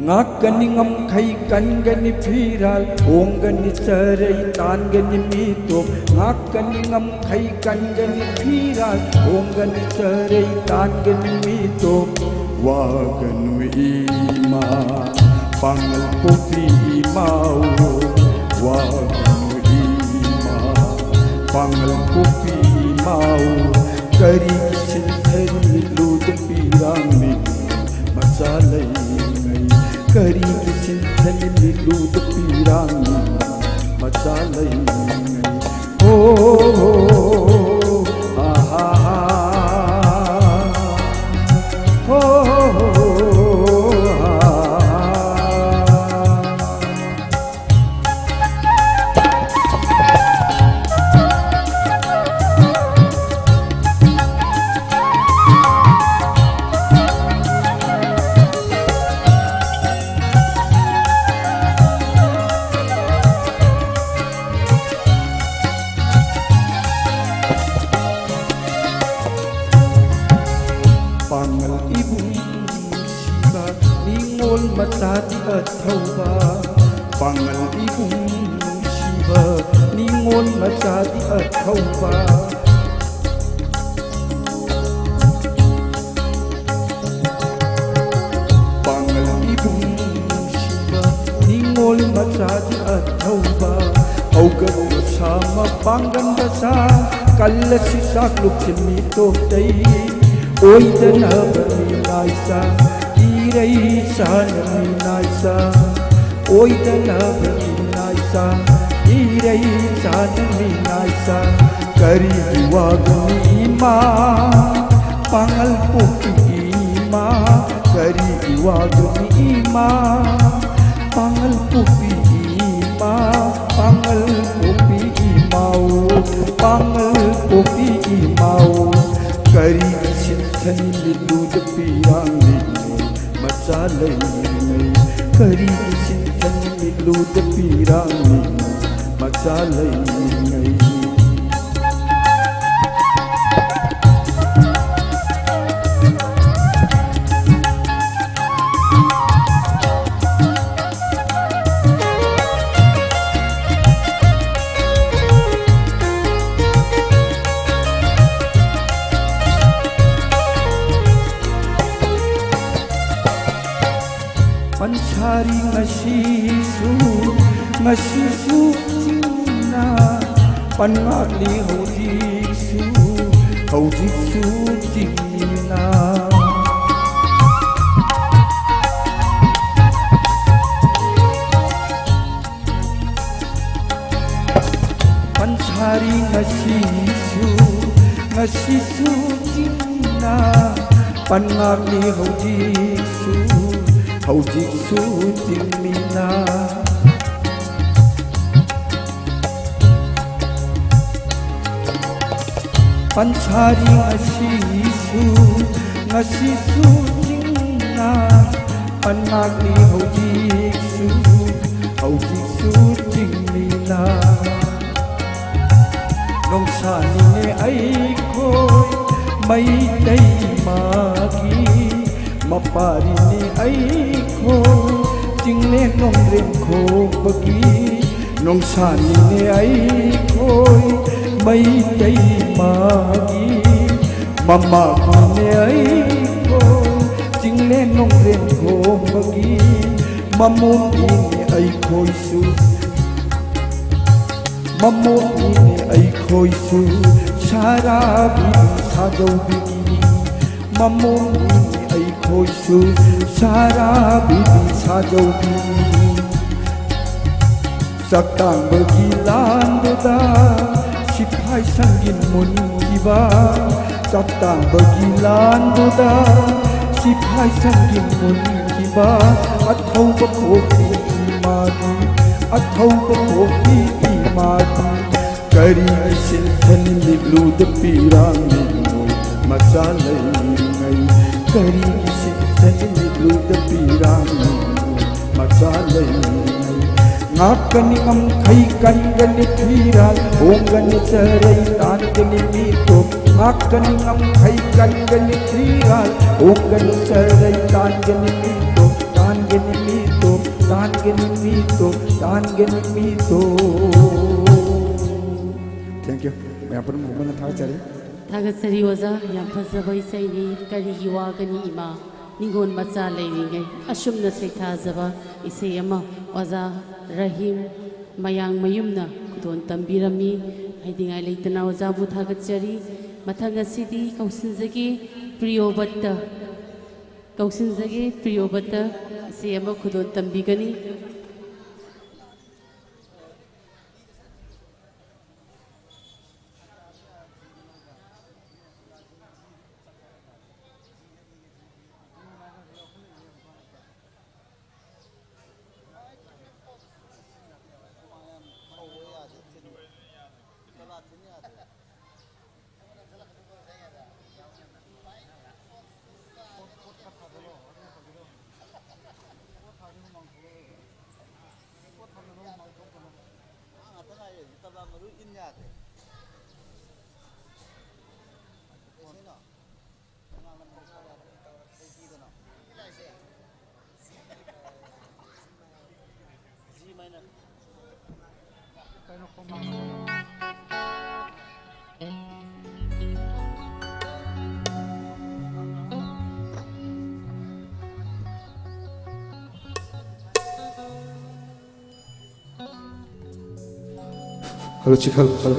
ꯉꯥꯛꯀꯅꯤ ꯉꯝꯈꯩ, ꯀꯟꯒꯅꯤ ꯐꯤꯔꯥꯜ, ꯍꯣꯡꯒꯅꯤ ꯆꯔꯩ, ꯇꯥꯟꯒꯅꯤ ꯃꯤꯇꯣꯞ꯫ ꯉꯥꯛꯀꯅꯤ ꯉꯝꯈꯩ, ꯀꯟꯒꯅꯤ ꯐꯤꯔꯥꯜ, ꯍꯣꯡꯒꯅꯤ ꯆꯔꯩ, ꯇꯥꯟꯒꯅꯤ ꯃꯤꯇꯣꯞ꯫ ꯋꯥꯒꯅꯨ ꯏꯃꯥ, ꯄꯥꯡꯒꯜ ꯄꯣꯛꯄꯤ ꯏꯃꯥꯎ, ꯋꯥꯒꯅꯨ ꯏꯃꯥ, ꯄꯥꯡꯒꯜ ꯄꯣꯛꯄꯤ ꯏꯃꯥꯎ꯫ ꯀꯔꯤꯒꯤ ꯁꯤꯟꯊꯔꯤ ꯂꯨꯗ ꯄꯤꯔꯥꯡ ꯃꯤꯠ ꯃꯆꯥ ꯂꯩꯔꯤꯉꯩ? ꯀꯔꯤꯒꯤ ꯁꯤꯟꯊꯔꯤ ꯂꯨꯗ ꯄꯤꯔꯥꯡ ꯃꯤꯠ ꯆꯥ ꯂꯩꯔꯤꯉꯩ꯫ ꯍꯣ, ꯍꯣ, ꯍꯣ, ꯍꯣ, ꯑꯥ, ꯍꯥ, ꯍꯥ, ꯍꯥ꯫ ꯍꯣ, ꯍꯣ, ꯍꯣ, ꯍꯣ, ꯑꯥ, ꯍꯥ, ꯍꯥ꯫ ꯄꯥꯉꯜ ꯏꯕꯨꯡ ꯅꯨꯡꯁꯤꯕ ꯅꯤꯉꯣꯜ ꯃꯆꯥꯗꯤ ꯑꯊꯧꯕ꯫ ꯄꯥꯉꯜ ꯏꯕꯨꯡ ꯅꯨꯡꯁꯤꯕ ꯅꯤꯉꯣꯜ ꯃꯆꯥꯗꯤ ꯑꯊꯧꯕ꯫ ꯄꯥꯉꯜ ꯏꯕꯨꯡ ꯅꯨꯡꯁꯤꯕ ꯅꯤꯉꯣꯜ ꯃꯆꯥꯗꯤ ꯑꯊꯧꯕ꯫ ꯍꯧꯒꯠ ꯃꯁꯥ ꯃꯄꯥꯡꯒꯟ ꯃꯁꯥ ꯀꯜꯂꯁꯤ ꯆꯥꯛꯂꯨꯛ ꯆꯤꯟꯃꯤ ꯇꯣꯞꯇꯩ꯫ ꯑꯣꯏꯗꯅꯕ ꯃꯤꯅꯥꯏ ꯆꯥ ꯏꯔꯩ ꯆꯥꯅ ꯃꯤꯅꯥꯏ ꯆꯥ꯫ ꯑꯣꯏꯗꯅꯕ ꯃꯤꯅꯥꯏ ꯆꯥ ꯏꯔꯩ ꯆꯥꯅ ꯃꯤꯅꯥꯏ ꯆꯥ꯫ ꯀꯔꯤꯒꯤ ꯋꯥꯒꯅꯤ ꯏꯃꯥ ꯄꯥꯉꯜ ꯄꯣꯛꯄꯤ ꯏꯃꯥ? ꯀꯔꯤꯒꯤ ꯋꯥꯒꯅꯤ ꯏꯃꯥ ꯄꯥꯉꯜ ꯄꯣꯛꯄꯤ ꯏꯃꯥ? ꯄꯥꯉꯜ ꯄꯣꯛꯄꯤ ꯏꯃꯥꯎ, ꯄꯥꯉꯜ ꯄꯣꯛꯄꯤ ꯏꯃꯥꯎ꯫ ꯀꯔꯤꯒꯤ ꯁꯤꯟꯊꯅꯤ ꯃꯤꯠꯂꯨꯗ ꯄꯤꯔꯥꯡꯂꯤ ꯃꯆꯥ ꯂꯩꯔꯤꯉꯩ? ꯀꯔꯤꯒꯤ ꯁꯤꯟꯊꯅꯤ ꯃꯤꯠꯂꯨꯗ ꯄꯤꯔꯥꯡꯂꯤ ꯃꯆꯥ ꯂꯩꯔꯤꯉꯩ? ꯄꯟꯁꯥꯔꯤ ꯉꯁꯤꯁꯨ, ꯉꯁꯤꯁꯨ ꯆꯤꯡꯅ ꯄꯟꯉꯥꯛꯂꯤ ꯍꯧꯖꯤꯛꯁꯨ, ꯍꯧꯖꯤꯛꯁꯨ ꯆꯤꯡꯅ꯫ ꯄꯟꯁꯥꯔꯤ ꯉꯁꯤꯁꯨ, ꯉꯁꯤꯁꯨ ꯆꯤꯡꯅ ꯄꯟꯉꯥꯛꯂꯤ ꯍꯧꯖꯤꯛꯁꯨ, ꯍꯧꯖꯤꯛꯁꯨ ꯆꯤꯡꯃꯤꯅ꯫ ꯄꯟꯁꯥꯔꯤ ꯉꯁꯤꯁꯨ, ꯉꯁꯤꯁꯨ ꯆꯤꯡꯅ ꯄꯟꯉꯥꯛꯂꯤ ꯍꯧꯖꯤꯛꯁꯨ, ꯍꯧꯖꯤꯛꯁꯨ ꯆꯤꯡꯃꯤꯅ꯫ ꯅꯣꯡꯁꯥꯅꯤꯅꯦ ꯑꯩꯈꯣꯏ ꯃꯩꯇꯩ ꯃꯥꯒꯤ ꯃꯄꯥꯔꯤꯅꯤ ꯑꯩꯈꯣꯏ ꯆꯤꯡꯂꯦꯟ ꯅꯣꯡꯗ꯭ꯔꯦꯟ ꯈꯣꯡꯕꯒꯤ꯫ ꯅꯣꯡꯁꯥꯅꯤꯅꯦ ꯑꯩꯈꯣꯏ ꯃꯩꯇꯩ ꯃꯥꯒꯤ ꯃꯃꯥꯅꯤꯅꯦ ꯑꯩꯈꯣꯏ ꯆꯤꯡꯂꯦꯟ ꯅꯣꯡꯗ꯭ꯔꯦꯟ ꯈꯣꯡꯕꯒꯤ꯫ ꯃꯃꯣꯝꯅꯤꯅꯦ ꯑꯩꯈꯣꯏꯁꯨ ꯃꯃꯣꯝꯅꯤꯅꯦ ꯑꯩꯈꯣꯏꯁꯨ ꯁꯥꯔꯥꯕꯤ ꯁꯥꯖꯧꯕꯤꯅꯤ꯫ ꯃꯃꯣꯝꯅꯤꯅꯦ ꯑꯩꯈꯣꯏꯁꯨ ꯁꯥꯔꯥꯕꯤ ꯁꯥꯖꯧꯕꯤꯅꯤ꯫ ꯆꯥꯛꯇꯥꯡꯕꯒꯤ ꯂꯥꯟꯗꯨꯗ ꯁꯤꯐꯥꯏ ꯁꯪꯒꯤ ꯃꯨꯟꯈꯤꯕ꯫ ꯆꯥꯛꯇꯥꯡꯕꯒꯤ ꯂꯥꯟꯗꯨꯗ ꯁꯤꯐꯥꯏ ꯁꯪꯒꯤ ꯃꯨꯟꯈꯤꯕ꯫ ꯑꯊꯧꯕ ꯄꯣꯛꯄꯤ ꯏꯃꯥꯒꯤ, ꯑꯊꯧꯕ ꯄꯣꯛꯄꯤ ꯏꯃꯥꯒꯤ꯫ ꯀꯔꯤꯒꯤ ꯁꯤꯟꯊꯅꯤ ꯃꯤꯠꯂꯨꯗ ꯄꯤꯔꯥꯡ ꯃꯤꯠꯂꯨ ꯃꯆꯥ ꯂꯩꯔꯤꯉꯩ? ꯀꯔꯤꯒꯤ ꯁꯤꯟꯊꯅꯤ ꯃꯤꯠꯂꯨꯗ ꯄꯤꯔꯥꯡ ꯃꯤꯠꯂꯨ ꯃꯆꯥ ꯂꯩꯔꯤꯉꯩ? ꯉꯥꯛꯀꯅꯤ ꯉꯝꯈꯩ ꯀꯟꯒꯅꯤ ꯐꯤꯔꯥꯜ ꯍꯣꯡꯒꯅꯤ ꯆꯔꯩ ꯇꯥꯟꯒꯅꯤ ꯃꯤꯇꯣꯞ꯫ ꯉꯥꯛꯀꯅꯤ ꯉꯝꯈꯩ ꯀꯟꯒꯅꯤ ꯐꯤꯔꯥꯜ ꯍꯣꯡꯒꯅꯤ ꯆꯔꯩ ꯇꯥꯟꯒꯅꯤ ꯃꯤꯇꯣꯞ꯫ ꯇꯥꯟꯒꯅꯤ ꯃꯤꯇꯣꯞ, ꯇꯥꯟꯒꯅꯤ ꯃꯤꯇꯣꯞ, ꯇꯥꯟꯒꯅꯤ ꯃꯤꯇꯣꯞ꯫ Thank you꯫ ꯃꯌꯥꯝ ꯄꯨꯝꯅꯃꯛ ꯊꯥꯒꯠꯆꯔꯤ꯫ ꯊꯥꯒꯠꯆꯔꯤ ꯑꯣꯖꯥ, ꯌꯥꯝ ꯐꯖꯕ ꯏꯁꯩꯅꯤ꯫ ꯀꯔꯤꯒꯤ ꯋꯥꯒꯅꯤ ꯏꯃꯥ, ꯅꯤꯉꯣꯜ ꯃꯆꯥ ꯂꯩꯔꯤꯉꯩ꯫ ꯑꯁꯨꯝꯅ ꯁꯩꯊꯥꯖꯕ ꯏꯁꯩ ꯑꯃ ꯑꯣꯖꯥ ꯔꯍꯤꯝ ꯃꯌꯥꯡꯃꯌꯨꯝꯅ ꯈꯨꯗꯣꯜ ꯇꯝꯕꯤꯔꯝꯃꯤ꯫ ꯍꯥꯏꯅꯤꯡꯉꯥꯏ ꯂꯩꯇꯅ ꯑꯣꯖꯥꯕꯨ ꯊꯥꯒꯠꯆꯔꯤ꯫ ꯃꯊꯪ ꯑꯁꯤꯗꯤ ꯀꯧꯁꯤꯟꯖꯒꯦ ꯄ꯭ꯔꯤꯌꯣꯕꯠꯇ꯫ ꯀꯧꯁꯤꯟꯖꯒꯦ ꯄ꯭ꯔꯤꯌꯣꯕꯠꯇ ꯏꯁꯩ ꯑꯃ ꯈꯨꯗꯣꯜ ꯇꯝꯕꯤꯒꯅꯤ꯫ ꯃꯔꯨ ꯏꯟ ꯌꯥꯗꯦ꯫ ꯀꯩꯁꯤꯅꯣ? ꯑꯉꯥꯡ ꯑꯃ ꯁꯥ ꯌꯥꯗꯦ꯫ ꯀꯩ ꯐꯤꯗꯅꯣ? G minor꯫ ꯍꯜꯂꯣ, ꯆꯤꯛꯍꯜꯂꯣ, ꯍꯜꯂꯣ꯫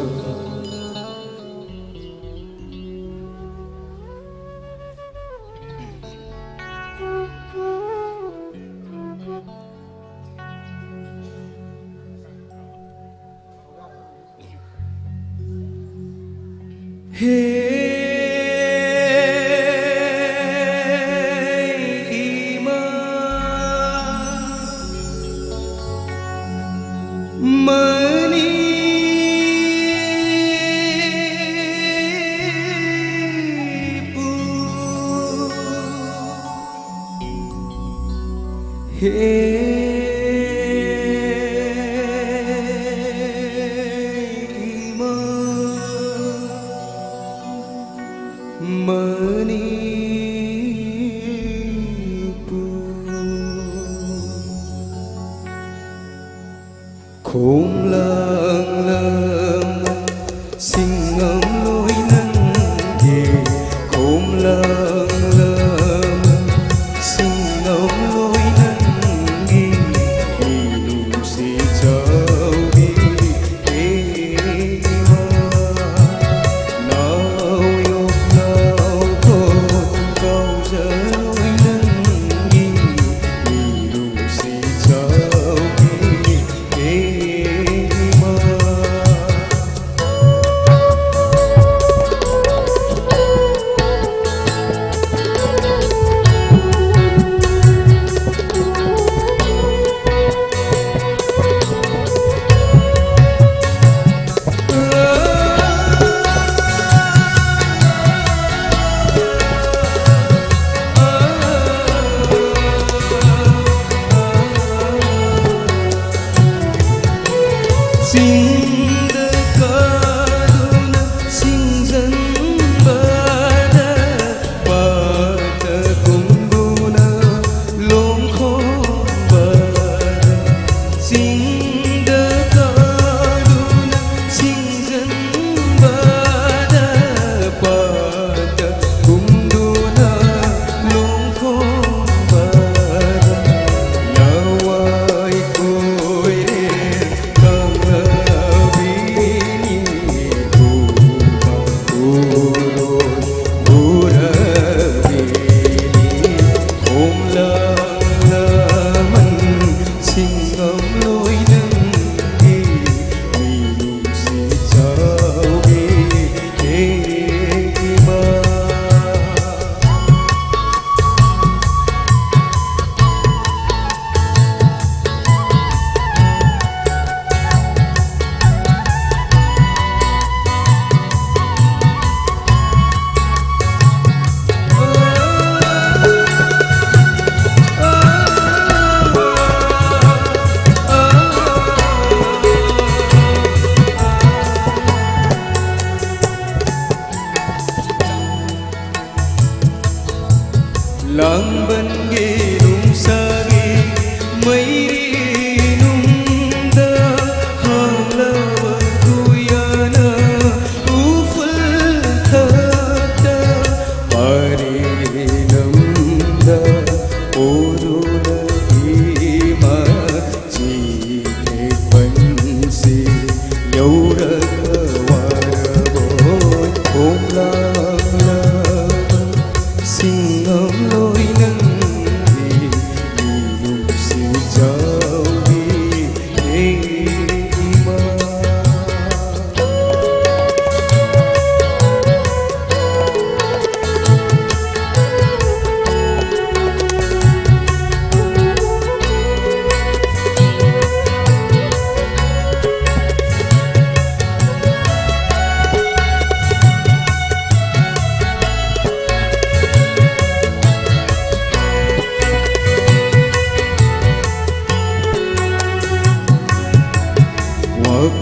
ꯍꯦ ꯏꯃꯥ ꯃꯅꯤꯄꯨꯔ, ꯍꯦ ꯏꯃꯥ ꯃꯅꯤꯄꯨꯔ꯫ ꯈꯣꯝꯂꯥꯡ ꯂꯥꯡꯅ ꯁꯤꯡꯉꯝꯂꯣꯏ ꯅꯪꯒꯤ, ꯈꯣꯝꯂꯥꯡ ꯂꯥꯡꯅ ꯁꯤꯡꯉꯝꯂꯣꯏ ꯅꯪꯒꯤ, ꯃꯤꯅꯨꯡꯁꯤ ꯆꯥꯎꯕꯤ ꯏꯃꯥ꯫ ꯅꯥꯎ ꯌꯣꯛ ꯅꯥꯎ ꯈꯣꯡ ꯀꯥꯎꯖꯔꯣꯏ ꯅꯪꯒꯤ, ꯃꯤꯅꯨꯡꯁꯤ ꯆꯥꯎꯕꯤ ꯏꯃꯥ꯫ ꯆꯤꯡꯗ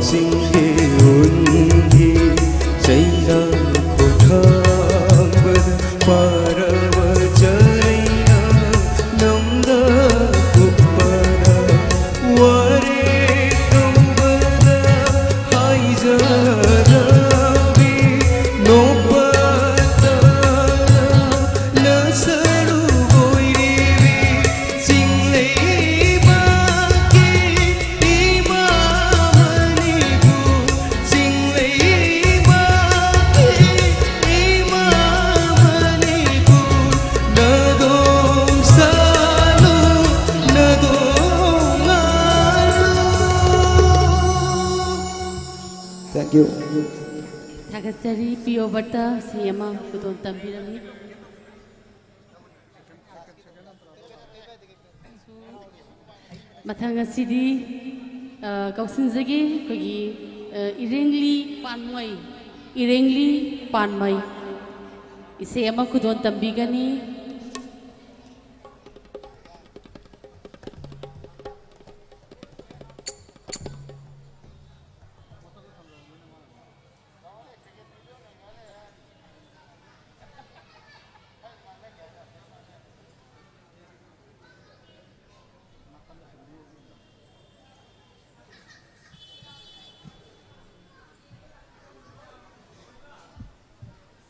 ꯆꯤꯡꯒꯤ ꯎꯟꯒꯤ ꯆꯩꯅ ꯈꯨꯠꯊꯥꯡꯕꯗ ꯄꯥꯔꯕ ꯆꯩꯅ ꯅꯝꯅ ꯀꯨꯞꯄꯗ ꯋꯥꯔꯦ ꯇꯧꯕꯗ ꯍꯥꯏꯖꯗꯕꯤ ꯅꯣꯛꯄ ꯇꯥꯅ ꯅꯁꯔꯨ ꯑꯣꯏꯔꯤꯕꯤ ꯆꯤꯡꯂꯩꯃꯥꯒꯤ ꯏꯃꯥ ꯃꯅꯤꯄꯨꯔ, ꯆꯤꯡꯂꯩꯃꯥꯒꯤ ꯏꯃꯥ ꯃꯅꯤꯄꯨꯔ, ꯅꯥꯗꯣꯝ ꯁꯥꯂꯨ, ꯅꯥꯗꯣꯝ ꯉꯥꯂꯨ꯫ Thank you. ꯊꯥꯒꯠꯆꯔꯤ꯫ ꯄꯤꯌꯣ ꯕꯔꯇ ꯏꯁꯩ ꯑꯃ ꯈꯨꯗꯣꯜ ꯇꯝꯕꯤꯔꯝꯃꯤ꯫ ꯃꯊꯪ ꯑꯁꯤꯗꯤ, ꯑ, ꯀꯧꯁꯤꯟꯖꯒꯦ ꯑꯩꯈꯣꯏꯒꯤ, ꯑ, ꯏꯔꯦꯡꯂꯤ ꯄꯥꯟꯃꯩ, ꯏꯔꯦꯡꯂꯤ ꯄꯥꯟꯃꯩ ꯏꯁꯩ ꯑꯃ ꯈꯨꯗꯣꯜ ꯇꯝꯕꯤꯒꯅꯤ꯫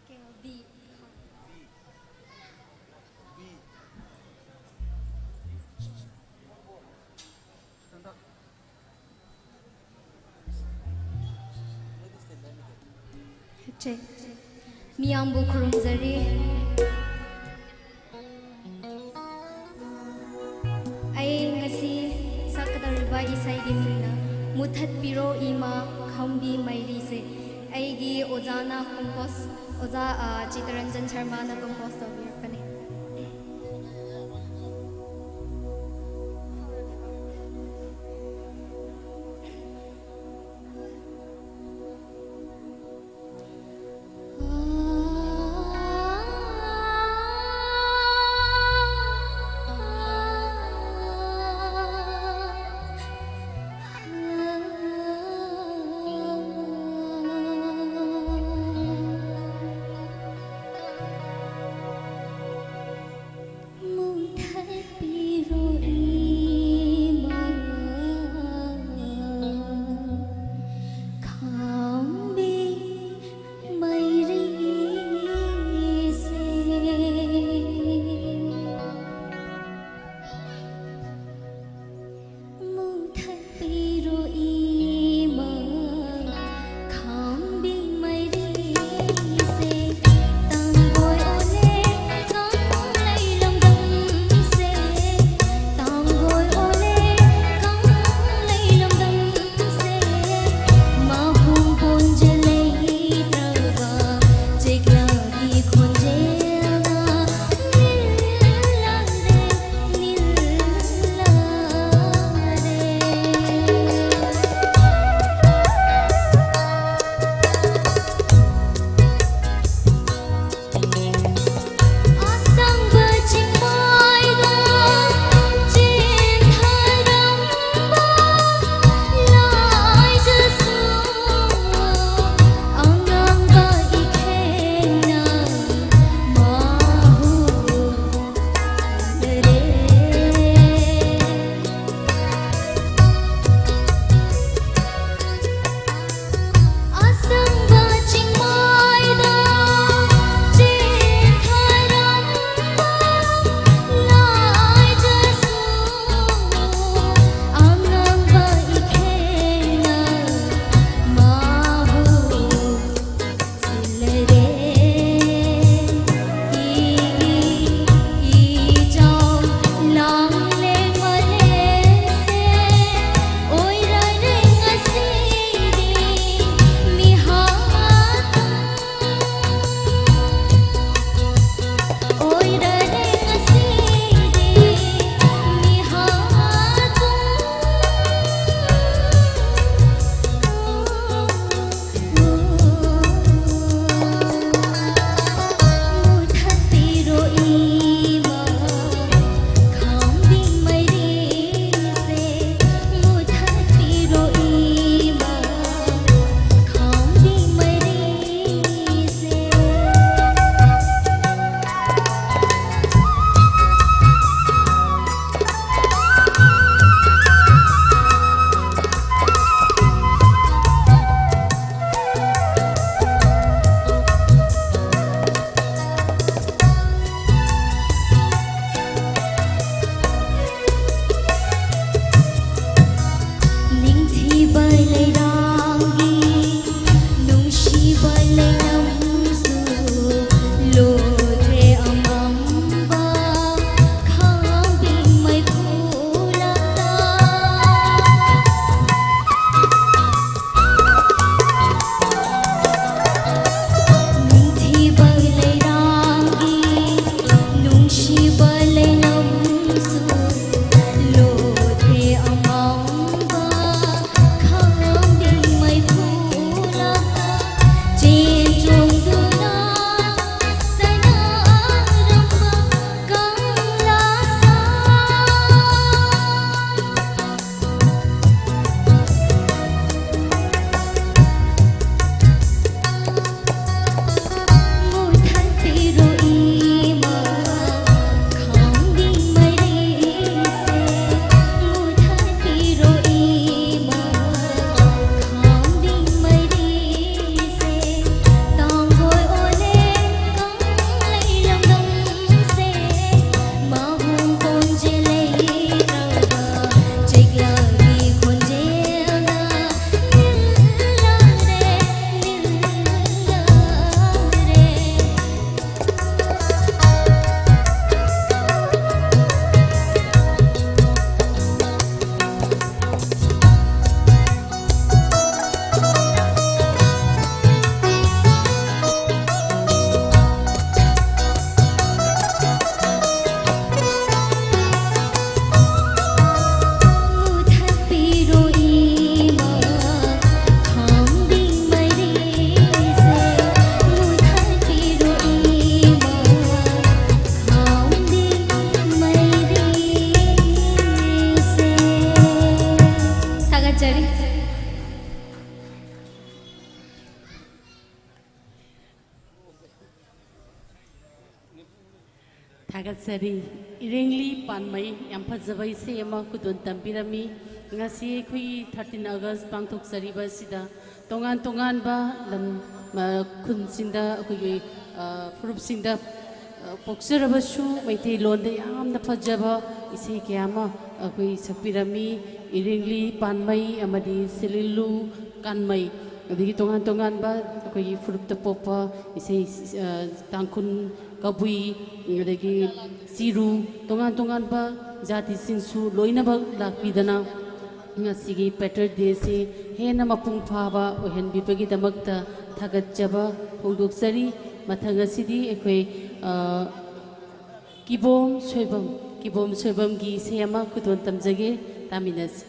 Scale D. Check. ꯃꯤꯌꯥꯝꯕꯨ ꯈꯨꯔꯨꯝꯖꯔꯤ꯫ ꯑꯩ ꯉꯁꯤ ꯁꯛꯀꯗꯧꯔꯤꯕ ꯏꯁꯩꯒꯤ ꯃꯤꯡꯅ ꯃꯨꯊꯠꯄꯤꯔꯣ ꯏꯃꯥ ꯈꯝꯕꯤ ꯃꯩꯔꯤꯁꯦ꯫ ꯑꯩꯒꯤ ꯑꯣꯖꯥꯅ compose, ꯑꯣꯖꯥ, ꯑ, ꯆꯤꯇꯔꯟꯖꯟ ꯁꯔꯃꯥꯅ compose ꯇꯧꯕꯤꯔꯛꯄꯅꯤ꯫ ꯊꯥꯒꯠꯆꯔꯤ꯫ ꯏꯔꯦꯡꯂꯤ ꯄꯥꯟꯃꯩ ꯌꯥꯝ ꯐꯖꯕ ꯏꯁꯩ ꯑꯃ ꯈꯨꯗꯣꯜ ꯇꯝꯕꯤꯔꯝꯃꯤ꯫ ꯉꯁꯤ ꯑꯩꯈꯣꯏꯒꯤ thirteen August ꯄꯥꯡꯊꯣꯛꯆꯔꯤꯕ ꯑꯁꯤꯗ ꯇꯣꯉꯥꯟ ꯇꯣꯉꯥꯟꯕ ꯂꯝ, ꯃ-, ꯈꯨꯟꯁꯤꯡꯗ ꯑꯩꯈꯣꯏꯒꯤ, ꯑ, ꯐꯨꯔꯨꯞꯁꯤꯡꯗ, ꯑ, ꯄꯣꯛꯆꯔꯕꯁꯨ ꯃꯩꯇꯩꯂꯣꯟꯗ ꯌꯥꯝꯅ ꯐꯖꯕ ꯏꯁꯩ ꯀꯌꯥ ꯑꯃ ꯑꯩꯈꯣꯏ ꯁꯛꯄꯤꯔꯝꯃꯤ꯫ ꯏꯔꯦꯡꯂꯤ ꯄꯥꯟꯃꯩ ꯑꯃꯗꯤ ꯁꯤꯂꯤꯂꯨ ꯀꯥꯟꯃꯩ, ꯑꯗꯒꯤ ꯇꯣꯉꯥꯟ ꯇꯣꯉꯥꯟꯕ ꯑꯩꯈꯣꯏꯒꯤ ꯐꯨꯔꯨꯞꯇ ꯄꯣꯛꯄ ꯏꯁꯩ, ꯑ, ꯇꯥꯡꯈꯨꯜ ꯀꯕꯨꯏ, ꯑꯗꯒꯤ ꯆꯤꯔꯨ, ꯇꯣꯉꯥꯟ ꯇꯣꯉꯥꯟꯕ ꯖꯥꯇꯤꯁꯤꯡꯁꯨ ꯂꯣꯏꯅꯃꯛ ꯂꯥꯛꯄꯤꯗꯅ ꯉꯁꯤꯒꯤ Patriots' Day ꯁꯤ ꯍꯦꯟꯅ ꯃꯄꯨꯡ ꯐꯥꯕ ꯑꯣꯏꯍꯟꯕꯤꯕꯒꯤꯗꯃꯛꯇ ꯊꯥꯒꯠꯆꯕ ꯐꯣꯡꯗꯣꯛꯆꯔꯤ꯫ ꯃꯊꯪ ꯑꯁꯤꯗꯤ ꯑꯩꯈꯣꯏ, ꯑ, ꯀꯤꯕꯣꯝ ꯁꯣꯏꯕꯝ, ꯀꯤꯕꯣꯝ ꯁꯣꯏꯕꯝꯒꯤ ꯏꯁꯩ ꯑꯃ ꯈꯨꯗꯣꯜ ꯇꯝꯖꯒꯦ, ꯇꯥꯃꯤꯟꯅꯁꯤ꯫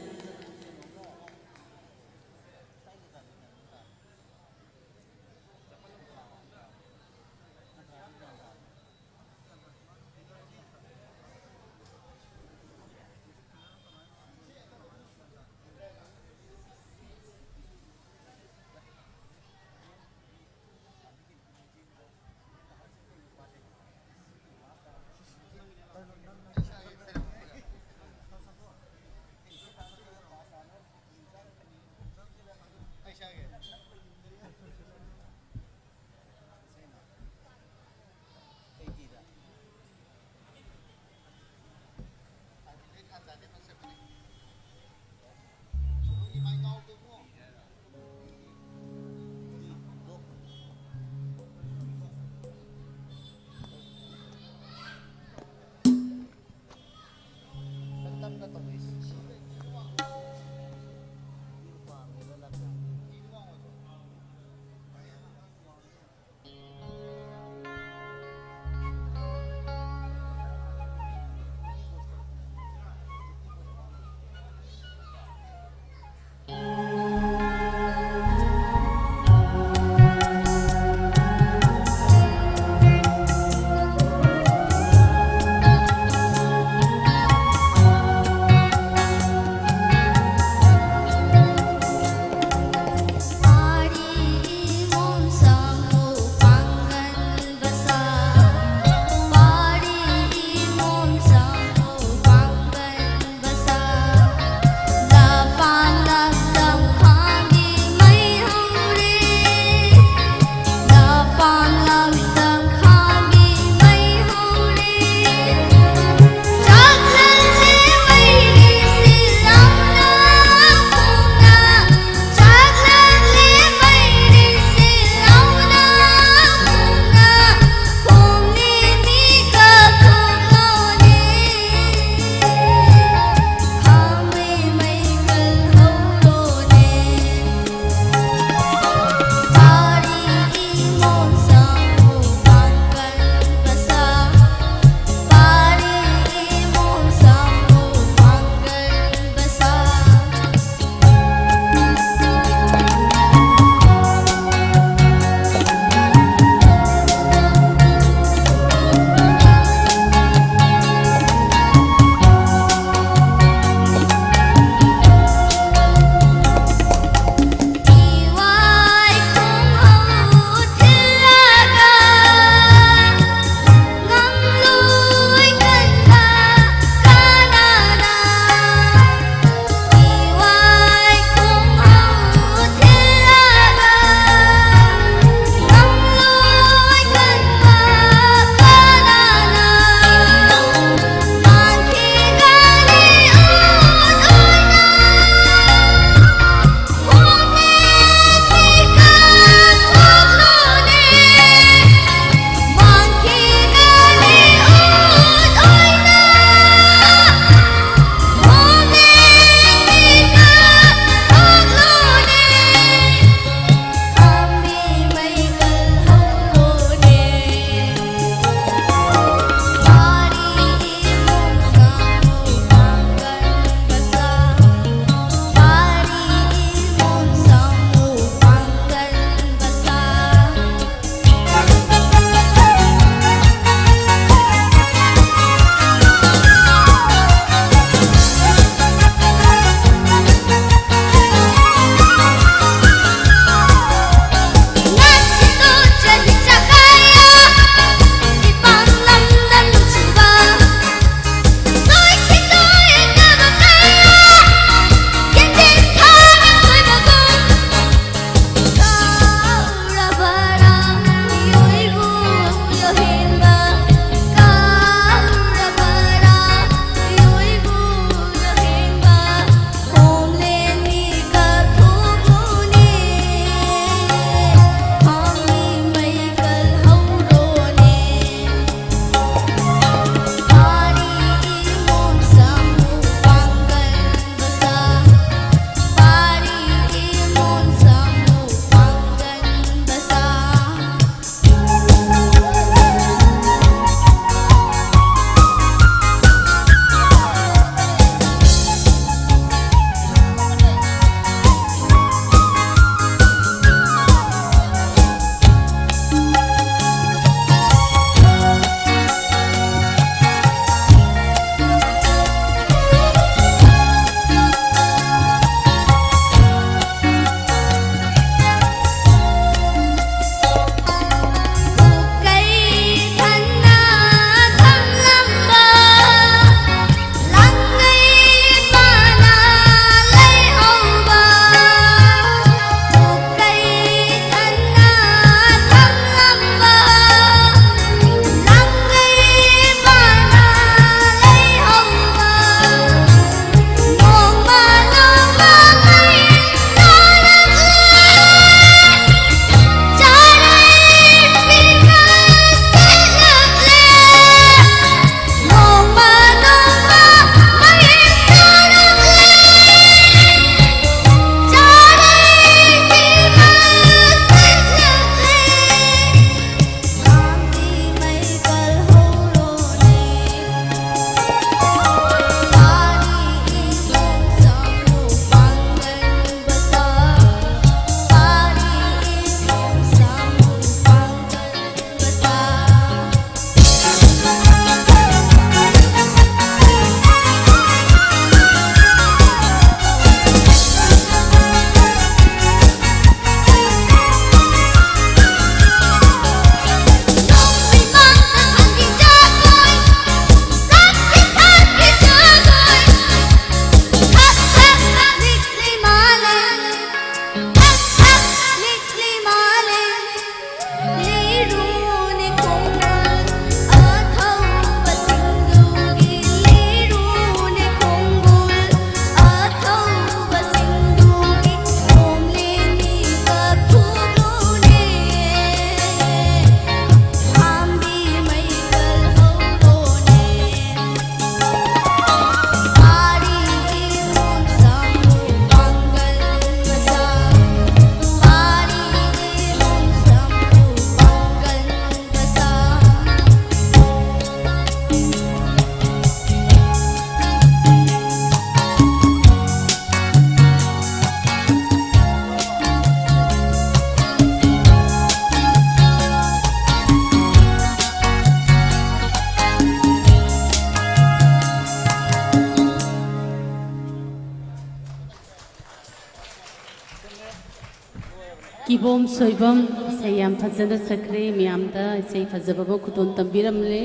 ꯀꯤꯕꯣꯝ ꯁꯣꯏꯕꯝ ꯏꯁꯩ ꯌꯥꯝ ꯐꯖꯅ ꯁꯛꯈ꯭ꯔꯦ꯫ ꯃꯌꯥꯝꯗ ꯏꯁꯩ ꯐꯖꯕ ꯑꯃ ꯈꯨꯗꯣꯜ ꯇꯝꯕꯤꯔꯝꯂꯦ꯫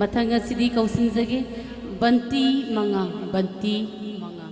ꯃꯊꯪ ꯑꯁꯤꯗꯤ ꯀꯧꯁꯤꯟꯖꯒꯦ, ꯕꯟꯇꯤ ꯃꯉꯥ, ꯕꯟꯇꯤ ꯃꯉꯥ꯫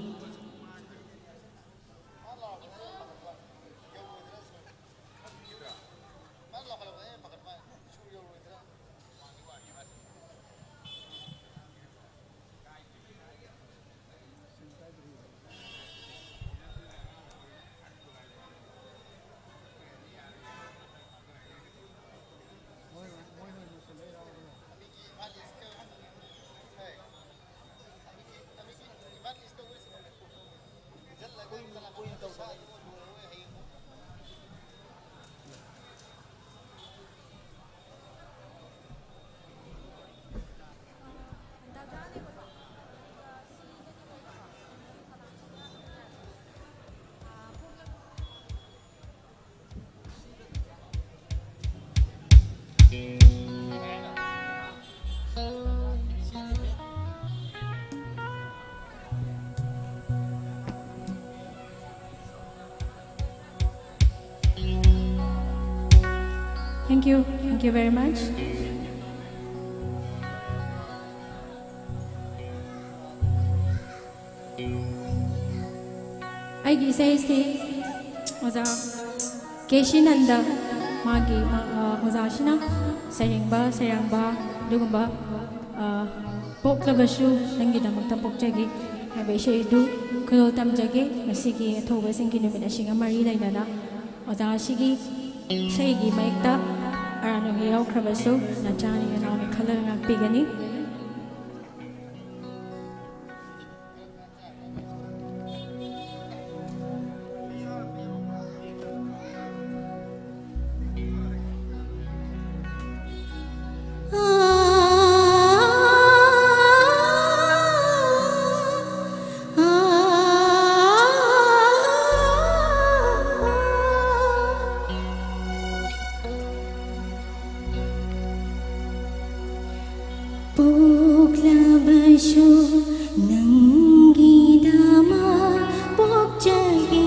Thank you. Thank you very much. ꯑꯩꯒꯤ ꯏꯁꯩꯁꯤ ꯑꯣꯖꯥ ꯀꯦ ꯁꯤ ꯅꯟꯗ, ꯃꯥꯒꯤ, ꯃꯥ-, ꯑ, ꯑꯣꯖꯥꯁꯤꯅ ꯁꯩꯔꯦꯡꯕ, ꯁꯩꯔꯥꯡꯕ ꯑꯗꯨꯒꯨꯝꯕ, ꯑ, ꯄꯣꯛꯂꯕꯁꯨ ꯅꯪꯒꯤꯗꯃꯛꯇ ꯄꯣꯛꯆꯒꯦ ꯍꯥꯏꯕ ꯏꯁꯩ ꯑꯗꯨ ꯈꯨꯗꯣꯜ ꯇꯝꯖꯒꯦ꯫ ꯉꯁꯤꯒꯤ ꯑꯊꯧꯕꯁꯤꯡꯒꯤ ꯅꯨꯃꯤꯠ ꯑꯁꯤꯒ ꯃꯔꯤ ꯂꯩꯅꯅ ꯑꯣꯖꯥ ꯑꯁꯤꯒꯤ ꯏꯁꯩꯒꯤ ꯃꯌꯦꯛꯇ ꯑꯔꯥꯟꯕ ꯌꯥꯎꯈ꯭ꯔꯕꯁꯨ ꯅꯆꯥꯅꯤ ꯅꯅꯥꯎꯅꯤ ꯈꯜꯂꯒ ꯉꯥꯛꯄꯤꯒꯅꯤ꯫ ꯄꯣꯛꯂꯕꯁꯨ ꯅꯪꯒꯤꯗꯃꯛ ꯄꯣꯛꯆꯒꯦ꯫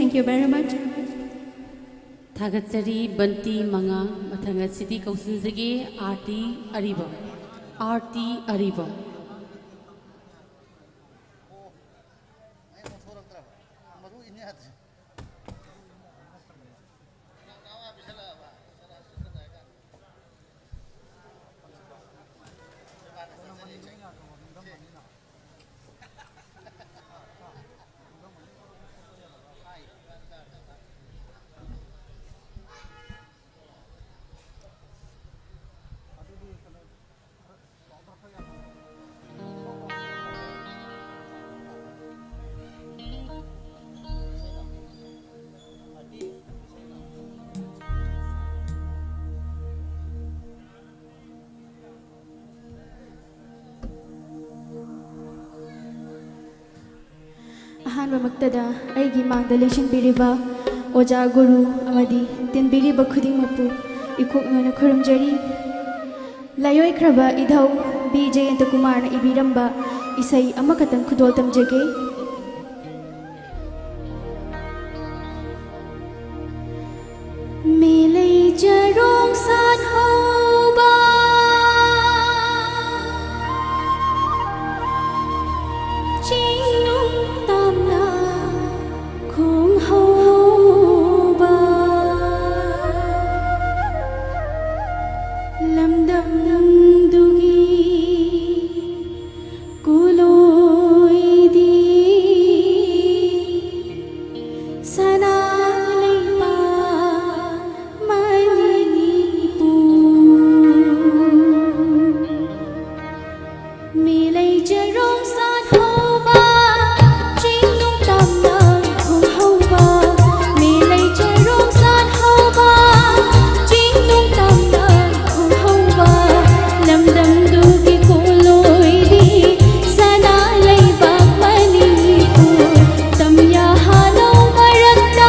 Thank you very much. ꯊꯥꯒꯠꯆꯔꯤ ꯕꯟꯇꯤ ꯃꯉꯥ꯫ ꯃꯊꯪ ꯑꯁꯤꯗꯤ ꯀꯧꯁꯤꯟꯖꯒꯦ ꯑꯥꯔꯇꯤ ꯑꯔꯤꯕꯝ꯫ ꯑꯥꯔꯇꯤ ꯑꯔꯤꯕꯝ꯫ ꯑꯍꯥꯟꯕꯃꯛꯇꯗ ꯑꯩꯒꯤ ꯃꯥꯡꯗ ꯂꯦꯡꯁꯤꯟꯕꯤꯔꯤꯕ ꯑꯣꯖꯥ, ꯒꯨꯔꯨ ꯑꯃꯗꯤ ꯇꯤꯟꯕꯤꯔꯤꯕ ꯈꯨꯗꯤꯡꯃꯛꯄꯨ ꯏꯀꯣꯛꯅꯅ ꯈꯨꯔꯨꯝꯖꯔꯤ꯫ ꯂꯥꯏꯑꯣꯏꯈ꯭ꯔꯕ ꯏꯙꯧ ꯕꯤ ꯖꯌꯟꯇ ꯀꯨꯃꯥꯔꯅ ꯏꯕꯤꯔꯝꯕ ꯏꯁꯩ ꯑꯃꯈꯛꯇꯪ ꯈꯨꯗꯣꯜ ꯇꯝꯖꯒꯦ꯫ ꯃꯦꯂꯩ ꯆꯔꯣꯡ ꯁꯥꯠꯍꯧꯕ, ꯆꯤꯡꯅꯨꯡ ꯇꯝꯅ ꯈꯣꯡꯍꯧꯕ, ꯂꯝꯗꯝꯗꯨꯒꯤ ꯀꯣꯂꯣꯏꯗꯤ ꯁꯅꯥ ꯂꯩꯕꯥꯛ ꯃꯅꯤꯄꯨꯔ꯫ ꯃꯦꯂꯩ ꯆꯔꯣꯡ ꯁꯥꯠꯍꯧꯕ, ꯆꯤꯡꯅꯨꯡ ꯇꯝꯅ ꯈꯣꯡꯍꯧꯕ, ꯃꯦꯂꯩ ꯆꯔꯣꯡ ꯁꯥꯠꯍꯧꯕ, ꯆꯤꯡꯅꯨꯡ ꯇꯝꯅ ꯈꯣꯡꯍꯧꯕ, ꯂꯝꯗꯝꯗꯨꯒꯤ ꯀꯣꯂꯣꯏꯗꯤ ꯁꯅꯥ ꯂꯩꯕꯥꯛ ꯃꯅꯤꯄꯨꯔ꯫ ꯇꯝꯌꯥ ꯍꯥꯂꯧ ꯃꯔꯛꯇ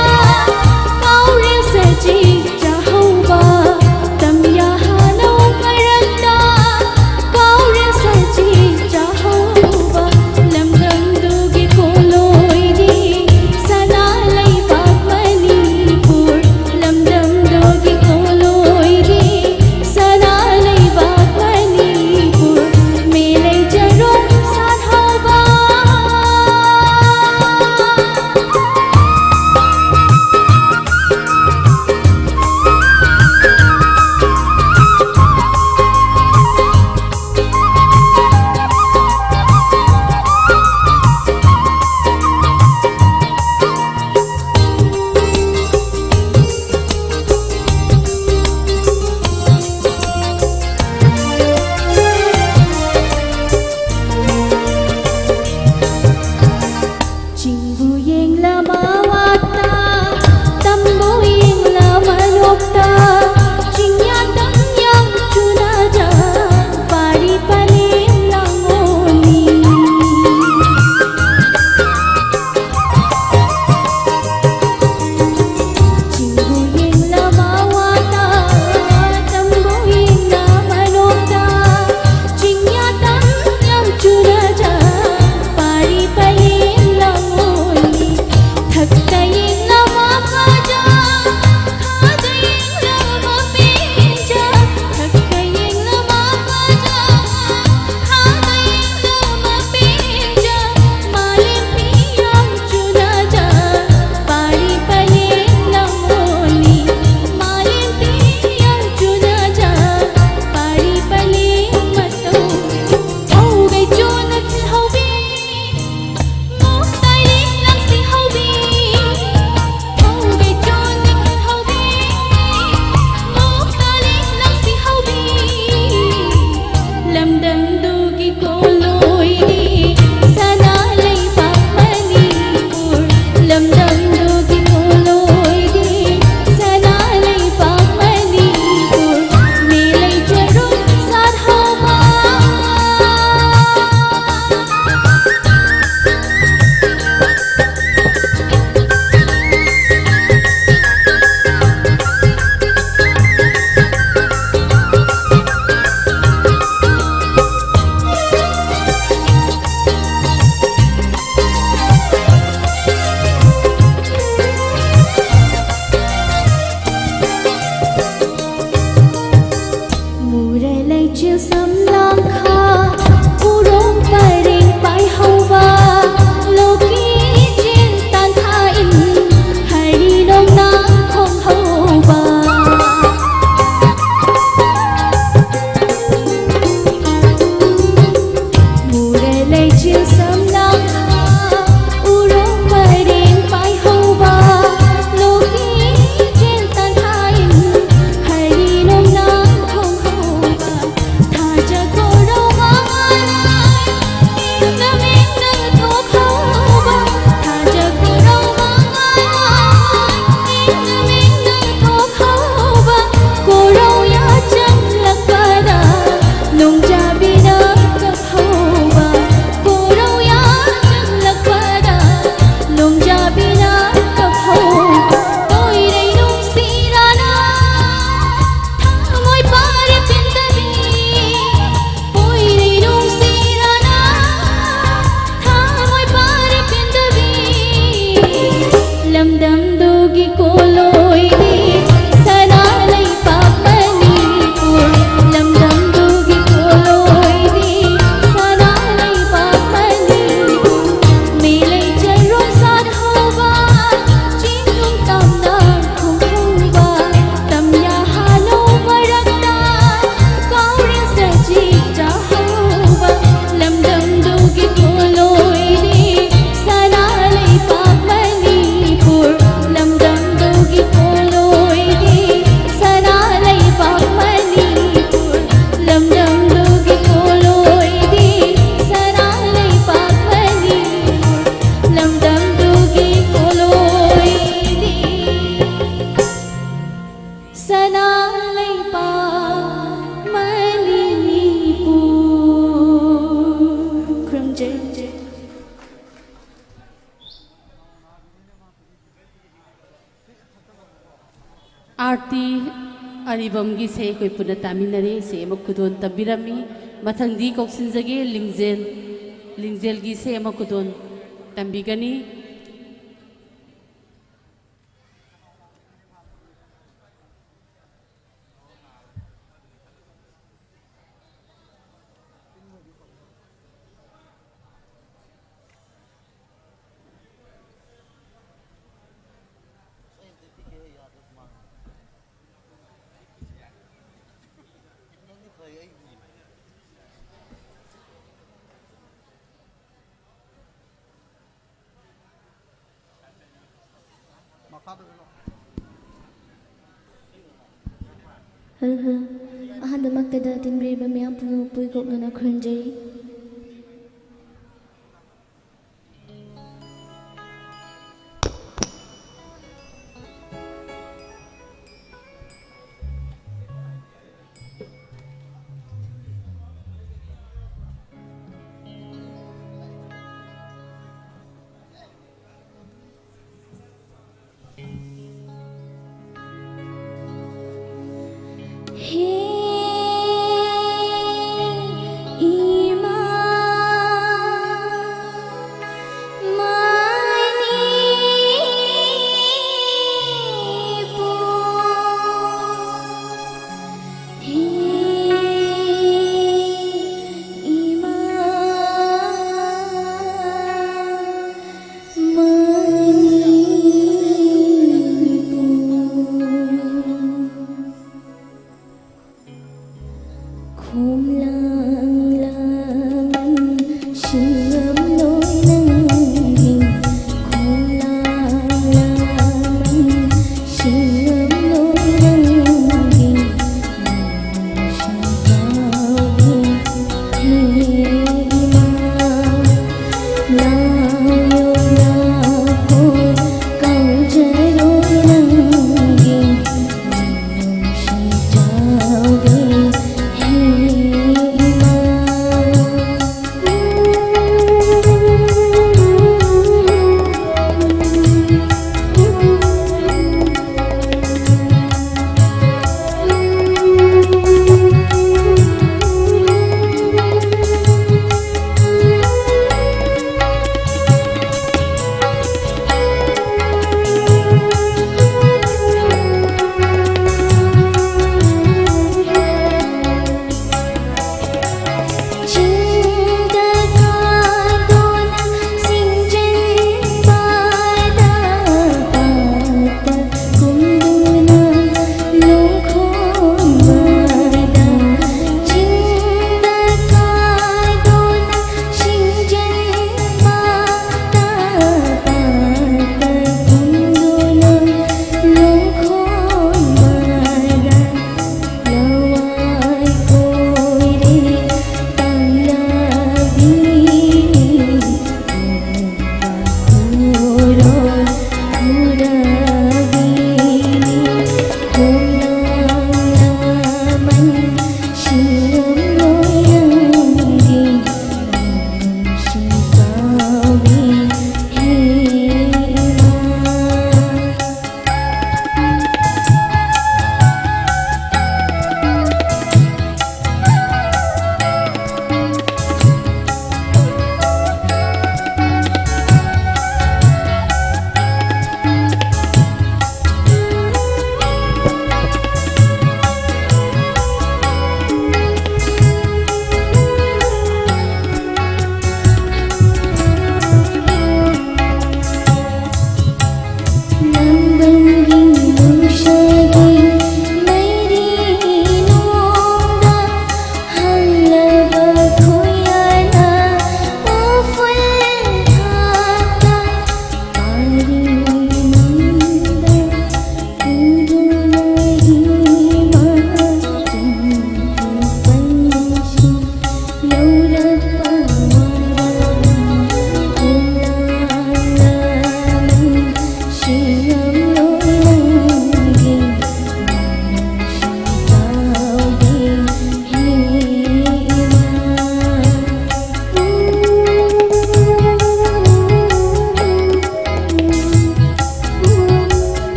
ꯑꯥꯔꯇꯤ ꯑꯔꯤꯕꯝꯒꯤ ꯏꯁꯩ ꯑꯩꯈꯣꯏ ꯄꯨꯟꯅ ꯇꯥꯃꯤꯟꯅꯔꯦ꯫ ꯏꯁꯩ ꯑꯃ ꯈꯨꯗꯣꯜ ꯇꯝꯕꯤꯔꯝꯃꯤ꯫ ꯃꯊꯪꯗꯤ ꯀꯧꯁꯤꯟꯖꯒꯦ, ꯂꯤꯡꯖꯦꯜ, ꯂꯤꯡꯖꯦꯜꯒꯤ ꯏꯁꯩ ꯑꯃ ꯈꯨꯗꯣꯜ ꯇꯝꯕꯤꯒꯅꯤ꯫ ꯃꯈꯥꯗ ꯑꯣꯏꯅ꯫ Hello, hello. ꯑꯍꯥꯟꯕꯃꯛꯇꯗ ꯇꯤꯟꯕꯤꯔꯤꯕ ꯃꯤꯌꯥꯝ ꯄꯨꯝꯅꯃꯛꯄꯨ ꯏꯀꯣꯛꯅꯅ ꯈꯨꯔꯨꯝꯖꯔꯤ꯫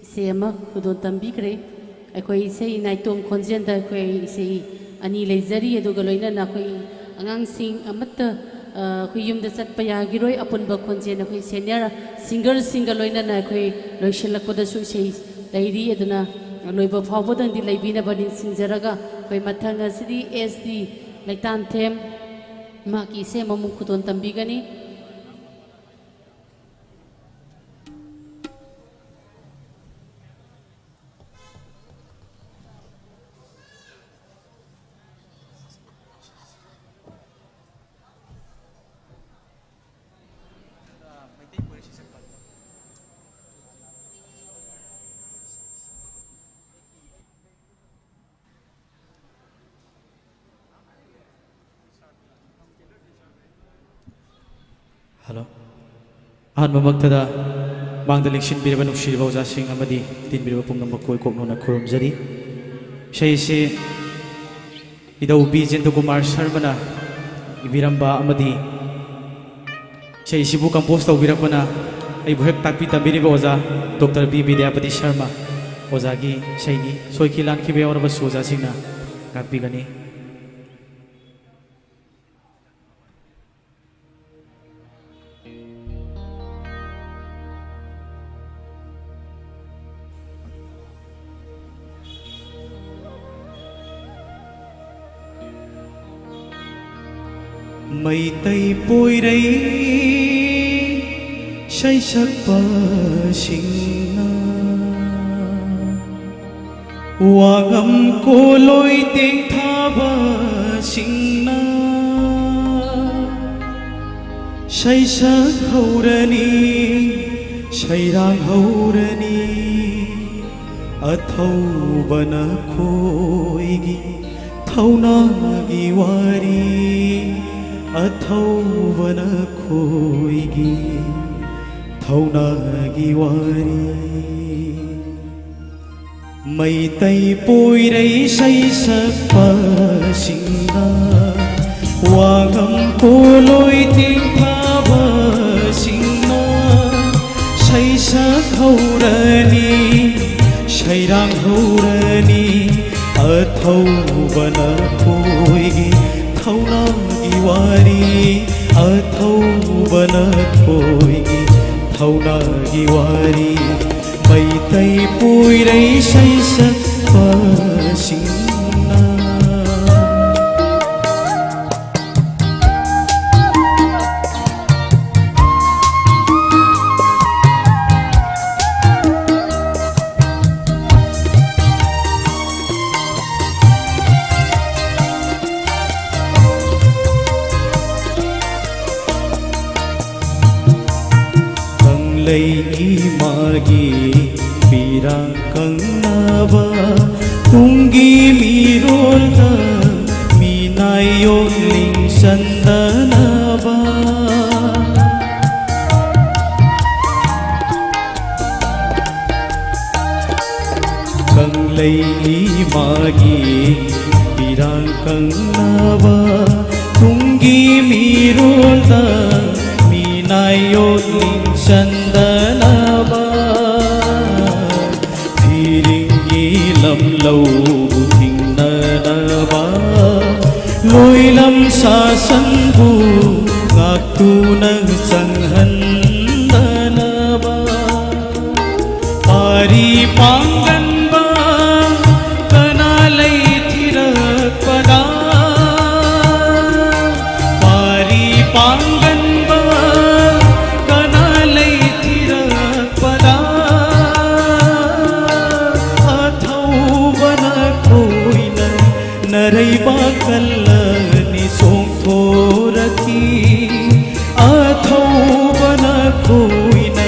ꯏꯁꯩ ꯑꯃ ꯈꯨꯗꯣꯜ ꯇꯝꯕꯤꯈ꯭ꯔꯦ꯫ ꯑꯩꯈꯣꯏ ꯏꯁꯩ ꯅꯥꯏꯇꯣꯝ ꯈꯣꯟꯖꯦꯜꯗ ꯑꯩꯈꯣꯏ ꯏꯁꯩ ꯑꯅꯤ ꯂꯩꯖꯔꯤ, ꯑꯗꯨꯒ ꯂꯣꯏꯅꯅ ꯑꯩꯈꯣꯏ ꯑꯉꯥꯡꯁꯤꯡ ꯑꯃꯠꯇ, ꯑ, ꯑꯩꯈꯣꯏ ꯌꯨꯝꯗ ꯆꯠꯄ ꯌꯥꯈꯤꯔꯣꯏ꯫ ꯑꯄꯨꯟꯕ ꯈꯣꯟꯖꯦꯜ ꯑꯩꯈꯣꯏ ꯁꯦꯅꯤꯌꯔ ꯁꯤꯡꯒꯔꯁꯤꯡꯒ ꯂꯣꯏꯅꯅ ꯑꯩꯈꯣꯏ ꯂꯣꯏꯁꯤꯜꯂꯛꯄꯗꯁꯨ ꯏꯁꯩ ꯂꯩꯔꯤ, ꯑꯗꯨꯅ ꯂꯣꯏꯕ ꯐꯥꯎꯕꯗꯪꯗꯤ ꯂꯩꯕꯤꯅꯕ ꯅꯤꯡꯁꯤꯡꯖꯔꯒ, ꯑꯩꯈꯣꯏ ꯃꯊꯪ ꯑꯁꯤꯗꯤ ꯑꯦꯁ ꯗꯤ ꯂꯩꯇꯥꯟꯊꯦꯝ ꯃꯍꯥꯛꯀꯤ ꯏꯁꯩ ꯑꯃꯃꯨꯛ ꯈꯨꯗꯣꯜ ꯇꯝꯕꯤꯒꯅꯤ꯫ ꯍꯜꯂꯣ꯫ ꯑꯍꯥꯟꯕꯃꯛꯇꯗ ꯃꯥꯡꯗ ꯂꯦꯡꯁꯤꯟꯕꯤꯔꯕ ꯅꯨꯡꯁꯤꯔꯕ ꯑꯣꯖꯥꯁꯤꯡ ꯑꯃꯗꯤ ꯇꯤꯟꯕꯤꯔꯕ ꯄꯨꯝꯅꯃꯛꯄꯨ ꯏꯀꯣꯛ ꯅꯧꯅ ꯈꯨꯔꯨꯝꯖꯔꯤ꯫ ꯏꯁꯩꯁꯤ ꯏꯙꯧ ꯕꯤ ꯖꯦꯟꯗ꯭ꯔꯀꯨꯃꯥꯔ ꯁꯔꯃꯅ ꯏꯕꯤꯔꯝꯕ ꯑꯃꯗꯤ ꯏꯁꯩꯁꯤꯕꯨ ꯀꯝꯄꯣꯖ ꯇꯧꯕꯤꯔꯛꯄꯅ ꯑꯩꯕꯨ ꯍꯦꯛ ꯇꯥꯛꯄꯤ ꯇꯝꯕꯤꯔꯤꯕ ꯑꯣꯖꯥ ꯗꯣꯛꯇꯔ ꯕꯤ ꯕꯤꯗ꯭ꯌꯥꯄꯇꯤ ꯁꯔꯃ ꯑꯣꯖꯥꯒꯤ ꯏꯁꯩꯅꯤ꯫ ꯁꯣꯏꯈꯤ ꯂꯥꯟꯈꯤꯕ ꯌꯥꯎꯔꯕꯁꯨ ꯑꯣꯖꯥꯁꯤꯡꯅ ꯉꯥꯛꯄꯤꯒꯅꯤ꯫ ꯃꯩꯇꯩ ꯄꯣꯏꯔꯩ ꯁꯩꯁꯛꯄꯁꯤꯡꯅ ꯋꯥꯉꯝ ꯀꯣꯂꯣꯏ ꯇꯦꯡꯊꯥꯕꯁꯤꯡꯅ ꯁꯩꯁꯛ ꯍꯧꯔꯅꯤ, ꯁꯩꯔꯥꯡ ꯍꯧꯔꯅꯤ꯫ ꯑꯊꯧꯕ ꯅꯈꯣꯏꯒꯤ ꯊꯧꯅꯥꯒꯤ ꯋꯥꯔꯤ, ꯑꯊꯧꯕ ꯅꯈꯣꯏꯒꯤ ꯊꯧꯅꯥꯒꯤ ꯋꯥꯔꯤ꯫ ꯃꯩꯇꯩ ꯄꯣꯏꯔꯩ ꯁꯩꯁꯛꯄꯁꯤꯡꯅ, ꯋꯥꯉꯝ ꯄꯣꯂꯣꯏ ꯇꯦꯡꯊꯥꯕꯁꯤꯡꯅ ꯁꯩꯁꯛ ꯍꯧꯔꯅꯤ, ꯁꯩꯔꯥꯡ ꯍꯧꯔꯅꯤ, ꯑꯊꯧꯕ ꯅꯈꯣꯏꯒꯤ ꯊꯧꯅꯥꯒꯤ ꯋꯥꯔꯤ, ꯑꯊꯧꯕ ꯅꯈꯣꯏꯒꯤ ꯊꯧꯅꯥꯒꯤ ꯋꯥꯔꯤ, ꯃꯩꯇꯩ ꯄꯣꯏꯔꯩ ꯁꯩꯁꯛꯄꯁꯤꯡꯅ꯫ ꯀꯪꯂꯩ ꯏꯃꯥꯒꯤ ꯄꯤꯔꯥꯡ ꯀꯪꯅꯕ, ꯇꯨꯡꯒꯤ ꯃꯤꯔꯣꯜꯗ ꯃꯤꯅꯥꯏ ꯑꯣꯜꯂꯤꯡ ꯆꯟꯗꯅꯕ꯫ ꯀꯪꯂꯩ ꯏꯃꯥꯒꯤ ꯄꯤꯔꯥꯡ ꯀꯪꯅꯕ, ꯇꯨꯡꯒꯤ ꯃꯤꯔꯣꯜꯗ ꯃꯤꯅꯥꯏ ꯑꯣꯜꯂꯤꯡ ꯆꯟꯗꯅꯕ, ꯐꯤꯔꯤꯡꯒꯤ ꯂꯝꯂꯧꯕꯨ ꯊꯤꯡꯅꯅꯕ, ꯂꯣꯏꯂꯝ ꯁꯥꯁꯟꯕꯨ ꯉꯥꯛꯇꯨꯅ ꯆꯪꯍꯟꯗꯅꯕ꯫ ꯄꯥꯔꯤ ꯄꯥꯡꯒꯟꯕ ꯀꯅꯥ ꯂꯩ ꯊꯤꯔꯛꯄꯗ? ꯄꯥꯔꯤ ꯄꯥꯡꯒꯟꯕ ꯀꯅꯥ ꯂꯩ ꯊꯤꯔꯛꯄꯗ? ꯑꯊꯧꯕ ꯅꯈꯣꯏꯅ ꯅꯔꯩꯕꯥꯛ ꯀꯜꯂꯅꯤ ꯆꯣꯡꯊꯣꯔꯛꯈꯤ꯫ ꯑꯊꯧꯕ ꯅꯈꯣꯏꯅ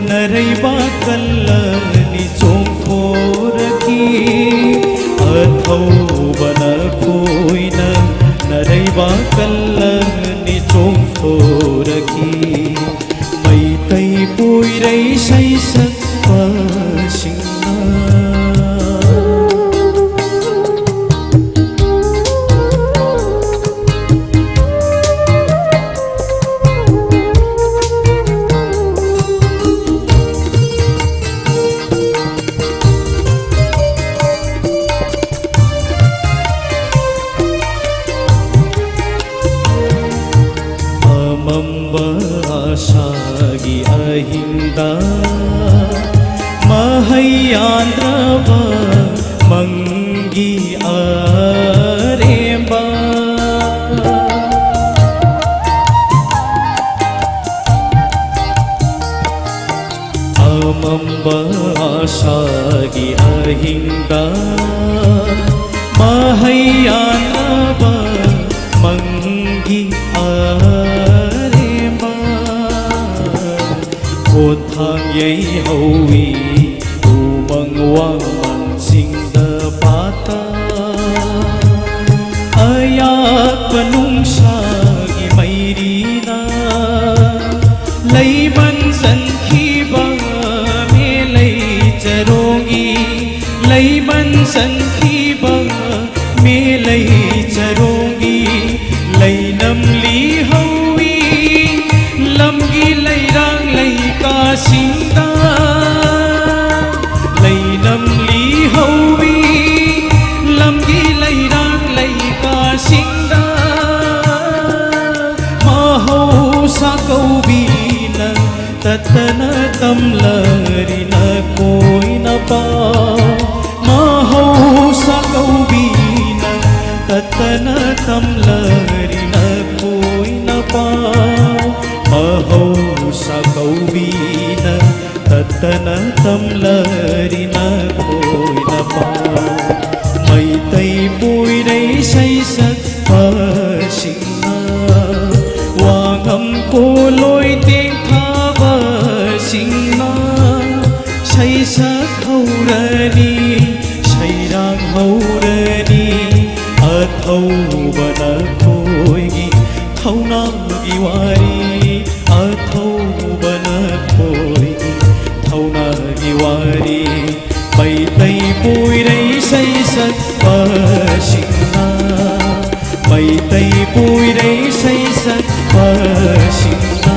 ꯅꯔꯩꯕꯥꯛ ꯀꯜꯂꯅꯤ ꯆꯣꯡꯊꯣꯔꯛꯈꯤ꯫ ꯑꯊꯧꯕ ꯅꯈꯣꯏꯅ ꯅꯔꯩꯕꯥꯛ ꯀꯜꯂꯅꯤ ꯆꯣꯡꯊꯣꯔꯛꯈꯤ꯫ ꯃꯩꯇꯩ ꯄꯣꯏꯔꯩ ꯁꯩꯁꯛꯄꯁꯤꯡꯅ꯫ ꯌꯥꯗ꯭ꯔꯕ ꯃꯪꯒꯤ ꯑꯔꯦꯝꯕ꯫ ꯑꯃꯝꯕ ꯑꯥꯁꯥꯒꯤ ꯑꯍꯤꯡꯗ ꯃꯍꯩ ꯌꯥꯟꯅꯕ ꯃꯪꯒꯤ ꯑꯔꯦꯝꯕ꯫ ꯈꯣꯟꯊꯥꯡ ꯌꯩꯍꯧꯋꯤ ꯎꯃꯪ ꯋꯥꯃꯪꯁꯤꯡꯗ ꯄꯥꯇ꯫ ꯑꯌꯥꯛꯄ ꯅꯨꯡꯁꯥꯒꯤ ꯃꯩꯔꯤꯅ ꯂꯩꯃꯟ ꯆꯟꯈꯤꯕ ꯃꯦꯂꯩ ꯆꯔꯣꯡꯒꯤ, ꯂꯩꯃꯟ ꯆꯟꯈꯤꯕ ꯃꯦꯂꯩ ꯆꯔꯣꯡꯒꯤ ꯂꯩꯅꯝꯂꯤ ꯍꯧꯏ ꯂꯝꯒꯤ ꯂꯩꯔꯥꯡ ꯂꯩꯀꯥꯁꯤꯡꯗ꯫ ꯂꯩꯅꯝꯂꯤ ꯍꯧꯏ ꯂꯝꯒꯤ ꯂꯩꯔꯥꯡ ꯂꯩꯀꯥꯁꯤꯡꯗ꯫ ꯃꯍꯧꯁꯥ ꯀꯧꯕꯤꯅ ꯇꯠꯇꯅ ꯇꯝꯂꯔꯤ ꯅꯈꯣꯏꯅ ꯄꯥꯎ꯫ ꯃꯍꯧꯁꯥ ꯀꯧꯕꯤꯅ ꯇꯠꯇꯅ ꯇꯝꯂꯔꯤ ꯅꯈꯣꯏꯅ ꯄꯥꯎ꯫ ꯃꯍꯧꯁꯥ ꯀꯧꯕꯤꯅ ꯇꯠꯇꯅ ꯇꯝꯂꯔꯤ ꯅꯈꯣꯏꯅ ꯄꯥꯎ꯫ ꯃꯩꯇꯩ ꯄꯣꯏꯔꯩ ꯁꯩꯁꯛꯄꯁꯤꯡꯅ ꯋꯥꯉꯝ ꯄꯣꯂꯣꯏ ꯇꯦꯡꯊꯥꯕꯁꯤꯡꯅ ꯁꯩꯁꯛ ꯍꯧꯔꯅꯤ, ꯁꯩꯔꯥꯡ ꯍꯧꯔꯅꯤ꯫ ꯑꯊꯧꯕ ꯅꯈꯣꯏꯒꯤ ꯊꯧꯅꯥꯒꯤ ꯋꯥꯔꯤ, ꯑꯊꯧꯕ ꯅꯈꯣꯏꯒꯤ ꯊꯧꯅꯥꯒꯤ ꯋꯥꯔꯤ꯫ ꯃꯩꯇꯩ ꯄꯣꯏꯔꯩ ꯁꯩꯁꯛꯄꯁꯤꯡꯅ, ꯃꯩꯇꯩ ꯄꯣꯏꯔꯩ ꯁꯩꯁꯛꯄꯁꯤꯡꯅ,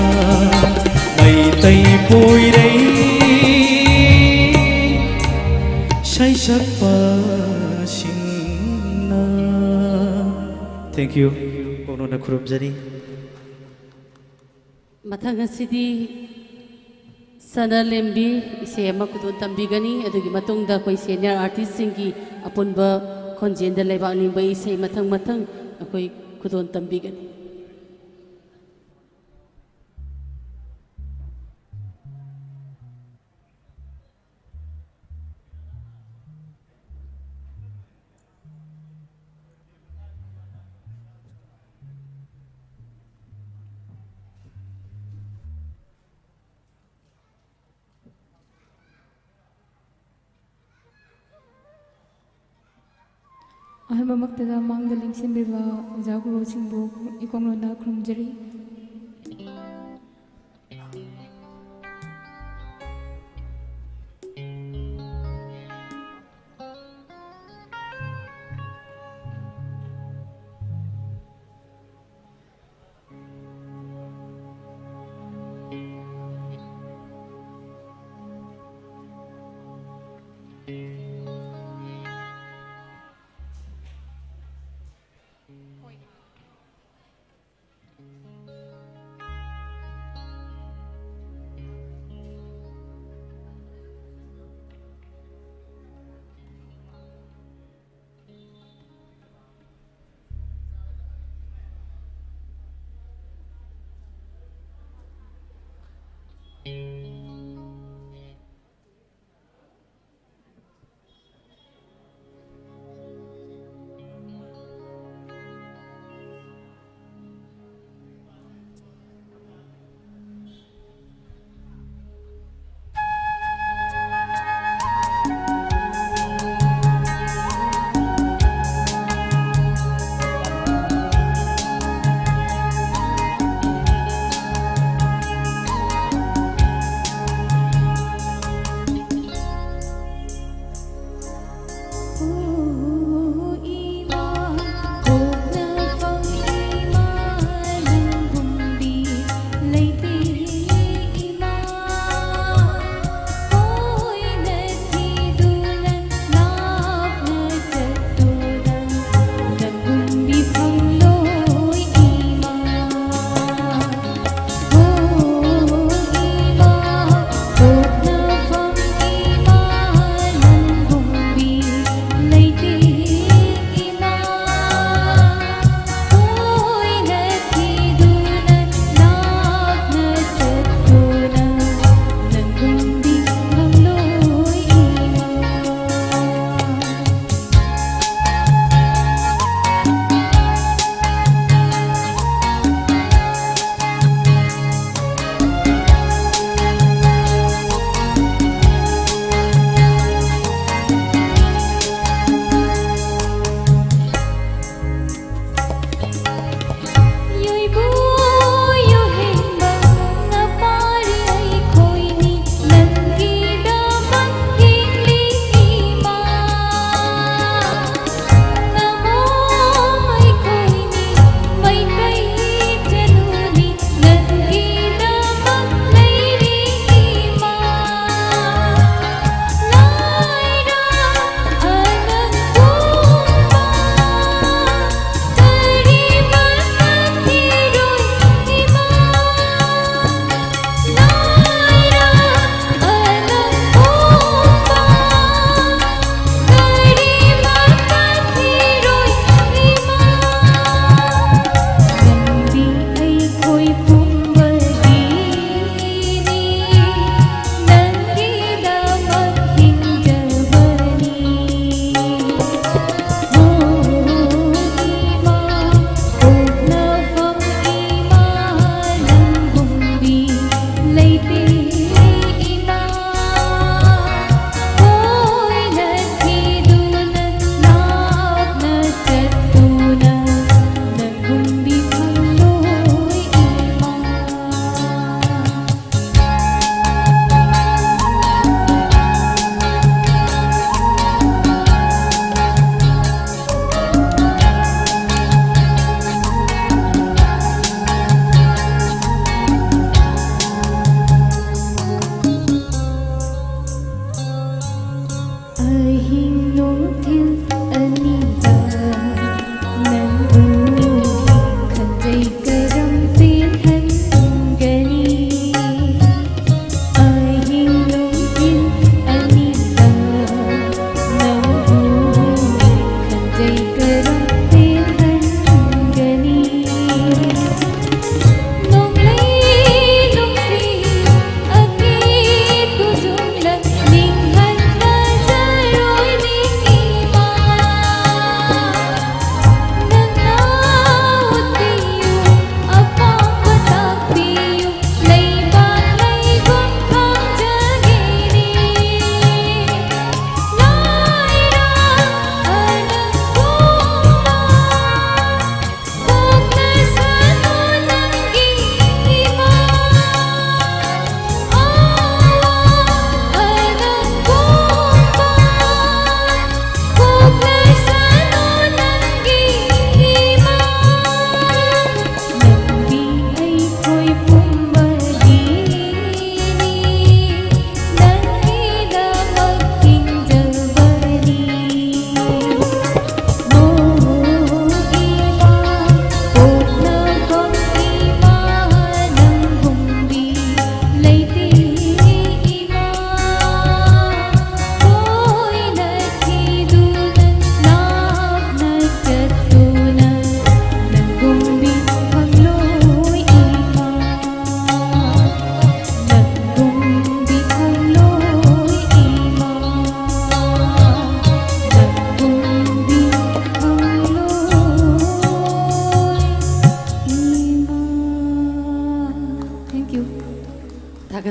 ꯃꯩꯇꯩ ꯄꯣꯏꯔꯩ ꯁꯩꯁꯛꯄꯁꯤꯡꯅ꯫ Thank you꯫ ꯀꯣꯛꯅꯣꯟꯅ ꯈꯨꯔꯨꯝꯖꯔꯤ꯫ ꯃꯊꯪ ꯑꯁꯤꯗꯤ ꯁꯅꯥꯂꯦꯝꯕꯤ ꯏꯁꯩ ꯑꯃ ꯈꯨꯗꯣꯜ ꯇꯝꯕꯤꯒꯅꯤ꯫ ꯑꯗꯨꯒꯤ ꯃꯇꯨꯡꯗ ꯑꯩꯈꯣꯏ senior artistꯁꯤꯡꯒꯤ ꯑꯄꯨꯟꯕ ꯈꯣꯟꯖꯦꯜꯗ ꯂꯩꯕꯥꯛ ꯅꯤꯡꯕ ꯏꯁꯩ ꯃꯊꯪ ꯃꯊꯪ ꯑꯩꯈꯣꯏ ꯈꯨꯗꯣꯜ ꯇꯝꯕꯤꯒꯅꯤ꯫ ꯑꯍꯥꯟꯕꯃꯛꯇꯗ ꯃꯥꯡꯗ ꯂꯦꯡꯁꯤꯟꯕꯤꯕ ꯑꯣꯖꯥ ꯒꯨꯔꯨꯁꯤꯡꯕꯨ ꯏꯀꯣꯡꯂꯣꯟꯅ ꯈꯨꯔꯨꯝꯖꯔꯤ꯫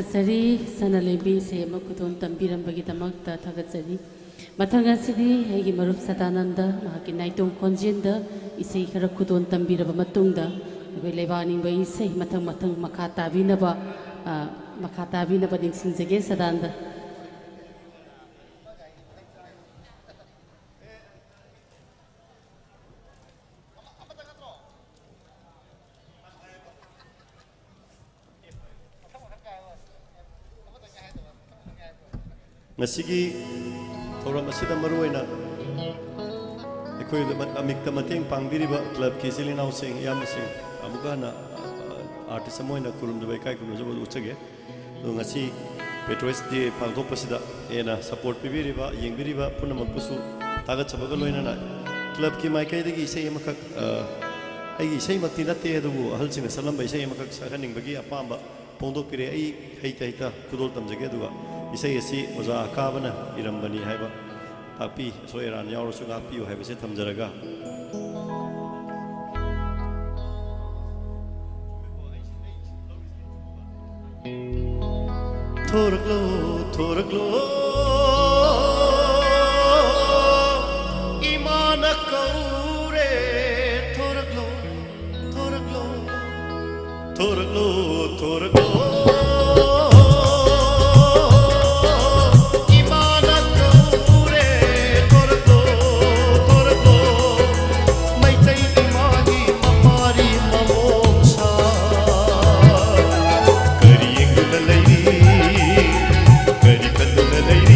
ꯊꯥꯒꯠꯆꯔꯤ꯫ ꯁꯅꯥꯂꯦꯝꯕꯤ ꯏꯁꯩ ꯑꯃ ꯈꯨꯗꯣꯜ ꯇꯝꯕꯤꯔꯝꯕꯒꯤꯗꯃꯛꯇ ꯊꯥꯒꯠꯆꯔꯤ꯫ ꯃꯊꯪ ꯑꯁꯤꯗꯤ ꯑꯩꯒꯤ ꯃꯔꯨꯞ ꯁꯗꯥꯅꯟꯗ ꯃꯍꯥꯛꯀꯤ ꯅꯥꯏꯇꯣꯝ ꯈꯣꯟꯖꯦꯜꯗ ꯏꯁꯩ ꯈꯔ ꯈꯨꯗꯣꯜ ꯇꯝꯕꯤꯔꯕ ꯃꯇꯨꯡꯗ ꯑꯩꯈꯣꯏ ꯂꯩꯕꯥꯛ ꯅꯤꯡꯕ ꯏꯁꯩ ꯃꯊꯪ ꯃꯊꯪ ꯃꯈꯥ ꯇꯥꯕꯤꯅꯕ, ꯑ, ꯃꯈꯥ ꯇꯥꯕꯤꯅꯕ ꯅꯤꯡꯁꯤꯡꯖꯒꯦ ꯁꯗꯥꯅꯟꯗ꯫ ꯉꯁꯤꯒꯤ ꯊꯧꯔꯝ ꯑꯁꯤꯗ ꯃꯔꯨꯑꯣꯏꯅ ꯑꯩꯈꯣꯏꯗ ꯑꯃꯤꯛꯇ ꯃꯇꯦꯡ ꯄꯥꯡꯕꯤꯔꯤꯕ ꯀ꯭ꯂꯕꯀꯤ ꯏꯆꯤꯜ ꯏꯅꯥꯎꯁꯤꯡ, ꯏꯌꯥꯝꯕꯁꯤꯡ, ꯑꯃꯨꯛꯀ ꯍꯟꯅ ꯑꯥꯔꯇꯤꯁ ꯑꯃ ꯑꯣꯏꯅ ꯈꯨꯔꯨꯝꯖꯕ, ꯏꯀꯥꯏ ꯈꯨꯝꯅꯖꯕ ꯎꯠꯆꯒꯦ꯫ ꯑꯗꯣ ꯉꯁꯤ ꯄꯦꯇ꯭ꯔꯣꯏꯠꯁ ꯗꯦ ꯄꯥꯡꯊꯣꯛꯄꯁꯤꯗ ꯍꯦꯟꯅ ꯁꯄꯣꯔꯠ ꯄꯤꯕꯤꯔꯤꯕ, ꯌꯦꯡꯕꯤꯔꯤꯕ ꯄꯨꯝꯅꯃꯛꯄꯨꯁꯨ ꯊꯥꯒꯠꯆꯕꯒ ꯂꯣꯏꯅꯅ ꯀ꯭ꯂꯕꯀꯤ ꯃꯥꯏꯀꯩꯗꯒꯤ ꯏꯁꯩ ꯑꯃꯈꯛ, ꯑ, ꯑꯩꯒꯤ ꯏꯁꯩꯃꯛꯇꯤ ꯅꯠꯇꯦ, ꯑꯗꯨꯕꯨ ꯑꯍꯜꯁꯤꯡꯅ ꯁꯛꯂꯝꯕ ꯏꯁꯩ ꯑꯃꯈꯛ ꯁꯛꯍꯟꯅꯤꯡꯕꯒꯤ ꯑꯄꯥꯝꯕ ꯐꯣꯡꯗꯣꯛꯄꯤꯔꯦ꯫ ꯑꯩ ꯍꯩꯇ ꯍꯩꯇ ꯈꯨꯗꯣꯜ ꯇꯝꯖꯒꯦ, ꯑꯗꯨꯒ ꯏꯁꯩ ꯑꯁꯤ ꯑꯣꯖꯥ ꯑꯀꯥꯕꯅ ꯏꯔꯝꯕꯅꯤ ꯍꯥꯏꯕ ꯇꯥꯛꯄꯤ, ꯑꯁꯣꯏ ꯑꯔꯥꯟ ꯌꯥꯎꯔꯁꯨ ꯉꯥꯛꯄꯤꯌꯨ ꯍꯥꯏꯕꯁꯦ ꯊꯝꯖꯔꯒ꯫ ꯊꯣꯔꯛꯂꯣ, ꯊꯣꯔꯛꯂꯣ, ꯏꯃꯥꯅ ꯀꯧꯔꯦ, ꯊꯣꯔꯛꯂꯣ, ꯊꯣꯔꯛꯂꯣ, ꯊꯣꯔꯛꯂꯣ, ꯊꯣꯔꯛꯂꯣ꯫ ꯏꯃꯥꯅ ꯀꯧꯔꯦ, ꯊꯣꯔꯛꯂꯣ, ꯊꯣꯔꯛꯂꯣ꯫ ꯃꯩꯇꯩ ꯏꯃꯥꯒꯤ ꯃꯄꯥꯔꯤ ꯃꯃꯣꯝꯁꯥ꯫ ꯀꯔꯤ ꯌꯦꯡꯗꯨꯅ ꯂꯩꯔꯤ? ꯀꯔꯤ ꯈꯟꯗꯨꯅ ꯂꯩꯔꯤ?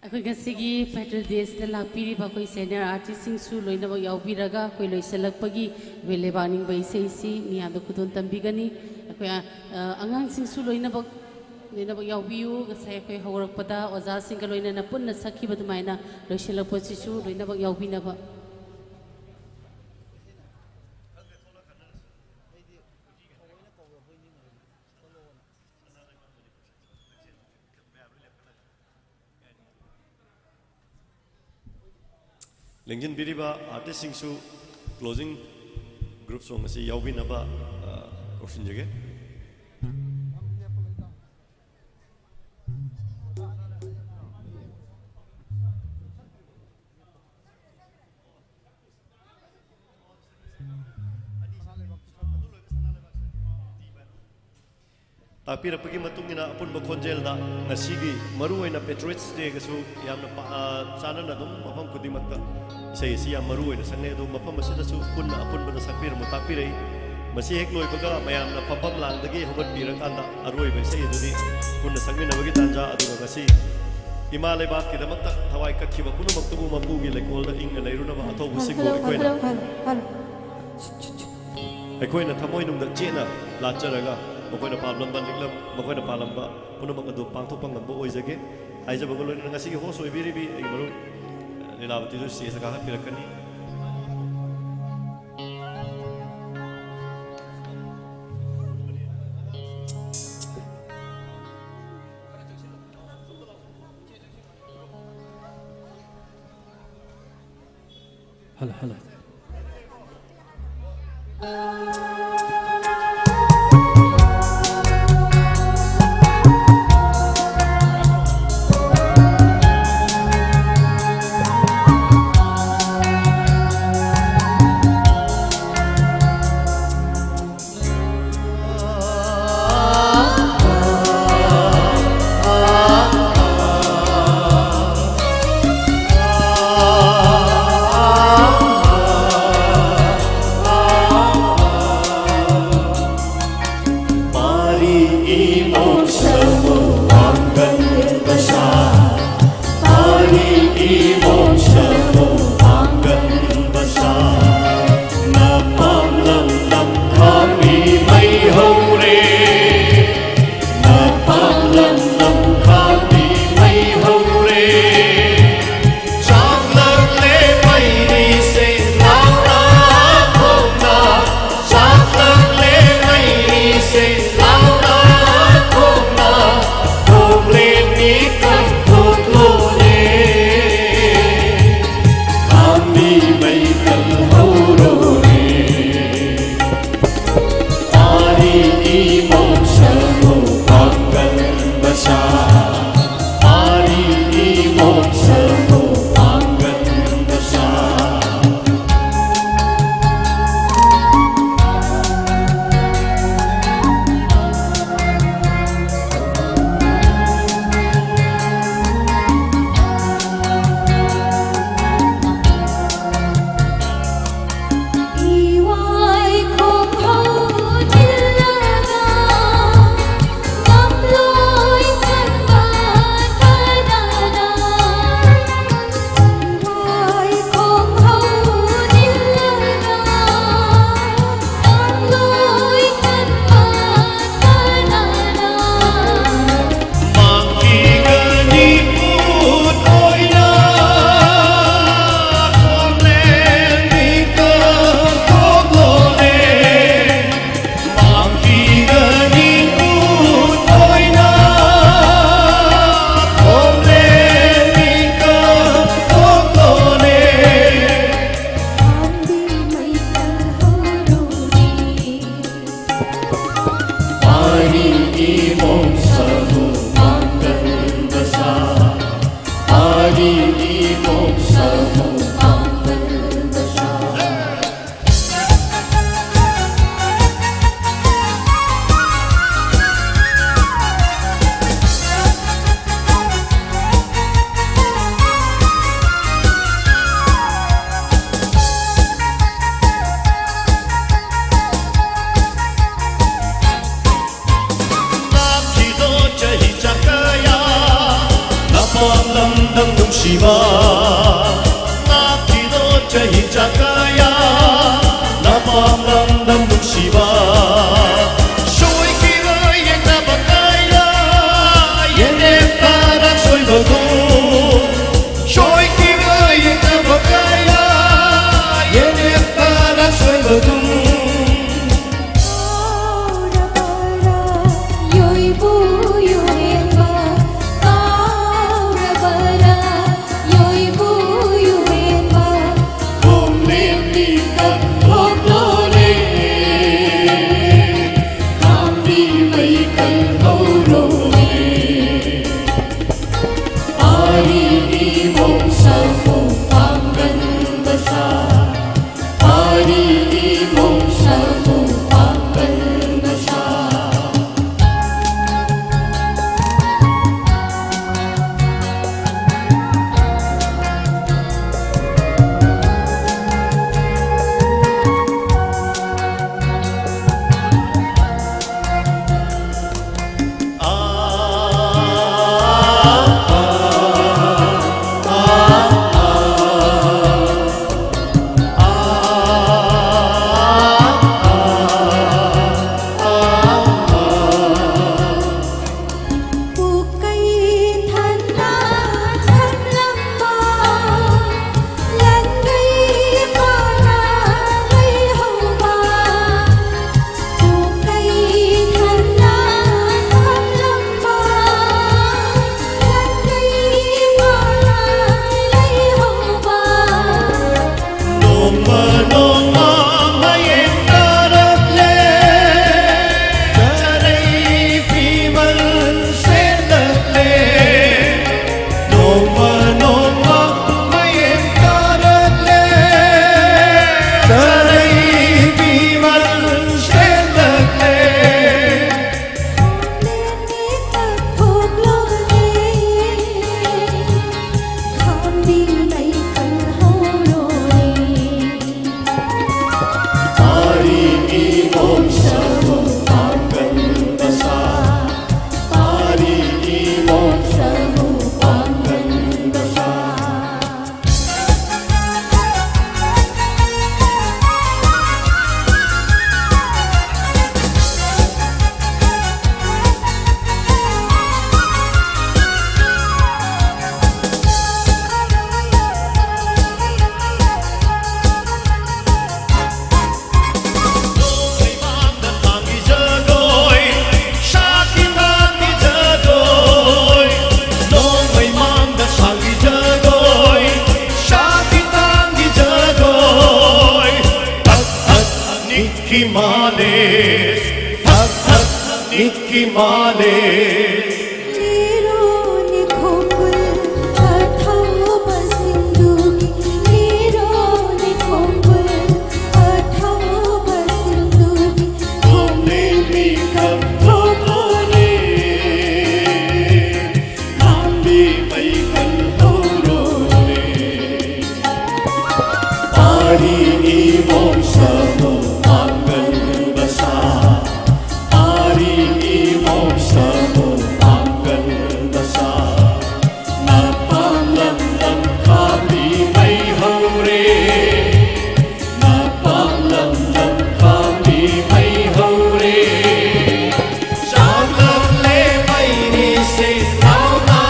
ꯑꯩꯈꯣꯏ ꯉꯁꯤꯒꯤ Patrol Daysꯇ ꯂꯥꯛꯄꯤꯔꯤꯕ ꯑꯩꯈꯣꯏ senior artistꯁꯤꯡꯁꯨ ꯂꯣꯏꯅꯃꯛ ꯌꯥꯎꯕꯤꯔꯒ ꯑꯩꯈꯣꯏ ꯂꯣꯏꯁꯤꯜꯂꯛꯄꯒꯤ ꯑꯩꯈꯣꯏ ꯂꯩꯕꯥꯛ ꯅꯤꯡꯕ ꯏꯁꯩꯁꯤ ꯃꯤꯌꯥꯝꯗ ꯈꯨꯗꯣꯜ ꯇꯝꯕꯤꯒꯅꯤ꯫ ꯑꯩꯈꯣꯏ, ꯑ, ꯑ, ꯑꯉꯥꯡꯁꯤꯡꯁꯨ ꯂꯣꯏꯅꯃꯛ, ꯂꯣꯏꯅꯃꯛ ꯌꯥꯎꯕꯤꯌꯨ꯫ ꯉꯁꯥꯏ ꯑꯩꯈꯣꯏ ꯍꯧꯔꯛꯄꯗ ꯑꯣꯖꯥꯁꯤꯡꯒ ꯂꯣꯏꯅꯅ ꯄꯨꯟꯅ ꯁꯛꯈꯤꯕ ꯑꯗꯨꯃꯥꯏꯅ ꯂꯣꯏꯁꯤꯜꯂꯛꯄꯁꯤꯁꯨ ꯂꯣꯏꯅꯃꯛ ꯌꯥꯎꯕꯤꯅꯕ꯫ ꯂꯦꯡꯁꯤꯟꯕꯤꯔꯤꯕ artistꯁꯤꯡꯁꯨ closing group song ꯑꯁꯤ ꯌꯥꯎꯕꯤꯅꯕ, ꯑ, ꯀꯧꯁꯤꯟꯖꯒꯦ꯫ ꯇꯥꯛꯄꯤꯔꯛꯄꯒꯤ ꯃꯇꯨꯡ ꯏꯟꯅ ꯑꯄꯨꯟꯕ ꯈꯣꯟꯖꯦꯜꯗ ꯉꯁꯤꯒꯤ ꯃꯔꯨꯑꯣꯏꯅ Patriots Dayꯒꯁꯨ ꯌꯥꯝꯅ ꯄꯥ-, ꯑ, ꯆꯥꯟꯅꯅ ꯑꯗꯨꯝ ꯃꯐꯝ ꯈꯨꯗꯤꯡꯃꯛꯇ ꯏꯁꯩ ꯑꯁꯤ ꯌꯥꯝ ꯃꯔꯨ ꯑꯣꯏꯅ ꯁꯛꯅꯩ꯫ ꯑꯗꯨ ꯃꯐꯝ ꯑꯁꯤꯗꯁꯨ ꯄꯨꯟꯅ ꯑꯄꯨꯟꯕꯗ ꯁꯛꯄꯤꯔꯝꯃꯨ ꯇꯥꯛꯄꯤꯔꯛꯏ꯫ ꯃꯁꯤ ꯍꯦꯛ ꯂꯣꯏꯕꯒ ꯃꯌꯥꯝꯅ ꯐꯝꯐꯝ ꯂꯥꯡꯗꯒꯤ ꯍꯧꯒꯠꯄꯤꯔꯀꯥꯟꯗ ꯑꯔꯣꯏꯕ ꯏꯁꯩ ꯑꯗꯨꯗꯤ ꯄꯨꯟꯅ ꯁꯛꯃꯤꯟꯅꯕꯒꯤ ꯇꯥꯟꯖꯥ, ꯑꯗꯨꯒ ꯉꯁꯤ ꯏꯃꯥ ꯂꯩꯕꯥꯛꯀꯤꯗꯃꯛꯇ ꯊꯋꯥꯏ ꯀꯠꯈꯤꯕ ꯄꯨꯝꯅꯃꯛꯇꯕꯨ ꯃꯄꯨꯒꯤ ꯂꯩꯀꯣꯜꯗ ꯏꯪꯅ ꯂꯩꯔꯨꯅꯕ ꯑꯊꯧꯕꯁꯤꯡꯕꯨ ꯑꯩꯈꯣꯏꯅ ꯑꯩꯈꯣꯏꯅ ꯊꯃꯣꯏꯅꯨꯡꯗ ꯆꯦꯠꯅ ꯂꯥꯠꯆꯔꯒ ꯃꯈꯣꯏꯅ ꯄꯥꯝꯂꯝꯕ ꯂꯤꯛꯂꯝ, ꯃꯈꯣꯏꯅ ꯄꯥꯝꯂꯝꯕ ꯄꯨꯝꯅꯃꯛ ꯑꯗꯨ ꯄꯥꯡꯊꯣꯛꯄ ꯉꯝꯕ ꯑꯣꯏꯖꯒꯦ꯫ ꯍꯥꯏꯖꯕꯒ ꯂꯣꯏꯅꯅ ꯉꯁꯤꯒꯤ host ꯑꯣꯏꯕꯤꯔꯤꯕꯤ ꯑꯩꯒꯤ ꯃꯔꯨꯞ ꯂꯤꯂꯥꯕꯇꯤꯁꯨ stageꯇ ꯀꯥꯈꯠꯄꯤꯔꯛꯀꯅꯤ꯫ Hello, hello. ꯅꯨꯡꯁꯤꯕ, ꯉꯥꯛꯈꯤꯅꯣ ꯆꯍꯤ ꯆꯥ ꯀꯌꯥ, ꯅꯄꯥꯝ ꯂꯝꯗꯝ ꯅꯨꯡꯁꯤꯕ꯫ ꯁꯣꯏꯈꯤꯔꯣꯏ ꯌꯦꯛꯅꯕ ꯀꯌꯥ, ꯌꯦꯅꯦꯠ ꯇꯥꯔꯛ ꯁꯣꯏꯕꯒꯨꯝ꯫ ꯁꯣꯏꯈꯤꯔꯣꯏ ꯌꯦꯛꯅꯕ ꯀꯌꯥ, ꯌꯦꯅꯦꯠ ꯇꯥꯔꯛ ꯁꯣꯏꯕꯒꯨꯝ꯫ ꯀꯥꯎꯔꯕꯔꯥ, ꯌꯣꯏꯕꯨ ꯌꯣꯏꯕ, ꯀꯥꯎꯔꯕꯔꯥ, ꯌꯣꯏ Mickey Mouse, ꯊꯛ ꯊꯛ Mickey Mouse. ꯂꯤꯔꯣꯅꯦ ꯈꯣꯡꯒꯨꯜ ꯑꯊꯧꯕ ꯁꯤꯡꯗꯨꯒꯤ, ꯂꯤꯔꯣꯅꯦ ꯈꯣꯡꯒꯨꯜ ꯑꯊꯧꯕ ꯁꯤꯡꯗꯨꯒꯤ, ꯈꯣꯝꯂꯦ ꯃꯤꯀꯞ ꯊꯣꯛꯂꯣꯅꯦ꯫ ꯂꯥꯝꯕꯤ ꯃꯩ ꯀꯜꯍꯧꯔꯣꯅꯦ꯫ ꯄꯥꯔꯤ ꯏꯃꯣꯝ ꯁꯥꯅꯨ ꯄꯥꯡꯒꯜ ꯃꯁꯥ꯫ ꯄꯥꯔꯤ ꯏꯃꯣꯝ ꯁꯥꯅꯨ ꯄꯥꯡꯒꯜ ꯃꯁꯥ꯫ ꯅꯄꯥꯝ ꯂꯝꯗꯝ ꯈꯥꯝꯕꯤ ꯃꯩ ꯍꯧꯔꯦ꯫ ꯅꯄꯥꯝ ꯂꯝꯗꯝ ꯈꯥꯝꯕꯤ ꯃꯩ ꯍꯧꯔꯦ꯫ ꯆꯥꯛꯂꯛꯂꯦ ꯃꯩꯔꯤꯁꯦ ꯂꯥꯎꯅ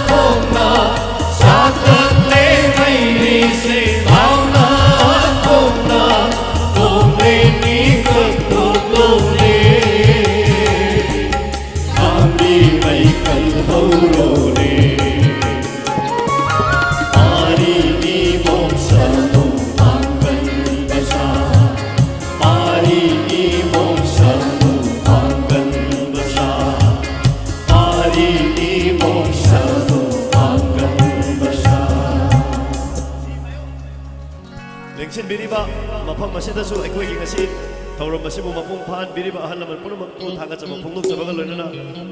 ꯈꯣꯡꯅ꯫ ꯆꯥꯛꯂꯛꯂꯦ ꯃꯩꯔꯤꯁꯦ ꯂꯥꯎꯅ ꯈꯣꯡꯅ꯫ ꯈꯣꯡꯂꯦ ꯃꯤꯀꯞ ꯊꯣꯛꯂꯣꯅꯦ꯫ ꯈꯥꯝꯕꯤ ꯃꯩ ꯀꯜꯍꯧꯔꯣꯅꯦ꯫ ꯄꯥꯔꯤ ꯏꯃꯣꯝ ꯁꯥꯅꯨ ꯄꯥꯡꯒꯜ ꯃꯁꯥ꯫ ꯄꯥꯔꯤ ꯏꯃꯣꯝ ꯁꯥꯅꯨ ꯄꯥꯡꯒꯜ ꯃꯁꯥ꯫ ꯄꯥꯔꯤ ꯏꯃꯣꯝ ꯁꯥꯅꯨ ꯄꯥꯡꯒꯜ ꯃꯁꯥ꯫ ꯂꯦꯡꯁꯤꯟꯕꯤꯔꯤꯕ ꯃꯐꯝ ꯑꯁꯤꯗꯁꯨ ꯑꯩꯈꯣꯏꯒꯤ ꯉꯁꯤ ꯊꯧꯔꯝ ꯑꯁꯤꯕꯨ ꯃꯄꯨꯡ ꯐꯥꯍꯟꯕꯤꯔꯤꯕ ꯑꯍꯜ ꯂꯃꯟ ꯄꯨꯝꯅꯃꯛꯄꯨ ꯊꯥꯒꯠꯆꯕ ꯐꯣꯡꯗꯣꯛꯆꯕꯒ ꯂꯣꯏꯅꯅ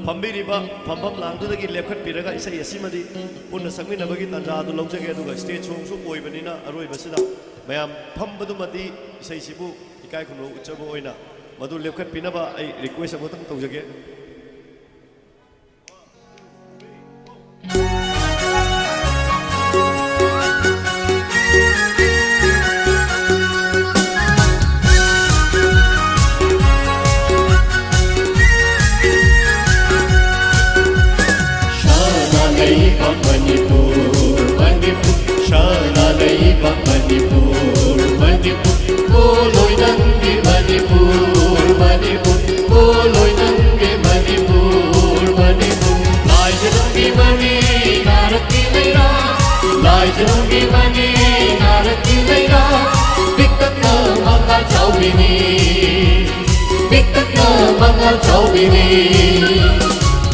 ꯐꯝꯕꯤꯔꯤꯕ ꯐꯝꯐꯝ ꯂꯥꯡꯗꯨꯗꯒꯤ ꯂꯦꯞꯈꯠꯄꯤꯔꯒ ꯏꯁꯩ ꯑꯁꯤꯃꯗꯤ ꯄꯨꯟꯅ ꯁꯛꯃꯤꯟꯅꯕꯒꯤ ꯇꯥꯟꯖꯥ ꯑꯗꯨ ꯂꯧꯖꯒꯦ꯫ ꯑꯗꯨꯒ stage ꯁꯣꯡꯁꯨ ꯑꯣꯏꯕꯅꯤꯅ ꯑꯔꯣꯏꯕꯁꯤꯗ ꯃꯌꯥꯝ ꯐꯝꯕꯗꯨꯃꯗꯤ ꯏꯁꯩꯁꯤꯕꯨ ꯏꯀꯥꯏ ꯈꯨꯝꯅꯕ ꯎꯠꯆꯕ ꯑꯣꯏꯅ ꯃꯗꯨ ꯂꯦꯞꯈꯠꯄꯤꯅꯕ ꯑꯩ request ꯑꯃꯇꯪ ꯇꯧꯖꯒꯦ꯫ ꯁꯥꯅ ꯂꯩꯕꯥꯛ ꯃꯅꯤꯄꯨꯔ, ꯃꯅꯤꯄꯨꯔ, ꯁꯥꯅ ꯂꯩꯕꯥꯛ ꯃꯅꯤꯄꯨꯔ, ꯃꯅꯤꯄꯨꯔ, ꯄꯣꯂꯣꯏ ꯅꯪꯒꯤ ꯃꯅꯤꯄꯨꯔ, ꯃꯅꯤꯄꯨꯔ, ꯄꯣꯂꯣꯏ ꯅꯪꯒꯤ ꯃꯅꯤꯄꯨꯔ꯫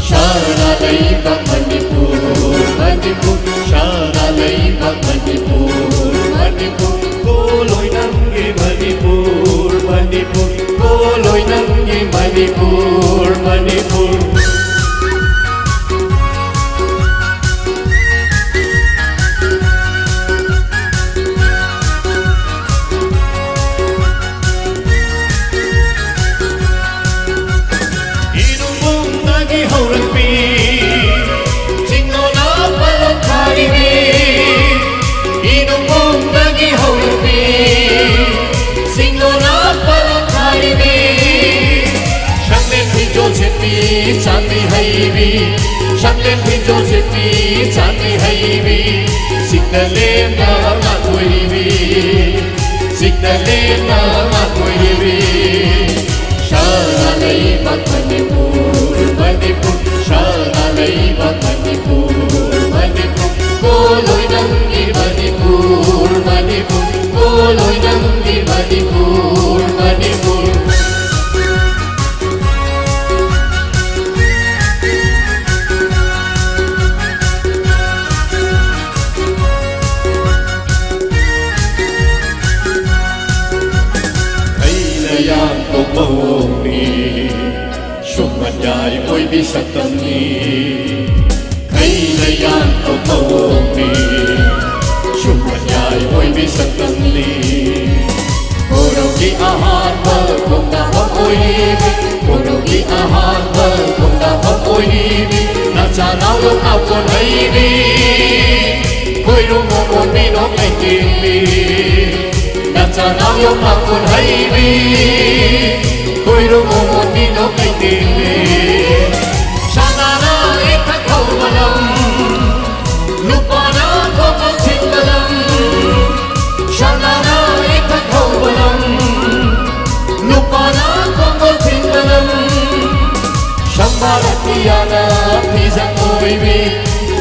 ꯁꯅꯥ ꯂꯩꯕꯥꯛ ꯃꯅꯤꯄꯨꯔ, ꯃꯅꯤꯄꯨꯔ, ꯁꯅꯥ ꯂꯩꯕꯥꯛ ꯃꯅꯤꯄꯨꯔ, ꯃꯅꯤꯄꯨꯔ, ꯀꯣꯂꯣꯏ ꯅꯪꯒꯤ ꯃꯅꯤꯄꯨꯔ, ꯃꯅꯤꯄꯨꯔ, ꯀꯣꯂꯣꯏ ꯅꯪꯒꯤ ꯃꯅꯤꯄꯨꯔ, ꯃꯅꯤꯄꯨꯔ꯫ ꯏರುಮುಂದಗಿ ಹೌರಪ್ಪಿ, ಚಿನ್ನೋನ ಪಲಂಕಾರಿವಿ. ꯏರುಮುಂದಗಿ ಹೌರಪ್ಪಿ, ಚಿನ್ನೋನ ಪಲಂಕಾರಿವಿ. ꯁꯛꯂꯦꯟ ꯐꯤꯖꯣꯜ ꯁꯦꯠꯄꯤ, ꯆꯥꯟꯕꯤ ꯍꯩꯕꯤ꯫ ꯁꯛꯂꯦꯟ ꯐꯤꯖꯣꯜ ꯁꯦꯠꯄꯤ, ꯆꯥꯟꯕꯤ ꯍꯩꯕꯤ꯫ ꯁꯤꯛꯅ ꯂꯦꯝꯅ ꯉꯥꯛꯊꯣꯏꯕꯤ꯫ ꯁꯤꯛꯅ ꯂꯦꯝꯅ ꯉꯥꯛꯊꯣꯏꯕꯤ꯫ ꯁꯅꯥ ꯂꯩꯕꯥꯛ ꯃꯅꯤꯄꯨꯔ, ꯃꯅꯤꯄꯨꯔ, ꯁꯅꯥ ꯂꯩꯕꯥꯛ ꯃꯅꯤꯄꯨꯔ, ꯃꯅꯤꯄꯨꯔ, ꯀꯣꯂꯣꯏ ꯅꯪꯒꯤ ꯃꯅꯤꯄꯨꯔ, ꯃꯅꯤꯄꯨꯔ, ꯀꯣꯂꯣꯏ ꯅꯪꯒꯤ ꯃꯅꯤꯄꯨꯔ, ꯃꯅꯤꯄꯨꯔ꯫ ꯈꯩꯅ ꯌꯥꯡꯊꯣꯛꯄ ꯍꯣꯡꯅꯤ꯫ ꯁꯨꯝꯍꯟꯌꯥꯏ ꯑꯣꯏꯕꯤ ꯁꯛꯇꯝꯅꯤ꯫ ꯈꯩꯅ ꯌꯥꯟꯕ ꯃꯑꯣꯡꯅꯤ꯫ ꯁꯨꯝꯍꯟꯌꯥꯏ ꯑꯣꯏꯕꯤ ꯁꯛꯇꯝꯅꯤ꯫ ꯀꯣꯔꯧꯒꯤ ꯑꯍꯥꯟꯕ ꯈꯣꯡꯗꯥꯐꯝ ꯑꯣꯏꯔꯤꯕꯤ꯫ ꯀꯣꯔꯧꯒꯤ ꯑꯍꯥꯟꯕ ꯈꯣꯡꯗꯥꯐꯝ ꯑꯣꯏꯔꯤꯕꯤ꯫ ꯅꯆꯥꯅꯥꯎ ꯂꯣꯛꯇꯥꯛ ꯀꯣꯟ ꯍꯩꯕꯤ꯫ ꯈꯣꯏꯔꯨꯝꯃꯣ ꯃꯣꯟꯕꯤ ꯅꯣꯛ ꯂꯩꯇꯦꯡꯕꯤ꯫ ꯅꯆꯥꯅꯥꯎ ꯌꯣꯛꯄ ꯈꯨꯠ ꯍꯩꯕꯤ, ꯈꯣꯏꯔꯨꯝꯃꯣ ꯃꯣꯟꯕꯤ ꯅꯣꯛ ꯂꯩꯇꯦꯡꯕꯤ꯫ ꯁꯅꯥꯅ ꯏꯊꯛ ꯊꯧꯕ ꯂꯝ, ꯂꯨꯄꯥꯅ ꯈꯣꯡꯎꯞ ꯊꯤꯟꯕ ꯂꯝ꯫ ꯁꯅꯥꯅ ꯏꯊꯛ ꯊꯧꯕ ꯂꯝ, ꯂꯨꯄꯥꯅ ꯈꯣꯡꯎꯞ ꯊꯤꯟꯕ ꯂꯝ꯫ ꯁꯝꯕꯥꯂꯛꯄꯤꯌꯥꯅ ꯐꯤꯖꯪ ꯑꯣꯏꯕꯤ,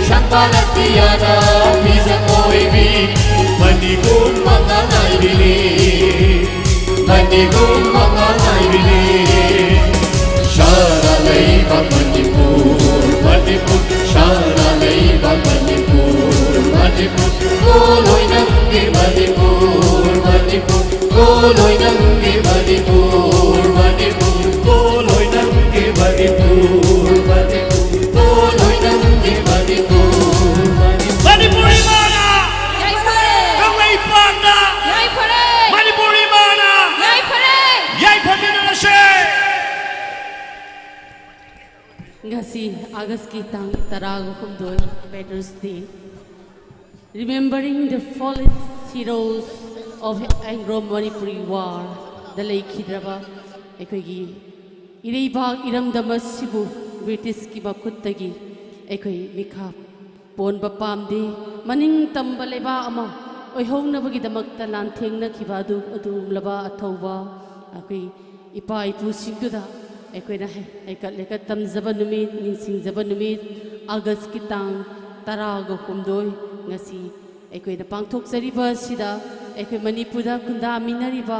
ꯁꯝꯕꯥꯂꯛꯄꯤꯌꯥꯅ ꯐꯤꯖꯪ ꯑꯣꯏꯕꯤ, ꯃꯅꯤꯒꯨꯝ ꯃꯉꯥꯜ ꯅꯥꯏꯕꯤꯅꯤ, ꯃꯅꯤꯒꯨꯝ ꯃꯉꯥꯜ ꯅꯥꯏꯕꯤꯅꯤ꯫ ꯁꯅꯥ ꯂꯣꯏ ꯅꯪꯒꯤ ꯃꯅꯤꯄꯨꯔ, ꯃꯅꯤꯄꯨꯔ꯫ ꯂꯣꯏ ꯅꯪꯒꯤ ꯃꯅꯤꯄꯨꯔ, ꯃꯅꯤꯄꯨꯔ꯫ ꯂꯣꯏ ꯅꯪꯒꯤ ꯃꯅꯤꯄꯨꯔ, ꯃꯅꯤꯄꯨꯔ꯫ ꯂꯣꯏ ꯅꯪꯒꯤ ꯃꯅꯤꯄꯨꯔ, ꯃꯅꯤꯄꯨꯔ꯫ ꯃꯅꯤꯄꯨꯔ ꯏꯃꯥꯅ ꯌꯥꯏꯐꯔꯦ! ꯀꯪꯂꯩꯄꯥꯛꯅ ꯌꯥꯏꯐꯔꯦ! ꯃꯅꯤꯄꯨꯔ ꯏꯃꯥꯅ ꯌꯥꯏꯐꯔꯦ! ꯌꯥꯏꯐꯃꯤꯟꯅꯔꯁꯦ! ꯉꯁꯤ ꯑꯥꯒꯁꯀꯤ ꯇꯥꯡ ꯇꯔꯥꯒ ꯍꯨꯝꯗꯣꯏ, Veterans Day, Remembering the Fallen Heroes of Anglo-Manipuri War ꯗ ꯂꯩꯈꯤꯗ꯭ꯔꯕ ꯑꯩꯈꯣꯏꯒꯤ ꯏꯔꯩꯕꯥꯛ ꯏꯔꯝꯗꯝ ꯑꯁꯤꯕꯨ ꯕ꯭ꯔꯤꯇꯤꯁꯀꯤ ꯃꯈꯨꯠꯇꯒꯤ ꯑꯩꯈꯣꯏ ꯃꯤꯈꯥ ꯄꯣꯟꯕ ꯄꯥꯝꯗꯦ꯫ ꯃꯅꯤꯡ ꯇꯝꯕ ꯂꯩꯕꯥꯛ ꯑꯃ ꯑꯣꯏꯍꯧꯅꯕꯒꯤꯗꯃꯛꯇ ꯂꯥꯟꯊꯦꯡꯅꯈꯤꯕ ꯑꯗꯨ, ꯑꯗꯨꯒꯨꯝꯂꯕ ꯑꯊꯧꯕ ꯑꯩꯈꯣꯏ ꯏꯄꯥ ꯏꯄꯨꯁꯤꯡꯗꯨꯗ ꯑꯩꯈꯣꯏꯅ ꯍꯩ-, ꯍꯩꯀꯠ ꯂꯩꯀꯠ ꯇꯝꯖꯕ ꯅꯨꯃꯤꯠ, ꯅꯤꯡꯁꯤꯡꯖꯕ ꯅꯨꯃꯤꯠ, ꯑꯥꯒꯁꯀꯤ ꯇꯥꯡ ꯇꯔꯥꯒ ꯍꯨꯝꯗꯣꯏ ꯉꯁꯤ ꯑꯩꯈꯣꯏꯅ ꯄꯥꯡꯊꯣꯛꯆꯔꯤꯕ ꯑꯁꯤꯗ ꯑꯩꯈꯣꯏ ꯃꯅꯤꯄꯨꯔꯗ ꯈꯨꯟꯗꯥꯃꯤꯟꯅꯔꯤꯕ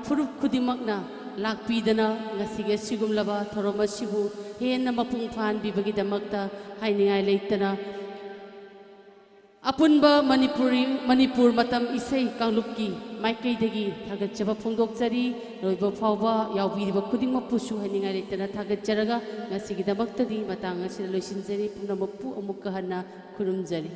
ꯐꯨꯔꯨꯞ ꯈꯨꯗꯤꯡꯃꯛꯅ ꯂꯥꯛꯄꯤꯗꯅ ꯉꯁꯤꯒꯤ ꯑꯁꯤꯒꯨꯝꯂꯕ ꯊꯧꯔꯝ ꯑꯁꯤꯕꯨ ꯍꯦꯟꯅ ꯃꯄꯨꯡ ꯐꯥꯍꯟꯕꯤꯕꯒꯤꯗꯃꯛꯇ ꯍꯥꯏꯅꯤꯡꯉꯥꯏ ꯂꯩꯇꯅ ꯑꯄꯨꯟꯕ ꯃꯅꯤꯄꯨꯔꯤ, ꯃꯅꯤꯄꯨꯔ ꯃꯇꯝ ꯏꯁꯩ ꯀꯥꯡꯂꯨꯞꯀꯤ ꯃꯥꯏꯀꯩꯗꯒꯤ ꯊꯥꯒꯠꯆꯕ ꯐꯣꯡꯗꯣꯛꯆꯔꯤ꯫ ꯂꯣꯏꯕ ꯐꯥꯎꯕ ꯌꯥꯎꯕꯤꯔꯤꯕ ꯈꯨꯗꯤꯡꯃꯛꯄꯨꯁꯨ ꯍꯥꯏꯅꯤꯡꯉꯥꯏ ꯂꯩꯇꯅ ꯊꯥꯒꯠꯆꯔꯒ ꯉꯁꯤꯒꯤꯗꯃꯛꯇꯗꯤ ꯃꯇꯥꯡ ꯑꯁꯤꯗ ꯂꯣꯏꯁꯤꯟꯖꯔꯤ꯫ ꯄꯨꯝꯅꯃꯛꯄꯨ ꯑꯃꯨꯛꯀ ꯍꯟꯅ ꯈꯨꯔꯨꯝꯖꯔꯤ꯫